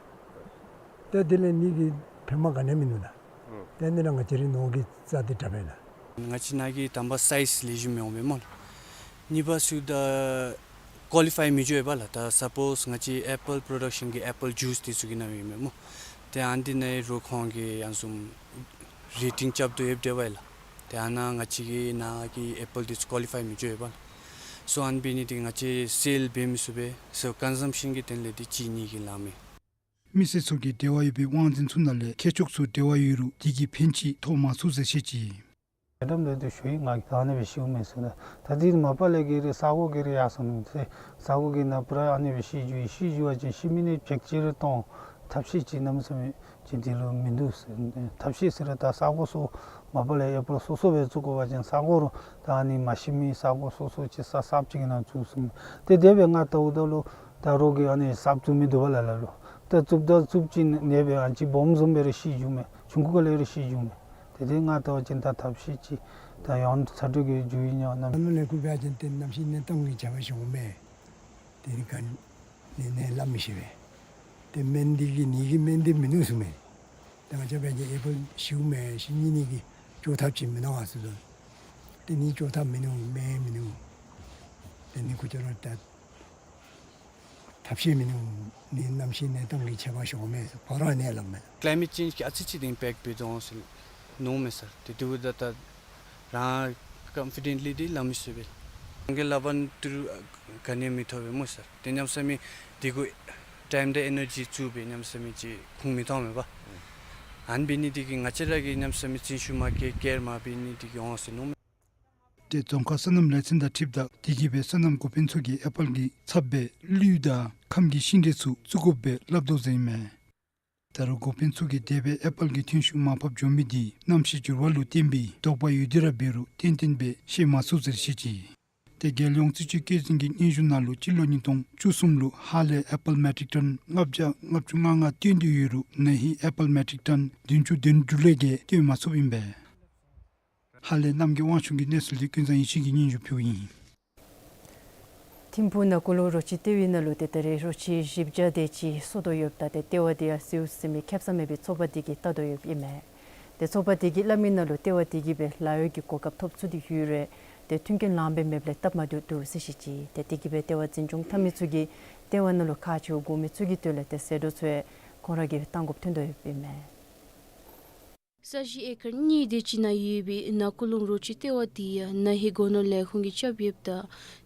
ཏེ་དེ་ལས་ནི་གི་ཕན་མ་ག་ནི་མིན་འདུག་ལགས། ཏེ་ཨ་ནི་ནང་ང་བཅས་རའི་ནོར་གྱི་རྩ་འདི་དྲག་པས་ལགས། ང་བཅས་ནང་གི་དང་པ་སའིཛ་ལེགས་ཤོམ་མི་འོང་པས་སྨོ་ལགས། གཉིས་པ་ཚུ་ད་ཀོ་ལི་ཕའི་མི་འགྱོ་བས་ལགས། ད་སཔོསི་ང་བཅས་ཨེ་པཱལ་པྲོ་ཌག་ཤཱན་གྱི་ཨེ་པཱལ་ཇུས་དེ་ཚུ་གི་ནང་ཨིན་མས་སྨོ། ཏེ་ཨ་ནི་ནང་རུང་ཁོང་གིས་ཡང་བཟུམ་རེ་ཊིང་རྐྱབ་དོ་ཡོདཔ་འདྲས་པས་ལགས། ཏེ་ཨ་ནཱ་ང་བཅས་ཀྱི་ནང་གི་ཨེ་པཱལ་དེ་ཚུ་ཀོ་ལི་ཕའི་མི་འགྱོ་བས་ལགས། སོ་ཨ་ནི་འབད་ནི་དེ་ང་བཅས་སེལ་འབད་མི་ཚུགས་པས། སོ་ཀོན་ཟམ་ཤཱན་གྱི་དོན་ལས་དེ་གཅིག་གཉིས་ཀྱི་ལམ་ཨིན། མི་སེར་ཚུ་གིས་འབྲེལ་བ་ཡོད་པའི་དབང་འཛིན་ཚུ་ནང་ལས་མཁས་མཆོག་ཚུ་འབྲེལ་བ་ཡོད་རུང་དེ་གིས་ཕན་ཅིག་ཐོགས་མ་ཚུགས་ཟེར་བཤད་ཅི། ཨེ་ཌམ་ལས་དེ་ཞུ་ཡི། ང་གིས་ད་ཨ་ནི་སྦེ་ཤིཝ་མས་ཟེར་ན། ད་དེ་མ་པ་ལས་ཀྱི་རེ་ས་གོ་གི་རེ་ཡར་སོང་ནུག་ཟེར། ས་གོ་གི་ནང་པུ་ར་ཨ་ནི་སྦེ་ཤི་འགྱོ་ཡི། ཤི་འགྱོ་བ་ཅིན་ཤི་མི་ནི་བྱེག་ཅིག་རེ་གཏང་། ཐབས་ཤེས་ཅིག་གནམ་མེད་ས་མེད་ཅིག་དེ་ལུ་མིན་འདུག་ཟེར། ཐབས་ཤེས་ཟེར་རུང་ད་ས་གོ་སོ་མ་པ་ལས་ཨེ་པཱལ་སོ་སོ་སྦེ་བཙུགས་དགོ་པ་ཅིན་ས་གོ་རུང་ད་ཨ་ནི་མ་ཤི་མི་ས་གོ་སོ་སོ་ཅིག་ས་གསརཔ་ཅིག་གི་ནང་བཙུགས་ཟེར་མས། ཏེ་དེ་སྦེ་ང་བལྟཝ་ད་ལུ་ད་རོགས་ཀྱིས་ཨ་ནི་གསརཔ་བཙུགས་མི་འདུག་པ་ལགས་ལ་ལུ། ད་བཙུགསཔ་ད་བཙུགསཔ་ཅིག་ནད་འབད་ཨ་ནི་ཅིག་སྦོམ་བཟུམ་སྦེ་ར་ཤི་འགྱོཝ་མས། ཆུང་ཀུ་ག་ལས་ར་ཤི་འགྱོཝ་མས། ཏེ་དེ་ང་བལྟ་བ་ཅིན་ད་ཐབས་ཤེས་ཅིག་ད་ཡང་ཚ་དྲོད་ཀྱི་འགྱོ་ཡི་ཉོ་ན། ཨ་ནི་ལས་ཁུངས་འབད་བ་ཅིན་ཏེ་གནམ་གཤིས་གནས་སྟངས་ཀྱི་ཁྱད་པར་བྱུངམ་མས། ཏེ་ནི་ག་ནི་ནི་སླབ་མི་ཤེས་པས། ཏེ་སྨན་འདི་གིས་ནད་ཀྱི་སྨན་འདི་མིན་ནུག་ཟེར་མས། ད་ང་བཅས་འབད་བ་ཅིན་ཨེ་པཱལ་ཤིཝ་མས་ཤི་ནི་ནི་གི་བཅོས་ཐབས་ཅིག་མིན་ནུག་ཟེར་དོ། ཏེ་ནི་བཅོས་ཐབས་མིན་ནུག། སྨན་མིན་ནུག། ཏེ་ནི་ཁོ་ཅོག་ར་ད་ཐབས་ཤེས་མིན་ནུག། ནི་གནམ་གཤིས་གནས་སྟངས་ཀྱི་ཁྱད་པར་བྱུངམ་མས་ཟེར་ཕར་ར་ནི་སླབ་མས། ཀ་ལའི་མེཊ་ཅེནཇ་གིས་ཨ་ཙི་ཅིག་དེ་ཨིམ་པེཀཊ་འབད་དོ་འོང་ཟེར་མནོཝ་མས་སར། ཏེ་དེ་འབདཝ་ད་ད་རང་ཀོན་ཕི་ཌེནཊ་ལི་འདི་སླབ་མི་ཚུགས་པས། ང་གིས་སླབ་པ་ནང་ཏི་རུ་ག་ནི་མི་ཐོབ་པས་སྨོ་སར། ཏེ་གནམ་མེད་ས་མེད་དེ་གུ་ཊའིམ་དང་ཨེ་ནར་ཇི་བཙུགས་སྦེ་གནམ་མེད་ས་མེད་ཅིག་ཁུངས་མི་མཐོང་མས་པ། ཨ་ནི་འབད་ནི་དེ་གིས་ང་བཅས་ར་གིས་གནམ་མེད་ས་མེད་བརྩོན་ཤུགས་མ་བསྐྱེད་ཀེར་མ་འབད་ནི་དེ་གིས་འོང་ཟེར་མནོཝ་མས། ཏེ་རྫོང་ཁག་སོ་ནམ་ལས་ཚན་དང་འཁྲིལཝ་ད་དེ་གིས་སྦེ་སོ་ནམ་འགོ་དཔོན་ཚུ་གིས་ཨེ་པཱལ་གྱི་ཚབ་སྦེ་ཀླུ་དང་ཁམ་གྱི་ཤིང་འབྲས་ཚུ་བཙུགས་དགོཔ་སྦེ་སླབ་དོ་ཟེར་ཨིན་མས། ད་རུང་འགོ་དཔོན་ཚུ་གིས་དེ་སྦེ་ཨེ་པཱལ་གྱི་ཐོན་ཤུགས་མར་ཕབ་འགྱོ་མི་འདི་གནམ་གཤིས་འགྱུར་བ་ལུ་བརྟེན་པའི་དོགས་པ་ཡོད་དེ་ར་འབད་རུང་ཏན་ཏན་སྦེ་ཤེས་མ་ཚུགས་ཟེར་བཤད་ཅི། ཏེ་རྒྱལ་ཡོངས་རྩིས་དཔྱད་བཀོད་འཛིན་གྱི་སྙན་ཞུ་ནང་ལུ་སྤྱི་ལོ་ཉིས་སྟོང་བཅུ་གསུམ་ལུ་ཧཱ་ལས་ཨེ་པཱལ་མེ་ཊིག་ཊོན་ལྔ་བརྒྱ་ལྔ་བཅུ་ང་ལྔ་བཏོན་ཏེ་ཡོད་རུང་ན་ཧིང་ཨེ་པཱལ་མེ་ཊིག་ཊོན་བདུན་ཅུ་དོན་དྲུག་ལས་བརྒལ་བཏོན་མ་ཚུགསཔ་ཨིན་པས། ཧཱ་ལས་རྣམ་རྒྱལ་དབང་ཕྱུག་གི་གནས་ཚུལ་འདི་ཀུན་བཟང་ཡེ་ཤེས་ཀྱིས་སྙན་ཞུ་ཕུལཝ་ཨིན། ཐིམ་ཕུག་ནང་ཀུན་ལུང་རོ་ཁྱི་ལྟེ་བའི་ནང་ལུ་ཏེ་ད་རེས་རོ་ཁྱི་བཞི་བརྒྱ་དེ་ཅིག་གསོ་དོ་ཡོདཔ་ད་ཏེ་ལྟེ་བ་དེ་ཡང་ཟེརཝ་ཟེར་མི་ཁེབ་ས་མེད་པའི་ཚོགས་པ་དེ་གིས་བལྟ་དོ་ཡོདཔ་ཨིན་མས། ཏེ་ཚོགས་པ་དེ་གིས་སླབ་མི་ནང་ལུ་ལྟེ་བ་དེ་གིས་སྦེ་ལཱ་གཡོག་གི་གོ་སྐབས་ཐོབ་ཚུགས་ཏེ་ཡོད་རུང་ཏེ་མཐུན་རྐྱེན་ལངམ་སྦེ་མེདཔ་ལས་སྟབས་མ་བདེཝ་འདུག་ཟེར་བཤད་ཅི། ཏེ་དེ་གིས་སྦེ་ལྟེ་བ་འཛིན་སྐྱོང་འཐབ་མི་ཚུ་གིས་ལྟེ་བ་ནང་ལུ་ཁག་ཆེཝ་དགོ་མི་ཚུ་གི་དོན་ལས་ཏེ་ཟད་འགྲོ་ཚུ་ཡང་ཁོང་ར་གིས་བཏང་དགོཔ་ཐོན་དོ་ཡོདཔ་ཨིན་མས། ས་གཞི་ཨེ་ཀར་གཉིས་དེ་ཅིག་ནང་ཡོད་པའི་ནང་ཀུན་ལུང་རོ་ཁྱི་ལྟེ་བ་དེ་ཡང་ན་ཧིང་སྒོ་ནོར་ལས་ཁུངས་ཀྱིས་རྐྱབ་ཡོདཔ་ད་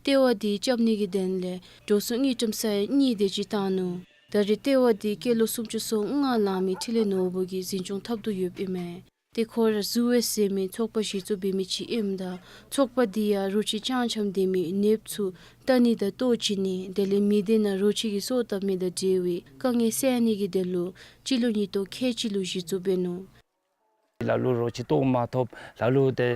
ལྟེ་བ་དེ་རྐྱབ་ནི་གི་དོན་ལས་འགྲོ་སོང་དངུལ་ཀྲམ་ས་ཡ་གཉིས་དེ་ཅིག་བཏང་ནུག། ད་རེས་ལྟེ་བ་དེ་སྐྱེས་ལོ་སུམ་ཅུ་སོ་ལྔ་ལང་མི་འཕྲིན་ལས་ནོར་བུ་གིས་འཛིན་སྐྱོང་འཐབ་དོ་ཡོདཔ་ཨིན་མས། ཏེ་ཁོ་ར་ཟུ་ཝེ་ཟེར་མི་ཚོགས་པ་གཞི་བཙུགས་འབད་མི་ཅིག་ཨིནམ་ད་ཚོགས་པ་དེ་ཡང་རོ་ཁྱི་རྐྱངམ་རྐྱངམ་སྡོད་མི་གནོདཔ་ཚུ་བལྟ་ནི་དང་ལྟོ་བྱིན་ནི་དེ་ལས་མི་སྡེ་ནང་རོ་ཁྱི་གི་སོ་བཏབ་མི་དང་འབྲེལ་བའི་དཀའ་ངལ་སེལ་ནི་གི་དོན་ལུ་སྤྱི་ལོ་ཉིས་སྟོང་ཁལ་གཅིག་ལུ་གཞི་བཙུགས་འབད་ནུག། ལ་ལུ་རོ་ཁྱི་ལྟོ་མ་ཐོབ། ལ་ལུ་ཏེ་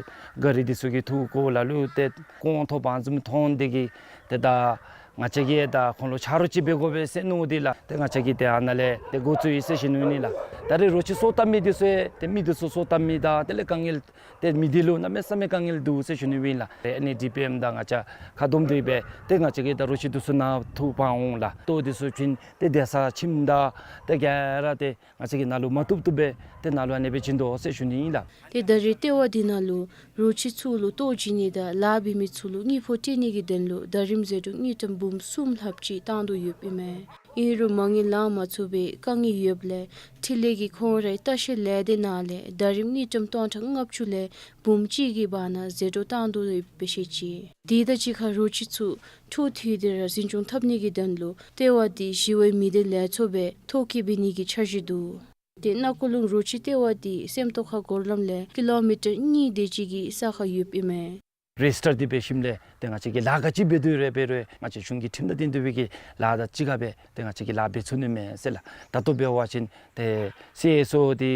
ག་རི་འདི་ཚུ་གིས་འཐུ་བཀོ། ལ་ལུ་ཏེ་རྐང་ཐོབ་ཨ་ནི་བཟུམ་མཐོང་སྟེ་གིས་ཏེ་ད་ ང་བཅས་ཀྱིས་ད་ཁོང་ལུ་ཆ་རོགས་ཅིག་འབད་དགོ་པས་ཟེར་མནོ་སྟེ་ལགས། ཏེ་ང་བཅས་ཀྱིས་ཏེ་ཨ་ནཱ་ལས་ཏེ་འགོ་བཙུགས་ཡི་ཟེར་ཞུ་ནི་ཨིན་ལགས། ད་རེས་རོ་ཁྱི་སོ་བཏབ་མི་འདི་ཚུ་ཏེ་མི་འདི་ཚུ་སོ་བཏབ་མི་དང་དེ་ལས་དཀའ་ངལ་ཏེ་མི་འདི་ལུ་གནམ་མེད་ས་མེད་དཀའ་ངལ་འདུག་ཟེར་ཞུ་ནི་ཨིན་ལགས། ཏེ་ཨེན་ཨེ་ཌི་པི་ཨེམ་དང་ང་བཅས་ཁ་བསྡོམས་ཏེ་སྦེ་ཏེ་ང་བཅས་ཀྱིས་ད་རོ་ཁྱི་འདི་ཚུ་ནང་འཐུ་འཕང་འོང་ལགས། ལྟོ་འདི་ཚུ་བྱིན་ཏེ་བདེ་ས་ཁྱིམ་དང་ཏེ་ག་ར་ཏེ་ང་བཅས་ཀྱིས་ནཱ་ལུ་མ་བཏུབ་བཏུབ་སྦེ་ཏེ་ནཱ་ལུ་ཨ་ནེ་སྦེ་བྱིན་དོ་ཟེར་ཞུ་ནི་ཨིན་ལགས། ཏེ་ད་རེས་ལྟེ་བ་འདི་ནང་ལུ་རོ་ཁྱི་ཚུ་ལུ་ལྟོ་བྱིན་ནི་དང་ལཱ་འབད་མི་ཚུ་ལུ་དངུལ་ཕོགས་སྤྲོད་ནི་གི་དོན་ལུ་ཟླ་རིམ་ཟད་འགྲོ་དངུལ་ཀྲམ་འབུམ་གསུམ་ལྷགཔ་ཅིག་བཏང་དོ་ཡོདཔ་ཨིན་མས། ཨིན་རུང་མ་དངུལ་ལང་མ་ཚུགས་པའི་དཀའ་ངལ་ཡོདཔ་ལས་འཕྲིན་ལས་ཀྱིས་ཁོང་རའི་ལྟ་བཤལ་ལས་སྡེ་ནང་ལས་ཟླ་རིམ་དངུལ་ཀྲམ་སྟོང་ཕྲག་ལྔ་བཅུ་ལས་འབུམ་གཅིག་གི་བར་ན་ཟད་འགྲོ་བཏང་དོ་ཡོདཔ་སྦེ་བཤད་ཅི། དེ་དང་གཅིག་ཁར་རོ་ཁྱི་ཚུ་འཕྲོ་མཐུད་དེ་ར་འཛིན་སྐྱོང་འཐབ་ནི་གི་དོན་ལུ་ལྟེ་བ་འདི་ཞི་བའི་མི་སྡེ་ལས་ཚོགས་སྦེ་ཐོ་བཀོད་འབད་ནི་གི་འཆར་གཞི་འདུག། ཏེ་ནག་ཀུ་ལུང་རོ་ཁྱི་ལྟེ་བ་འདི་སེམས་རྟོགས་ཁ་སྒོ་ལམ་ལས་ཀི་ལོ་མི་ཊར་གཉིས་དེ་ཅིག་གི་ས་ཁར་ཡོདཔ་ཨིན་མས། རེ་ཇི་སི་ཊར་འདི་འབད་ཞིནམ་ལས་ཏེ་ང་བཅས་ཀྱིས་ལཱ་ག་ཅི་འབད་དོ་རེ་འབད་རུང་ང་བཅས་གཞུང་གི་ཁྲིམས་དང་བསྟུན་ཏེ་སྦེ་གི་ལཱ་དང་གཅིག་ཁར་སྦེ་ཏེ་ང་བཅས་ཀྱིས་ལཱ་འབད་ཚུགས་ནི་མས་ཟེར་ལགས། ད་ལྟོ་འབད་བ་ཅིན་ཏེ་སི་ཨེསི་ཨོ་འདི་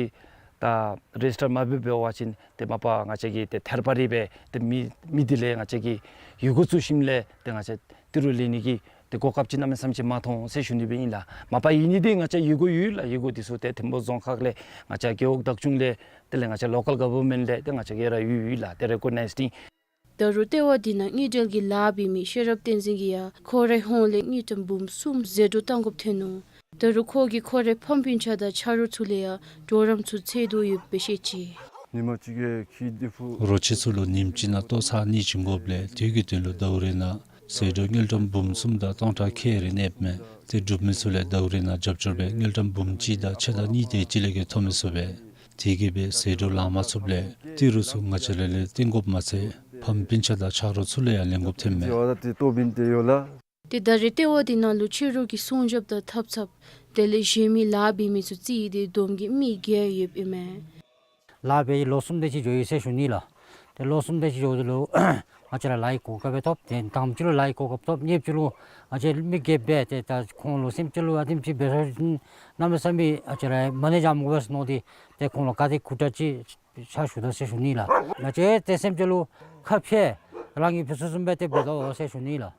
ད་རེ་ཇི་སི་ཊར་མ་འབད་འབད་བ་ཅིན་ཏེ་མ་པ་ང་བཅས་ཀྱིས་ཏེ་ཐད་པ་རེ་སྦེ་ཏེ་མི་མི་འདི་ལས་ང་བཅས་ཀྱིས་ཡི་གུ་བཙུགས་ཞིནམ་ལས་ཏེ་ང་བཅས་ཏི་རུ་ལེན་ནི་གི་ཏེ་གོ་སྐབས་ཅིག་གནམ་མེད་ས་མེད་ཅིག་མ་མཐོང་ཟེར་ཞུ་ནི་སྦེ་ཨིན་ལགས། མ་པ་ཨིན་ནི་འདི་ང་བཅས་ཡི་གུ་ཡོད་ལགས། ཡི་གུ་འདི་ཚུ་ཏེ་ཐིམ་ཕུག་རྫོང་ཁག་ལས་ང་བཅས་རྒེད་འོག་བདག་སྐྱོང་ལས་དེ་ལས་ང་བཅས་ལོ་ཀཱལ་གོ་ཝར་མེནཊ་ལས་ཏེ་ང་བཅས་ཀྱི་ར་ཡོད་ཡོད་ལགས། ཏེ་རེ་ཀོག་ནའིཛ་ཨིན། ད་རུང་ལྟེ་བ་འདི་ནང་དངུལ་འབྲེལ་གྱི་ལཱ་འབད་མི་ཤེས་རབ་བསྟན་འཛིན་གྱིས་ཡང་ཁོ་རའི་ཧོངས་ལས་དངུལ་ཀྲམ་འབུམ་གསུམ་ཟད་འགྲོ་བཏང་དགོཔ་ཐོན་ནུག། ད་རུང་ཁོ་གིས་ཁོ་རའི་ཕམ་སྤུན་ཆ་དང་ཆ་རོགས་ཚུ་ལས་ཡང་གྲོགས་རམ་ཚུ་འཚོལ་དོ་ཡོདཔ་སྦེ་བཤད་ཅི། ཉིན་མ་གཅིག་གི་ཁྱི་འདི་ཕུ། རོ་ཁྱི་ཚུ་ལུ་ཉིནམ་གཅིག་ནང་ལྟོ་ཚར་གཉིས་བྱིན་དགོཔ་ལས་དེ་གི་དོན་ལུ་ཟླཝ་རེ་ནང་ཟད་འགྲོ་དངུལ་ཀྲམ་འབུམ་གསུམ་དང་སྟོང་ཕྲག་ཁལ་རེ་གནསཔ་མས། ཏེ་འབྲུག་མི་ཚུ་ལས་ཟླཝ་རེ་ནང་རྒྱབ་སྐྱོར་སྦེ་དངུལ་ཀྲམ་འབུམ་གཅིག་དང་ཕྱེད་དང་གཉིས་དེ་ཅིག་ལས་བརྒལ་ཐོབ་མི་ཚུགས་པས། དེ་གིས་སྦེ་ཟད་འགྲོ་ལང་མ་ཚུགསཔ་ལས་ཏི་རུ་ཚུ་ང་བཅས་ར་ལས་བཏོན་དགོཔ་མ་ཚད་ཕམ་སྤུན་ཆ་དང་ཆ་རོགས་ཚུ་ལས་ཡང་ལེན་དགོཔ་ཐོནམ་མས། ཏེ་ད་རེས་ལྟེ་བ་འདི་ནང་ལུ་ཕྱི་རུ་གི་སྲུང་སྐྱོབ་དང་ཐབ་ཚངཔ་དེ་ལས་གཞན་མི་ལཱ་འབད་མི་ཚུ་རྩིས་ཏེ་བསྡོམས་ཀྱིས་མི་བརྒྱད་ཡོདཔ་ཨིན་མས། ལཱ་འབད་ལོ་གསུམ་དེ་ཅིག་འགྱོ་ཡི་ཟེར་ཞུ་ནི་ལགས། ཏེ་ལོ་གསུམ་དེ་ཅིག་འགྱོཝ་ད་ལུ་ང་བཅས་ར་ལཱ་གི་གོ་སྐབས་ཐོབ། ཏེ་དང་པ་ཅིག་ལུ་ལཱ་གི་གོ་སྐབས་ཐོབ། གཉིས་པ་ཅིག་ལུ་ང་བཅས་མི་བརྒྱད་འབད་དེ་ད་ཁོང་ལུ་སེམས་ཅན་ལུ་ཨ་དེམ་ཅིག་འབད་ས་གནམ་མེད་ས་མེད་ང་བཅས་ར་མ་ཎི་བགྱང་དགོ་པས་མནོ་སྟེ་ཏེ་ཁོང་ལུ་ག་དེ་ཁུ་ཁྲག་ཅིག་ཕྱག་ཞུ་དོ་ཟེར་ཞུ་ནི་ལགས། ང་བཅས་ཏེ་སེམས་ཅན་ལུ་ཁ་ཕྱེ་རང་གི་ཕུན་སུམ་ཚོགས་སྦེ་ཏེ་འབད་དོ་ཟེར་ཞུ་ནི་ལགས།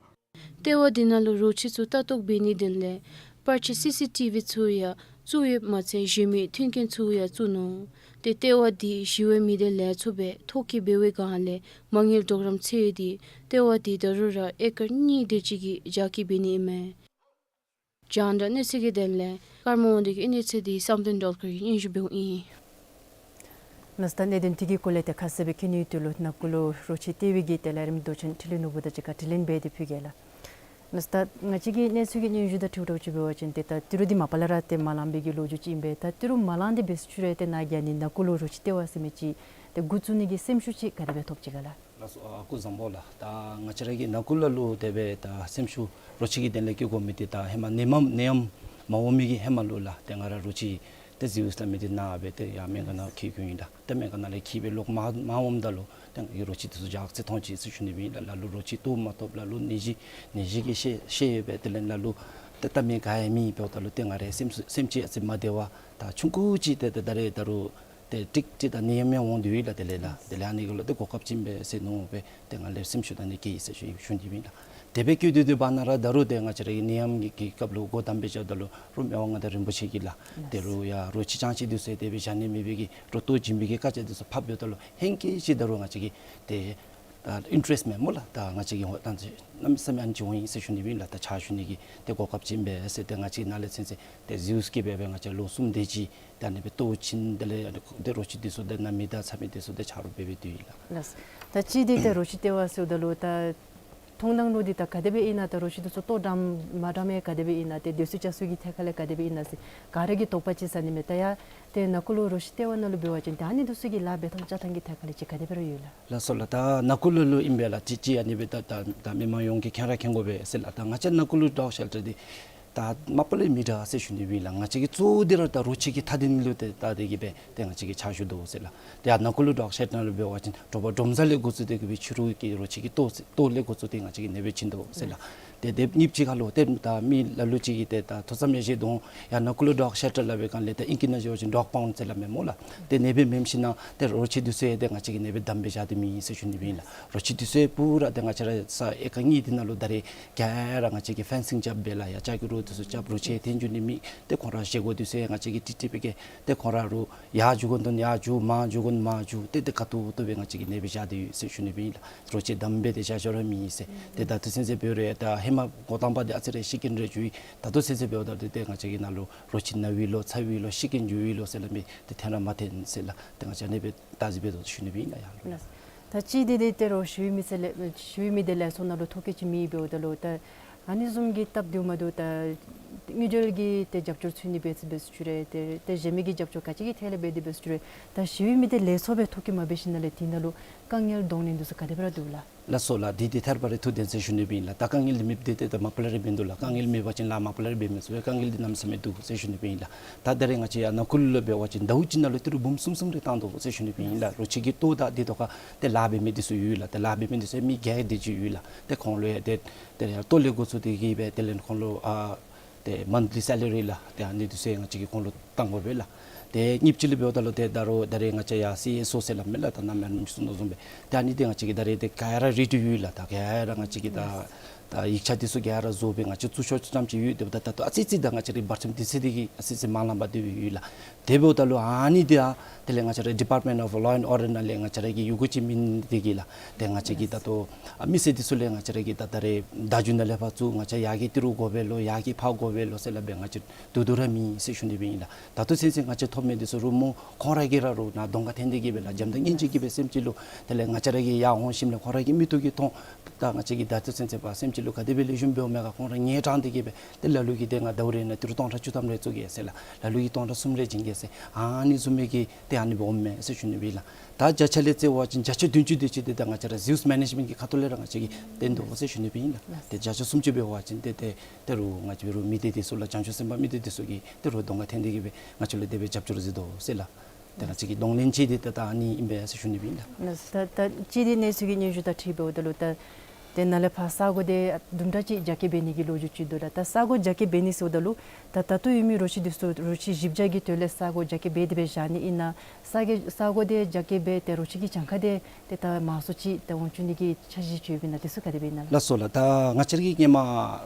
ལྟེ་བ་འདི་ནང་ལུ་རོ་ཁྱི་ཚུ་ལྟ་རྟོག་འབད་ནིའི་དོན་ལས་པར་ཆས་སི་སི་ཊི་ཝི་ཚུ་ཡང་བཙུགས་ཡོདཔ་མ་ཚད་གཞན་མི་མཐུན་རྐྱེན་ཚུ་ཡང་བཙུགས་ནུག། ཏེ་ལྟེ་བ་འདི་ཞི་བའི་མི་སྡེ་ལས་ཚོགས་སྦེ་ཐོ་བཀོད་འབད་བའི་སྒང་ལས་མ་དངུལ་གྲོགས་རམ་འཚོལ་ཏེ་ལྟེ་བ་འདི་ད་རུང་ར་ཨེ་ཀར་གཉིས་དེ་ཅིག་གི་རྒྱ་སྐྱེད་འབད་ནི་ཨིན་མས། རྒྱང་བསྒྲགས་གནས་ཚུལ་གྱི་དོན་ལས་ཀརྨ་དབང་འདུས་ཀྱིས་གནས་ཚུལ་འདི་བསམ་གཏན་སྒྲོལ་དཀར་གྱིས་སྙན་ཞུ་འབདཝ་ཨིན། ལགས་སོ། ད་གནད་དོན་དེ་གི་སྐོར་ལས་ཏེ་ཁ་གསལ་སྦེ་མཁྱེན་ནིའི་དོན་ལུ་ནང་འཁོད་ལུ་རོ་ཁྱི་ལྟེ་བའི་གི་ཏེ་ལས་རིམ་མདོ་ཆེན་འཕྲིན་ལས་ནོར་བུ་དང་གཅིག་ཁར་དྲི་ལན་འབད་དེ་ཕུལ་གེ་ལགས། ལགས་སོ། ད་ང་བཅས་ཀྱི་གནས་ཚུལ་གྱི་སྙན་ཞུ་དང་འཁྲིལཝ་ད་ཅིག་འབད་བ་ཅིན་ཏེ་ད་ཏི་རུ་འདི་མ་པ་ལས་ར་ཏེ་མ་ལང་པའི་གི་ལོ་རྒྱུས་ཅིག་ཨིན་པས། ད་ཏི་རུ་མ་ལང་སྟེ་འབད་ཚུན་ཚོད་ར་ཏེ་ནཱ་གི་ཨ་ནི་ནང་འཁོད་ལུ་རོ་ཁྱི་ལྟེ་བ་ཟེར་མི་ཅིག་ཏེ་འགོ་བཙུགས་ནི་གི་སེམས་ཤུགས་ཅིག་ག་དེ་སྦེ་ཐོབ་ཅི་ག་ལགས། ལགས་སོ། ཨ་སྐུ་གཟུགས་བཟང་པོ་ལགས། ད་ང་བཅས་ར་གི་ནང་འཁོད་ལུ་ལུ་དེ་སྦེ་ད་སེམས་ཤུགས་རོ་ཁྱི་གི་དོན་ལས་བསྐྱེད་དགོ་མི་འདི་ད་ཧེ་མ་ནད་ཡམས་ནད་ཡམས་མ་འོང་མི་གི་ཧེ་མ་ལུ་ལགས་ཏེ་ང་ར་རོ་ཁྱི་ཏེ་ཟེའུ་སི་ལ་མི་འདི་ནཱ་སྦེ་ཏེ་ཡར་སྨན་ཁང་ནང་འཁྱིད་འཁྱིདཔ་ཨིན་ལགས། ཏེ་སྨན་ཁང་ནང་ལས་འཁྱིད་སྦེ་ལོག་མར་མར་འོངམ་ད་ལུ་ཏེ་ང་གིས་རོ་ཁྱི་འདི་ཚུ་ཇག་རྩི་མཐོང་ཅི་ཟེར་ཞུ་ནི་སྦེ་ཨིན་ལགས། ལ་ལུ་རོ་ཁྱི་ལྟོ་མ་ཐོབ། ལ་ལུ་ནད་གཞི་ནད་གཞི་གིས་བཤལ་བཤལ་ཡོད་པས། དེ་ལས་ལ་ལུ་ཏེ་བལྟ་མི་ག་ཡང་མེད་པས། ད་ལུ་ཏེ་ང་རའི་སེམས་སེམས་ཅན་ཨ་ཙི་མ་བདེ་བ་ད་ཆུང་ཀུ་ཅིག་ཏེ་ཏེ་ད་རེས་ད་རུང་ཏེ་ཀྲིག་ཀྲི་ད་ནད་ཡམས་ཡང་འོང་དོ་ཡོད་ལགས། དེ་ལས་ལགས་དེ་ལས་ཨ་ནི་གི་ལུ་ཏེ་གོ་སྐབས་ཅིག་ཨིན་པས་ཟེར་མནོ་སྦེ་ཏེ་ང་ལུ་སེམས་ཤུགས་ད་ཨ་ནི་བསྐྱེད་ཡི་ཟེར་ཞུ་ཞུ་ནི་སྦེ་ཨིན་ལགས། དེ་སྦེ་བསྐྱེད་དེ་དེ་བར་ན་ར་ད་རུང་ཏེ་ང་བཅས་ར་གི་ནད་ཡམས་ཀྱི་སྐབས་ལུ་སྒོ་བསྡམ་སྦེ་བཞགཔ་ད་ལུ་རུང་མི་དབང་མངའ་བདག་རིན་པོ་ཆེ་གིས་ལགས་ཏེ་རུང་ཡར་རོ་ཁྱི་ཅང་ཅིག་འདི་ཚུ་དེ་སྦེ་བཞག་ནི་མེད་པའི་གི་རོ་ལྟོ་བྱིན་པའི་གི་བཀའ་རྒྱ་འདི་ཚུ་ཕབ་ཡོདཔ་ད་ལུ་ཧེང་སྐལ་ཅིག་ད་རུང་ང་བཅས་ཀྱི་ཏེ་ད་ཨིན་ཊ་རེསཊ་མེན་སྨོ་ལགས། ད་ང་བཅས་ཀྱི་འོ་ད་གནམ་མེད་ས་མེད་ཨ་ནི་ཅིག་འོང་ཡི་ཟེར་ཞུ་ནི་སྦེ་ཨིན་ལགས། ད་ཕྱག་ཞུ་ནི་གི་ཏེ་གོ་སྐབས་ཅིག་ཨིན་པས་ཟེར། ཏེ་ང་བཅས་ནཱ་ལས་ཚུན་ཚོད་ཏེ་ཟེའུ་སི་གིས་སྦེ་སྦེ་ང་བཅས་ལོ་གསུམ་དེ་ཅིག་ད་ཨ་ནི་སྦེ་ལྟོ་བྱིན། དེ་ལས་ཏེ་རོ་ཁྱི་འདི་ཚུ་ཏེ་ནཱ་མི་དང་ཚ་མི་འདི་ཚུ་ཏེ་ཆ་རོགས་འབད་འབད་སྡོད་ཡི་ལགས། ལགས། ད་ཅི་འདི་ད་རོ་ཁྱི་ལྟེ་བ་ཟེརཝ་ད་ལུ་ད་མཐོང་སྣང་ལུ་འདི་ད་ག་དེ་སྦེ་ཨིན་ན། ད་རོ་ཁྱི་འདི་ཚུ་ལྟོ་འགྲངམ་མ་འགྲངམ་ཡང་ག་དེ་སྦེ་ཨིན་ན། ཏེ་སྡོད་ས་བཅའ་ས་གི་ཐད་ཁར་ལས་ག་དེ་སྦེ་ཨིན་ན་ཟེར་ག་ར་གིས་དོགས་པ་ཅིག་ཟ་ནི་མས། ད་ཡ་ཏེ་ནང་འཁོད་ལུ་རོ་ཁྱི་ལྟེ་བ་ནང་ལུ་འབད་བ་ཅིན་ད་ཨ་ནི་འདི་ཚུ་གི་ལཱ་འབད་ཐངས་བཅའ་ཐངས་ཀྱི་ཐད་ཁར་ལས་ཅིག་ག་དེ་སྦེ་ར་ཡོད་ལགས། ལགས་སོ་ལགས། ད་ནང་འཁོད་ལུ་ལུ་ཨིན་པས་ལགས། ཅིག་ཅིག་ཨ་ནི་སྦེ་ད་ད་ད་མི་མང་ཡོངས་ཀྱིས་མཁྱེན་ར་མཁྱེན་དགོ་པས་ཟེར་ལགས། ད་ང་བཅས་ནང་འཁོད་ལུ་ཌོག་ཤེལ་ཊར་འདི་ད་མ་པ་ལས་མི་དྲག་ཟེར་ཞུ་ནི་སྦེ་ཨིན་ལགས། ང་བཅས་ཀྱི་གཙོ་བོ་འདི་ར་ད་རོ་ཁྱི་གི་ཐ་དན་ལུ་ཏེ་ད་དེ་གིས་སྦེ་ཏེ་ང་བཅས་ཀྱིས་ཕྱག་ཞུ་དོ་ཟེར་ལགས། ཏེ་ཡར་ནང་འཁོད་ལུ་ཌོག་ཤེལ་ཊར་ནང་ལུ་འབད་བ་ཅིན་དྲོ་པ་འབྲོམ་བཟའ་ལས་འགོ་བཙུགས་ཏེ་གི་སྦེ་ཕྱི་རུ་གི་རོ་ཁྱི་གི་ལྟོ་ལྟོ་ལས་འགོ་བཙུགས་ཏེ་ང་བཅས་ཀྱིས་ཨ་ནི་སྦེ་བྱིན་དོ་ཟེར་ལགས། ཏེ་དེ་གཉིས་ཅིག་ཁར་ལུ་ཏེ་ད་མི་ལ་ལུ་ཅིག་གིས་ཏེ་ད་ཐོས་བསམ་ཡེ་ཤེས་དོང་ཡང་ན་ཀུ་ལུ་ཌོག་ཤེལ་ཊར་སླབ་པའི་སྒང་ལས་ད་ཨིང་སྐད་ནང་བཟུམ་ཅིག་ཌོག་པའུནཌ་ཟེར་སླབ་མས་སྨོ་ལགས། ཏེ་ཨ་ནི་སྦེ་མེནམ་ཞིན་ན་ཏེ་རོ་ཁྱི་འདི་ཚུ་ཡང་ཏེ་ང་བཅས་ཀྱིས་ཨ་ནི་སྦེ་དམ་སྦེ་བཞག་སྟེ་མེད་ཟེར་ཞུ་ནི་སྦེ་ཨིན་ལགས། རོ་ཁྱི་འདི་ཚུ་ཡང་པུ་ར་ཏེ་ང་བཅས་ར་ས་ཨེ་ཀར་གཉིས་འདི་ནང་ལུ་ད་རེས་ག་ར་ང་བཅས་ཀྱིས་ཕེན་སིང་རྐྱབ་སྦེ་ལགས། ཡ་ལྕགས་ཀྱི་རོ་འདི་ཚུ་རྐྱབ། རོ་ཁྱི་འཐོན་འགྱོ་ནི་མེད། ཏེ་ཁོང་ར་བཞེས་སྒོ་འདི་ཚུ་ཡང་ང་བཅས་ཀྱིས་ཏིག་ཏིག་སྦེ་གི་ཏེ་ཁོང་ར་རུང་ཡར་འགྱོ་དགོ་ནི་ཡར་འགྱོ། མར་འགྱོ་དགོ་ནི་མར་འགྱོ། ཏེ་ཏེ་ཁ་ཐུག་ཐུག་སྦེ་ང་བཅས་ཀྱིས་ཨ་ནི་སྦེ་བཞག་སྟེ་ཡོད་ཟེར་ཞུ་ནི་སྦེ་ཨིན་ལགས། རོ་ཁྱི་དམ་སྦེ་ཏེ་བཞག་བཞགཔ་ར་མེད་ཟེར། ཏེ་ད་ལྟོ་ཚུན་ཚོད་འབད་རུང་ད་ཧེ་མ་འགོ་དང་པ་འདི་ཨ་ཙི་རེ་ཤི་རྐྱེན་རེ་འགྱོ་ཡི། ད་ལྟོ་ཚུན་ཚོད་འབདཝ་ད་ཏེ་ཏེ་ང་བཅས་ཀྱི་ནང་ལུ་རོ་ཁྱི་ན་བའི་ལོ་ཚ་བའི་ལོ་ཤི་རྐྱེན་འགྱོ་བའི་ལོ་ཟེར་སླབ་མི་འདི་ཐོན་ར་མ་ཐོན་ཟེར་ལགས། ཏེ་ང་བཅས་ཨ་ནི་སྦེ་བལྟ་ཟེར་འབད་དོ་ཞུ་ནི་སྦེ་ཨིན་ལགས། ཡ་ལགས། ད་གཅིག་འདི་འདི་ཏེ་རོ་ཤི་བའི་མི་ཚེ་ལས་ཤི་བའི་མི་འདི་ལས་ཚོགས་ནང་ལུ་ཐོ་བཀོད་ཅིག་མེད་འབདཝ་ད་ལུ་ད་ཨ་ནི་བཟུམ་གྱི་སྟབས་བདེཝ་མ་བདེཝ་ད་དངུལ་འབྲེལ་གྱི་ཏེ་རྒྱབ་སྐྱོར་ཚུ་ནི་འབད་ཚུགས་འབད་ཚུགས་ཅི་རུང་ཏེ་ཏེ་གཞན་མི་གི་རྒྱབ་སྐྱོར་ག་ཅི་གི་ཐད་ལས་འབད་དེ་འབད་ཚུགས་ཅི་རུང་ད་ཤི་བའི་མི་འདི་ལས་ཚོགས་སྦེ་ཐོ་བཀོད་མ་འབད་ཞིནམ་ལས་འདི་ནང་ལུ་དཀའ་ངལ་གདོང་ལེན་འདི་ཚུ་ག་དེ་སྦེ་ར་འདུག་ལགས། ལགས་སོ་ལགས། འདི་འདི་ཐད་རི་བ་རི་ཐུགས་བདེན་ཟེར་ཞུ་ནི་སྦེ་ཨིན་ལགས། ད་དཀའ་ངལ་འདི་མེདཔ་འདི་ཏེ་མ་པ་ལས་ར་འབད་ནི་འདུག་ལགས། དཀའ་ངལ་མེད་པ་ཅིན་ལཱ་མ་པ་ལས་ར་འབད་མི་ཚུགས་པས། དཀའ་ངལ་འདི་གནམ་མེད་ས་མེད་འདུག་ཟེར་ཞུ་ནི་སྦེ་ཨིན་ལགས། ད་ད་རེས་ང་བཅས་ཡར་ན་ཀུ་ལུ་ལུ་འབད་བ་ཅིན་ཟླཝ་གཅིག་ནང་ལུ་ཏི་རུ་འབུམ་གསུམ་གསུམ་རེ་བཏང་དོ་ཟེར་ཞུ་ནི་སྦེ་ཨིན་ལགས། རོ་ཁྱི་གི་ལྟོ་དང་འདི་ཐོག་ཁར་ཏེ་ལཱ་འབད་མི་འདི་ཚུ་ཡོད་ལགས། ཏེ་ལཱ་འབད་མི་འདི་ཚུ་མི་བརྒྱད་དེ་ཅིག་ཡོད་ལགས། ཏེ་ཁོང་ལུ་ཡང་ཏེ་ཏེ་ལྟོ་ལས་འགོ་བཙུགས་ཏེ་གི་སྦེ་དེ་ལས་ཁོང་ལུ་ཨ་ཏེ་མཱནཐ་ལི་སེ་ལ་རི་ལགས། ཏེ་ཨ་ནི་འདི་ཚུ་ཡང་ང་བཅས་ཀྱིས་ཁོང་ལུ་བཏང་དགོ་པས་ལགས། ཏེ་གཉིས་པ་ཅིག་ལུ་འབདཝ་ད་ལུ་ཏེ་ད་རུང་ད་རེས་ང་བཅས་ཡར་སི་ཨེསི་ཨོ་ཟེར་སླབ་མས་ལགས། ད་ནཱ་མེ་རམ་གིས་གསུངས་དོ་བཟུམ་སྦེ་ཏེ་ཨ་ནི་འདི་ང་བཅས་ཀྱིས་ད་རེས་འདི་ག་ར་རེ་ཌི་ཡོད་ལགས། ད་ག་ར་ང་བཅས་ཀྱིས་ད་ད་ཡིག་ཆ་འདི་ཚུ་ག་ར་བཟོ་སྦེ་ང་བཅས་བཙུགས་ཆོག་ཆོག་ཙམ་ཅིག་ཡོད། དེ་འབདཝ་ད་ད་ལྟོ་ཨ་ཙི་ཙི་ད་ང་བཅས་རའི་བར་ཆད་འདི་ཚུ་འདི་གིས་ཨ་ཙི་ཙི་མ་ལངམ་སྦེ་སྡོད་ཡོད་ལགས། དེ་འབདཝ་ད་ལུ་ཨ་ནི་འདི་ཡང་དེ་ལས་ང་བཅས་རའི་Department of Law and Order ནང་ལས་ང་བཅས་ར་གི་ཡི་གུ་ཅིག་མེད་ནི་འདི་གིས་ལགས། ཏེ་ང་བཅས་ཀྱིས་ད་ལྟོ་ཨ་མི་སེར་འདི་ཚུ་ལས་ང་བཅས་ར་གིས་ད་ད་རེས་བརྡ་བརྒྱུད་ནང་ལས་ཕར་བཙུགས་ང་བཅས་ཡར་གྱི་ཏི་རུ་དགོ་པས་ལོ་ཡར་གྱི་ཕར་དགོ་པས་ལོ་ཟེར་སླབ་སྦེ་ང་བཅས་བསྡུ་བསྡུ་ར་མེད་ཟེར་ཞུ་ནི་སྦེ་ཨིན་ལགས། ད་ལྟོ་ཚུན་ཚོད་ང་བཅས་ཐོབ་མི་འདི་ཚུ་རུང་མོ་ཁོང་ར་གིས་ར་རུང་ནཱ་གདོང་ཁར་འཐོན་ཏེ་གི་སྦེ་ལགས། འཇམ་དང་སྙན་འཇེབས་ཀྱི་སྦེ་སེམས་ཅན་ལུ་དེ་ལས་ང་བཅས་ར་གིས་ཡར་འོང་ཞིནམ་ལས་ཁོང་ར་གི་མིག་ཏོ་གིས་མཐོང་། ད་ང་བཅས་ཀྱིས་ད་ལྟོ་ཚུན་ཚོད་པ་སེམས་ཅན་ལུ་ག་དེ་སྦེ་ལེགས་ཤོམ་འབདཝ་མས་ག་ཁོང་ར་ངལ་དྲངས་ཏེ་གི་སྦེ་ཏེ་ལ་ལུ་གིས་ཏེ་ང་ཟླཝ་རེ་ནང་ཏི་རུ་སྟོང་ཕྲག་བཅུ་ཐམ་རེ་བཙུགས་གེ་ཟེར་ལགས། ལ་ལུ་གིས་སྟོང་ཕྲག་གསུམ་རེ་བྱིན་གེ་ཟེར་ཨ་ནི་བཟུམ་མའི་གི་ཏེ་ཨ་ནི་སྦེ་འོངམ་མས་ཟེར་ཞུ་ནི་སྦེ་ཨིན་ལགས། ད་བརྒྱ་ཆ་ལས་བརྩི་བ་ཅིན་བརྒྱ་ཆ་བདུན་ཅུ་དེ་ཅིག་འདི་ད་ང་བཅས་ར་ཟིའུསི་མེ་ནེཇ་མེནཊ་གི་ཁ་ཐུག་ལས་ར་ང་བཅས་ཀྱིས་བཏོན་དོ་ཟེར་ཞུ་ནི་སྦེ་ཨིན་ལགས། ཏེ་བརྒྱ་ཆ་སུམ་ཅུ་འབད་བ་ཅིན་ཏེ་ཏེ་ཏེ་རུང་ང་བཅས་རུང་མི་སྡེ་འདི་ཚུ་ལགས་བྱང་ཆུབ་སེམས་དཔའ་མི་སྡེ་འདི་ཚུ་གིས་ཏེ་རུང་གདོང་ཁར་འཐོན་ཏེ་གི་སྦེ་ང་བཅས་ལུ་དེ་སྦེ་རྒྱབ་སྐྱོར་མཛད་དོ་ཟེར་ལགས། ཏེ་ང་བཅས་ཀྱི་གདོང་ལེན་ཅིག་འདི་ད་ད་ཨ་ནི་ཨིན་པས་ཟེར་ཞུ་ནི་སྦེ་ཨིན་ལགས། ད་ད་ཅི་འདི་གནས་ཚུལ་གྱི་སྙན་ཞུ་དང་འཁྲིལ་འབདཝ་ད་ལུ་ད་ཏེ་ནཱ་ལས་ཕར་ས་གོ་འདི་དུམ་གྲ་ཅིག་རྒྱ་སྐྱེད་འབད་ནི་གི་ལོ་རྒྱུས་ཅིག་འདུག་ལགས། ད་ས་གོ་རྒྱ་སྐྱེད་འབད་ནི་ཟེརཝ་ད་ལུ་ད་ད་ལྟོ་ཡོད་མི་རོ་ཁྱི་འདི་ཚུ་རོ་ཁྱི་བཞི་བརྒྱ་གི་དོན་ལས་ས་གོ་རྒྱ་སྐྱེད་འབད་དེ་སྦེ་བཞག་ནི་ཨིན་ན་ས་གི་ས་གོ་འདི་རྒྱ་སྐྱེད་འབད་དེ་རོ་ཁྱི་གི་གྱངས་ཁ་འདི་ཏེ་ད་མང་སུ་ཅིག་ཏེ་འོང་བཅུག་ནི་གི་འཆར་གཞི་ཅིག་ཡོདཔ་ཨིན་ན་འདི་ཚུ་ག་དེ་སྦེ་ཨིན་ན་ལགས། ལགས་སོ་ལགས། ད་ང་བཅས་ར་གི་ཧེ་མ་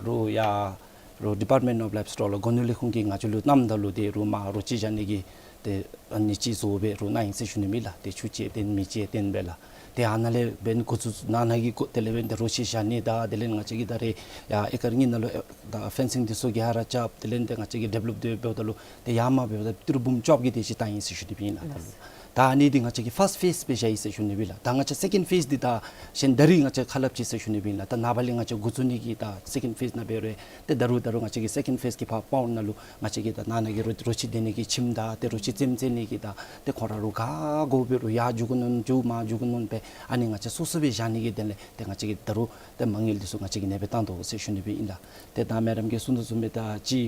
རུང་ཡར་རུང་ཌི་པཱརཊ་མེནཊ་ཨོཕ་ལའིབ་སི་ཊོག་ལགས་སྒོ་ནོར་ལས་ཁུངས་ཀྱིས་ང་བཅས་ལུ་གནངམ་ད་ལུ་ཏེ་རུང་མར་རོ་ཁྱི་བཞག་ནི་གི་ཏེ་ཨ་ནི་ཅིག་བཟོ་སྦེ་རུང་གནང་ཡི་ཟེར་ཞུ་ནི་མས་ལགས། ཏེ་ཆུ་ཅིག་བཏོན་མེ་ཅིག་བཏོན་སྦེ་ལགས། ཏེ་ཨ་ནཱ་ལས་འབད་ནི་འགོ་བཙུགས་ནང་ན་གི་འགོ་དེ་ལས་འབད་ནི་ཏེ་རོ་ཁྱི་བཞག་ནི་དང་དེ་ལས་ང་བཅས་ཀྱིས་ད་རེས་ཡར་ཨེ་ཀར་གཉིས་ནང་ལུ་ཨེ་ད་ཕེན་སིང་འདི་ཚུ་ག་ར་རྐྱབ། དེ་ལས་ཏེ་ང་བཅས་ཀྱིས་ཌི་བེ་ལོབ་འདི་འབདཝ་ད་ལུ་ཏེ་ཡར་མར་འབདཝ་ད་ཏི་རུ་འབུམ་བཅོ་བརྒྱད་དེ་ཅིག་བཏང་ཡི་ཟེར་ཞུ་ནི་སྦེ་ཨིན་ལགས། ད་ལུ་ད་ཨ་ནི་འདི་ང་བཅས་ཀྱིས་ཕཱསཊ་ཕེསི་སྦེ་བཞག་ཡི་ཟེར་ཞུ་ནི་སྦེ་ལགས། ད་ང་བཅས་སེ་ཀེནཌ་ཕེསི་འདི་ད་གཞན་ད་རིས་ང་བཅས་ཁ་སླབ་ཅི་ཟེར་ཞུ་ནི་སྦེ་ཨིན་ལགས། ད་ནངས་པ་ལས་ང་བཅས་འགོ་བཙུགས་ནི་གི་ད་སེ་ཀེནཌ་ཕེསི་ནང་འབད་རུང་ཏེ་ད་རུང་ད་རུང་ང་བཅས་ཀྱིས་སེ་ཀེནཌ་ཕེསི་གི་ཕར་པའུནཌ་ནང་ལུ་ང་བཅས་ཀྱིས་ད་ནང་ན་གི་རོ་རོ་ཁྱི་སྡོད་ནི་གི་ཁྱིམ་དང་ཏེ་རོ་ཁྱི་རྩེདམོ་རྩེ་ནི་གི་དང་ཏེ་ཁོང་ར་རུང་ག་དགོ་འབད་རུང་ཡར་འགྱོ་དགོ་མནོ་འགྱོ་མར་འགྱོ་དགོ་མནོ་སྦེ་ཨ་ནི་ང་བཅས་སོ་སོ་སྦེ་བཞག་ནི་གི་དོན་ལས་ཏེ་ང་བཅས་ཀྱིས་ད་རུང་ཏེ་མ་དངུལ་འདི་ཚུ་ང་བཅས་ཀྱིས་ཨ་ནི་སྦེ་བཏང་དོ་ཟེར་ཞུ་ནི་སྦེ་ཨིན་ལགས། ཏེ་ད་མེ་ཌམ་གྱིས་གསུངས་དོ་བཟུམ་སྦེ་ད་ཅི་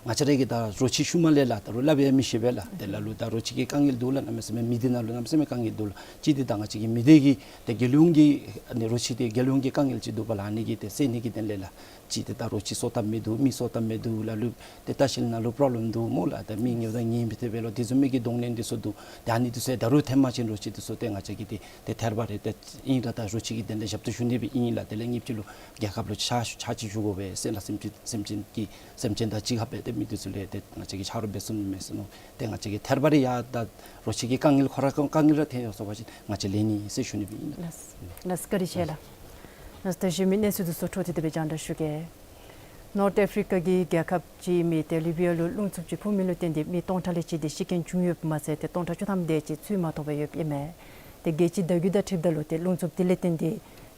ང་བཅས་ར་གི་ད་རོ་ཁྱི་ཤུལ་མ་ལས་ལགས་ད་རུང་སླབ་ཡང་མི་ཤེས་པས་ལགས། ཏེ་ལ་ལུ་ད་རོ་ཁྱི་གི་དཀའ་ངལ་འདུག་ལགས། གནམ་མེད་ས་མེད་དཀའ་ངལ་འདུག་ལགས། ཅི་འདི་ད་ང་བཅས་ཀྱི་མི་སྡེ་གི་ཏེ་རྒྱལ་ཡོངས་ཀྱི་ཨ་ནི་རོ་ཁྱི་འདི་རྒྱལ་ཡོངས་ཀྱི་དཀའ་ངལ་ཅིག་འདུག་པ་ལགས། ཨ་ནི་གི་ཏེ་སེལ་ནི་གི་དོན་ལས་ལགས། ཅི་ཏེ་ད་རོ་ཁྱི་སོ་བཏབ་མི་འདུག། མི་སོ་བཏབ་མི་འདུག། ལ་ལུ་ཏེ་ལྟ་བཤལ་ནང་ལུ་པོརོབ་ལེམ་འདུག་སྨོ་ལགས། ཏེ་མི་ངལ་དང་ངལ་མི་ཏེ་འབད་ལོ་དེ་བཟུམ་མའི་གི་གདོང་ལེན་འདི་ཚུ་འདུག། ཏེ་ཨ་ནི་འདི་ཚུ་ད་རུང་ཐོན་པ་ཅིན་རོ་ཁྱི་འདི་ཚུ་ཏེ་ང་བཅས་ཀྱིས་ཏེ་ཏེ་ཐད་རི་བ་རི་ཏེ་ཨིན་ར་ད་རོ་ཁྱི་གི་དོན་ལས་ཞབས་ཏོག་ཞུ་ནི་སྦེ་ཨིན་ལགས། དེ་ལས་གཉིས་པ་ཅིག་ལུ་རྒྱལ་ཁབ་ལུ་ཕྱག་ཕྱག་ཕྱིད་ཞུ་དགོ་པས་ཟེར་ལགས། སེམས་ཅན་སེམས་ཅན་གྱི་སེམས་ཅན་དང་གཅིག་ཁར་སྦེ་ཏེ་མི་འདི་ཚུ་ལས་ཏེ་ང་བཅས་ཀྱིས་ཆ་རོགས་འབད་ཚུགས་ནི་མས་ཟེར་མནོ། ཏེ་ང་བཅས་ཀྱིས་ཐད་རི་བ་རི་ཡང་ད་རོ་ཁྱི་གི་དཀའ་ངལ་ཁོ་ར་དཀའ་ངལ་ར་ཐོན་ཡར་སོང་པ་ཅིན་ང་བཅས་ལེན་ནི་ཟེར་ཞུ་ནི་སྦེ་ཨིན་ལགས། ལགས་ལགས་བཀའ་དྲིན་ཆེ་ལགས། ལགས་ད་གཞན་མི་གནས་ཚུལ་འདི་ཚུ་འཕྲོ་མཐུད་དེ་སྦེ་རྒྱང་བསྒྲགས་ཞུ་གེ། ནོརཐ་ཨེ་ཕི་རི་ཀ་གི་རྒྱལ་ཁབ་ཅིག་ཨིན་མི་ཏེ་ལི་བི་ཡ་ལུ་རླུང་འཚུབ་ཅིག་ཕོག་མི་ལུ་བརྟེན་ཏེ་མི་སྟོང་ཕྲག་ལས་བཅད་དེ་ཤི་རྐྱེན་བྱུང་ཡོདཔ་མ་ཚད་ཏེ་སྟོང་ཕྲག་བཅུ་ཐམ་དེ་ཅིག་ཚུ་མ་མཐོང་པར་ཡོདཔ་ཨིན་མས། ཏེ་རྒྱལ་སྤྱིའི་བརྡ་བརྒྱུད་དང་འཁྲིལཝ་ད་ལུ་ཏེ་རླུང་འཚུབ་དེ་ལས་བརྟེན་ཏེ་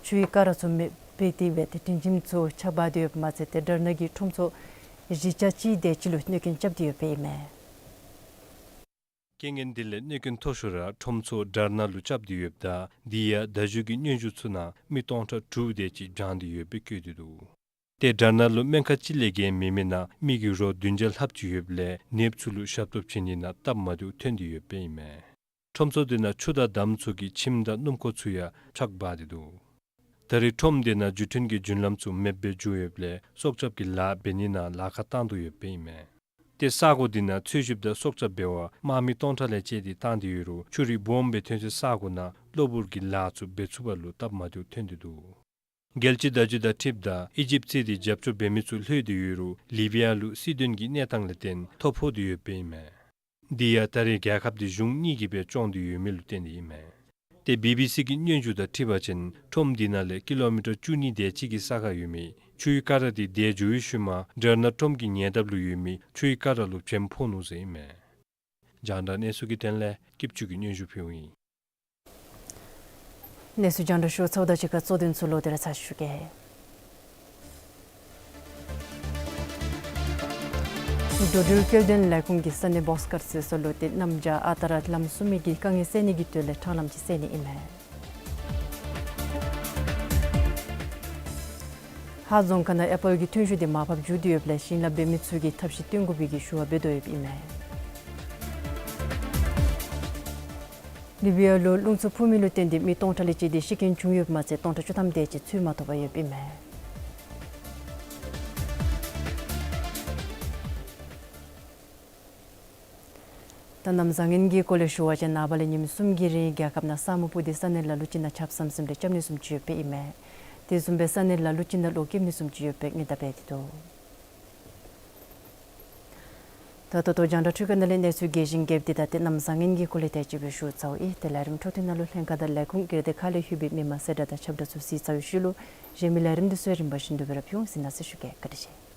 ཆུའི་ཀ་ར་ཚུ་མེདཔ་འབད་དེ་སྦེ་ཏེ་སྤྲིན་ཁྱིམ་ཚུ་ཆག་འབག་སྟེ་ཡོདཔ་མ་ཚད་ཏེ་དྲག་སྣང་གིས་ཁྲོམ་ཚོགས་བཞི་བརྒྱ་གཅིག་དེ་ཅིག་ལུ་གནོད་སྐྱོན་རྐྱབ་སྟེ་ཡོདཔ་ཨིན་མས། རྐྱེན་ངན་དེ་ལས་གནོད་སྐྱོན་མཐོ་ཤོས་ར་ཁྲོམ་ཚོགས་དྲག་སྣང་ལུ་རྐྱབ་སྟེ་ཡོདཔ་ད་དེ་ཡང་བརྡ་བརྒྱུད་ཀྱི་སྙན་ཞུ་ཚུ་ནང་མི་སྟོང་ཕྲག་དྲུག་དེ་ཅིག་བྱང་སྟེ་ཡོདཔ་སྦེ་བཀོད་དེ་འདུག། ཏེ་དྲག་སྣང་ལུ་སྨན་ཁང་གཅིག་ལས་བརྒལ་མེད་མི་ནང་མི་གི་རོ་བདུན་བརྒྱ་ལྷགཔ་ཅིག་ཡོདཔ་ལས་ནདཔ་ཚུ་ལུ་ཞབས་ཏོག་བྱིན་ནི་ནང་སྟབས་མ་བདེཝ་ཐོན་ཏེ་ཡོདཔ་ཨིན་མས། ཁྲོམ་ཚོགས་དེ་ནང་ཆུ་དང་འདམ་ཚུ་གིས་ཁྱིམ་དང་སྣུམ་འཁོར་ཚུ་ཡང་ཆག་འབག་སྟེ་འདུག། ད་རེས་ཁྲོམ་དེ་ནང་འགྲུལ་འཕྲིན་གྱི་རྒྱུན་ལམ་ཚུ་མེདཔ་སྦེ་འགྱོ་ཡོདཔ་ལས་སྲོག་སྐྱབས་ཀྱི་ལཱ་འབད་ནི་ནང་ལཱ་ཁག་བཏང་དོ་ཡོདཔ་ཨིན་མས། ཏེ་ས་གོ་དེ་ནང་འཚོལ་ཞིབ་དང་སྲོག་སྐྱབས་འབད་བར་དམག་མི་སྟོང་ཕྲག་ལས་བཅད་དེ་བཏང་སྟེ་ཡོད་རུང་ཆུ་རུད་སྦོམ་སྦེ་ཐོན་སའི་ས་གོ་ནང་གློ་བུར་གྱི་ལཱ་ཚུ་འབད་ཚུགས་པ་ལུ་སྟབས་མ་བདེཝ་ཐོན་ཏེ་འདུག། རྒྱལ་སྤྱི་བརྡ་བརྒྱུད་དང་འཁྲིལཝ་ད་ཨི་ཇིབ་རྩིས་ཏེ་རྒྱབ་སྐྱོར་འབད་མི་ཚུ་ལྷོད་དེ་ཡོད་རུང་ལི་བི་ཡ་ལུ་སྲིད་དོན་གྱི་གནས་སྟངས་ལས་བརྟེན་ཐོ་ཕོག་སྟེ་ཡོདཔ་ཨིན་མས། དེ་ཡང་ད་རེས་རྒྱལ་ཁབ་དེ་གཞུང་གཉིས་ཀྱིས་སྦེ་སྐྱོང་སྟེ་ཡོད་མི་ལུ་བརྟེན་ཏེ་ཨིན་མས། ཏེ་བི་བི་སི་གི་སྙན་ཞུ་དང་འཁྲིལ་བ་ཅིན་ཁྲོམ་དེ་ནང་ལས་ཀི་ལོ་མི་ཊར་བཅུ་གཉིས་དེ་ཅིག་གི་ས་ཁར་ཡོད་མི་ཆུའི་ཀ་ར་དེ་དེ་འགྱོ་བའི་ཤུལ་མ་སྦྲ་ནག་ཁྲོམ་གྱི་ཉེ་འདབས་ལུ་ཡོད་མི་ཆུའི་ཀ་ར་ལུ་བྱེམ་ཕོག་ནུག་ཟེར་ཨིན་མས། རྒྱང་བསྒྲགས་གནས་ཚུལ་གྱི་དོན་ལས་སྐྱིདཔ་ཆོས་ཀྱིས་སྙན་ཞུ་ཕུལཝ་ཨིན། གནས་ཚུལ་རྒྱང་བསྒྲགས་ཞུ་ཚརཝ་དང་གཅིག་ཁར་གཙོ་དོན་ཚུ་ལོག་སྟེ་ར་ཚར་ཞུ་གེ། འགྲོ་འགྲུལ་སྐྱེལ་འདྲེན་ལས་ཁུངས་ཀྱིས་ས་གནས་བོགས་ཁཊ་ཟེར་ས་ལུ་ཏེ་གནམ་བྱཱར་ཨ་རྟག་ར་ལམ་སྲུང་མི་གི་དཀའ་ངལ་སེལ་ནི་གི་དོན་ལས་ཁྲང་ལམ་ཅིག་བསལ་ནི་ཨིན་མས། ཧཱ་རྫོང་ཁག་ནང་ཨེ་པཱལ་གྱི་ཐོན་ཤུགས་དེ་མར་ཕབ་འགྱོ་སྟེ་ཡོདཔ་ལས་ཞིང་ལཱ་འབད་མི་ཚུ་གིས་ཐབས་ཤེས་བཏོན་དགོ་པའི་གི་ཞུ་བ་འབད་དོ་ཡོདཔ་ཨིན་མས། ལི་བི་ཡ་ལུ་རླུང་འཚུབ་འཕུ་མི་ལུ་བརྟེན་ཏེ་མི་སྟོང་ཕྲག་ལས་བཅད་དེ་ཤི་རྐྱེན་བྱུང་ཡོདཔ་མ་ཚད་སྟོང་ཕྲག་བཅུ་ཐམ་དེ་ཅིག་འཚོལ་མ་ཐོབ་པར་ཡོདཔ་ཨིན་མས། ད་གནམ་བཟང་ངན་གྱི་སྐོར་ལས་ཞུ་བ་ཅིན་ནངས་པ་ལས་ཉིནམ་གསུམ་གྱི་རིང་རྒྱལ་ཁབ་ནང་ས་སྨུག་སྤུབས་ཏེ་ས་གནས་ལ་ལུ་ཅིག་ནང་ཆརཔ་ཟམ་ཟིམ་རེ་རྐྱབ་ནི་བཟུམ་ཅིག་ཡོདཔ་ཨིན་མས། དེ་བཟུམ་སྦེ་ས་གནས་ལ་ལུ་ཅིག་ནང་གློག་ཀེམ་ནི་བཟུམ་ཅིག་ཡོདཔ་སྦེ་ངེས་གཏན་འབད་དེ་འདུག། ད་ད་ལྟོ་རྒྱང་བསྒྲགས་འཕྲུལ་ཁང་ནང་ལས་གནས་ཚུལ་རྒྱས་ཤིང་རྒྱསཔ་འདི་དང་ཏེ་གནམ་བཟང་ངན་གྱི་སྐོར་ལས་དེ་ཅིག་སྦེ་ཞུ་ཚརཝ་ཨིན། ཏེ་ལས་རིམ་འཕྲོ་མཐུད་ནང་ལུ་ལྷན་ཁག་དང་ལས་ཁུངས་སྒེར་སྡེ་ཁག་ལས་ལྷོད་པའི་མི་མང་གསལ་བསྒྲགས་དང་ཁྱབ་བསྒྲགས་ཚུ་གཟིགས་ཚར་བའི་ཤུལ་ལུ་གཞན་མི་ལས་རིམ་འདི་ཚུ་རིམ་པ་བཞིན་དུ་སྦེ་ར་ཕུལ་འོང་། གཟིགས་གནང་ཟེར་ཞུ་གེ། བཀའ་དྲིན་ཆེ།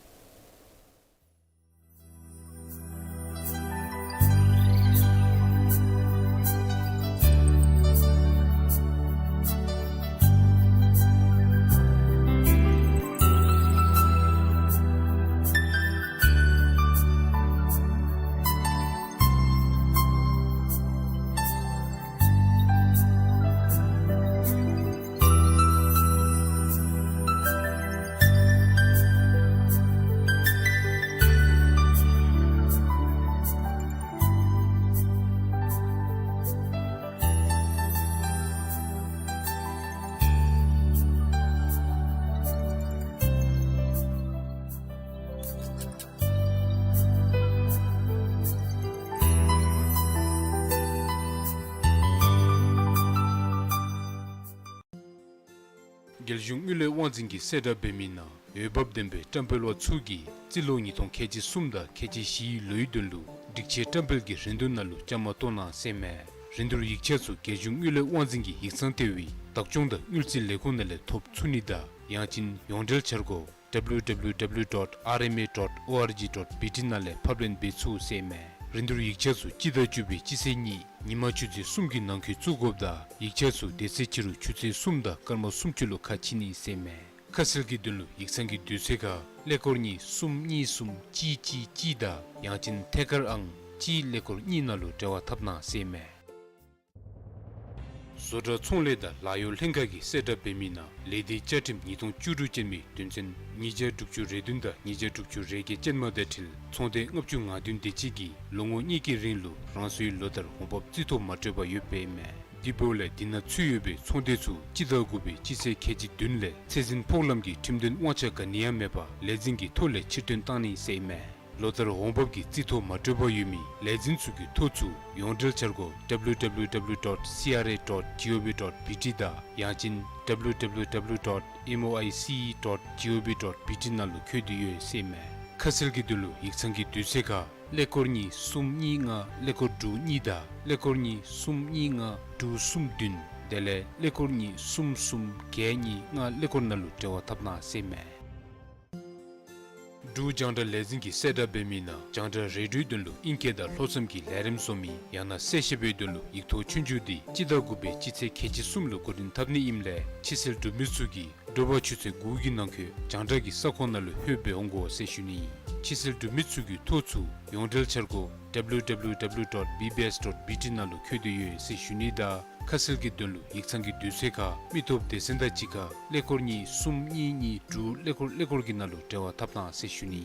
རྒྱལ་གཞུང་དངུལ་ལས་དབང་འཛིན་གྱིས་གསལ་བསྒྲགས་འབད་མི་ནང་འོས་འབབ་ལྡན་པའི་བཀྲམ་སྤེལ་བ་ཚུ་གིས་རྩིས་ལོ་ཉིས་སྟོང་ཁལ་གཅིག་གསུམ་དང་ཁལ་གཅིག་བཞིའི་ལོའི་དོན་ལུ་སྒྲིག་ཆས་བཀྲམ་སྤེལ་གྱི་རིན་བསྡུར་ནང་ལུ་བཅའ་མར་གཏོགས་གནང་ཟེར་མས། རིན་བསྡུར་ཡིག་ཆ་ཚུ་རྒྱལ་གཞུང་དངུལ་ལས་དབང་འཛིན་གྱི་ཡིག་ཚང་ལྟེ་བའི་བདག་སྐྱོང་དང་དངུལ་རྩིས་ལས་ཁུངས་ནང་ལས་ཐོབ་ཚུགས་ནི་དང་ཡང་ཅིན་ཡོངས་འབྲེལ་འཆར་སྒོ་W W W dot R M A dot O R G dot B T ནང་ལས་ཕབ་ལེན་འབད་ཚུགས་ཟེར་མས། རིན་བསྡུར་ཡིག་ཆ་ཚུ་སྤྱི་ཟླ་བཅུ་པའི་སྤྱི་ཚེས་གཉིས་ཉིན་མ་ཆུ་ཚོད་གསུམ་གྱི་ནང་འཁོད་བཙུགས་དགོཔ་དང་ཡིག་ཆ་ཚུ་དེ་ཚེ་ཕྱི་རུ་ཆུ་ཚོད་གསུམ་དང་སྐར་མ་སུམ་ཅུ་ལུ་ཁ་ཕྱེ་ནི་ཟེར་མས། ཁ་གསལ་གྱི་དོན་ལུ་ཡིག་ཚང་གི་དུས་ཚོད་ཁར་ཀླད་ཀོར་གཉིས་གསུམ་གཉིས་གསུམ་གཅིག་གཅིག་གཅིག་དང་ཡང་ཅིན་ཐད་ཀར་ཨང་གཅིག་ཀླད་ཀོར་གཉིས་ནང་ལུ་འབྲེལ་བ་འཐབ་གནང་ཟེར་མས། བཟོ་གྲྭ་ཚོང་ལས་དང་ལཱ་གཡོག་ལྷན་ཁག་གིས་གསལ་བསྒྲགས་འབད་མི་ནང་ལས་སྡེའི་བཅའ་ཁྲིམས་ཉིས་སྟོང་བཅུ་དྲུག་ཅན་མའི་དོན་ཚན་ཉིས་བརྒྱ་དྲུག་ཅུ་རེ་བདུན་དང་ཉིས་བརྒྱ་དྲུག་ཅུ་རེ་བརྒྱད་ཅན་མ་དང་འཁྲིལ་ཚོང་སྡེ་ལྔ་བཅུ་ང་བདུན་དེ་ཅིག་གིས་ལོ་ངོ་གཉིས་ཀྱི་རིང་ལུ་རང་སོའི་ལོ་ལྟར་འོང་འབབ་རྩིས་ཐོ་མ་སྤྲོད་པར་ཡོདཔ་ཨིན་མས། དེ་འབདཝ་ལས་དེ་ནང་ཚུད་ཡོད་པའི་ཚོང་སྡེ་ཚུ་སྤྱི་ཟླ་དགུ་པའི་སྤྱི་ཚེས་ཁལ་གཅིག་བདུན་ལས་ཚད་འཛིན་ཕོགས་ལམ་གྱི་ཁྲིམས་དོན་དབང་ཆ་ག་ནི་ཡང་མེད་པར་ལས་འཛིན་གྱི་ཐོ་ལས་ཕྱིར་ཐོན་བཏང་ནི་ཟེར་ཨིན་མས། ལོ་ལྟར་འོང་འབབ་ཀྱི་རྩིས་ཐོ་མ་སྤྲོད་པར་ཡོད་མི་ལས་འཛིན་ཚུ་གི་ཐོ་ཚུ་ཡོངས་འབྲེལ་འཆར་སྒོ་W W W dot C R A dot G O V dot B T དང་ཡང་ཅིན་W W W dot M O I C E dot G O V dot B T ནང་ལུ་བཀོད་དེ་ཡོད་ཟེར་མས། ཁ་གསལ་གྱི་དོན་ལུ་ཡིག་ཚང་གི་དུས་ཚོད་ཁར་ཀླད་ཀོར་གཉིས་གསུམ་གཉིས་ལྔ་ཀླད་ཀོར་དྲུག་གཉིས་དང་ཀླད་ཀོར་གཉིས་གསུམ་གཉིས་ལྔ་དྲུག་གསུམ་བདུན་དེ་ལས་ཀླད་ཀོར་གཉིས་གསུམ་གསུམ་བརྒྱད་གཉིས་ལྔ་ཀླད་ཀོར་ནང་ལུ་འབྲེལ་བ་འཐབ་གནང་ཟེར་མས། འབྲུག་རྒྱང་བསྒྲགས་ལས་འཛིན་གྱིས་གསལ་བསྒྲགས་འབད་མི་ནང་རྒྱང་བསྒྲགས་རེ་ཌིའོའི་དོན་ལུ་ཨིང་སྐད་དང་ལྷོ་མཚམས་ཀྱི་ལས་རིམ་བཟོ་མི་ཡང་ན་གསལ་བཤད་པའི་དོན་ལུ་ཡིག་ཐོག་ཆོས་རྒྱུགས་འདི་སྤྱི་ཟླ་དགུ་པའི་སྤྱི་ཚེས་ཁལ་གཅིག་གསུམ་ལུ་འགོ་འདྲེན་འཐབ་ནི་ཨིནམ་ལས་ཕྱི་སེལ་གྲུབ་མི་ཚུ་གིས་དྲོ་པ་ཆུ་ཚོད་དགུ་གི་ནང་འཁོད་རྒྱང་བསྒྲགས་ཀྱི་ས་ཁོངས་ནང་ལུ་ལྷོདཔ་སྦེ་འོང་དགོ་ཟེར་ཞུ་ནི། ཕྱི་སེལ་གྲུབ་མི་ཚུ་གི་ཐོ་ཚུ་ཡོངས་འབྲེལ་འཆར་སྒོ་W W W dot B B S dot B T ནང་ལུ་བཀོད་དེ་ཡོད་ཟེར་ཞུ་ནི་དང་ཁ་གསལ་གྱི་དོན་ལུ་ཡིག་ཚང་གི་དུས་ཚོད་ཁར་མི་སྟོབས་སྡེ་ཚན་དང་གཅིག་ཁར་ཀླད་ཀོར་གཉིས་གསུམ་གཉིས་གཉིས་དྲུག་ཀླད་ཀོར་ཀླད་ཀོར་གྱི་ནང་ལུ་འབྲེལ་བ་འཐབ་གནང་ཟེར་ཞུ་ནི།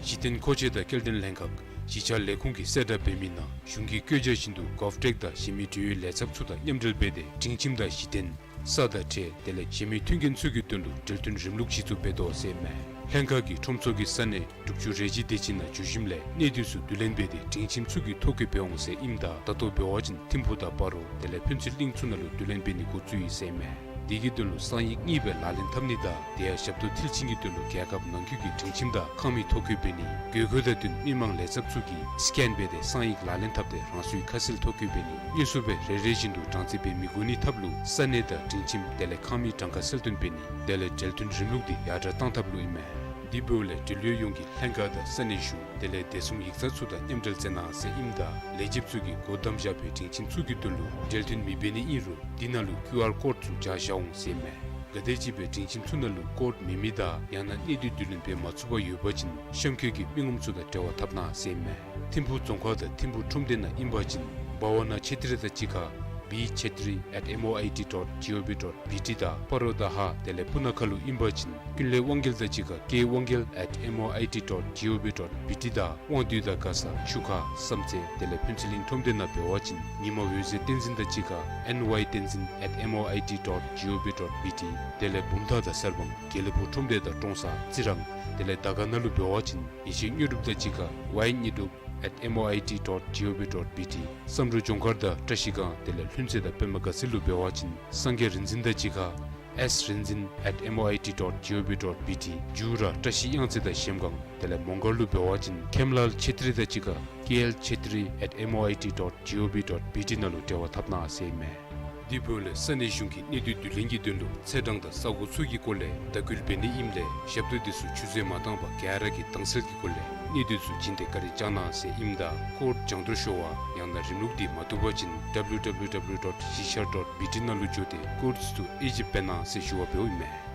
གཞི་རྟེན་མཁོ་ཆས་དང་སྐྱེལ་འདྲེན་ལྷན་ཁག་གཞིས་ཆགས་ལས་ཁུངས་ཀྱིས་གསལ་བསྒྲགས་འབད་མི་ནང་གཞུང་གི་བཀོད་རྒྱ་བཞིན་དུ་GovTech དང་གཞན་མི་འབྲེལ་ཡོད་ལས་ཚབ་ཚུ་དང་མཉམ་འབྲེལ་འབད་དེ་སྒྲིང་ཁྱིམ་དང་གཞི་རྟེན་ ས་དང་ཁྲལ་དེ་ལས་གཞན་མི་མཐུན་རྐྱེན་ཚུ་གི་དོན་ལུ་འབྲེལ་མཐུན་རིམ་ལུགས་གཞི་བཙུགས་འབད་དོ་ཟེར་ཨིན་མས། ལྷན་ཁག་གིས་ཁྲོམ་ཚོགས་ཀྱི་ས་གནས་དྲུག་ཅུ་རེ་བཞི་དེ་ཅིག་ནང་འགྱོ་ཞིནམ་ལས་གནས་སྡུད་ཚུ་བསྡུ་ལེན་འབད་དེ་སྒྲིང་ཁྱིམ་ཚུ་གི་ཐོ་བཀོད་འབད་འོང་ཟེར་ཨིནམ་ད་ད་ལྟོ་འབད་བ་ཅིན་ཐིམ་ཕུག་དང་སྤ་རོ་དེ་ལས་ཕུན་ཚོགས་གླིང་ཚུ་ནང་ལུ་བསྡུ་ལེན་འབད་ནི་འགོ་བཙུགས་ཡི་ཟེར་ཨིན་མས། དེ་གི་དོན་ལུ་གསང་ཡིག་གཉིས་སྦེ་ལག་ལེན་འཐབ་ནི་དང་དེ་ཡང་ཞབས་ཏོག་མཐིལ་ཕྱིན་གྱི་དོན་ལུ་རྒྱལ་ཁབ་ནང་འཁོད་ཀྱི་སྒྲིང་ཁྱིམ་དང་ཁང་མིག་ཐོ་བཀོད་འབད་ནི། དགོས་མཁོ་དང་བསྟུན་མི་མང་ལས་ཚབ་ཚུ་གིས་སི་ཀེན་འབད་དེ་གསང་ཡིག་ལག་ལེན་འཐབ་སྟེ་རང་སོའི་ཁ་གསལ་ཐོ་བཀོད་འབད་ནི། དངོས་སུ་སྦེ་རེ་རེ་བཞིན་དུ་གྲངས་རྩིས་འབད་མི་དགོ་ནི་ཐབས་ལུ་ས་གནས་དང་སྒྲིང་ཁྱིམ་དེ་ལས་ཁང་མིག་གྲངས་ཀ་གསལ་སྟོན་འབད་ནི། དེ་ལས་འབྲེལ་མཐུན་རིམ་ལུགས་འདི་ཡར་དྲག་གཏང་ཐབས་ལུ་ཨིན་མས། དེ་འབདཝ་ལས་འབྲེལ་ཡོད་ཡོངས་ཀྱིས་ལྷན་ཁག་དང་ས་གནས་གཞུང་དེ་ལས་བདེ་སྲུང་ཡིག་ཚང་ཚུ་དང་མཉམ་འབྲེལ་མཛད་གནང་ཟེར་ཨིནམ་ད་ལས་བྱེདཔ་ཚུ་གིས་སྒོ་བསྡམས་བཞག་པའི་སྒྲིང་ཁྱིམ་ཚུ་གི་དོན་ལུ་འབྲེལ་མཐུན་མི་འབད་ནི་ཨིན་རུང་དེ་ནང་ལུ་ཀིའུ་ཨར་ཀོཌ་ཚུ་སྦྱར་བཞག་འོང་ཟེར་ཨིན་མས། ག་དེམ་ཅིག་སྦེ་སྒྲིང་ཁྱིམ་ཚུ་ནང་ལུ་ཀོཌ་མེད་མི་དང་ཡང་ན་གནས་སྡུད་བསྡུ་ལེན་འབད་མ་ཚུགས་པར་ཡོད་པ་ཅིན་གཤམ་འཁོད་ཀྱི་མི་ངོམ་ཚུ་དང་འབྲེལ་བ་འཐབ་གནང་ཟེར་ཨིན་མས། ཐིམ་ཕུག་རྫོང་ཁག་དང་ཐིམ་ཕུག་ཁྲོམ་སྡེ་ནང་ཨིན་པ་ཅིན་བྷ་ཝ་ན་ཆེ་ཏྲི་དང་གཅིག་ཁར་བི་ཆེ་ཏྲི་ཨེཊ་ཨེམ་ཨོ་ཨའི་ཊི་ཌོཊ་ཇི་ཨོ་བི་ཌོཊ་བི་ཊི་དང་སྤ་རོ་དང་ཧཱ་དེ་ལས་སྤུ་ན་ཁ་ལུ་ཨིན་པ་ཅིན་ཀུན་ལེགས་དབང་རྒྱལ་དང་གཅིག་ཁར་ཀེ་དབང་རྒྱལ་ཨེཊ་ཨེམ་ཨོ་ཨའི་ཊི་ཌོཊ་ཇི་ཨོ་བི་ཌོཊ་བི་ཊི་དང་དབང་འདུས་དང་མགར་ས་ཆུ་ཁ་བསམ་རྩེ་དེ་ལས་ཕུན་ཚོགས་གླིང་ཁྲོམ་སྡེ་ནང་འབད་བ་ཅིན་ཉི་མ་འོད་ཟེར་བསྟན་འཛིན་དང་གཅིག་ཁར་ཨེན་ཝའི་བསྟན་འཛིན་ཨེཊ་ཨེམ་ཨོ་ཨའི་ཊི་ཌོཊ་ཇི་ཨོ་བི་ཌོཊ་བི་ཊི། དེ་ལས་བུམ་ཐང་དང་གསར་སྤང་དགེ་ལེགས་ཕུག་ཁྲོམ་སྡེ་དང་ཀྲོང་གསར་རྩི་རང་དེ་ལས་དར་དཀར་ནང་ལུ་འབད་བ་ཅིན་ཡེ་ཤེས་དངོས་གྲུབ་དང་གཅིག་ཁར་ཝའི་དངོས་གྲུབ་ཨེཊ་ཨེམ་ཨོ་ཨའི་ཊི་ཌོཊ་ཇི་ཨོ་བི་ཌོཊ་བི་ཊི། བསམ་འགྲུབ་ལྗོངས་མཁར་དང་བཀྲ་ཤིས་སྒང་དེ་ལས་ལྷུན་རྩེ་དང་པདྨ་དགའ་ཚལ་ལུ་འབད་བ་ཅིན་སངས་རྒྱས་རིག་འཛིན་དང་གཅིག་ཁར་ཨེསི་རིག་འཛིན་ཨེཊ་ཨེམ་ཨོ་ཨའི་ཊི་ཌོཊ་ཇི་ཨོ་བི་ཌོཊ་བི་ཊི། མཇུག་ར་བཀྲ་ཤིས་གཡང་རྩེ་དང་གཞལམ་སྒང་དེ་ལས་མོང་སྒར་ལུ་འབད་བ་ཅིན་ཁེམ་ལཱལ་ཆེ་ཏྲི་དང་གཅིག་ཁར་ཀེ་ཨེལ་ཆེ་ཏྲི་ཨེཊ་ཨེམ་ཨོ་ཨའི་ཊི་ཌོཊ་ཇི་ཨོ་བི་ཌོཊ་བི་ཊི་ནང་ལུ་འབྲེལ་བ་འཐབ་གནང་ཟེར་ཨིན་མས། དེ་འབདཝ་ལས་ས་གནས་གཞུང་གིས་གནས་སྡུད་བསྡུ་ལེན་གྱི་དོན་ལུ་ཚེས་གྲངས་དང་ས་གོ་ཚུ་གི་སྐོར་ལས་དག་སྐུལ་འབད་ནི་ཨིནམ་ལས་ཞབས་ཏོག་དེ་ཚུ་ཆུད་ཟོས་མ་བཏང་པར་ག་ར་གིས་དྭངས་གསལ་གྱི་སྒོ་ལས་གནས་སྡུད་ཚུ་བྱིན་ཏེ་བཀའ་དྲིན་བསྐྱང་གནང་ཟེར་ཨིནམ་ད་ཀོཌ་སྦྱང་བརྡར་ཤོར་བ་ཡང་ན་རིམ་ལུགས་འདི་མ་བཏུབ་པ་ཅིན་ཌབ་ལུ་ཌབ་ལུ་ཌབ་ལུ་ཌོཊ་ཤི་ཤར་ཌོཊ་བི་ཊི་ནང་ལུ་འགྱོ་སྟེ་ཀོཌ་ཚུ་དབྱེ་ཞིབ་འབད་གནང་ཟེར་ཞུ་བ་འབདཝ་ཨིན་མས།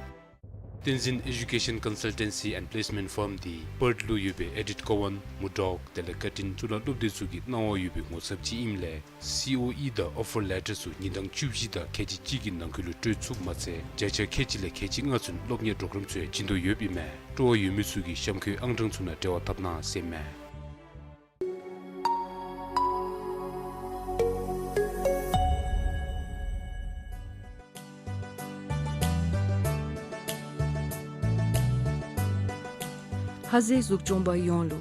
བསྟན་འཛིན་ཨེ་ཌུ་ཀེ་ཤཱན་ཀོན་སལ་ཊེན་སི་ཨེནཌ་པི་ལེསི་མེནཊ་ཕརམ་འདི་པརཐ་ལུ་ཡོད་པའི་ཨེ་ཌིཐ་ཀོ་ཝཱན་མུར་ཌོག་དེ་ལས་ཀར་ཊིན་གཙུག་ལག་སློབ་སྡེ་ཚུ་གི་གནང་བ་ཡོད་པའི་ངོ་ཚབ་ཅིག་ཨིནམ་ལས་སི་ཨོ་ཨི་དང་ཨོ་ཕར་ལེ་ཊར་ཚུ་ཉིན་གྲངས་བཅུ་བཞི་དང་ཁལ་གཅིག་གཅིག་གི་ནང་འཁོད་ལུ་སྤྲོད་ཚུགས་མ་ཚད་བརྒྱ་ཆ་ཁལ་གཅིག་ལས་ཁལ་གཅིག་ལྔ་ཚུན་གློག་བརྙན་གྲོགས་རམ་ཚུ་ཡང་བྱིན་དོ་ཡོདཔ་ཨིན་མས། སྤྲོ་བ་ཡོད་མི་ཚུ་གིས་གཤམ་འཁོད་ཨང་གྲངས་ཚུ་ནང་འབྲེལ་བ་འཐབ་གནང་ཟེར་ཨིན་མས། ཧ་ཟེ་འཛུགས་སྐྱོང་པ་ཡོངས་ལུ།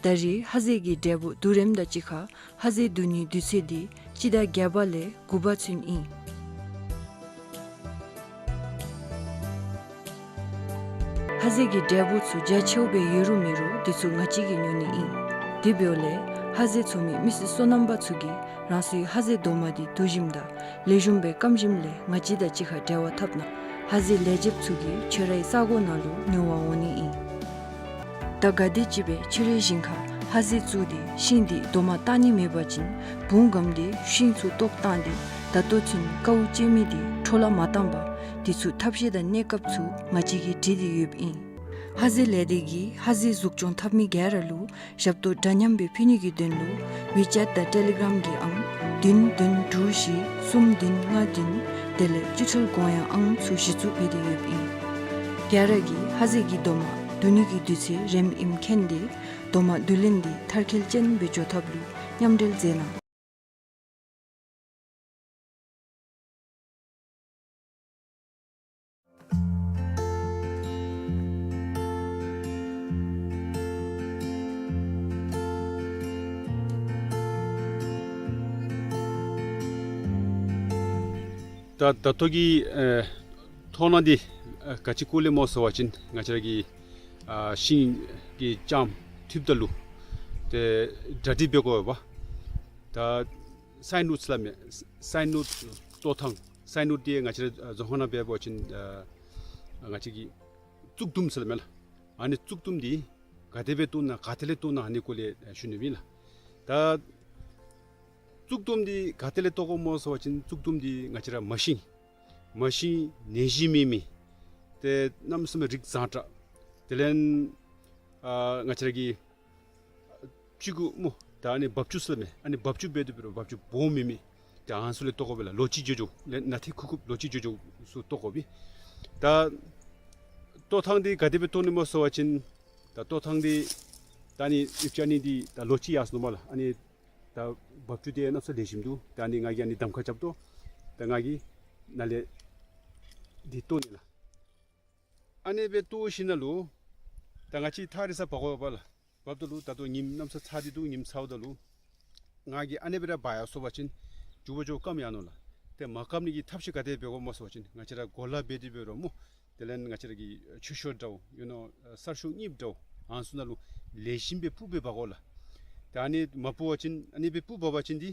ད་རེས་ཧ་ཟེ་གི་འབྲས་བུ་བསྡུ་རིམ་དང་གཅིག་ཁར་ཧ་ཟེ་བསྡུ་ནིའི་དུས་ཚོད་འདི་སྤྱི་ཟླ་བརྒྱད་པ་ལས་དགུ་པ་ཚུན་ཨིན། ཧ་ཟེ་གི་འབྲས་བུ་ཚུ་རྒྱ་ཆེཝ་སྦེ་ཡོད་རུང་མེད་རུང་དེ་ཚུ་ང་བཅས་ཀྱིས་ཉོ་ནི་ཨིན། དེ་འབདཝ་ལས་ཧ་ཟེ་འཚོ་མི་མི་སེར་སོ་ནམ་པ་ཚུ་གིས་རང་སོའི་ཧ་ཟེ་རྡོག་མ་འདི་བསྡུ་ཞིནམ་དང་ལེགས་ཤོམ་སྦེ་སྐམ་ཞིནམ་ལས་ང་བཅས་དང་གཅིག་ཁར་འབྲེལ་བ་འཐབ་གནང་། ཧ་ཟེ་ལས་བྱེདཔ་ཚུ་གིས་ཁྱོད་རའི་ས་གོ་ནང་ལུ་ཉོ་བར་འོང་ནི་ཨིན། ད་ག་དེམ་ཅིག་སྦེ་ཁྱོད་རའི་ཞིང་ཁར་ཧ་ཟེ་བཙུགས་ཏེ་ཤིང་འདི་རྡོག་མ་བཏགས་ནི་མེད་པ་ཅིན་བུང་སྒམ་སྟེ་ཤིང་ཚུ་བཏོག་བཏང་སྟེ་ད་ལྟོ་ཚུན་ཀཝ་བཅད་མི་འདི་འཕྲོ་བརླག་མ་བཏང་པར་དེ་ཚུ་ཐབས་ཤེས་དང་གནས་སྐབས་ཚུ་ང་བཅས་ཀྱིས་བྲིས་ཏེ་ཡོདཔ་ཨིན། ཧ་ཟེ་ལས་སྡེ་གིས་ཧ་ཟེ་འཛུགས་སྐྱོང་འཐབ་མི་ག་ར་ལུ་ཞབས་ཏོག་འདྲ་མཉམ་སྦེ་ཕུལ་ནི་གི་དོན་ལུ་ཝི་ཅེཊ་དང་ཊེ་ལི་གརམ་གྱི་ཨང་བདུན་བདུན་དྲུག་བཞི་གསུམ་བདུན་ལྔ་བདུན་དེ་ལས་བཅུད་འཕྲུལ་གོང་ཡངས་ཨང་ཚུ་གཞི་བཙུགས་འབད་དེ་ཡོདཔ་ཨིན། ག་ར་གིས་ཧ་ཟེ་གི་རྡོག་མ་བསྡུ་ནི་གི་དུས་ཚོད་རནམ་ཨིནམ་མཁྱེན་ཏེ་རྡོག་མ་བསྡུ་ལེན་འདི་མཐར་འཁྱོལ་ཅན་སྦེ་འགྱོ་ཐབས་ལུ་མཉམ་འབྲེལ་མཛད་གནང་། ད་ད་ལྟོ་གི་ཨེ་མཐོང་སྣང་འདི་ཨེ་ག་ཅི་སྐོར་ལས་སྨོ་ཟེར་བ་ཅིན་ང་བཅས་ར་གི་ཨ་ཤིང་གི་ལྕངམ་འཐུཝ་ད་ལུ་ཏེ་གྲ་སྒྲིག་འབད་དགོ་པས། ད་སའིན་ཝུཌ་ཟེར་སླབ་མས། སའིན་ཝུཌ་ལྟོ་ཐང་། སའིན་ཝུཌ་འདི་ང་བཅས་ར་རྫོང་ཁ་ནང་འབད་བ་ཅིན་ཨ་ང་བཅས་ཀྱིས་བཙུགས་དུམ་ཟེར་སླབ་མས་ལགས། ཨ་ནི་བཙུགས་དུམ་འདི་ག་དེ་སྦེ་བཏོག་ན་ག་ཏེ་ལས་བཏོག་ན་ཨ་ནི་སྐོར་ལས་ཞུ་ནི་ཨིན་ལགས། ད་བཙུགས་དུམ་འདི་ག་ཏེ་ལས་བཏོག་དགོཔ་སྨོ་ཟེར་བ་ཅིན་བཙུགས་དུམ་འདི་ང་བཅས་ར་མ་ཤིང་མ་ཤིང་ནད་གཞི་མེད་མི་ཏེ་གནམ་མེད་ས་མེད་རིགས་བཟང་དྲགས། དེ་ལས་ཨ་ང་བཅས་ར་གི་ཕྱུ་གུ་སྨོ། ད་ཨ་ནི་འབབ་ཆུ་ཟེར་སླབ་མས། ཨ་ནི་འབབ་ཆུ་འབད་དེ་འབད་རུང་འབབ་ཆུ་སྦོམ་མེད་མི་ཏེ་ཨ་ནི་ཚུ་ལས་བཏོག་དགོ་པས་ལགས། ལོ་གཅིག་འགྱོ་འགྱོཝ་ལས་ནཱ་ཏེ་ཁུག་ཁུགཔ་ལོ་གཅིག་འགྱོ་འགྱོཝ་ཚུ་བཏོག་དགོ་པས། ད་ལྟོ་ཐང་འདི་ག་དེ་སྦེ་བཏོག་ནི་སྨོ་ཟེར་བ་ཅིན་ད་ལྟོ་ཐང་འདི་ད་ཨ་ནི་ཡུདཔ་ཅིག་ཨ་ནི་འདི་ད་ལོ་གཅིག་ཡར་སོ་ནུག་སྨོ་ལགས། ཨ་ནི་ད་འབབ་ཆུ་འདི་གནམ་མེད་ས་མེད་ལེགས་ཤོམ་འདུག། ད་ཨ་ནི་ང་གིས་ཨ་ནི་གདམ་ཁ་རྐྱབ་དོ། ད་ང་གིས་ནཱ་ལས་ འདི་བཏོག་ནི་ལགས། ཨ་ནི་སྦེ་བཏོག་ཞིནམ་ལས་ད་ང་བཅས་ཐག་རིང་ས་འབག་དགོ་པས་ལགས། འབགཔ་ད་ལུ་ད་ལྟོ་ཉིམ་གནམ་ས་ཚ་སྟེ་འདུག། ཉིམ་ཚཝ་ད་ལུ་ང་གིས་ཨ་ནི་སྦེ་ར་འབག་ཡར་སོང་པ་ཅིན་མགྱོགས་པ་མགྱོགས་སྐམ་ཡར་ནུག་ལགས། ཏེ་མ་སྐམ་ནི་གི་ཐབས་ཤེས་ག་དེ་སྦེ་འབད་དགོཔ་སྨོ་ཟེར་བ་ཅིན་ང་བཅས་ར་གོ་ལ་འབད་དེ་འབད་རུང་སྨོ། དེ་ལས་ང་བཅས་ར་གི་ཆུ་ཤོག་འདྲཝ་ཨིན་ན་གསར་ཤོག་རྙིངམ་འདྲཝ་ཨ་ནི་ཚུ་ནང་ལུ་ལེགས་ཤོམ་སྦེ་སྤུ་སྦེ་འབག་དགོ་ལགས། ཏེ་ཨ་ནི་མ་སྤུ་བ་ཅིན་ཨ་ནི་སྦེ་སྤུ་འབག་པ་ཅིན་འདི་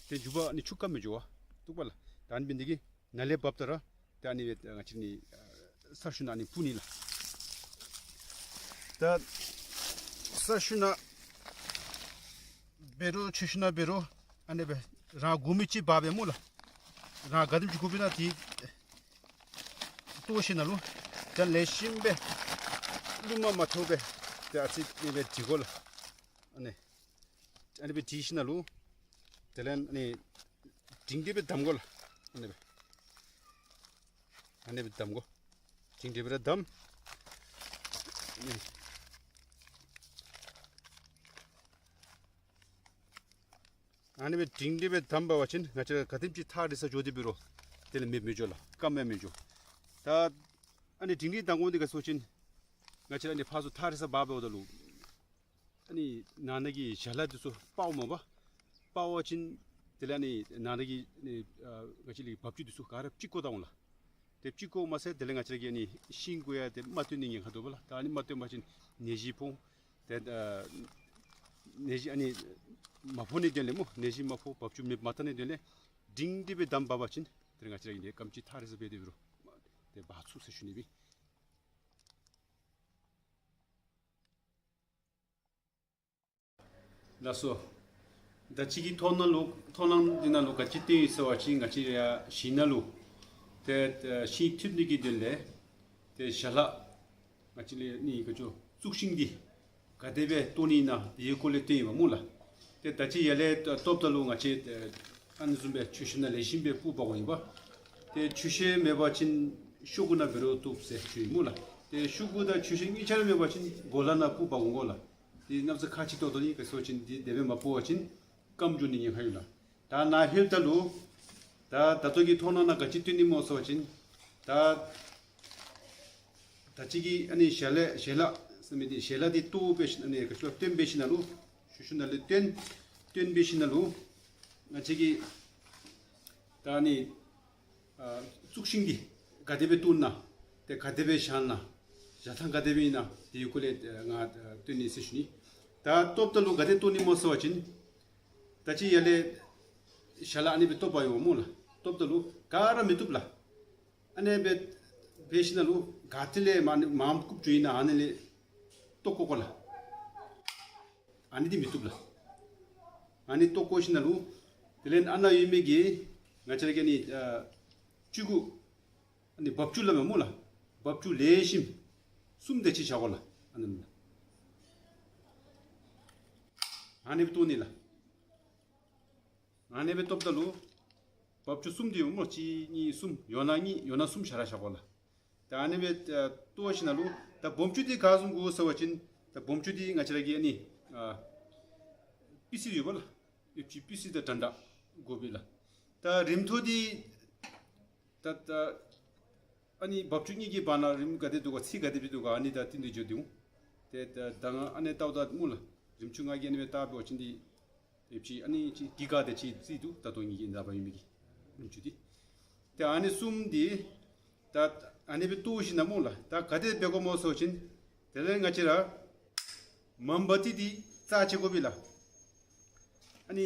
ཏེ་མགྱོགས་པ་ཨ་ནི་ཆུ་སྐམ་མི་འགྱོ་བས། འདུག་པ་ལགས། ད་ཨ་ནི་འབད་ནི་འདི་གིས་ནཱ་ལས་འབགཔ་ད་ར་ཏེ་ཨ་ནི་སྦེ་ང་བཅས་ནི་ཨ་གསར་ཤོག་ནང་ཨ་ནི་སྤུ་ནི་ལགས། ད་གསར་ཤོག་ནང་འབད་རུང་ཆུ་ཤོག་ནང་འབད་རུང་ཨ་ནི་སྦེ་རང་དགོ་མི་ཅིག་འབག་སྦེ་སྨོ་ལགས། རང་ག་དེམ་ཅིག་དགོ་པས་ན་དེ་བཏོག་ཞིནམ་ལས་ད་ལེགས་ཤོམ་སྦེ་རླུང་མ་མ་ཐོབ་སྦེ་ཏེ་ཨ་ཙི་ཨ་ནི་སྦེ་དྲིལ་དགོ་ལགས། ཨ་ནི་ཨ་ནི་སྦེ་དྲིལ་ཞིནམ་ལས་དེ་ལས་ཨ་ནི་འབྲིང་སྟེ་སྦེ་བསྡམ་དགོ་ལགས། ཨ་ནི་སྦེ་ཨ་ནི་སྦེ་བསྡམ་དགོ། འབྲིང་སྟེ་སྦེ་ར་བསྡམ། ཨ་ནི་ཨ་ནི་སྦེ་འབྲིང་སྟེ་སྦེ་བསྡམ་འབད་བ་ཅིན་ང་བཅས་ར་ག་དེམ་ཅིག་ཐག་རིང་ས་འགྱོ་སྟེ་འབད་རུང་དེ་ལས་མེདཔ་མི་འགྱོ་ལགས། སྐམ་ཡང་མི་འགྱོ། ད་ཨ་ནི་འབྲིང་སྟེ་བསྡམ་དགོ་འདི་ག་ཟེར་བ་ཅིན་ང་བཅས་ར་ཨ་ནི་ཕར་ཚུར་ཐག་རིང་ས་འབག་འབདཝ་ད་ལུ་ཨ་ནི་ནང་ན་གི་ཞལ་ལག་འདི་ཚུ་སྤརཝ་མས་པ། སྤར་བ་ཅིན་དེ་ལས་ཨ་ནི་ནང་ན་གི་ཨ་ནི་ཨ་ང་བཅས་ལས་འབབ་ཆུ་འདི་ཚུ་ག་ར་ཕྱི་བཀོ་བཏང་འོང་ལགས། ཏེ་ཕྱི་བཀོཝ་མ་ཚད་དེ་ལས་ང་བཅས་ར་གིས་ཨ་ནི་ཤིང་གུ་ཡང་ཏེ་མ་བཏོན་ནི་ཉེན་ཁ་འདུག་པ་ལགས། ད་ཨ་ནི་མ་བཏོན་པ་ཅིན་ནད་གཞི་ཕོག། ཏེ་ཨ་ནད་གཞི་ཨ་ནི་མ་ཕོག་ནིའི་དོན་ལས་སྨོ། ནད་གཞི་མ་ཕོག། འབབ་ཆུ་མེདཔ་མ་བཏང་ནིའི་དོན་ལས་འབྲིང་སྟེ་སྦེ་བསྡམ་འབག་པ་ཅིན་དེ་ལས་ང་བཅས་ར་གིས་ཨ་ནི་སྐམ་ཅིག་ཐག་རིང་ས་འབད་དེ་འབད་རུང་ཏེ་འབག་ཚུགས་ཟེར་ཞུ་ནི་ཨིན། ལགས་སོ། ད་ཅི་གི་མཐོང་སྣང་ལུ་མཐོང་སྣང་འདི་ནང་ལུ་ག་ཅི་སྟོན་ཡི་ཟེར་བ་ཅིན་ང་བཅས་ར་ཞིང་ནང་ལུ་ཏེ་ཨ་ཤིང་ཐུབ་ནི་གི་དོན་ལས་ཏེ་ཞལ་ལག་ང་བཅས་ལས་ཨ་ནི་ག་ཅི་བཙུགས་ཤིང་འདི་ག་དེ་སྦེ་བཏོག་ནི་ཨིན་ན་དེའི་སྐོར་ལས་སྟོན་ཡི་པ་སྨོ་ལགས། ཏེ་ད་ཅི་ཡར་ལས་བཏོགཔ་ད་ལུ་ང་བཅས་ཨ་ཨ་ནི་བཟུམ་སྦེ་ཆུ་ཤོག་ནང་ལེགས་ཤོམ་སྦེ་སྤུ་འབག་དགོཔ་ཨིན་པ། ཏེ་ཆུ་ཤོག་མེད་པ་ཅིན་ཤོག་གུ་ནང་འབད་རུང་བཏོག་ཟེར་ཞུ་ཡི་སྨོ་ལགས། ཏེ་ཤོག་གུ་དང་ཆུ་ཤོག་གཉིས་ཆ་ར་མེད་པ་ཅིན་གོ་ལ་ནང་སྤུ་འབག་དགོ་ལགས། ཏེ་གནམ་ས་ཁ་ཅིག་ཏོག་ཏོ་ཨིན། ག་ཟེར་བ་ཅིན་འདི་དེ་སྦེ་མ་སྤུ་བ་ཅིན་སྐམ་འགྱོ་ནི་ཉེན་ཁ་ཡོད་ལགས། ད་ནཱ་ལྷོདཔ་ད་ལུ་ད་ད་ལྟོ་གི་མཐོང་སྣང་ནང་ག་ཅི་སྟོན་ནི་སྨོ་ཟེར་བ་ཅིན་ད་ད་ཅི་གི་ཨ་ནི་ཞལ་ལག་ཞལ་ལག་ཟེར་མི་འདི་ཞལ་ལག་འདི་བཏོག་འབད་ཞིནམ་ཨ་ནི་ག་ཅི་བཏོན་འབད་ཞིནམ་ལུ་ཤུལ་ཤུལ་ནང་ལས་བཏོན་བཏོན་འབད་ཞིནམ་ལུ་ང་བཅས་ཀྱིས་ད་ཨ་ནི་ཨ་བཙུགས་ཤིང་འདི་ག་དེ་སྦེ་བཏོག་ན་ཏེ་ག་དེ་སྦེ་བཞག་ན་བཞག་ཐངས་ག་དེ་སྦེ་ཨིན་ན་དེའི་སྐོར་ལས་ཨ་ང་ཨ་སྟོན་ནི་ཟེར་ཞུ་ནི། ད་བཏོགཔ་ད་ལུ་ག་དེ་བཏོག་ནི་སྨོ་ཟེར་བ་ཅིན་ད་ཅི་ཡར་ལས་ཞལ་ལག་ཨ་ནི་སྦེ་བཏོག་པ་ཡོད་སྨོ་ལགས། བཏོགཔ་ད་ལུ་ག་ར་མི་བཏུབ་ལགས། ཨ་ནི་སྦེ་འབད་ཞིནམ་ལུ་ག་ཏེ་ལས་མར་མར་རྐུབ་ཅིག་ཨིན་ན་ཨ་ནི་ལས་བཏོག་བཀོ་དགོ་ལགས། ཨ་ནི་འདི་མི་བཏུབ་ལགས། ཨ་ནི་བཏོག་བཀོ་ཞིནམ་ལུ་དེ་ལས་ཨ་ནཱ་ཡོད་མི་གི་ང་བཅས་ར་གི་ཨ་ནི་ཨ་ཆུ་གུ་ཨ་ནི་འབབ་ཆུ་སླབ་མས་སྨོ་ལགས། འབབ་ཆུ་ལེགས་ཤོམ་གསུམ་དེ་ཅིག་བཞག་དགོ་ལགས། ཨ་ནི་ལགས། ཨ་ནི་སྦེ་བཏོག་ནི་ལགས། ཨ་ནི་སྦེ་བཏོགཔ་ད་ལུ་འབབ་ཆུ་གསུམ་འདི་ཡོད་སྨོ། གཅིག་གཉིས་གསུམ་ཡོད་ན་གཉིས་ཡོད་ན་གསུམ་ཞར་ར་བཞག་དགོ་ལགས། ད་ཨ་ནི་སྦེ་ཨ་བཏོག་ཞིནམ་ལུ་ད་སྦོམ་ཆུང་འདི་ག་བཟུམ་དགོ་ཟེར་བ་ཅིན་ད་སྦོམ་ཆུང་འདི་ང་བཅས་ར་གི་ཨ་ནི་ཨ་པི་སི་ཡོད་པ་ལགས། ཡོད་ཅི་པི་སི་དང་འདྲན་འདྲ་དགོ་པས་ལགས། ད་རིམ་ཐོག་འདི་ད་ད་ཨ་ནི་འབབ་ཆུ་གཉིས་ཀྱི་བར་ན་རིམ་ག་དེ་འདུག་ག་ཚད་ག་དེ་སྦེ་འདུག་ག་ཨ་ནི་ད་བསྟུན་ཏེ་འགྱོ་དོ་འོང་། ཏེ་ད་ད་ང་ཨ་ནི་བལྟཝ་ད་སྨོ་ལགས། རིམ་ཆུང་ང་གིས་ཨ་ནི་སྦེ་བལྟ་འབད་བ་ཅིན་འདི་ཡོད་ཅི་ཨ་ནི་ཅིག་གི་ག་དེ་ཅིག་རྩིས་འདུག། ད་ལྟོ་ངེ་གི་ནཱ་འབག་ཡོད་མི་གི་རིམ་ཆུང་འདི། ཏེ་ཨ་ནི་གསུམ་འདི་ད་ཨ་ནི་སྦེ་བཏོག་ཞིནམ་ལས་སྨོ་ལགས། ད་ག་དེ་སྦེ་དགོཔ་སྨོ་ཟེར་བ་ཅིན་དེ་ལས་ང་བཅས་ར་མམ་བ་ཏི་འདི་རྩ་ཆད་དགོ་པས་ལགས། ཨ་ནི་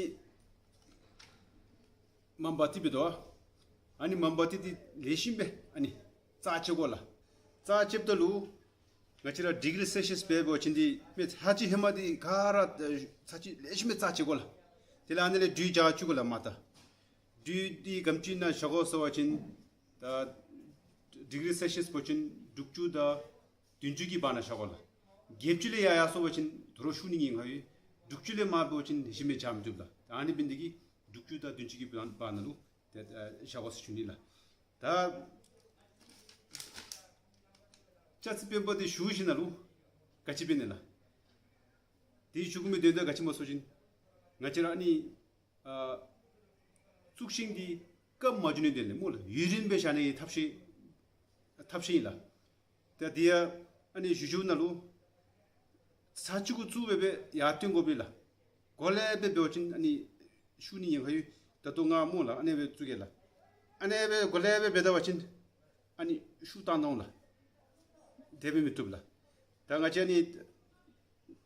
མམ་བ་ཏི་འབད་དོ། ཨ་ནི་མམ་བ་ཏི་འདི་ལེགས་ཤོམ་སྦེ་ཨ་ནི་རྩ་ཆད་དགོ་ལགས། རྩ་ཆདཔ་ད་ལུ་ང་བཅས་ར་ཌི་གི་རི་སེལ་སི་ཡས་འབད་བ་ཅིན་འདི་མེ་ཚ་ཅིག་ཧེ་མ་འདི་ག་ར་ཚ་ཅིག་ལེགས་ཤོམ་སྦེ་རྩ་ཆད་དགོ་ལགས། དེ་ལས་ཨ་ནི་ལས་སྦྲུལ་རྒྱགས་བཅུག་དགོ་ལགས་མར་ད། སྦྲུལ་འདི་ག་དེམ་ཅིག་ནང་བཞག་དགོ་ཟེར་བ་ཅིན་ད་ཌི་གི་རི་སེལ་སི་ཡས་འབད་བ་ཅིན་དྲུག་ཅུ་དང་བདུན་ཅུ་གི་བར་ན་བཞག་དགོ་ལགས། བརྒྱད་ཅུ་ལས་ཡར་ཡར་སོང་པ་ཅིན་དོ་རུང་ཤུགས་ནི་ཉེན་ཁ་ཡོད། དྲུག་ཅུ་ལས་མར་འབད་བ་ཅིན་ལེགས་ཤོམ་སྦེ་རྒྱག་མི་བཏུབ་ལགས། ད་ཨ་ནི་འབད་ནི་དེ་གིས་དྲུག་ཅུ་དང་བདུན་ཅུ་གི་བར་བར་ན་ལུ་ཏེ་ཨ་བཞག་དགོ་ཟེར་ཞུ་ནི་ལགས། ད་ལྕགས་རྩི་སྤེན་པ་འདི་བཞུ་ཞིནམ་ལས་ག་ཅི་འབད་ནི་ལགས། དེ་བཞུ་དགོ་མི་དོན་དག་ག་ཅི་སྨོ་ཟེར་བ་ཅིན་ང་བཅས་ར་ཨ་ནི་ཨ་བཙུགས་ཤིང་འདི་སྐམ་མ་འགྱོ་ནིའི་དོན་ལས་སྨོ་ལགས། ཡུན་རིངམོ་སྦེ་བཞག་ནིའི་ཐབས་ཤེས་ ཐབས་ཤེས་ཨིན་ལགས། ཏེ་དེ་ཡང་ཨ་ནི་ཞུ་ཞུཝ་ནང་ལུ་ཚར་གཅིག་གུ་བཙུགས་སྦེ་སྦེ་ཡར་བཏོན་དགོ་པས་ལགས། གོ་ལེ་སྦེ་འབད་བ་ཅིན་ཨ་ནི་ཤུགས་ནི་ཉེན་ཁ་ཡོད། ད་ལྟོ་ང་སྨོ་ལགས། ཨ་ནི་སྦེ་བཙུགས་གེ་ལགས། ཨ་ནི་སྦེ་གོ་ལེ་སྦེ་འབད་ད་པ་ཅིན་ཨ་ནི་ཤུགས་བཏང་འོང་ལགས། དེ་སྦེ་མི་བཏུབ་ལགས། ད་ང་བཅས་ཨ་ནི་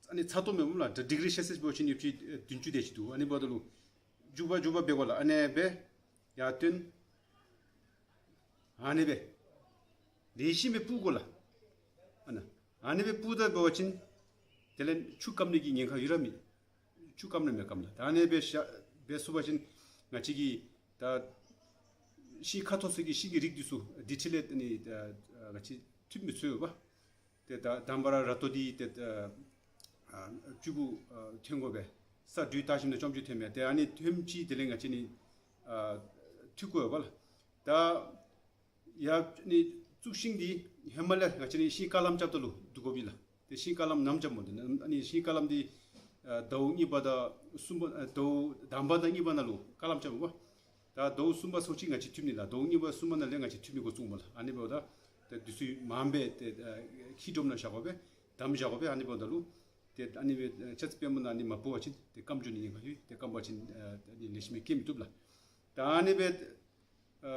ཨ་ནི་ཚ་ཏོག་མེན་སྨོ་ལགས། ད་ཌིག་རི་སེལ་སི་ཡས་འབད་བ་ཅིན་ཡོད་ཅི་བདུན་ཅུ་དེ་ཅིག་འདུག། ཨ་ནི་འབདཝ་ད་ལུ་མགྱོགས་པ་མགྱོགས་པ་འབད་དགོ་ལགས། ཨ་ནི་སྦེ་ཡར་བཏོན། ཨ་ནི་སྦེ་ལེགས་ཤོམ་སྦེ་སྤུར་དགོ་ལགས། ཨ་ནི་ཨ་ནི་སྦེ་སྤུར་ད་འབད་བ་ཅིན་དེ་ལས་ཆུ་སྐམ་ནི་གི་ཉེན་ཁ་ཡོད་ར་མེད། ཆུ་སྐམ་ན་མི་སྐམ་ལགས། ད་ཨ་ནི་སྦེ་ཤ་སྦེ་སོང་པ་ཅིན་ང་བཅས་ཀྱི་ད་ཤིང་ཁ་ཐོག་ཚུ་གི་ཤིང་གི་རིགས་འདི་ཚུ་དེ་ཅིག་ལས་ཨ་ནི་ད་ང་བཅས་ཐུབ་མི་ཚུགས་པས། ཏེ་ད་དང་པ་ར་ར་ཏོ་འདི་ཏེ་ད་ཨ་བཅུད་ཀྱི་ཨ་ཐོན་དགོ་པས། ས་འདྲུད་བཏང་ཞིནམ་ལས་རྐྱངམ་ཅིག་ཐོནམ་མས། ཏེ་ཨ་ནི་ཐོནམ་ཅིག་དེ་ལས་ང་བཅས་ནི་ཨ་འཐུ་དགོ་པས་ལགས། ད་ཡར་ཨ་ནི་བཙུགས་ཤིང་འདི་ཧེ་མ་ལས་ང་བཅས་ནི་ཤིང་ཀ་ལམ་རྐྱབ་ད་ལུ་བསྡུ་དགོ་པས་ལགས། ཏེ་ཤིང་ཀ་ལམ་ནམ་རྐྱབ་སྨོ་འདི་ཨ་ནི་ཤིང་ཀ་ལམ་འདི་ཨ་ཟླཝ་གཉིས་པ་དང་གསུམ་པ་ཨ་ཟླཝ་དང་པ་དང་གཉིས་པ་ནང་ལུ་ཀ་ལམ་རྐྱབ་སྨོ། ད་ཟླཝ་གསུམ་པ་ཚུན་ཚོད་ང་བཅས་འཐུ་ནི་ལགས། ཟླཝ་གཉིས་པ་གསུམ་པ་ནང་ལས་ང་བཅས་འཐུ་མི་འགོ་བཙུགས་སྨོ་ལགས། ཨ་ནི་འབདཝ་ད་ཏེ་དུས་ཚོད་མངམ་སྦེ་ཏེ་ཨ་འཁྱིལ་སྒྲོམ་ནང་བཞག་དགོ་པས། དམ་བཞག་དགོ་པས། ཨ་ནི་འབདཝ་ད་ལུ་ཏེ་ཨ་ནི་སྦེ་ཨ་ལྕགས་རྩི་སྤེན་པ་ནང་ཨ་ནི་མ་སྤུར་བ་ཅིན་ཏེ་སྐམ་འགྱོ་ནི་ཉེན་ཁ་ཡོད། ཏེ་སྐམ་པ་ཅིན་ཨ་ཨ་ནི་ལེགས་ཤོམ་སྦེ་སྐྱེ་མི་བཏུབ་ལགས། ད་ཨ་ནི་སྦེ་ཨ་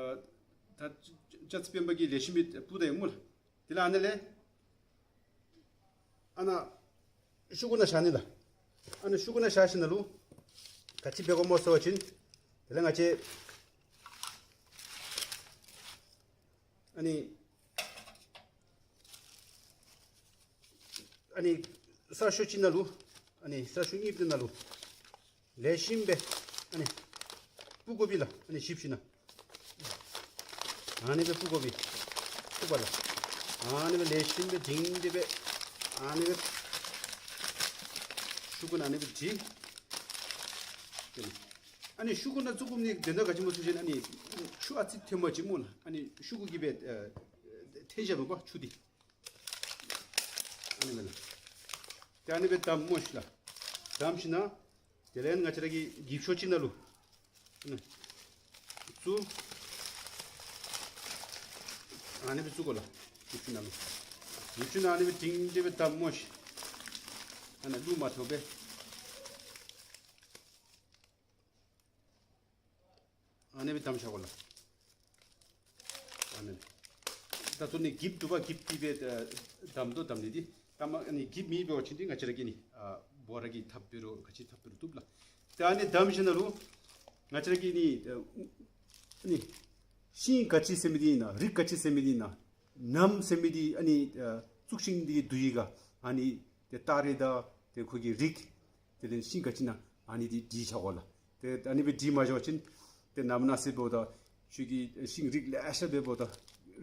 ད་ལྕགས་རྩི་སྤེན་པ་གིས་ལེགས་ཤོམ་སྦེ་སྤུར་ད་ཡི་སྨོ་ལགས། དེ་ལས་ཨ་ནི་ལས་ཨ་ནཱ་ཤུ་གུ་ནང་བཞག་ནི་ལགས། ཨ་ནི་ཤུ་གུ་ནང་བཞག་ཞིནམ་ལས་ག་ཅི་འབད་དགོཔ་སྨོ་ཟེར་བ་ཅིན་དེ་ལས་ང་བཅས་ཨ་ནི་ཨ་ནི་གསར་ཤོག་ཅིག་ནང་ལུ་ཨ་ནི་གསར་ཤོག་གཉིས་པོ་ནང་ལུ་ལེགས་ཤོམ་སྦེ་ཨ་ནི་སྤུར་དགོ་པས་ལགས། ཨ་ནི་ཞིབ་ཞིབ་ནང་ཨ་ནི་སྦེ་སྤུར་དགོ་པས། སྤུར་བ་ལགས། ཨ་ནི་སྦེ་ལེགས་ཤོམ་སྦེ་བསྒྲིགས་ཏེ་སྦེ་ཨ་ནི་སྦེ་ཤུ་གུ་ནང་ཨ་ནི་སྦེ་བསྒྲིགས། ཨ་ནི་ཤུ་གུ་ནང་བཙུགས་དགོ་མི་དོན་དག་ག་ཅི་སྨོ་ཟེར་བ་ཅིན་ཨ་ནི་ཆུ་ཨ་ཙི་ཐོན་པ་ཅིན་སྨོ་ལགས། ཨ་ནི་ཤུ་གུ་གིས་སྦེ་ཨ་འཐེན་བཞག་པས་ཆུ་འདི། ཨ་ནི་སྦེ་ལགས། ཏེ་ཨ་ནི་སྦེ་བསྡམ་སྨོ་ཤིག་ལགས། བསྡམས་ཞིནམ་ལས་དེ་ལས་ང་བཅས་ར་གི་འགྱིབ་ཤོག་ཅིག་ནང་ལུ་ཨ་ནི་བཙུགས། ཨ་ནི་སྦེ་བཙུགས་དགོ་ལགས། འགྱིབ་ཤོག་ནང་ལུ་འགྱིབ་ཤོག་ནང་ཨ་ནི་སྦེ་བསྒྲིགས་ཏེ་སྦེ་བསྡམ་སྨོ་ཤིག། ཨ་ནི་ལུ་མ་ཐོབ་པས། ཨ་ནི་སྦེ་བསྡམས་བཞག་དགོ་ལགས། ཨ་ནི་ད་ལྟོ་ནི་འགྱིབ་འདུག་པ། འགྱིབ་འདི་སྦེ་ཨ་བསྡམ་དོ། བསྡམ་ནི་འདི་ད་མ་ཨ་ནི་འགྱིབ་མེད་པ་ཅིན་འདི་ང་བཅས་ར་གི་ནི་ཨ་འབོ་ར་གི་ཐགཔ་འབད་རུང་ག་ཅི་ཐགཔ་འབད་རུང་བཏུབ་ལགས། ཏེ་ཨ་ནི་བསྡམས་ཞིནམ་ལས་ང་བཅས་ར་གི་ནི་ཨ་ནི་ཤིང་ག་ཅི་ཟེར་མི་འདི་ཨིན་ན་རིགས་ག་ཅི་ཟེར་མི་འདི་ཨིན་ན་ནམ་ཟེར་མི་འདི་ཨ་ནི་ཨ་བཙུགས་ཤིང་འདི་བསྡུ་ཡི་ག། ཨ་ནི་ཏེ་སྟ་རེ་དང་ཏེ་ཁོ་གི་རིགས་དེ་ལས་ཤིང་ག་ཅི་ཨིན་ན་ཨ་ནི་འདི་བྲིས་བཞག་དགོ་ལགས། ཏེ་ཨ་ནི་སྦེ་བྲིས་མ་བཞག་པ་ཅིན་ཏེ་ནམ་ན་ཟེརཝ་ད་ཁྱོད་ཀྱིས་ཤིང་རིགས་ལེ་ཤ་འབདཝ་ད་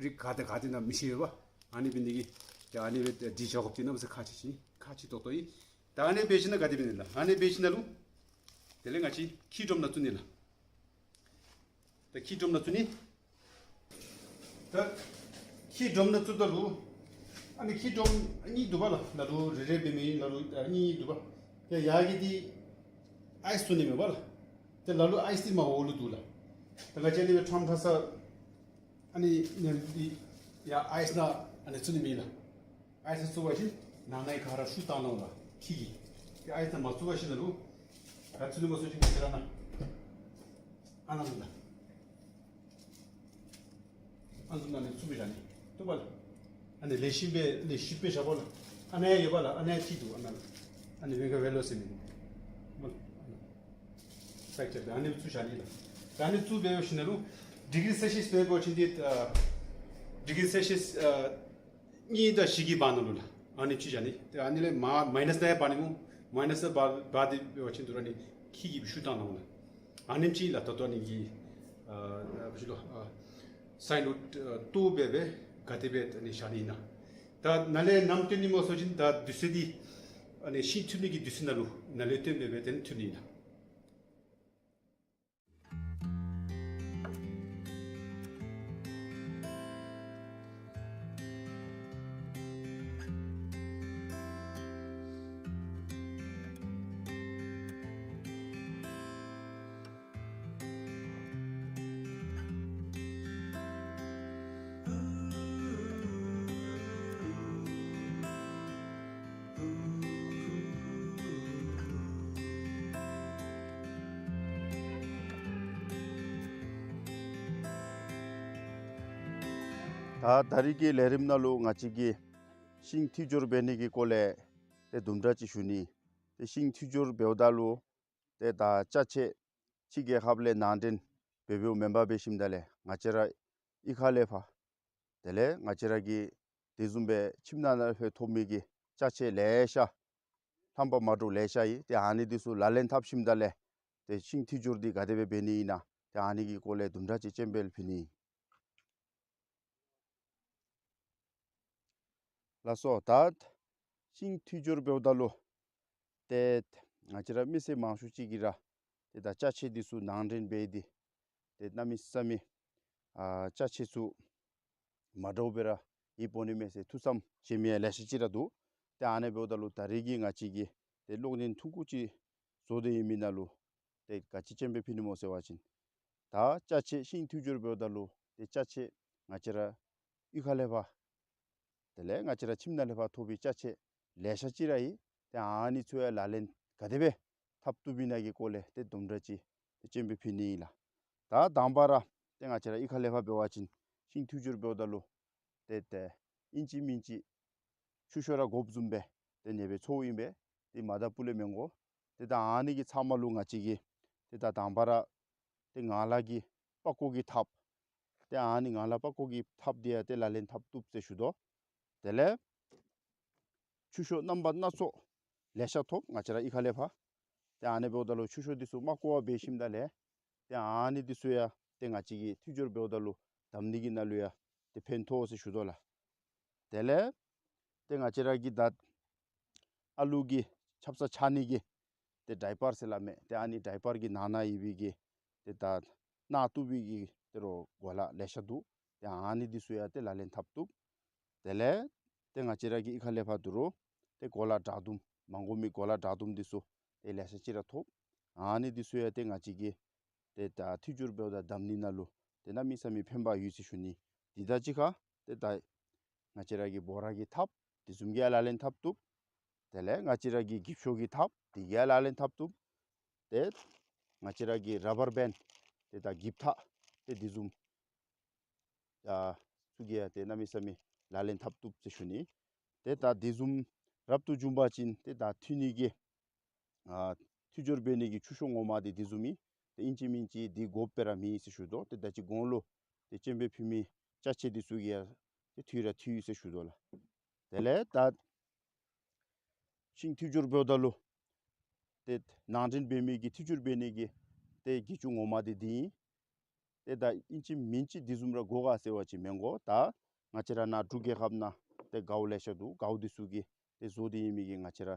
རིགས་ག་དེ་ག་དེ་ཨིན་ན་མི་ཤེས་པས། ཨ་ནི་འབད་ནི་དེ་གིས་ཏེ་ཨ་ནི་སྦེ་བྲིས་བཞག་དགོཔ་འདི་གནམ་མེད་ས་མེད་ཁག་ཆེ་ཆེ་ཁག་ཆེ་ཏོག་ཏོ་ཨིན། ད་ཨ་ནི་འབད་ཞིནམ་ལས་ག་དེ་འབད་ནི་ལགས། ཨ་ནི་འབད་ཞིནམ་ལས་དེ་ལས་ང་བཅས་འཁྱིལ་སྒྲོམ་ནང་བཙུགས་ནི་ལགས། ད་འཁྱིལ་སྒྲོམ་ནང་བཙུགས་ནི། ད་འཁྱིལ་སྒྲོམ་ནང་བཙུགསཔ་ད་ལུ་ཨ་ནི་འཁྱིལ་སྒྲོམ་གཉིས་འདུག་པ་ལགས། ལ་ལུ་རེ་རེ་འབད་མི་ལ་ལུ་ཨ་གཉིས་འདུག་པ། ཏེ་ཡར་གི་འདི་ཨའིསི་བཙུགས་ནི་མས་པ་ལགས། ཏེ་ལ་ལུ་ཨའིསི་འདི་མར་འོག་ལུ་འདུག་ལགས། ད་ང་བཅས་ཨ་ནི་སྦེ་ཁྲམ་ཁྲ་ས་ཨ་ནི་ནི་འདི་ཡར་ཨའིསི་ནང་ཨ་ནི་བཙུགས་ནི་མས་ལགས། ཨའིསི་བཙུགས་པ་ཅིན་ནང་ན་ག་ར་ཤུགས་བཏང་ནུག་ལགས། འཁྱིལ་གྱི། ཏེ་ཨའིསི་ནང་མ་བཙུགས་པ་ཅིན་ལ་ལུ་ག་བཙུགས་ནི་མས་ཟེར་བ་ཅིན་ང་བཅས་ར་ནཱ་ཨ་ནཱ་ལུ་ལགས། ཨ་ནཱ་ལུ་ནི་བཙུགས་སྦེ་བཞག་ནི། བཏུབ་པ་ལགས། ཨ་ནི་ལེགས་ཤོམ་སྦེ་ལེགས་ཤོམ་སྦེ་བཞག་དགོ་ལགས། ཨ་ནཱ་ཡོད་པ་ལགས། ཨ་ནཱ་འཁྱིལ་འདུག། ཨ་ནཱ་ལགས། ཨ་ནི་ཝེ་ག་ཝེ་ལོ་ཟེར་མི་འདི་སྨོ་ལགས། ཨ་ནཱ་སའིཌ་རྐྱབ་སྦེ་ཨ་ནི་བཙུགས་བཞག་ནི་ལགས། ད་ཨ་ནི་བཙུགས་སྦེ་འབད་ཞིནམ་ལས་ཌིག་རི་སེལ་སི་ཡས་འབད་བ་ཅིན་འདི་ཨ་ཌིག་རི་སེལ་སི་ཡས་ཨ་གཉིས་དང་བཞི་གི་བར་ན་ལུ་ལགས། ཨ་ནི་བཙུགས་བཞག་ནི། ཏེ་ཨ་ནི་ལས་མར་མའི་ནཱསི་ནང་ཡང་འབག་ནི་སྨོ། མའི་ནཱསི་ནང་འབག་འབག་སྟེ་འབད་བ་ཅིན་དོ་རུང་ཨ་ནི་འཁྱིལ་གྱི་སྦེ་ཤུགས་བཏང་ནུག་ལགས། ཨ་ནེམ་ཅིག་ལགས། ད་ལྟོ་ཨ་ནི་གི་ཨ་ཨ་ཕྱི་ལོགས་ཨ་སའིཌ་ལོཌ་ཨ་ལྟོ་འབད་སྦེ་ག་དེ་སྦེ་ཨ་ནི་བཞག་ནི་ཨིན་ན། ད་ནཱ་ལས་ནམ་བཏོན་ནི་སྨོ་ཟེར་བ་ཅིན་ད་དུས་ཚོད་འདི་ཨ་ནི་ཤིང་འཐུ་ནི་གི་དུས་ཚོད་ནང་ལུ་ནཱ་ལས་བཏོན་སྦེ་སྦེ་ཏེ་འཐུ་ནི་ཨིན་ལགས། ད་ད་རིས་ཀྱི་ལས་རིམ་ནང་ལུ་ང་བཅས་ཀྱིས་ཤིང་འཐུས་སྦྱོར་འབད་ནི་གི་སྐོར་ལས་ཏེ་དུམ་གྲ་ཅིག་ཞུ་ནི། ཏེ་ཤིང་འཐུས་སྦྱོར་འབདཝ་ད་ལུ་ཏེ་ད་ཅ་ཆས་ཕྱི་རྒྱལ་ཁབ་ལས་ནང་འདྲེན་འབད་འབདཝ་མེན་པར་འབད་ཞིནམ་ད་ལས་ང་བཅས་ར་གཡུས་ཁ་ལས་ཕར་དེ་ལས་ང་བཅས་ར་གི་དེ་བཟུམ་སྦེ་ཁྱིམ་ནང་ན་ཕར་ཐོབ་མི་གི་ཅ་ཆས་ལེ་ཤ་རྣམ་པ་མ་འདྲཝ་ལེ་ཤ་ཡོད། ཏེ་ཨ་ནི་འདི་ཚུ་ལག་ལེན་འཐབ་ཞིནམ་ད་ལས་ཏེ་ཤིང་འཐུས་སྦྱོར་འདི་ག་དེ་སྦེ་འབད་ནི་ཨིན་ན་ཏེ་ཨ་ནི་གི་སྐོར་ལས་དུམ་གྲ་ཅིག་སྤྱན་འབུལ་ཕུལ་ནི། ལགས་སོ། ད་ཤིང་འཐུས་སྦྱོར་འབདཝ་ད་ལུ་ཏེ་ང་བཅས་ར་མི་སེར་མང་ཤོས་ཅིག་གིས་ར་ཏེ་ད་ཅ་ཆས་འདི་ཚུ་ནང་འདྲེན་འབད་དེ་ཏེ་གནམ་མེད་ས་མེད་ཨ་ཅ་ཆས་ཚུ་མ་འདྲཝ་སྦེ་ར་ཡོདཔ་འོང་ནི་མས་ཟེར་ཐུགས་བསམ་བཞེས་མི་ཡང་ལེ་ཤ་ཅིག་ར་འདུག། ཏེ་ཨ་ནི་འབདཝ་ད་ལུ་ད་རིས་ཀྱི་ང་བཅས་ཀྱིས་ཏེ་གློག་བརྙན་ཐུང་ཀུ་ཅིག་བཟོ་སྟེ་ཡོད་མི་ནང་ལུ་ཏེ་ག་ཅི་སྤྱན་འབུལ་ཕུལ་ནི་སྨོ་ཟེར་བ་ཅིན་ད་ཅ་ཆས་ཤིང་འཐུས་སྦྱོར་འབདཝ་ད་ལུ་ཏེ་ཅ་ཆས་ང་བཅས་ར་གཡུས་ཁ་ལས་ཕར་དེ་ལས་ང་བཅས་ར་ཁྱིམ་ནང་ལས་ཕར་ཐོབ་པའི་ཅ་ཆས་ལེ་ཤ་ཅིག་ར་ཡོད། ཏེ་ཨ་ནི་ཚུ་ཡང་ལག་ལེན་ག་དེ་སྦེ་འཐབ་བཏུབ་ཨིན་ན་གི་སྐོར་ལས་ཏེ་དུམ་གྲ་ཅིག་ཏེ་སྤྱན་འབུལ་ཕུལ་ནི་ཨིན་ལགས། ད་དང་པ་ར་ཏེ་ང་བཅས་ར་གཡུས་ཁ་ལས་ཕར་འབད་བ་ཅིན་ཤིང་འཐུས་སྦྱོར་འབདཝ་ད་ལུ་ཏེ་ཏེ་ཨིན་ཅི་མིན་ཅི་ཆུ་ཤོག་ར་དགོཔ་བཟུམ་སྦེ་ཏེ་ཨ་ནི་སྦེ་ཚོརཝ་ཨིན་པས། ཏེ་མ་ད་པུ་ལས་མི་དགོ། ཏེ་ད་ཨ་ནི་གི་ཚབ་མ་ལུ་ང་བཅས་ཀྱིས་ཏེ་ད་དང་པ་ར་ཏེ་ངང་ལག་གི་པགས་ཀོ་གི་ཐགཔ། ཏེ་ཨ་ནི་ངང་ལག་པགས་ཀོ་གི་ཐགཔ་འདི་ཡང་ཏེ་ལག་ལེན་འཐབ་བཏུབ་ཟེར་ཞུ་དོ། དེ་ལས་ཆུ་ཤོག་རྣམ་པ་སྣ་ཚོགས་ལེ་ཤ་ཐོབ་ང་བཅས་ར་གཡུས་ཁ་ལས་ཕར། ཏེ་ཨ་ནི་འབདཝ་ད་ལུ་ཆུ་ཤོག་འདི་ཚུ་མ་བརྐོ་བར་འབད་ཞིནམ་ད་ལས་ཏེ་ཨ་ནི་འདི་ཚུ་ཡང་ཏེ་ང་བཅས་ཀྱིས་འཐུས་སྦྱོར་འབདཝ་ད་ལུ་བསྡམ་ནི་གི་ནང་ལུ་ཡང་ཏེ་ཕན་ཐོགས་ཟེར་ཞུ་དོ་ལགས། དེ་ལས་ཏེ་ང་བཅས་ར་གི་ད་ཨ་ལུ་གི་ཆབ་གསང་འཕྱག་ནི་གི་ཏེ་ཌའི་པར་ཟེར་སླབ་མས། ཏེ་ཨ་ནི་ཌའི་པར་གྱི་ནང་ན་ཡོད་པའི་གི་ཏེ་ད་ནང་བཏུབ་པའི་གི་ཏེ་རོགས་གོ་ལ་ལེ་ཤ་འདུག། ཏེ་ཨ་ནི་འདི་ཚུ་ཡང་ཏེ་ལག་ལེན་འཐབ་བཏུབ། དེ་ལས་ཏེ་ང་བཅས་ར་གི་གཡུས་ཁ་ལས་ཕར་དོ་རུང་ཏེ་གོ་ལ་དྲག་དུམ་མ་དགོ་མི་གོ་ལ་དྲག་དུམ་འདི་ཚུ་ཏེ་ལེ་ཤ་ཅིག་ར་ཐོབ། ཨ་ནི་འདི་ཚུ་ཡང་ཏེ་ང་བཅས་ཀྱིས་ཏེ་ད་འཐུས་སྦྱོར་འབདཝ་ད་བསྡམ་ནི་ནང་ལུ་ཏེ་གནམ་མེད་ས་མེད་ཕན་པ་ཡོད་ཟེར་ཞུ་ནི། དེ་དང་གཅིག་ཁར་ཏེ་ད་ང་བཅས་ར་གི་བོ་ར་གི་ཐགཔ་དེ་བཟུམ་གྱི་ཡང་ལག་ལེན་འཐབ་བཏུབ། དེ་ལས་ང་བཅས་ར་གི་འགྱིབ་ཤོག་གི་ཐགཔ་དེ་གི་ཡང་ལག་ལེན་འཐབ་བཏུབ། ཏེ་ང་བཅས་ར་གི་ར་བར་བེནཌ་ཏེ་ད་འགྱིབ་ཐག་ཏེ་དེ་བཟུམ་ཡང་ཚུ་གི་ཡང་ཏེ་གནམ་མེད་ས་མེད་ལག་ལེན་འཐབ་བཏུབ་ཟེར་ཞུ་ནི། ཏེ་ད་དེ་བཟུམ་རབ་ཏུ་བྱུང་པ་ཅིན་ཏེ་ད་འཐུས་ནི་གི་ཨ་འཐུས་སྦྱོར་འབད་ནི་གི་ཆུ་ཤོག་ངོ་མ་འདི་དེ་བཟུམ་ཨིན། ཏེ་ཨིན་ཅི་མིན་ཅི་འདི་དགོཔ་སྦེ་ར་མེད་ཟེར་ཞུ་དོ། ཏེ་ད་ཅི་གོང་ལུ་ཏེ་སྤྱན་འབུལ་ཕུལ་མི་ཅ་ཆས་འདི་ཚུ་གི་ཡང་ཏེ་འཐུས་ར་འཐུས་ཟེར་ཞུ་དོ་ལགས། དེ་ལས་ད་ཤིང་འཐུས་སྦྱོར་འབདཝ་ད་ལུ་ཏེ་ནང་འདྲེན་འབད་མི་གི་འཐུས་སྦྱོར་འབད་ནི་གི་ཏེ་གྱི་ཅུ་ངོ་མ་འདི་འདི་ཨིན། ཏེ་ད་ཨིན་ཅི་མིན་ཅི་དེ་བཟུམ་ར་དགོ་ག་ཟེར་བ་ཅིན་མི་དགོ། ད་ང་བཅས་ར་ནཱ་འབྲུག་རྒྱལ་ཁབ་ནང་ཏེ་གའུ་ལེ་ཤ་འདུག། གའུ་འདི་ཚུ་གིས་ཏེ་བཟོ་སྟེ་ཡོད་མི་གི་ང་བཅས་ར་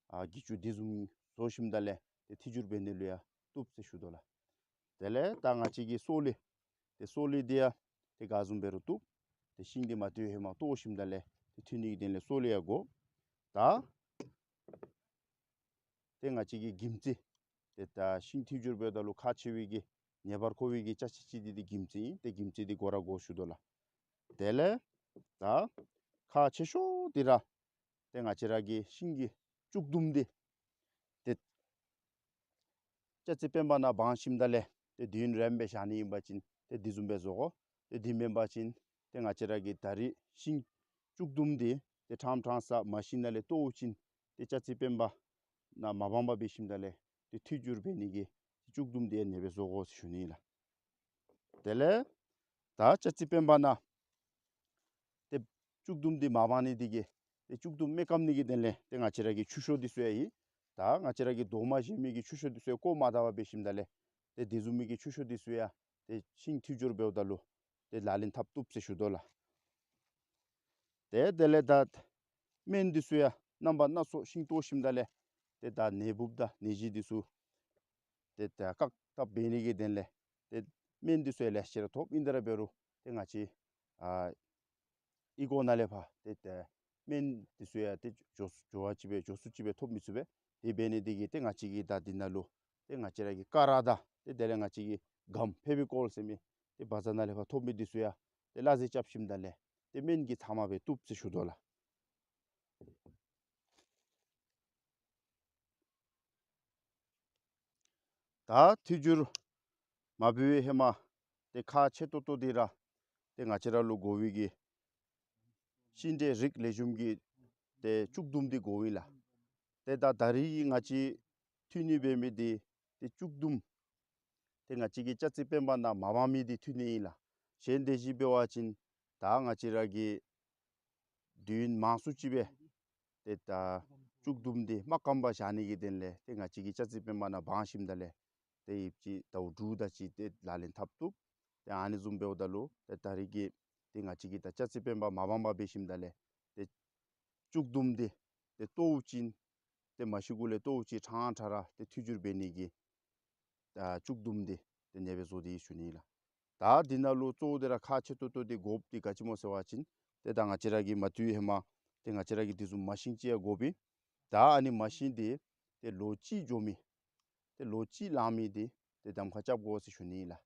ཨ་གྱི་ཅུ་དེ་བཟུམ་བཟོ་ཞིནམ་ད་ལས་ཏེ་འཐུས་སྦྱོར་འབད་ནི་ལུ་ཡང་བཏུབ་ཟེར་ཞུ་དོ་ལགས། དེ་ལས་ད་ང་བཅས་ཀྱི་སོ་ལེ། ཏེ་སོ་ལེ་འདི་ཡང་ཏེ་ག་བཟུམ་འབད་རུང་བཏུབ། ཏེ་ཤིང་འདི་མ་བཏུབ་ཧེ་མ་བཏོག་ཞིནམ་ད་ལས་ཏེ་འཐུས་ནི་གི་དོན་ལས་སོ་ལེ་ཡང་དགོ། ད་ཏེ་ང་བཅས་ཀྱི་གྱིམ་ཙེ། ཏེ་ད་ཤིང་འཐུས་སྦྱོར་འབདཝ་ད་ལུ་ཁག་ཆེ་བའི་གི་ཉེ་བར་མཁོ་བའི་གི་ཅ་ཆས་ཅིག་འདི་འདི་གྱིམ་ཙེ་ཨིན། ཏེ་གྱིམ་ཙེ་འདི་དགོ་ར་དགོ་ཞུ་དོ་ལགས། དེ་ལས་ད་ཁག་ཆེ་ཤོས་འདི་ར་ཏེ་ང་བཅས་ར་གི་ཤིང་གི་ལྕུག་དུམ་འདི་ཏེ་ཅ་རྩི་སྤེན་པ་ནང་སྦང་ཞིནམ་ད་ལས་ཏེ་དུས་ཡུན་རིངམོ་སྦེ་བཞག་ནི་ཨིན་པ་ཅིན་ཏེ་དེ་བཟུམ་སྦེ་བཟོ་དགོ། ཏེ་དེ་མེན་པ་ཅིན་ཏེ་ང་བཅས་ར་གི་ད་རིས་ཤིང་ལྕུག་དུམ་འདི་ཏེ་ཕྲང་ཕྲང་ས་མ་ཤིང་ནང་ལས་བཏོག་ཅིན་ཏེ་ཅ་རྩི་སྤེན་པ་ནང་མ་སྦང་པར་འབད་ཞིནམ་ད་ལས་ཏེ་འཐུས་སྦྱོར་འབད་ནི་གི་ལྕུག་དུམ་འདི་ཨ་ནེ་སྦེ་བཟོ་དགོ་ཟེར་ཞུ་ནི་ལགས། དེ་ལས་ད་ཅ་རྩི་སྤེན་པ་ནང་ཏེ་ལྕུག་དུམ་འདི་མ་སྦང་ནི་འདི་གིས་ཏེ་ལྕུག་དུམ་མེ་སྐམ་ནི་གི་དོན་ལས་ཏེ་ང་བཅས་ར་གི་ཆུ་ཤོག་འདི་ཚུ་ཡང་ཨིན། ད་ང་བཅས་ར་གི་རྡོག་མ་བཞེས་མི་གི་ཆུ་ཤོག་འདི་ཚུ་ཡང་བརྐོ་མ་ད་པར་འབད་ཞིནམ་ད་ལས་ཏེ་དེ་བཟུམ་མའི་གི་ཆུ་ཤོག་འདི་ཚུ་ཡང་ཏེ་ཤིང་འཐུས་སྦྱོར་འབདཝ་ད་ལུ་ཏེ་ལག་ལེན་འཐབ་བཏུབ་ཟེར་ཞུ་དོ་ལགས། ཏེ་དེ་ལས་ད་སྨན་འདི་ཚུ་ཡང་རྣམ་པ་སྣ་ཚོགས་ཤིང་བཏོག་ཞིནམ་ད་ལས་ཏེ་ད་ནད་འབུཔ་དང་ནད་གཞི་འདི་ཚུ་ཏེ་ད་བཀག་ཐབས་འབད་ནི་གི་དོན་ལས་ཏེ་སྨན་འདི་ཚུ་ཡང་ལེ་ཤ་ར་ཐོབ། ཨིན་ཏེ་ར་འབད་རུང་ཏེ་ང་བཅས་ཨ་ཨི་ཀོ་ནང་ལས་ཕར་ཏེ་ཏེ་སྨན་འདི་ཚུ་ཡང་ཏེ་མགྱོགས་མགྱོགས་པ་ཅིག་སྦེ་མགྱོགས་སུ་ཅིག་སྦེ་ཐོབ་མི་ཚུགས་པས། དེ་འབད་ནི་འདི་གིས་ཏེ་ང་བཅས་ཀྱིས་ད་འདི་ནང་ལུ་ཏེ་ང་བཅས་ར་གི་ཀ་ར་དང་ཏེ་དེ་ལས་ང་བཅས་ཀྱི་གམ་ཕེ་བི་ཀོལ་ཟེར་མི་ཏེ་བ་ཛར་ནང་ལས་ཕར་ཐོབ་མི་འདི་ཚུ་ཡང་ཏེ་སླ་བསྲེ་རྐྱབ་ཞིནམ་ད་ལས་ཏེ་སྨན་གྱི་ཚབ་མ་སྦེ་བཏུབ་ཟེར་ཞུ་དོ་ལགས། ད་འཐུས་སྦྱོར་མ་འབད་བའི་ཧེ་མ་ཏེ་ཁག་ཆེ་ཏོག་ཏོ་འདི་ར་ཏེ་ང་བཅས་ར་ལུ་དགོ་པའི་གི་ ཤིང་འབྲས་རིགས་ལེགས་ཤོམ་གྱི་ཏེ་ལྕུག་དུམ་འདི་དགོཔ་ཨིན་ལགས། ཏེ་ད་ད་རིས་ང་བཅས་མཐུད་ནི་འབད་མི་འདི་ཏེ་ལྕུག་དུམ་ཏེ་ང་བཅས་ཀྱི་ཅ་རྩིས་དཔོན་པ་ནང་མ་འབག་མི་འདི་མཐུད་ནི་ཨིན་ལགས། གཞན་དེ་བཞིན་འབད་བ་ཅིན་ད་ང་བཅས་ར་གི་དུས་ཡུན་མང་སུ་ཅིག་སྦེ་ཏེ་ད་ལྕུག་དུམ་འདི་མ་སྐམ་པར་བཞག་ནི་གི་དོན་ལས་ཏེ་ང་བཅས་ཀྱིས་ཅ་རྩིས་དཔོན་པ་ནང་འབག་ཞིནམ་ད་ལས་ཏེ་ཡོདཔ་ཅིག་ཟླཝ་དྲུག་དེ་ཅིག་ཏེ་ལག་ལེན་འཐབ་བཏུབ། ཏེ་ཨ་ནི་བཟུམ་འབདཝ་ད་ལུ་ཏེ་ད་རིས་ཀྱི་ཏེ་ང་བཅས་ཀྱིས་ད་ཅ་རྩིས་དཔོན་པ་མ་འབག་པར་འབད་ཞིནམ་ད་ལས་ཏེ་ལྕུག་དུམ་འདི་ཏེ་བཏོག་ཅིན་ཏེ་མ་ཤི་གུ་ལས་བཏོག་ཅིན་ཕྲང་ཕྲང་ར་ཏེ་ཐུགས་སྒྲུབ་འབད་ནི་གི་ད་ལྕུག་དུམ་འདི་ཏེ་ཨ་ནེ་སྦེ་བཟོ་སྟེ་ཞུ་ནི་ལགས། ད་འདི་ནང་ལུ་གཙོ་བོ་འདི་ར་ཁག་ཆེ་ཏོག་ཏོ་འདི་དགོཔ་འདི་ག་ཅི་སྨོ་ཟེར་བ་ཅིན་ཏེ་ད་ང་བཅས་ར་གི་མ་ཐུད་ཧེ་མ་ཏེ་ང་བཅས་ར་གི་འདི་བཟུམ་མ་ཤིང་ཅིག་ཡང་དགོ་པས། ད་ཨ་ནི་མ་ཤིང་འདི་ཏེ་ལོ་གཅིག་འགྱོ་མི་ཏེ་ལོ་གཅིག་ལང་མི་འདི་ཏེ་གདམ་ཁ་རྐྱབ་དགོ་ཟེར་ཞུ་ནི་ལགས།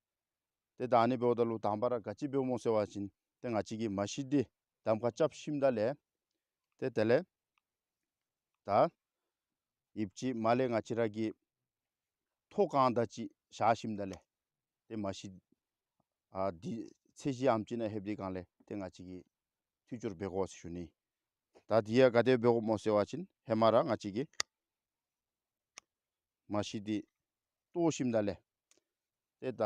ཏེ་ད་ཨ་ནི་འབདཝ་ད་ལུ་དང་པ་ར་ག་ཅི་འབདཝ་སྨོ་ཟེར་བ་ཅིན་ཏེ་ང་བཅས་ཀྱིས་མ་ཤིང་འདི་གདམ་ཁ་རྐྱབ་ཞིནམ་ད་ལས་ཏེ་དེ་ལས་ད་ཡོདཔ་ཅིག་མར་ལས་ང་བཅས་ར་གི་ཐོག་ཁང་དེ་ཅིག་བཞག་ཞིནམ་ད་ལས་ཏེ་མ་ཤིང་ཨ་འདི་ཚད་གཞི་ཨེམ་ཅིག་ནང་ལྷོདཔ་འདི་སྒང་ལས་ཏེ་ང་བཅས་ཀྱིས་ཐུགས་སྒྲུབ་འབད་དགོ་ཟེར་ཞུ་ནི། ད་འདི་ཡང་ག་དེ་འབད་དགོཔ་སྨོ་ཟེར་བ་ཅིན་ཧེ་མ་ར་ང་བཅས་ཀྱིས་མ་ཤིང་འདི་བཏོག་ཞིནམ་ད་ལས་ཏེ་ད་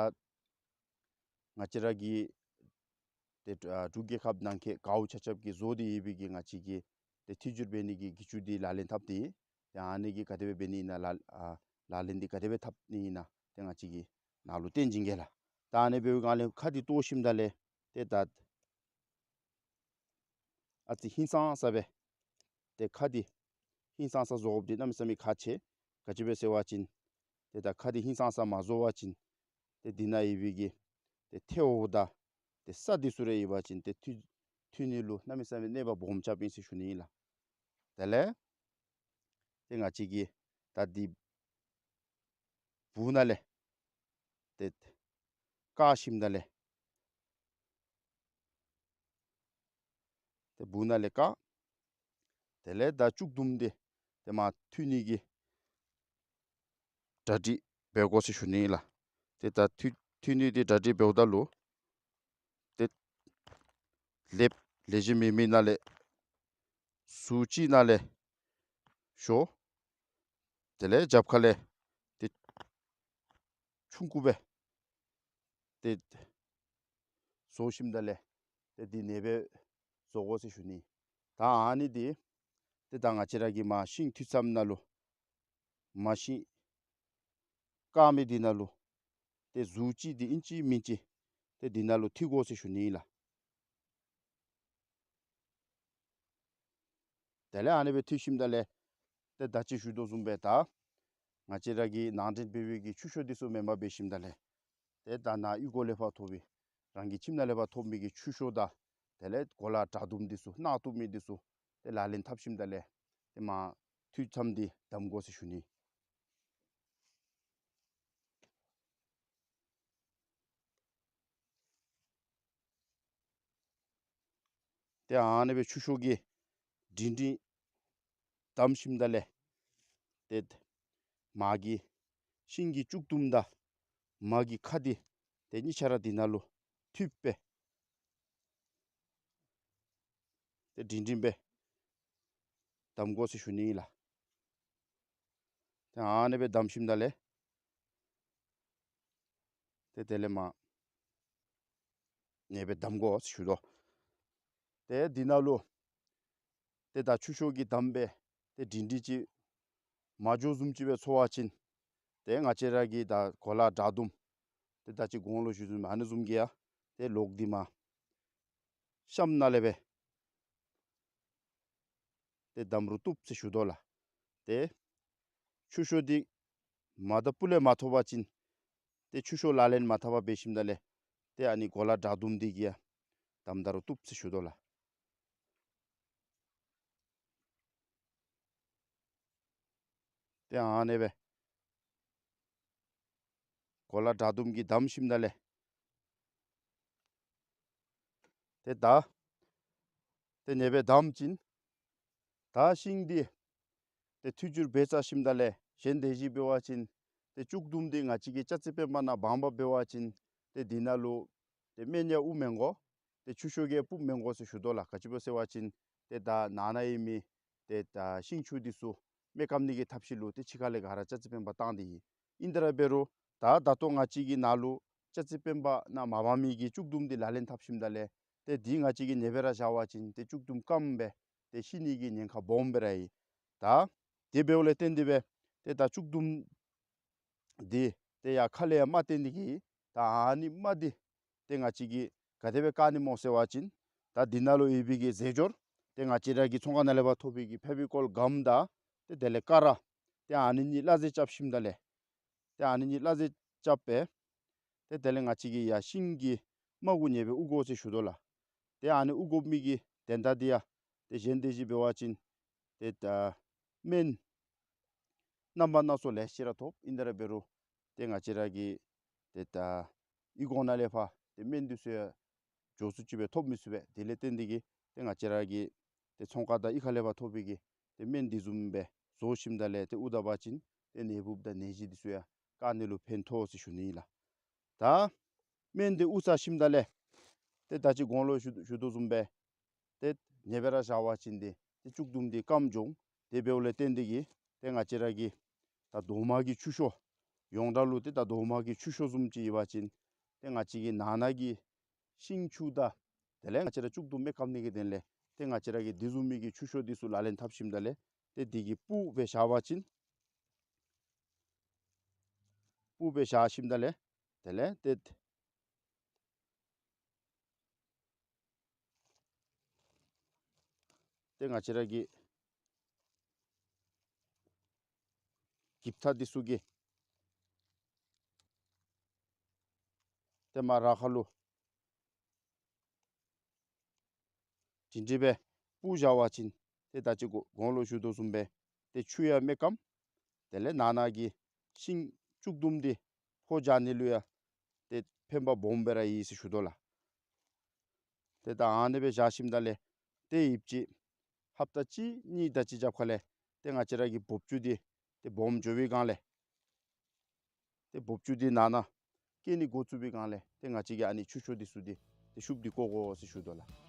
ང་བཅས་ར་གི་ཏེ་ཨ་འབྲུག་རྒྱལ་ཁབ་ནང་འཁོད་གའུ་ཆ་ཁྱབ་ཀྱིས་བཟོ་སྟེ་ཡོད་པའི་གི་ང་བཅས་ཀྱིས་ཏེ་ཐུགས་སྒྲུབ་འབད་ནི་གི་གི་ཅུང་འདི་ལག་ལེན་འཐབ་སྟེ་ཏེ་ཨ་ནི་གི་ག་དེ་སྦེ་འབད་ནི་ཨིན་ན་ལག་ཨ་ལག་ལེན་འདི་ག་དེ་སྦེ་འཐབ་ནི་ཨིན་ན་ཏེ་ང་བཅས་ཀྱིས་ནཱ་ལུ་སྟོན་བྱིན་གེ་ལགས། ད་ཨ་ནི་འབདཝ་སྒང་ལས་ཁ་འདི་བཏོག་ཞིནམ་ད་ལས་ཏེ་ད་ཨ་ཙི་ཧིང་སངས་ས་སྦེ་ཏེ་ཁ་འདི་ཧིང་སངས་ས་བཟོ་དགོཔ་འདི་གནམ་མེད་ས་མེད་ཁག་ཆེ། ག་ཅི་སྦེ་ཟེར་བ་ཅིན་ཏེ་ད་ཁ་འདི་ཧིང་སངས་ས་མ་བཟོ་བ་ཅིན་ཏེ་འདི་ནང་ཡོད་པའི་གི་ཏེ་ཐལཝ་དང་ཏེ་ས་འདི་ཚུ་རེ་ཡོད་པ་ཅིན་ཏེ་མཐུད་མཐུད་ནི་ལུ་གནམ་མེད་ས་མེད་གནོད་པ་སྦོམ་རྐྱབ་ཨིན་ཟེར་ཞུ་ནི་ཨིན་ལགས། དེ་ལས་ཏེ་ང་བཅས་ཀྱིས་ད་འདི་སྦུག་ནང་ལས་ཏེ་བཀག་ཞིནམ་ད་ལས་ཏེ་སྦུག་ནང་ལས་བཀག། དེ་ལས་ད་ལྕུག་དུམ་འདི་ཏེ་མར་མཐུད་ནི་གི་གྲ་སྒྲིག་འབད་དགོ་ཟེར་ཞུ་ནི་ཨིན་ལགས། ཏེ་ད་མཐུད་མཐུད་ནི་འདི་གྲ་སྒྲིག་འབདཝ་ད་ལུ་ཏེ་ལེབ་ལེགས་ཤོམ་མེད་མི་ནང་ལས་ཟུར་གཅིག་ནང་ལས་ཞོ། དེ་ལས་རྒྱབ་ཁ་ལས་ཏེ་ཆུང་ཀུ་སྦེ་ཏེ་བཟོ་ཞིནམ་ད་ལས་ཏེ་འདི་ཨ་ནེ་སྦེ་བཟོ་དགོ་ཟེར་ཞུ་ནི། ད་ཨ་ནི་འདི་ཏེ་ད་ང་བཅས་ར་གི་མར་ཤིང་མཐུད་མཚམས་ནང་ལུ་མར་ཤིང་བཀག་མི་འདི་ནང་ལུ་ཏེ་ཟུར་གཅིག་འདི་ཨིན་ཅི་མིན་ཅི་ཏེ་འདི་ནང་ལུ་མཐུད་དགོ་ཟེར་ཞུ་ནི་ཨིན་ལགས། དེ་ལས་ཨ་ནེ་སྦེ་མཐུད་ཞིནམ་ད་ལས་ཏེ་ད་ཅི་ཞུ་དོ་བཟུམ་སྦེ་ད་ང་བཅས་ར་གི་ནང་འདྲེན་འབད་བའི་གི་ཆུ་ཤོག་འདི་ཚུ་མེནམ་འབད་ཞིནམ་ད་ལས་ཏེ་ད་ནཱ་གཡུས་སྒོ་ལས་ཕར་ཐོབ་པའི་རང་གི་ཁྱིམ་ནང་ལས་ཕར་ཐོབ་མི་གི་ཆུ་ཤོག་དང་དེ་ལས་གོ་ལ་དྲ་དུམ་འདི་ཚུ་ནག་བཏུབ་མི་འདི་ཚུ་ཏེ་ལག་ལེན་འཐབ་ཞིནམ་ད་ལས་ཏེ་མར་མཐུད་མཚམས་འདི་བསྡམ་དགོ་ཟེར་ཞུ་ནི། ཏེ་ཨ་ནེ་སྦེ་ཆུ་ཤོག་གི་སྒྲིང་སྒྲིང་བསྡམ་ཞིནམ་ད་ལས་ཏེ་མར་གྱི་ཤིང་གི་ལྕུག་དུམ་དང་མར་གྱི་ཁ་འདི་ཏེ་གཉིས་ཆ་ར་འདི་ནང་ལུ་མཐུད་སྦེ་ཏེ་སྒྲིང་སྒྲིང་སྦེ་བསྡམ་དགོ་ཟེར་ཞུ་ནི་ཨིན་ལགས། ཏེ་ཨ་ནེ་སྦེ་བསྡམ་ཞིནམ་ད་ལས་ཏེ་དེ་ལས་མར་ཨ་ནེ་སྦེ་བསྡམ་དགོ་ཟེར་ཞུ་དོ། ཏེ་འདི་ནང་ལུ་ཏེ་ད་ཆུ་ཤོག་གི་བསྡམས་སྦེ་ཏེ་སྒྲིང་སྒྲིང་ཅིག་མ་འགྱོ་བཟུམ་ཅིག་སྦེ་ཚོར་བ་ཅིན་ཏེ་ང་བཅས་ར་གི་ད་གོ་ལ་དྲ་དུམ་ཏེ་ད་ཅི་གོང་ལུ་ཞུ་བཟུམ་ཨ་ནི་བཟུམ་གྱིས་ཡང་ཏེ་ལོགས་འདི་མར་གཤམ་ནང་ལས་སྦེ་ཏེ་བསྡམ་རུང་བཏུབ་ཟེར་ཞུ་དོ་ལགས། ཏེ་ཆུ་ཤོག་འདི་མར་དང་སྤུ་ལས་མ་ཐོབ་པ་ཅིན་ཏེ་ཆུ་ཤོག་ལག་ལེན་མ་འཐབ་པར་འབད་ཞིནམ་ད་ལས་ཏེ་ཨ་ནི་གོ་ལ་དྲ་དུམ་འདི་གིས་ཡང་བསྡམ་ད་རུང་བཏུབ་ཟེར་ཞུ་དོ་ལགས། ཏེ་ཨ་ནེ་སྦེ་གོ་ལ་དྲ་དུམ་གྱིས་བསྡམས་ཞིནམ་ད་ལས་ཏེ་ད་ཏེ་ཨ་ནེ་སྦེ་བསྡམས་ཅིན་ད་ཤིང་འདི་ཏེ་མཐུད་འགྱུར་འབད་ཚར་ཞིནམ་ད་ལས་གཞན་དེ་བཞིན་འབད་བ་ཅིན་ཏེ་ལྕུག་དུམ་འདི་ང་བཅས་ཀྱིས་ཅ་རྩི་སྤེན་པ་ནང་སྦང་པར་འབད་བ་ཅིན་ཏེ་འདི་ནང་ལུ་ཏེ་སྨན་ཡང་དབུགས་མི་འགོ། ཏེ་ཆུ་ཤོག་གིས་སྤུབ་མི་དགོ་ཟེར་ཞུ་དོ་ལགས། ག་ཅི་སྦེ་ཟེར་བ་ཅིན་ཏེ་ད་ནང་ན་ཨིན་མི་ཏེ་ད་ཤིང་ཆུ་འདི་ཚུ་མེ་སྐམ་ནི་གི་ཐབས་ཤེས་ལུ་ཏེ་ཕྱི་ཁ་ལས་ག་ར་ཅ་རྩི་སྤེན་པ་བཏང་སྟེ་ཨིན། ཨིན་ད་ར་འབད་རུང་ད་ད་ལྟོ་ང་བཅས་ཀྱི་ནང་ལུ་ཅ་རྩི་སྤེན་པ་ནང་མ་འབག་མི་གི་ལྕུག་དུམ་འདི་ལག་ལེན་འཐབ་ཞིནམ་ད་ལས་ཏེ་འདི་ང་བཅས་ཀྱིས་ཉེ་སྦེ་ར་བཞག་པ་ཅིན་ཏེ་ལྕུག་དུམ་སྐམ་སྦེ་ཏེ་ཤི་ནི་གི་ཉེན་ཁ་སྦོམ་སྦེ་ར་ཨིན། ད་དེ་འབདཝ་ལས་བརྟེན་ཏེ་སྦེ་ཏེ་ད་ལྕུག་དུམ་འདི་ཏེ་ཡར་ཁ་ལས་ཡར་མར་བཏོན་ནི་གི་ད་ཨ་ནི་མར་འདི་ཏེ་ང་བཅས་ཀྱིས་ག་དེ་སྦེ་བཀག་ནི་སྨོ་ཟེར་བ་ཅིན་ད་འདི་ནང་ལུ་ཡོད་པའི་གི་རྫས་སྦྱོར་ཏེ་ང་བཅས་ར་གི་ཚོང་ཁང་ནང་ལས་ཕར་ཐོབ་པའི་གི་ཕེ་བི་ཀོལ་གམ་དང་ཏེ་དེ་ལས་ཀ་ར་ཏེ་ཨ་ནི་གཉིས་སླ་བསྲེ་རྐྱབ་ཞིནམ་ད་ལས་ཏེ་ཨ་ནི་གཉིས་སླ་བསྲེ་རྐྱབ་སྦེ་ཏེ་དེ་ལས་ང་བཅས་ཀྱིས་ཡར་ཤིང་གི་རྨ་གུ་ཉེ་སྦེ་དབུར་དགོ་ཟེར་ཞུ་དོ་ལགས། ཏེ་ཨ་ནི་དབུར་དགོ་མི་གི་དོན་དག་འདི་ཡང་ཏེ་གཞན་དེ་བཞིན་འབད་བ་ཅིན་ཏེ་ད་སྨན་རྣམ་པ་སྣ་ཚོགས་ལེ་ཤ་ར་ཐོབ། ཨིན་ད་ར་འབད་རུང་ཏེ་ང་བཅས་ར་གི་ཏེ་ད་ཨི་ཁུང་ནང་ལས་ཕར་ཏེ་སྨན་འདི་ཚུ་ཡང་མགྱོགས་སུ་ཅིག་སྦེ་ཐོབ་མི་ཚུགས་པས། དེ་ལས་བརྟེན་ཏེ་གིས་ཏེ་ང་བཅས་ར་གི་ཏེ་ཚོང་ཁང་དང་གཡུས་ཁ་ལས་ཕར་ཐོབ་པའི་གི་ཏེ་སྨན་འདི་བཟུམ་སྦེ་བཟོ་ཞིནམ་ད་ལས་ཏེ་དབུར་ད་པ་ཅིན་ཏེ་ནད་འབུཔ་དང་ནད་གཞི་འདི་ཚུ་ཡང་བཀག་ནི་ལུ་ཕན་ཐོགས་ཟེར་ཞུ་ནི་ཨིན་ལགས། ད་སྨན་འདི་དབུར་ཚར་ཞིནམ་ད་ལས་ཏེ་ད་ཅི་གོང་ལུ་ཞུ་ཞུ་དོ་བཟུམ་སྦེ་ཏེ་ཉེ་སྦེ་ར་བཞག་པ་ཅིན་ཏེ་ཏེ་ལྕུག་དུམ་འདི་སྐམ་འགྱོ་འོང་། དེ་འབདཝ་ལས་བརྟེན་ཏེ་གིས་ཏེ་ང་བཅས་ར་གི་ད་རྡོག་མ་གི་ཆུ་ཤོག་ཡོངས་གྲགས་ལུ་ཏེ་ད་རྡོག་མ་གི་ཆུ་ཤོག་བཟུམ་ཅིག་ཡོད་པ་ཅིན་ཏེ་ང་བཅས་ཀྱི་ནང་ན་གི་ཤིང་ཆུ་དང་དེ་ལས་ང་བཅས་ར་ལྕུག་དུམ་མེ་སྐམ་ནི་གི་དོན་ལས་ཏེ་ང་བཅས་ར་གིས་འདི་བཟུམ་མའི་གི་ཆུ་ཤོག་འདི་ཚུ་ལག་ལེན་འཐབ་ཞིནམ་ད་ལས་ཏེ་འདི་གི་སྤུབ་སྦེ་བཞག་པ་ཅིན་སྤུབ་སྦེ་བཞག་ཞིནམ་ད་ལས་དེ་ལས་ཏེ་ཏེ་ང་བཅས་ར་གི་འགྱིབ་ཐག་འདི་ཚུ་གིས་ཏེ་མར་ར་ཁ་ལུ་སྒྲིང་སྒྲི་སྦེ་སྤུབ་བཞག་པ་ཅིན་ཏེ་ད་ཅི་གོ་གོང་ལུ་ཞུ་དོ་བཟུམ་སྦེ་ཏེ་ཆུ་ཡང་མེ་སྐམ། དེ་ལས་ནང་ན་གི་ཤིང་ལྕུག་དུམ་འདི་ཕོ་རྒྱག་ནི་ལུ་ཡང་ཏེ་ཕན་པ་སྦོམ་སྦེ་ར་ཡོད་ཟེར་ཞུ་དོ་ལགས། ཏེ་ད་ཨ་ནི་སྦེ་བཞག་ཞིནམ་ད་ལས་ཏེ་ཡུདཔ་ཅིག་ཧབ་ཏ་གཅིག་གཉིས་དེ་ཅིག་རྐྱབ་ཁ་ལས་ཏེ་ང་བཅས་ར་གི་འབོབ་ཆུ་འདི་ཏེ་སྦོམ་འགྱོ་བའི་སྒང་ལས་ཏེ་འབོབ་ཆུ་འདི་ནང་ན་སྐྱེ་ནི་འགོ་བཙུགས་པའི་སྒང་ལས་ཏེ་ང་བཅས་ཀྱིས་ཨ་ནི་ཆུ་ཤོག་འདི་ཚུ་འདི་ཏེ་ཤུབས་ཏེ་བཀོ་དགོ་ཟེར་ཞུ་དོ་ལགས།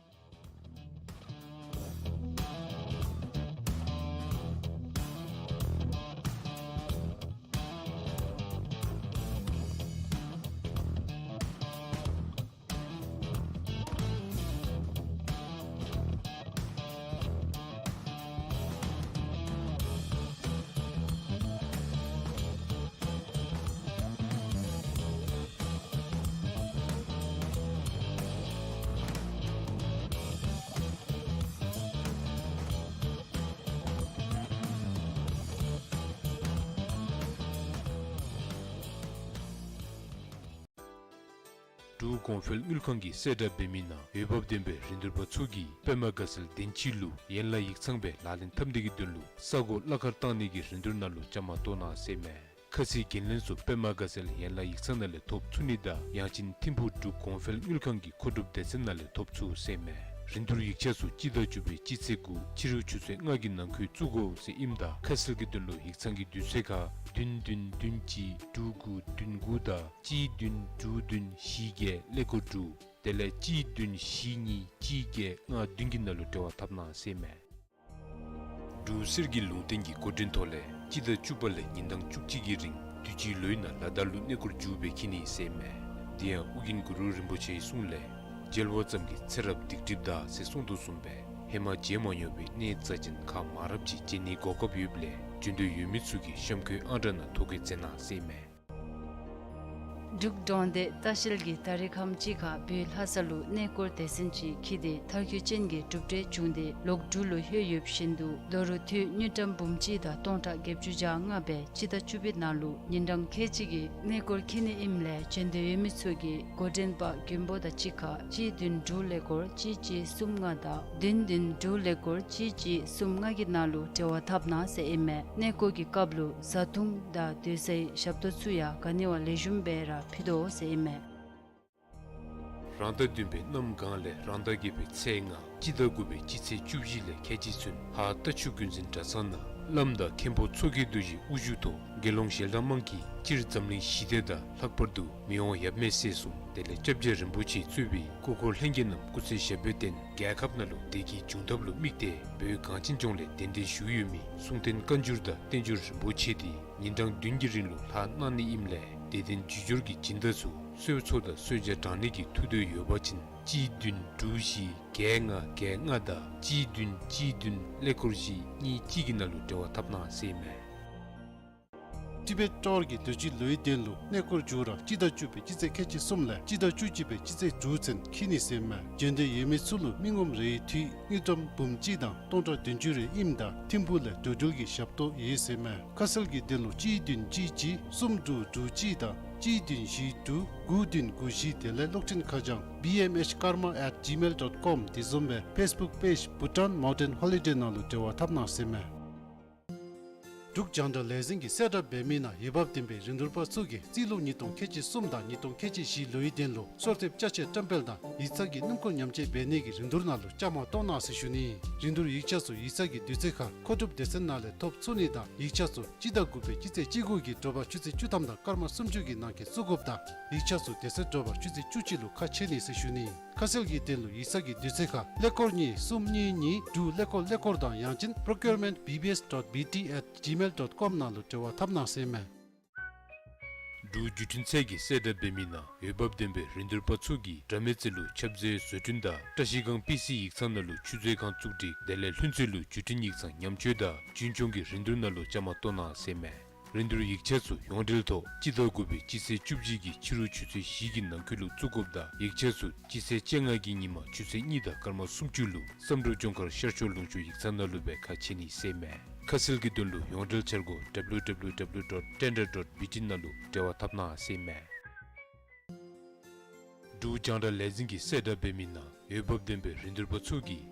འབྲུག་གོང་འཕེལ་དངུལ་ཁང་གིས་གསལ་བསྒྲགས་འབད་མི་ནང་འོས་འབབ་ལྡན་པའི་རིན་བསྡུར་པ་ཚུ་གིས་པདྨ་དགའ་ཚལ་བདེན་སྐྱིད་ལུ་ཡན་ལག་ཡིག་ཚང་སྦེ་ལག་ལེན་འཐབ་ནི་གི་དོན་ལུ་ས་གོ་གླ་དཀར་བཏང་ནི་གི་རིན་བསྡུར་ནང་ལུ་བཅའ་མར་གཏོགས་གནང་ཟེར་མས། ཁ་ཚིག་འགན་ལེན་ཚུ་པདྨ་དགའ་ཚལ་ཡན་ལག་ཡིག་ཚང་ནང་ལས་ཐོབ་ཚུགས་ནི་དང་ཡང་ཅིན་ཐིམ་ཕུག་འབྲུག་གོང་འཕེལ་དངུལ་ཁང་གི་མཁོ་སྒྲུབ་སྡེ་ཚན་ནང་ལས་ཐོབ་ཚུགས་ཟེར་མས། རིན་བསྡུར་ཡིག་ཆ་ཚུ་སྤྱི་ཟླ་བཅུ་པའི་སྤྱི་ཚེས་དགུ་ཕྱི་རུ་ཆུ་ཚོད་ལྔ་གི་ནང་འཁོད་བཙུགས་དགོ་ཟེར་ཨིནམ་ད་ཁ་གསལ་གྱི་དོན་ལུ་ཡིག་ཚང་གི་དུས་ཚོད་ཁར་བདུན་བདུན་བདུན་གཅིག་དྲུག་དགུ་བདུན་དགུ་དང་གཅིག་བདུན་དྲུག་བདུན་བཞི་བརྒྱད་ཀླད་ཀོར་དྲུག་དེ་ལས་གཅིག་བདུན་བཞི་གཉིས་གཅིག་བརྒྱད་ལྔ་བདུན་གྱི་ནང་ལུ་འབྲེལ་བ་འཐབ་གནང་ཟེར་མས། འབྲུག་གསེར་གྱི་ལུང་བསྟན་གྱི་འགོ་འདྲེན་ཐོག་ལས་སྤྱི་ཟླ་བཅུ་པ་ལས་ཉིན་གྲངས་བཅུ་གཅིག་གི་རིང་དུས་ཅི་ལོའི་ནང་ལ་དྭགས་ལུ་གནས་སྐོར་མཇུག་སྦེ་འཁྱིད་ནི་ཟེར་མས། དེ་ཡང་ཨོ་རྒྱན་གུ་རུ་རིན་པོ་ཆེའི་གསུང་ལས་མཇལ་བ་ཙམ་གྱིས་ཚེ་རབས་སྡིག་སྒྲིབ་འདག་ཟེར་གསུངས་དོ་བཟུམ་སྦེ་ཧེ་མ་མཇལ་མ་མྱོང་བའི་གནས་རྩ་ཅན་ཁག་མང་རབས་ཅིག་མཇལ་ནིའི་གོ་སྐབས་ཡོདཔ་ལས་འབྱོན་འདོད་ཡོད་མི་ཚུ་གིས་གཤམ་འཁོད་ཨང་གྲངས་ནང་ཐོ་བཀོད་མཛད་གནང་ཟེར་མས། འབྲུག་འབྲོང་སྡེ་ལྟ་བཤལ་གྱིས་ད་རེས་ཁམས་ཅིག་ཁར་བོད་ལྷ་ས་ལུ་གནས་སྐོར་སྡེ་ཚན་ཅིག་འཁྱིད་དེ་མཐར་འཁྱོལ་ཅན་གྱི་གྲུབ་འབྲས་བྱུང་སྟེ་ལོག་འབྲུག་ལུ་ལྷོད་ཡོདཔ་བཞིན་དུ་ལོ་རུ་དུས་དངུལ་ཀྲམ་འབུམ་གཅིག་དང་སྟོང་ཕྲག་བརྒྱད་ཅུ་གྱ་ལྔ་སྦེ་སྤྱི་ཟླ་བཅུ་པའི་ནང་ལུ་ཉིན་གྲངས་ཁལ་གཅིག་གི་གནས་སྐོར་འཁྱིད་ནི་ཨིནམ་ལས་འབྱོན་འདོད་ཡོད་མི་ཚུ་གིས་འགོ་འདྲེན་པ་མགོན་པོ་དང་གཅིག་ཁར་གཅིག་བདུན་དྲུག་ཀླད་ཀོར་གཅིག་གཅིག་གསུམ་ལྔ་དང་བདུན་བདུན་དྲུག་ཀླད་ཀོར་གཅིག་གཅིག་གསུམ་ལྔ་གི་ནང་ལུ་འབྲེལ་བ་འཐབ་གནང་ཟེར་ཨིན་མས། གནས་སྐོར་གྱི་སྐབས་ལུ་བཟའ་འཐུང་དང་སྡོད་སའི་ཞབས་ཏོག་ཚུ་ཡང་ག་ནི་བ་ལེགས་ཤོམ་སྦེ་ར་ཕུལ་དོ་ཟེར་ཨིན་མས། རང་ཟླ་བདུན་པའི་གནམ་གང་ལས་རང་ཟླ་བརྒྱད་པའི་ཚེས་ལྔ་སྤྱི་ཟླ་དགུ་པའི་སྤྱི་ཚེས་བཅུ་བཞི་ལས་ཁལ་གཅིག་ཚུན་ཧཱ་རྟ་ཕྱུག་རྒྱུན་འཛིན་གྲྭ་ཚང་ནང་ བླམ་དང་མཁན་པོ་མཚོ་སྐྱེས་རྡོ་རྗེ་དབུ་བཞུགས་ཐོག་དགེ་སློང་ཞལ་གདམས་དམངས་ཀྱིས་སྤྱིར་འཛམ་གླིང་ཞི་བདེ་དང་ལྷག་པར་དུ་མི་དབང་ཡབ་མེས་སྲས་གསུམ་དེ་ལས་སྐྱབས་རྗེ་རིན་པོ་ཆེ་གཙོས་པའི་སྐུ་འཁོར་ལྷན་རྒྱས་རྣམས་སྐུ་ཚེ་ཞབས་པད་བརྟན། རྒྱལ་ཁབ་ནང་ལུ་བདེ་སྐྱིད་འབྱུང་ཐབས་ལུ་དམིགས་ཏེ་བོད་གངས་ཅན་ལྗོངས་ལས་གདན་འདྲེན་ཞུ་ཡོད་མི་གསུང་རྟེན་བཀའ་འགྱུར་དང་བསྟན་འགྱུར་རིན་པོ་ཆེ་དེ་ཉིན་གྲངས་བདུན་གྱི་རིང་ལུ་ལྷག་གནང་ནི་ཨིནམ་ལས་དད་ལྡན་ཇུས་འབྱོར་གྱི་སྦྱིན་བདག་ཚུ་གསོལ་ཚོགས་དང་གསོལ་ཇ་དྲང་ནི་གི་ཐུགས་འདོད་ཡོད་པ་ཅིན་གཅིག་བདུན་དྲུག་བཞི་བརྒྱད་ལྔ་བརྒྱད་ལྔ་དང་གཅིག་བདུན་གཅིག་བདུན་ཀླད་ཀོར་བཞི་གཉིས་གཅིག་གི་ནང་ལུ་འབྲེལ་བ་འཐབ་གནང་ཟེར་ཨིན་མས། ཊི་བེཊ་ཊོར་གྱི་དུས་ཅི་ལོའི་གདན་ལུ་གནས་སྐོར་མཇུག་ར་སྤྱི་ཟླ་བཅུ་པའི་སྤྱི་ཚེས་ཁལ་གཅིག་གསུམ་ལས་སྤྱི་ཟླ་བཅུ་གཅིག་པའི་སྤྱི་ཚེས་དྲུག་ཚུན་འཁེལ་ནི་ཟེར་ཨིན་མས། འབྱོན་འདོད་ཡོད་མི་ཚུ་ལུ་མི་ངོམ་རེའི་འཐུས་དངུལ་ཀྲམ་འབུམ་གཅིག་དང་སྟོང་ཕྲག་བདུན་ཅུ་རེ་ཨིནམ་ད་ཐིམ་ཕུག་ལས་འགྲོ་འགྲུལ་གྱི་ཞབས་ཏོག་ཡོད་ཟེར་ཨིན་མས། ཁ་གསལ་གྱི་དོན་ལུ་གཅིག་བདུན་གཅིག་གཅིག་གསུམ་དྲུག་དྲུག་གཅིག་དང་གཅིག་བདུན་བཞི་དྲུག་དགུ་བདུན་དགུ་བཞི་དེ་ལས་གློག་འཕྲིན་ཁ་བྱང་B M H Karma at gmail dot com དེ་བཟུམ་སྦེ་ཕེསི་བུཀ་པེཇ་བྷུ་ཊཱན་མའུན་ཊེན་ཧོ་ལི་ཌེ་ནང་ལུ་འབྲེལ་བ་འཐབ་གནང་ཟེར་ཨིན་མས། འབྲུག་རྒྱང་བསྒྲགས་ལས་འཛིན་གྱིས་གསལ་བསྒྲགས་འབད་མི་ནང་འོས་འབབ་ལྡན་པའི་རིན་བསྡུར་པ་ཚུ་གིས་རྩིས་ལོ་ཉིས་སྟོང་ཁལ་གཅིག་གསུམ་དང་ཉིས་སྟོང་ཁལ་གཅིག་བཞི་ལོའི་དོན་ལུ་གསོལ་འདེབས་ཅ་ཆས་བཀྲམ་སྤེལ་དང་ཡིག་ཚང་གི་སྣུམ་འཁོར་ཉམས་བཅོས་འབད་ནི་གི་རིན་བསྡུར་ནང་ལུ་བཅའ་མར་གཏོགས་གནང་ཟེར་ཞུ་ནི། རིན་བསྡུར་ཡིག་ཆ་ཚུ་ཡིག་ཚང་གི་དུས་ཚོད་ཁར་མཁོ་སྒྲུབ་སྡེ་ཚན་ནང་ལས་ཐོབ་ཚུགས་ནི་དང་ཡིག་ཆ་ཚུ་སྤྱི་ཟླ་དགུ་པའི་སྤྱི་ཚེས་བཅུ་དགུ་གི་དྲོ་པ་ཆུ་ཚོད་བཅུ་ཐམ་དང་སྐར་མ་སུམ་ཅུ་གི་ནང་འཁོད་བཙུགས་དགོཔ་དང་ཡིག་ཆ་ཚུ་དེ་ཚེ་དྲོ་པ་ཆུ་ཚོད་བཅུ་གཅིག་ལུ་ཁ་ཕྱེ་ནི་ཟེར་ཞུ་ནི། ཁ་གསལ་གྱི་དོན་ལུ་ཡིག་ཚང་གི་དུས་ཚོད་ཁར་ཀླད་ཀོར་གཉིས་གསུམ་གཉིས་གཉིས་དྲུག་ཀླད་ཀོར་ཀླད་ཀོར་དང་ཡང་ཅིན་procurement B B S dot B T at gmail dot com ནང་ལུ་འབྲེལ་བ་འཐབ་གནང་ཟེར་ཨིན་མས། འབྲུག་བརྒྱུད་འཕྲིན་ཚད་ཀྱིས་གསལ་བསྒྲགས་འབད་མི་ནང་འོས་འབབ་ལྡན་པའི་རིན་བསྡུར་པ་ཚུ་གིས་དྲ་མའི་རྩེ་ལུ་ཁྱབ་ཟས་བཟོ་སྐྲུན་དང་བཀྲ་ཤིས་སྒང་པི་སི་ཡིག་ཚང་ནང་ལུ་ཆུ་མཛོད་ཁང་བཙུགས་སྒྲིག་དེ་ལས་ལྷུན་རྩེ་ལུ་བརྒྱུད་འཕྲིན་ཡིག་ཚང་ཉམས་བཅོས་དང་རྒྱུན་སྐྱོང་གི་རིན་བསྡུར་ནང་ལུ་བཅའ་མར་གཏོགས་གནང་ཟེར་ཨིན་མས། རིན་བསྡུར་ཡིག་ཆ་ཚུ་ཡོངས་འབྲེལ་ཐོག་སྤྱི་ཟླ་དགུ་པའི་སྤྱི་ཚེས་བཅུ་གཅིག་གི་ཕྱི་རུ་ཆུ་ཚོད་བཞི་གི་ནང་འཁོད་ལུ་བཙུགས་དགོཔ་དང་ཡིག་ཆ་ཚུ་སྤྱི་ཚེས་བཅོ་ལྔ་གི་ཉིན་མ་ཆུ་ཚོད་གཉིས་དང་སྐར་མ་སུམ་ཅུ་ལུ་བསམ་གྲུབ་ལྗོངས་མཁར་ཤར་ཕྱོགས་ལུང་ཕྱོགས་ཡིག་ཚང་ནང་ལུ་སྦེ་ཁ་ཕྱེ་ནི་ཟེར་ཨིན་མས། ཁ་གསལ་གྱི་དོན་ལུ་ཡོངས་འབྲེལ་འཆར་སྒོ་W W W dot tender dot B T ནང་ལུ་འབྲེལ་བ་འཐབ་གནང་ཟེར་ཨིན་མས། འབྲུག་རྒྱང་བསྒྲགས་ལས་འཛིན་གྱིས་གསལ་བསྒྲགས་འབད་མི་ནང་འོས་འབབ་ལྡན་པའི་རིན་བསྡུར་པ་ཚུ་གིས་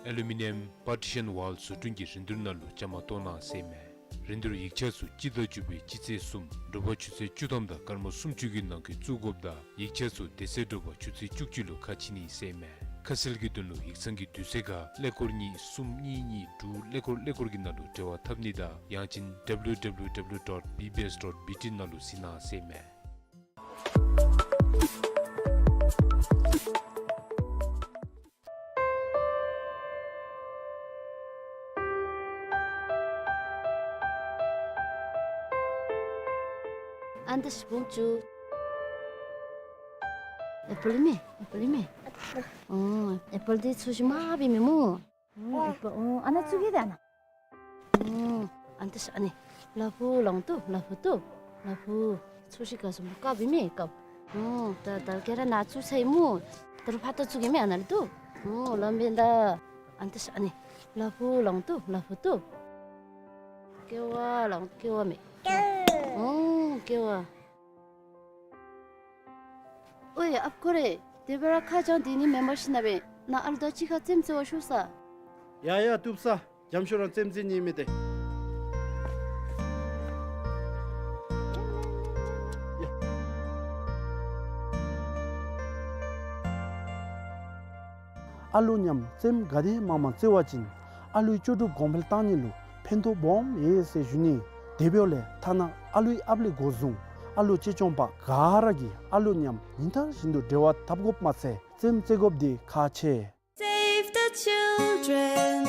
ཨེ་ལུ་མི་ནི་ཡམ་པར་ཊི་ཤཱན་ཝཱལ་བཟོ་སྐྲུན་གྱི་རིན་བསྡུར་ནང་ལུ་བཅའ་མར་གཏོགས་གནང་ཟེར་ཨིན་མས། རིན་བསྡུར་ཡིག་ཆ་ཚུ་སྤྱི་ཟླ་བཅུ་པའི་སྤྱི་ཚེས་གསུམ་དྲོ་པ་ཆུ་ཚོད་བཅུ་ཐམ་དང་སྐར་མ་སུམ་ཅུ་གི་ནང་འཁོད་བཙུགས་དགོཔ་དང་ཡིག་ཆ་ཚུ་དེ་ཚེ་དྲོ་པ་ཆུ་ཚོད་བཅུ་གཅིག་ལུ་ཁ་ཕྱེ་ནི་ཟེར་ཨིན་མས། ཁ་གསལ་གྱི་དོན་ལུ་ཡིག་ཚང་གི་དུས་ཚོད་ཁར་ཀླད་ཀོར་གཉིས་གསུམ་གཉིས་གཉིས་དྲུག་ཀླད་ཀོར་ཀླད་ཀོར་གྱི་ནང་ལུ་འབྲེལ་བ་འཐབ་ནི་དང་ཡང་ཅིན་W W W dot B B S dot B T ནང་ལུ་གཟིགས་གནང་ཟེར་ཨིན་མས། ཨ་ནི་ད་ཤི་བུམ་ཅུ། ཨེ་པཱལ་མེ། ཨེ་པཱལ་མེ། ཨོ་ཨེ་པཱལ་འདི་ཚོས་ཤིག་མ་འབད་མི་སྨོ། ཨོ་ཨེ་པཱལ། ཨོ་ཨ་ནཱ་བཙུགས་གེ་ད་ཨ་ནཱ། ཨོ་ཨ་ནི་ད་ཤ་ཨ་ནི། ལ་ཕུག་ལོང་ཏོ་ལ་ཕུག་ཏོ། ལ་ཕུག་ཚོས་ཤིག་ག་སོང་བཀབ་འབད་མི་བཀབ། ཨོ་ད་ད་ག་ར་ནཱ་བཙུགས་ཚར་ཡི་སྨོ། ད་རུང་ཕར་ད་བཙུགས་གེ་མེ་ཨ་ནཱ་ལུ་ཏོ། ཨོ་ལམ་འབད་ད། ཨ་ནི་ད་ཤ་ཨ་ནི། ལ་ཕུག་ལོང་ཏོ་ལ་ཕུག་ཏོ། ཀེ་བ་ལོང་ཀེ་བ་མེ། ཨོ་ཀེ་བ། ཨོའི་ཨཔ་ཁོ་རེ། དེ་སྦེ་ར་ཁ་བྱང་འདི་ནི་མེན་པར་ཤེས་ན་སྦེ་ནཱ་ཨ་ལུ་དང་གཅིག་ཁར་རྩེདམོ་རྩེ་བར་ཤོག་ས། ཡ་ཡ་བཏུབ་ས། འཇམ་ཤོས་རང་རྩེདམོ་རྩེ་ནི་མེད་དེ། ཡ། ཨ་ལུ་མཉམ་རྩེདམོ་ག་དེ་མང་མང་རྩེ་བ་ཅིན་ཨ་ལུའི་ལྕོགས་གྲུབ་གོང་འཕེལ་གཏང་ནི་ལུ་ཕན་ཐོགས་སྦོམ་ཡོད་ཟེར་ཞུ་ནི། དེ་འབདཝ་ལས་ཐ་ན་ཨ་ལུའི་ཨཔ་ལས་འགོ་བཟུང་ཨ་ལུ་གཅེས་སྐྱོང་པ་ག་ར་གིས་ཨ་ལུ་མཉམ་ཉིན་ལྟར་བཞིན་དུ་འབྲེལ་བ་འཐབ་དགོཔ་མ་ཚད་རྩེདམོ་རྩེ་དགོཔ་འདི་ཁག་ཆེ། Save the children.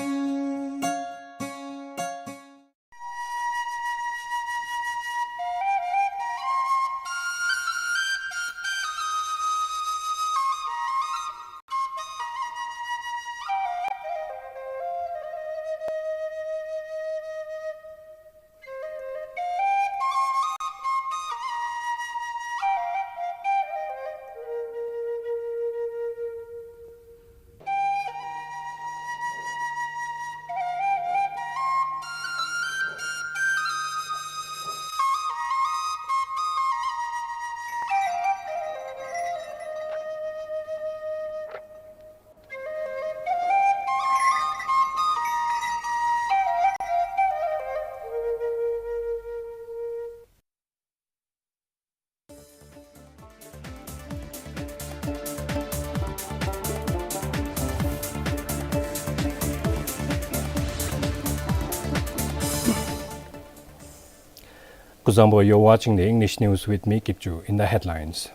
Kuzuzangpo, you're watching the English news with me, Kipchu. In the headlines,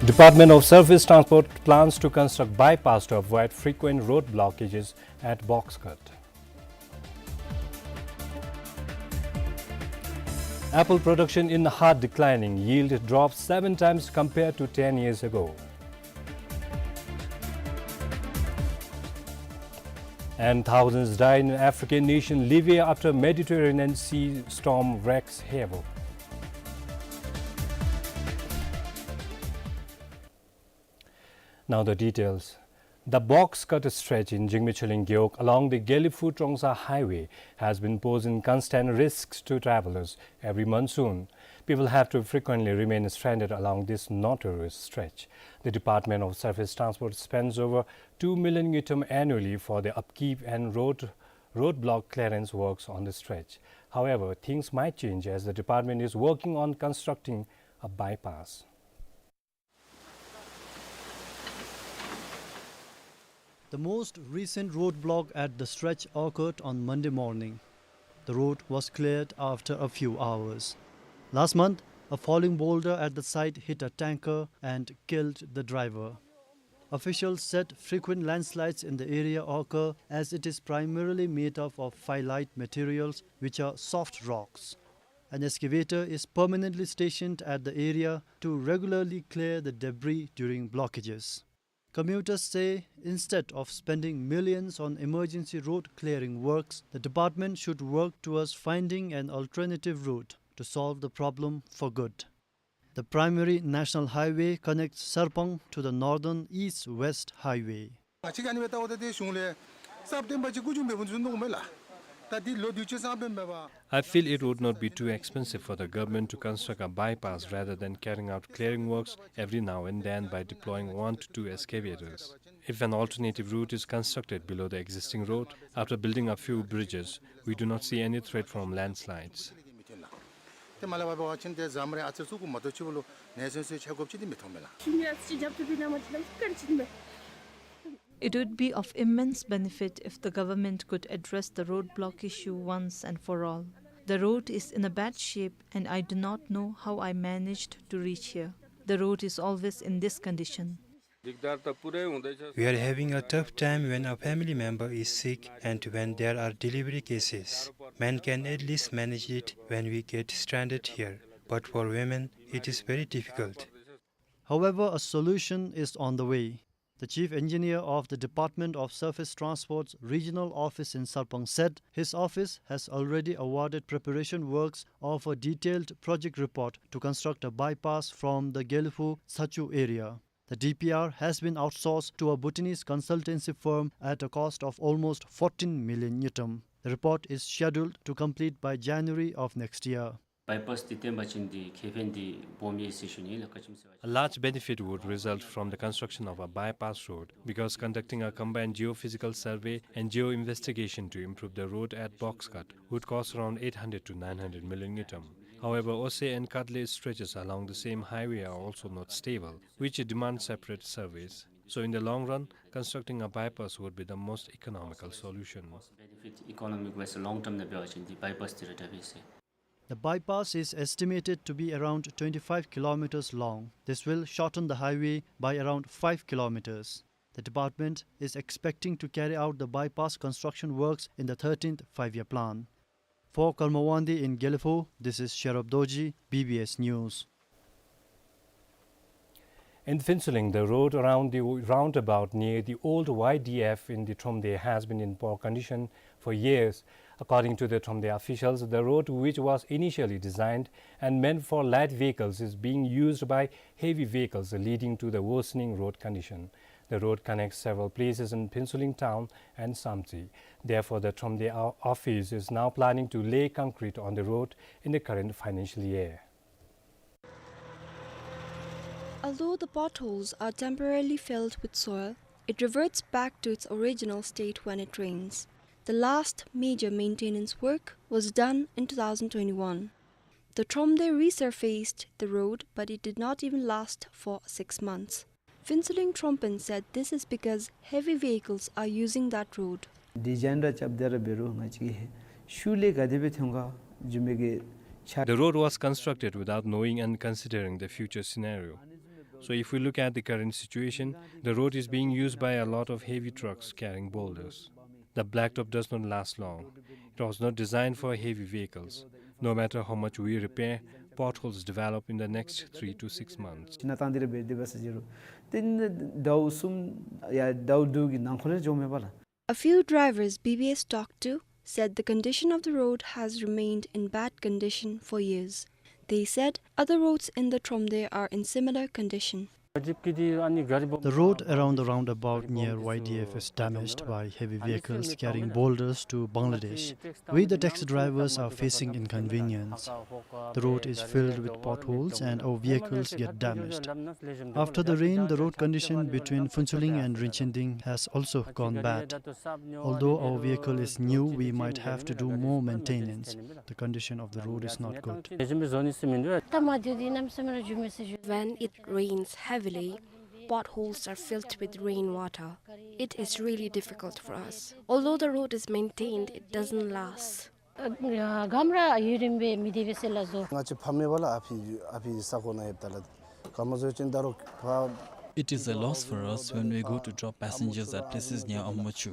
Department of Surface Transport plans to construct bypass to avoid frequent road blockages at Box Cut. Apple production in hard declining, yield drops seven times compared to ten years ago. And thousands die in African nation Libya after Mediterranean Sea storm wreaks havoc. Now the details. The Box Cut stretch in Jingmichholing Gewog along the Gelephu-Trongsa highway has been posing constant risks to travelers every monsoon. People have to frequently remain stranded along this notorious stretch. The Department of Surface Transport spends over two million ngultrum annually for the upkeep and road, roadblock clearance works on the stretch. However, things might change as the department is working on constructing a bypass. The most recent roadblock at the stretch occurred on Monday morning. The road was cleared after a few hours. Last month, a falling boulder at the site hit a tanker and killed the driver. Officials said frequent landslides in the area occur as it is primarily made up of phyllite materials, which are soft rocks. An excavator is permanently stationed at the area to regularly clear the debris during blockages. Commuters say instead of spending millions on emergency road clearing works, the department should work towards finding an alternative route to solve the problem for good. The primary national highway connects Sarpang to the northern east-west highway. ང་གཅིག་ཨ་ནི་སྦེ་བལྟཝ་ད་ཏེ་གཞུང་ལས་གསརཔ་བཏོན་པ་ཅིན་ཀུ་ཅུང་འབད་བ་ཅིན་བཟུམ་འདུག་མས་ལགས། ད་འདི་ལོ་དུས་ཅི་ཙམ་འབད་མས་པ། I feel it would not be too expensive for the government to construct a bypass rather than carrying out clearing works every now and then by deploying one to two excavators. If an alternative route is constructed below the existing road, after building a few bridges, we do not see any threat from landslides. ཏེ་མ་ལས་འབད་བ་ཅིན་ཏེ་ཟམ་རེ་ཨ་ཙི་བཙུགས་དགོ་མ་གཏོགས་ཕྱི་ལོག་ལས་ནད་སོན་སོན་ཆ་དགོཔ་ཅིག་འདི་མི་མཐོང་མས་ལགས། ཤུལ་མའི་ཨ་ཙི་ཅིག་རྒྱབ་ཏུ་སྦེ་ནང་མ་ཅིག་ལམ་ཁར་ཅིག་མས། It would be of immense benefit if the government could address the roadblock issue once and for all. The road is in a bad shape and I do not know how I managed to reach here. The road is always in this condition. We are having a tough time when a family member is sick and when there are delivery cases. Men can at least manage it when we get stranded here, but for women, it is very difficult. However, a solution is on the way. The chief engineer of the Department of Surface Transport's regional office in Sarpang said his office has already awarded preparation works of a detailed project report to construct a bypass from the Gelephu Tshachu area. The D P R has been outsourced to a Bhutanese consultancy firm at a cost of almost fourteen million ngultrum. The report is scheduled to complete by January of next year. Bypass འདི་བཏོན་པ་ཅིན་འདི་ཁེ་ཕན་འདི་སྦོམ་ཡོད་ཟེར་ཞུ་ནི་ལགས། ག་ཅི་སྨོ་ཟེར་བ་ཅིན། A large benefit would result from the construction of a bypass road because conducting a combined geophysical survey and geo-investigation to improve the road at Box Cut would cost around eight hundred to nine hundred million ngultrum. However, Ose and Kadle stretches along the same highway are also not stable, which demand separate surveys. So in the long run, constructing a bypass would be the most economical solution. Benefit economic wise long term ནང་འབད་བ་ཅིན་འདི་bypass འདི་ར་དྲག་པས་ཟེར། The bypass is estimated to be around twenty-five kilometers long. This will shorten the highway by around five kilometers. The department is expecting to carry out the bypass construction works in the thirteenth Five-Year Plan. For Karma Wangdi in Gelephu, this is Sherub Dorji, B B S News. In Phuentsholing, the road around the roundabout near the old Y D F in the Thromde has been in poor condition for years. According to the Thromde officials, the road, which was initially designed and meant for light vehicles, is being used by heavy vehicles, leading to the worsening road condition. The road connects several places in Phuentsholing town and Samtse. Therefore, the Thromde o-, office is now planning to lay concrete on the road in the current financial year. Although the potholes are temporarily filled with soil, it reverts back to its original state when it rains. The last major maintenance work was done in two thousand twenty-one. The Thromde resurfaced the road, but it did not even last for six months. Phuentsholing Thrompen said this is because heavy vehicles are using that road. ཌི་ཛའིན་ར་རྐྱབ་སྟེ་ར་འབད་རུང་ང་བཅས་ཀྱི་ཤུལ་ལས་ག་དེ་སྦེ་ཐོན་ག་བཟུམ་མའི་གི་ཆ། The road was constructed without knowing and considering the future scenario. So if we look at the current situation, the road is being used by a lot of heavy trucks carrying boulders. The blacktop does not last long. It was not designed for heavy vehicles. No matter how much we repair, potholes develop in the next three to six months. ཅིག་ནང་བཏང་སྟེ་ར་འབད་དེ་འབད་ས་ཅིག་རུང་ཏེ་ཟླཝ་གསུམ་ཡང་ཟླཝ་བདུན་གྱི་ནང་འཁོད་ལས་འགྱོ་མེད་པ་ལགས། A few drivers B B S talked to said the condition of the road has remained in bad condition for years. They said other roads in the Thromde are in similar condition. The road around the roundabout near Y D F is damaged by heavy vehicles carrying boulders to Bangladesh. We, the taxi drivers, are facing inconvenience. The road is filled with potholes and our vehicles get damaged. After the rain, the road condition between Phuentsholing and Rinchending has also gone bad. Although our vehicle is new, we might have to do more maintenance. The condition of the road is not good. When it rains heavily, potholes are filled with rainwater. It is really difficult for us. Although the road is maintained, it doesn't last. ཨ་ག་མ་ར་ཡུན་རིངམོ་སྦེ་མི་སྡོད་པས་ཟེར་སླབ་སོང་། ང་བཅས་ཕམ་མས་པ་ལགས། ཨ་ཕི་ཨ་ཕི་ས་གོ་ནང་ཡོདཔ་ད་ལགས། ག་མ་བཟོ་ཅིན་ད་རུང་ཕར། It is a loss for us when we go to drop passengers at places near Amuchu.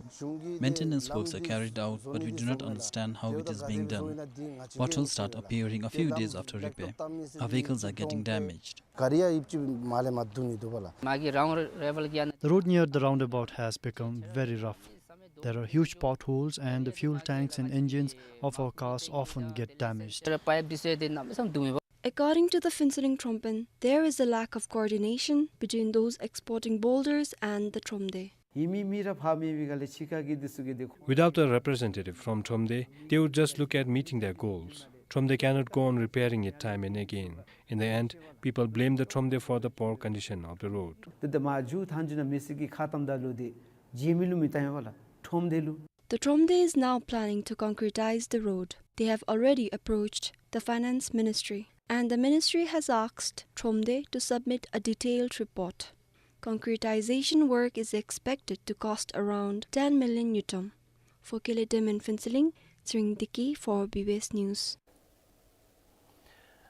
Maintenance works are carried out, but we do not understand how it is being done. Potholes start appearing a few days after repair. Our vehicles are getting damaged. ག་རི་ཡང་ཡིབ་ཅིག་མར་ལས་མར་བརྡུང་ནི་འདུག་པ་ལགས། མ་གི་རའུནཌ་ཨ་བཱའུཊ་གི་ཨ་ནཱ། The road near the roundabout has become very rough. There are huge potholes and the fuel tanks and engines of our cars often get damaged. པའིཔ་འདི་ཚུ་ཡང་ཏེ་གནམ་མེད་ས་མེད་བརྡུང་མས་པ། According to the Phuentsholing Trompan, there is a lack of coordination between those exporting boulders and the Thromde. ཡིད་མི་མི་ར་ཕམ་མི་གི་ག་ལས་ཕྱི་ཁ་གི་འདི་ཚུ་གིས་ཏེ། Without a representative from Thromde, they would just look at meeting their goals. Thromde cannot go on repairing it time and again. In the end, people blame the Thromde for the poor condition of the road. ཏེ་ད་མར་མཇུག་མཐའ་མཇུག་ནང་མི་སེར་གྱིས་ཁ་བཏངམ་ད་ལུ་ཏེ་རྗེས་མི་ལུ་མི་བལྟ་བས་པ་ལགས། Thromde ལུ། The Thromde is now planning to concretize the road. They have already approached the Finance Ministry, and the ministry has asked Thromde to submit a detailed report. Concretization work is expected to cost around ten million ngultrum. For Kele Dem in Phuentsholing, Tshering Deki for B B S News.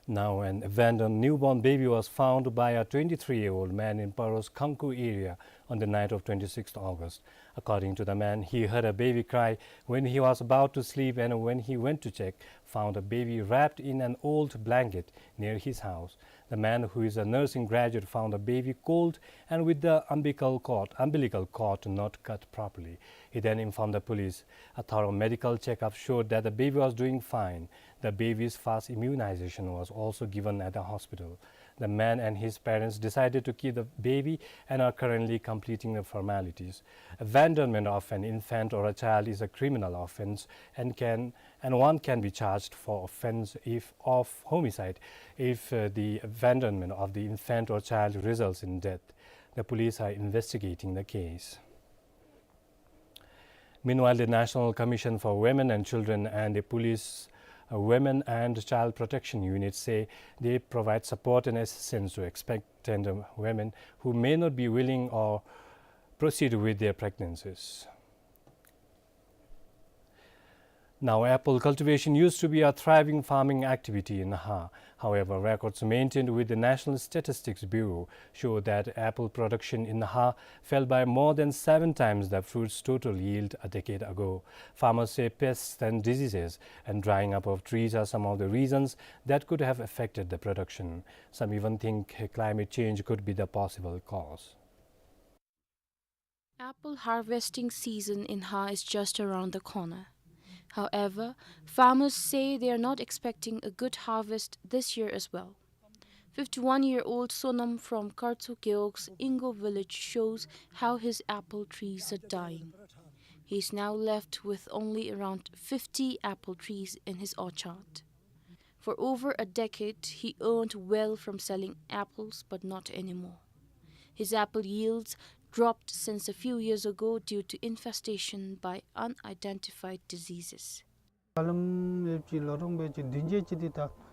Now, an abandoned newborn baby was found by a twenty-three-year-old man in Paro's Khangku area on the night of twenty-sixth August. According to the man, he heard a baby cry when he was about to sleep, and when he went to check, found a baby wrapped in an old blanket near his house. The man, who is a nursing graduate, found the baby cold and with the umbilical cord, umbilical cord not cut properly. He then informed the police. A thorough medical checkup showed that the baby was doing fine. The baby's first immunization was also given at the hospital. The man and his parents decided to keep the baby and are currently completing the formalities. Abandonment of an infant or a child is a criminal offense and can, and one can be charged for offense if of homicide if, uh, the abandonment of the infant or child results in death. The police are investigating the case. Meanwhile, the National Commission for Women and Children and the police, uh, Women and Child Protection Unit say they provide support and assistance to expectant women who may not be willing or proceed with their pregnancies. Now, apple cultivation used to be a thriving farming activity in Naha. However, records maintained with the National Statistics Bureau show that apple production in Naha fell by more than seven times the fruit's total yield a decade ago. Farmers say pests and diseases and drying up of trees are some of the reasons that could have affected the production. Some even think climate change could be the possible cause. Apple harvesting season in Naha is just around the corner. However, farmers say they are not expecting a good harvest this year as well. Fifty-one-year-old Sonam from Kartsu Gewog's Ingo village shows how his apple trees are dying. He is now left with only around fifty apple trees in his orchard. For over a decade, he earned well from selling apples, but not anymore. His apple yields dropped since a few years ago due to infestation by unidentified diseases.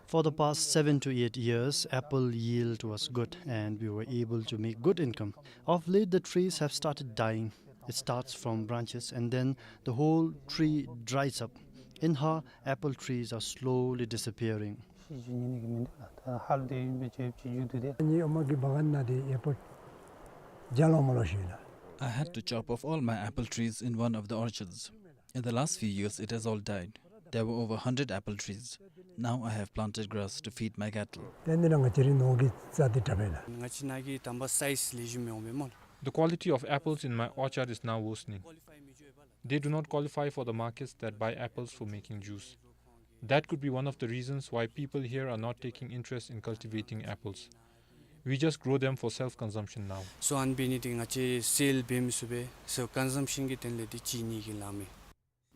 For the past seven to eight years, apple yield was good and we were able to make good income. Of late, the trees have started dying. It starts from branches and then the whole tree dries up. In Har, apple trees are slowly disappearing. I had to chop off all my apple trees in one of the orchards. In the last few years, it has all died. There were over hundred apple trees. Now I have planted grass to feed my cattle. ཏེ་འདི་ནང་ང་བཅས་རའི་ནོར་གྱིས་བཙགས་ཏེ་དྲག་པས་ལགས། ང་བཅས་ནཱ་གི་དམ་པ་སའིཛ་ལེགས་ཤོམ་མི་འོང་པས་སྨོ། The quality of apples in my orchard is now worsening. They do not qualify for the markets that buy apples for making juice. That could be one of the reasons why people here are not taking interest in cultivating apples. We just grow them for self-consumption now. སོ་ཨ་ནི་འབད་ནི་འདི་ང་བཅས་སེལ་འབད་མི་ཚུགས་པས། self consumption གྱི་དོན་ལས་འདི་ཅིག་ནི་གི་ལམ་ཨིན།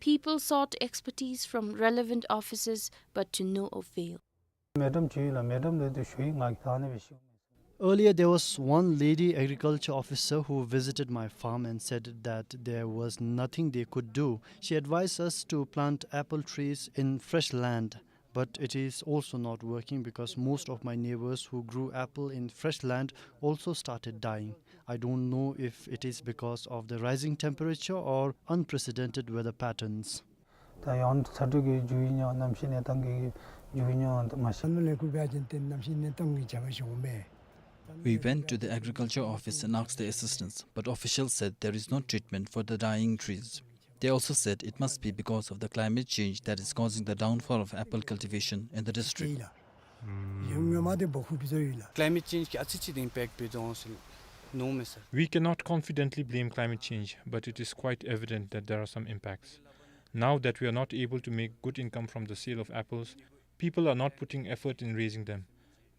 People sought expertise from relevant offices, but to no avail. མེ་ཌམ་ཅིག་ཡོད་ལགས། མེ་ཌམ་ལུ་འདི་ཞུ་ཡི། ང་གིས་ད་ཨ་ནི་སྦེ་ཞུ། Earlier, there was one lady agriculture officer who visited my farm and said that there was nothing they could do. She advised us to plant apple trees in fresh land, but it is also not working because most of my neighbors who grew apple in fresh land also started dying. I don't know if it is because of the rising temperature or unprecedented weather patterns. ད་ཡང་ཚ་དྲོད་ཀྱི་འགྱུར་ཡིག་ཉོ་གནམ་གཤིས་གནས་སྟངས་ཀྱི་འགྱུར་ཡིག་ཉོ་མ་ཤེས། ལུ་ལས་ཁུངས་འབད་བ་ཅིན་ཏེ་གནམ་གཤིས་གནས་སྟངས་ཀྱི་བྱ་བ་ཞུ་མས། We went to the agriculture office and asked the assistance, but officials said there is no treatment for the dying trees. They also said it must be because of the climate change that is causing the downfall of apple cultivation in the district. Climate change གིས་ཨ་ཙི་ཅིག་ཨིམ་པེཀཊ་འབད་དོ་འོང་ཟེར་མནོཝ་མས་སར། We cannot confidently blame climate change, but it is quite evident that there are some impacts. Now that we are not able to make good income from the sale of apples, people are not putting effort in raising them.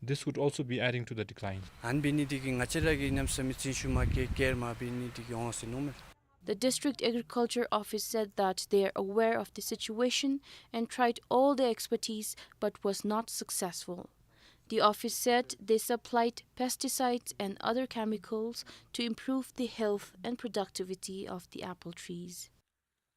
This would also be adding to the decline. ཨ་ནི་འབད་ནི་འདི་གིས་ང་བཅས་ར་གིས་གནམ་མེད་ས་མེད་བརྩོན་ཤུགས་མ་བསྐྱེད་ཀེར་མ་འབད་ནི་འདི་གིས་འོང་ཟེར་མནོཝ་མས། The District Agriculture Office said that they are aware of the situation and tried all their expertise but was not successful. The office said they supplied pesticides and other chemicals to improve the health and productivity of the apple trees.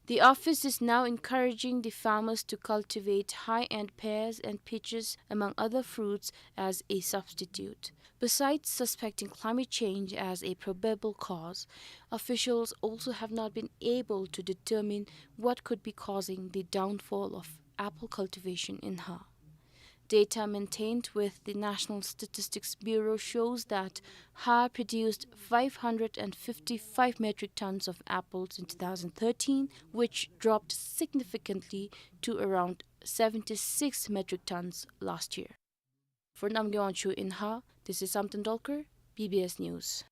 The office is now encouraging the farmers to cultivate high-end pears and peaches, among other fruits, as a substitute. Besides suspecting climate change as a probable cause, officials also have not been able to determine what could be causing the downfall of apple cultivation in Har. Data maintained with the National Statistics Bureau shows that Har produced five hundred and fifty-five metric tons of apples in two thousand thirteen, which dropped significantly to around seventy-six metric tons last year. For Namgay Wangchuk in Har, this is Samten Dolkar, B B S News.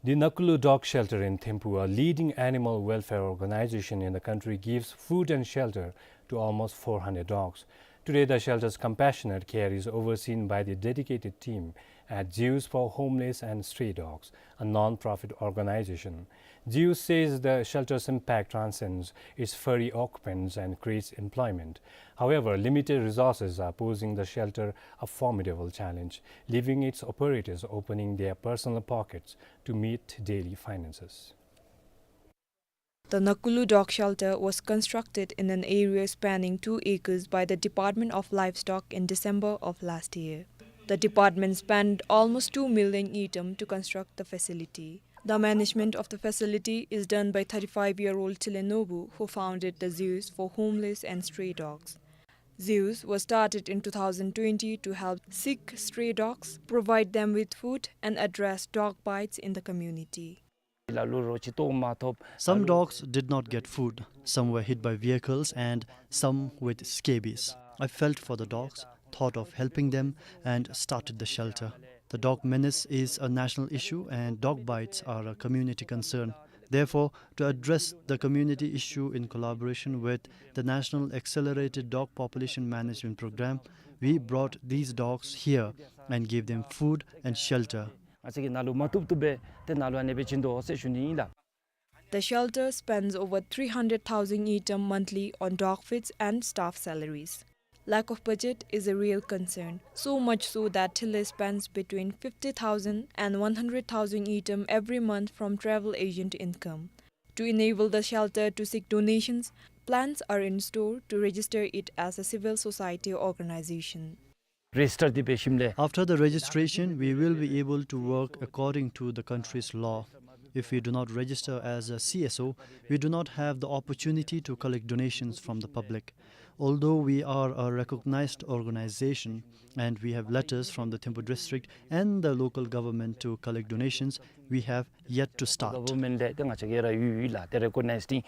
The Nakulu Dog Shelter in Thimphu, a leading animal welfare organization in the country, gives food and shelter to almost four hundred dogs. Today, the shelter's compassionate care is overseen by the dedicated team at Zeus for Homeless and Stray Dogs, a non-profit organization. Zeus says the shelter's impact transcends its furry occupants and creates employment. However, limited resources are posing the shelter a formidable challenge, leaving its operators opening their personal pockets to meet daily finances. The Nakulu dog shelter was constructed in an area spanning two acres by the Department of Livestock in December of last year. The department spent almost two million ngultrum to construct the facility. The management of the facility is done by thirty-five-year-old Tile Nobu, who founded the Zeus for Homeless and Stray Dogs. Zeus was started in two thousand twenty to help sick stray dogs, provide them with food, and address dog bites in the community. Some dogs did not get food, some were hit by vehicles, and some with scabies. I felt for the dogs, thought of helping them, and started the shelter. The dog menace is a national issue, and dog bites are a community concern. Therefore, to address the community issue, in collaboration with the National Accelerated Dog Population Management Program, we brought these dogs here and gave them food and shelter. ང་བཅས་ཀྱིས་ནཱ་ལུ་མ་བཏུབ་བཏུབ་སྦེ་ཏེ་ནཱ་ལུ་ཨ་ནེ་སྦེ་བྱིན་དོ་ཟེར་ཞུ་ནི་ཨིན་ལགས། The shelter spends over three hundred thousand ngultrum monthly on dog feeds and staff salaries. Lack of budget is a real concern, so much so that Tile spends between fifty thousand and one hundred thousand ngultrum every month from travel agent income. To enable the shelter to seek donations, plans are in store to register it as a civil society organization. རེ་ཇིས་ཊར་འདི་འབད་ཞིནམ་ལས། After the registration, we will be able to work according to the country's law. If we do not register as a C S O, we do not have the opportunity to collect donations from the public. Although we are a recognized organization and we have letters from the Thimphu district and the local government to collect donations, we have yet to start. Government ལས་ཏེ་ང་བཅས་ཀྱིས་ར་ཡོད་ཡོད་ལགས། ཏེ་རེ་ཀོག་ནའིཛ་ཏེ།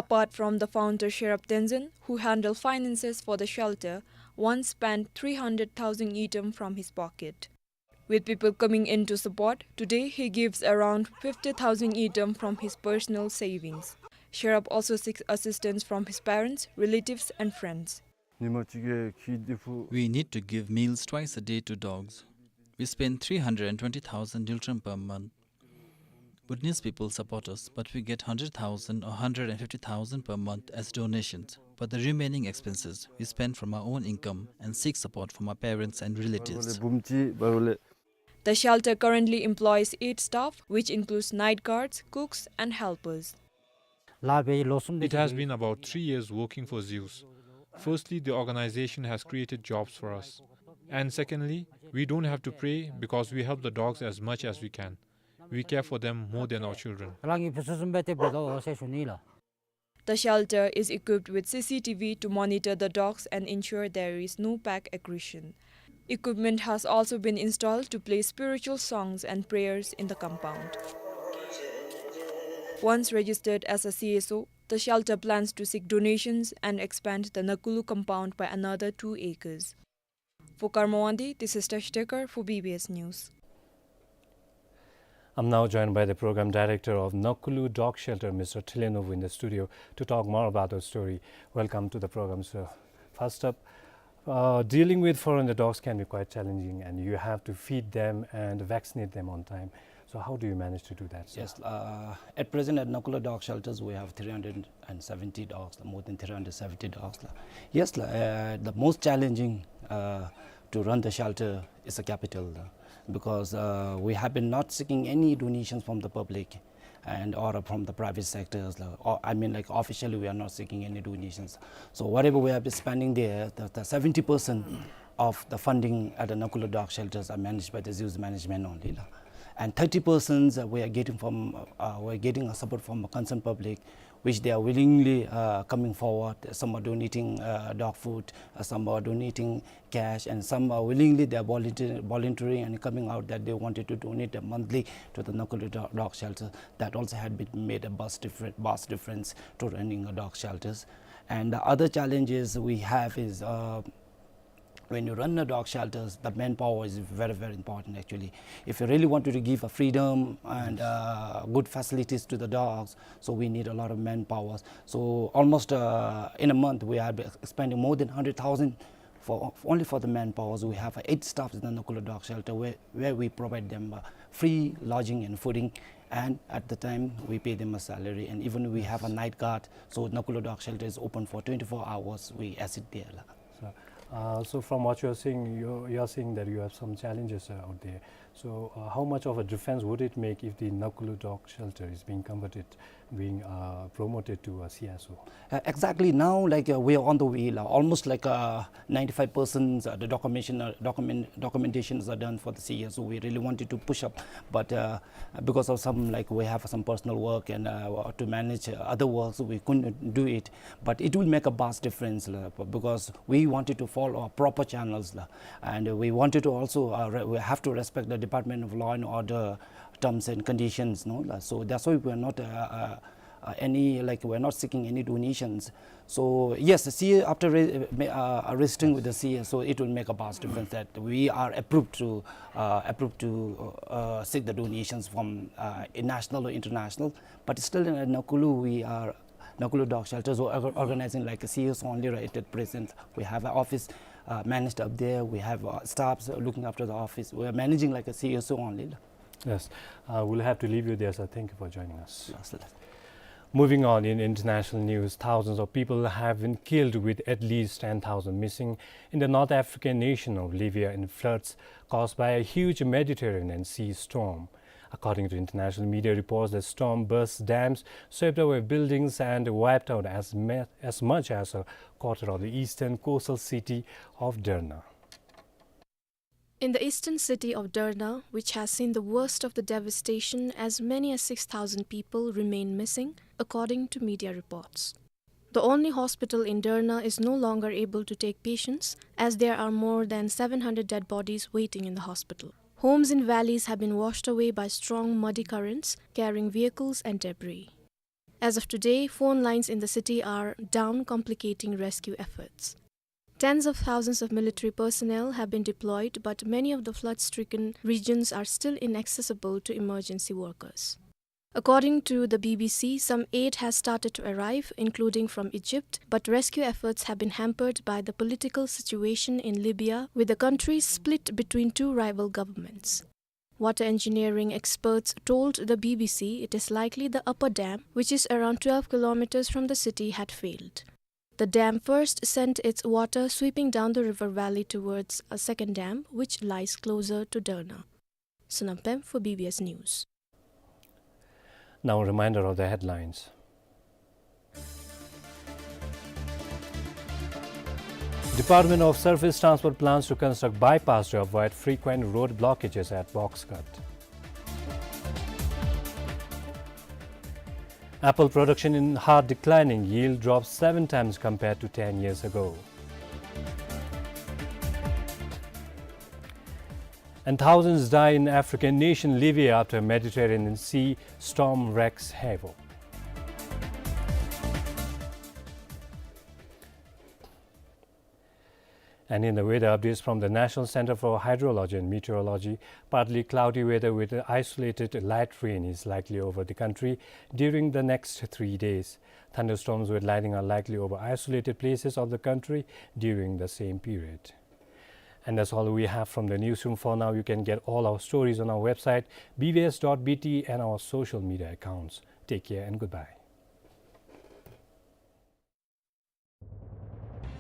Apart from the founder Sherab Tenzin, who handled finances for the shelter, once spent three hundred thousand ngultrum from his pocket. With people coming in to support, today he gives around fifty thousand ngultrum from his personal savings. Sherab also seeks assistance from his parents, relatives, and friends. ཉི་མ་གཅིག་གི་ཁེ་ཏི་ཕུ། We need to give meals twice a day to dogs. We spend three hundred and twenty thousand ngultrum per month. Bhutanese people support us, but we get hundred thousand or hundred and fifty thousand per month as donations. But the remaining expenses we spend from our own income and seek support from our parents and relatives. ལེ་འབུམ་གཅིག་བར་ལེ། The shelter currently employs eight staff, which includes night guards, cooks, and helpers. It has been about three years working for Zeus. Firstly, the organization has created jobs for us. And secondly, we don't have to pray because we help the dogs as much as we can. We care for them more than our children. The shelter is equipped with C C T V to monitor the dogs and ensure there is no pack aggression. Equipment has also been installed to play spiritual songs and prayers in the compound. Once registered as a C S O, the shelter plans to seek donations and expand the Nakulu compound by another two acres. For Karma Wangdi, this is Tashi Tekar for B B S News. I'm now joined by the program director of Nakulu Dog Shelter, Mister Thilenovu, in the studio to talk more about the story. Welcome to the program, sir. First up, uh, dealing with four hundred dogs can be quite challenging, and you have to feed them and vaccinate them on time. So how do you manage to do that, sir? Yes, uh, at present at Nakulu Dog Shelters, we have three hundred and seventy dogs, more than three hundred seventy dogs. Yes, uh, the most challenging, uh, to run the shelter is the capital, uh, because, uh, we have been not seeking any donations from the public and or from the private sectors, uh, or, I mean, like, officially we are not seeking any donations. So whatever we have been spending there, the, the seventy percent of the funding at the Nakulu Dog Shelters are managed by the Zeus management only, la. And thirty percent, uh, we are getting from, uh, we are getting a support from the concerned public, which they are willingly, uh, coming forward. Some are donating, uh, dog food, uh, some are donating cash, and some are willingly, they are volunteer-, volunteering and coming out that they wanted to donate a monthly to the Nakulu do-, dog shelter. That also had been made a vast different, vast difference to running a dog shelters. And the other challenges we have is, uh, when you run a dog shelters, the manpower is very, very important actually. If you really wanted to give a freedom and, uh, good facilities to the dogs, so we need a lot of manpower. So almost, uh, in a month, we are spending more than hundred thousand for, only for the manpowers. We have eight staffs in the Nakulu Dog Shelter where, where we provide them, uh, free lodging and fooding, and at the time we pay them a salary, and even we have a night guard. So Nakulu Dog Shelter is open for twenty-four hours. We assist there, la. So, uh, so from what you are saying, you, you are saying that you have some challenges, uh, out there. So, uh, how much of a difference would it make if the Nakulu Dog Shelter is being converted, being, uh, promoted to a C S O? Uh, exactly now, like, uh, we are on the way, la. Almost like, uh, ninety-five percent, uh, the documentation, uh, document, documentations are done for the C S O. We really wanted to push up, but, uh, because of some, like, we have some personal work and, uh, to manage, uh, other works, we couldn't do it. But it will make a vast difference, la, because we wanted to follow our proper channels, la, and we wanted to also, uh, re-, we have to respect the Department of Law and Order terms and conditions, no, la. So that's why we are not, uh, uh, uh, any, like, we are not seeking any donations. So yes, the C A, after re-, uh, ma-, uh, registering with the C A, so it will make a vast difference that we are approved to, uh, approved to, uh, seek the donations from, uh, national or international. But still in Nakulu, we are Nakulu Dog Shelters were orga-, organizing like a C S O only right at present. We have an office, uh, managed up there. We have, uh, staffs looking after the office. We are managing like a C S O only. Yes. Uh, we'll have to leave you there, sir. Thank you for joining us. Yes, sir. Moving on, in international news, thousands of people have been killed with at least ten thousand missing in the North African nation of Libya in floods caused by a huge Mediterranean sea storm. According to international media reports, the storm burst dams, swept away buildings, and wiped out as ma-, as much as a quarter of the eastern coastal city of Derna. In the eastern city of Derna, which has seen the worst of the devastation, as many as six thousand people remain missing, according to media reports. The only hospital in Derna is no longer able to take patients, as there are more than seven hundred dead bodies waiting in the hospital. Homes in valleys have been washed away by strong muddy currents, carrying vehicles and debris. As of today, phone lines in the city are down, complicating rescue efforts. Tens of thousands of military personnel have been deployed, but many of the flood-stricken regions are still inaccessible to emergency workers. According to the B B C, some aid has started to arrive, including from Egypt, but rescue efforts have been hampered by the political situation in Libya, with the country split between two rival governments. Water engineering experts told the B B C it is likely the upper dam, which is around twelve kilometers from the city, had failed. The dam first sent its water sweeping down the river valley towards a second dam, which lies closer to Derna. Sonam Pem for B B S News. Now a reminder of the headlines. Department of Surface Transport plans to construct bypass to avoid frequent road blockages at Boxcut. Apple production in Har declining, yield drops seven times compared to ten years ago. And thousands die in African nation Libya after Mediterranean Sea storm wreaks havoc. And in the weather updates from the National Center for Hydrology and Meteorology, partly cloudy weather with isolated light rain is likely over the country during the next three days. Thunderstorms with lightning are likely over isolated places of the country during the same period. And that's all we have from the newsroom for now. You can get all our stories on our website, B B S dot B T, and our social media accounts. Take care and goodbye.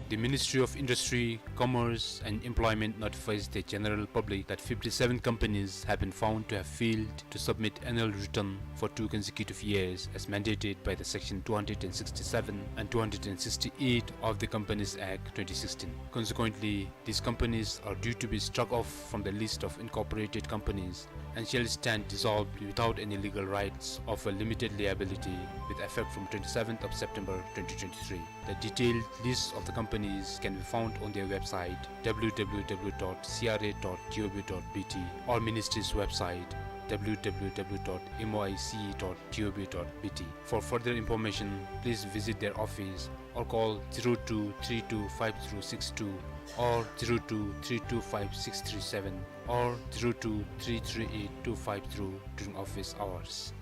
The Ministry of Industry, Commerce and Employment notifies the general public that fifty-seven companies have been found to have failed to submit annual return for two consecutive years as mandated by the Section two hundred and sixty-seven and two hundred and sixty-eight of the Companies Act twenty sixteen. Consequently, these companies are due to be struck off from the list of incorporated companies and shall stand dissolved without any legal rights of a limited liability with effect from twenty-seventh of September twenty twenty-three. The detailed list of the companies can be found on their website, W W W dot C R A dot G O V dot B T, or Ministry's website, W W W dot M O I C E dot G O V dot B T. For further information, please visit their office or call zero two three two five zero six two or zero two three two five six three seven or zero two three three eight two five zero during office hours.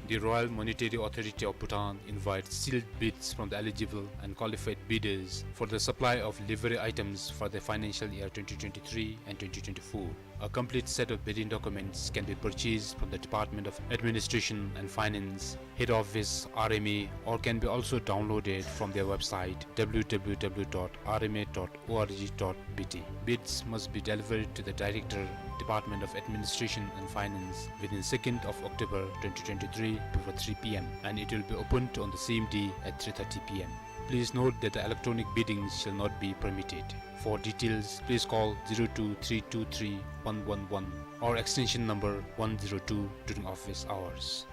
The Royal Monetary Authority of Bhutan invites sealed bids from the eligible and qualified bidders for the supply of livery items for the financial year twenty twenty-three and twenty twenty-four. A complete set of bidding documents can be purchased from the Department of Administration and Finance, Head Office, R M A, or can be also downloaded from their website, W W W dot R M A dot org dot B T. Bids must be delivered to the Director, Department of Administration and Finance, within second of October twenty twenty-three before three P M, and it will be opened on the same day at three thirty P M. Please note that the electronic bidding shall not be permitted. For details, please call zero two three two three one one one or extension number one zero two during office hours.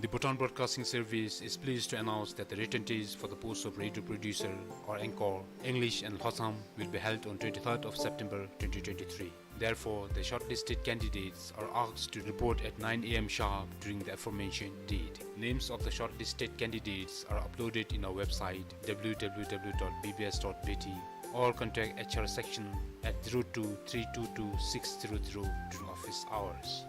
The Bhutan Broadcasting Service is pleased to announce that the written test for the post of radio producer or anchor, English and Lhotsam, will be held on twenty-third of September twenty twenty-three. Therefore, the shortlisted candidates are asked to report at nine A M sharp during the aforementioned date. Names of the shortlisted candidates are uploaded in our website, W W W dot B B S dot B T, or contact H R section at zero two three two two six zero zero during office hours.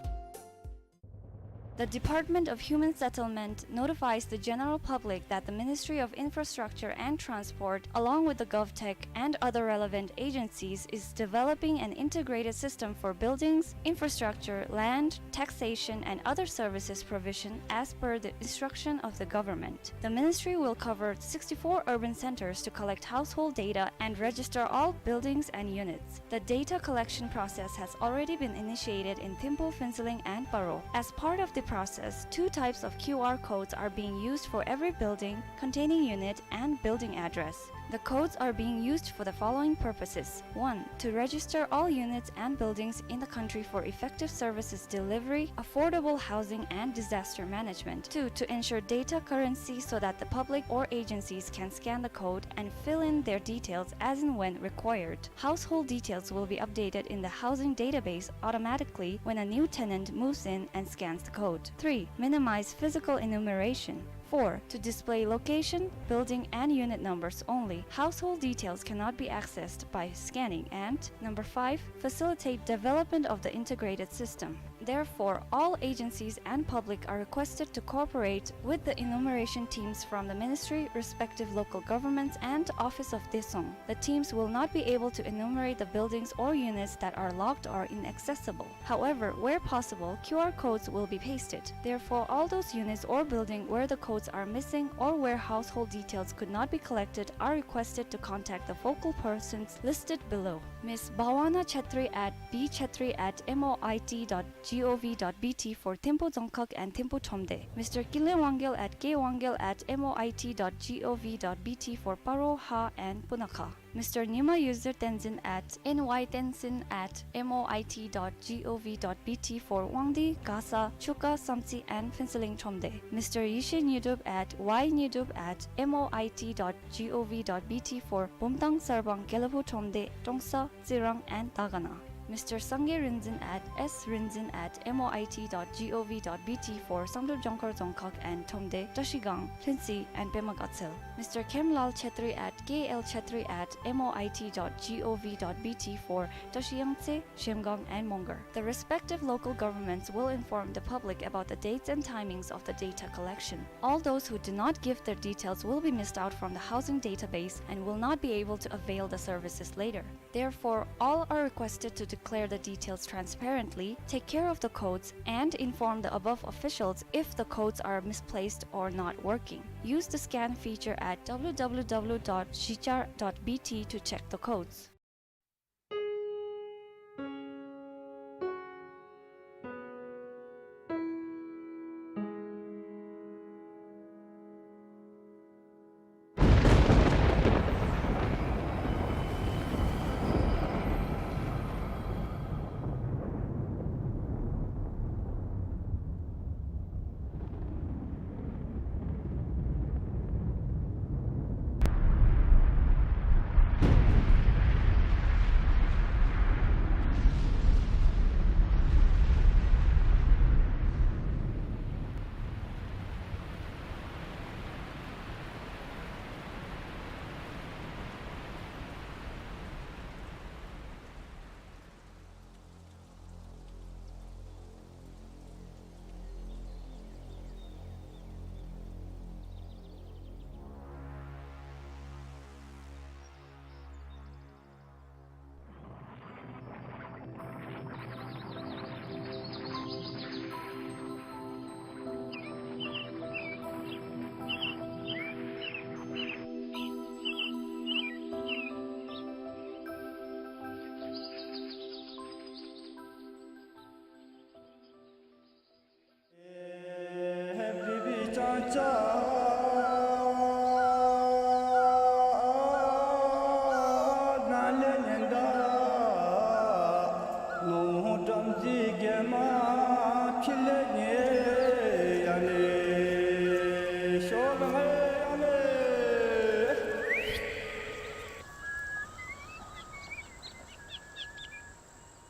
The Department of Human Settlement notifies the general public that the Ministry of Infrastructure and Transport, along with the GovTech and other relevant agencies, is developing an integrated system for buildings, infrastructure, land, taxation, and other services provision as per the instruction of the government. The ministry will cover sixty-four urban centers to collect household data and register all buildings and units. The data collection process has already been initiated in Thimphu, Phuentsholing, and Paro. As part of the process, two types of Q R codes are being used for every building containing unit and building address. The codes are being used for the following purposes. One, to register all units and buildings in the country for effective services delivery, affordable housing, and disaster management. Two, to ensure data currency so that the public or agencies can scan the code and fill in their details as and when required. Household details will be updated in the housing database automatically when a new tenant moves in and scans the code. Three, minimize physical enumeration. Four, to display location, building, and unit numbers only. Household details cannot be accessed by scanning. And number five, facilitate development of the integrated system. Therefore, all agencies and public are requested to cooperate with the enumeration teams from the ministry, respective local governments, and Office of Daesung. The teams will not be able to enumerate the buildings or units that are locked or inaccessible. However, where possible, Q R codes will be pasted. Therefore, all those units or building where the codes are missing or where household details could not be collected are requested to contact the focal persons listed below. Miss Bhawana Chetri at B Chetri at M O I T dot gov dot B T for Thimphu Dzongkhag and Thimphu Thromde. Mister Kinley Wangyal at K Wangyal at M O I T dot gov dot B T for Paro, Ha, and Punakha. Mister Nyima Yuzir Tenzin at N Y Tenzin at M O I T dot gov dot B T for Wangdi, Gasa, Chuka, Samtse, and Phuentsholing Thromde. Mister Yeshe Nyidup at Y Nyidup at M O I T dot gov dot B T for Bumthang, Sarbang, Gelephu Thromde, Trongsa, Tsirang, and Dagana. Mister Sangay Rinzin at S Rinzin at M O I T dot gov dot B T for Samdrup, Jongkhar, Dzongkhag, and Thromde, Trashigang, Lhuentse, and Pema Gatshel. Mister Khemlal Chetri at K L Chetri at M O I T dot gov dot B T for Trashi, Yangtse, Zhemgang, and Mongar. The respective local governments will inform the public about the dates and timings of the data collection. All those who do not give their details will be missed out from the housing database and will not be able to avail the services later. Therefore, all are requested to declare the details transparently, take care of the codes, and inform the above officials if the codes are misplaced or not working. Use the scan feature at W W W dot shichar dot B T to check the codes.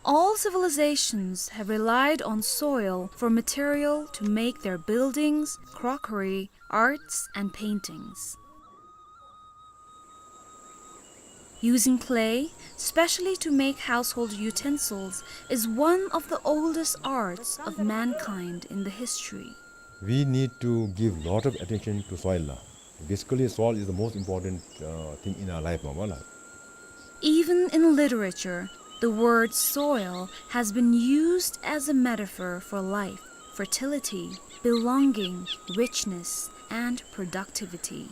All civilizations have relied on soil for material to make their buildings, crockery, arts, and paintings. Using clay, specially to make household utensils, is one of the oldest arts of mankind in the history. We need to give lot of attention to soil. Basically, soil is the most important, uh, thing in our life, no, no? Even in literature, the word soil has been used as a metaphor for life, fertility, belonging, richness, and productivity.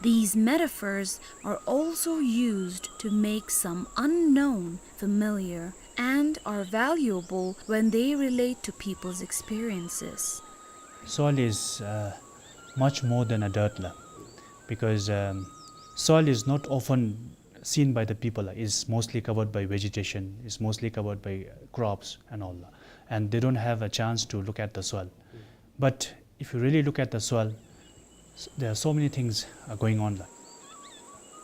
These metaphors are also used to make some unknown familiar and are valuable when they relate to people's experiences. Soil is, uh, Much more than a dirt la, because, um, soil is not often seen by the people la. It's mostly covered by vegetation, it's mostly covered by, uh, crops and all la. And they don't have a chance to look at the soil. But if you really look at the soil, s-, there are so many things are going on la.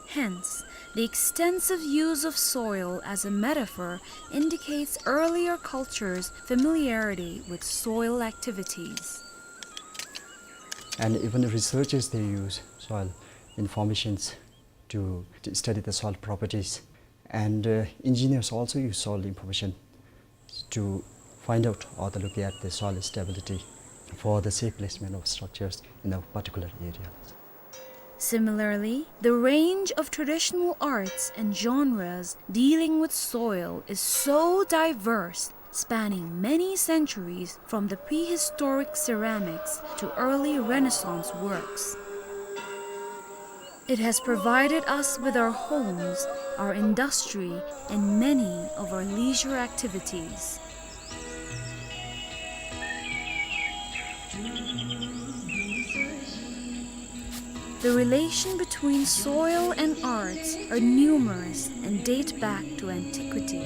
Hence, the extensive use of soil as a metaphor indicates earlier cultures' familiarity with soil activities. And even researchers, they use soil informations to, to study the soil properties. And, uh, engineers also use soil information to find out or to look at the soil stability for the safe placement of structures in a particular area. Similarly, the range of traditional arts and genres dealing with soil is so diverse, spanning many centuries from the prehistoric ceramics to early Renaissance works. It has provided us with our homes, our industry, and many of our leisure activities. The relation between soil and arts are numerous and date back to antiquity.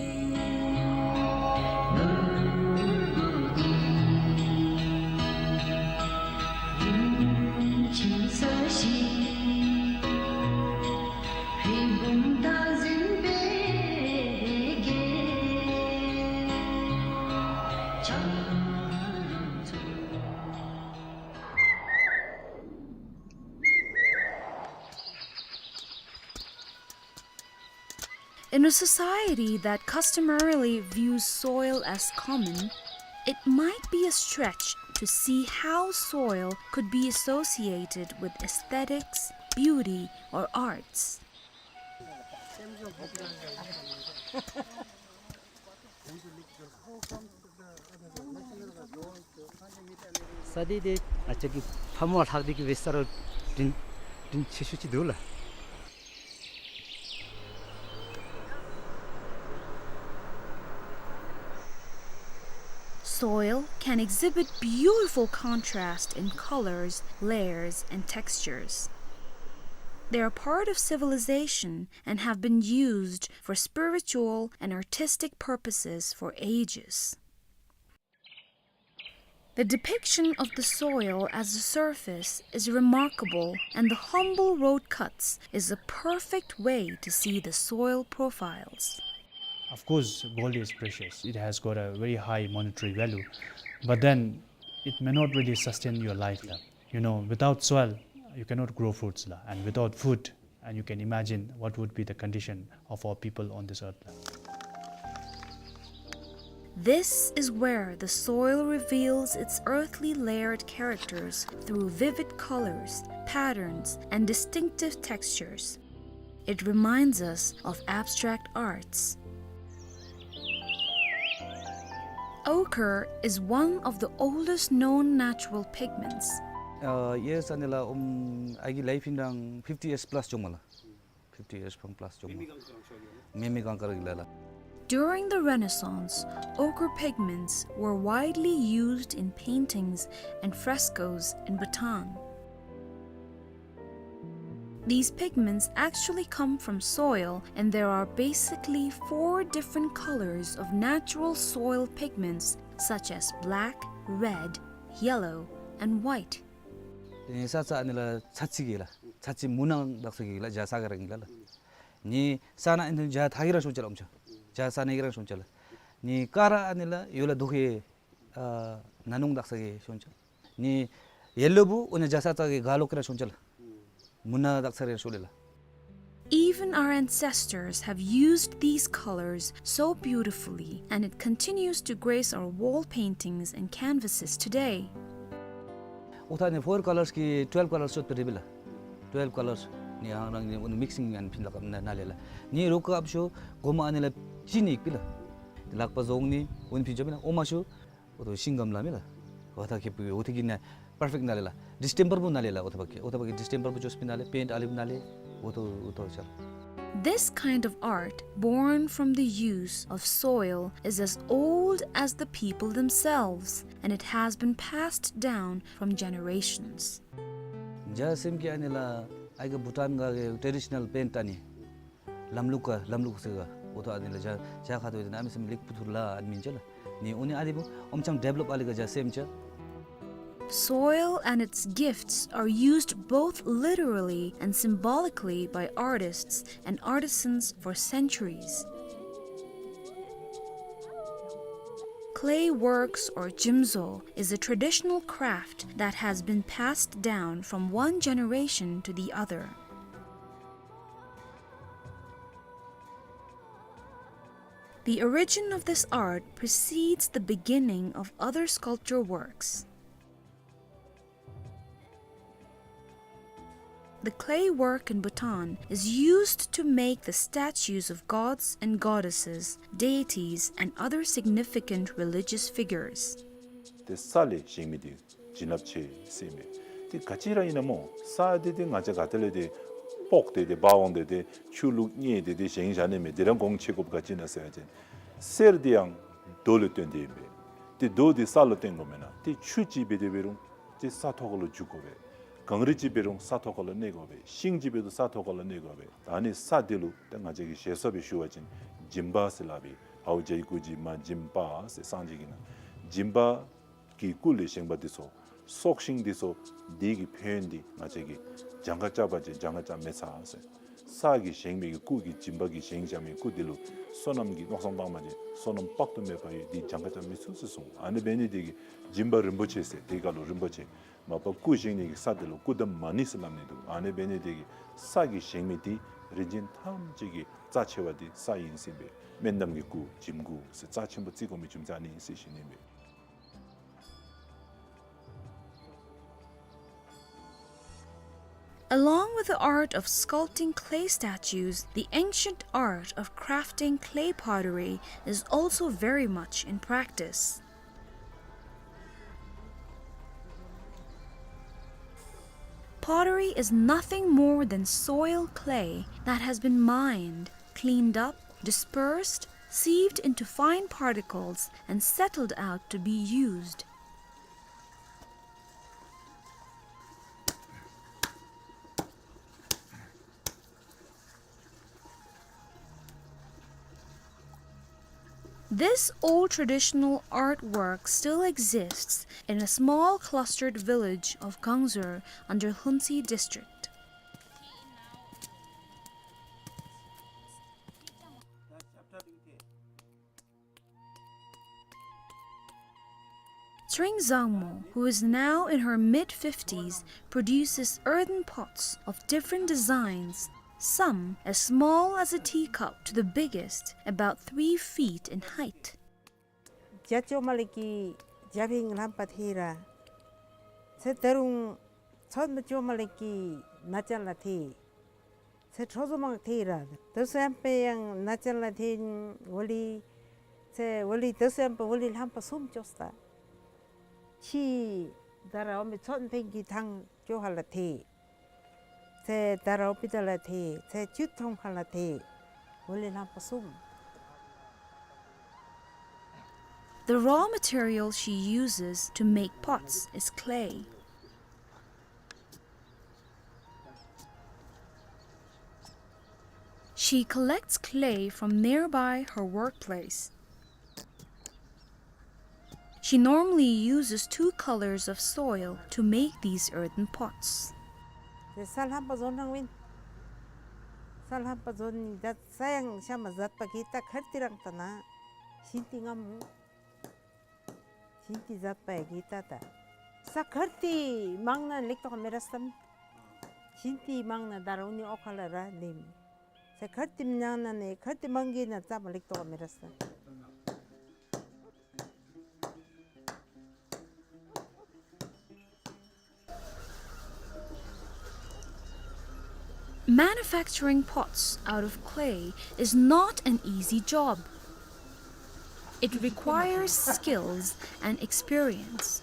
In a society that customarily views soil as common, it might be a stretch to see how soil could be associated with aesthetics, beauty, or arts. ས་འདི་འདི་ང་བཅས་ཀྱི་ཕ་མ་ལྷག་འདི་གི་བེ་ས་ར་དྲིན་དྲིན་ཆེ་ཤོས་ཅིག་འདུག་ལགས། Soil can exhibit beautiful contrast in colors, layers, and textures. They are part of civilization and have been used for spiritual and artistic purposes for ages. The depiction of the soil as a surface is remarkable, and the humble road cuts is a perfect way to see the soil profiles. Of course, gold is precious. It has got a very high monetary value. But then, it may not really sustain your life la. You know, without soil, you cannot grow fruits la. And without food, and you can imagine what would be the condition of our people on this earth la. This is where the soil reveals its earthly layered characters through vivid colors, patterns, and distinctive textures. It reminds us of abstract arts. Ochre is one of the oldest known natural pigments. ཨ་ཡེས་ཨ་ནི་ལགས་ཨུམ་ཨའི་གི་ལའིཕ་ཨིན་རང་ཕིཕ་ཊི་ཡེརསི་པ་ལཱསི་འགྱོཝ་མས་ལགས། ཕིཕ་ཊི་ཡེརསི་ཕང་པ་ལཱསི་འགྱོཝ་མས། མེ་མེ་གངས་དཀར་གྱི་ལཱ་ལགས། During the Renaissance, ochre pigments were widely used in paintings and frescoes in Bhutan. These pigments actually come from soil, and there are basically four different colors of natural soil pigments, such as black, red, yellow, and white. ཏེ་ས་ཚ་ཨ་ནི་ལགས་ཚ་ཚི་གི་ལགས། ཚ་ཚི་མུ་ནག་དག་ས་གི་ལགས། ཇ་ས་ག་ར་གི་ལགས་ལགས། ནི་ས་ནག་ཨིན་ཏེ་ཇ་ཐ་གི་ར་ཤོང་ཅ་ལགས་ཨོམ་ཆ། ཇ་ས་ནག་གི་ར་ཤོང་ཅ་ལགས། ནི་ཀ་ར་ཨ་ནི་ལགས་ཡོ་ལ་དོ་ཧེ་ཨ་ན་ནུང་དག་ས་གི་ཤོང་ཅ། ནི་ཡེ་ལོ་བུ་ཨོ་ན་ཇ་ས་ཚ་གི་ག་ལོག་གི་ར་ཤོང་ཅ་ལགས། མུ་ནག་དག་ས་ར་ཤོང་ལེ་ལགས། Even our ancestors have used these colors so beautifully, and it continues to grace our wall paintings and canvases today. ཨོ་ཐ་ནི་ཕོར་ཀ་ལརསི་གི་ཊུ་ཝེལབ་ཀ་ལརསི་ཡོད་པ་རེ་བི་ལགས། ཊུ་ཝེལབ་ཀ་ལརསི་ནི་ཨང་རང་ནི་ཨོ་ནི་མིག་སིང་ཨན་ཕིན་ལགས་ན་ན་ལེ་ལགས། ནི་རོ་ཀ་ཨཔ་ཤོ་གོ་མ་ཨ་ནི་ལགས་ཅི་ནི་ཡིག་པི་ལགས། ལག་པ་ཟོང་ནི་ཨོ་ནི་ཕིན་ཅོ་མི་ན་ཨོ་མ་ཤོ་ཨོ་ཐོ་ཤིང་སྒམ་ལ་མེ་ལགས། ཨོ་ཐ་ཁེ་པུ་ཨོ་ཐི་གི་ན་པར་ཕེཀཊ་ན་ལེ་ལགས། ཌིས་ཊེམ་པར་བུ་ན་ལེ་ལགས། ཨོ་ཐ་བ་ཀེ་ཨོ་ཐ་བ་ཀེ་ཌིས་ཊེམ་པར་བུ་ཅོས་པི་ན་ལེ། པེནཊ་ཨ་ལིབ་ན་ལེ། ཨོ་ཐོ་ཨོ་ཐོ་ཅལ། This kind of art, born from the use of soil, is as old as the people themselves, and it has been passed down from generations. ཇ་སེམས་ཀྱི་ཨ་ནི་ལགས་ཨའི་ག་བྷུ་ཊཱན་ག་གི་ཊེ་ཌི་ཤ་ནཱལ་པེནཊ་ཨ་ནི་ལམ་ལུགས་ག་ལམ་ལུགས་ཟེར་ག་འོ་ཐོག་ཨ་ནི་ལགས་ཇ་ཇ་ཁ་ཐུག་ཡོད་དེ་ཨ་མི་སེམས་ལིག་པུ་ཐུར་ལ་ཨ་ནི་མིན་ཅ་ལགས་ནི་འོ་ནི་ཨ་ནི་བུ་ཨོམ་ཆང་ཌེ་བེ་ལོབ་ཨ་ལི་ག་ཇ་སེམས་ཅ། Soil and its gifts are used both literally and symbolically by artists and artisans for centuries. Clay works or jimzo is a traditional craft that has been passed down from one generation to the other. The origin of this art precedes the beginning of other sculpture works. The clay work in Bhutan is used to make the statues of gods and goddesses, deities, and other significant religious figures. ཏེ་ས་ལས་བཞེངས་མི་འདི་བྱིན་རླབས་ཆེ་ཟེར་མས། ཏེ་ག་ཅི་ར་ཨིན་ན་མོ་ས་འདི་ཏེ་ང་བཅས་ག་ཏེ་ལས་ཏེ་སྤོག་སྟེ་ཏེ་འབག་འོང་སྟེ་ཏེ་ཆུ་བླུག་མཉེ་སྟེ་ཏེ་བཞེངས་བཞག་ནི་མེད། འདི་ར་གོང་ཆེ་དགོཔ་ག་ཅི་ཨིན་ན་ཟེར་བ་ཅིན་གསེར་འདི་ཡང་རྡོ་ལས་བཏོན་ཏེ་ཨིན་པས། ཏེ་རྡོ་འདི་ས་ལུ་བཏོན་དགོ་མེན་ན། ཏེ་ཆུ་ཅིག་འབད་དེ་འབད་རུང་ཏེ་ས་ཐོག་ཁ་ལུ་འཇུག་དགོ་པས། གངས་རི་ཅིག་འབད་རུང་ས་ཐོག་ཁ་ལུ་གནས་དགོ་པས། ཤིང་ཅིག་འབད་རུང་ས་ཐོག་ཁ་ལུ་གནས་དགོ་པས། ད་ཨ་ནི་ས་འདི་ལུ་ཏེ་ང་བཅས་ཀྱིས་ཞེ་ས་སྦེ་ཞུ་བ་ཅིན་སྦྱིན་པ་ཟེར་སླབ་པས། ཨའུ་ཇའི་སྐུ་སྦྱིན་མ་སྦྱིན་པ་ཟེར་སངས་རྒྱས་ཀྱི་ནང་སྦྱིན་པ་གི་སྐུ་ལས་བཞེངས་པ་འདི་ཚུ་སྲོག་ཤིང་འདི་ཚུ་འདི་གི་ཕན་ཡོན་འདི་ང་བཅས་ཀྱིས་གྱངས་ཁ་རྐྱབ་པ་ཅིན་གྱངས་ཁ་རྐྱབ་མི་ཚར་ཟེར། ས་གིས་བཞེངས་མི་གི་སྐུ་གི་སྦྱིན་པ་གིས་བཞེངས་བཞག་མི་སྐུ་འདི་ལུ་བསོད་ནམས་ཀྱི་མནོ་བསམ་བཏང་པ་ཅིན་བསོད་ནམས་དཔག་ཏུ་མེད་པ་ཡོད། འདི་གྱངས་ཁ་རྐྱབ་མི་ཚུགས་ཟེར་གསུངས། ཨ་ནི་འབད་ནི་འདི་གིས་སྦྱིན་པ་རིན་པོ་ཆེ་ཟེར་དེ་ག་ལུ་རིན་པོ་ཆེ་མ་པ་སྐུ་བཞེངས་ནི་གི་ས་འདི་ལུ་སྐུ་འདབ་མ་ཎི་ཟེར་སླབ་ནི་འདུག། ཨ་ནི་འབད་ནི་འདི་གིས་ས་གིས་བཞེངས་མི་འདི་རིན་ཆེན་ཐམས་ཅད་ཀྱི་རྩ་ཆེ་བ་འདི་ས་ཨིན་ཟེར་ཨིན་པས། སྨན་འདམ་གྱི་སྐུ་འཇིམ་སྐུ་ཟེར་རྩ་ཆེན་པོ་བརྩི་དགོ་མི་རྒྱུ་མཚན་ཨ་ནི་ཨིན་ཟེར་ཞུ་ནི་ཨིན་པས། Along with the art of sculpting clay statues, the ancient art of crafting clay pottery is also very much in practice. Pottery is nothing more than soil clay that has been mined, cleaned up, dispersed, sieved into fine particles, and settled out to be used. This old traditional artwork still exists in a small clustered village of Gangzur under Hunsi district. Tring Zangmo, who is now in her mid fifties, produces earthen pots of different designs, some as small as a teacup to the biggest, about three feet in height. ཇ་ཅོ་མ་ལི་གི་ཇ་ཕིང་ལྷམ་པ་ཐེ་ར། ཚེ་ད་རུང་ཚོད་མ་ཅོ་མ་ལི་གི་ན་ཅ་ལ་ཐེ། ཚེ་ཁྲོ་ཟོ་མང་ཐེ་ར། དོ་སེམས་པའི་ཡང་ན་ཅ་ལ་ཐེ་འོ་ལི། ཚེ་འོ་ལི་དོ་སེམས་པའི་འོ་ལི་ལྷམ་པ་གསུམ་ཅོས་ད། ཕྱི་ད་ར་འོ་མི་ཚོད་ཕིང་གི་ཐང་ཅོ་ཧ་ལ་ཐེ། ཚེ་ད་ར་འོ་པི་ད་ལ་ཐེ། ཚེ་ཅུད་ཐོང་ཧ་ལ་ཐེ། འོ་ལི་ལྷམ་པ་གསུམ། The raw material she uses to make pots is clay. She collects clay from nearby her workplace. She normally uses two colors of soil to make these earthen pots. ས་ལྷམ་པ་བཟོ་ནང་ཨིན། ས་ལྷམ་པ་བཟོ་ནི་ད་ས་ཡང་ཤ་མ་ཟད་པ་གི་ད་ཁར་ཏི་རང་ད་ན་ཤིན་ཏི་ངམ། ཤིན་ཏི་ཟད་པའི་གི་ད་ད། ས་ཁར་ཏི་མང་ན་ལེགས་ཏོག་མེ་ར་སམ། ཤིན་ཏི་མང་ན་ད་རུང་ནི་ཨོ་ཁ་ལ་ར་ལེམ། ས་ཁར་ཏི་མང་ན་ནི་ཁར་ཏི་མང་གི་ན་ཙམ་ལེགས་ཏོག་མེ་ར་སམ། Manufacturing pots out of clay is not an easy job. It requires skills and experience.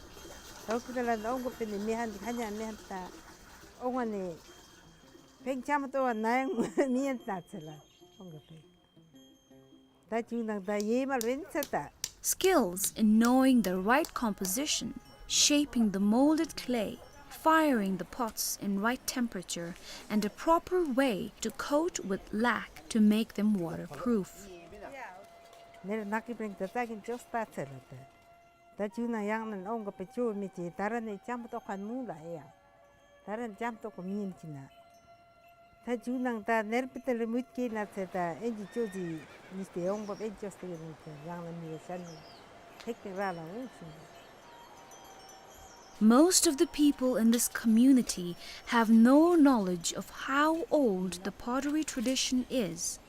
ད་ཁུ་ད་ལ་ཨོང་གོ་པེ་ནི་མི་ཧན་ཁ་ཉ་མི་ཧན་ད་ཨོང་ནི་ཕེང་ཆམ་ཏོ་ནའང་མི་ཧན་ད་ཚེ་ལ་ཨོང་གོ་པེ། ད་ཅུང་དང་ད་ཡེ་མ་ལོན་ཚེ་ད། Skills in knowing the right composition, shaping the molded clay, firing the pots in right temperature and a proper way to coat with lac to make them waterproof. ནེར་ནག་གི་པེང་ད་ཙ་གིན་ཅོས་ཏ་ཚེ་ལ་ད། ད་ཇུ་ནང་ཡང་ནན་ཨོང་ག་པེ་ཅོ་མི་ཅི་ད་ར་ནེ་ཅམ་ཏོ་ཁན་མུ་ལ་ཨེ་ཡ། ད་ར་ཅམ་ཏོ་ཁོ་མི་ཡིན་ཅི་ན། ད་ཇུ་ནང་ད་ནེར་པི་ཏ་ལེ་མུད་ཀེ་ན་ཚེ་ད་ཨེན་ཇི་ཅོ་ཟི་ཉིས་ཏེ་ཨོང་བབ་ཨེན་ཅོས་ཏེ་ཡིན་ཚེ་ཡང་ན་མི་ཡ་ཤན་ཐེག་ཐེག་ར་ལ་འུ་ཤུ། Most of the people in this community have no knowledge of how old the pottery tradition is.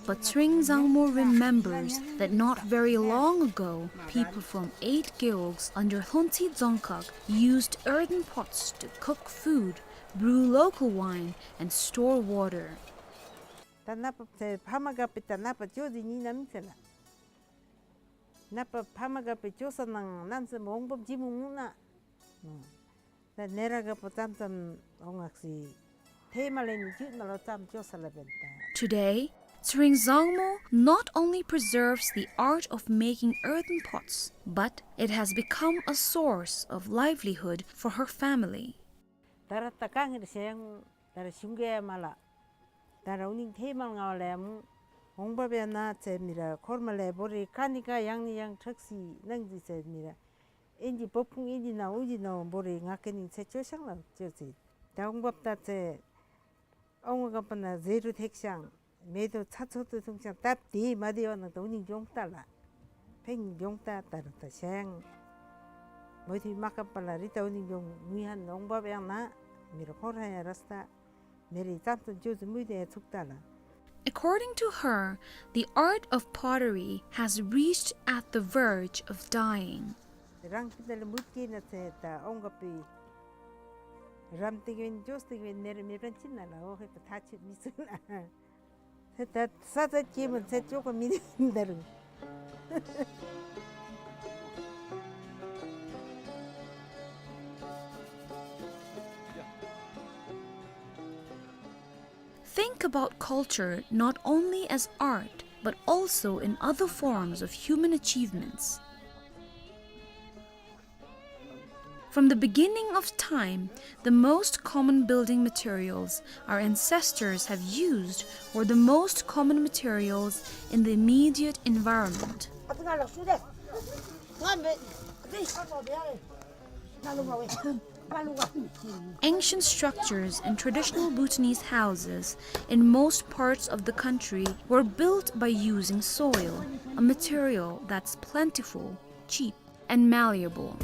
But Tsering Zangmo remembers that not very long ago, people from eight Gewog under Lhontsi Dzongkhag used earthen pots to cook food, brew local wine, and store water. ད་ནག་པ་ཚེ་ཕ་མ་ག་པེ་ད་ནག་པ་ཅོ་ཟི་ཉི་ན་མི་ཚེ་ལ། ནག་པ་ཕ་མ་ག་པེ་ཅོ་ས་ནང་ནམ་སེ་མོང་བབ་ཇི་མུ་མུ་ན། ད་ནེ་ར་ག་པོ་ཙམ་ཙམ་འོང་ངག་སི། ཐེ་མ་ལེ་ནི་ཇུད་མ་ལོ་ཙམ་ཅོ་ས་ལ་བེན་ད། Today, Tsering Zangmo not only preserves the art of making earthen pots, but it has become a source of livelihood for her family. ད་ར་ད་ཀ་ངེར་ཤེང་ད་ར་ཤུང་གེ་མ་ལ། ད་ར་འུ་ནིང་ཐེ་མ་ལ་ང་བ་ལེ་མུ། འོང་བབ་ཡ་ན་ཚེ་མི་ར་ཁོར་མ་ལེ་བོ་རི་ཀ་ནི་ཀ་ཡང་ནི་ཡང་ཁྲག་སི་ནང་ཟི་ཚེ་མི་ར། ཨིན་ཇི་བོབ་ཁུང་ཨིན་ཇི་ན་འུ་ཇི་ན་བོ་རི་ང་ཀེ་ནིང་ཚེ་ཅོ་ཤང་ལ་ཅོ་ཚེ། ད་འོང་བབ་ད་ཚེ། ཨོང་ག་པ་ན་ཟེ་རུ་ཐེག་ཤང་། མེ་དོ་ཚ་ཚོ་ཏུ་ཐུང་ཤང་སྟབས་དེ་མ་དེ་བ་ན་ད་འུ་ནིང་གྱོང་ཏ་ལ། ཕེང་གྱོང་ཏ་ད་རུ་ད་ཤང་། མོ་ཐུའི་མ་ཀ་པ་ལ་རི་ད་འུ་ནིང་གྱོང་མུ་ཡ་ན་འོང་བབ་ཡང་ན། མི་ར་ཁོ་ར་ཡ་ར་སྟ། མེ་རི་ཙམ་ཙམ་ཅོ་ཙམ་མུ་དེ་ཚུགས་ཏ་ལ། According to her, the art of pottery has reached at the verge of dying. རང་པི་ཏ་ལེ་མུད་ཀེ་ན་ཚེ་ད་ཨོང་ག་པི། རམ་ཏིག་བེན་ཇོས་ཏིག་བེན་ནེར་མེ་པན་ཅི་ན་ལ་འོ་ཧེ་ད་ཐ་ཆུད་མི་ཚུགས་ན། ཚེ་ད་ས་ད་ཀེ་མོ་ཚེ་ཅོ་ག་མི་ནི་ད་རུ། Think about culture not only as art, but also in other forms of human achievements. From the beginning of time, the most common building materials our ancestors have used were the most common materials in the immediate environment. Ancient structures and traditional Bhutanese houses in most parts of the country were built by using soil, a material that's plentiful, cheap, and malleable.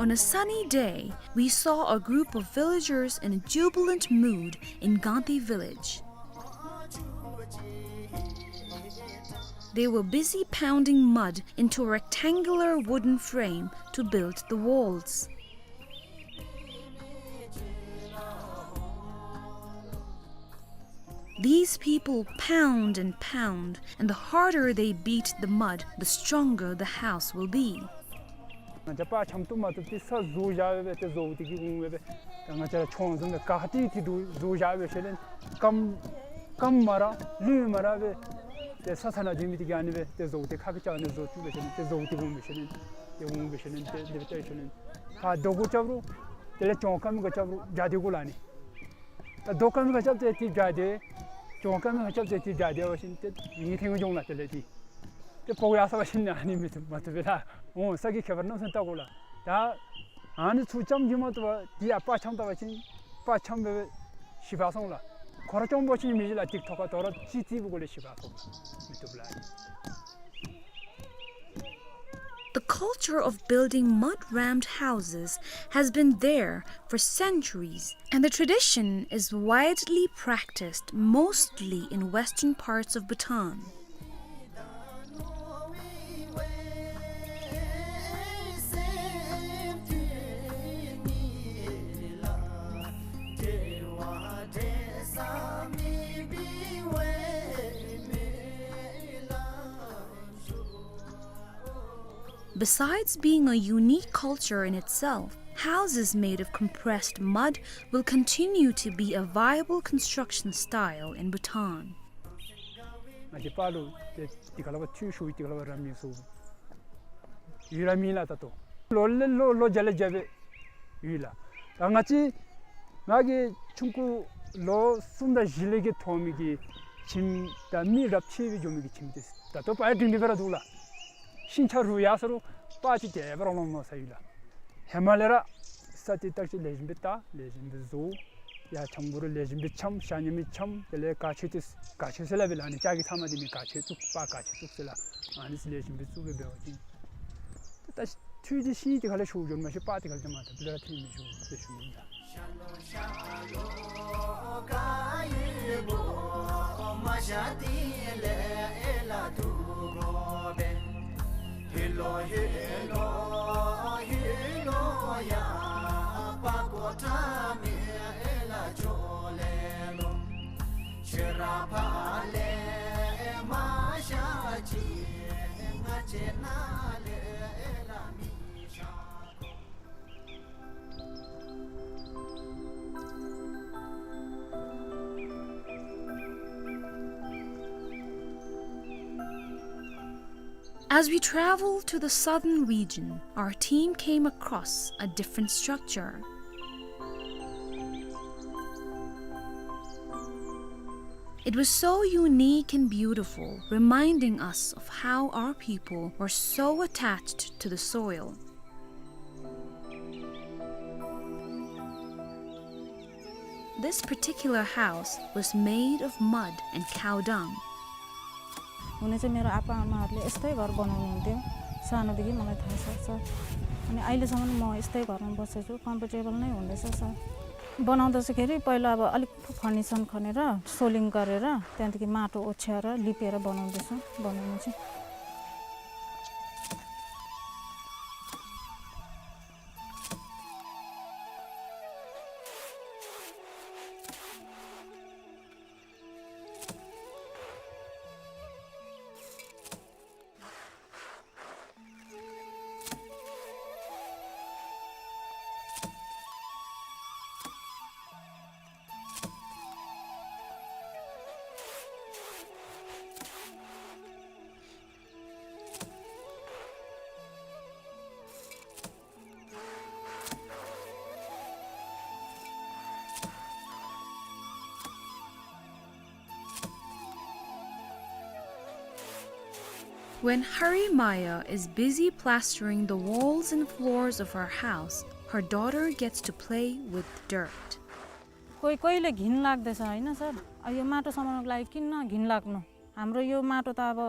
On a sunny day, we saw a group of villagers in a jubilant mood in Ganti village. They were busy pounding mud into a rectangular wooden frame to build the walls. These people pound and pound, and the harder they beat the mud, the stronger the house will be. ང་བཅས་དཔའ་འཁྱམ་བཏུབ་མ་བཏུབ་ཏེ་ས་བཟོ་བཞག་སྦེ་ཏེ་བཟོ་སྟེ་གི་འོང་སྦེ་ད་ང་བཅས་ར་ཆོང་བཟུམ་སྦེ་ག་ཏེ་ཏེ་དུ་བཟོ་བཞག་སྦེ་ཤེས་ལེན་སྐམ་སྐམ་མ་ར་ལུད་མ་ར་སྦེ་ཏེ་ས་ས་ན་འདི་མི་ཏེ་གི་ཨ་ནི་སྦེ་ཏེ་བཟོ་སྟེ་ཁ་གི་ཅ་ནི་བཟོ་བཅུག་སྦེ་ཤེས་ལེན་ཏེ་བཟོ་སྟེ་འོང་སྦེ་ཤེས་ལེན་ཏེ་འོང་སྦེ་ཤེས་ལེན་ཏེ་འདི་སྦེ་ཏེ་ཤེས་ལེན་ཕར་རྡོ་གུ་རྐྱབ་རུང་དེ་ལས་གྱོང་སྐམ་མི་ག་རྐྱབ་རུང་རྒྱ་དེ་གུ་ལ་ནི། ད་རྡོ་སྐམ་མི་ག་རྐྱབ་སྟེ་ཏེ་རྒྱ་དེ། གྱོང་སྐམ་མི་ག་རྐྱབ་སྟེ་ཏེ་རྒྱ་དེ་བ་ཅིན་ཏེ་ངེ་ཐེང་གྱོང་ལ་དེ་ལས་ཏེ། ཏེ་ཕོག་ཡར་སོང་བ་ཅིན་ཨ་ནི་མི་བཏུབ་མ་བཏུབ་པས་ལགས། འོང་ས་གི་ཁྱད་པར་མནོ་བསམ་བཏང་དགོ་ལགས། ད་ཨ་ནི་ཚུ་རྐྱངམ་གཅིག་མ་གཏོགས་པ་དེ་ཡང་དཔའ་འཁྱམ་བཏང་བ་ཅིན་དཔའ་འཁྱམ་སྦེ་ཞི་བར་སོང་ལགས། ཁོ་ར་རྐྱངམ་པོ་ཅིན་མི་ཤེས་ལགས། ཏིག་ཐོག་ཁར་དོ་རུང་ཅིག་རྩིས་པོ་གོ་ལས་ཞི་བར་སོང་མི་བཏུབ་ལགས། The culture of building mud-rammed houses has been there for centuries, and the tradition is widely practiced mostly in western parts of Bhutan. Besides being a unique culture in itself, houses made of compressed mud will continue to be a viable construction style in Bhutan. ང་གིས་པཱ་ལུ་ཏེ་དེ་ཁ་ལས་ཕར་འཐུས་ཞུ་ཡི། དེ་ཁ་ལས་ཕར་ར་མི་སུ་ཡུལ་ར་མི་ལ་ད་ལྟོ་ལོ་ལས་ལོ་ལོ་བརྒྱ་ལས་བརྒྱ་སྦེ་ཡོད་ལགས། ད་ང་བཅས་ང་གིས་ཆུང་ཀུ་ལོ་གསུམ་དང་བཞི་ལས་ཀྱི་ཐོན་མི་གི་ཁྱིམ་དང་མི་རབས་ཆད་སྦེ་འགྱོ་མི་གི་ཁྱིམ་དེ་ད་ལྟོ་པ་ཡང་སྒྲིང་སྒྲིང་སྦེ་ར་འདུག་ལགས། ཤིང་ཆ་རུལ་ཡར་སོ་རུང་པ་ཅིག་དེ་སྦེ་ར་ལོང་ལོང་ས་ཡོད་ལགས། ཧེ་མ་ལས་ར་ས་དེ་བརྟག་དཔྱད་ལེགས་ཤོམ་སྦེ་བལྟ། ལེགས་ཤོམ་སྦེ་བཟོ། ཡར་ཆང་བུ་རུང་ལེགས་ཤོམ་སྦེ་འཆམ། ཤ་ཉ་མི་འཆམ། དེ་ལས་ག་ཆོད་དེ་ག་ཆོད་ཟེར་ལགས་སྦེ་ལགས། ཨ་ནི་ལྕགས་ཀྱི་ཚབ་མ་དེ་མི་ག་ཆོད་བཙུགས། པ་ག་ཆོད་བཙུགས་ཟེར་ལགས། ཨ་ནི་ལེགས་ཤོམ་སྦེ་བཙུགས་སྦེ་འབད་བ་ཅིན་ད་ལྟོ་ཐུགས་རྗེ་ཆེ། དེ་ཁ་ལས་ཤོར་འགྱོ་མ་ཤེས། པ་དེ་ཁ་ལས་ད་མ་ཐོབ་ལས་ར་ཐོན་མི་ཤེས་ཟེར་ཞུ་ནི་ལགས། As we travel to the southern region, our team came across a different structure. It was so unique and beautiful, reminding us of how our people were so attached to the soil. This particular house was made of mud and cow dung. हुने चाहिँ मेरो आप्पा आमाहरूले यस्तै घर बनाउनुहुन्थ्यो, सानोदेखि मलाई थाहा छ, सर। अनि अहिलेसम्म म यस्तै घरमा बसेछु, कम्फर्टेबल नै हुँदैछ, सर। बनाउँदाखेरि पहिला अब अलिक फाउन्डेसन खनेर, सोलिङ गरेर, त्यहाँदेखि माटो ओछ्याएर, लिपेर बनाउँदैछु, बनाउनु चाहिँ। When Hari Maya is busy plastering the walls and floors of her house, her daughter gets to play with dirt. कोही कोहीलाई घिन लाग्दछ, होइन सर? अब यो माटो समाउनको लागि किन घिन लाग्नु? हाम्रो यो माटो त अब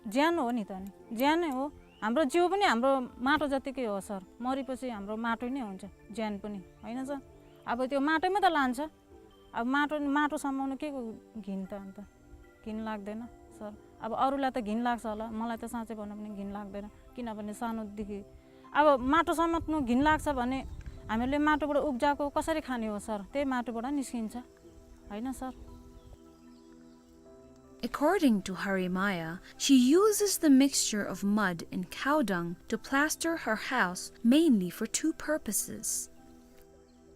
ज्यान हो नि त नि, ज्यानै हो। हाम्रो जिउ पनि हाम्रो माटो जतिकै हो सर, मरेपछि हाम्रो माटो नै हुन्छ, ज्यान पनि, होइन सर? अब त्यो माटोमै त लान्छ। अब माटो, माटो समाउनु केको घिन त अन्त? घिन लाग्दैन सर। अब अरूलाई त घिन लाग्छ होला, मलाई त साँच्चै भन्नु भने घिन लाग्दैन, किनभने सानोदेखि अब माटो समात्नु घिन लाग्छ भने हामीले माटोबाट उब्जाएको कसरी खाने हो सर? त्यही माटोबाट निस्किन्छ, होइन sir? According to Hari Maya, she uses the mixture of mud and cow dung to plaster her house mainly for two purposes.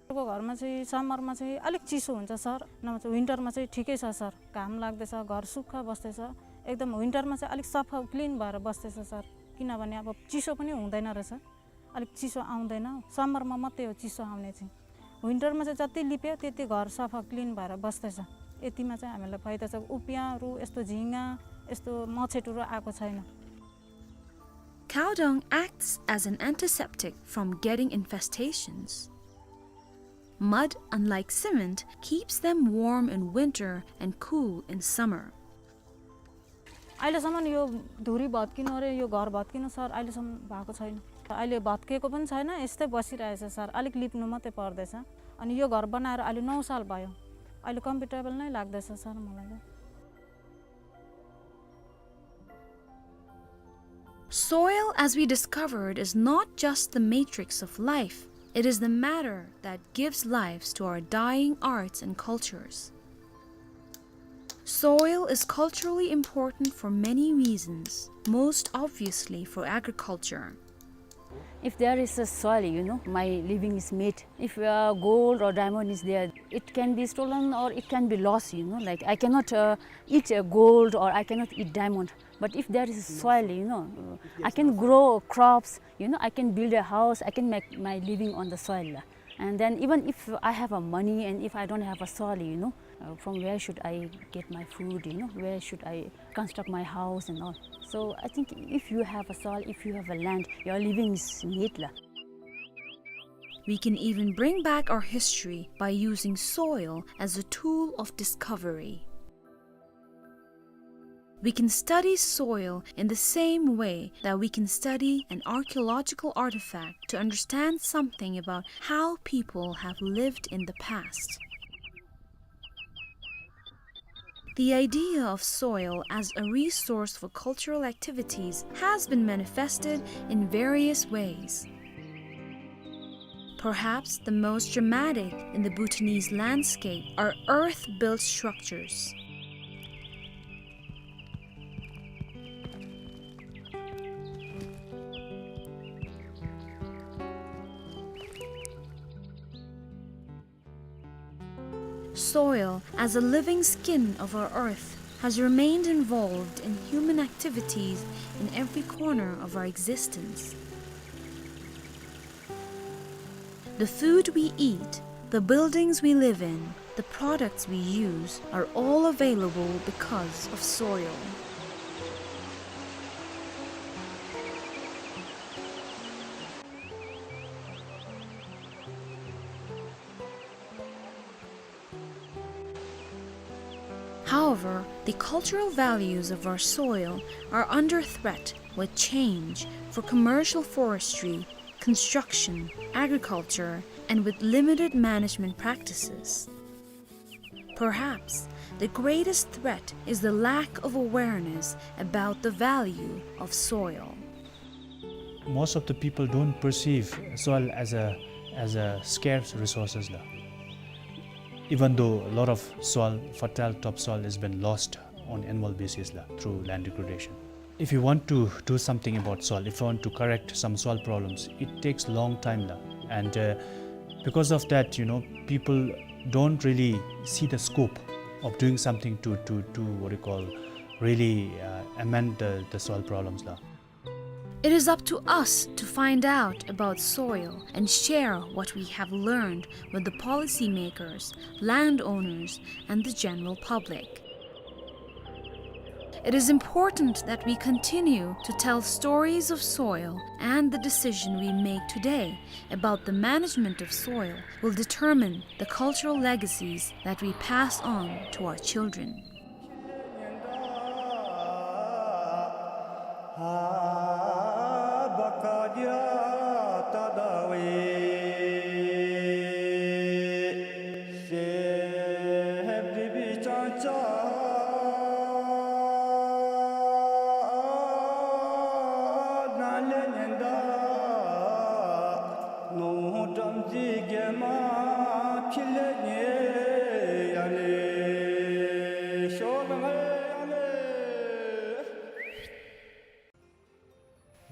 को घरमा चाहिँ समरमा चाहिँ अलिक चिसो हुन्छ सर, नभए चाहिँ विन्टरमा चाहिँ ठिकै छ सर, घाम लाग्दैछ, घर सुक्खा बस्दैछ। एकदम विन्टरमा चाहिँ अलिक सफा क्लिन भएर बस्दैछ सर, किनभने अब चिसो पनि हुँदैन रहेछ, अलिक चिसो आउँदैन। समरमा मात्रै हो चिसो आउने चाहिँ, विन्टरमा चाहिँ जति लिप्यो त्यति घर सफा क्लिन भएर बस्दैछ। यतिमा चाहिँ हामीलाई फाइदा छ। उपियाँहरू, यस्तो झिँगा, यस्तो मच्छरहरू आएको छैन। Cow dung acts as an antiseptic from getting infestations. Mud, unlike cement, keeps them warm in winter and cool in summer. अहिलेसम्म यो धुरी भत्किनु रे, यो घर भत्किनु सर, अहिलेसम्म भएको छैन। अहिले भत्किएको पनि छैन, यस्तै बसिरहेछ सर, अलिक लिप्नु मात्रै पर्दैछ। अनि यो घर बनाएर अहिले नौ साल भयो, अहिले कम्फर्टेबल नै लाग्दैछ सर मलाई त। Soil, as we discovered, is not just the matrix of life, it is the matter that gives lives to our dying arts and cultures. Soil is culturally important for many reasons, most obviously for agriculture. If there is a soil, you know, my living is made. If, uh, gold or diamond is there, it can be stolen or it can be lost, you know, like, I cannot, uh, eat, uh, gold, or I cannot eat diamond. But if there is soil, you know, uh, I can grow crops, you know, I can build a house, I can make my living on the soil. And then even if I have a money and if I don't have a soil, you know, uh, from where should I get my food, you know, where should I construct my house and all? So I think if you have a soil, if you have a land, your living is made la. We can even bring back our history by using soil as a tool of discovery. We can study soil in the same way that we can study an archaeological artifact to understand something about how people have lived in the past. The idea of soil as a resource for cultural activities has been manifested in various ways. Perhaps the most dramatic in the Bhutanese landscape are earth-built structures. Soil, as a living skin of our earth, has remained involved in human activities in every corner of our existence. The food we eat, the buildings we live in, the products we use are all available because of soil. However, the cultural values of our soil are under threat with change for commercial forestry, construction, agriculture, and with limited management practices. Perhaps the greatest threat is the lack of awareness about the value of soil. Most of the people don't perceive soil as a, as a scarce resources la. Even though a lot of soil, fertile topsoil has been lost on annual basis la, through land degradation. If you want to do something about soil, if you want to correct some soil problems, it takes long time la. And, uh, because of that, you know, people don't really see the scope of doing something to, to, to what you call really, uh, amend the, the soil problems la. It is up to us to find out about soil and share what we have learned with the policymakers, landowners, and the general public. It is important that we continue to tell stories of soil, and the decision we make today about the management of soil will determine the cultural legacies that we pass on to our children.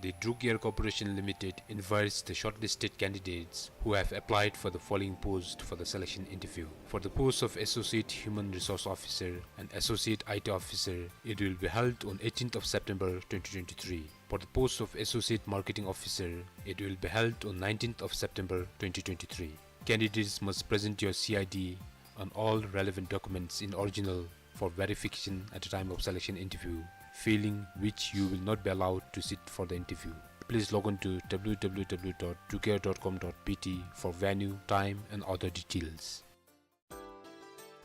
The Druk Air Corporation Limited invites the shortlisted candidates who have applied for the following post for the selection interview. For the post of Associate Human Resource Officer and Associate I T Officer, it will be held on eighteenth of September twenty twenty-three. For the post of Associate Marketing Officer, it will be held on nineteenth of September twenty twenty-three. Candidates must present your C I D and all relevant documents in original for verification at the time of selection interview, failing which you will not be allowed to sit for the interview. Please log on to W W W dot drukair dot com dot B T for venue, time and other details.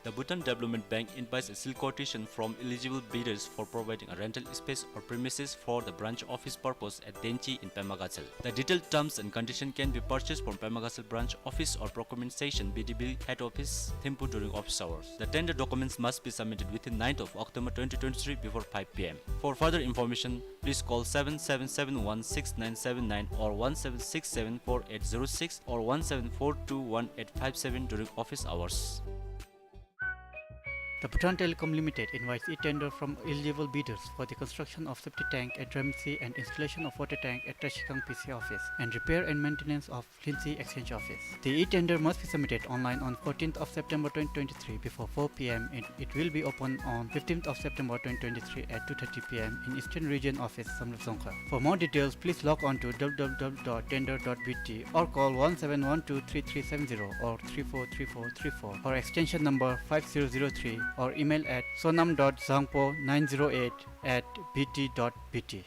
The Bhutan Development Bank invites a sealed quotation from eligible bidders for providing a rental space or premises for the branch office purpose at Denchi in Pema Gatshel. The detailed terms and condition can be purchased from Pema Gatshel branch office or procurement station, B D B head office, Thimphu during office hours. The tender documents must be submitted within ninth of October twenty twenty-three before five P M. For further information, please call seven seven seven one six nine seven nine or one seven six seven four eight zero six or one seven four two one eight five seven during office hours. The Bhutan Telecom Limited invites e-tender from eligible bidders for the construction of septic tank at Dremsi and installation of water tank at Trashikang P C office and repair and maintenance of Lindsay Exchange Office. The e-tender must be submitted online on fourteenth of September twenty twenty-three before four P M and it will be open on fifteenth of September twenty twenty-three at two thirty P M in Eastern Region Office, Samdrup Dzongkhag. For more details, please log on to W W W dot tender dot B T or call one seven one two three three seven zero or three four three four three four or extension number five zero zero three or email at sonam dot dzangpo nine zero eight at B T dot B T.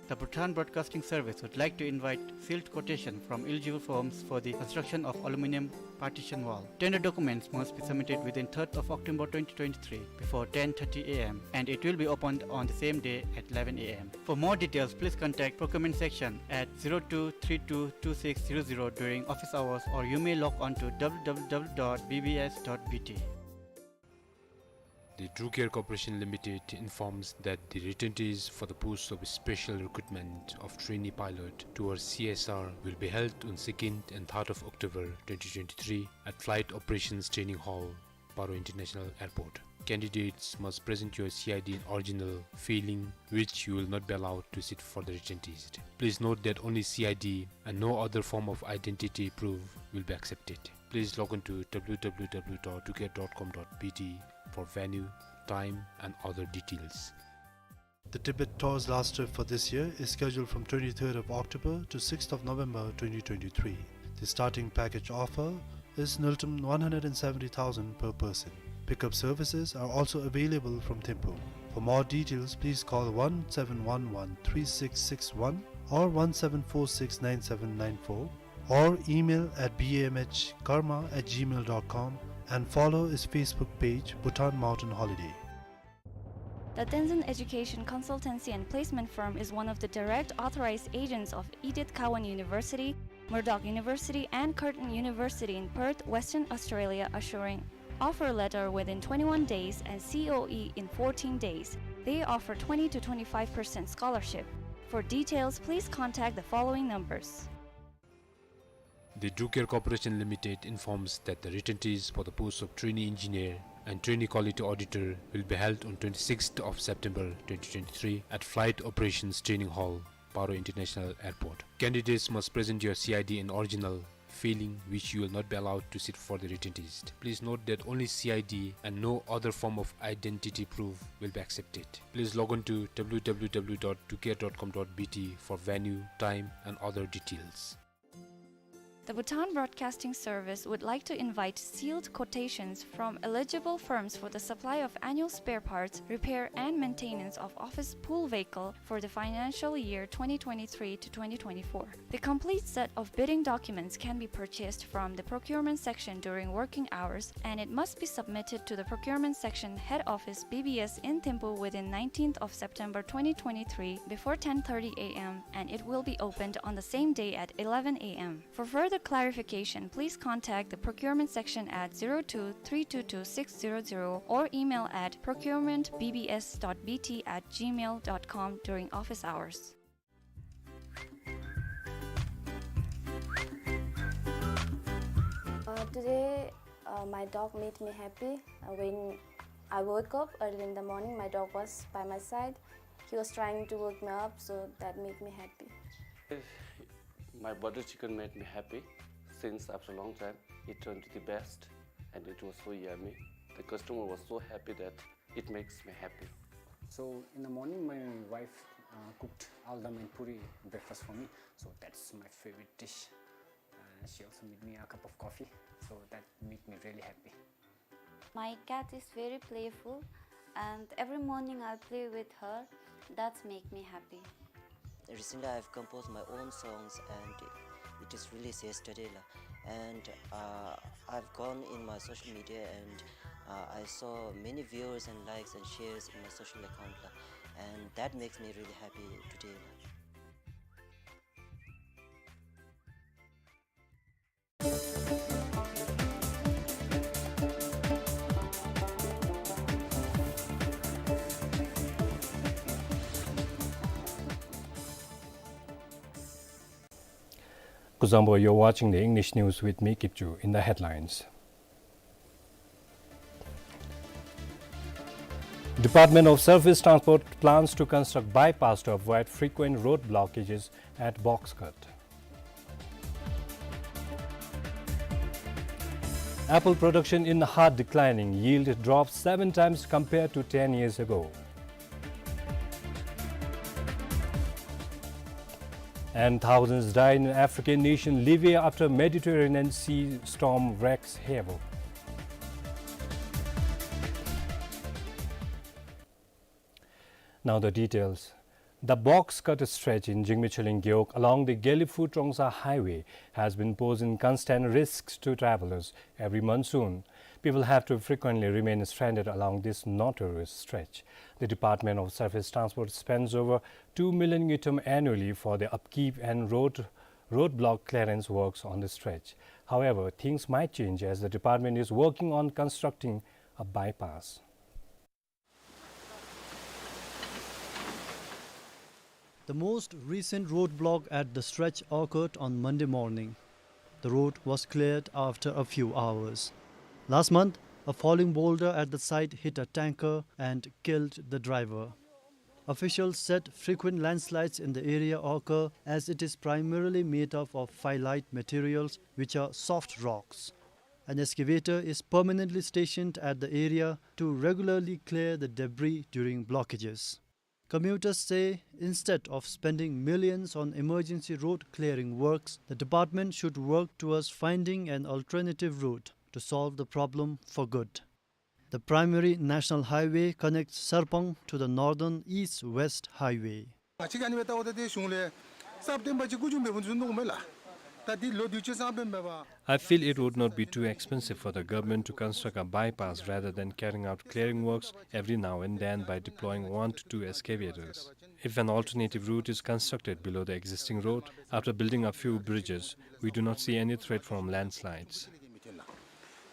The Bhutan Broadcasting Service would like to invite sealed quotation from eligible firms for the construction of aluminium partition wall. Tender documents must be submitted within third of October twenty twenty-three before ten thirty A M and it will be opened on the same day at eleven A M. For more details, please contact procurement section at zero two three two two six zero zero during office hours, or you may log on to W W W dot B B S dot B T. The Drew Care Corporation Limited informs that the written test for the post of special recruitment of trainee pilot towards C S R will be held on second and third of October twenty twenty-three at Flight Operations Training Hall, Paro International Airport. Candidates must present your C I D in original, failing which you will not be allowed to sit for the written test. Please note that only C I D and no other form of identity proof will be accepted. Please log on to W W W dot drew care dot com dot B T for venue, time and other details. The Tibet Tour's last trip for this year is scheduled from twenty-third of October to sixth of November twenty twenty-three. The starting package offer is ngultrum one hundred and seventy thousand per person. Pickup services are also available from Thimphu. For more details, please call one seven one one three six six one or one seven four six nine seven nine four or email at B M H karma at gmail dot com and follow its Facebook page, Bhutan Mountain Holiday. The Tenzin Education Consultancy and Placement Firm is one of the direct authorized agents of Edith Cowan University, Murdoch University, and Curtin University in Perth, Western Australia, assuring offer letter within twenty-one days and C O E in fourteen days. They offer twenty to twenty-five percent scholarship. For details, please contact the following numbers. The Drew Care Corporation Limited informs that the written test for the post of trainee engineer and trainee quality auditor will be held on twenty-sixth of September twenty twenty-three at Flight Operations Training Hall, Paro International Airport. Candidates must present your C I D in original, failing which you will not be allowed to sit for the written test. Please note that only C I D and no other form of identity proof will be accepted. Please log on to W W W dot drew care dot com dot B T for venue, time and other details. The Bhutan Broadcasting Service would like to invite sealed quotations from eligible firms for the supply of annual spare parts, repair and maintenance of office pool vehicle for the financial year twenty twenty-three to twenty twenty-four. The complete set of bidding documents can be purchased from the procurement section during working hours, and it must be submitted to the procurement section head office, B B S, in Thimphu within nineteenth of September twenty twenty-three before ten thirty A M, and it will be opened on the same day at eleven A M. For further clarification, please contact the procurement section at zero two three two two six zero zero or email at procurement B B S dot B T at gmail dot com during office hours. Uh, today, uh, my dog made me happy. Uh, when I woke up early in the morning, my dog was by my side. He was trying to wake me up, so that made me happy. My butter chicken made me happy since after a long time. It turned to the best and it was so yummy. The customer was so happy that it makes me happy. So in the morning, my wife, uh, cooked aldam and puri breakfast for me. So that's my favorite dish. Uh, she also made me a cup of coffee. So that made me really happy. My cat is very playful, and every morning I play with her. That's make me happy. Recently, I've composed my own songs, and it is released yesterday, la. And, uh, I've gone in my social media and, uh, I saw many viewers and likes and shares in my social account, la, and that makes me really happy today, la. Kuzuzangpo, you're watching the English news with me, Kipchu. In the headlines. Department of Surface Transport plans to construct bypass to avoid frequent road blockages at Box Cut. Apple production in Naha declining, yield drops seven times compared to ten years ago. And thousands die in African nation Libya after Mediterranean Sea storm wreaks havoc. Now the details. The Box Cut stretch in Jingmichholing Gewog along the Gelephu Trongsa highway has been posing constant risks to travelers every monsoon. People have to frequently remain stranded along this notorious stretch. The Department of Surface Transport spends over two million ngultrum annually for the upkeep and road, roadblock clearance works on the stretch. However, things might change as the department is working on constructing a bypass. The most recent roadblock at the stretch occurred on Monday morning. The road was cleared after a few hours. Last month, a falling boulder at the site hit a tanker and killed the driver. Officials said frequent landslides in the area occur as it is primarily made up of phyllite materials, which are soft rocks. An excavator is permanently stationed at the area to regularly clear the debris during blockages. Commuters say instead of spending millions on emergency road clearing works, the department should work towards finding an alternative route to solve the problem for good. The primary national highway connects Sarpang to the northern east-west highway. ང་གཅིག་ཨ་ནི་སྦེ་བལྟཝ་ད་དེ་གཞུང་ལས་གསརཔ་བཏོན་པ་ཅིག་བསྐུལ་བྱུང་འབད་འབུ་ཚུ་མནོཝ་མས་ལགས། ད་འདི་ལོ་དུས་ཅི་ཙམ་འབད་མས་པ། I feel it would not be too expensive for the government to construct a bypass rather than carrying out clearing works every now and then by deploying one to two excavators. If an alternative route is constructed below the existing road, after building a few bridges, we do not see any threat from landslides.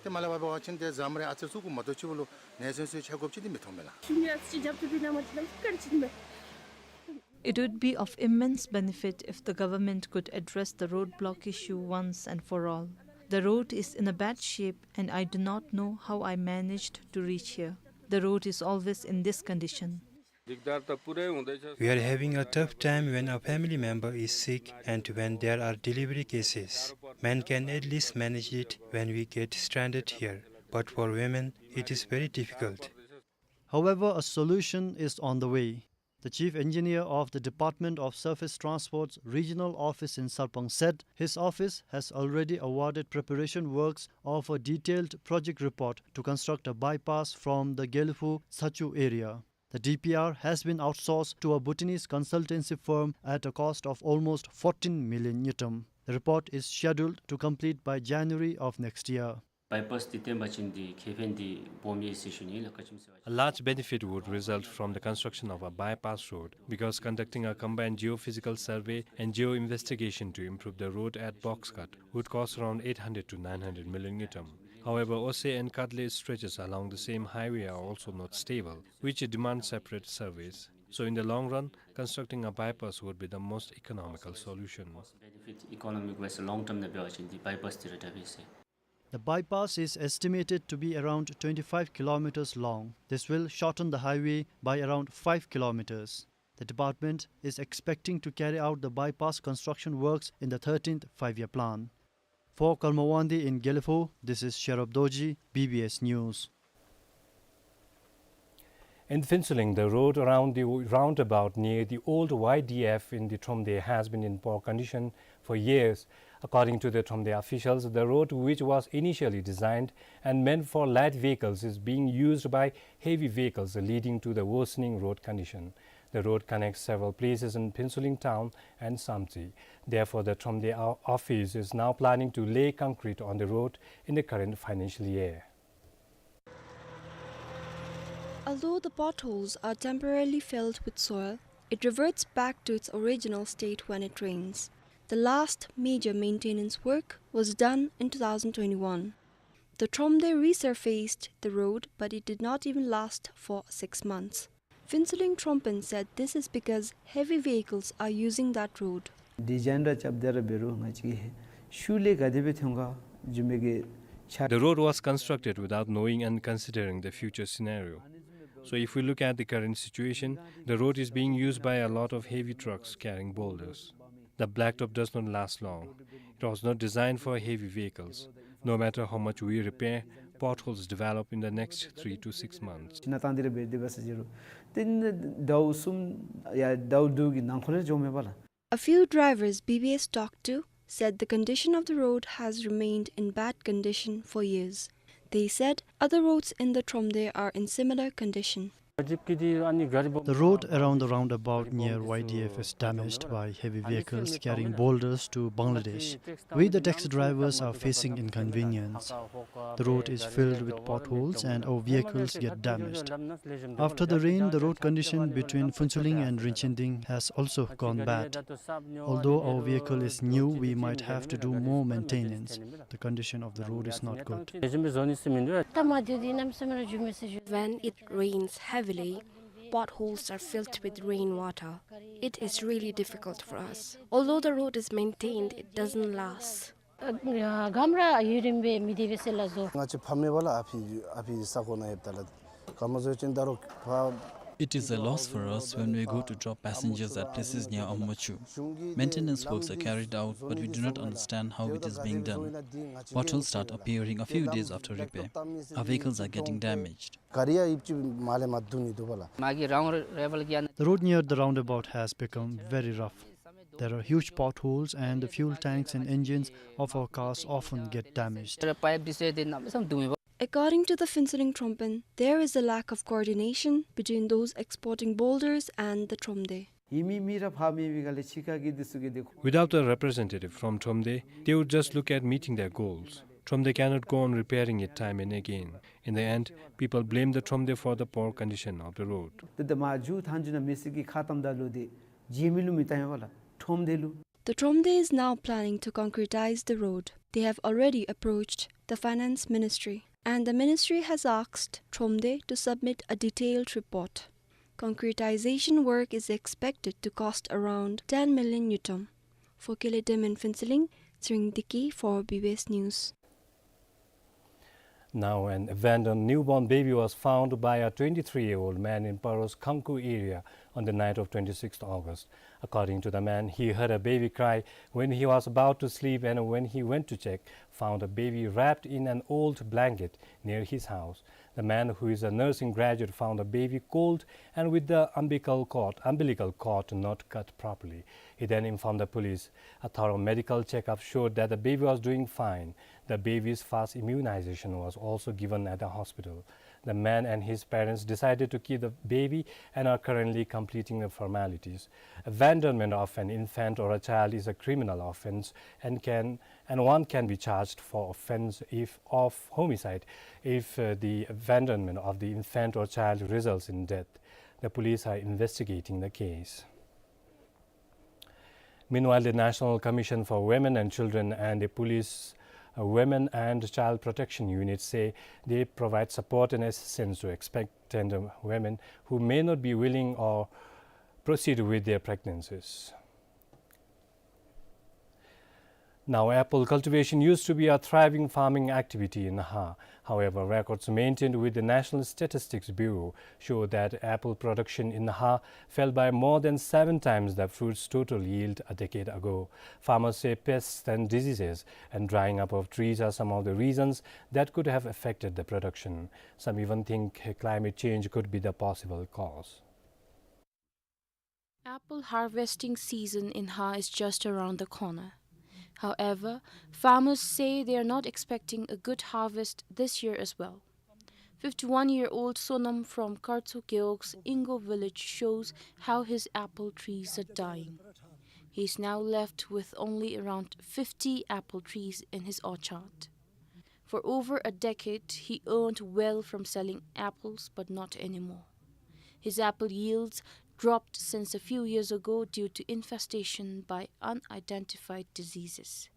ཏེ་མ་ལས་འབད་བ་ཅིན་ཏེ་ཟམ་རེ་ཨ་ཙི་ཚུ་གུ་མ་གཏོགས་ཕྱི་ལུ་ནད་སོན་སོན་ཆ་དགོཔ་ཅིག་འདི་མི་མཐོང་མས་ལགས། It would be of immense benefit if the government could address the roadblock issue once and for all. The road is in a bad shape and I do not know how I managed to reach here. The road is always in this condition. We are having a tough time when a family member is sick and when there are delivery cases. Men can at least manage it when we get stranded here, but for women, it is very difficult. However, a solution is on the way. The chief engineer of the Department of Surface Transport's regional office in Sarpang said his office has already awarded preparation works of a detailed project report to construct a bypass from the Gelephu Tsatsu area. The D P R has been outsourced to a Bhutanese consultancy firm at a cost of almost fourteen million ngultrum. The report is scheduled to complete by January of next year. Bypass འདི་བཏོན་པ་ཅིན་འདི་ཁེ་ཕན་འདི་སྦོམ་ཡོད་ཟེར་ཞུ་ནི་ལགས། ག་ཅི་སྨོ་ཟེར་བ་ཅིན། A large benefit would result from the construction of a bypass road because conducting a combined geophysical survey and geo-investigation to improve the road at Box Cut would cost around eight hundred to nine hundred million ngultrum. However, Ose and Kadle stretches along the same highway are also not stable, which demand separate surveys. So in the long run, constructing a bypass would be the most economical solution. Benefit economic wise long term ནང་འབད་བ་ཅིན་འདི་bypass འདི་ར་དྲག་པས་ཟེར། The bypass is estimated to be around twenty-five kilometers long. This will shorten the highway by around five kilometers. The department is expecting to carry out the bypass construction works in the thirteenth Five-Year Plan. For Karma Wangdi in Gelephu, this is Sherub Dorji, B B S News. In Phuentsholing, the road around the roundabout near the old Y D F in the Thromde has been in poor condition for years. According to the Thromde officials, the road, which was initially designed and meant for light vehicles, is being used by heavy vehicles, leading to the worsening road condition. The road connects several places in Phuentsholing town and Samtse. Therefore, the Thromde o-, office is now planning to lay concrete on the road in the current financial year. Although the potholes are temporarily filled with soil, it reverts back to its original state when it rains. The last major maintenance work was done in two thousand twenty-one. The Thromde resurfaced the road, but it did not even last for six months. Phuentsholing Thrompen said this is because heavy vehicles are using that road. Design ར་རྐྱབ་སྟེ་ར་འབད་རུང་ང་བཅས་ཀྱིས་ཤུལ་ལས་ག་དེ་སྦེ་ཐོན་ག་བཟུམ་མའི་གི་ཆ། The road was constructed without knowing and considering the future scenario. So if we look at the current situation, the road is being used by a lot of heavy trucks carrying boulders. The blacktop does not last long. It was not designed for heavy vehicles. No matter how much we repair, potholes develop in the next three to six months. ཅིག་ནང་བཏང་སྟེ་ར་འབད་དེ་འབད་ས་ཅིག་རུང་ཏེ་ཟླཝ་གསུམ་ཡ་ཟླཝ་བདུན་གྱི་ནང་འཁོད་ལས་འགྱོཝ་མས་པ་ལགས། A few drivers B B S talked to said the condition of the road has remained in bad condition for years. They said other roads in the Thromde are in similar condition. The road around the roundabout near Y D F is damaged by heavy vehicles carrying boulders to Bangladesh. We, the taxi drivers, are facing inconvenience. The road is filled with potholes and our vehicles get damaged. After the rain, the road condition between Phuentsholing and Rinchending has also gone bad. Although our vehicle is new, we might have to do more maintenance. The condition of the road is not good. When it rains heavily, potholes are filled with rainwater. It is really difficult for us. Although the road is maintained, it doesn't last. ཨ་ག་མ་ར་ཡུན་རིངམོ་སྦེ་མི་སྡོད་པས་ཟེར་ལགས་བཟོ། ང་བཅས་ཕམ་མས་པ་ལགས། ཨ་ཕི་ཨ་ཕི་ས་གོ་ནང་ཡོདཔ་ད་ལགས། ག་མ་བཟོ་ཅིན་ད་རུང་ཕ། It is a loss for us when we go to drop passengers at places near Ammachu. Maintenance works are carried out, but we do not understand how it is being done. Potholes start appearing a few days after repair. Our vehicles are getting damaged. ག་རི་ཡང་ཡིབ་ཅིག་མ་ལས་མར་བརྡུང་ནི་འདུག་པ་ལགས། མ་གི་རའུནཌ་རེ་བཱལ་གྱི་ཨ་ནི། The road near the roundabout has become very rough. There are huge potholes and the fuel tanks and engines of our cars often get damaged. ར་པའིཔ་འདི་ཚུ་ཏེ་གནམ་མེད་ས་མེད་བརྡུང་མས་པ། According to the Phuentsholing Thrompen, there is a lack of coordination between those exporting boulders and the Thromde. ཡིད་མི་མི་ར་ཕམ་མི་ག་ལས་ཕྱི་ཁ་གི་འདི་ཚུ་གིས་འདི། Without a representative from Thromde, they would just look at meeting their goals. Thromde cannot go on repairing it time and again. In the end, people blame the Thromde for the poor condition of the road. འདི་ད་མར་མཇུག་མཐའ་མཇུག་ནང་མི་སེར་གྱིས་ཁ་བཏངམ་ད་ལུ་འདི་རྗེ་མི་ལུ་མི་བཏང་ཡོད་པ་ལགས། ཁྲོམ་སྡེ་ལུ། The Thromde is now planning to concretize the road. They have already approached the Finance Ministry, and the ministry has asked Thromde to submit a detailed report. Concretization work is expected to cost around ten million ngultrum. For Kele Dem in Phuentsholing, Tshering Deki for B B S News. Now, an abandoned newborn baby was found by a twenty-three-year-old man in Paro's Khangku area on the night of twenty-sixth August. According to the man, he heard a baby cry when he was about to sleep, and when he went to check, found a baby wrapped in an old blanket near his house. The man, who is a nursing graduate, found the baby cold and with the umbilical cord, umbilical cord not cut properly. He then informed the police. A thorough medical checkup showed that the baby was doing fine. The baby's first immunization was also given at the hospital. The man and his parents decided to keep the baby and are currently completing the formalities. Abandonment of an infant or a child is a criminal offense and can, and one can be charged for offense if of homicide if, uh, the abandonment of the infant or child results in death. The police are investigating the case. Meanwhile, the National Commission for Women and Children and the Police, uh, Women and Child Protection Unit say they provide support and assistance to expectant women who may not be willing or proceed with their pregnancies. Now, apple cultivation used to be a thriving farming activity in Naha. However, records maintained with the National Statistics Bureau show that apple production in Naha fell by more than seven times the fruit's total yield a decade ago. Farmers say pests and diseases and drying up of trees are some of the reasons that could have affected the production. Some even think climate change could be the possible cause. Apple harvesting season in Naha is just around the corner. However, farmers say they are not expecting a good harvest this year as well. Fifty-one-year-old Sonam from Kartsu Gewog's Ingo village shows how his apple trees are dying. He is now left with only around fifty apple trees in his orchard. For over a decade, he earned well from selling apples, but not anymore. His apple yields dropped since a few years ago due to infestation by unidentified diseases.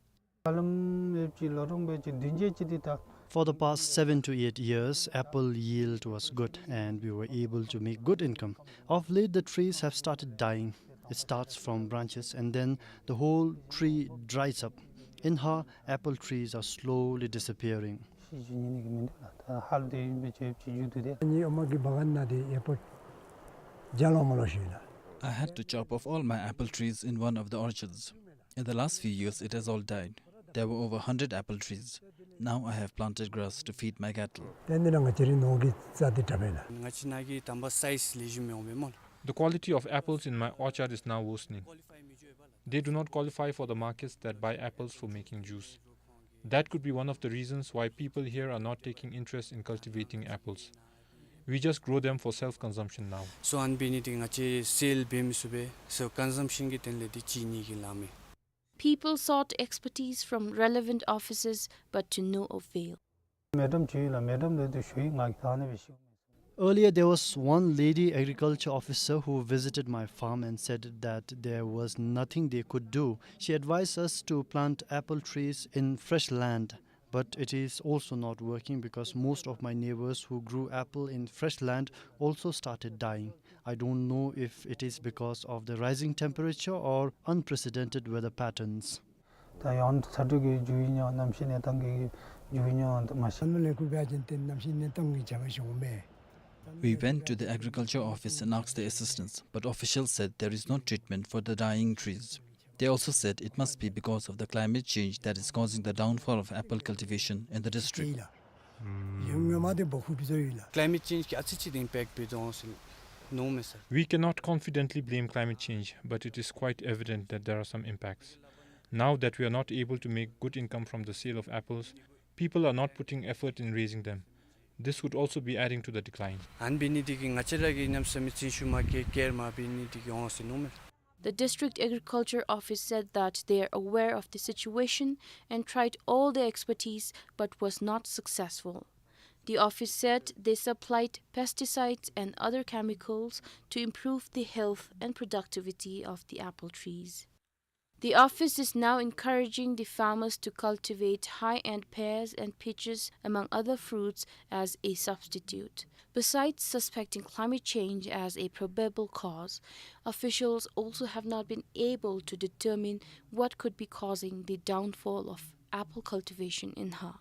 For the past seven to eight years, apple yield was good and we were able to make good income. Of late, the trees have started dying. It starts from branches and then the whole tree dries up. In Har, apple trees are slowly disappearing. I had to chop off all my apple trees in one of the orchards. In the last few years, it has all died. There were over a hundred apple trees. Now I have planted grass to feed my cattle. The quality of apples in my orchard is now worsening. They do not qualify for the markets that buy apples for making juice. That could be one of the reasons why people here are not taking interest in cultivating apples. We just grow them for self-consumption now. So, ཨ་ནི་འབད་ནི་འདི་གིས་ང་བཅས་སེལ་འབད་མི་ཚུགས་པས། self consumption གྱི་དོན་ལས་འདི་ཅིག་གཉིས་ཀྱིས་ལང་མས། People sought expertise from relevant offices, but to no avail. Earlier, there was one lady agriculture officer who visited my farm and said that there was nothing they could do. She advised us to plant apple trees in fresh land, but it is also not working because most of my neighbors who grew apple in fresh land also started dying. I don't know if it is because of the rising temperature or unprecedented weather patterns. ད་ཡང་ཚ་དྲོད་ཀྱི་རྒྱུ་ཡིན་ཡང་གནམ་གཤིས་གནས་སྟངས་ཀྱི་རྒྱུ་ཡིན་ཡང་མ་ཤེས། We went to the agriculture office and asked their assistance, but officials said there is no treatment for the dying trees. They also said it must be because of the climate change that is causing the downfall of apple cultivation in the district. Climate change གིས་ཨ་ཙི་ཅིག་ཨིམ་པེཀཊ་འབད་དོ་འོང་ཟེར་མནོཝ་མས་སར། We cannot confidently blame climate change, but it is quite evident that there are some impacts. Now that we are not able to make good income from the sale of apples, people are not putting effort in raising them. This would also be adding to the decline. ཨ་ནི་འབད་ནི་འདི་གིས་ང་བཅས་ར་གིས་གནམ་མེད་ས་མེད་བརྩོན་ཤུགས་མ་བསྐྱེད་ཀེར་མ་འབད་ནི་འདི་གིས་འོང་ཟེར་མནོཝ་མས། The District Agriculture Office said that they are aware of the situation and tried all their expertise but was not successful. The office said they supplied pesticides and other chemicals to improve the health and productivity of the apple trees. The office is now encouraging the farmers to cultivate high-end pears and peaches, among other fruits, as a substitute. Besides suspecting climate change as a probable cause, officials also have not been able to determine what could be causing the downfall of apple cultivation in Har.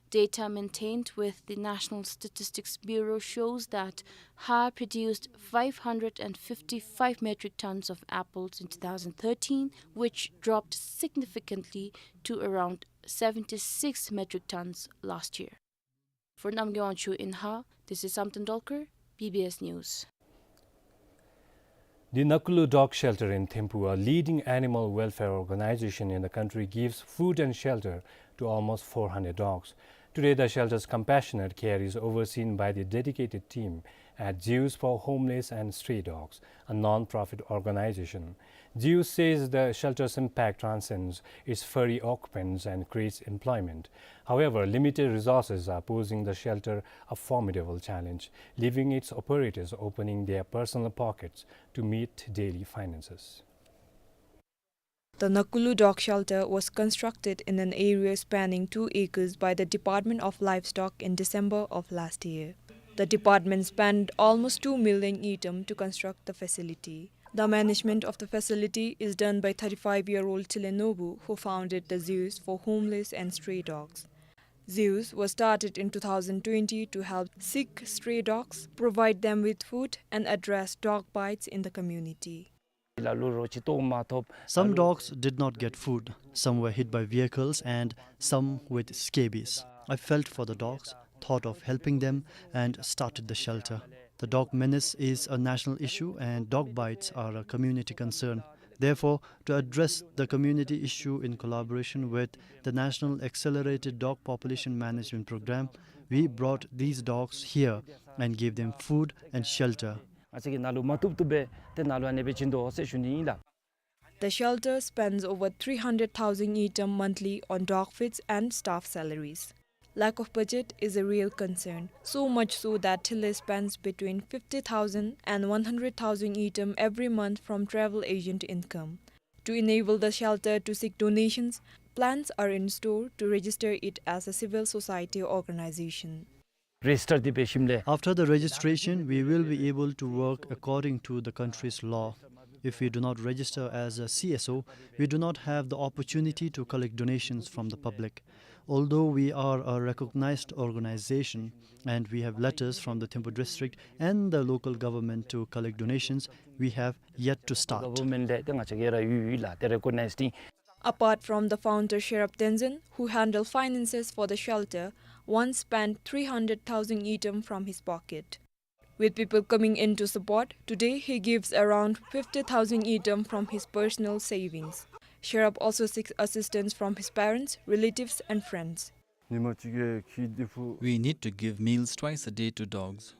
Data maintained with the National Statistics Bureau shows that Har produced five hundred and fifty-five metric tons of apples in two thousand thirteen, which dropped significantly to around seventy-six metric tons last year. For Namgay Wangchuk in Har, this is Samten Dolkar, B B S News. The Nakulu Dog Shelter in Thimphu, a leading animal welfare organization in the country, gives food and shelter to almost four hundred dogs. Today, the shelter's compassionate care is overseen by the dedicated team at Zeus for Homeless and Stray Dogs, a non-profit organization. Zeus says the shelter's impact transcends its furry occupants and creates employment. However, limited resources are posing the shelter a formidable challenge, leaving its operators opening their personal pockets to meet daily finances. The Nakulu Dog Shelter was constructed in an area spanning two acres by the Department of Livestock in December of last year. The department spent almost two million ngultrum to construct the facility. The management of the facility is done by thirty-five-year-old Tile Nobu, who founded the Zeus for homeless and stray dogs. Zeus was started in two thousand twenty to help sick stray dogs, provide them with food, and address dog bites in the community. Some dogs did not get food. Some were hit by vehicles and some with scabies. I felt for the dogs, thought of helping them, and started the shelter. The dog menace is a national issue and dog bites are a community concern. Therefore, to address the community issue in collaboration with the National Accelerated Dog Population Management Program, We brought these dogs here and gave them food and shelter. ང་བཅས་ཀྱིས་ནཱ་ལུ་མ་བཏུབ་བཏུབ་སྦེ་ཏེ་ནཱ་ལུ་ཨ་ནེ་སྦེ་བྱིན་དོ་ཟེར་ཞུ་ནི་ཨིན་ལགས། The shelter spends over three hundred thousand ngultrum monthly on dog feeds and staff salaries. Lack of budget is a real concern, so much so that Thilley spends between fifty thousand and one hundred thousand ngultrum every month from travel agent income. To enable the shelter to seek donations, plans are in store to register it as a civil society organization. རེ་ཇིས་ཊར་འདི་འབད་ཞིནམ་ལས། After the registration, we will be able to work according to the country's law. If we do not register as a C S O, we do not have the opportunity to collect donations from the public. Although we are a recognized organization and we have letters from the Thimphu district and the local government to collect donations, we have yet to start. Government ལས་ཏེ་ང་བཅས་ཀྱིས་ར་ཡོད་ཡོད་ལགས། ཏེ་རེ་ཀོག་ནའིཛ་ཏེ། Apart from the founder Sherab Tenzin, who handle finances for the shelter, once spent three hundred thousand ngultrum from his pocket. With people coming in to support, today he gives around fifty thousand ngultrum from his personal savings. Sherab also seeks assistance from his parents, relatives, and friends. ཉི་མ་གཅིག་གི་ཁྱིམ་བདེ་པོ། We need to give meals twice a day to dogs.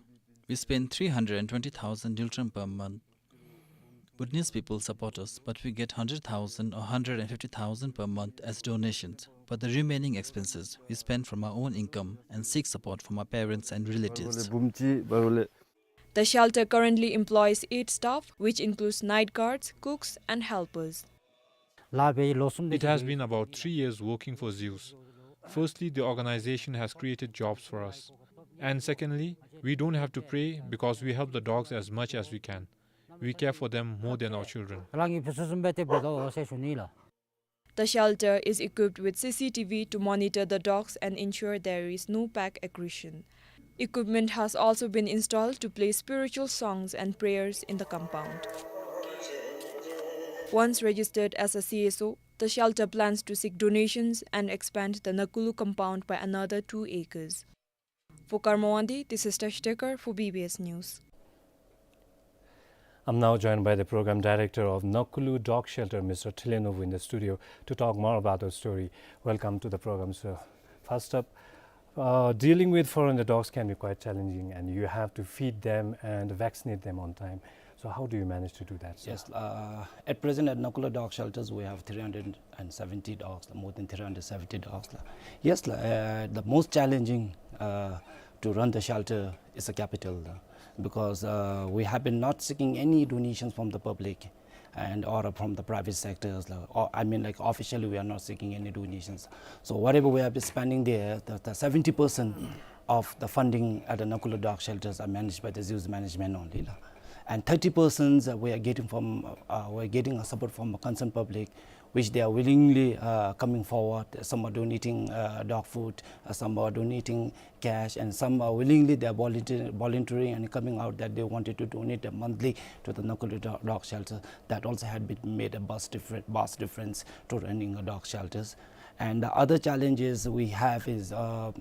We spend three hundred and twenty thousand ngultrum per month. Bhutanese people support us, but we get hundred thousand or hundred and fifty thousand per month as donations. But the remaining expenses, we spend from our own income and seek support from our parents and relatives. ལས་འབུམ་གཅིག་འབད་རུང་ལས། The shelter currently employs eight staff, which includes night guards, cooks, and helpers. It has been about three years working for Zeus. Firstly, the organization has created jobs for us. And secondly, we don't have to pray because we help the dogs as much as we can. We care for them more than our children. རང་གི་ཕུན་སུམ་ཚོགས་པ་དེ་འབད་དོ་ཟེར་ཞུ་ནི་ལགས། The shelter is equipped with C C T V to monitor the dogs and ensure there is no pack aggression. Equipment has also been installed to play spiritual songs and prayers in the compound. Once registered as a C S O, the shelter plans to seek donations and expand the Nakulu compound by another two acres. For Karma Wangdi, this is Tashi Tekar for B B S News. I'm now joined by the program director of Nakulu Dog Shelter, Mister Thilley Nuvvu, in the studio to talk more about the story. Welcome to the program, sir. First up, uh, dealing with foreigner dogs can be quite challenging, and you have to feed them and vaccinate them on time. So how do you manage to do that, sir? Yes, uh, at present at Nakulu Dog Shelters, we have three hundred and seventy dogs, more than three hundred seventy dogs. Yes, uh, the most challenging, uh, to run the shelter is the capital, uh, because, uh, we have been not seeking any donations from the public and or from the private sectors, uh, or, I mean, like, officially we are not seeking any donations. So whatever we have been spending there, the, the seventy percent of the funding at the Nakulu Dog Shelters are managed by the Zeus management only, la. And thirty percent we are getting from, uh, we are getting a support from the concerned public, which they are willingly, uh, coming forward. Some are donating, uh, dog food, uh, some are donating cash, and some are willingly, they are volunteer-, volunteering and coming out that they wanted to donate monthly to the Nakulu do-, dog shelter. That also had been made a vast different, vast difference to running a dog shelters. And the other challenges we have is, uh,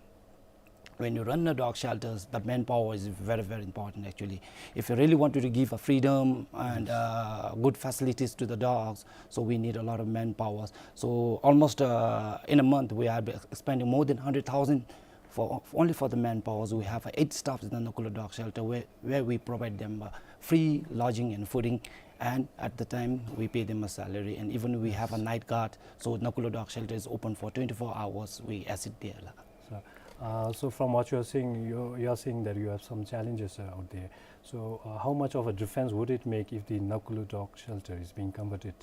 when you run a dog shelters, the manpower is very, very important actually. If you really wanted to give a freedom and, uh, good facilities to the dogs, so we need a lot of manpower. So almost, uh, in a month, we are spending more than hundred thousand for, only for the manpowers. We have eight staffs in the Nakulu dog shelter where, where we provide them, uh, free lodging and fooding, and at the time we pay them a salary, and even we have a night guard. So Nakulu dog shelter is open for twenty-four hours. We assist there, la. So, uh, so from what you are saying, you, you are saying that you have some challenges, uh, out there. So, uh, how much of a difference would it make if the Nakulu dog shelter is being converted,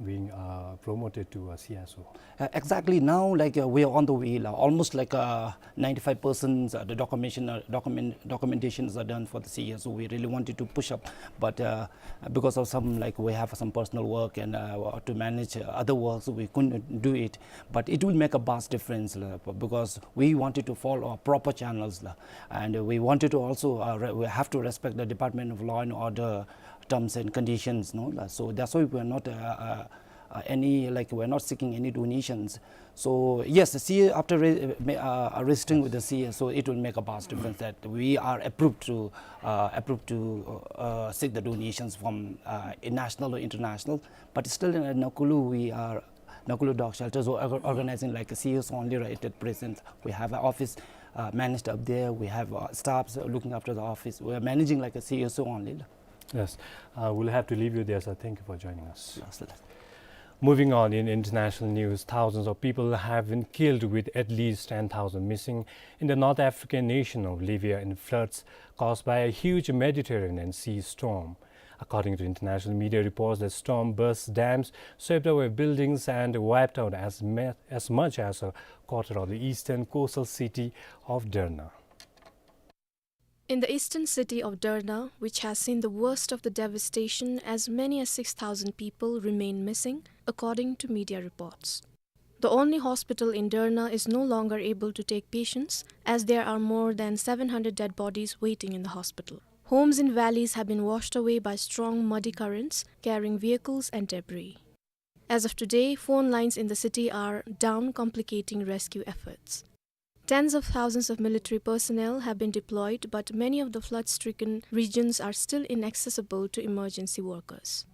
being, uh, promoted to a C S O? Uh, exactly now, like, uh, we are on the way, la. Almost like, uh, ninety-five percent, uh, the documentation, uh, document, documentations are done for the C S O. We really wanted to push up, but, uh, because of some, like, we have some personal work and, uh, to manage, uh, other works, we couldn't do it. But it will make a vast difference, la, because we wanted to follow proper channels, la, and we wanted to also, uh, re-, we have to respect the Department of Law and Order terms and conditions, no, la. So that's why we are not, uh, uh, uh, any, like, we are not seeking any donations. So yes, the C A, after re-, uh, ma-, uh, registering with the C A, so it will make a vast difference that we are approved to, uh, approved to, uh, seek the donations from, uh, a national or international. But still in Nakulu, we are, Nakulu dog shelters are orga-, organizing like a C S O only right at present. We have an office, uh, managed up there. We have, uh, staffs looking after the office. We are managing like a C S O only. Yes. Uh, we'll have to leave you there, sir. Thank you for joining us. Yes, sir. Moving on in international news, thousands of people have been killed with at least ten thousand missing in the North African nation of Libya in floods caused by a huge Mediterranean sea storm. According to international media reports, the storm burst dams, swept away buildings, and wiped out as, me- as much as a quarter of the eastern coastal city of Derna. In the eastern city of Derna, which has seen the worst of the devastation, as many as six thousand people remain missing, according to media reports. The only hospital in Derna is no longer able to take patients, as there are more than seven hundred dead bodies waiting in the hospital. Homes in valleys have been washed away by strong muddy currents, carrying vehicles and debris. As of today, phone lines in the city are down, complicating rescue efforts. Tens of thousands of military personnel have been deployed, but many of the flood-stricken regions are still inaccessible to emergency workers.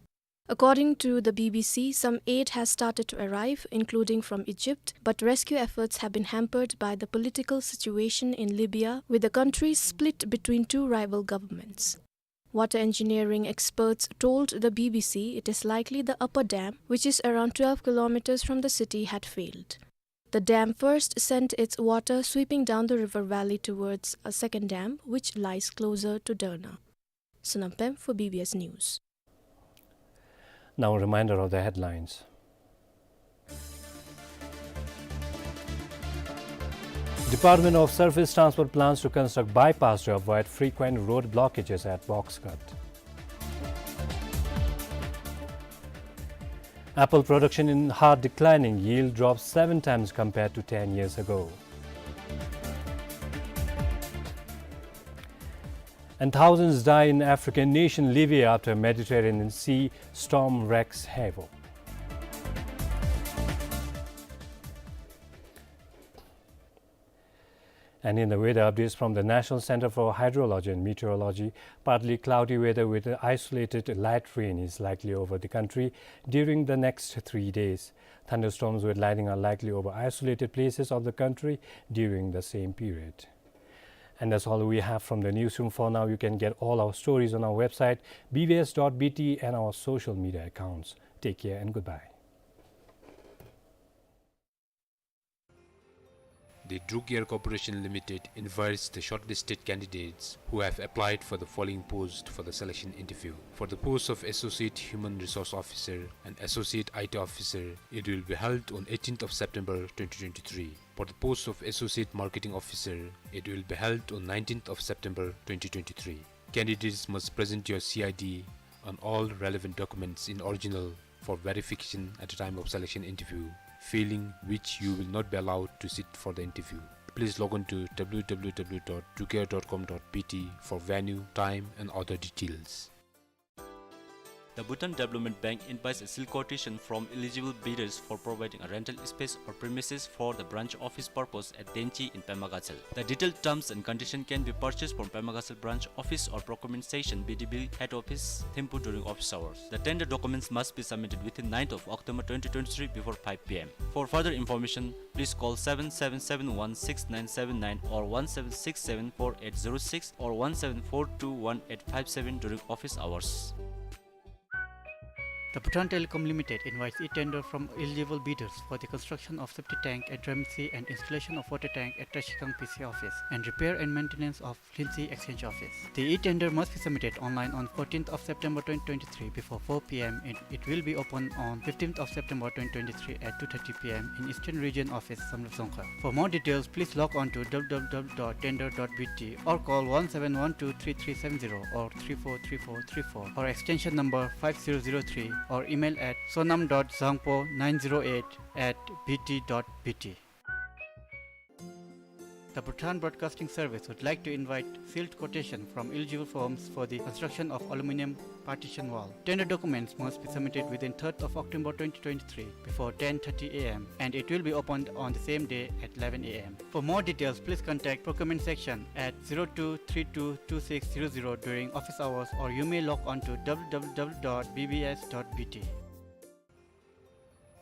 According to the B B C, some aid has started to arrive, including from Egypt, but rescue efforts have been hampered by the political situation in Libya, with the country split between two rival governments. Water engineering experts told the B B C it is likely the upper dam, which is around twelve kilometers from the city, had failed. The dam first sent its water sweeping down the river valley towards a second dam, which lies closer to Derna. Sonam Pem for B B S News. Now a reminder of the headlines. Department of Surface Transport plans to construct bypass to avoid frequent road blockages at Box Cut. Apple production in hard declining, yield drops seven times compared to ten years ago. And thousands die in African nation Libya after Mediterranean Sea storm wreaks havoc. And in the weather updates from the National Center for Hydrology and Meteorology, partly cloudy weather with isolated light rain is likely over the country during the next three days. Thunderstorms with lightning are likely over isolated places of the country during the same period. And that's all we have from the newsroom for now. You can get all our stories on our website, B B S dot B T, and our social media accounts. Take care and goodbye. The Druk Air Corporation Limited invites the shortlisted candidates who have applied for the following post for the selection interview. For the post of Associate Human Resource Officer and Associate I T Officer, it will be held on eighteenth of September twenty twenty-three. For the post of Associate Marketing Officer, it will be held on nineteenth of September twenty twenty-three. Candidates must present your C I D and all relevant documents in original for verification at the time of selection interview, failing which you will not be allowed to sit for the interview. Please log on to W W W dot drukair dot com dot B T for venue, time and other details. The Bhutan Development Bank invites a sealed quotation from eligible bidders for providing a rental space or premises for the branch office purpose at Denchi in Pema Gatshel. The detailed terms and condition can be purchased from Pema Gatshel branch office or procurement station, B D B head office, Thimphu during office hours. The tender documents must be submitted within ninth of October twenty twenty-three before five P M. For further information, please call seven seven seven one six nine seven nine or one seven six seven four eight zero six or one seven four two one eight five seven during office hours. The Bhutan Telecom Limited invites e-tender from eligible bidders for the construction of septic tank at Dremsi and installation of water tank at Trashikang P C office and repair and maintenance of Lindsay Exchange Office. The e-tender must be submitted online on fourteenth of September twenty twenty-three before four P M, and it will be open on fifteenth of September twenty twenty-three at two thirty P M in Eastern Region Office, Samdrup Dzongkhag. For more details, please log on to W W W dot tender dot B T or call one seven one two three three seven zero or three four three four three four or extension number five zero zero three or email at sonam dot dzangpo nine zero eight at B T dot B T. The Bhutan Broadcasting Service would like to invite sealed quotation from eligible firms for the construction of aluminium partition wall. Tender documents must be submitted within third of October twenty twenty-three before ten thirty A M, and it will be opened on the same day at eleven A M. For more details, please contact procurement section at zero two three two two six zero zero during office hours, or you may log on to W W W dot B B S dot B T.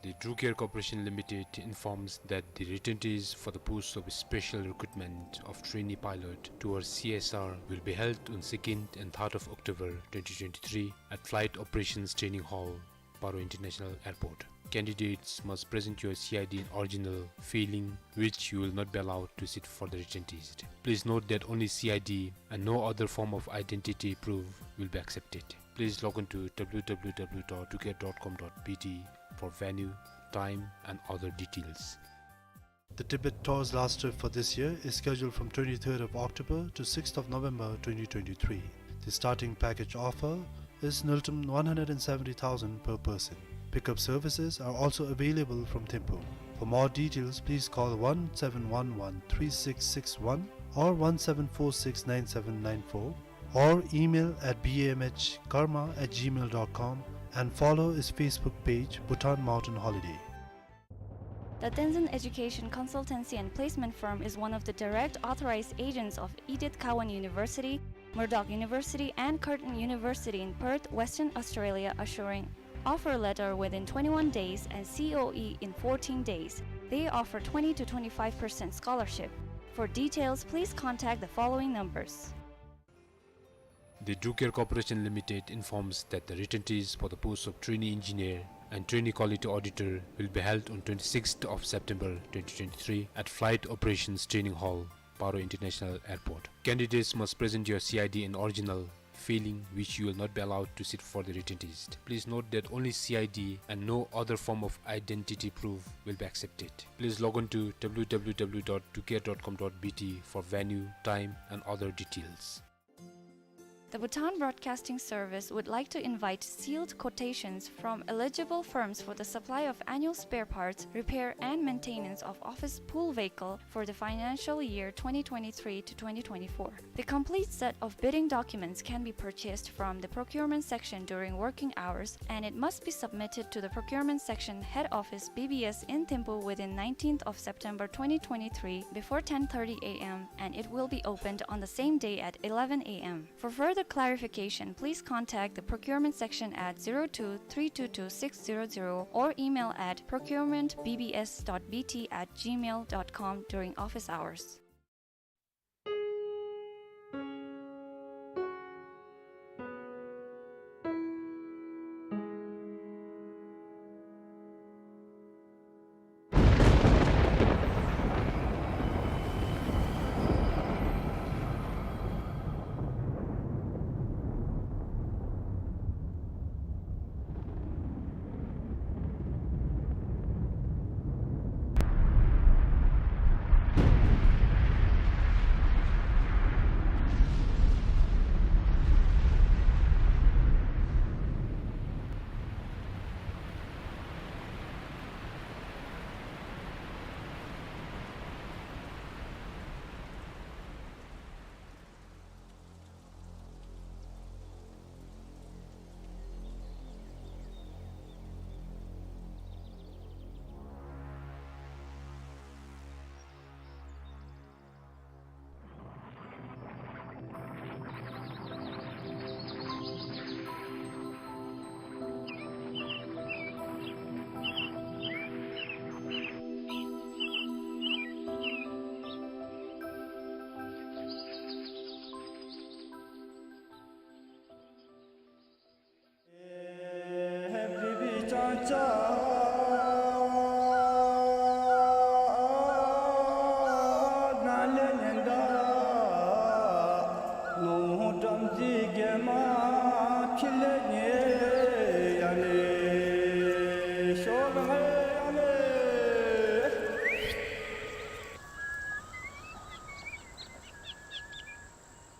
The Drew Care Corporation Limited informs that the written test for the post of special recruitment of trainee pilot towards C S R will be held on second and third of October twenty twenty-three at Flight Operations Training Hall, Paro International Airport. Candidates must present your C I D in original, failing which you will not be allowed to sit for the written test. Please note that only C I D and no other form of identity proof will be accepted. Please log on to W W W dot drew care dot com dot B T for venue, time and other details. The Tibet Tours Last Trip for this year is scheduled from twenty-third of October to sixth of November twenty twenty-three. The starting package offer is niltum one hundred and seventy thousand per person. Pickup services are also available from Thimphu. For more details, please call one seven one one three six six one or one seven four six nine seven nine four, or email at B M H karma at gmail dot com and follow his Facebook page, Bhutan Mountain Holiday. The Tenzin Education Consultancy and Placement Firm is one of the direct authorized agents of Edith Cowan University, Murdoch University, and Curtin University in Perth, Western Australia, assuring offer letter within twenty-one days and C O E in fourteen days. They offer twenty to twenty-five percent scholarship. For details, please contact the following numbers. The Drew Care Corporation Limited informs that the written test for the post of trainee engineer and trainee quality auditor will be held on twenty-sixth of September twenty twenty-three at Flight Operations Training Hall, Paro International Airport. Candidates must present your C I D in original, failing which you will not be allowed to sit for the written test. Please note that only C I D and no other form of identity proof will be accepted. Please log on to W W W dot drew care dot com dot B T for venue, time and other details. The Bhutan Broadcasting Service would like to invite sealed quotations from eligible firms for the supply of annual spare parts, repair and maintenance of office pool vehicle for the financial year twenty twenty-three to twenty twenty-four. The complete set of bidding documents can be purchased from the procurement section during working hours, and it must be submitted to the procurement section head office, B B S, in Thimphu within nineteenth of September twenty twenty-three before ten thirty A M, and it will be opened on the same day at eleven A M. For further clarification, please contact the procurement section at zero two three two two six zero zero or email at procurement B B S dot B T at gmail dot com during office hours.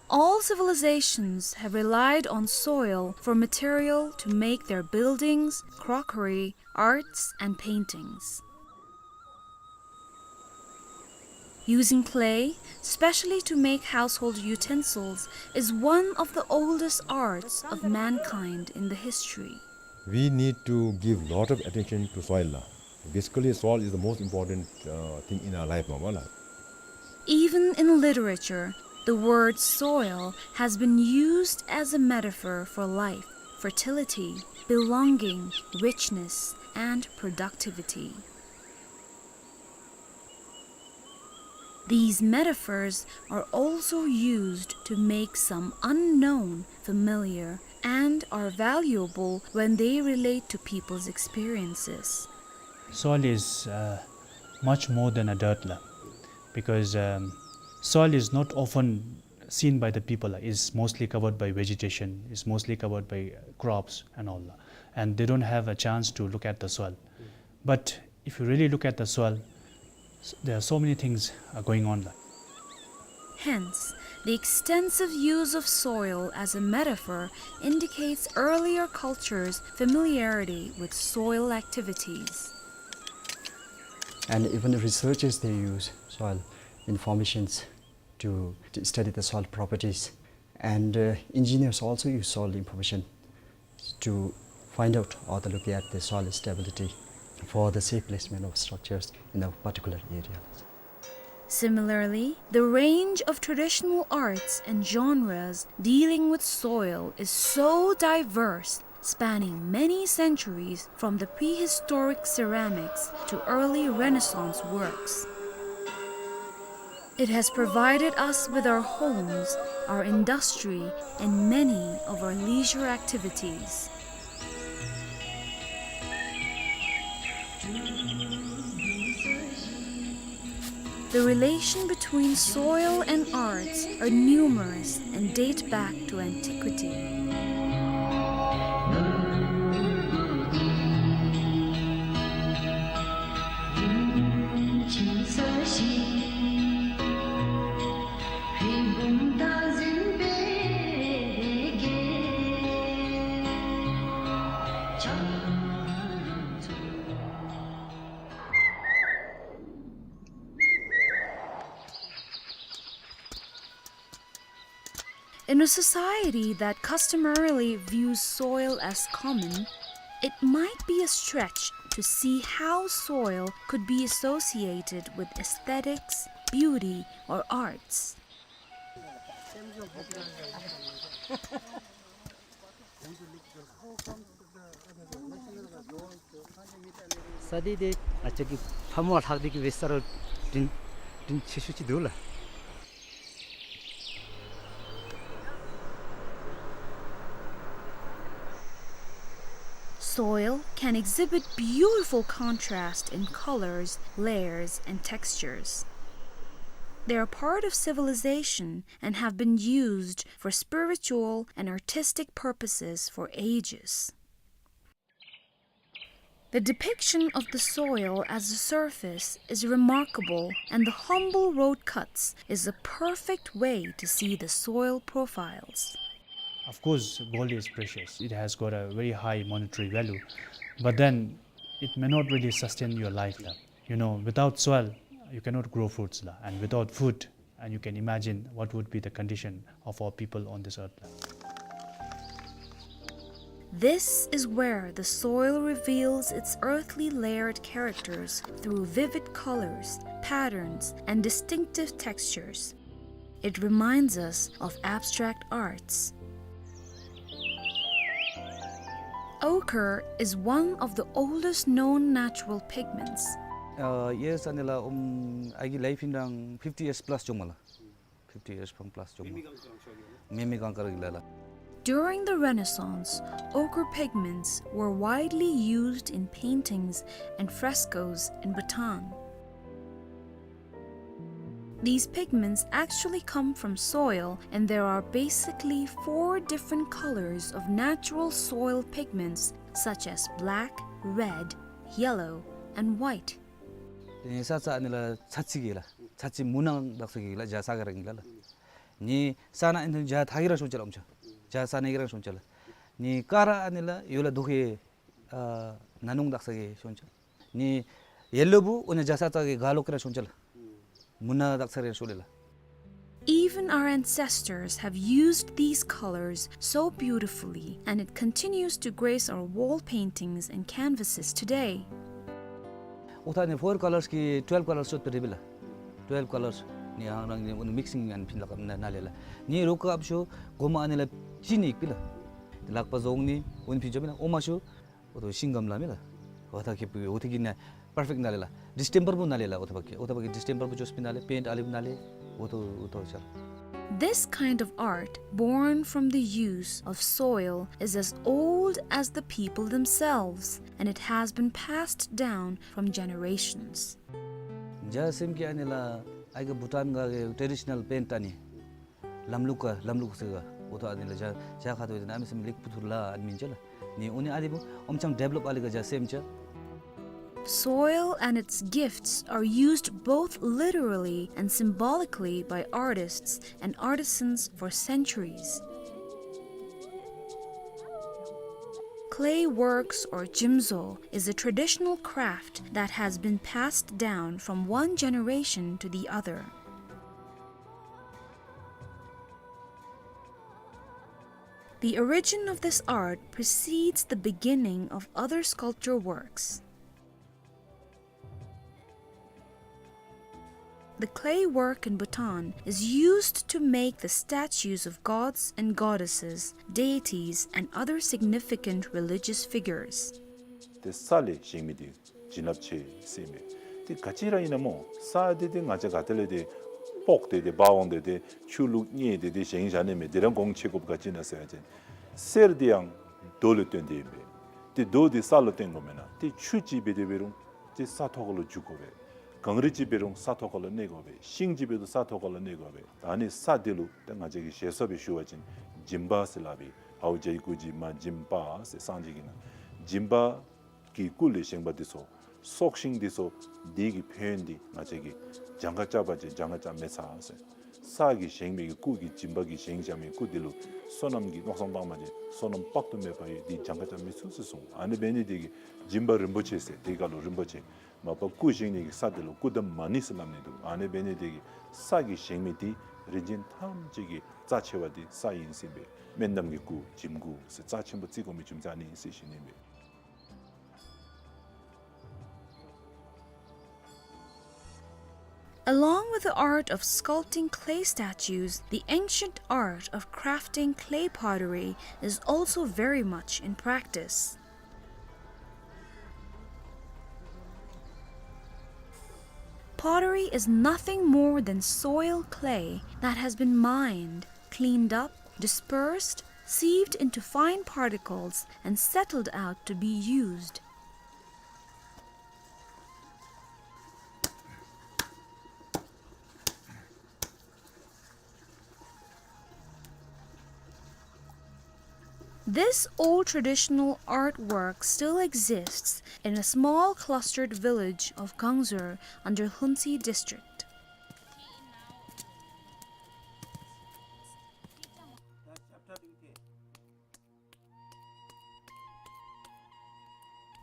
All civilizations have relied on soil for material to make their buildings, crockery, arts, and paintings. Using clay, specially to make household utensils, is one of the oldest arts of mankind in the history. We need to give lot of attention to soil la. Basically, soil is the most important, uh, thing in our life, mama la. Even in literature, the word soil has been used as a metaphor for life, fertility, belonging, richness, and productivity. These metaphors are also used to make some unknown familiar and are valuable when they relate to people's experiences. Soil is, uh, much more than a dirt la, because, um, soil is not often seen by the people la. It's mostly covered by vegetation, it's mostly covered by, uh, crops and all la. And they don't have a chance to look at the soil. But if you really look at the soil, s-, there are so many things are going on la. Hence, the extensive use of soil as a metaphor indicates earlier cultures' familiarity with soil activities. And even researchers, they use soil informations to, to study the soil properties. And, uh, engineers also use soil information to find out or to look at the soil stability for the safe placement of structures in a particular area. Similarly, the range of traditional arts and genres dealing with soil is so diverse, spanning many centuries from the prehistoric ceramics to early Renaissance works. It has provided us with our homes, our industry, and many of our leisure activities. The relation between soil and arts are numerous and date back to antiquity. In a society that customarily views soil as common, it might be a stretch to see how soil could be associated with aesthetics, beauty, or arts. ས་འདི་འདི་ང་བཅས་ཀྱི་ཕ་མ་ལྷག་འདི་གི་བེ་ས་རུ་དྲིན་དྲིན་ཆེ་ཤོས་ཅིག་འདུག་ལགས། Soil can exhibit beautiful contrast in colors, layers, and textures. They are part of civilization and have been used for spiritual and artistic purposes for ages. The depiction of the soil as a surface is remarkable, and the humble road cuts is a perfect way to see the soil profiles. Of course, gold is precious. It has got a very high monetary value. But then, it may not really sustain your life la. You know, without soil, you cannot grow fruits la. And without food, and you can imagine what would be the condition of our people on this earth la. This is where the soil reveals its earthly layered characters through vivid colors, patterns, and distinctive textures. It reminds us of abstract arts. Ochre is one of the oldest known natural pigments. ཨ་ཡེས་ཨ་ནི་ལགས་ཨུམ་ཨའི་གི་ལའིཕ་ཨིན་རང་ཕིཕ་ཊི་ཡེརས་པ་ལཱསི་ཅིག་འོང་མས་ལགས། ཕིཕ་ཊི་ཡེརས་པ་ལཱསི་ཅིག་འོང་མས། མེ་མེ་གང་ཀར་གི་ལགས་ལགས། During the Renaissance, ochre pigments were widely used in paintings and frescoes in Bhutan. These pigments actually come from soil, and there are basically four different colors of natural soil pigments, such as black, red, yellow, and white. ཏེ་ས་ཚ་ཨ་ནི་ལགས་ཚ་ཚི་གི་ལགས། ཚ་ཚི་མུ་ནག་དག་ས་གི་ལགས། ཇ་ས་ག་ར་གི་ལགས་ལགས། ནི་ས་ནང་ཨིན་ཏེ་ཇ་ཐ་གི་རང་ཤོང་ཅ་ལགས་ཨོམ་ཆ། ཇ་ས་ནང་གི་རང་ཤོང་ཅ་ལགས། ནི་ཀ་ར་ཨ་ནི་ལགས་ཡོ་ལགས་དོ་ཁེ་ཨ་ན་ནུང་དག་ས་གི་ཤོང་ཅ། ནི་ཡེ་ལོ་བུ་ཨོ་ནི་ཇ་ས་ཚ་གི་ག་ལོག་གི་རང་ཤོང་ཅ་ལགས། མུ་ནག་དག་ས་རང་ཤོང་ལགས་ལགས། Even our ancestors have used these colors so beautifully, and it continues to grace our wall paintings and canvases today. ཨོ་ཐ་ནི་ཕོར་ཀ་ལརས་ཀྱི་ཊུ་ཝེལབ་ཀ་ལརས་ཤོད་པ་རེ་བི་ལགས། ཊུ་ཝེལབ་ཀ་ལརས་ནི་ཨང་རང་ནི་ཨོ་ནི་མིག་སིང་ཨན་ཕིན་ལགས་ན་ན་ལས་ལགས། ནི་རོ་ཀ་ཨཔ་ཤོ་གོ་མ་ཨ་ནི་ལགས་ཅི་ནི་ཡིག་པི་ལགས། ལག་པ་བཟོ་ནི་ཨོ་ནི་ཕིན་ཅོ་མི་ལགས། ཨོ་མ་ཤོ་ཨོ་ཐོ་ཤིང་གམ་ལ་མི་ལགས། འོ་ཐ་ཁེ་པུ་འོ་ཐི་གི་ནཱ་པར་ཕེཀཊ་ནཱ་ལེ་ལགས། ཌིས་ཊེམ་པར་བུ་ནཱ་ལེ་ལགས། འོ་ཐ་བ་ཁེ་འོ་ཐ་བ་ཁེ་ཌིས་ཊེམ་པར་བུ་ཅོས་པི་ནཱ་ལེ། པེནཊ་ཨ་ལི་བུ་ནཱ་ལེ། འོ་ཐོ་འོ་ཐོ་ཅལ། This kind of art, born from the use of soil, is as old as the people themselves, and it has been passed down from generations. ཇ་སེམས་ཀྱི་ཨ་ནི་ལགས་ཨའི་ག་བྷུ་ཊཱན་ག་གི་ཊེ་ཌི་ཤ་ནཱལ་པེནཊ་ཨ་ནི་ལམ་ལུགས་ག་ལམ་ལུགས་ཟེར་ག་འོ་ཐོ་ཨ་ནི་ལགས་ཇ་ཇ་ཁ་ཐོ་ཡོད་ན་ཨ་མི་སེམས་ལིག་པུ་ཐུར་ལ་ཨ་ནི་མིན་ཅ་ལགས། ནི་འོ་ནི་ཨ་ནི་བུ་ཨོམ་ཆང་ཌེ་བེ་ལོབ་ཨ་ལི་ག་ཇ་སེམས་ཅ། Soil and its gifts are used both literally and symbolically by artists and artisans for centuries. Clay works or jimzo is a traditional craft that has been passed down from one generation to the other. The origin of this art precedes the beginning of other sculpture works. The clay work in Bhutan is used to make the statues of gods and goddesses, deities, and other significant religious figures. ཏེ་ས་ལས་བཞེངས་མི་འདི་བྱིན་རླབས་ཆེ་ཟེར་མས། ཏེ་ག་ཅི་ར་ཨིན་ན་མོ་ས་འདི་ཏེ་ང་བཅས་ག་ཏེ་ལས་ཏེ་སྤོག་སྟེ་ཏེ་འབག་འོང་སྟེ་ཏེ་ཆུ་བླུག་མཉེ་སྟེ་ཏེ་བཞེངས་བཞག་ནི་མས། འདི་ར་གོང་ཆེ་དགོཔ་ག་ཅི་ཨིན་ན་ཟེར་བ་ཅིན་གསེར་འདི་ཡང་རྡོ་ལས་བཏོན་ཏེ་ཨིན་པས། ཏེ་རྡོ་འདི་ས་ལུ་བཏོན་དགོ་མེན་ན། ཏེ་ཆུ་ཅིག་འབད་དེ་འབད་རུང་ཏེ་ས་ཐོག་ཁ་ལུ་འཇུག་དགོ་པས། གངས་རི་ཅིག་འབད་རུང་ས་ཐོག་ཁ་ལུ་གནས་དགོ་པས། ཤིང་ཅིག་འབད་རུང་ས་ཐོག་ཁ་ལུ་གནས་དགོ་པས། ད་ནི་ས་འདི་ལུ་ཏེ་ང་བཅས་ཀྱིས་ཞེ་སོགས་སྦེ་ཞུ་བ་ཅིན་སྦྱིན་པ་ཟེར་སླབ་པས། ཨའུ་ཇའི་སྐུ་སྦྱིན་མ་སྦྱིན་པ་ཟེར་སངས་རྒྱས་ཀྱི་ནང་སྦྱིན་པ་གི་སྐུ་ལས་བཞེངས་པ་འདི་ཚུ་སྲོག་ཤིང་འདི་ཚུ་འདི་གི་ཕན་ཡོན་འདི་ང་བཅས་ཀྱིས་སྦྱང་ཁ་རྐྱབ་པ་ཅིན་སྦྱང་ཁ་རྐྱབ་མི་ཚར་ཟེར། ས་གིས་བཞེངས་མི་གི་སྐུ་གི་སྦྱིན་པ་གིས་བཞེངས་བཞག་མི་སྐུ་འདི་ལུ་བསོད་ནམས་ཀྱི་མནོ་བསམ་བཏང་པ་ཅིན་བསོད་ནམས་དཔག་ཏུ་མེད་པ་ཡོད། འདི་སྦྱང་ཁ་རྐྱབ་མི་ཚུགས་ཟེར་གསུངས། ཨ་ནི་འབད་ནི་དེ་གིས་སྦྱིན་པ་རིན་པོ་ཆེ་ཟེར་དེ་ག་ལུ་རིན་པོ་ཆེ། མ་པ་སྐུ་བཞེངས་ནི་གི་ས་འདི་ལུ་སྐུ་འདམ་མ་ཎི་ཟེར་སླབ་ནི་འདུག། ཨ་ནི་འབད་ནི་དེ་གིས་ས་གིས་བཞེངས་མི་འདི་རིན་ཆེན་ཐམས་ཅད་ཀྱི་རྩ་ཆེ་བ་འདི་ས་ཨིན་ཟེར་ཨིན་པས། སྨན་འདམ་གྱི་སྐུ་འཇིམ་སྐུ་ཟེར་རྩ་ཆེན་པོ་བརྩི་དགོ་མི་རྒྱུ་མཚན་ཨ་ནི་ཨིན་ཟེར་ཞུ་ནི་ཨིན་པས། Along with the art of sculpting clay statues, the ancient art of crafting clay pottery is also very much in practice. Pottery is nothing more than soil clay that has been mined, cleaned up, dispersed, sieved into fine particles, and settled out to be used. This old traditional artwork still exists in a small clustered village of Gangzur under Hunsi district.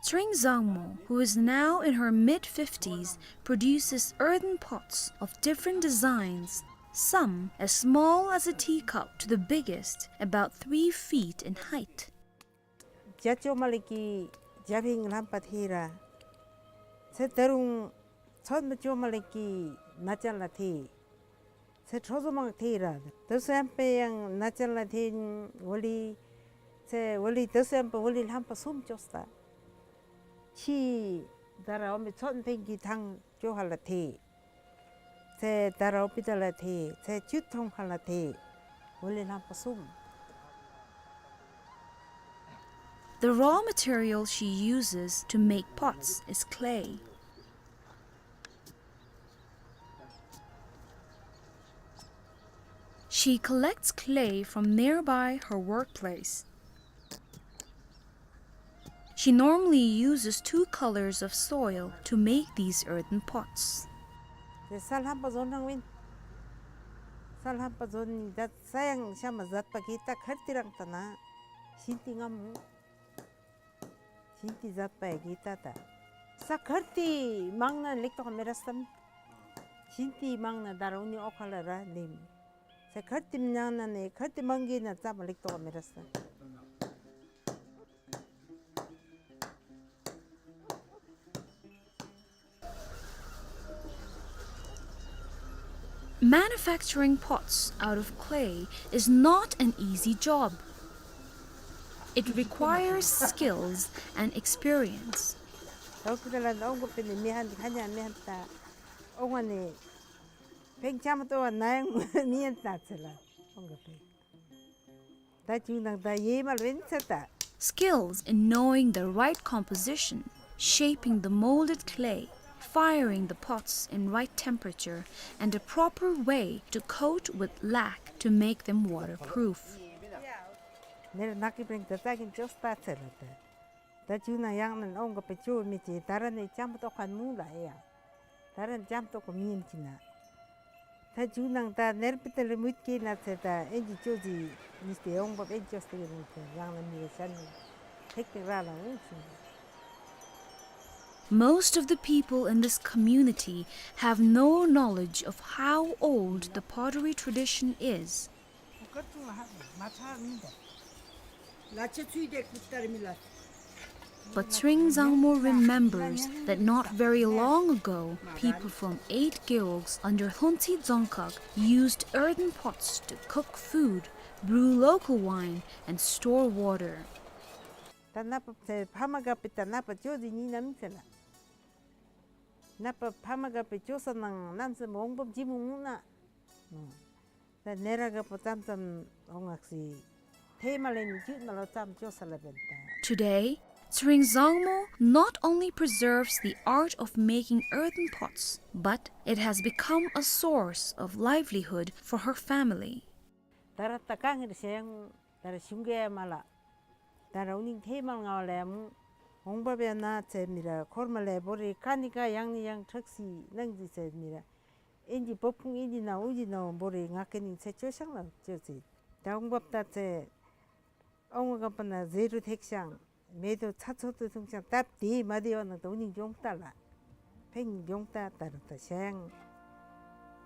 Tring Zangmo, who is now in her mid fifties, produces earthen pots of different designs, some as small as a teacup to the biggest, about three feet in height. ཇ་ཅོ་མ་ལེ་གི་ཇ་ཕིང་ལྷམ་པ་ཐེ་ར། ཚེ་ད་རུང་ཚོད་མ་ཅོ་མ་ལེ་གི་ན་ཅ་ལ་ཐེ། ཚེ་ཁྲོ་ཟོ་མང་ཐེ་ར། དོ་སེམས་པའི་ཡང་ན་ཅ་ལ་ཐེ་འོ་ལི། ཚེ་འོ་ལི་དོ་སེམས་པ་འོ་ལི་ལྷམ་པ་གསུམ་ཅོས་ད། ཕྱི་ད་ར་འོ་མི་ཚོད་ཕིང་གི་ཐང་ཅོ་ཧ་ལ་ཐེ། ཚེ་ད་ར་འོ་པི་ད་ལ་ཐེ། ཚེ་ཅུད་ཐོང་ཧ་ལ་ཐེ། འོ་ལི་ལྷམ་པ་གསུམ། The raw material she uses to make pots is clay. She collects clay from nearby her workplace. She normally uses two colors of soil to make these earthen pots. ཏེ་ས་ལྷམ་པ་བཟོ་ནང་ཨིན། ས་ལྷམ་པ་བཟོ་ནི་ད་ས་ཡང་ཤ་མ་ཟད་པ་གི་ད་ཁར་ཏི་རང་ད་ན་ཤིན་ཏི་ངམ། ཤིན་ཏི་ཟད་པ་གི་ད་ད། ས་ཁར་ཏི་མང་ན་ལེགས་ཏོག་མེ་ར་སམ། ཤིན་ཏི་མང་ན་ད་རུང་ནི་ཨོ་ཁ་ལ་ར་ལེམ། ས་ཁར་ཏི་མང་ན་ནི་ཁར་ཏི་མང་གི་ན་ཙམ་ལེགས་ཏོག་མེ་ར་སམ། Manufacturing pots out of clay is not an easy job. It requires skills and experience. ད་ཧོསི་ཊལ་ནང་འོང་དགོ་པས་ནི་མི་ཧན་ཁ་ཉ་མི་ཧན་ད་འོང་ནི་ཕེང་ཆ་མ་ཏོ་བ་ན་ཡང་མི་ཧན་ད་ཚེ་ལ་འོང་དགོ་པས། ད་ཇུ་ནང་ད་ཡེ་མ་ལ་བེན་ཚེ་ད། Skills in knowing the right composition, shaping the molded clay, firing the pots in right temperature, and a proper way to coat with lac to make them waterproof. ནེར་ནག་གི་པེང་ད་ཙ་གིན་ཅོས་ད་ཚེ་ལ་ད། ད་ཇུ་ནང་ཡང་ནན་འོང་དགོ་པས། ཅོ་མི་ཅི་ད་ར་ནི་ཅམ་ཏོ་ཁན་མུ་ལ་ཡ། ད་ར་ནི་ཅམ་ཏོ་ཁོ་མི་ཡིན་ཅི་ན། ད་ཇུ་ནང་ད་ནེར་པི་ཏ་ལི་མུད་ཀི་ན་ཚེ་ད་ཨེན་ཇི་ཅོ་ཟི་ནི་སྟེ་འོང་བབ་ཨེན་ཇི་ཅོས་ཏེ་གི་རུང་ཚེ་རང་ན་མི་རེ་ཤན་ནི་ཐེག་ཐེག་ར་ལ་འོང་ཅི་ན། Most of the people in this community have no knowledge of how old the pottery tradition is. But Tsering Zangmo remembers that not very long ago, people from eight gewogs under Lhontse Dzongkhag used earthen pots to cook food, brew local wine, and store water. ད་ནག་པ་ཚེ་ཕ་མ་ག་པེ་ད་ནག་པ་ཅོ་ཟི་ནི་ནམ་ཚེ་ལ། ནག་པ་ཕ་མ་ག་པེ་ཅོ་ས་ནང་ནམ་ཚེ་མོང་བབ་ཇི་མུ་ངུ་ན། ད་ནེ་ར་ག་པོ་ཙམ་ཙམ་འོང་ངག་སི། ཐེ་མ་ལེན་ཇུ་ན་ལོ་ཙམ་ཅོ་ས་ལ་བེན་ད། Today, Tsering Zangmo not only preserves the art of making earthen pots, but it has become a source of livelihood for her family. ད་ར་ད་ཀ་ངེར་ཤེང་ད་ར་ཤུང་གེ་མ་ལ། ད་ར་འུ་ནིང་ཐེ་མ་ལ་ང་བ་ལེ་མུ། འོང་བབ་ཡ་ན་ཚེ་མི་ར་ཁོར་མ་ལེ་བོ་རེ་ཀ་ནི་ཀ་ཡང་ནི་ཡང་ཁྲག་སི་ནང་ཟི་ཚེ་མི་ར། ཨིན་ཇི་བོབ་ཁུང་ཨིན་ཇི་ན་འུ་ཇི་ན་བོ་རེ་ང་ཀེ་ནིང་ཚེ་ཅོ་ཤང་ལ་ཅོ་ཚེ། ད་འོང་བབ་ད་ཚེ། འོང་ག་པ་ན་ཟེ་རུ་ཐེག་ཤང་། མེ་ཏོ་ཚ་ཚོ་ཏུ་ཐུང་ཤང་སྟབས་དེ་མ་དེ་བ་ན་ད་འུ་ནིང་གྱོང་ཏ་ལ། ཕེང་གྱོང་ཏ་ད་རུ་ད་ཤང་།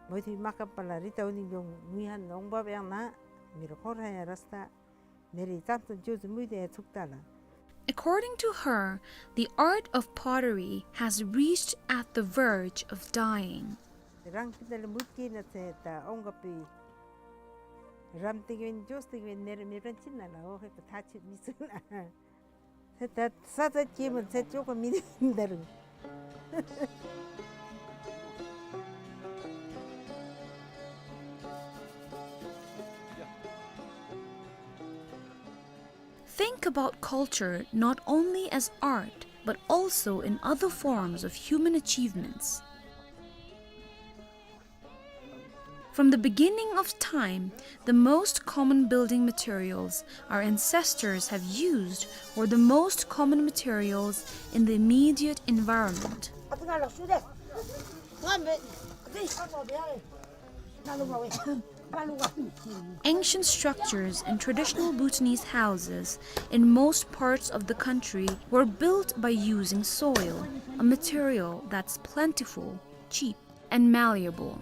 མོ་ཐུ་མ་ཀ་པ་ལ་རི་ད་འུ་ནིང་གྱོང་མུ་ཡན་འོང་བབ་ཡང་ན། མི་ར་ཁོ་ར་ཡ་ར་སྟ། མེ་རི་ཙམ་ཙམ་ཅོ་ཙམ་མུ་དེ་ཚུགས་ཏ་ལ། According to her, the art of pottery has reached at the verge of dying. རང་ཕི་ད་ལ་མུད་ཀི་ན་ཚེ་ད་འོང་ག་པི། རམ་ཏིག་བེན་ཅོས་ཏིག་བེན་ནེར་མེ་བན་ཅི་ན་ལ་འོ་ཧེ་ད་ཐ་ཆུད་མི་ཚུགས་ན། ཚེ་ད་ས་ཚ་ཀི་མུན་ཚེ་ཅོ་ག་མི་ནི་ད་རུང་། Think about culture not only as art, but also in other forms of human achievements. From the beginning of time, the most common building materials our ancestors have used were the most common materials in the immediate environment. Ancient structures and traditional Bhutanese houses in most parts of the country were built by using soil, a material that's plentiful, cheap, and malleable.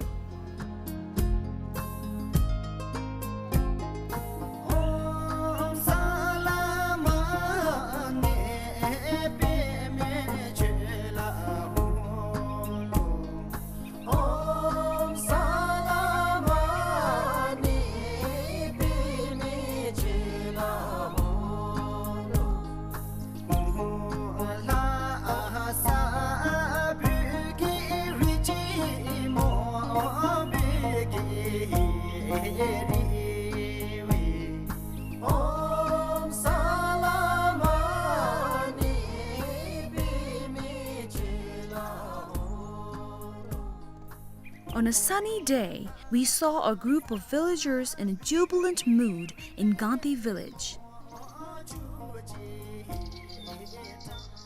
On a sunny day, we saw a group of villagers in a jubilant mood in Gangte village.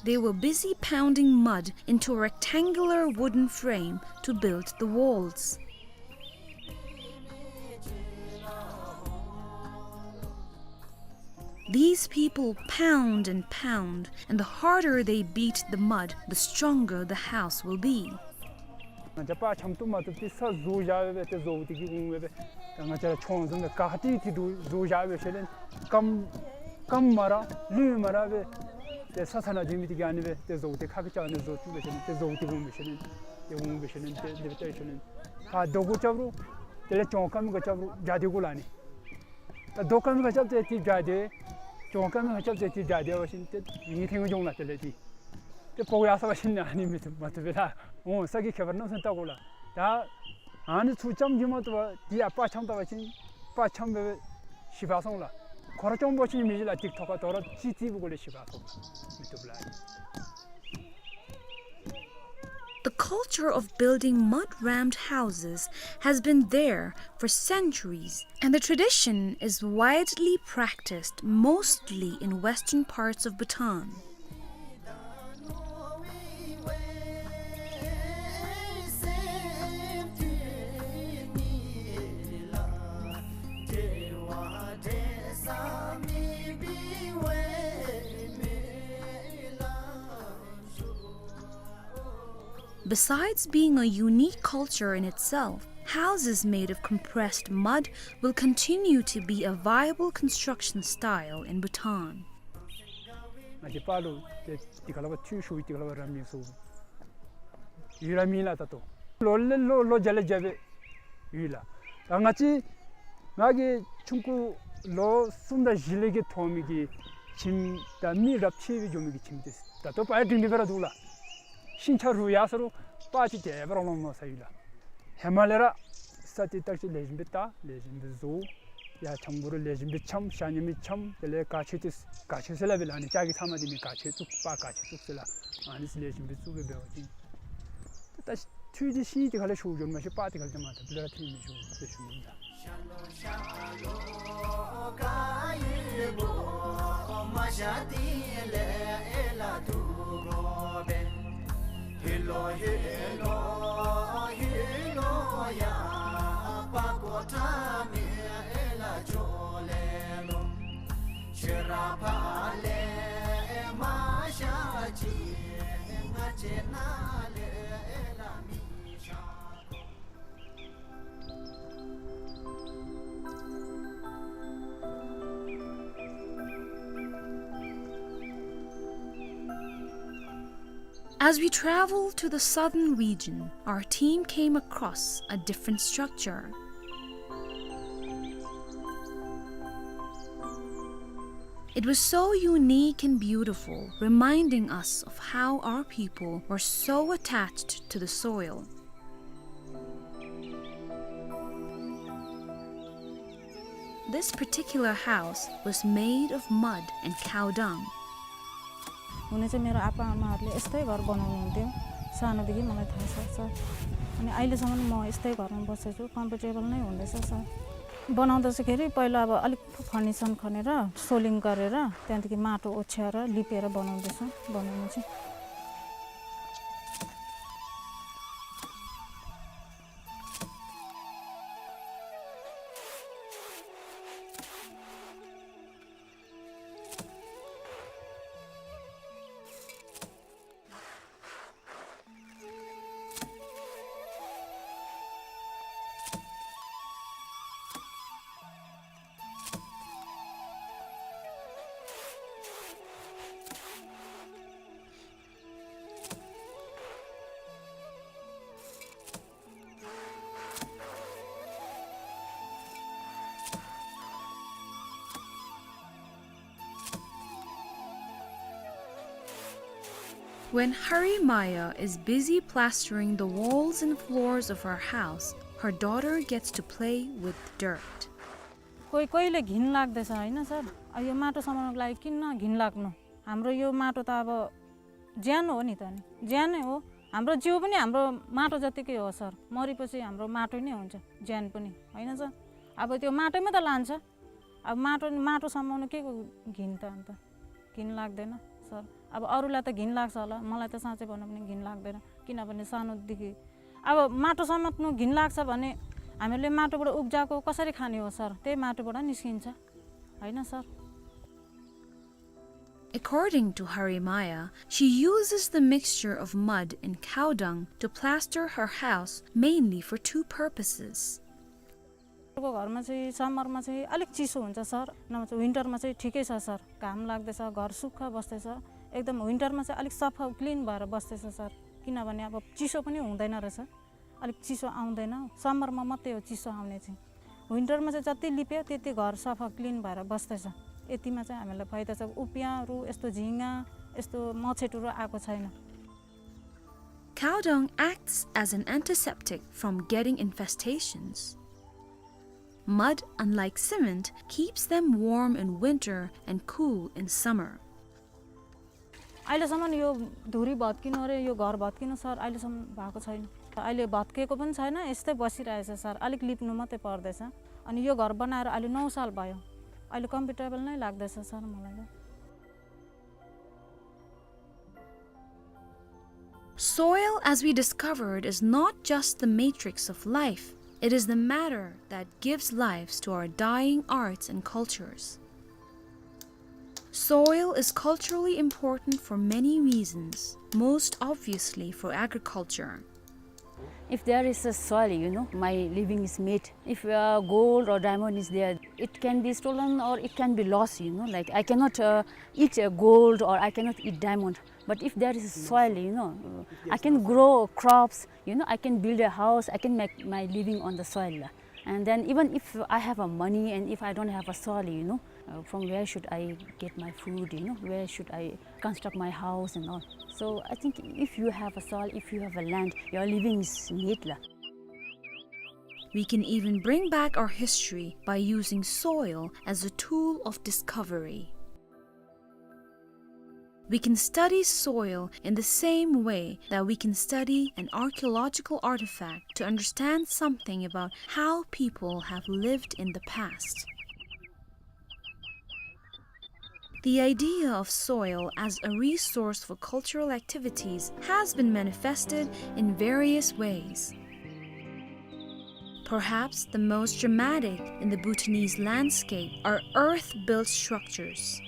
They were busy pounding mud into a rectangular wooden frame to build the walls. These people pound and pound, and the harder they beat the mud, the stronger the house will be. ང་བཅས་པ་ཆམ་ཏུ་མ་ཏུ་ཏི་ས་བཟོ་བཞག་སྦེ་ཏེ་བཟོ་སྟེ་གི་འོང་སྦེ། ད་ང་བཅས་ར་ཆོང་ཟུང་སྦེ་ག་ཏི་ཏི་དུ་བཟོ་བཞག་སྦེ་ཤེ་ལེན། ཀམ་ཀམ་མ་ར་ལུས་མ་ར་སྦེ་ཏེ་ས་ས་ན་འཛུལ་མི་ཏི་གི་ཨ་ནི་སྦེ་ཏེ་བཟོ་སྟེ་ཁ་གི་ཅ་ནི་བཟོ་བཅུག་སྦེ་ཤེ་ལེན། ཏེ་བཟོ་སྟེ་འོང་སྦེ་ཤེ་ལེན། ཏེ་འོང་སྦེ་ཤེ་ལེན། ཏེ་འདི་སྦེ་ཏེ་ཤེ་ལེན། ཧ་རྡོ་གུ་རྐྱབ་རུང་དེ་ལས་ཅོང་ཀ་མི་ག་རྐྱབ་རུང་རྒྱ་སྡེ་གུ་ལ་ནི། ད་རྡོ་ཀ་མི་ག་རྐྱབ་ཏེ་ཏི་རྒྱ་སྡེ། ཅོང་ཀ་མི་ག་རྐྱབ་ཏེ་ཏི་རྒྱ་སྡེ་བ་ཤིན་ཏེ་ངེ་ཐེང་གི་ཇོང་ལ་དེ་ལས་ཏི། ཏེ་ཕོག་ཡར་སོང་བ་ཅིན་ཨ་ནི་མི་བཏུབ་མ་བཏུབ་པས་ལགས། འོང་ས་གི་ཁྱད་པར་མནོ་བསམ་བཏང་དགོ་ལགས། ད་ཨ་ནི་ཚུ་ཙམ་གྱིས་མ་བཏུབ་པར་དེ་ཡང་པར་འཁྱམ་བཏང་བ་ཅིན་པར་འཁྱམ་སྦེ་ཞིག་པར་སོང་ལགས། ཁོ་ར་སྐྱོང་པོ་ཅིག་མི་ཅིག་ལགས་ཏིག་ཐོག་ཁར་དོ་རུང་ཅིག་རྩིགཔ་གུ་ལས་ཞིག་པར་སོང་ལགས། མི་བཏུབ་ལགས། The culture of building mud rammed houses has been there for centuries, and the tradition is widely practiced mostly in western parts of Bhutan. Besides being a unique culture in itself, houses made of compressed mud will continue to be a viable construction style in Bhutan. ང་བཅས་པར་ལུ་ཏེ་དེ་ཁ་ལས་ཕར་ཚུར་ཞུ་དེ་ཁ་ལས་ཕར་ར་མི་སུ་ཡོད་ར་མེད་ལགས། ད་ལྟོ་ལོ་ལས་ལོ་ལོ་བརྒྱ་ལས་བརྒྱ་སྦེ་ཡོད་ལགས། ད་ང་བཅས་ང་གིས་ཆུང་ཀུ་ལོ་གསུམ་དང་བཞི་ལས་ཀྱི་ཐོན་མི་གི་ཁྱིམ་དང་མི་རབས་ཆད་སྦེ་འགྱོ་མི་གི་ཁྱིམ་དེ་ད་ལྟོ་པར་ཡང་སྒྲིང་སྒྲིང་སྦེ་ར་འདུག་ལགས། ཤིང་ཆ་རུལ་ཡར་སོང་རུང་པར་ཅིག་དེ་སྦེ་ར་ལོང་ལོང་ས་ཡོད་ལགས། ཧེ་མ་ལས་ར་ས་དེ་བརྟག་དཔྱད་ལེགས་ཤོམ་སྦེ་བལྟ་ལེགས་ཤོམ་སྦེ་བཟོ། ཡར་འཁྱམ་དགོ་རུང་ལེགས་ཤོམ་སྦེ་འཁྱམ། ཤ་ཉ་མི་འཁྱམ། དེ་ལས་ག་ཆོད་དེ་ག་ཆོད་ཟེར་སླབ་པས་ལགས། ཨ་ནི་ལྕགས་ཀྱི་ཚབ་མ་དེ་མི་ག་ཆོད་བཙུགས་པར་ག་ཆོད་བཙུགས་ཟེར་ལགས། ཨ་ནི་ལེགས་ཤོམ་སྦེ་བཙུགས་སྦེ་འབད་བ་ཅིན་ད་ད་ཐུད་དེ་ཤིང་དེ་ཁ་ལས་ཤོར་འགྱོ་མ་ཤེས། པར་དེ་ཁ་ལས་ཏེ་མ་ད་ཕུལ་ར་ཐུད་མི་ཤོར་ཟེར་ཞུ་ནི་ལགས། As we traveled to the southern region, our team came across a different structure. It was so unique and beautiful, reminding us of how our people were so attached to the soil. This particular house was made of mud and cow dung. हुनु चाहिँ मेरो आप्पा आमाहरूले यस्तै घर बनाउनुहुन्थ्यो, सानोदेखि मलाई थाहा छ, सर। अनि अहिलेसम्म म यस्तै घरमा बस्दैछु, कम्फर्टेबल नै हुँदैछ, सर। बनाउँदाखेरि पहिला अब अलिक फाउन्डेसन खनेर, सोलिङ गरेर, त्यहाँदेखि माटो ओछ्याएर, लिपेर बनाउँदैछु, बनाउनु चाहिँ। When Harimaya is busy plastering the walls and floors of her house, her daughter gets to play with dirt. कोही कोहीले घिन लाग्दछ, होइन सर? अब यो माटो समाउनको लागि किन घिन लाग्नु? हाम्रो यो माटो त अब ज्यान हो नि त नि, ज्यानै हो। हाम्रो जिउ पनि हाम्रो माटो जतिकै हो सर, मरेपछि हाम्रो माटो नै हुन्छ, ज्यान पनि, होइन सर? अब त्यो माटोमै त लान्छ। अब माटो, माटो समाउनु केको घिन त अन्त? घिन लाग्दैन सर। अब अरूलाई त घिन लाग्छ होला, मलाई त साँच्चै भन्नु भने घिन लाग्दैन, किनभने सानोदेखि अब माटो समात्नु घिन लाग्छ भने हामीले माटोबाट उब्जाएको कसरी खाने हो सर? त्यही माटोबाट निस्किन्छ, होइन sir? According to Harimaya, she uses the mixture of mud and cow dung to plaster her house mainly for two purposes. को घरमा चाहिँ समरमा चाहिँ अलिक चिसो हुन्छ सर, नभए चाहिँ विन्टरमा चाहिँ ठिकै छ सर, घाम लाग्दैछ, घर सुक्खा बस्दैछ, एकदम विन्टरमा चाहिँ अलिक सफा क्लिन भएर बस्दैछ सर, किनभने अब चिसो पनि हुँदैन रहेछ। अलिक चिसो आउँदैन, समरमा मात्रै हो चिसो आउने चाहिँ। विन्टरमा चाहिँ जति लिप्यो त्यति घर सफा क्लिन भएर बस्दैछ। यतिमा चाहिँ हामीलाई फाइदा छ। उपियाँहरू, यस्तो झिँगा, यस्तो मच्छरहरू आएको छैन। Cow dung acts as an antiseptic from getting infestations. Mud, unlike cement, keeps them warm in winter and cool in summer. अहिलेसम्म यो धुरी भत्किनु रे, यो घर भत्किनु सर, अहिलेसम्म भएको छैन। अहिले भत्केको पनि छैन, यस्तै बसिरहेछ सर, अलिक लिप्नु मात्रै पर्दैछ। अनि यो घर बनाएर अहिले नौ साल भयो, अहिले कम्फर्टेबल नै लाग्दैछ सर मलाई त। Soil, as we discovered, is not just the matrix of life, it is the matter that gives lives to our dying arts and cultures. Soil is culturally important for many reasons, most obviously for agriculture. If there is a soil, you know, my living is made. If, uh, gold or diamond is there, it can be stolen or it can be lost, you know, like, I cannot, uh, eat, uh, gold or I cannot eat diamond. But if there is a soil, you know, uh, I can grow crops, you know, I can build a house, I can make my living on the soil. And then even if I have a money and if I don't have a soil, you know, uh, from where should I get my food, you know, where should I construct my house and all? So I think if you have a soil, if you have a land, your living is made la. We can even bring back our history by using soil as a tool of discovery. We can study soil in the same way that we can study an archaeological artifact to understand something about how people have lived in the past. The idea of soil as a resource for cultural activities has been manifested in various ways. Perhaps the most dramatic in the Bhutanese landscape are earth-built structures.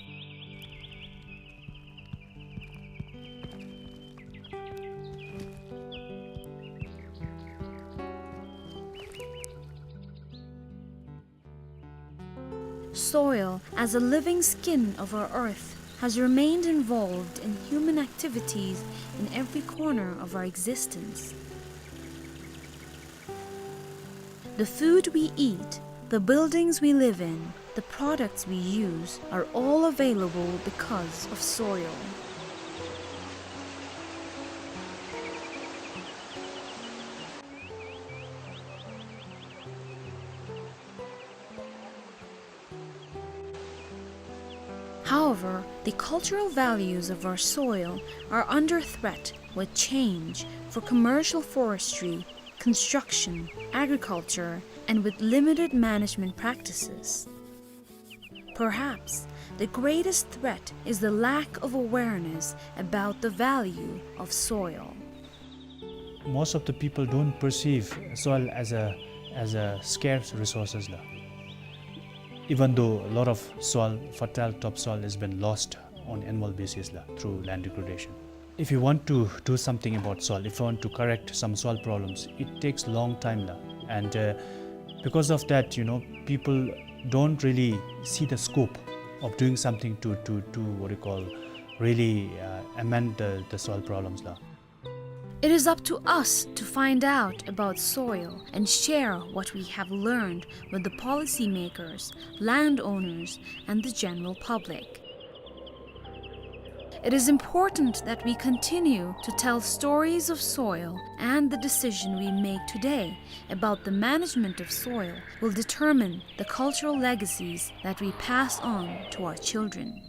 Soil, as a living skin of our earth, has remained involved in human activities in every corner of our existence. The food we eat, the buildings we live in, the products we use are all available because of soil. However, the cultural values of our soil are under threat with change for commercial forestry, construction, agriculture, and with limited management practices. Perhaps the greatest threat is the lack of awareness about the value of soil. Most of the people don't perceive soil as a, as a scarce resources la. Even though a lot of soil, fertile topsoil has been lost on annual basis la, through land degradation. If you want to do something about soil, if you want to correct some soil problems, it takes long time la. And, uh, because of that, you know, people don't really see the scope of doing something to, to, to what you call, really, uh, amend the, the soil problems la. It is up to us to find out about soil and share what we have learned with the policymakers, landowners, and the general public. It is important that we continue to tell stories of soil, and the decision we make today about the management of soil will determine the cultural legacies that we pass on to our children.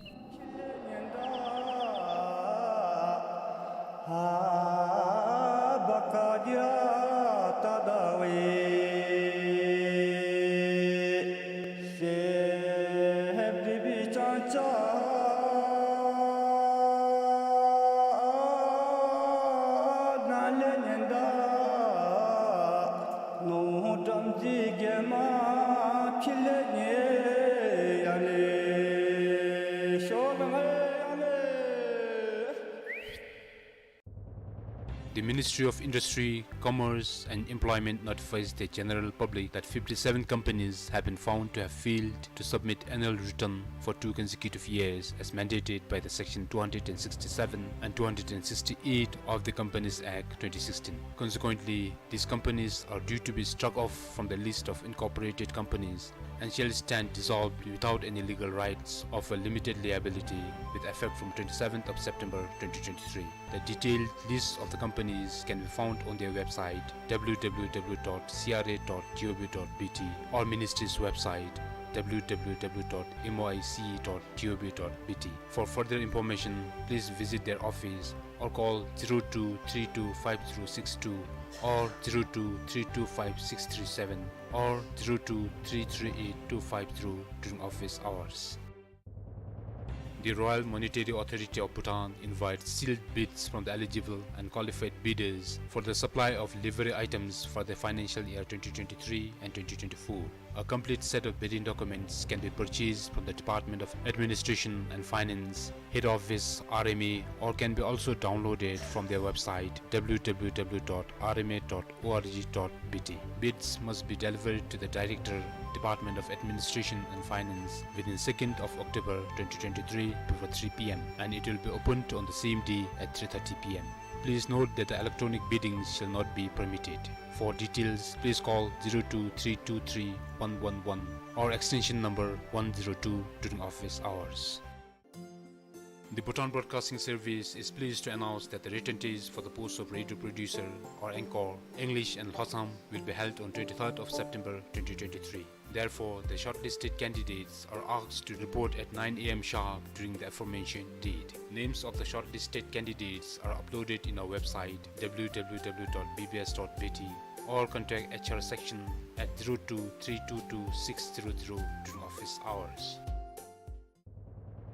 The Ministry of Industry, Commerce and Employment notifies the general public that fifty-seven companies have been found to have failed to submit annual return for two consecutive years as mandated by the Section two hundred sixty-seven and two hundred sixty-eight of the Companies Act twenty sixteen. Consequently, these companies are due to be struck off from the list of incorporated companies and shall stand dissolved without any legal rights of a limited liability with effect from twenty-seventh of September twenty twenty-three. The detailed list of the companies can be found on their website, w w w dot c r a dot g o v dot b t, or ministry's website, w w w dot m o i c e dot g o v dot b t. For further information, please visit their office or call zero two three two five zero six two or zero two three two five six three seven or zero two three three eight two five zero during office hours. The Royal Monetary Authority of Bhutan invites sealed bids from the eligible and qualified bidders for the supply of livery items for the financial year twenty twenty-three and twenty twenty-four. A complete set of bidding documents can be purchased from the Department of Administration and Finance, Head Office, R M A, or can be also downloaded from their website, w w w dot r m a dot org dot b t. Bids must be delivered to the Director, Department of Administration and Finance, within second of October twenty twenty-three before three p m, and it will be opened on the same day at three thirty p m. Please note that the electronic bidding shall not be permitted. For details, please call zero two three two three one one one or extension number one zero two during office hours. The Bhutan Broadcasting Service is pleased to announce that the written test for the post of radio producer or anchor, English and Lhotsam, will be held on twenty-third of September twenty twenty-three. Therefore, the shortlisted candidates are asked to report at nine a m sharp during the aforementioned date. Names of the shortlisted candidates are uploaded in our website, w w w dot b b s dot b t, or contact H R section at zero two three two two six zero zero during office hours.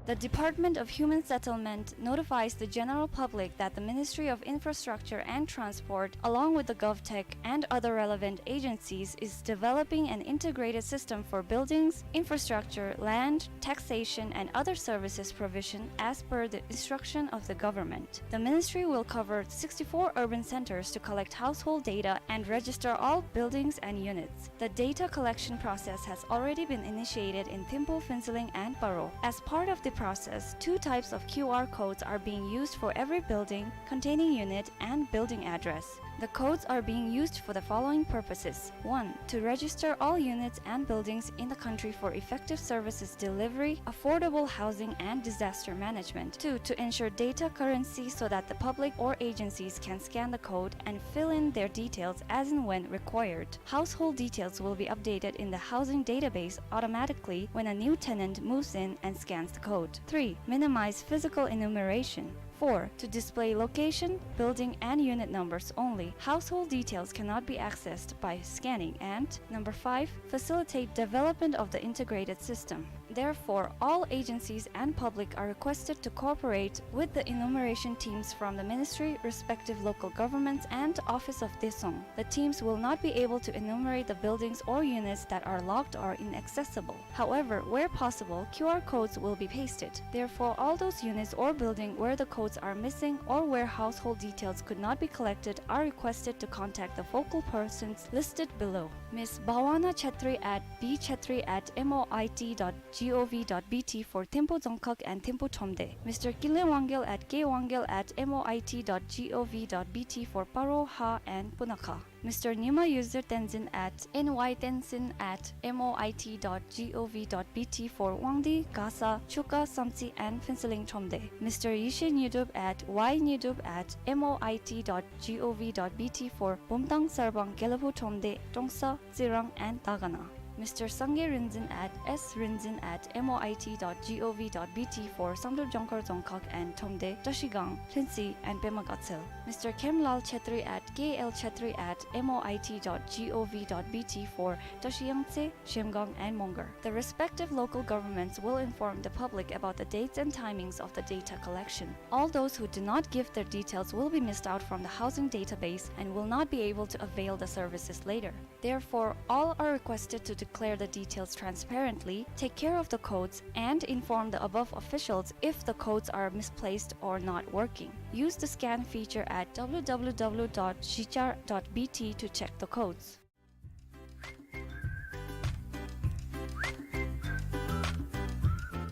The Department of Human Settlement notifies the general public that the Ministry of Infrastructure and Transport, along with the GovTech and other relevant agencies, is developing an integrated system for buildings, infrastructure, land, taxation, and other services provision as per the instruction of the government. The ministry will cover sixty-four urban centers to collect household data and register all buildings and units. The data collection process has already been initiated in Thimphu, Phuentsholing, and Paro. As part of the process, two types of Q R codes are being used for every building containing unit and building address. The codes are being used for the following purposes. One, to register all units and buildings in the country for effective services delivery, affordable housing, and disaster management. Two, to ensure data currency so that the public or agencies can scan the code and fill in their details as and when required. Household details will be updated in the housing database automatically when a new tenant moves in and scans the code. Three, minimize physical enumeration. Four, to display location, building, and unit numbers only. Household details cannot be accessed by scanning. And number five, facilitate development of the integrated system. Therefore, all agencies and public are requested to cooperate with the enumeration teams from the ministry, respective local governments, and Office of Daesung. The teams will not be able to enumerate the buildings or units that are locked or inaccessible. However, where possible, Q R codes will be pasted. Therefore, all those units or building where the codes are missing or where household details could not be collected are requested to contact the focal persons listed below. Miss Bhawana Chetri at b chetri at m o i t dot g o v dot b t for Thimphu Dzongkhag and Thimphu Thromde. Mister Kinley Wangyal at k wangyal at m o i t dot g o v dot b t for Paro, Ha, and Punakha. Mister Nyima Yuzir Tenzin at n y tenzin at m o i t dot g o v dot b t for Wangdue, Gasa, Chuka, Samtse, and Phuentsholing Thromde. Mister Yeshe Nyidup at y nyidup at m o i t dot g o v dot b t for Bumthang, Sarbang, Gelephu Thromde, Trongsa, Tsirang, and Dagana. Mister Sangay Rinzin at s rinzin at m o i t dot g o v dot b t for Samdrup, Jongkhar, Dzongkhag, and Thromde, Trashigang, Lhuentse, and Pema Gatshel. Mister Khemlal Chetri at k l chetri at m o i t dot g o v dot b t for Trashiyangtse, Zhemgang, and Mongar. The respective local governments will inform the public about the dates and timings of the data collection. All those who do not give their details will be missed out from the housing database and will not be able to avail the services later. Therefore, all are requested to declare the details transparently, take care of the codes, and inform the above officials if the codes are misplaced or not working. Use the scan feature at w w w dot zhichar dot b t to check the codes.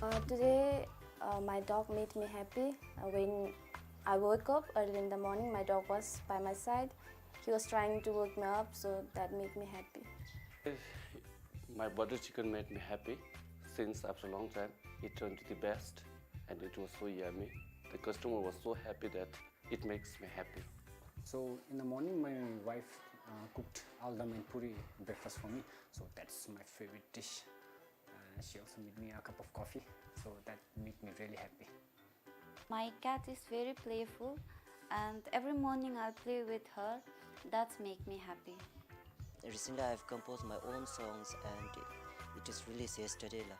Uh, today, uh, my dog made me happy. Uh, when I woke up early in the morning, my dog was by my side. He was trying to wake me up, so that made me happy. My butter chicken made me happy since after a long time. It turned to the best and it was so yummy. The customer was so happy that it makes me happy. So in the morning, my wife uh, cooked aldam and puri breakfast for me. So that's my favorite dish. Uh, she also made me a cup of coffee. So that made me really happy. My cat is very playful, and every morning I play with her. That's make me happy. Recently, I've composed my own songs and it is released yesterday la.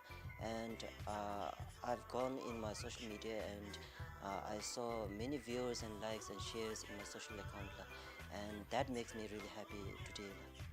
And uh, I've gone in my social media and uh, I saw many viewers and likes and shares in my social account la. And that makes me really happy today la.